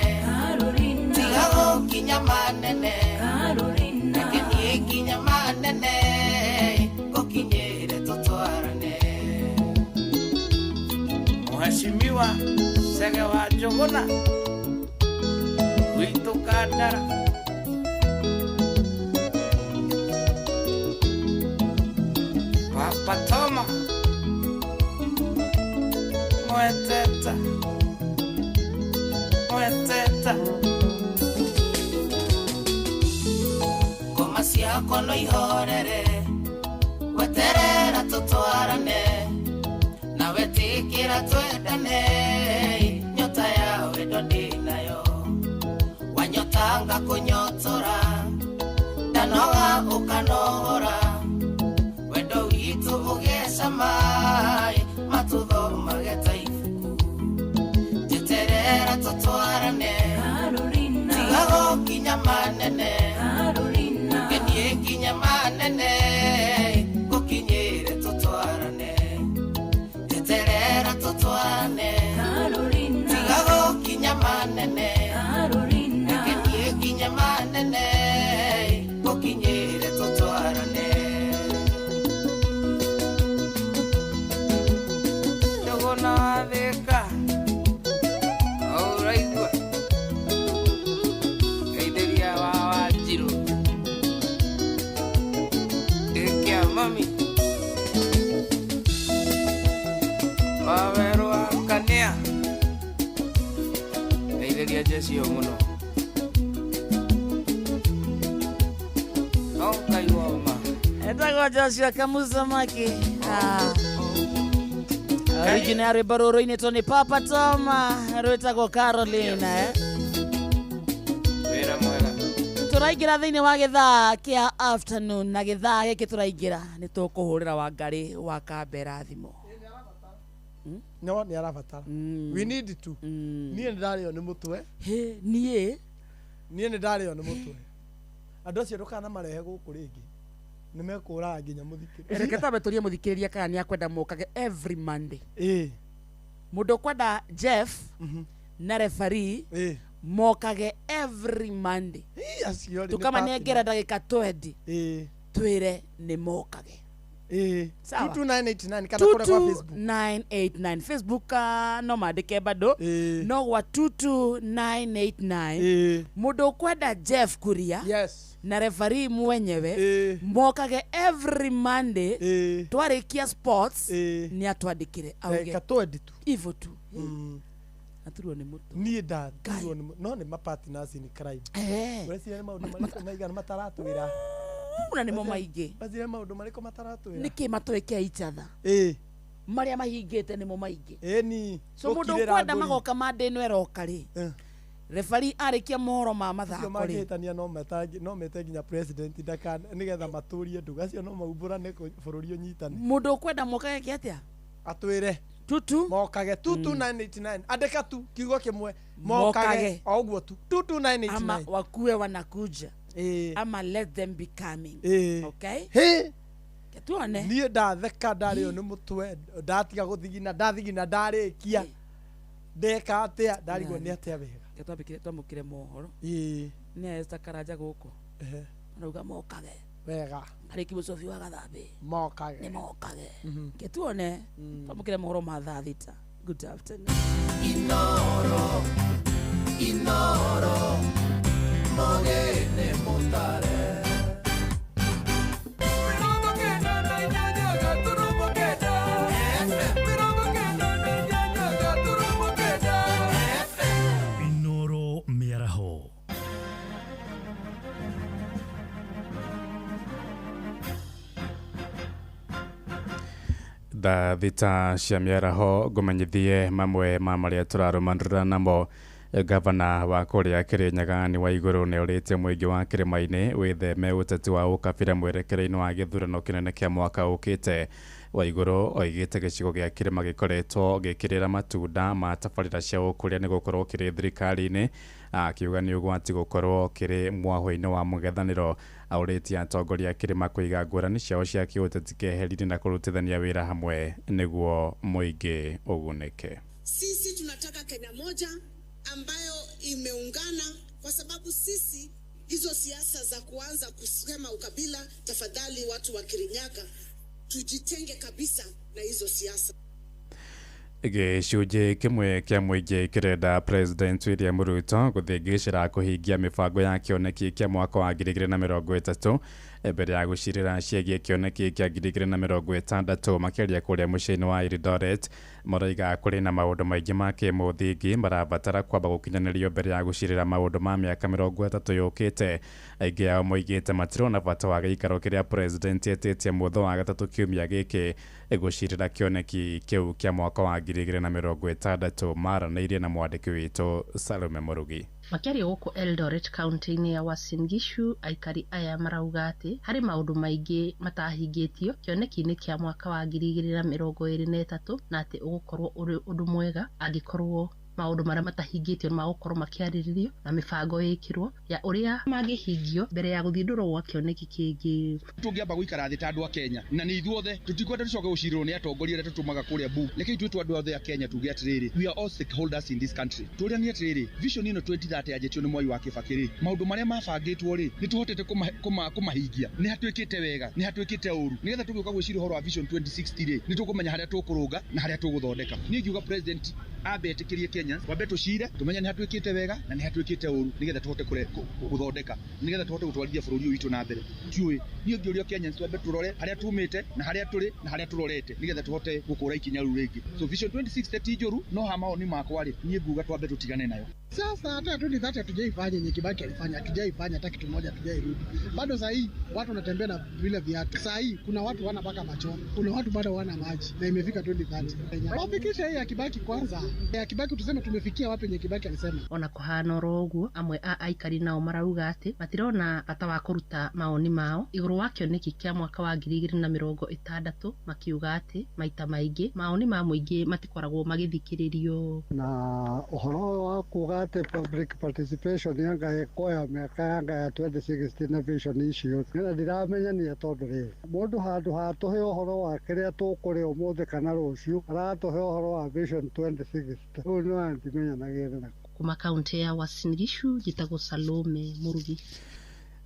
tiga gũkinya manene reke niĩ nginya manene ngũkinyĩre tũtwarane. Mheshimiwa Chege wa Njuguna witũ Kandara. Papa Toma Mweteta Mweteta. Ngoma ciakwa no ihorere weterera tũtwarane nawe tĩkĩra twendane nyota ya wendo ndĩnayo wanyotanga kũnyotora ndanoga ũkanogora wendo witũ ũgecama matuthomage ta ibuku njeterera tũtwarane tiga gũkinya manene ngenie nginya manene ngũkinyĩre tũtwarane njeterera tũtwarane tiga gũkinya manene ngenie nginya manene ngũkinyĩre tũtwarane. Njuguna wa Thika ũraigua geithĩria wa Wanjirũ ndĩkĩa mami wawerũ wa Kania geithĩria jecio mũno no ngaigua ma. Etagwo Joshua Kamusamaki. Original rwĩmbo rũrũ rũinĩtwo nĩ Papa Toma rwĩtagwo Carolina. Wĩra mwega. Tũraingĩra thĩinĩ wa gĩthaa kĩa afternoon na gĩthaa gĩkĩ tũraingĩra nĩ tũkũhũrĩra Wangarĩ wa Kambera thimũ. No nĩ arabatara. We need to. Niĩ nĩ ndarĩo nĩ mũtwe. Niĩ nĩ ndarĩo nĩ mũtwe. Andũ acio ndũkanamarehe gũkũ rĩngĩ. Nĩ mekũraga nginya mũthikĩrĩria. Reke twambe tũrie mũthikĩrĩria kana nĩ akwenda mokage every Monday. Mũndũ ũkwenda Jeff na referee mokage every Monday. Tũkamanengera ndagĩka 20 twĩre nĩ mokage. Sawa. 22989 kana kũrĩa kwa Facebook. 22989 Facebook no mandĩke bado no gwa 22989 mũndũ ũkwenda Jeff Kuria na referee mwenyewe mokage every Monday twarĩkia sports nĩ atwandĩkĩre auge Ndagĩka 20 tu. Ivo tu. Aturwo nĩ mũtwe. Niĩ ndaturwo nĩ no nĩ ma partners in crime. Ũreciria nĩ maũndũ marĩkũ maigana mataratwĩra? Na nĩmo maingĩ. Ũreciria maũndũ marĩkũ mataratwĩra? Nĩkĩ matwĩke each other? Marĩa mahingĩte nĩmo maingĩ. Ĩni. So mũndũ ũkwenda magoka Monday ĩno ĩroka rĩ referee arĩkia mohoro ma mathako rĩ mangĩhĩtania no mete nginya president ndaka nĩgetha matũrie ndũgũ acio no maumbũrane bũrũri ũnyitane. Mũndũ ũkwenda mokage kĩ atĩa? Atwĩre tutu mokage 22989 andĩka tu kiugo kĩmwe mokage o ũguo tu 22989 ama wakue wanakuja ama let them be coming. Okay? Tuone. Niĩ ndatheka ndarĩo nĩ mũtwe ndatiga gũthigina ndathigina ndarĩkia ndeka atĩa ndarigwo nĩ atĩa wega. Twambĩkire twamũkĩre mohoro. Nĩ Esther Karanja gũkũ. Arauga mokage. Wega. Arĩki mũcobi wa Gathambĩ. Mokage. Nĩ mokage. Ke tuone twamũkĩre mohoro ma thaa thita. Good afternoon. Inoro Inoro Mogene mutare. Inoro mĩaraho. Thaa thita cia mĩaraho ngũmenyithie mamwe ma marĩa tũrarũmanĩrĩra namo. Gavana wa kũrĩa Kĩrĩnyaga nĩ wa igũrũ nĩ orĩtie mũingĩ wa kĩrĩma-inĩ wĩtheme ũteti wa ũkabira mwerekera-inĩ wa gĩthurano kĩnene kĩa mwaka ũkĩte. Waiguru oigĩte gĩcigo gĩa kĩrĩma gĩkoretwo gĩkĩrĩra matunda ma tabarĩra cia ũkũria nĩ gũkorwo kĩrĩ thirikari-inĩ, akiuga nĩ ũgwati gũkorwo kĩrĩ mwahũ-inĩ wa mũng'ethanĩro. Aũrĩtie atongoria a kĩrĩma kũiga ngũrani ciao cia kĩũteti keheri-inĩ na kũrutithania wĩra hamwe nĩguo mũingĩ ũgunĩke. Sisi tunataka Kenya moja ambayo imeungana, kwa sababu sisi hizo siasa za kuanza kusema ukabila, tafadhali watu wa Kirinyaga tujitenge kabisa na hizo siasa. Gĩcunjĩ kĩmwe kĩa mũingĩ kĩrenda President William Ruto gũthiĩ gĩcĩra kũhingia mĩbango ya kĩoneki kĩa mwaka wa 2030 mbere ya gũcirĩra ciĩgiĩ kĩoneki kĩa 2060. Makĩria kũrĩa mũciĩ-inĩ wa Eldoret maroiga kũrĩ na maũndũ maingĩ ma kĩmũthingi marabatara kwamba gũkinyanĩrio mbere ya gũcirĩra maũndũ ma mĩaka 30 yũkĩte. Aingĩ ao moigĩte matirona bata wa gĩikaro kĩrĩa President etĩtie mũthũ wa gatatũ kiumia gĩkĩ gũcirĩra kĩoneki kĩu kĩa mwaka wa 2060. Maranĩirie na mwandĩki witũ Salome Mũrugi. Makĩaria gũkũ Eldoret kaunti-inĩ ya Uasin Gishu, aikari aya marauga atĩ harĩ maũndũ maingĩ matahingĩtio kĩoneki-inĩ kĩa mwaka wa 2023 na atĩ ũgũkorwo ũrĩ ũndũ mwega angĩkorwo maũndũ marĩa matahingĩtio nĩmagũkorwo makĩarĩrĩrio na mĩbango ĩkĩrwo ya ũrĩa mangĩhingio mbere ya gũthindũrwo gwa kĩoneki kĩngĩ. Tũngĩamba gũikara thĩ ta andũ a Kenya na nĩ ithuothe tũtikwenda tũcoke gũcirĩrwo nĩ atongoria arĩa tũtũmaga kũrĩa bunge. Rekei ithuĩ andũ othe a Kenya tuge atĩrĩrĩ, we are all stakeholders in this country. Tũrĩanie atĩrĩrĩ, vision ĩno 2030 yanjĩtio nĩ Mwai wa Kibaki rĩ, maũndũ marĩa mabangĩtwo rĩ, nĩ tũhotete kũmahingia, nĩ hatuĩkĩte wega, nĩ hatuĩkĩte ũru, nĩgetha tũgĩũka gwĩciria ũhoro wa vision 2060 rĩ, nĩ tũkũmenya harĩa tũkũrũnga na harĩa tũgũthondeka. Niĩ ngiuga president ambe etĩkĩrie Kenya wambe tũcire tũmenye nĩ hatuĩkĩte wega na nĩ hatuĩkĩte ũru, nĩgetha tũhote gũthondeka, nĩgetha tũhote gũtwarithia bũrũri ũyũ witũ na mbere. Tiũĩ niĩ ngĩũria Kenyans twambe tũrore harĩa tumĩte na harĩa tũrĩ na harĩa tũrorete, nĩgetha tũhote gũkũra ikinya rĩu rĩngĩ. So vision 2060 ti njũru, no ha maoni makwa rĩ, niĩ nguga twambe tũtigane nayo. Sasa hata 2030 hatujaifanya yenye Kibaki alifanya, hatujaifanya hata kitu moja, hatujairudi. Bado saa hii watu wanatembea na vile viatu. Saa hii kuna watu wana mpaka macho, kuna watu bado wana maji na imefika 2030. Wafikisha hii ya Kibaki kwanza. Ya Kibaki tuseme tumefikia wapi yenye Kibaki alisema. Ona kuhana oro ũguo, amwe a aikari nao marauga atĩ matirona bata wa kũruta maoni mao igũrũ wa kĩoneki kĩa mwaka wa 2060, makiuga atĩ maita maingĩ maoni ma mũingĩ matikoragwo magĩthikĩrĩrio. Na ũhoro wa kuga atĩ public participation yanga ĩkoya mĩaka yanga ya 2060 na vision icio na ndiramenya nĩ tondũ rĩ mũndũ handũ hatũhe ũhoro wa kĩrĩa tũkũrĩa ũmũthĩ kana rũciũ aratũhe ũhoro wa vision 2060. Ũyũ nĩ ndimenyanagĩrĩra na kuma kaunti ya Uasin Gishu njĩtagwo Salome Mũrugi.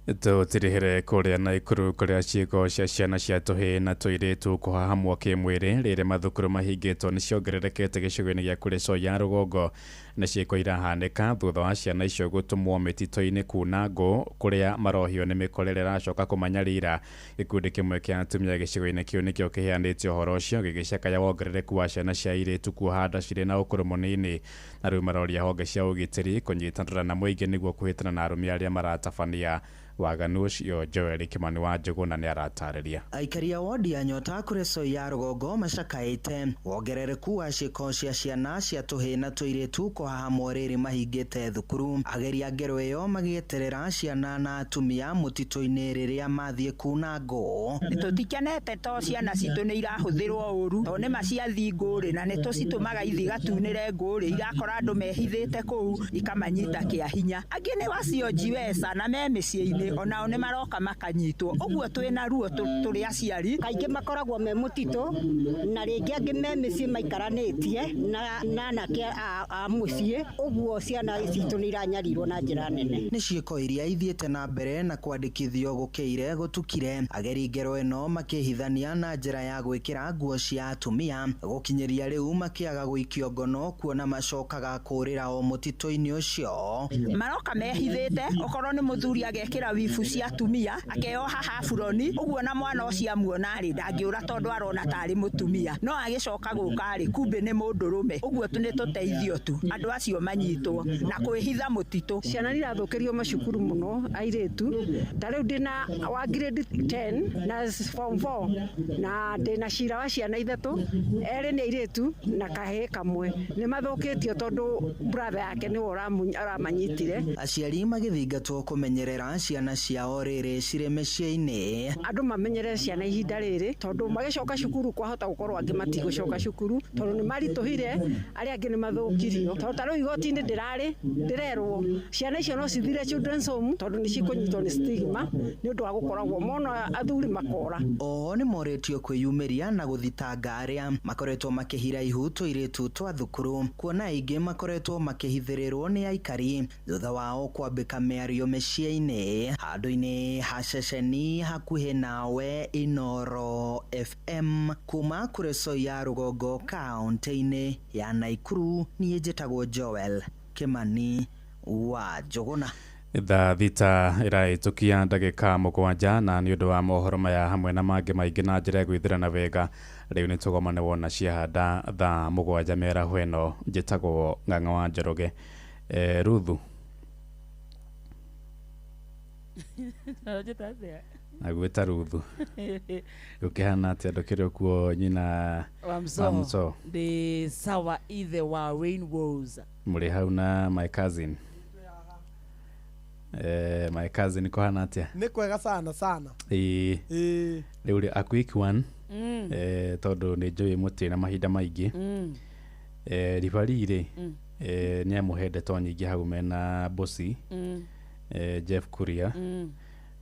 Tũtirĩhĩre kũrĩa Naikuru kũrĩa ciĩko cia ciana cia tũhĩĩ na tũirĩtu kũhahamwo kĩmwĩrĩ rĩrĩa mathukuru mahingĩtwo nĩ ciongererekete gĩcigo-inĩ gĩa Kuresoi ya rũgongo, na ciĩko irahanĩka thutha wa ciana icio gũtũmwo mĩtitũ-inĩ kuna ngũ kũrĩa marohio nĩ mĩkorere ĩracoka kũmanyarira. Gĩkundi kĩmwe kĩa atumia gĩcigo-inĩ kĩu nĩkĩo kĩheanĩte ũhoro ũcio gĩgĩcakaya wongerereku wa ciana cia airĩtu kuoha nda cirĩ na ũkũrũ mũnini, na rĩu maroria honge cia ũgitĩri kũnyitanĩra na mũingĩ nĩguo kũhĩtana na arũme arĩa maratabania waganu ũcio. Joel Kimani wa Njũgũna nĩ aratarĩria. Aikari a wodi ya Nyota Kuresoi ya rũgongo macakaĩte wongerereku wa ciĩko cia ciana cia tũhĩĩ na tũirĩtu kũhahamwo rĩrĩ mahingĩte thukuru. Ageria ngero ĩyo magĩeterera ciana na atumia mũtitũ-inĩ rĩrĩa mathiĩ kuna ngũ. Tũtikenete to ciana citũ nĩ irahũthĩrwo ũru, to nĩma ciathiĩ ngũ-rĩ, na nĩ tũcitũmaga ithiĩ igatunĩre ngũ-rĩ, irakora andũ mehithĩte kũu ikamanyita kĩa hinya. Angĩ nĩ wacionjiwesa na me mĩciĩ-inĩ onao nĩ maroka makanyitwo, ũguo twĩna ruo tũrĩ aciari. Kaingĩ makoragwo me mũtitũ na rĩngĩ angĩ me mĩciĩ maikaranĩtie na anake a mũciĩ, ũguo ciana citũ nĩ iranyarirwo na njĩra nene. Nĩ ciĩko iria ithiĩte na mbere na kwandĩkithio gũkĩire gũtukire, ageri ngero ĩno makĩhithania na njĩra ya gwĩkĩra nguo cia atumia gũkinyĩria rĩu makĩaga gũikio ngono kuona macokaga kũrĩra o mũtitũ-inĩ ũcio. Maroka mehithĩte, okorwo nĩ mũthuri agekĩra wibu cia atumia akeoha haburoni, ũguo na mwana ũcio amuona rĩ ndangĩũra tondũ arona tarĩ mũtumia, no agĩcoka gũka rĩ kumbe nĩ mũndũrũme. Ũguo nĩ tũteithio tu andũ acio manyitwo na kwĩhitha mũtitũ. Ciana nĩirathũkĩrio macukuru mũno airĩtu, ta rĩu ndĩna wa grade 10 na form 4 na ndĩna cira wa ciana ithatũ, erĩ nĩ airĩtu na kahĩĩ kamwe, nĩ mathũkĩtio tondũ brother yake nĩwe ũramanyitire. Aciari magĩthingatwo kũmenyerera ciana ciana ciao rĩrĩ cirĩ mĩciĩ-inĩ. Andũ mamenyere ciana ihinda rĩrĩ tondũ magĩcoka cukuru kwahota gũkorwo angĩ matigũcoka cukuru tondũ nĩ maritũhire, arĩa angĩ nĩ mathũkirio. Tondũ ta rĩu igoti-inĩ ndĩrarĩ ndĩrerwo ciana icio no cithire children's home tondũ nĩ cikũnyitwo nĩ stigma nĩ ũndũ wa gũkoragwo mona athuri makora. Oho nĩ morĩtio kwĩyumĩria na gũthitanga arĩa makoretwo makĩhira ihu tũirĩtu twa thukuru, kuona aingĩ makoretwo makĩhithĩrĩrwo nĩ aikari thutha wao kwambĩka mĩario mĩciĩ-inĩ handũ-inĩ ha ceceni hakuhĩ nawe. Inoro FM kuma kũrĩ ya rũgongo kaunti-inĩ ya Naikuru, niĩ njĩtagwo Joel Kimani wa Njũgũna. Thaa 6 ĩrahĩtũkia ndagĩka 7, na nĩ ũndũ wa mohoro maya hamwe na mangĩ maingĩ na njĩra ya gwĩthĩrana wega, rĩu nĩ tũgomane wona ciahanda thaa 7 mĩaraho ĩno. Njĩtagwo Ng'ang'a wa Njoroge. Ruthu agwĩta Ruthu gũkĩhana atĩa ndũkĩrĩ kuo nyina wa Mso? Ndĩ sawa ithe wa Wayne Rose. Mũrĩ hau na my cousin. My cousin kũhana atĩa? Nĩ kwega sana sana. Ĩĩ rĩu rĩ a quick one, tondũ nĩ njũĩ mũtirĩ na mahinda maingĩ. Ribari rĩ nĩ amũhe ndeto nyingĩ hau mena bosi Jeff Kuria,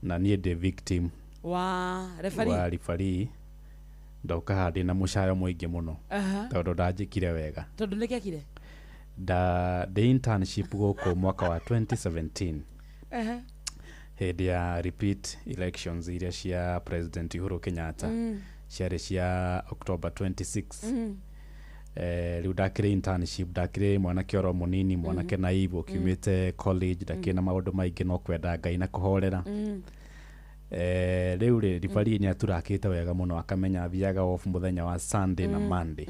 na niĩ ndĩ victim wa referee. Wa referee ndoka haha na mũcayo mũingĩ mũno tondũ ndanjĩkire wega. Tondũ nĩkĩekire? Ndĩ internship gũkũ mwaka wa 2017 hĩndĩ ya repeat elections iria cia President Uhuru Kenyatta, ciarĩ cia October 26. Rĩu ndakĩrĩ internship, ndakĩrĩ mwanake oro mũnini, mwanake naibu ũkiumĩte college, ndakĩrĩ na maũndũ maingĩ no kwenda Ngai na kũhorera. Rĩu rĩ ribari nĩ aturakĩte wega mũno, akamenya athiaga off mũthenya wa Sunday na Monday,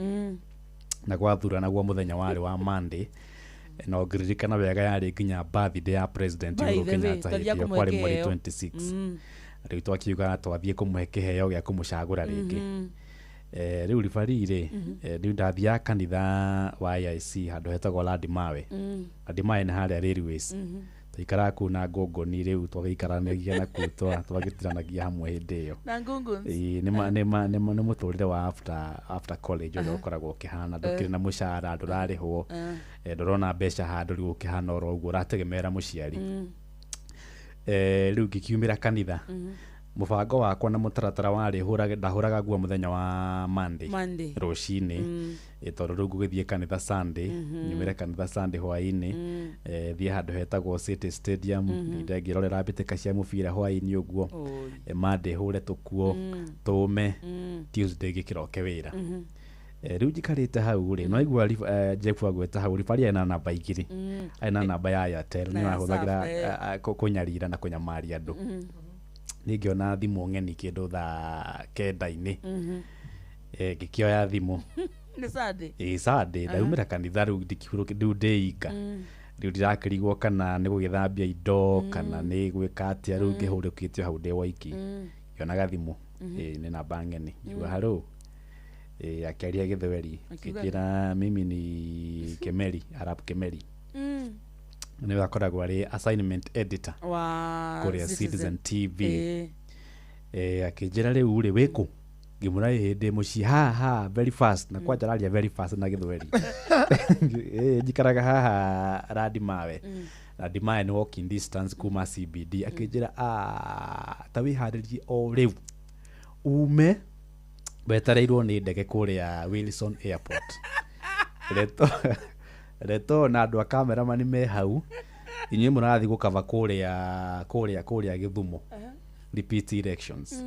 na gwathuranagwo mũthenya warĩ wa Monday, na ũngĩririkana wega yarĩ nginya birthday ya President Uhuru Kenyatta hĩndĩ ĩyo kwarĩ mweri 26. Rĩu twakiuga twathiĩ kũmũhe kĩheo gĩa kũmũcagũra rĩngĩ. Rĩu ribari rĩ rĩu ndathiaga kanitha wa AIC handũ hetagwo Landimawe. Landimawe nĩ harĩa Railways. Twaikaraga kũu na ngũngũni, rĩu twagĩikaranagia na kũu twagĩtiranagia hamwe hĩndĩ ĩyo. Na ngũngũni. Ĩĩ nĩ mũtũrĩre wa after college ũrĩa ũkoragwo ũkĩhana, ndũkĩrĩ na mũcara, ndũrarĩhwo, ndũrona mbeca handũ, rĩu ũkĩhana oro ũguo ũrategemera mũciari. Rĩu ngĩkiumĩra kanitha, mũbango wakwa na mũtaratara warĩ ndahũraga nguo mũthenya wa Monday rũcinĩ, tondũ rĩu ngũgĩthiĩ kanitha Sunday, nyumĩre kanitha Sunday hwaĩ-inĩ, thiĩ handũ hetagwo City Stadium, ndinde ngĩrorera mbĩtĩka cia mũbira hwaĩ-inĩ ũguo, Monday hũre tũkuo tũme, Tuesday ngĩkĩroke wĩra. Rĩu njikarĩte hau rĩ, no igua Jeff agwĩta hau ribari ena namba 2, ena namba ya Airtel nĩ ahũthagĩra kũnyarira na kũnyamaria andũ. Ningĩona thimũ ng'eni kĩndũ thaa 9-inĩ, ngĩkĩoya thimũ. Nĩ Sunday? Ĩĩ Sunday, ndaumĩra kanitha rĩu rĩu ndĩika, rĩu ndirakĩrigwo kana nĩ gũgĩthambia indo kana nĩ gwĩka atĩa, rĩu ngĩhũrũkĩtio hau ndĩ waiki, ngĩona gathimũ, nĩ namba ng'eni, ngiuga hello. Akĩaria Gĩthweri, akĩnjĩra mimi ni Kemeri, Arab Kemeri. Nĩwe akoragwo arĩ assignment editor wa kũrĩa Citizen TV. Akĩnjĩra rĩu rĩ wĩkũ? Ngĩmwĩra ĩĩ ndĩ mũciĩ haha very fast, na kwanja araria very fast na Gĩthweri. Njikaraga haha Landimawe. Landimawe nĩ walking distance kuma CBD. Akĩnjĩra ta wĩharĩrie o rĩu ume wetereirwo nĩ ndege kũrĩa Wilson Airport. Reto na andũ a cameraman me hau, inyuĩ mũrathiĩ gũkava kũrĩa Gĩthumo repeat elections.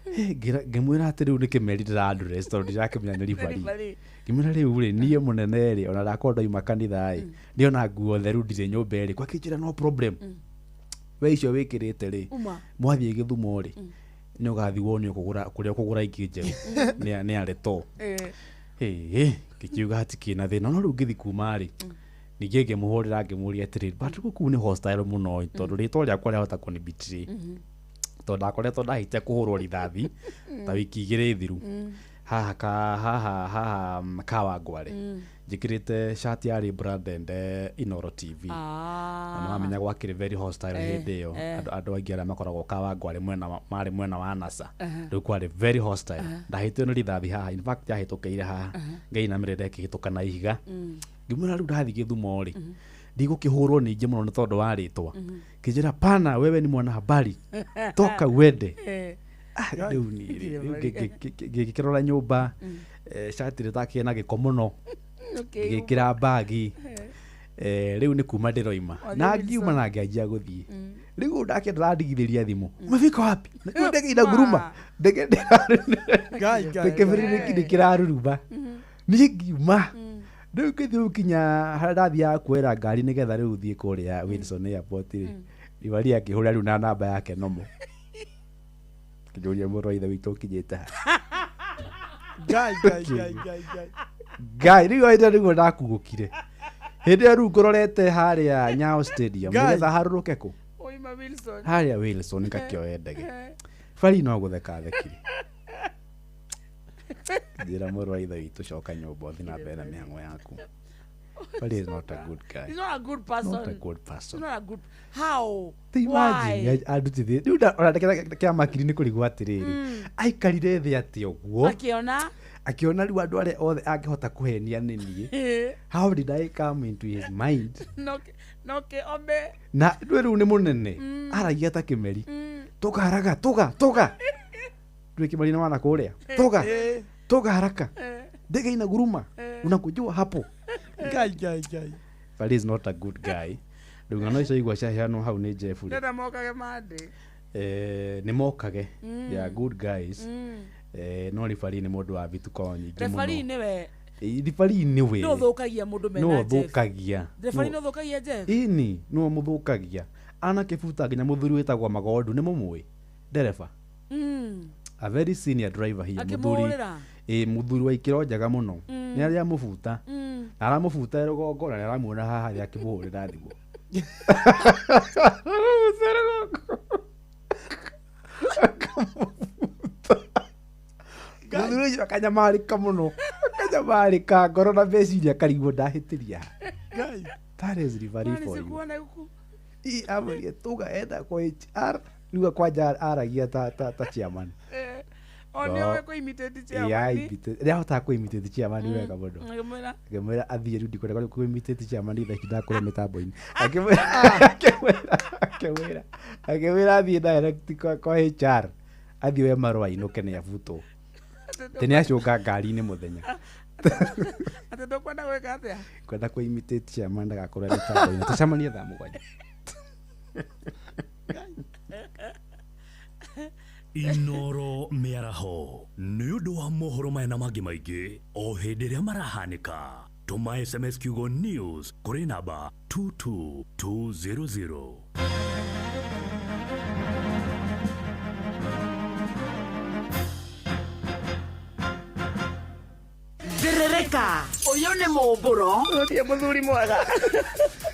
Ngĩmwĩra atĩ rĩu nĩ Kĩmeri ndĩra address tondũ ndirakĩmenya nĩ ribari. Ngĩmwĩra rĩu rĩ niĩ mũnene rĩ ona ndakorwo ndauma kanitha ĩ ndĩona nguo theru ndirĩ nyũmba ĩrĩ, kwakĩnjĩra no problem, we icio wĩkĩrĩte rĩ mwathiĩ Gĩthumo rĩ nĩ ũgathiĩ wone kũrĩa ũkũgũra ingĩ njerũ nĩ areto. Ngĩkiuga hatikĩrĩ na thĩna, no rĩu ngĩthiĩ kuma rĩ ningĩ ngĩmũhũrĩra ngĩmũria atĩrĩrĩ, but gũkũ nĩ hostile mũno tondũ rĩtwa rĩakwa rĩahota kũni betray, tondũ ndakoretwo ndahĩtia kũhũrwo rithathi ta wiki 2 thiru. Haha ka haha haha Kawangware. Njĩkĩrĩte shati yarĩ branded Inoro TV. Na nĩwamenya gwakĩrĩ very hostile hĩndĩ ĩyo. Andũ aingĩ arĩa makoragwo Kawangware mwena marĩ mwena wa NASA. Rĩu kwarĩ very hostile. Ndahĩtio nĩ rithathi haha, in fact yahĩtũkĩire haha. Ngĩinamĩrĩra ĩkĩhĩtũka na ihiga. Ngĩmwĩra rĩu ndathiĩ Gĩthumo rĩ, ndigũkĩhũrwo ningĩ mũno nĩ tondũ wa rĩtwa. Kĩnjĩra pana, wewe ni mwanahabari, toka uende. Rĩu niĩ rĩ, rĩu ngĩkĩrora nyũmba, cati rĩtakĩrĩ na gĩko mũno, ngĩkĩra mbagi, rĩu nĩ kuma ndĩroima. Wathiĩ Na Wilson. ngiuma na ngĩanjia gũthiĩ. Rĩu ndake ndĩrandigithĩria thimũ, umefika wapi? Najua ndege inaguruma. Ndege Ngai, Ngai, kĩbĩrĩrĩki nĩ kĩraruruma. Niĩ ngiuma rĩu ngĩthiĩ gũkinya harĩa ndathiaga kuoera ngari nĩgetha rĩu thiĩ kũrĩa Wilson Airport rĩ, Rivaria akĩhũra rĩu na namba yake nomo, kĩnjũria mũrũ wa ithe witũ ũkinyĩte ha. Ngai, Ngai, Ngai, Ngai, Ngai. Ngai, rĩu hĩndĩ ĩyo nĩguo ndakugũkire, hĩndĩ ĩyo rĩu ngũrorete harĩa Nyayo Stadium Ngai. nĩgetha harũrũke kũ Oima Wilson. Harĩa Wilson ngakĩoe ndege, bari no gũtheka thekire, njĩra mũrũ wa ithe witũ coka nyũmba ũthiĩ na mbere na mĩhang'o yaku. Bari is not a good guy. He's not a good person. Not a good person. He's not a good. How? Ti imagine Why? andutithie rĩu ona kĩa makiri nĩ kũrigwo atĩrĩrĩ, aikarire thĩ atĩ ũguo Akiona. Akĩona rĩu andũ arĩa othe angĩhota kũhenia nĩ niĩ. How did I come into his mind? No ke ombe. Na ndwe rĩu nĩ mũnene, aragia ta kĩmeri, toka haraka, toka toka, ndwĩ kĩmeri na wana kũrĩa, toka toka haraka, ndege inaguruma, unakujua hapo. Ngai, Ngai, Ngai. But he's not a good guy. Rĩu ng'ano icio igua ciaheanwo hau nĩ Jeff rĩ, Ndenda mokage mande. Nĩ mokage. They are good guys. No ribari nĩ mũndũ wa vituko nyingĩ Referee mũno. niwe. Ribari nĩwe. No thũkagia mũndũ mena no Jeff. ũthũkagia. Referee no thũkagia Jeff. Ĩni nĩwe mũthũkagia anake buta nginya mũthuri wĩtagwo Magondu, nĩ mũmũĩ ndereba, a very senior driver here, mũthuri Akĩmũhũrĩra. ĩ mũthuri wa ikĩro njega mũno. Nĩ arĩa mũbuta na aramũbuta e rũgongo na nĩ aramuona haha rĩ akĩmũhũrĩra thimũ. Aramũbuta rũgongo. Akamũbuta. Mũthuri ũcio akanyamarĩka mũno, akanyamarĩka ngoro na meciria, akarigwo ndahĩtĩria ha. Ngai. That is referee Mani for you. sikuona huku. I amũrie tuga enda kwa HR rĩu kwanja aragia ta chairman. O nĩ No. oĩ kũ imitate Yeah, chairman. nĩahotaga kũ imitate chairman wega mũno. Ngĩmwĩra. Ngĩmwĩra athiĩ rĩu ndikwenda kũ imitate chairman thaa ici ndakũrĩa mĩtambo-inĩ. Akĩmwĩra athiĩ direct kwa HR, athiĩ we marũa ainũke nĩ abutwo tĩ nĩ acũnga ngari-inĩ mũthenya. Atĩ ndũkwenda gwĩka atĩa? Kwenda kũ imitate chairman ndagakorwo mĩtambo-inĩ, tũcemanie thaa 7. Inoro mĩaraho nĩ ũndũ wa mohoro maya na mangĩ maingĩ o hĩndĩ ĩrĩa marahanĩka, tũma SMS kiugo news kũrĩ namba 22200. Thĩrĩrĩka ũyũ nĩ mũmbũro. Ũthiĩ mũthuri mwega.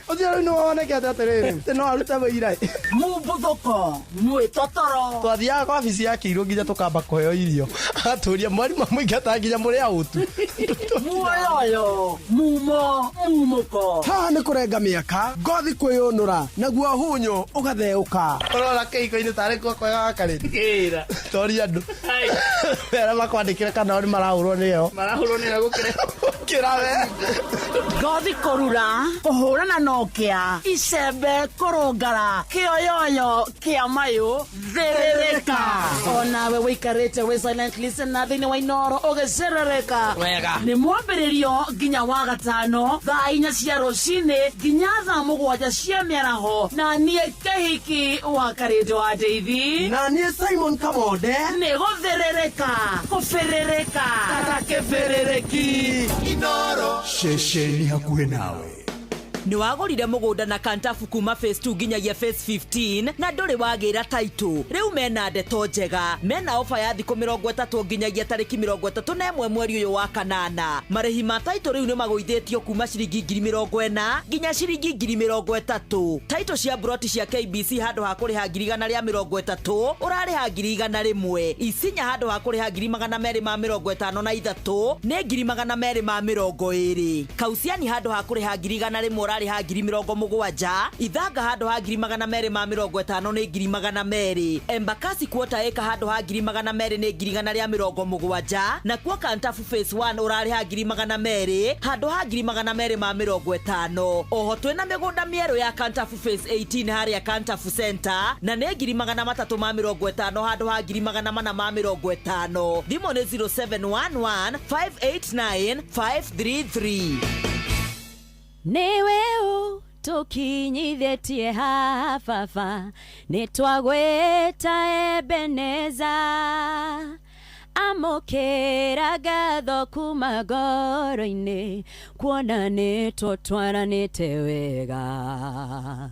Ũcio rĩu nĩwonekete atĩrĩrĩ atĩ no arute wĩira. Mũmbuthũko mwĩtotoro. Twathiaga kwa wabici ya kĩirũ nginya tũkamba kũheo irio, agatũria mwarimũ amũingata nginya mũrĩ aũtu. Muoyoyo mumo mumũko. Haha nĩ kũrenga mĩaka, ngothi kwĩyũnũra, naguo hunyũ ũgatheũka. Ũrona kĩhiko-inĩ tarĩ kuo kwega gakarĩ toria andũ arĩa makwandĩkĩre kana o nĩ marahũrwo nĩyo. Marahũrwo nĩyo gũkĩra. Gũkĩra we. Ngothi kũrura kũhũrana na ũkĩa, icembe kũrũngara, kĩoyoyo kĩa mayũ. Thĩrĩrĩka onawe wĩikarĩte wĩ silent listener thĩinĩ wa Inoro ũgĩcerereka. Wega. Nĩ mwambĩrĩrio nginya wa gatano thaa 4 cia rũcinĩ nginya thaa 7 cia mĩaraho, na niĩ Kĩhiki wa Karĩndũ wa Ndeithi na niĩ Simon Kamonde. Nĩ gũthĩrĩrĩka kũbĩrĩrĩka ta kĩbĩrĩrĩki. Inoro Ceceni hakuhĩ nawe Nĩ wagũrire mũgũnda na Kantafu kuma phase 2 nginyagia phase 15 na ndũrĩ wagĩra title. Rĩu mena ndeto njega, mena ofa ya thikũ 30 nginyagia tarĩki 31 mweri ũyũ wa kanana. Marĩhi ma title rĩu nĩ magũithĩtio kuma ciringi 40,000 nginya ciringi 30,000. Title cia broti cia KBC handũ ha kũrĩha 130,000 ũrarĩha 101,000. Isinya handũ ha kũrĩha 253 nĩ 220. Kausiani handũ ha kũrĩha 100,000 ũrarĩha 70,000. Ithanga handũ ha 250 nĩ 200,000. Embakasi quarter acre handũ ha 200,000 nĩ 170,000. Na kuo Kantafu phase 1 ũrarĩha 200,000 handũ ha 250,000. Oho twĩna mĩgũnda mĩerũ ya Kantafu phase 18 harĩa Kantafu Center na nĩ 350 handũ ha 450. Thimũ nĩ 0711 589 533. Nĩwe ũtũkinyithĩtie haha baba, nĩtwagwĩta Ebeneza. Amũkĩra ngatho kuma ngoro-inĩ, kuona nĩtũtwaranĩte wega.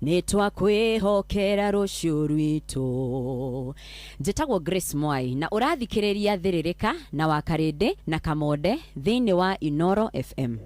Nĩtwakwĩhokera rũciũ rwitũ. Njĩtagwo Grace Mwai na ũrathikĩrĩria Thĩrĩrĩka na Wakarĩndĩ na Kamonde thĩinĩ wa Inoro FM.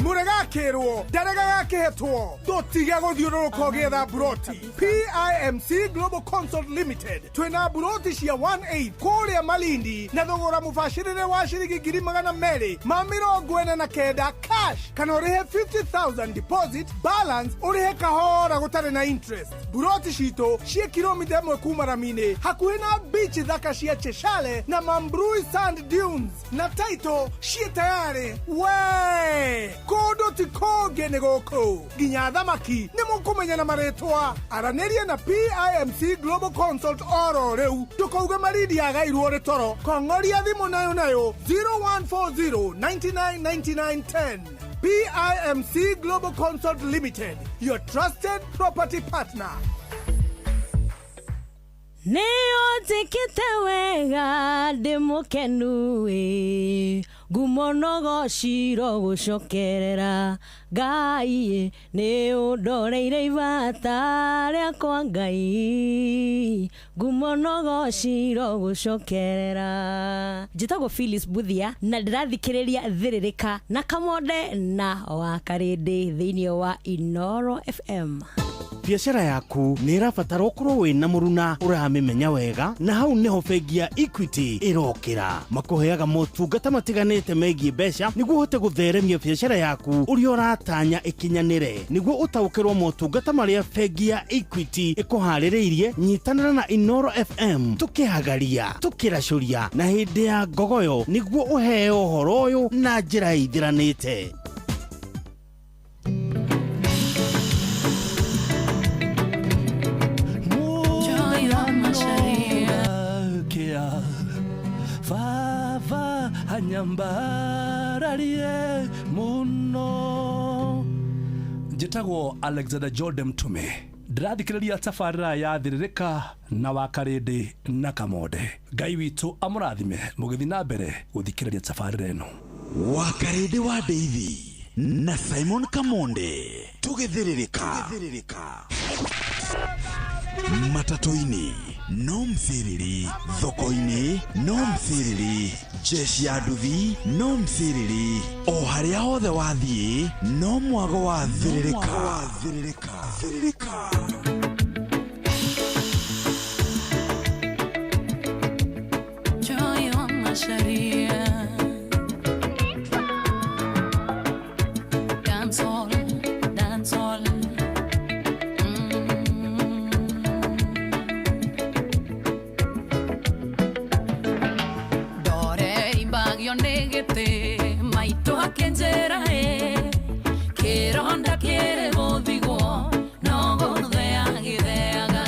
Mũregakĩrwo ndarega gakĩhetwo tũtige gũthiũrũrũka ũgĩetha buroti. PIMC Global Consult Limited twĩna buroti cia 18 kũrĩa Malindi na thogora mũbacĩrĩre wa ciringi 249,000 cash, kana ũrĩhe 50,000 deposit, balance ũrĩhe kahora gũtarĩ na interest. Buroti citũ ciĩ kilomita 1 kuma rami-inĩ hakuhĩ na beach thaka cia Cheshale na Mambrui Sand Dunes, na title ciĩ tayarĩ. We kũndũ ti kũngĩ nĩ gũkũ, nginya thamaki nĩ mũkũmenya na marĩtwa. Aranĩria na PIMC Global Consult oro rĩu, ndũkauge Malindi yagairwo rĩ toro. Kong'oria thimũ nayo nayo 0140 99 99 10. PIMC Global Consult Limited, your trusted property partner. Nĩũnjĩkĩte wega ndĩ mũkenu ĩ, ngumo no ciro gũcokerera Ngai, nĩ ũndoreire ibata rĩakwa Ngai, ngumo no ciro gũcokerera. Njĩtagwo Phyllis Buthia na ndĩrathikĩrĩria Thĩrĩrĩka na Kamonde na Wakarĩndĩ thĩinĩ wa Inoro FM. Biacara yaku nĩ ĩrabatara ũkorwo wĩna mũruna ũramĩmenya wega, na hau nĩho bengi ya Equity ĩrokĩra. Makũheaga motungata matiganĩte megiĩ mbeca nĩguo ũhote gũtheremia biacara yaku ũrĩa ũratanya ĩkinyanĩre. Nĩguo ũtaũkĩrwo motungata marĩa bengi ya Equity ĩkũharĩrĩirie, nyitanĩra na Inoro FM tũkĩhagaria, tũkĩracũria na hĩndĩ ya ngogoyo nĩguo ũheo ũhoro ũyũ na njĩra ĩithiranĩte. Baba anyambararie muno. Njĩtagwo Alexander Jordan Mtume, ndĩrathikĩrĩria tabarĩra ya Thĩrĩrĩka na Wakarĩndĩ na Kamonde. Ngai witũ amũrathime mũgĩthiĩ na mbere gũthikĩrĩria tabarĩra ĩno. Wakarĩndĩ wa Ndeithi na Simon Kamonde, tũgĩthĩrĩrĩka matatũ-inĩ no msiriri, thoko-inĩ no msiriri, jeshi ya nduthi no msiriri, o harĩa hothe wathiĩ no mwago wa Thĩrĩrĩka. Dance hall, dance hall. Maito akenjera e kironda kere bothigwo no guthea githeaga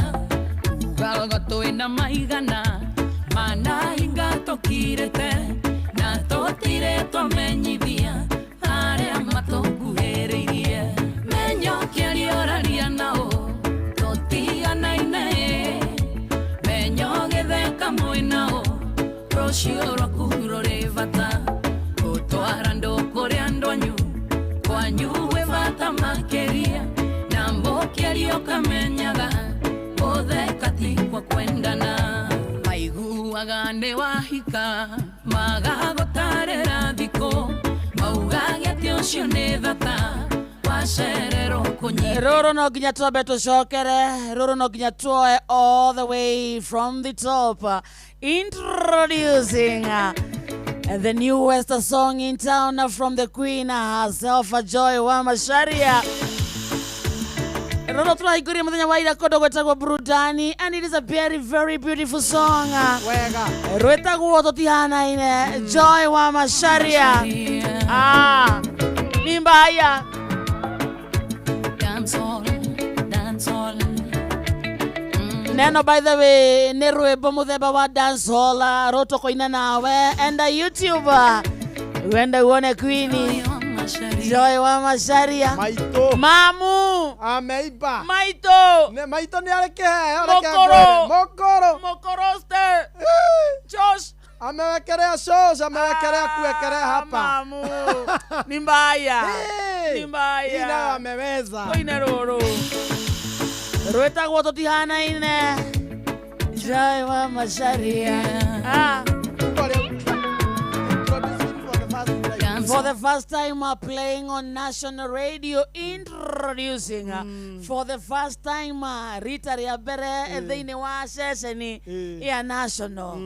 ugaga twina maigana mana hinga tokirete na totire twamenyithia aria matukuhĩrĩirie menyo kĩarioraria nao tũtiganaine menyo gĩtheka mwĩ nao rũciũ rwaku rũrĩ bata gũtwara andũ kũrĩ andũ anyu kwanyu gwĩ bata. makĩria na mbũkĩario kamenyaga gũtheka ti kwa kwendana maiguaga nĩ wahika magagũtarĩra thikũ maugage atĩ ũcio nĩ thata wacererwo kũnyita. Rũrũ no nginya twambe tũcokere, rũrũ no nginya tuoe all the way from the top. Introducing the newest song in town from the queen herself, Joy wa Macharia. Rũrũ tũrahingũria mũthenya wa ira kũndũ gwĩtagwo Burudani, and it is a very very beautiful song. Wega. Rwĩtagwo Tũtihanaine, Joy wa Macharia. Ah, ni mbaya. Dance hall, dance hall. Neno by the way nĩ rwĩmbo mũthemba wa dance hall, rũtũ kũina nawe enda YouTube wende uone queen Joy wa Macharia. Maitũ. Mamu. Ameiba. Maitũ. Ne maitũ nĩ arĩ kĩheo reke Mũkũrũ. ngwĩre. Mũkũrũ. Mũkũrũ ste. Josh. Amewekelea shows, amewekelea kuwekelea hapa. Mamu. Ni mbaya. Hey. Ni mbaya. Hii nayo ameweza. Oine rũrũ. Rwĩtagwo Tũtihanaine. Joy wa Macharia. Ah. For the first time playing on national radio, introducing for the first time rita rĩa mbere thĩinĩ wa ceceni ya national.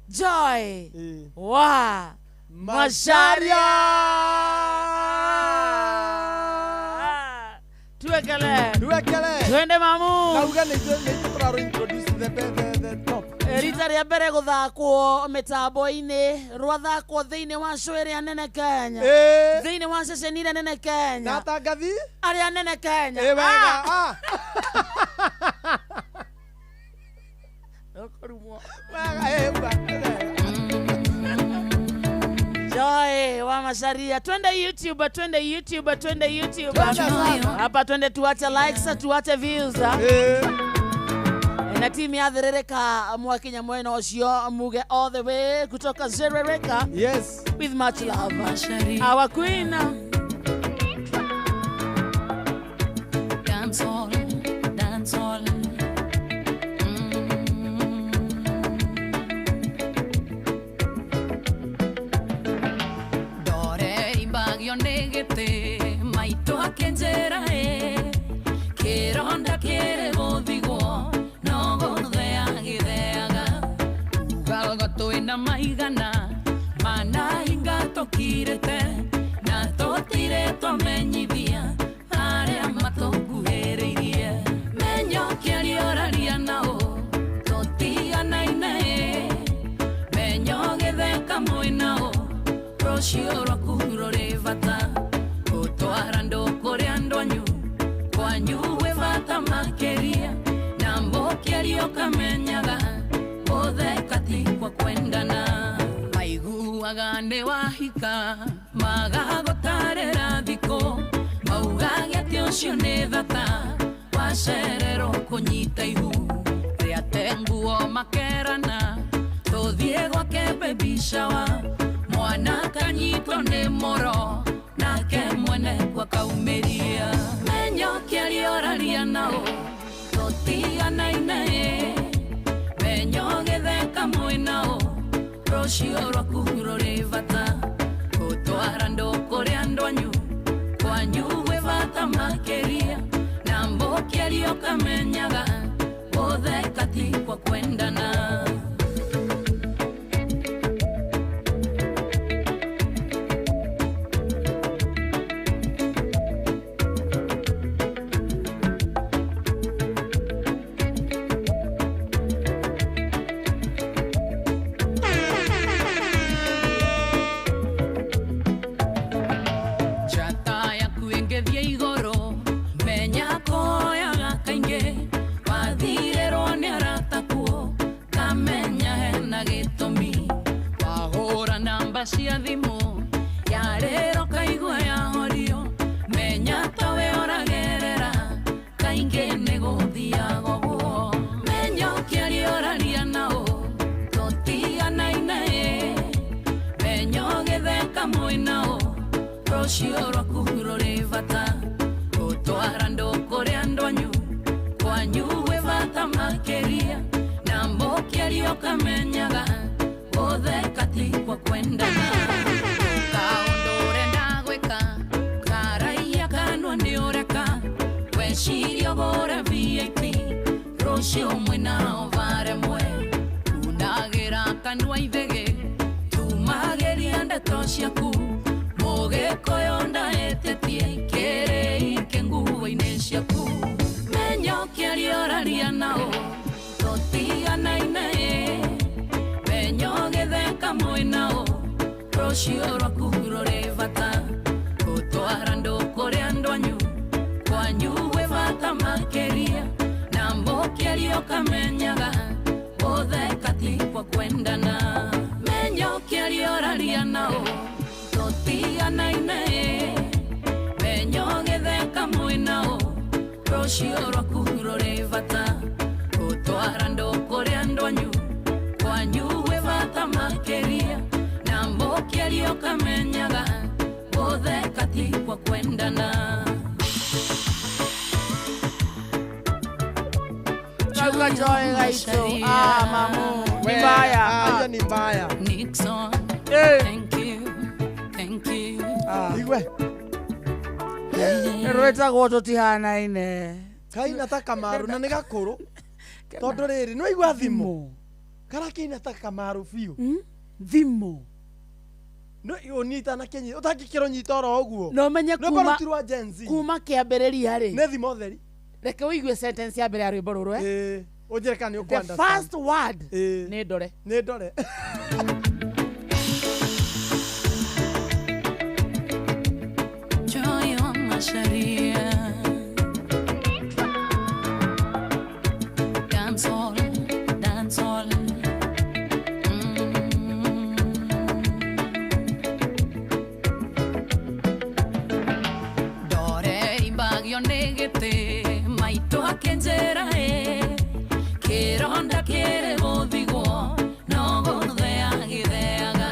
Joy wa Macharia. Tuwekele. Tuwekele. Twende mamu. Nauga nĩ ithuĩ tũrarũ introduce the top. Rita rĩa mbere gũthakwo mĩtambo-inĩ rwathakwo thĩinĩ wa show ĩrĩa nene Kenya, thĩinĩ wa ceceni ĩrĩa nene Kenya, na atangathi arĩa nene Kenya. Ĩ wega. Ah. Ũkũrumwo. Wega, ĩ wega. Joy wa Macharia. Twende YouTube, twende YouTube, twende YouTube. Hapa twende tuache likes, tuache views. Na timu ya Thĩrĩrĩka mwakinya mwena ũcio muge all the way kutoka Zerereka. Yes. With much love. Our queen. Dance hall, dance hall. Ndore imbagio nĩ gĩtĩ maitũ akĩnjĩra ĩ kĩronda kĩrĩ gũthigwo no gũthea gĩtheaga ugaga twĩna maigana manahinga tũkirĩte na tũtirĩ twamenyithia arĩa matũkuhĩrĩirie menyo kĩario ũraria nao tũtiganaine menyo gĩtheka mwĩ nao rũciũ rwaku rũrĩ bata gũtwara andũ kũrĩ andũ anyu kwanyu gwĩ bata makĩria na mbũkĩario kamenyaga gũtheka ti kwa kwendana maiguaga nĩ wahika magagũtarĩra thikũ maugage atĩ ũcio nĩ thata wacererwo kũnyita ihu rĩate nguo makerana tũthiĩ gwake baby shower mwana kanyitwo nĩ mũro nake mwene kwa kaumĩria menyo kĩario ũraria nao tũtiganaine menyo gĩtheka mwĩ nao rũciũ rwaku rũrĩ bata gũtwara andũ kũrĩ andũ anyu kwanyu gwĩ bata makĩria na mbũkĩario kamenyaga gũtheka ti kwa kwendana. Njata yaku ĩngĩthiĩ igũrũ menya koyaga kaingĩ wathirĩrwo nĩ arata kuo kamenya hena gĩtũmi wahũra namba cia thimũ yarĩro kaigua yahorio menya tawe ũragerera kaingĩ nĩ gũthiaga ũguo menya ũkĩaria ũraria nao tũtiganaine menya ũgĩtheka mwĩ nao rũciũ rwaku rũrĩ bata. ũkamenyaga gũtheka ti kwa kwendana kaũndũ ũrenda gwĩka karaia kanua nĩ ũreka weciria ũgũre VIP rũciũ mwĩnao varemwe unagĩra kanua ithĩgĩ tumagĩria ndeto ciaku mũgĩkũyũ ndaĩtĩtie kĩrĩike nguo-inĩ ciaku menya ũkĩaria ũraria nao tũtiganaine menya ũgĩtheka mwĩnao rũciũ rwaku rũrĩ bata gũtwara ndũ kũrĩ andũ anyu kwanyu gwĩ bata makĩria na mũkĩaria ũkamenyaga gũtheka ti kwa kwendana menya ũkĩaria ũraria nao tũtiganaine menya ũgĩtheka mwĩnao rũciũ rwaku rũrĩ bata gũtwara ndũ kũrĩ andũ anyu kwanyu gwĩ bata makĩria na mũkĩaria ũkamenyaga gũtheka ti kwa kwendana. Kauga Joy gaitũ. Ah, mamu. Ni mbaya. Ah, ni mbaya. Nixon. Thank you. Thank you. Igwe. Rwĩtagwo tũtihanaine. Kaina ta Kamaru na nĩ gakũrũ. Tondũ rĩrĩ nĩ waigua thimo. Karakĩina ta Kamaru biũ. Thimo. No ũnyita na kĩnyi ũtangĩkĩra ũnyita oro ũguo. No menye kuma rwa Gen Z. Kuma kĩambĩrĩria rĩ. Nĩ thimo theri. Reke ũigue sentence ya mbere ya rwĩmbo rũrũ. Ũnjĩre kana nĩ ũkũ The first word nĩ ndore. Nĩ ndore. Joy wa Macharia. Dance hall, dance hall. Ndore imbagio nĩ gĩtĩ maitũ akĩnjĩra ĩ kĩronda kĩrĩ gũthigwo no gũthea gĩtheaga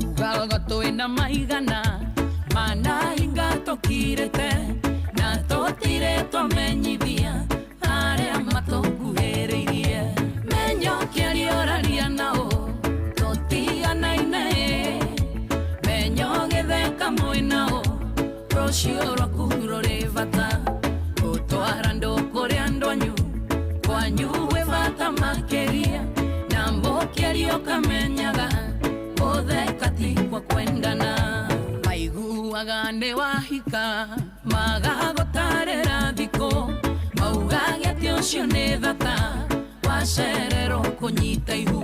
ugaga twĩna maigana manahinga tũkirĩte na tũtirĩ twamenyithia arĩa matũkuhĩrĩirie menya ũkĩaria ũraria nao tũtiganaine menya ũgĩtheka mwĩnao rũciũ rwaku rũrĩ bata gũtwara ndũ kũrĩ andũ anyu kwanyu gwĩ bata makĩria na mũkĩaria ũkamenyaga gũtheka ti kwa kwendana maiguaga nĩ wahika magagũtarĩra thikũ maugage atĩ ũcio nĩ thata wacererwo kũnyita ihu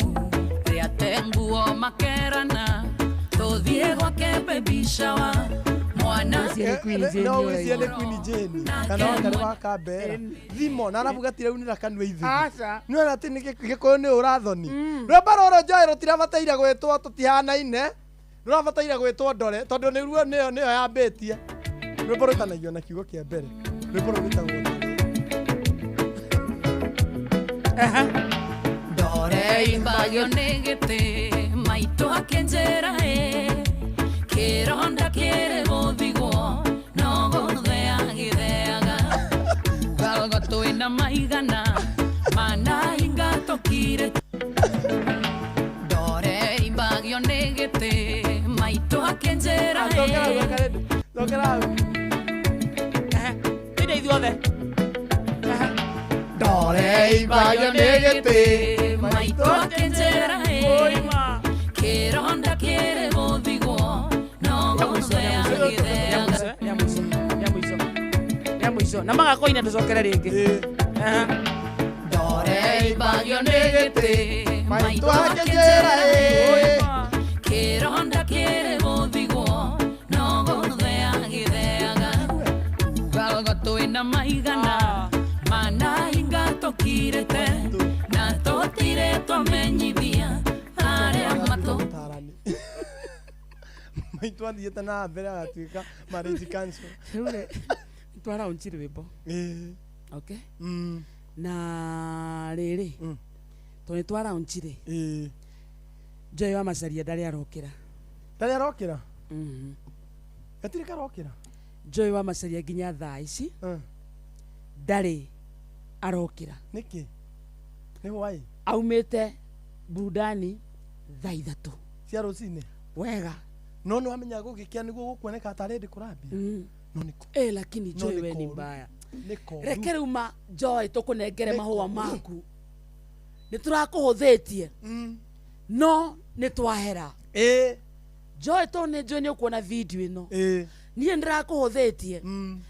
rĩate nguo makerana tũthiĩ gwake baby shower mwana no wĩcie nĩ Queen Jane kana Wangari wa Kambera thimo na arabu gatiraunĩra kanua ithigi nĩ wona atĩ nĩ gĩkũyũ nĩ ũrathoni rwĩmbo rũrũ Joy rũtirabataire gwĩtwo tũtihanaine rũrabataire gwĩtwo ndore tondũ nĩruo nĩyo yambĩtie rwĩmbo rwĩtanagio na kiugo kĩa mbere rwĩmbo rũu rwĩtagwo ndore imbagio nĩ gĩtĩ maitũ akĩnjĩra ĩ kĩronda kĩrĩ gũthigwo no gũthea gĩtheaga ugaga twĩna maigana manahinga tũkirĩte ndore imbagio nĩ gĩtĩ maitũ akĩnjĩra ĩ Thokera hau. Ĩndĩ ithuothe. Ndore imbagio nĩ gĩtĩ maitũ akĩnjĩra ĩ kĩronda kĩrĩ gũthigwo no gũthea gĩtheaga. Rĩa mũico na magakoina tũcokere rĩngĩ. Ndore imbagio nĩ gĩtĩ maitũ akĩnjĩra ĩ kĩronda kĩrĩ gũthigwo no gũthea gĩtheaga ugaga twĩna maigana manahinga tũkirĩte na tũtirĩ twamenyithia arĩa matũ maitũ athiĩte na mbere agatuĩka marriage council. Rĩu rĩ twaraunchi rwĩmbo. Okay. Na rĩrĩ tondũ nĩ twaraunchi rĩ Joy wa Macharia ndarĩ arokĩra. Ndarĩ arokĩra? Gatirĩ karokĩra? Joy wa Macharia nginya thaa ici ndarĩ arokĩra. Nĩkĩ? Nĩ why? Aumĩte Burudani thaa 3 cia rũcinĩ. Wega. No nĩ wamenya gũgĩkĩa nĩguo gũkuoneka tarĩ ndĩ kũrambia. No nĩ lakini Joy we ni mbaya. Nĩ koru. Reke rĩu ma Joy tũkũnengere mahũa maku. Nĩ tũrakũhũthĩtie. No nĩ twahera. Joy to nĩ njũĩ nĩ ũkuona video ĩno. Niĩ ndĩrakũhũthĩtie.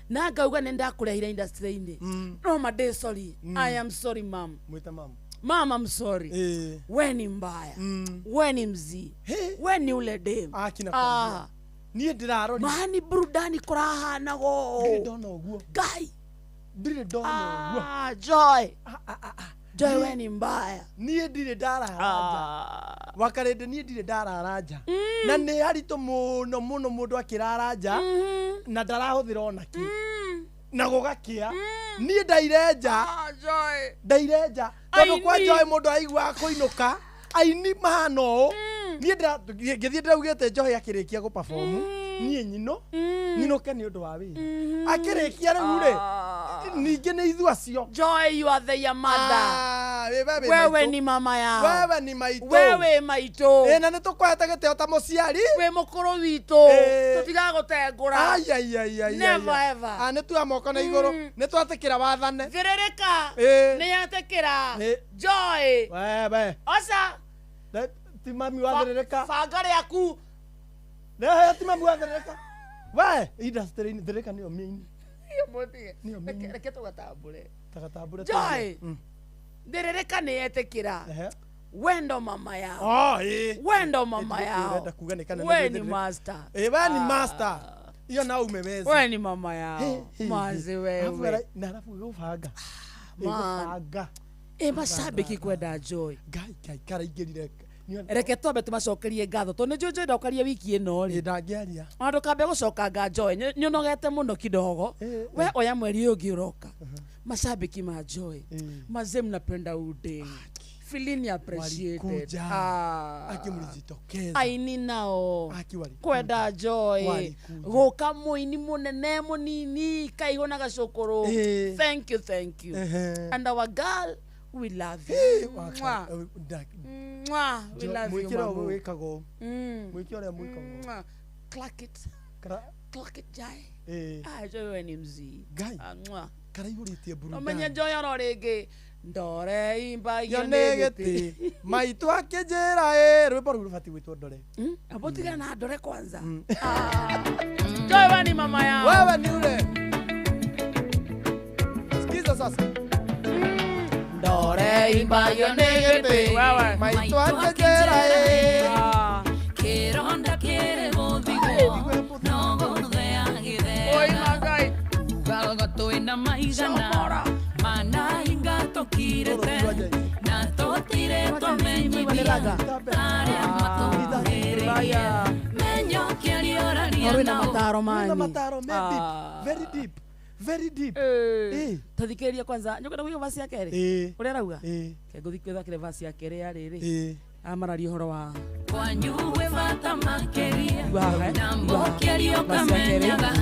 Na ngauga nĩ ndakũrehire industry-inĩ. No ma ndĩ sorry. I am sorry mom. Mwĩte mama. Mama, I'm sorry. We ni mbaya. We ni mzii. We ni ule dem. Ah. Niĩ ndĩrarori. Maani burudani kũrahanago. Ndirĩ ndona ũguo. Ngai. Ndirĩ ndona ũguo. Joy. Joy we ni mbaya. Niĩ ndirĩ ndarara nja. Wakarĩndĩ niĩ ndirĩ ndarara nja. Na nĩ haritũ mũno mũno mũndũ akĩrara nja na ndarahũthĩra ona kĩ. Na gũgakĩa. Niĩ ndaire nja. Ndaire nja. Tondũ kwa Joy mũndũ aiguaga kũinũka. Aini mahana ũũ. Niĩ ngĩthiĩ ndĩraugĩte Joy akĩrĩkia gũ-perform. Niĩ nyinũke nĩ ũndũ wa wĩra. Akĩrĩkia rĩu rĩ, ningĩ nĩ ithuĩ acio. Joy, you are the mother. Wewe ni mama yao. Wewe ni maitũ. Wewe maitũ. Na nĩ tũkũhete gĩtĩo ta mũciari. Wĩ mũkũrũ witũ. Tũtigagũtengũra. Never ever. Nĩ tuoya moko na igũrũ. Nĩ twatĩkĩra wathane. Thĩrĩrĩka. Nĩ yatĩkĩra. Joy. Wewe. Oca. Ti mami wa thĩrĩrĩka. Banga rĩaku. Ti mami wa thĩrĩrĩka. We, industry-inĩ thĩrĩrĩka nĩyo mĩini. Reke tũgatambũre. Tagatambũre. Joy. Thĩrĩrĩka nĩ yetĩkĩra. Wendo mama yao. Wendo mama yao. We ni master. We ni master. Iyo na umeweza. We ni mama yao. Mazi wewe. Na alafu gũbanga. Gũbanga. Mashabiki kwenda Joy. Ngai ngai karaingĩrire. Reke twambe tũmacokerie ngatho tondũ nĩ njũĩ Joy ndokaria wiki ĩno rĩ. Ndangĩaria. Ona ndũkambe gũcokanga Joy nĩ ũnogete mũno kidogo. We oya mweri ũyũ ũngĩ ũroka. Mashabiki ma Joy. Mazee mnapenda ude. Feeling appreciated. Aki mlijitokeza. Aini nao. Aki walikuja. Kwenda Joy. Gũka mũini mũnene mũnini kaihũ na gacũkũrũ. Thank you, thank you. And our girl, we love you. Mwah. Mwah. We love you, mamu. Mwĩke ũrĩa mwĩkagwo. Clack it. Clack it, Joy. Joy we ni mzii. Ngai. Mwah. Karaihũrĩtie burudani. Ũmenye Joy oro rĩngĩ. Ndore imbagio nĩ gĩtĩ. Maitũ akĩnjĩra rwĩmbo rũu rũbatiĩ gwĩtwo ndore. Abo tigana na ndore kwanza. Joy we ni mama yao. Wewe ni ule. Sikiza sasa. Ndore imbagio nĩ gĩtĩ. Maitũ akĩnjĩra Kĩronda kĩrĩ gũthigwo no gũthea gĩthera. Ugaga twĩna maigana manahinga tũkirĩte na tũtirĩ twamenyithia arĩa matũkuhĩrĩirie. Menya ũkĩaria ũraria nao. Wĩna mataro me deep, very deep. Very deep. Tathikĩrĩria kwanza nyũkwenda kũigua verse ya kerĩ ũrĩa arauga ke ngũthikĩrĩria verse ya kerĩ ya rĩrĩ amararia ũhoro wa kwanyu gwĩ bata makĩria na mbũkĩaria ũkamenyaga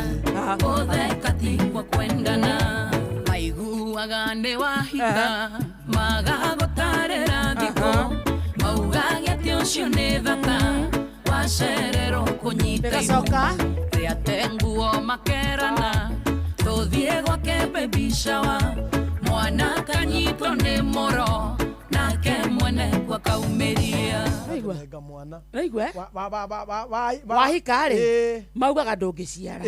gũtheka ti kwa kwendana maiguaga nĩ wahika magagũtarĩra thikũ maugage atĩ ũcio nĩ thata wacererwo kũnyita ihu rĩate nguo makerana tũthiĩ gwake baby shower mwana kanyitwo nĩ mũro nake mwene kwa kaumĩria. Raigua wahika rĩ maugaga ndũngĩciara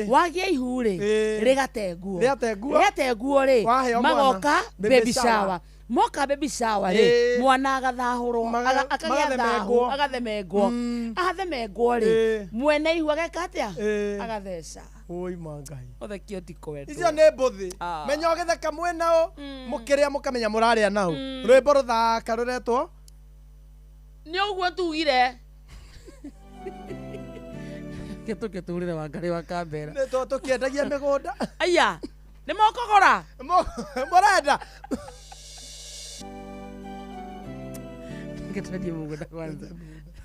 wagĩa ihu rĩ rĩgatenguo rĩatenguo rĩ magoka baby shower moka baby shower rĩ mwana agathahũrwo akagĩa thahu agathemengwo athemengwo rĩ mwene ihu ageka atĩa agatheca. Oi mangai. Ũthekio ti kwendwo. Icio nĩ mbũthĩ. Menya ũgĩtheka mwĩnao mũkĩrĩa mũkamenya mũrarĩa nao. Rwĩmbo rũthaka rũretwo nĩ ũguo tugire. Tũkĩtũrĩre Wangarĩ wa Kambera. Nĩ tũkĩendagia mĩgũnda. Aya, nĩ mũkũgũra? Mũrenda? Twendie mũgũnda kwanza.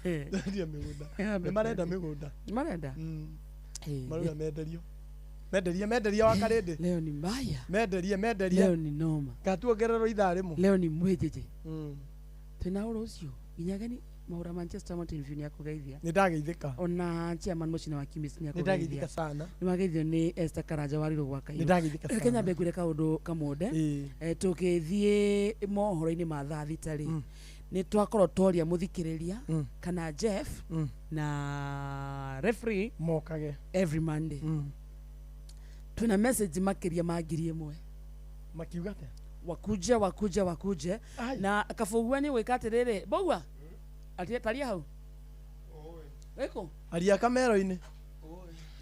Twendie mĩgũnda. Nĩ marenda mĩgũnda. Nĩ marenda? Marauga menderio. Menderie menderie wa Karĩndĩ. Leo ni mbaya. Menderie menderie. Leo ni noma. Katuongererwo ithaa rĩmwe. Leo ni mwejeje. Twina ũrũ ũcio nginya ageni mahũra Manchester Mountain View nĩ akũgeithia. Nĩ ndageithĩka. Ona chairman mũcina wa Kimis nĩ Nĩ ndageithĩka akũgeithia. sana. Nĩ wageithio nĩ Esther Karanja wa Rirũ gwa Kairũ. Nĩ ndageithĩka Reke sana. nyambe ngwĩre kaũndũ kamonde. Ĩĩ. Tũgĩthiĩ mohoro-inĩ ma thaa 6 rĩ, nĩ twakorwo tworia mũthikĩrĩria kana Jeff na referee mokage every Monday. Twĩna message makĩria ma 1000. Makiuga atĩa? Wakuje, wakuje, wakuje. Na kabũgua nĩ gwĩka atĩrĩrĩ, mbũgua atie taria hau wĩkũ Aria kamero-inĩ.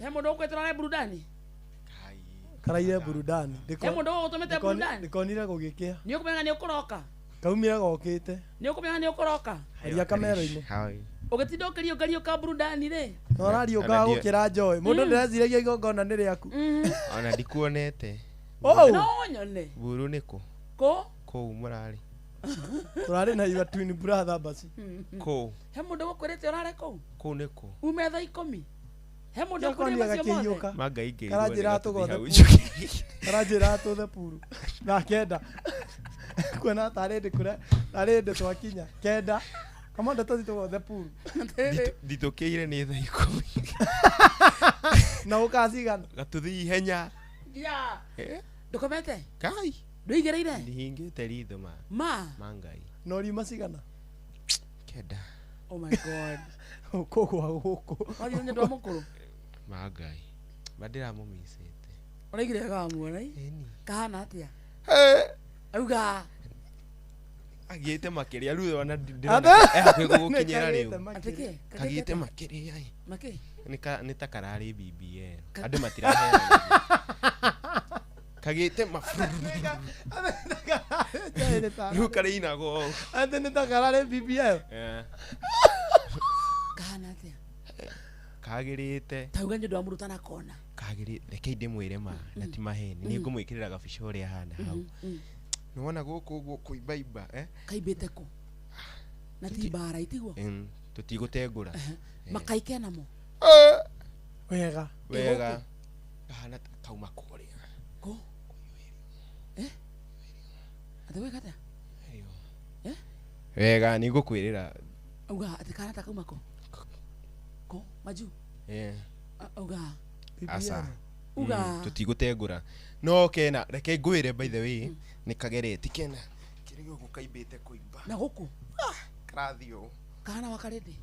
He mũndũ ũkwĩtũra ne burudani. Karaire burudani. He mũndũ ũgũtũmĩte burudani. Ndikonire gũgĩkĩa. Nĩ ũkũmenya nĩ ũkũroka. Kaumire gokĩte. Nĩ ũkũmenya nĩ ũkũroka. Aria kamero-inĩ. Ũgĩtinda ũkĩriũngariũka burudani rĩ. Na ũrariũkaga gũkĩra njoĩ. Mũndũ ndĩreciragia igongona nĩ rĩaku. Ona ndikuonete. Oh! No nyone. Buru nĩkũ? Kũ? Kũu mũrarĩ. Tũrarĩ na your twin brother basi. Kũu. He mũndũ ũgũkwĩrĩte ũrare kũu. Kũu nĩkũ? Ume thaa 10. He mũndũ Kĩakonia ũkwĩrire macio mothe. gakĩiyũka. Mangai ngĩirwo Karanjĩra nĩ tũgothe hau. puru. Karanjĩra tũthe puru. Thaa 9. Kuona tarĩ ndĩ kũrĩa tarĩ ndĩ twakinya. 9. Kamonde tũthiĩ tũgothe puru. Nditũkĩire nĩ thaa 10. Na ũkacigana. Gatũthiĩ ihenya. Ya. Eh? Ndũkomete? Kai. Ndũigĩrĩire? Ndihingĩte ritho ma. Ma. Mangai. Na ũriuma cigana? 9. Oh my God. Ũkũgwa gũkũ. Wathiĩ na nyũndũ wa mũkũrũ. Mangai. Ma ndĩramũmicĩte. Ũraigire gamuona ĩ? Kahana atĩa? Auga. Agĩte makĩria rĩu ona Ate? ndĩrona eh hakuhĩ gũgũkinyĩra rĩu. Atĩ kĩ? Kagĩte makĩria ĩ. Makĩ? Nĩ ta kararĩ BBL. Andũ matiraheana. Kagĩte ma Rĩu karĩinagwo ũũ. Atĩ nĩ ta kararĩ BBL. Eh. Kahana atĩa? Kagĩrĩte. Tauga nyũndũ wa mũndũ ũtanakona. Kagĩrĩ rekei ndĩmwĩre ma na ti maheni. Nĩ ngũmwĩkĩrĩra gabica ũrĩa ahana hau. Nĩwona gũkũ ũguo kũimbaimba eh? Kaimbĩte kũ? Na ti mbara itiguo? Tũtigũtengũra. Makaike namo. Wega. Wega. Kahana ta kauma kũrĩa. Kũ? Eh? Atĩ weka atĩa? Eh? Wega nĩ ngũkwĩrĩra. Auga atĩ kana ta kauma kũ? Kũ? Majuu? Eh. Auga. Aca. Uga. Tũtigũtengũra. No kena reke ngwĩre by the way nĩ kagereti kena kĩrĩ gũkũ kaimbĩte kũimba. Na gũkũ? Karathiĩ ũũ. Kahana wa karĩndĩ?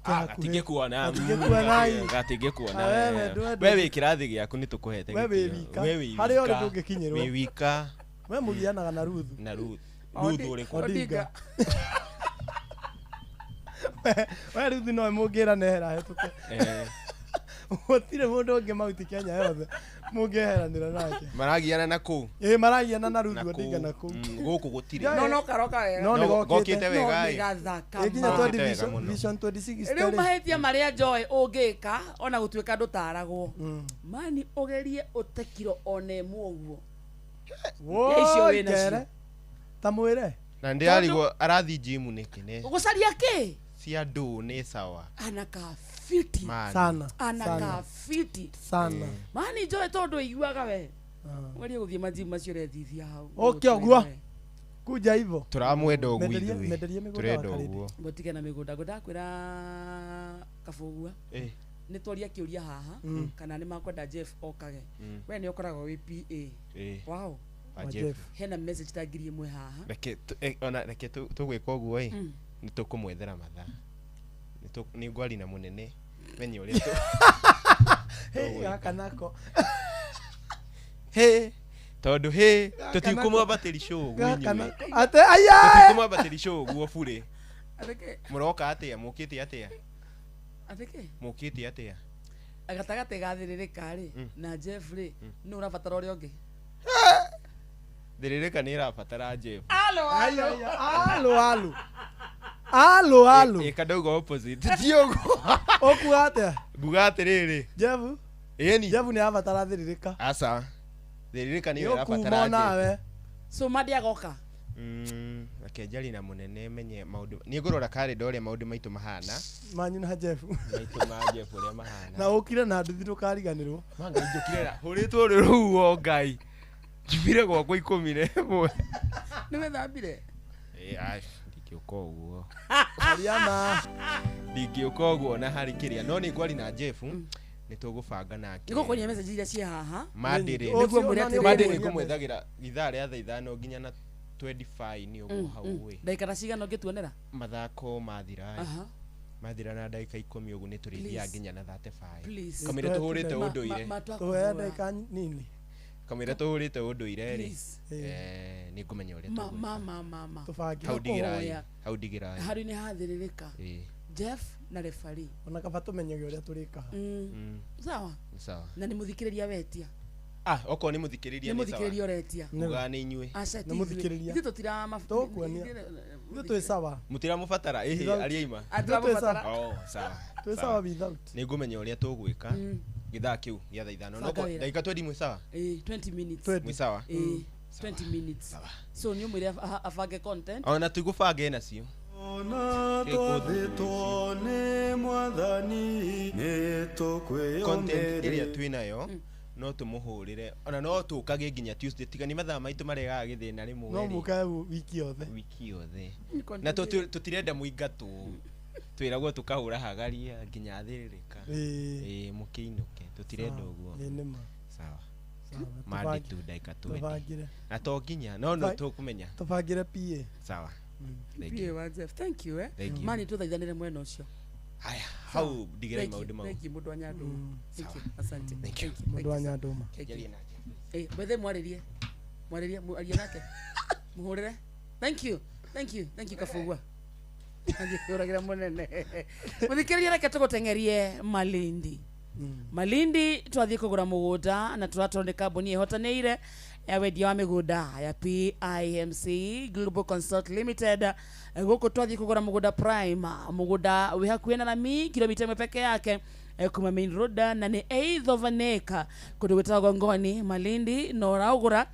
Gatingĩkuona. Gatingĩkuona. Gatingĩkuona. Ah, wewe ndwende. We wĩ kĩrathi gĩaku nĩ tũkũhete We wĩ gĩtĩo. wika. We wĩ Harĩa ũrĩ wika. ndũngĩkinyĩrwo. Wĩ wika. We mũgianaga na Ruthu. Na Ruth. Ruth ũrĩkũ? Odinga. We Ruthu nowe mũngĩra nehera hetũke. Eh. Gũtirĩ mũndũ ũngĩ mauti Kenya yothe mũngĩeheranĩra nake. Maragiana na kũu. Ĩ maragiana na Ruthu Na kũu. Odinga na kũu. Gũkũ gũtirĩ. No no karoka wega. No nĩ No, gokĩte. gokĩte wega, No ĩ. nĩ gathaka. Ĩ nginya ma. twendi Gokĩte wega vision mũno. vision 2060 Rĩu rĩ. mahĩtia marĩa Joy ũngĩka ona gũtuĩka ndũtaragwo. Mani ũgerie ũte kiro ona ĩmwe ũguo. Ya icio Woi, wĩ nacio. kere. Ta mwĩre. Na ndĩrarigwo arathiĩ gym nĩkĩ ne Ũgũcaria kĩ? cia ndũ nĩ sawa. Anakaa fiti. Man. Sana. Anakaa Sana. fiti. Sana. Mani Joy tondũ iguaga we. Ũgerie gũthiĩ majimu macio ũrethithia hau. Ũke ũguo. Kuja hivyo. Tũramwenda ũguo Menderie- ithuĩ. menderie mĩgũnda Tũrenda wa Karĩndĩ. ũguo. Mũtige na mĩgũnda ngwendaga kwĩra kabũgua. Eh. Nĩ tworia kĩũria haha kana nĩ makwenda Jeff okage. We nĩ ũkoragwo wĩ PA. Eh. Wow. Wa Jeff. Hena message ta 1000 haha. Reke ona reke tũgwĩka ũguo ĩ nĩ tũkũmwethera mathaa. Nĩ ngwari na mũnene menye ũrĩa Hey, gaka nako. Hĩ tondũ hĩ Gaka tũtikũmwambatĩri show ũguo Gaka inyuĩ. nako. Ate aya. Tũtikũmwambatĩri show ũguo burĩ. Atĩkĩ? Mũroka atĩa? Mũkĩte atĩa? Atĩkĩ? Mũkĩte atĩa? Gatagatĩ ga thĩrĩrĩka rĩ na Jeff rĩ nĩ ũrabatara ũrĩa ũngĩ. Thĩrĩrĩka nĩ ĩrabatara Jeff. Alo alo. Alo alo. Alo alo. Ĩka ndauga opposite. Ti ũguo. Ũkuga atĩa? Nguga atĩrĩrĩ. Jeff. Ĩni. Jeff nĩ arabatara thĩrĩrĩka. Aca. Thĩrĩrĩka nĩyo Nĩ ũkuma ĩrabatara Jeff. onawe. So mandiagoka. Reke njarie na mũnene menye maũndũ. Nĩ ngũrora karenda ũrĩa maũndũ maitũ mahana. Manyu na Jeff. Maitũ ma Jeff ũrĩa mahana. Na ũkire na nduthi ndũkariganĩrwo. Manga njũkire na hũrĩtwo rĩ rũhuho Ngai. Njumire gwakwa 11. Nĩ wethambire? Eh, ai, Ndingĩũka ũguo. Ariana. Ndingĩũka ũguo na harĩ kĩrĩa, no nĩ ngwari na Jeff, nĩ tũgũbanga nake. Nĩgũkuonia message iria ciĩ haha. Mandĩrĩ. Nĩguo mwĩre atĩrĩrĩ. Mandĩrĩ ngũmwethagĩra ithaa rĩa thaa 5 nginya na 25 nĩ ũguo hau ĩ. Ndagĩka ta cigana ũngĩtuonera? Mathako mathira ĩ. Aha. Mathira na ndagĩka 10 ũguo nĩ tũrĩthiaga Please. nginya na 35. Please. Kamũira tũhũrĩte ũndũire. Tũhea ndagĩka nini. Kamũira tũhũrĩte ũndũire rĩ. Please. Nĩ ngũmenya ũrĩa Ma tũgwĩka. ma ma ma ma. Tũbange. Hau ndigĩrai. Tũkũhoya. Hau ndigĩrai. Handũ-inĩ hathĩrĩrĩka. Ĩ. Jeff na referee. Ona kaba tũmenyage ũrĩa tũrĩkaga. Sawa. Sawa. Na nĩ mũthikĩrĩria wetia. Ah, okorwo nĩ mũthikĩrĩria Nĩ nĩ sawa. mũthikĩrĩria ũretia. Mugaga nĩ inyuĩ. Aca ti Nĩ ithuĩ. mũthikĩrĩria. Ithuĩ tũtirama. Tũkuonia. Ithuĩ twĩ sawa. Mũtiramũbatara ĩhĩ Without- aria ima. Ah, tũramũbatara. Oh, sawa. Twĩ Sawa. sawa without. Nĩ ngũmenya ũrĩa tũgwĩka gĩthaa kĩu gĩa thaa 5. No Banga wĩra. ndagĩka 20 mwĩ sawa? 20 minutes. Mwĩ sawa? 20 minutes. So nĩ ũmwĩre abange content. Ona tũgũbanga nacio. Ona twathĩtwo nĩ mwathani nĩ Content ĩrĩa tũkwĩyũmĩrĩria. twĩnayo no tũmũhũrĩre ona no tũkage nginya Tuesday, tiga nĩ mathaa maitũ maregaga gĩthĩna rĩmwe No rĩ. mũkae wiki yothe. Wiki yothe. Content Na tũtirenda mũingatwo, twĩragwo tũkahũra hagaria nginya athĩrĩrĩka. Ĩĩ. Ĩĩ, mũkĩinũke, tũtirenda ũguo. Ĩĩ nĩ ma. Sawa. Sawa, Mandi tu ndagĩka 20. Tũbangĩre. Na to nginya no no tũkũmenya. Tũbangĩre PA. Sawa. Thank PA you. wa Jeff. Thank you eh. Thank you. Mani tũthaithanĩre mwena ũcio. Haya, hau ndigĩrai Thank you, maũndũ mau. Thank you mũndũ wa Nyandũma. Thank you. Asante. Thank you. Mũndũ wa Nyandũma. Thank you. Njarie nake. Bethe mwarĩrie. Mwarĩrie, arie nake. Mũhũrĩre. Thank you. Thank you. Thank you Kabugua. Angĩkĩũragĩra mũnene. Mũthikĩrĩria, reke tũgũteng'erie Malindi. Malindi twathiĩ kũgũra mũgũnda na tũratwarwo nĩ kambuni ĩhotanĩire ya wendia wa mĩgũnda ya PIMC Global Consult Limited. Gũkũ twathiĩ kũgũra mũgũnda prime, mũgũnda wĩ hakuhĩ na rami kilomita 1 peke yake kuma main road, na nĩ eighth of an acre kũndũ gwĩtagwo Ngoni Malindi, na ũraũgũra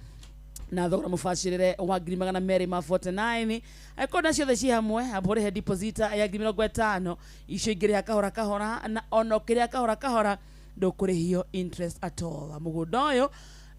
na thogora mũbacĩrĩre wa 249,000. Angĩkorwo na ciothe ci hamwe, amba ũrĩhe deposit ya 50,000, icio ingĩrĩha kahora kahora, na ona ũkĩrĩha kahora kahora ndũkũrĩhio interest at all. Mũgũnda ũyũ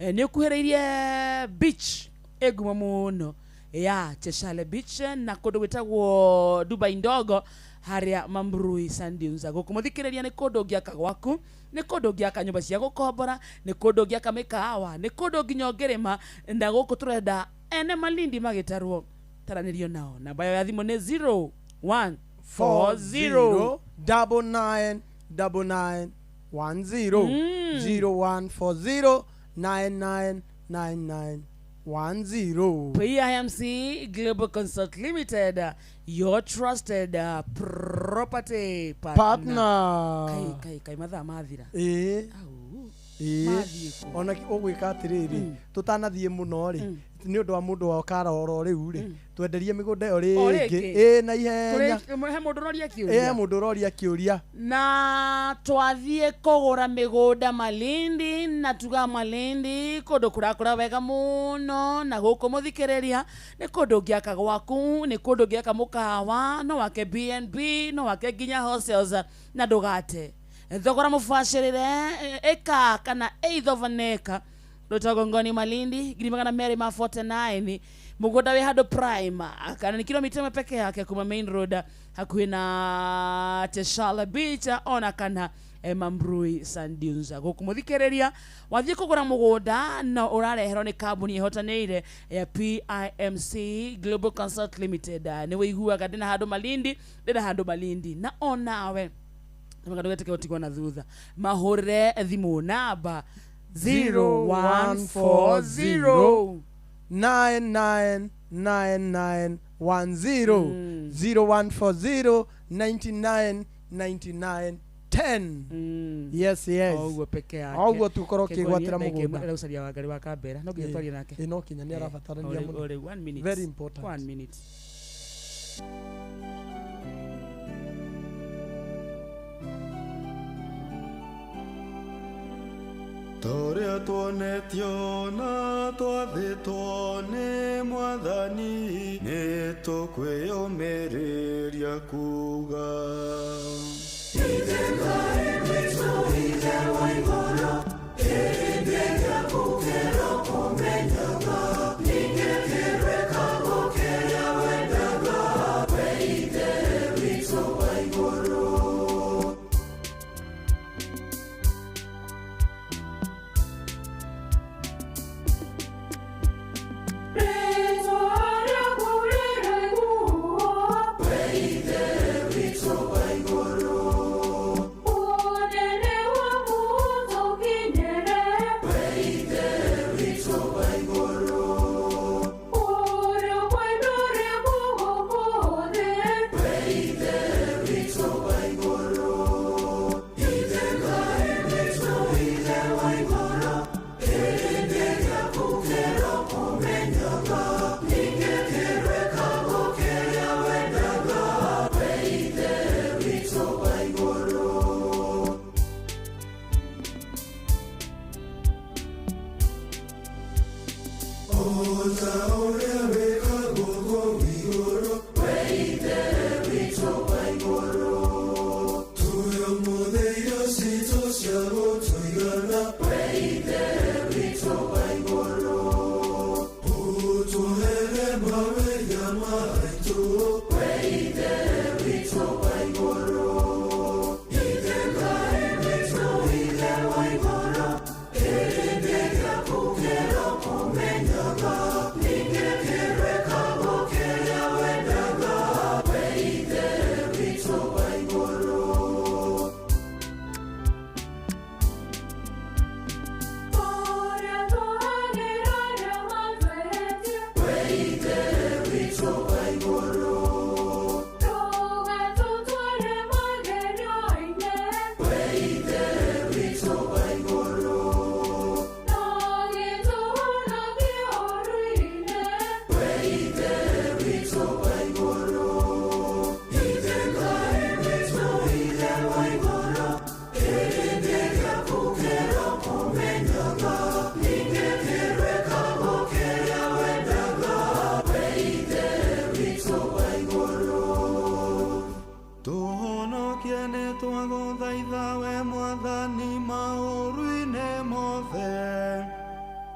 nĩ ũkuhĩrĩirie beach ĩ ngumo mũno ya Cheshale Beach na kũndũ gwĩtagwo Dubai Ndogo harĩa Mambrui Sand Dunes. Gũkũ mũthikĩrĩria nĩ kũndũ ũngĩaka gwaku, nĩ kũndũ ũngĩaka nyũmba cia gũkombora, nĩ kũndũ ũngĩaka mĩkawa, nĩ kũndũ nginya ũngĩrĩma, na gũkũ tũrenda ene Malindi magĩtarwo taranĩrio nao. Namba yao ya thimũ nĩ 0140 99 99 10 0140 99 99 10. PIMC Global Consult Limited, your trusted property partner. Partner. Kai kai kai mathaa mathira. Ĩĩ. Ĩĩ. Mathiĩ kũ? Ona ũgwĩka atĩrĩrĩ, tũtanathiĩ mũno rĩ, nĩ ũndũ wa mũndũ wa karoro rĩu rĩ, twenderie mĩgũnda ĩyo O rĩngĩ. rĩngĩ. Ĩĩ na ihenya. He mũndũ ũroria Ĩĩ kĩũria. mũndũ ũroria kĩũria. Na twathiĩ kũgũra mĩgũnda Malindi, na tuga Malindi kũndũ kũrakũra wega mũno, na gũkũ mũthikĩrĩria nĩ kũndũ ũngĩaka gwaku, nĩ kũndũ ũngĩaka mũkawa, no wake B&B, no wake nginya hostels, na ndũgate thogora mũbacĩrĩre ĩka kana eighth of an acre rwĩtagwo Ngoni Malindi 249,000, mũgũnda wĩ handũ prime, kana nĩ kilomita 1 peke yake kuma main road hakuhĩ na Teshala Beach ona kana Mambrui Sand Dunes. Gũkũ mũthikĩrĩria wathiĩ kũgũra mũgũnda na ũrareherwo nĩ kambuni ĩhotanĩire ya PIMC Global Consult Limited. Nĩ wĩiguaga ndĩna handũ Malindi, ndĩna handũ Malindi, na onawe ndũgetĩke gũtigwo na thutha, mahũrĩre thimũ namba 0140 99 99 10 0140 99 99 10. Yes, yes. O ũguo peke yake. O ũguo tu ũkorwo Kĩguo ũkĩgwatĩra niĩ mũgũnda. ndĩraũcaria Wangari wa Kambera, no nginya Ĩĩ. twarie nake. Ĩĩ, no nginya nĩ arabatarania O rĩu- mũno. o rĩu, one minute. Very important. One minute. Torĩa tuonetio na twathĩtwo nĩ mwathani nĩ tũkwĩyũmĩrĩria kuga.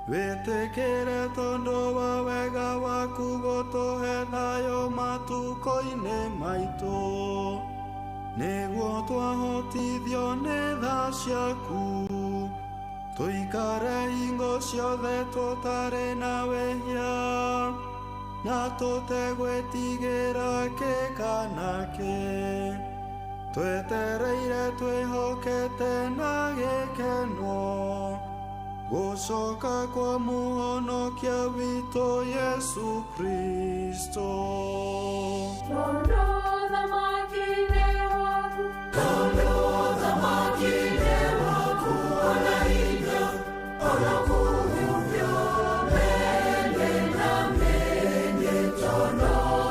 Wĩtĩkĩre tondũ wa wega waku gũtũhe thayũ matukũ-inĩ maitũ, nĩguo twahotithio nĩ tha ciaku tũikare hingo ciothe tũtarĩ na wĩhia na tũtegwĩtigĩra kĩ kana kĩ, twetereire twĩhokete na gĩkeno gũcoka kwa mũhonokia witũ Yesu Kristo.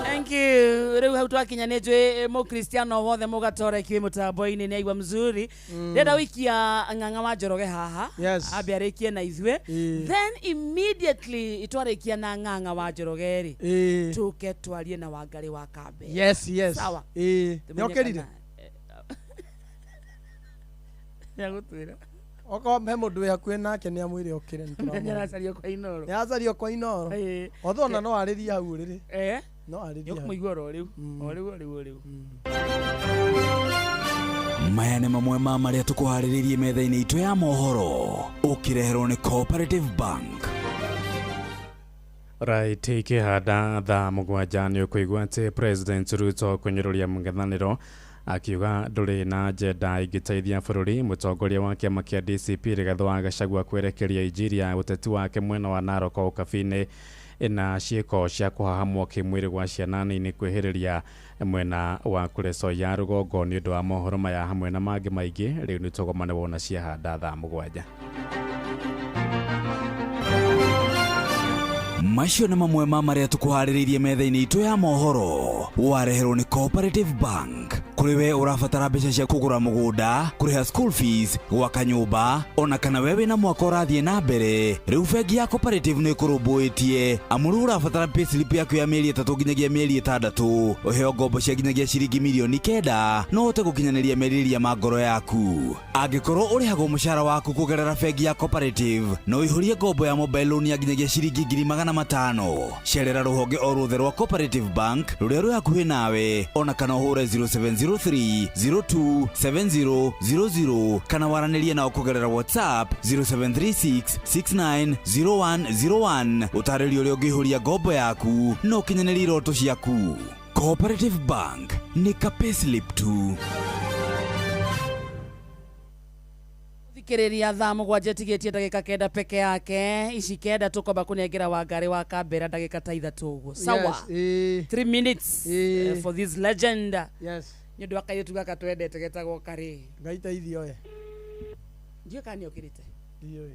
Thank you. Rĩu hau twakinya nĩ njũĩ mũkristiano wothe mũgatoreki wĩ mũtambo-inĩ nĩ aigua mzuri. Ndĩrenda gũikia ng'ang'a wa Njoroge haha. Yes. Ambe arĩkie na ithuĩ. Then immediately twarĩkia na ng'ang'a wa Njoroge rĩ, tũke twarie na Wangarĩ wa Kambe. Yes, yes. Sawa. Nĩ okĩrire? Nĩagũtwĩra. Okorwo he mũndũ wĩ hakuhĩ nake nĩ amwĩre okĩre, nĩ tũramwona. Nĩaracario kwa Inooro. Nĩaracario kwa Inooro. Othe ona no arĩrie hau ũrĩrĩ. No arĩrie hau. Nĩũkũmũigua oro rĩu. O rĩu, o rĩu, o rĩu. Maya nĩ mamwe ma marĩa tũkũharĩrĩirie metha-inĩ itũ ya mohoro ũkĩreherwo nĩ Cooperative Bank. Right, ikĩhanda thaa 7 nĩ ũkũigua atĩ President Ruto kũnyũrũria mũng'ethanĩro akiuga ndũrĩ na agenda ĩngĩteithia bũrũri. Mũtongoria wa kĩama kĩa DCP Rigathĩ wa Gachagua kwerekeria injiri ya ũteti wake mwena wa Narok Ũkabi-inĩ na ciĩko cia kũhahamwo kĩmwĩrĩ gwa ciana nini kwĩhĩrĩria mwena wa Kuresoi ya rũgongo. Nĩ ũndũ wa mohoro maya hamwe na mangĩ maingĩ, rĩu nĩ tũgomane wona ciahanda thaa 7. Macio nĩ mamwe ma marĩa tũkũharĩrĩirie metha-inĩ itũ ya mohoro wareherwo nĩ Cooperative Bank. Kũrĩ we ũrabatara mbeca cia kũgũra mũgũnda, kũrĩha school fees, gwaka nyũmba, ona kana we wĩna mwaka ũrathiĩ na mbere, rĩu bengi ya Cooperative nĩ ĩkũrũmbũĩtie. Amu rĩu ũrabatara payslip yaku ya mĩeri 3 nginyagia mĩeri 6, ũheo ngombo cia nginyagia ciringi mirioni 9 no ũhote gũkinyanĩria merirĩria ma ngoro yaku. Angĩkorwo ũrĩhagwo mũcara waku kũgerera bengi ya Cooperative, no ũihũrie ngombo ya mobile loan ya nginyagia ciringi 500,000. Cerera rũhonge o ruothe rwa Cooperative Bank rũrĩa rwĩ hakuhĩ nawe, ona kana ũhũre 0703 02 7000 kana waranĩrie nao kũgerera WhatsApp 0736 690101. Ũtarĩrio ũrĩa ũngĩihũria ngombo yaku na ũkinyanĩrie iroto ciaku. Cooperative Bank nĩ ka payslip tu. Thikĩrĩria thaa 7 ĩtigĩtie ndagĩka 9 peke yake, ici 9 tũkwamba kũnengera Wangarĩ wa Kambera ndagĩka ta 3 ũguo. Sawa. Yes, 3 minutes for this legend. Yes. Nĩ ũndũ wa kairĩtu gaka twendete getagwo Karĩ. Ngai teithio we. Ndiũĩ kana nĩ okĩrĩte. Ndiũĩ.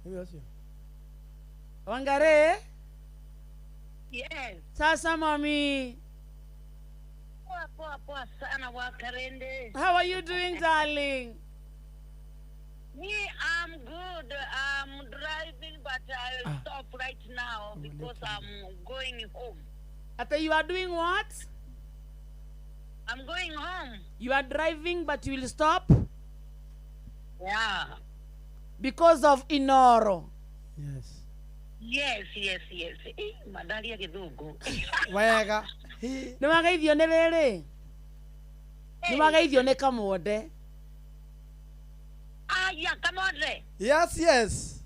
Nĩwe ũcio. Wangarĩ? Yes. Sasa mami. Poa poa poa sana Wakarende. How are you doing, darling? Me, I'm good. I'm driving, but but I'll stop right now because I'm going home. Ate, you are doing what? I'm going home. You are driving, but you will stop? Yeah. Because of Inoro. Yes. Yes, yes, yes. Madari ya githungu. Wega. Nĩ wageithio nĩ rĩrĩ? Nĩ wageithio nĩ Kamwonde? Aya, Kamwonde. Yes, yes.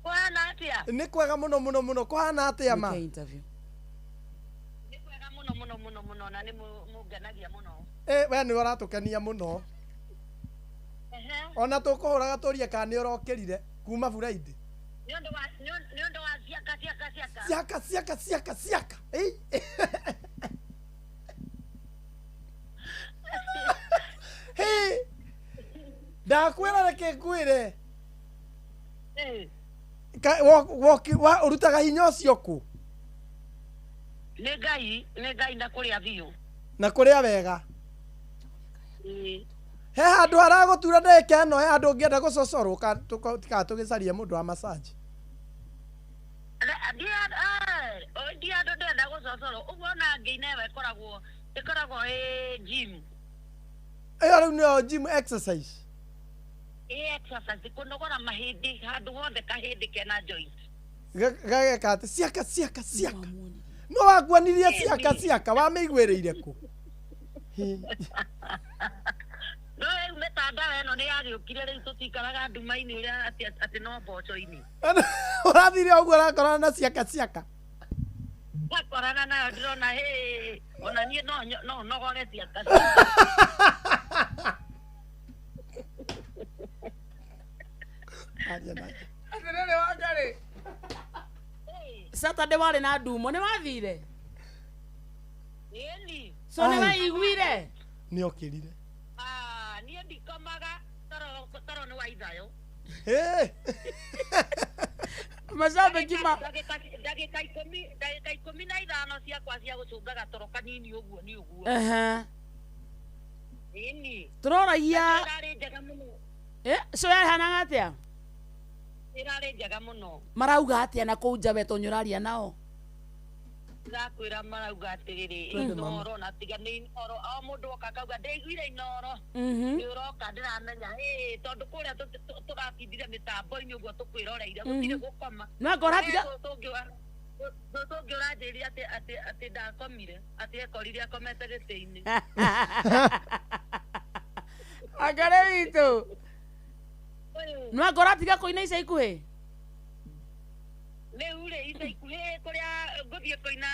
Kũhana atĩa? Nĩ kwega mũno mũno mũno. Kũhana atĩa ma? Nĩ kwega mũno mũno mũno mũno na nĩ mũngenagia mũno. We nĩ ũratũkenia mũno. Ona tũkũhũraga tũrie kana nĩ ũrokĩrire kuma Friday. Nĩ ũndũ wa ciaka ciaka ciaka. Ciaka ciaka ciaka ciaka. Hey. Ndakwĩra reke ngwĩre. Ũrutaga hinya ũcio kũ? Nĩ Ngai na kũrĩa biũ. Na kũrĩa wega. He handũ haragũtura ndagĩka ĩno, he handũ ũngĩenda gũcocorwo kana tũgĩcarie mũndũ wa massage. Ndi handũ ndĩrenda gũcocorwo ũguo ona ngĩina ĩyo ĩkoragwo ĩ gym. Ĩyo rĩu nĩyo gym exercise. Ĩ exercise kũnogora mahĩndĩ handũ hothe kahĩndĩ kena joint. Gageka atĩ ciaka ciaka ciaka. No wakuonirie ciaka ciaka wamĩiguĩrĩire kũ? No rĩu mĩtandao ĩno nĩ yagĩũkire rĩu tũtikaraga nduma-inĩ ũrĩa atĩ no mboco-inĩ. Ũrathire ũguo ũrakorana na ciaka ciaka. Ngakorana nayo ndĩrona hĩ ona niĩ no nogore ciaka. Atĩrĩrĩ Wangarĩ. Saturday warĩ na ndumo nĩ wathire? Ĩni. So nĩ waiguire? Nĩ okĩrire. Niĩ ndikomaga toro nĩ wa ithayo. Macambĩki ma ndagĩka 15 ciakwa cia gũcũngaga toro kanini ũguo nĩ ũguo. Ĩni. Tũroragia ĩrarĩ njega mũno. So yarehanaga atĩa? Ĩrarĩ njega mũno. Marauga atĩa na kũu nja we tondũ nĩũraria nao? Ndĩrakwĩra marauga atĩrĩrĩ Inoro na tiga nĩ Inoro o mũndũ oka akauga ndĩiguire Inoro nĩ ũroka ndĩramenya tondũ kũrĩa tũratindire mĩtambo-inĩ ũguo tũkwĩroreire gũtirĩ gũkoma. No ngora tiga tũngĩ ũranjĩrire atĩ ndakomire atĩ ekorire akomete gĩtĩ-inĩ. Wangarĩ witũ. No ngora tiga kũina ica ikuhĩ? Rĩu rĩ ica ikuhĩ kũrĩa ngũthiĩ kũina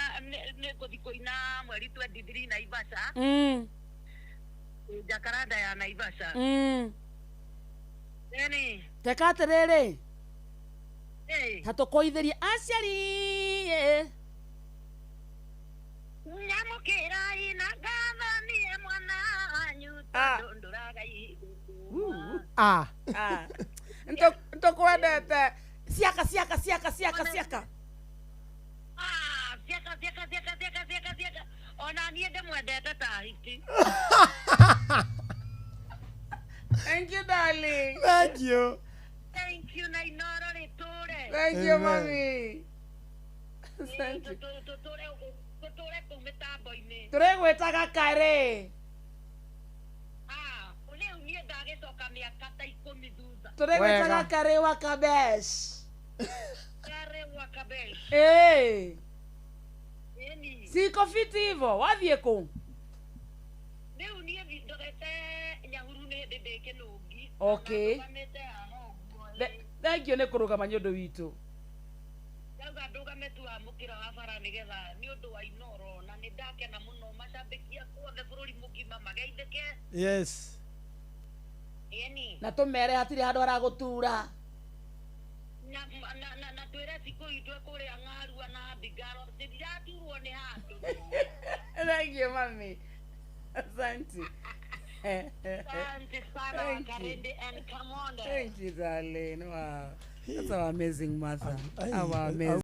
nĩ ngũthiĩ kũina mweri 23 Naivasha. Jacaranda ya Naivasha. Ĩni. Teka atĩrĩrĩ. Ta tũkũithĩrie aciari. Nyamũkĩrai na ngatho niĩ mwana wanyu tondũ ndũraga Nĩtũkwendete. Ciaka ciaka ciaka ciaka ciaka. Ciaka ciaka ciaka ciaka ciaka ciaka. Ona niĩ ndĩmwendete ta hiti. Thank you darling. Thank you. Thank you na Inoro rĩtũre. Thank you mami. Thank you. Tũtũre kũu mĩtambo-inĩ. Tũrĩgwĩtaga karĩ. Rĩu niĩ ndagĩcoka mĩaka ta 10 thutha. Tũrĩgwĩtaga karĩ wa Kabesh. Karĩ wa Kabesh. Ĩni. Siko fiti hivo, wathiĩ kũ? Rĩu niĩ ndorete Nyahuru nĩ hĩndĩ ndĩ Kĩnũngi. Okay. Ndũgamĩte haha ũguo. Thank you nĩ kũrũgama nĩ ũndũ witũ. Ndauga ndũgame tu wa mũkĩra wa bara nĩgetha nĩ ũndũ wa Inoro na nĩ ndakena mũno macambĩki akuothe bũrũri mũgima mageithĩke. Yes. Ĩni. Na tũmere hatirĩ handũ haragũtura. Na twĩre cikũ itũ kũrĩa ng'arua na mbingaro ndiraturwo nĩ handũ. Thank you mami. Asante. Asante sana Wakarindi and come on. Thank you darling. Wow. That's our amazing mother. Our amazing.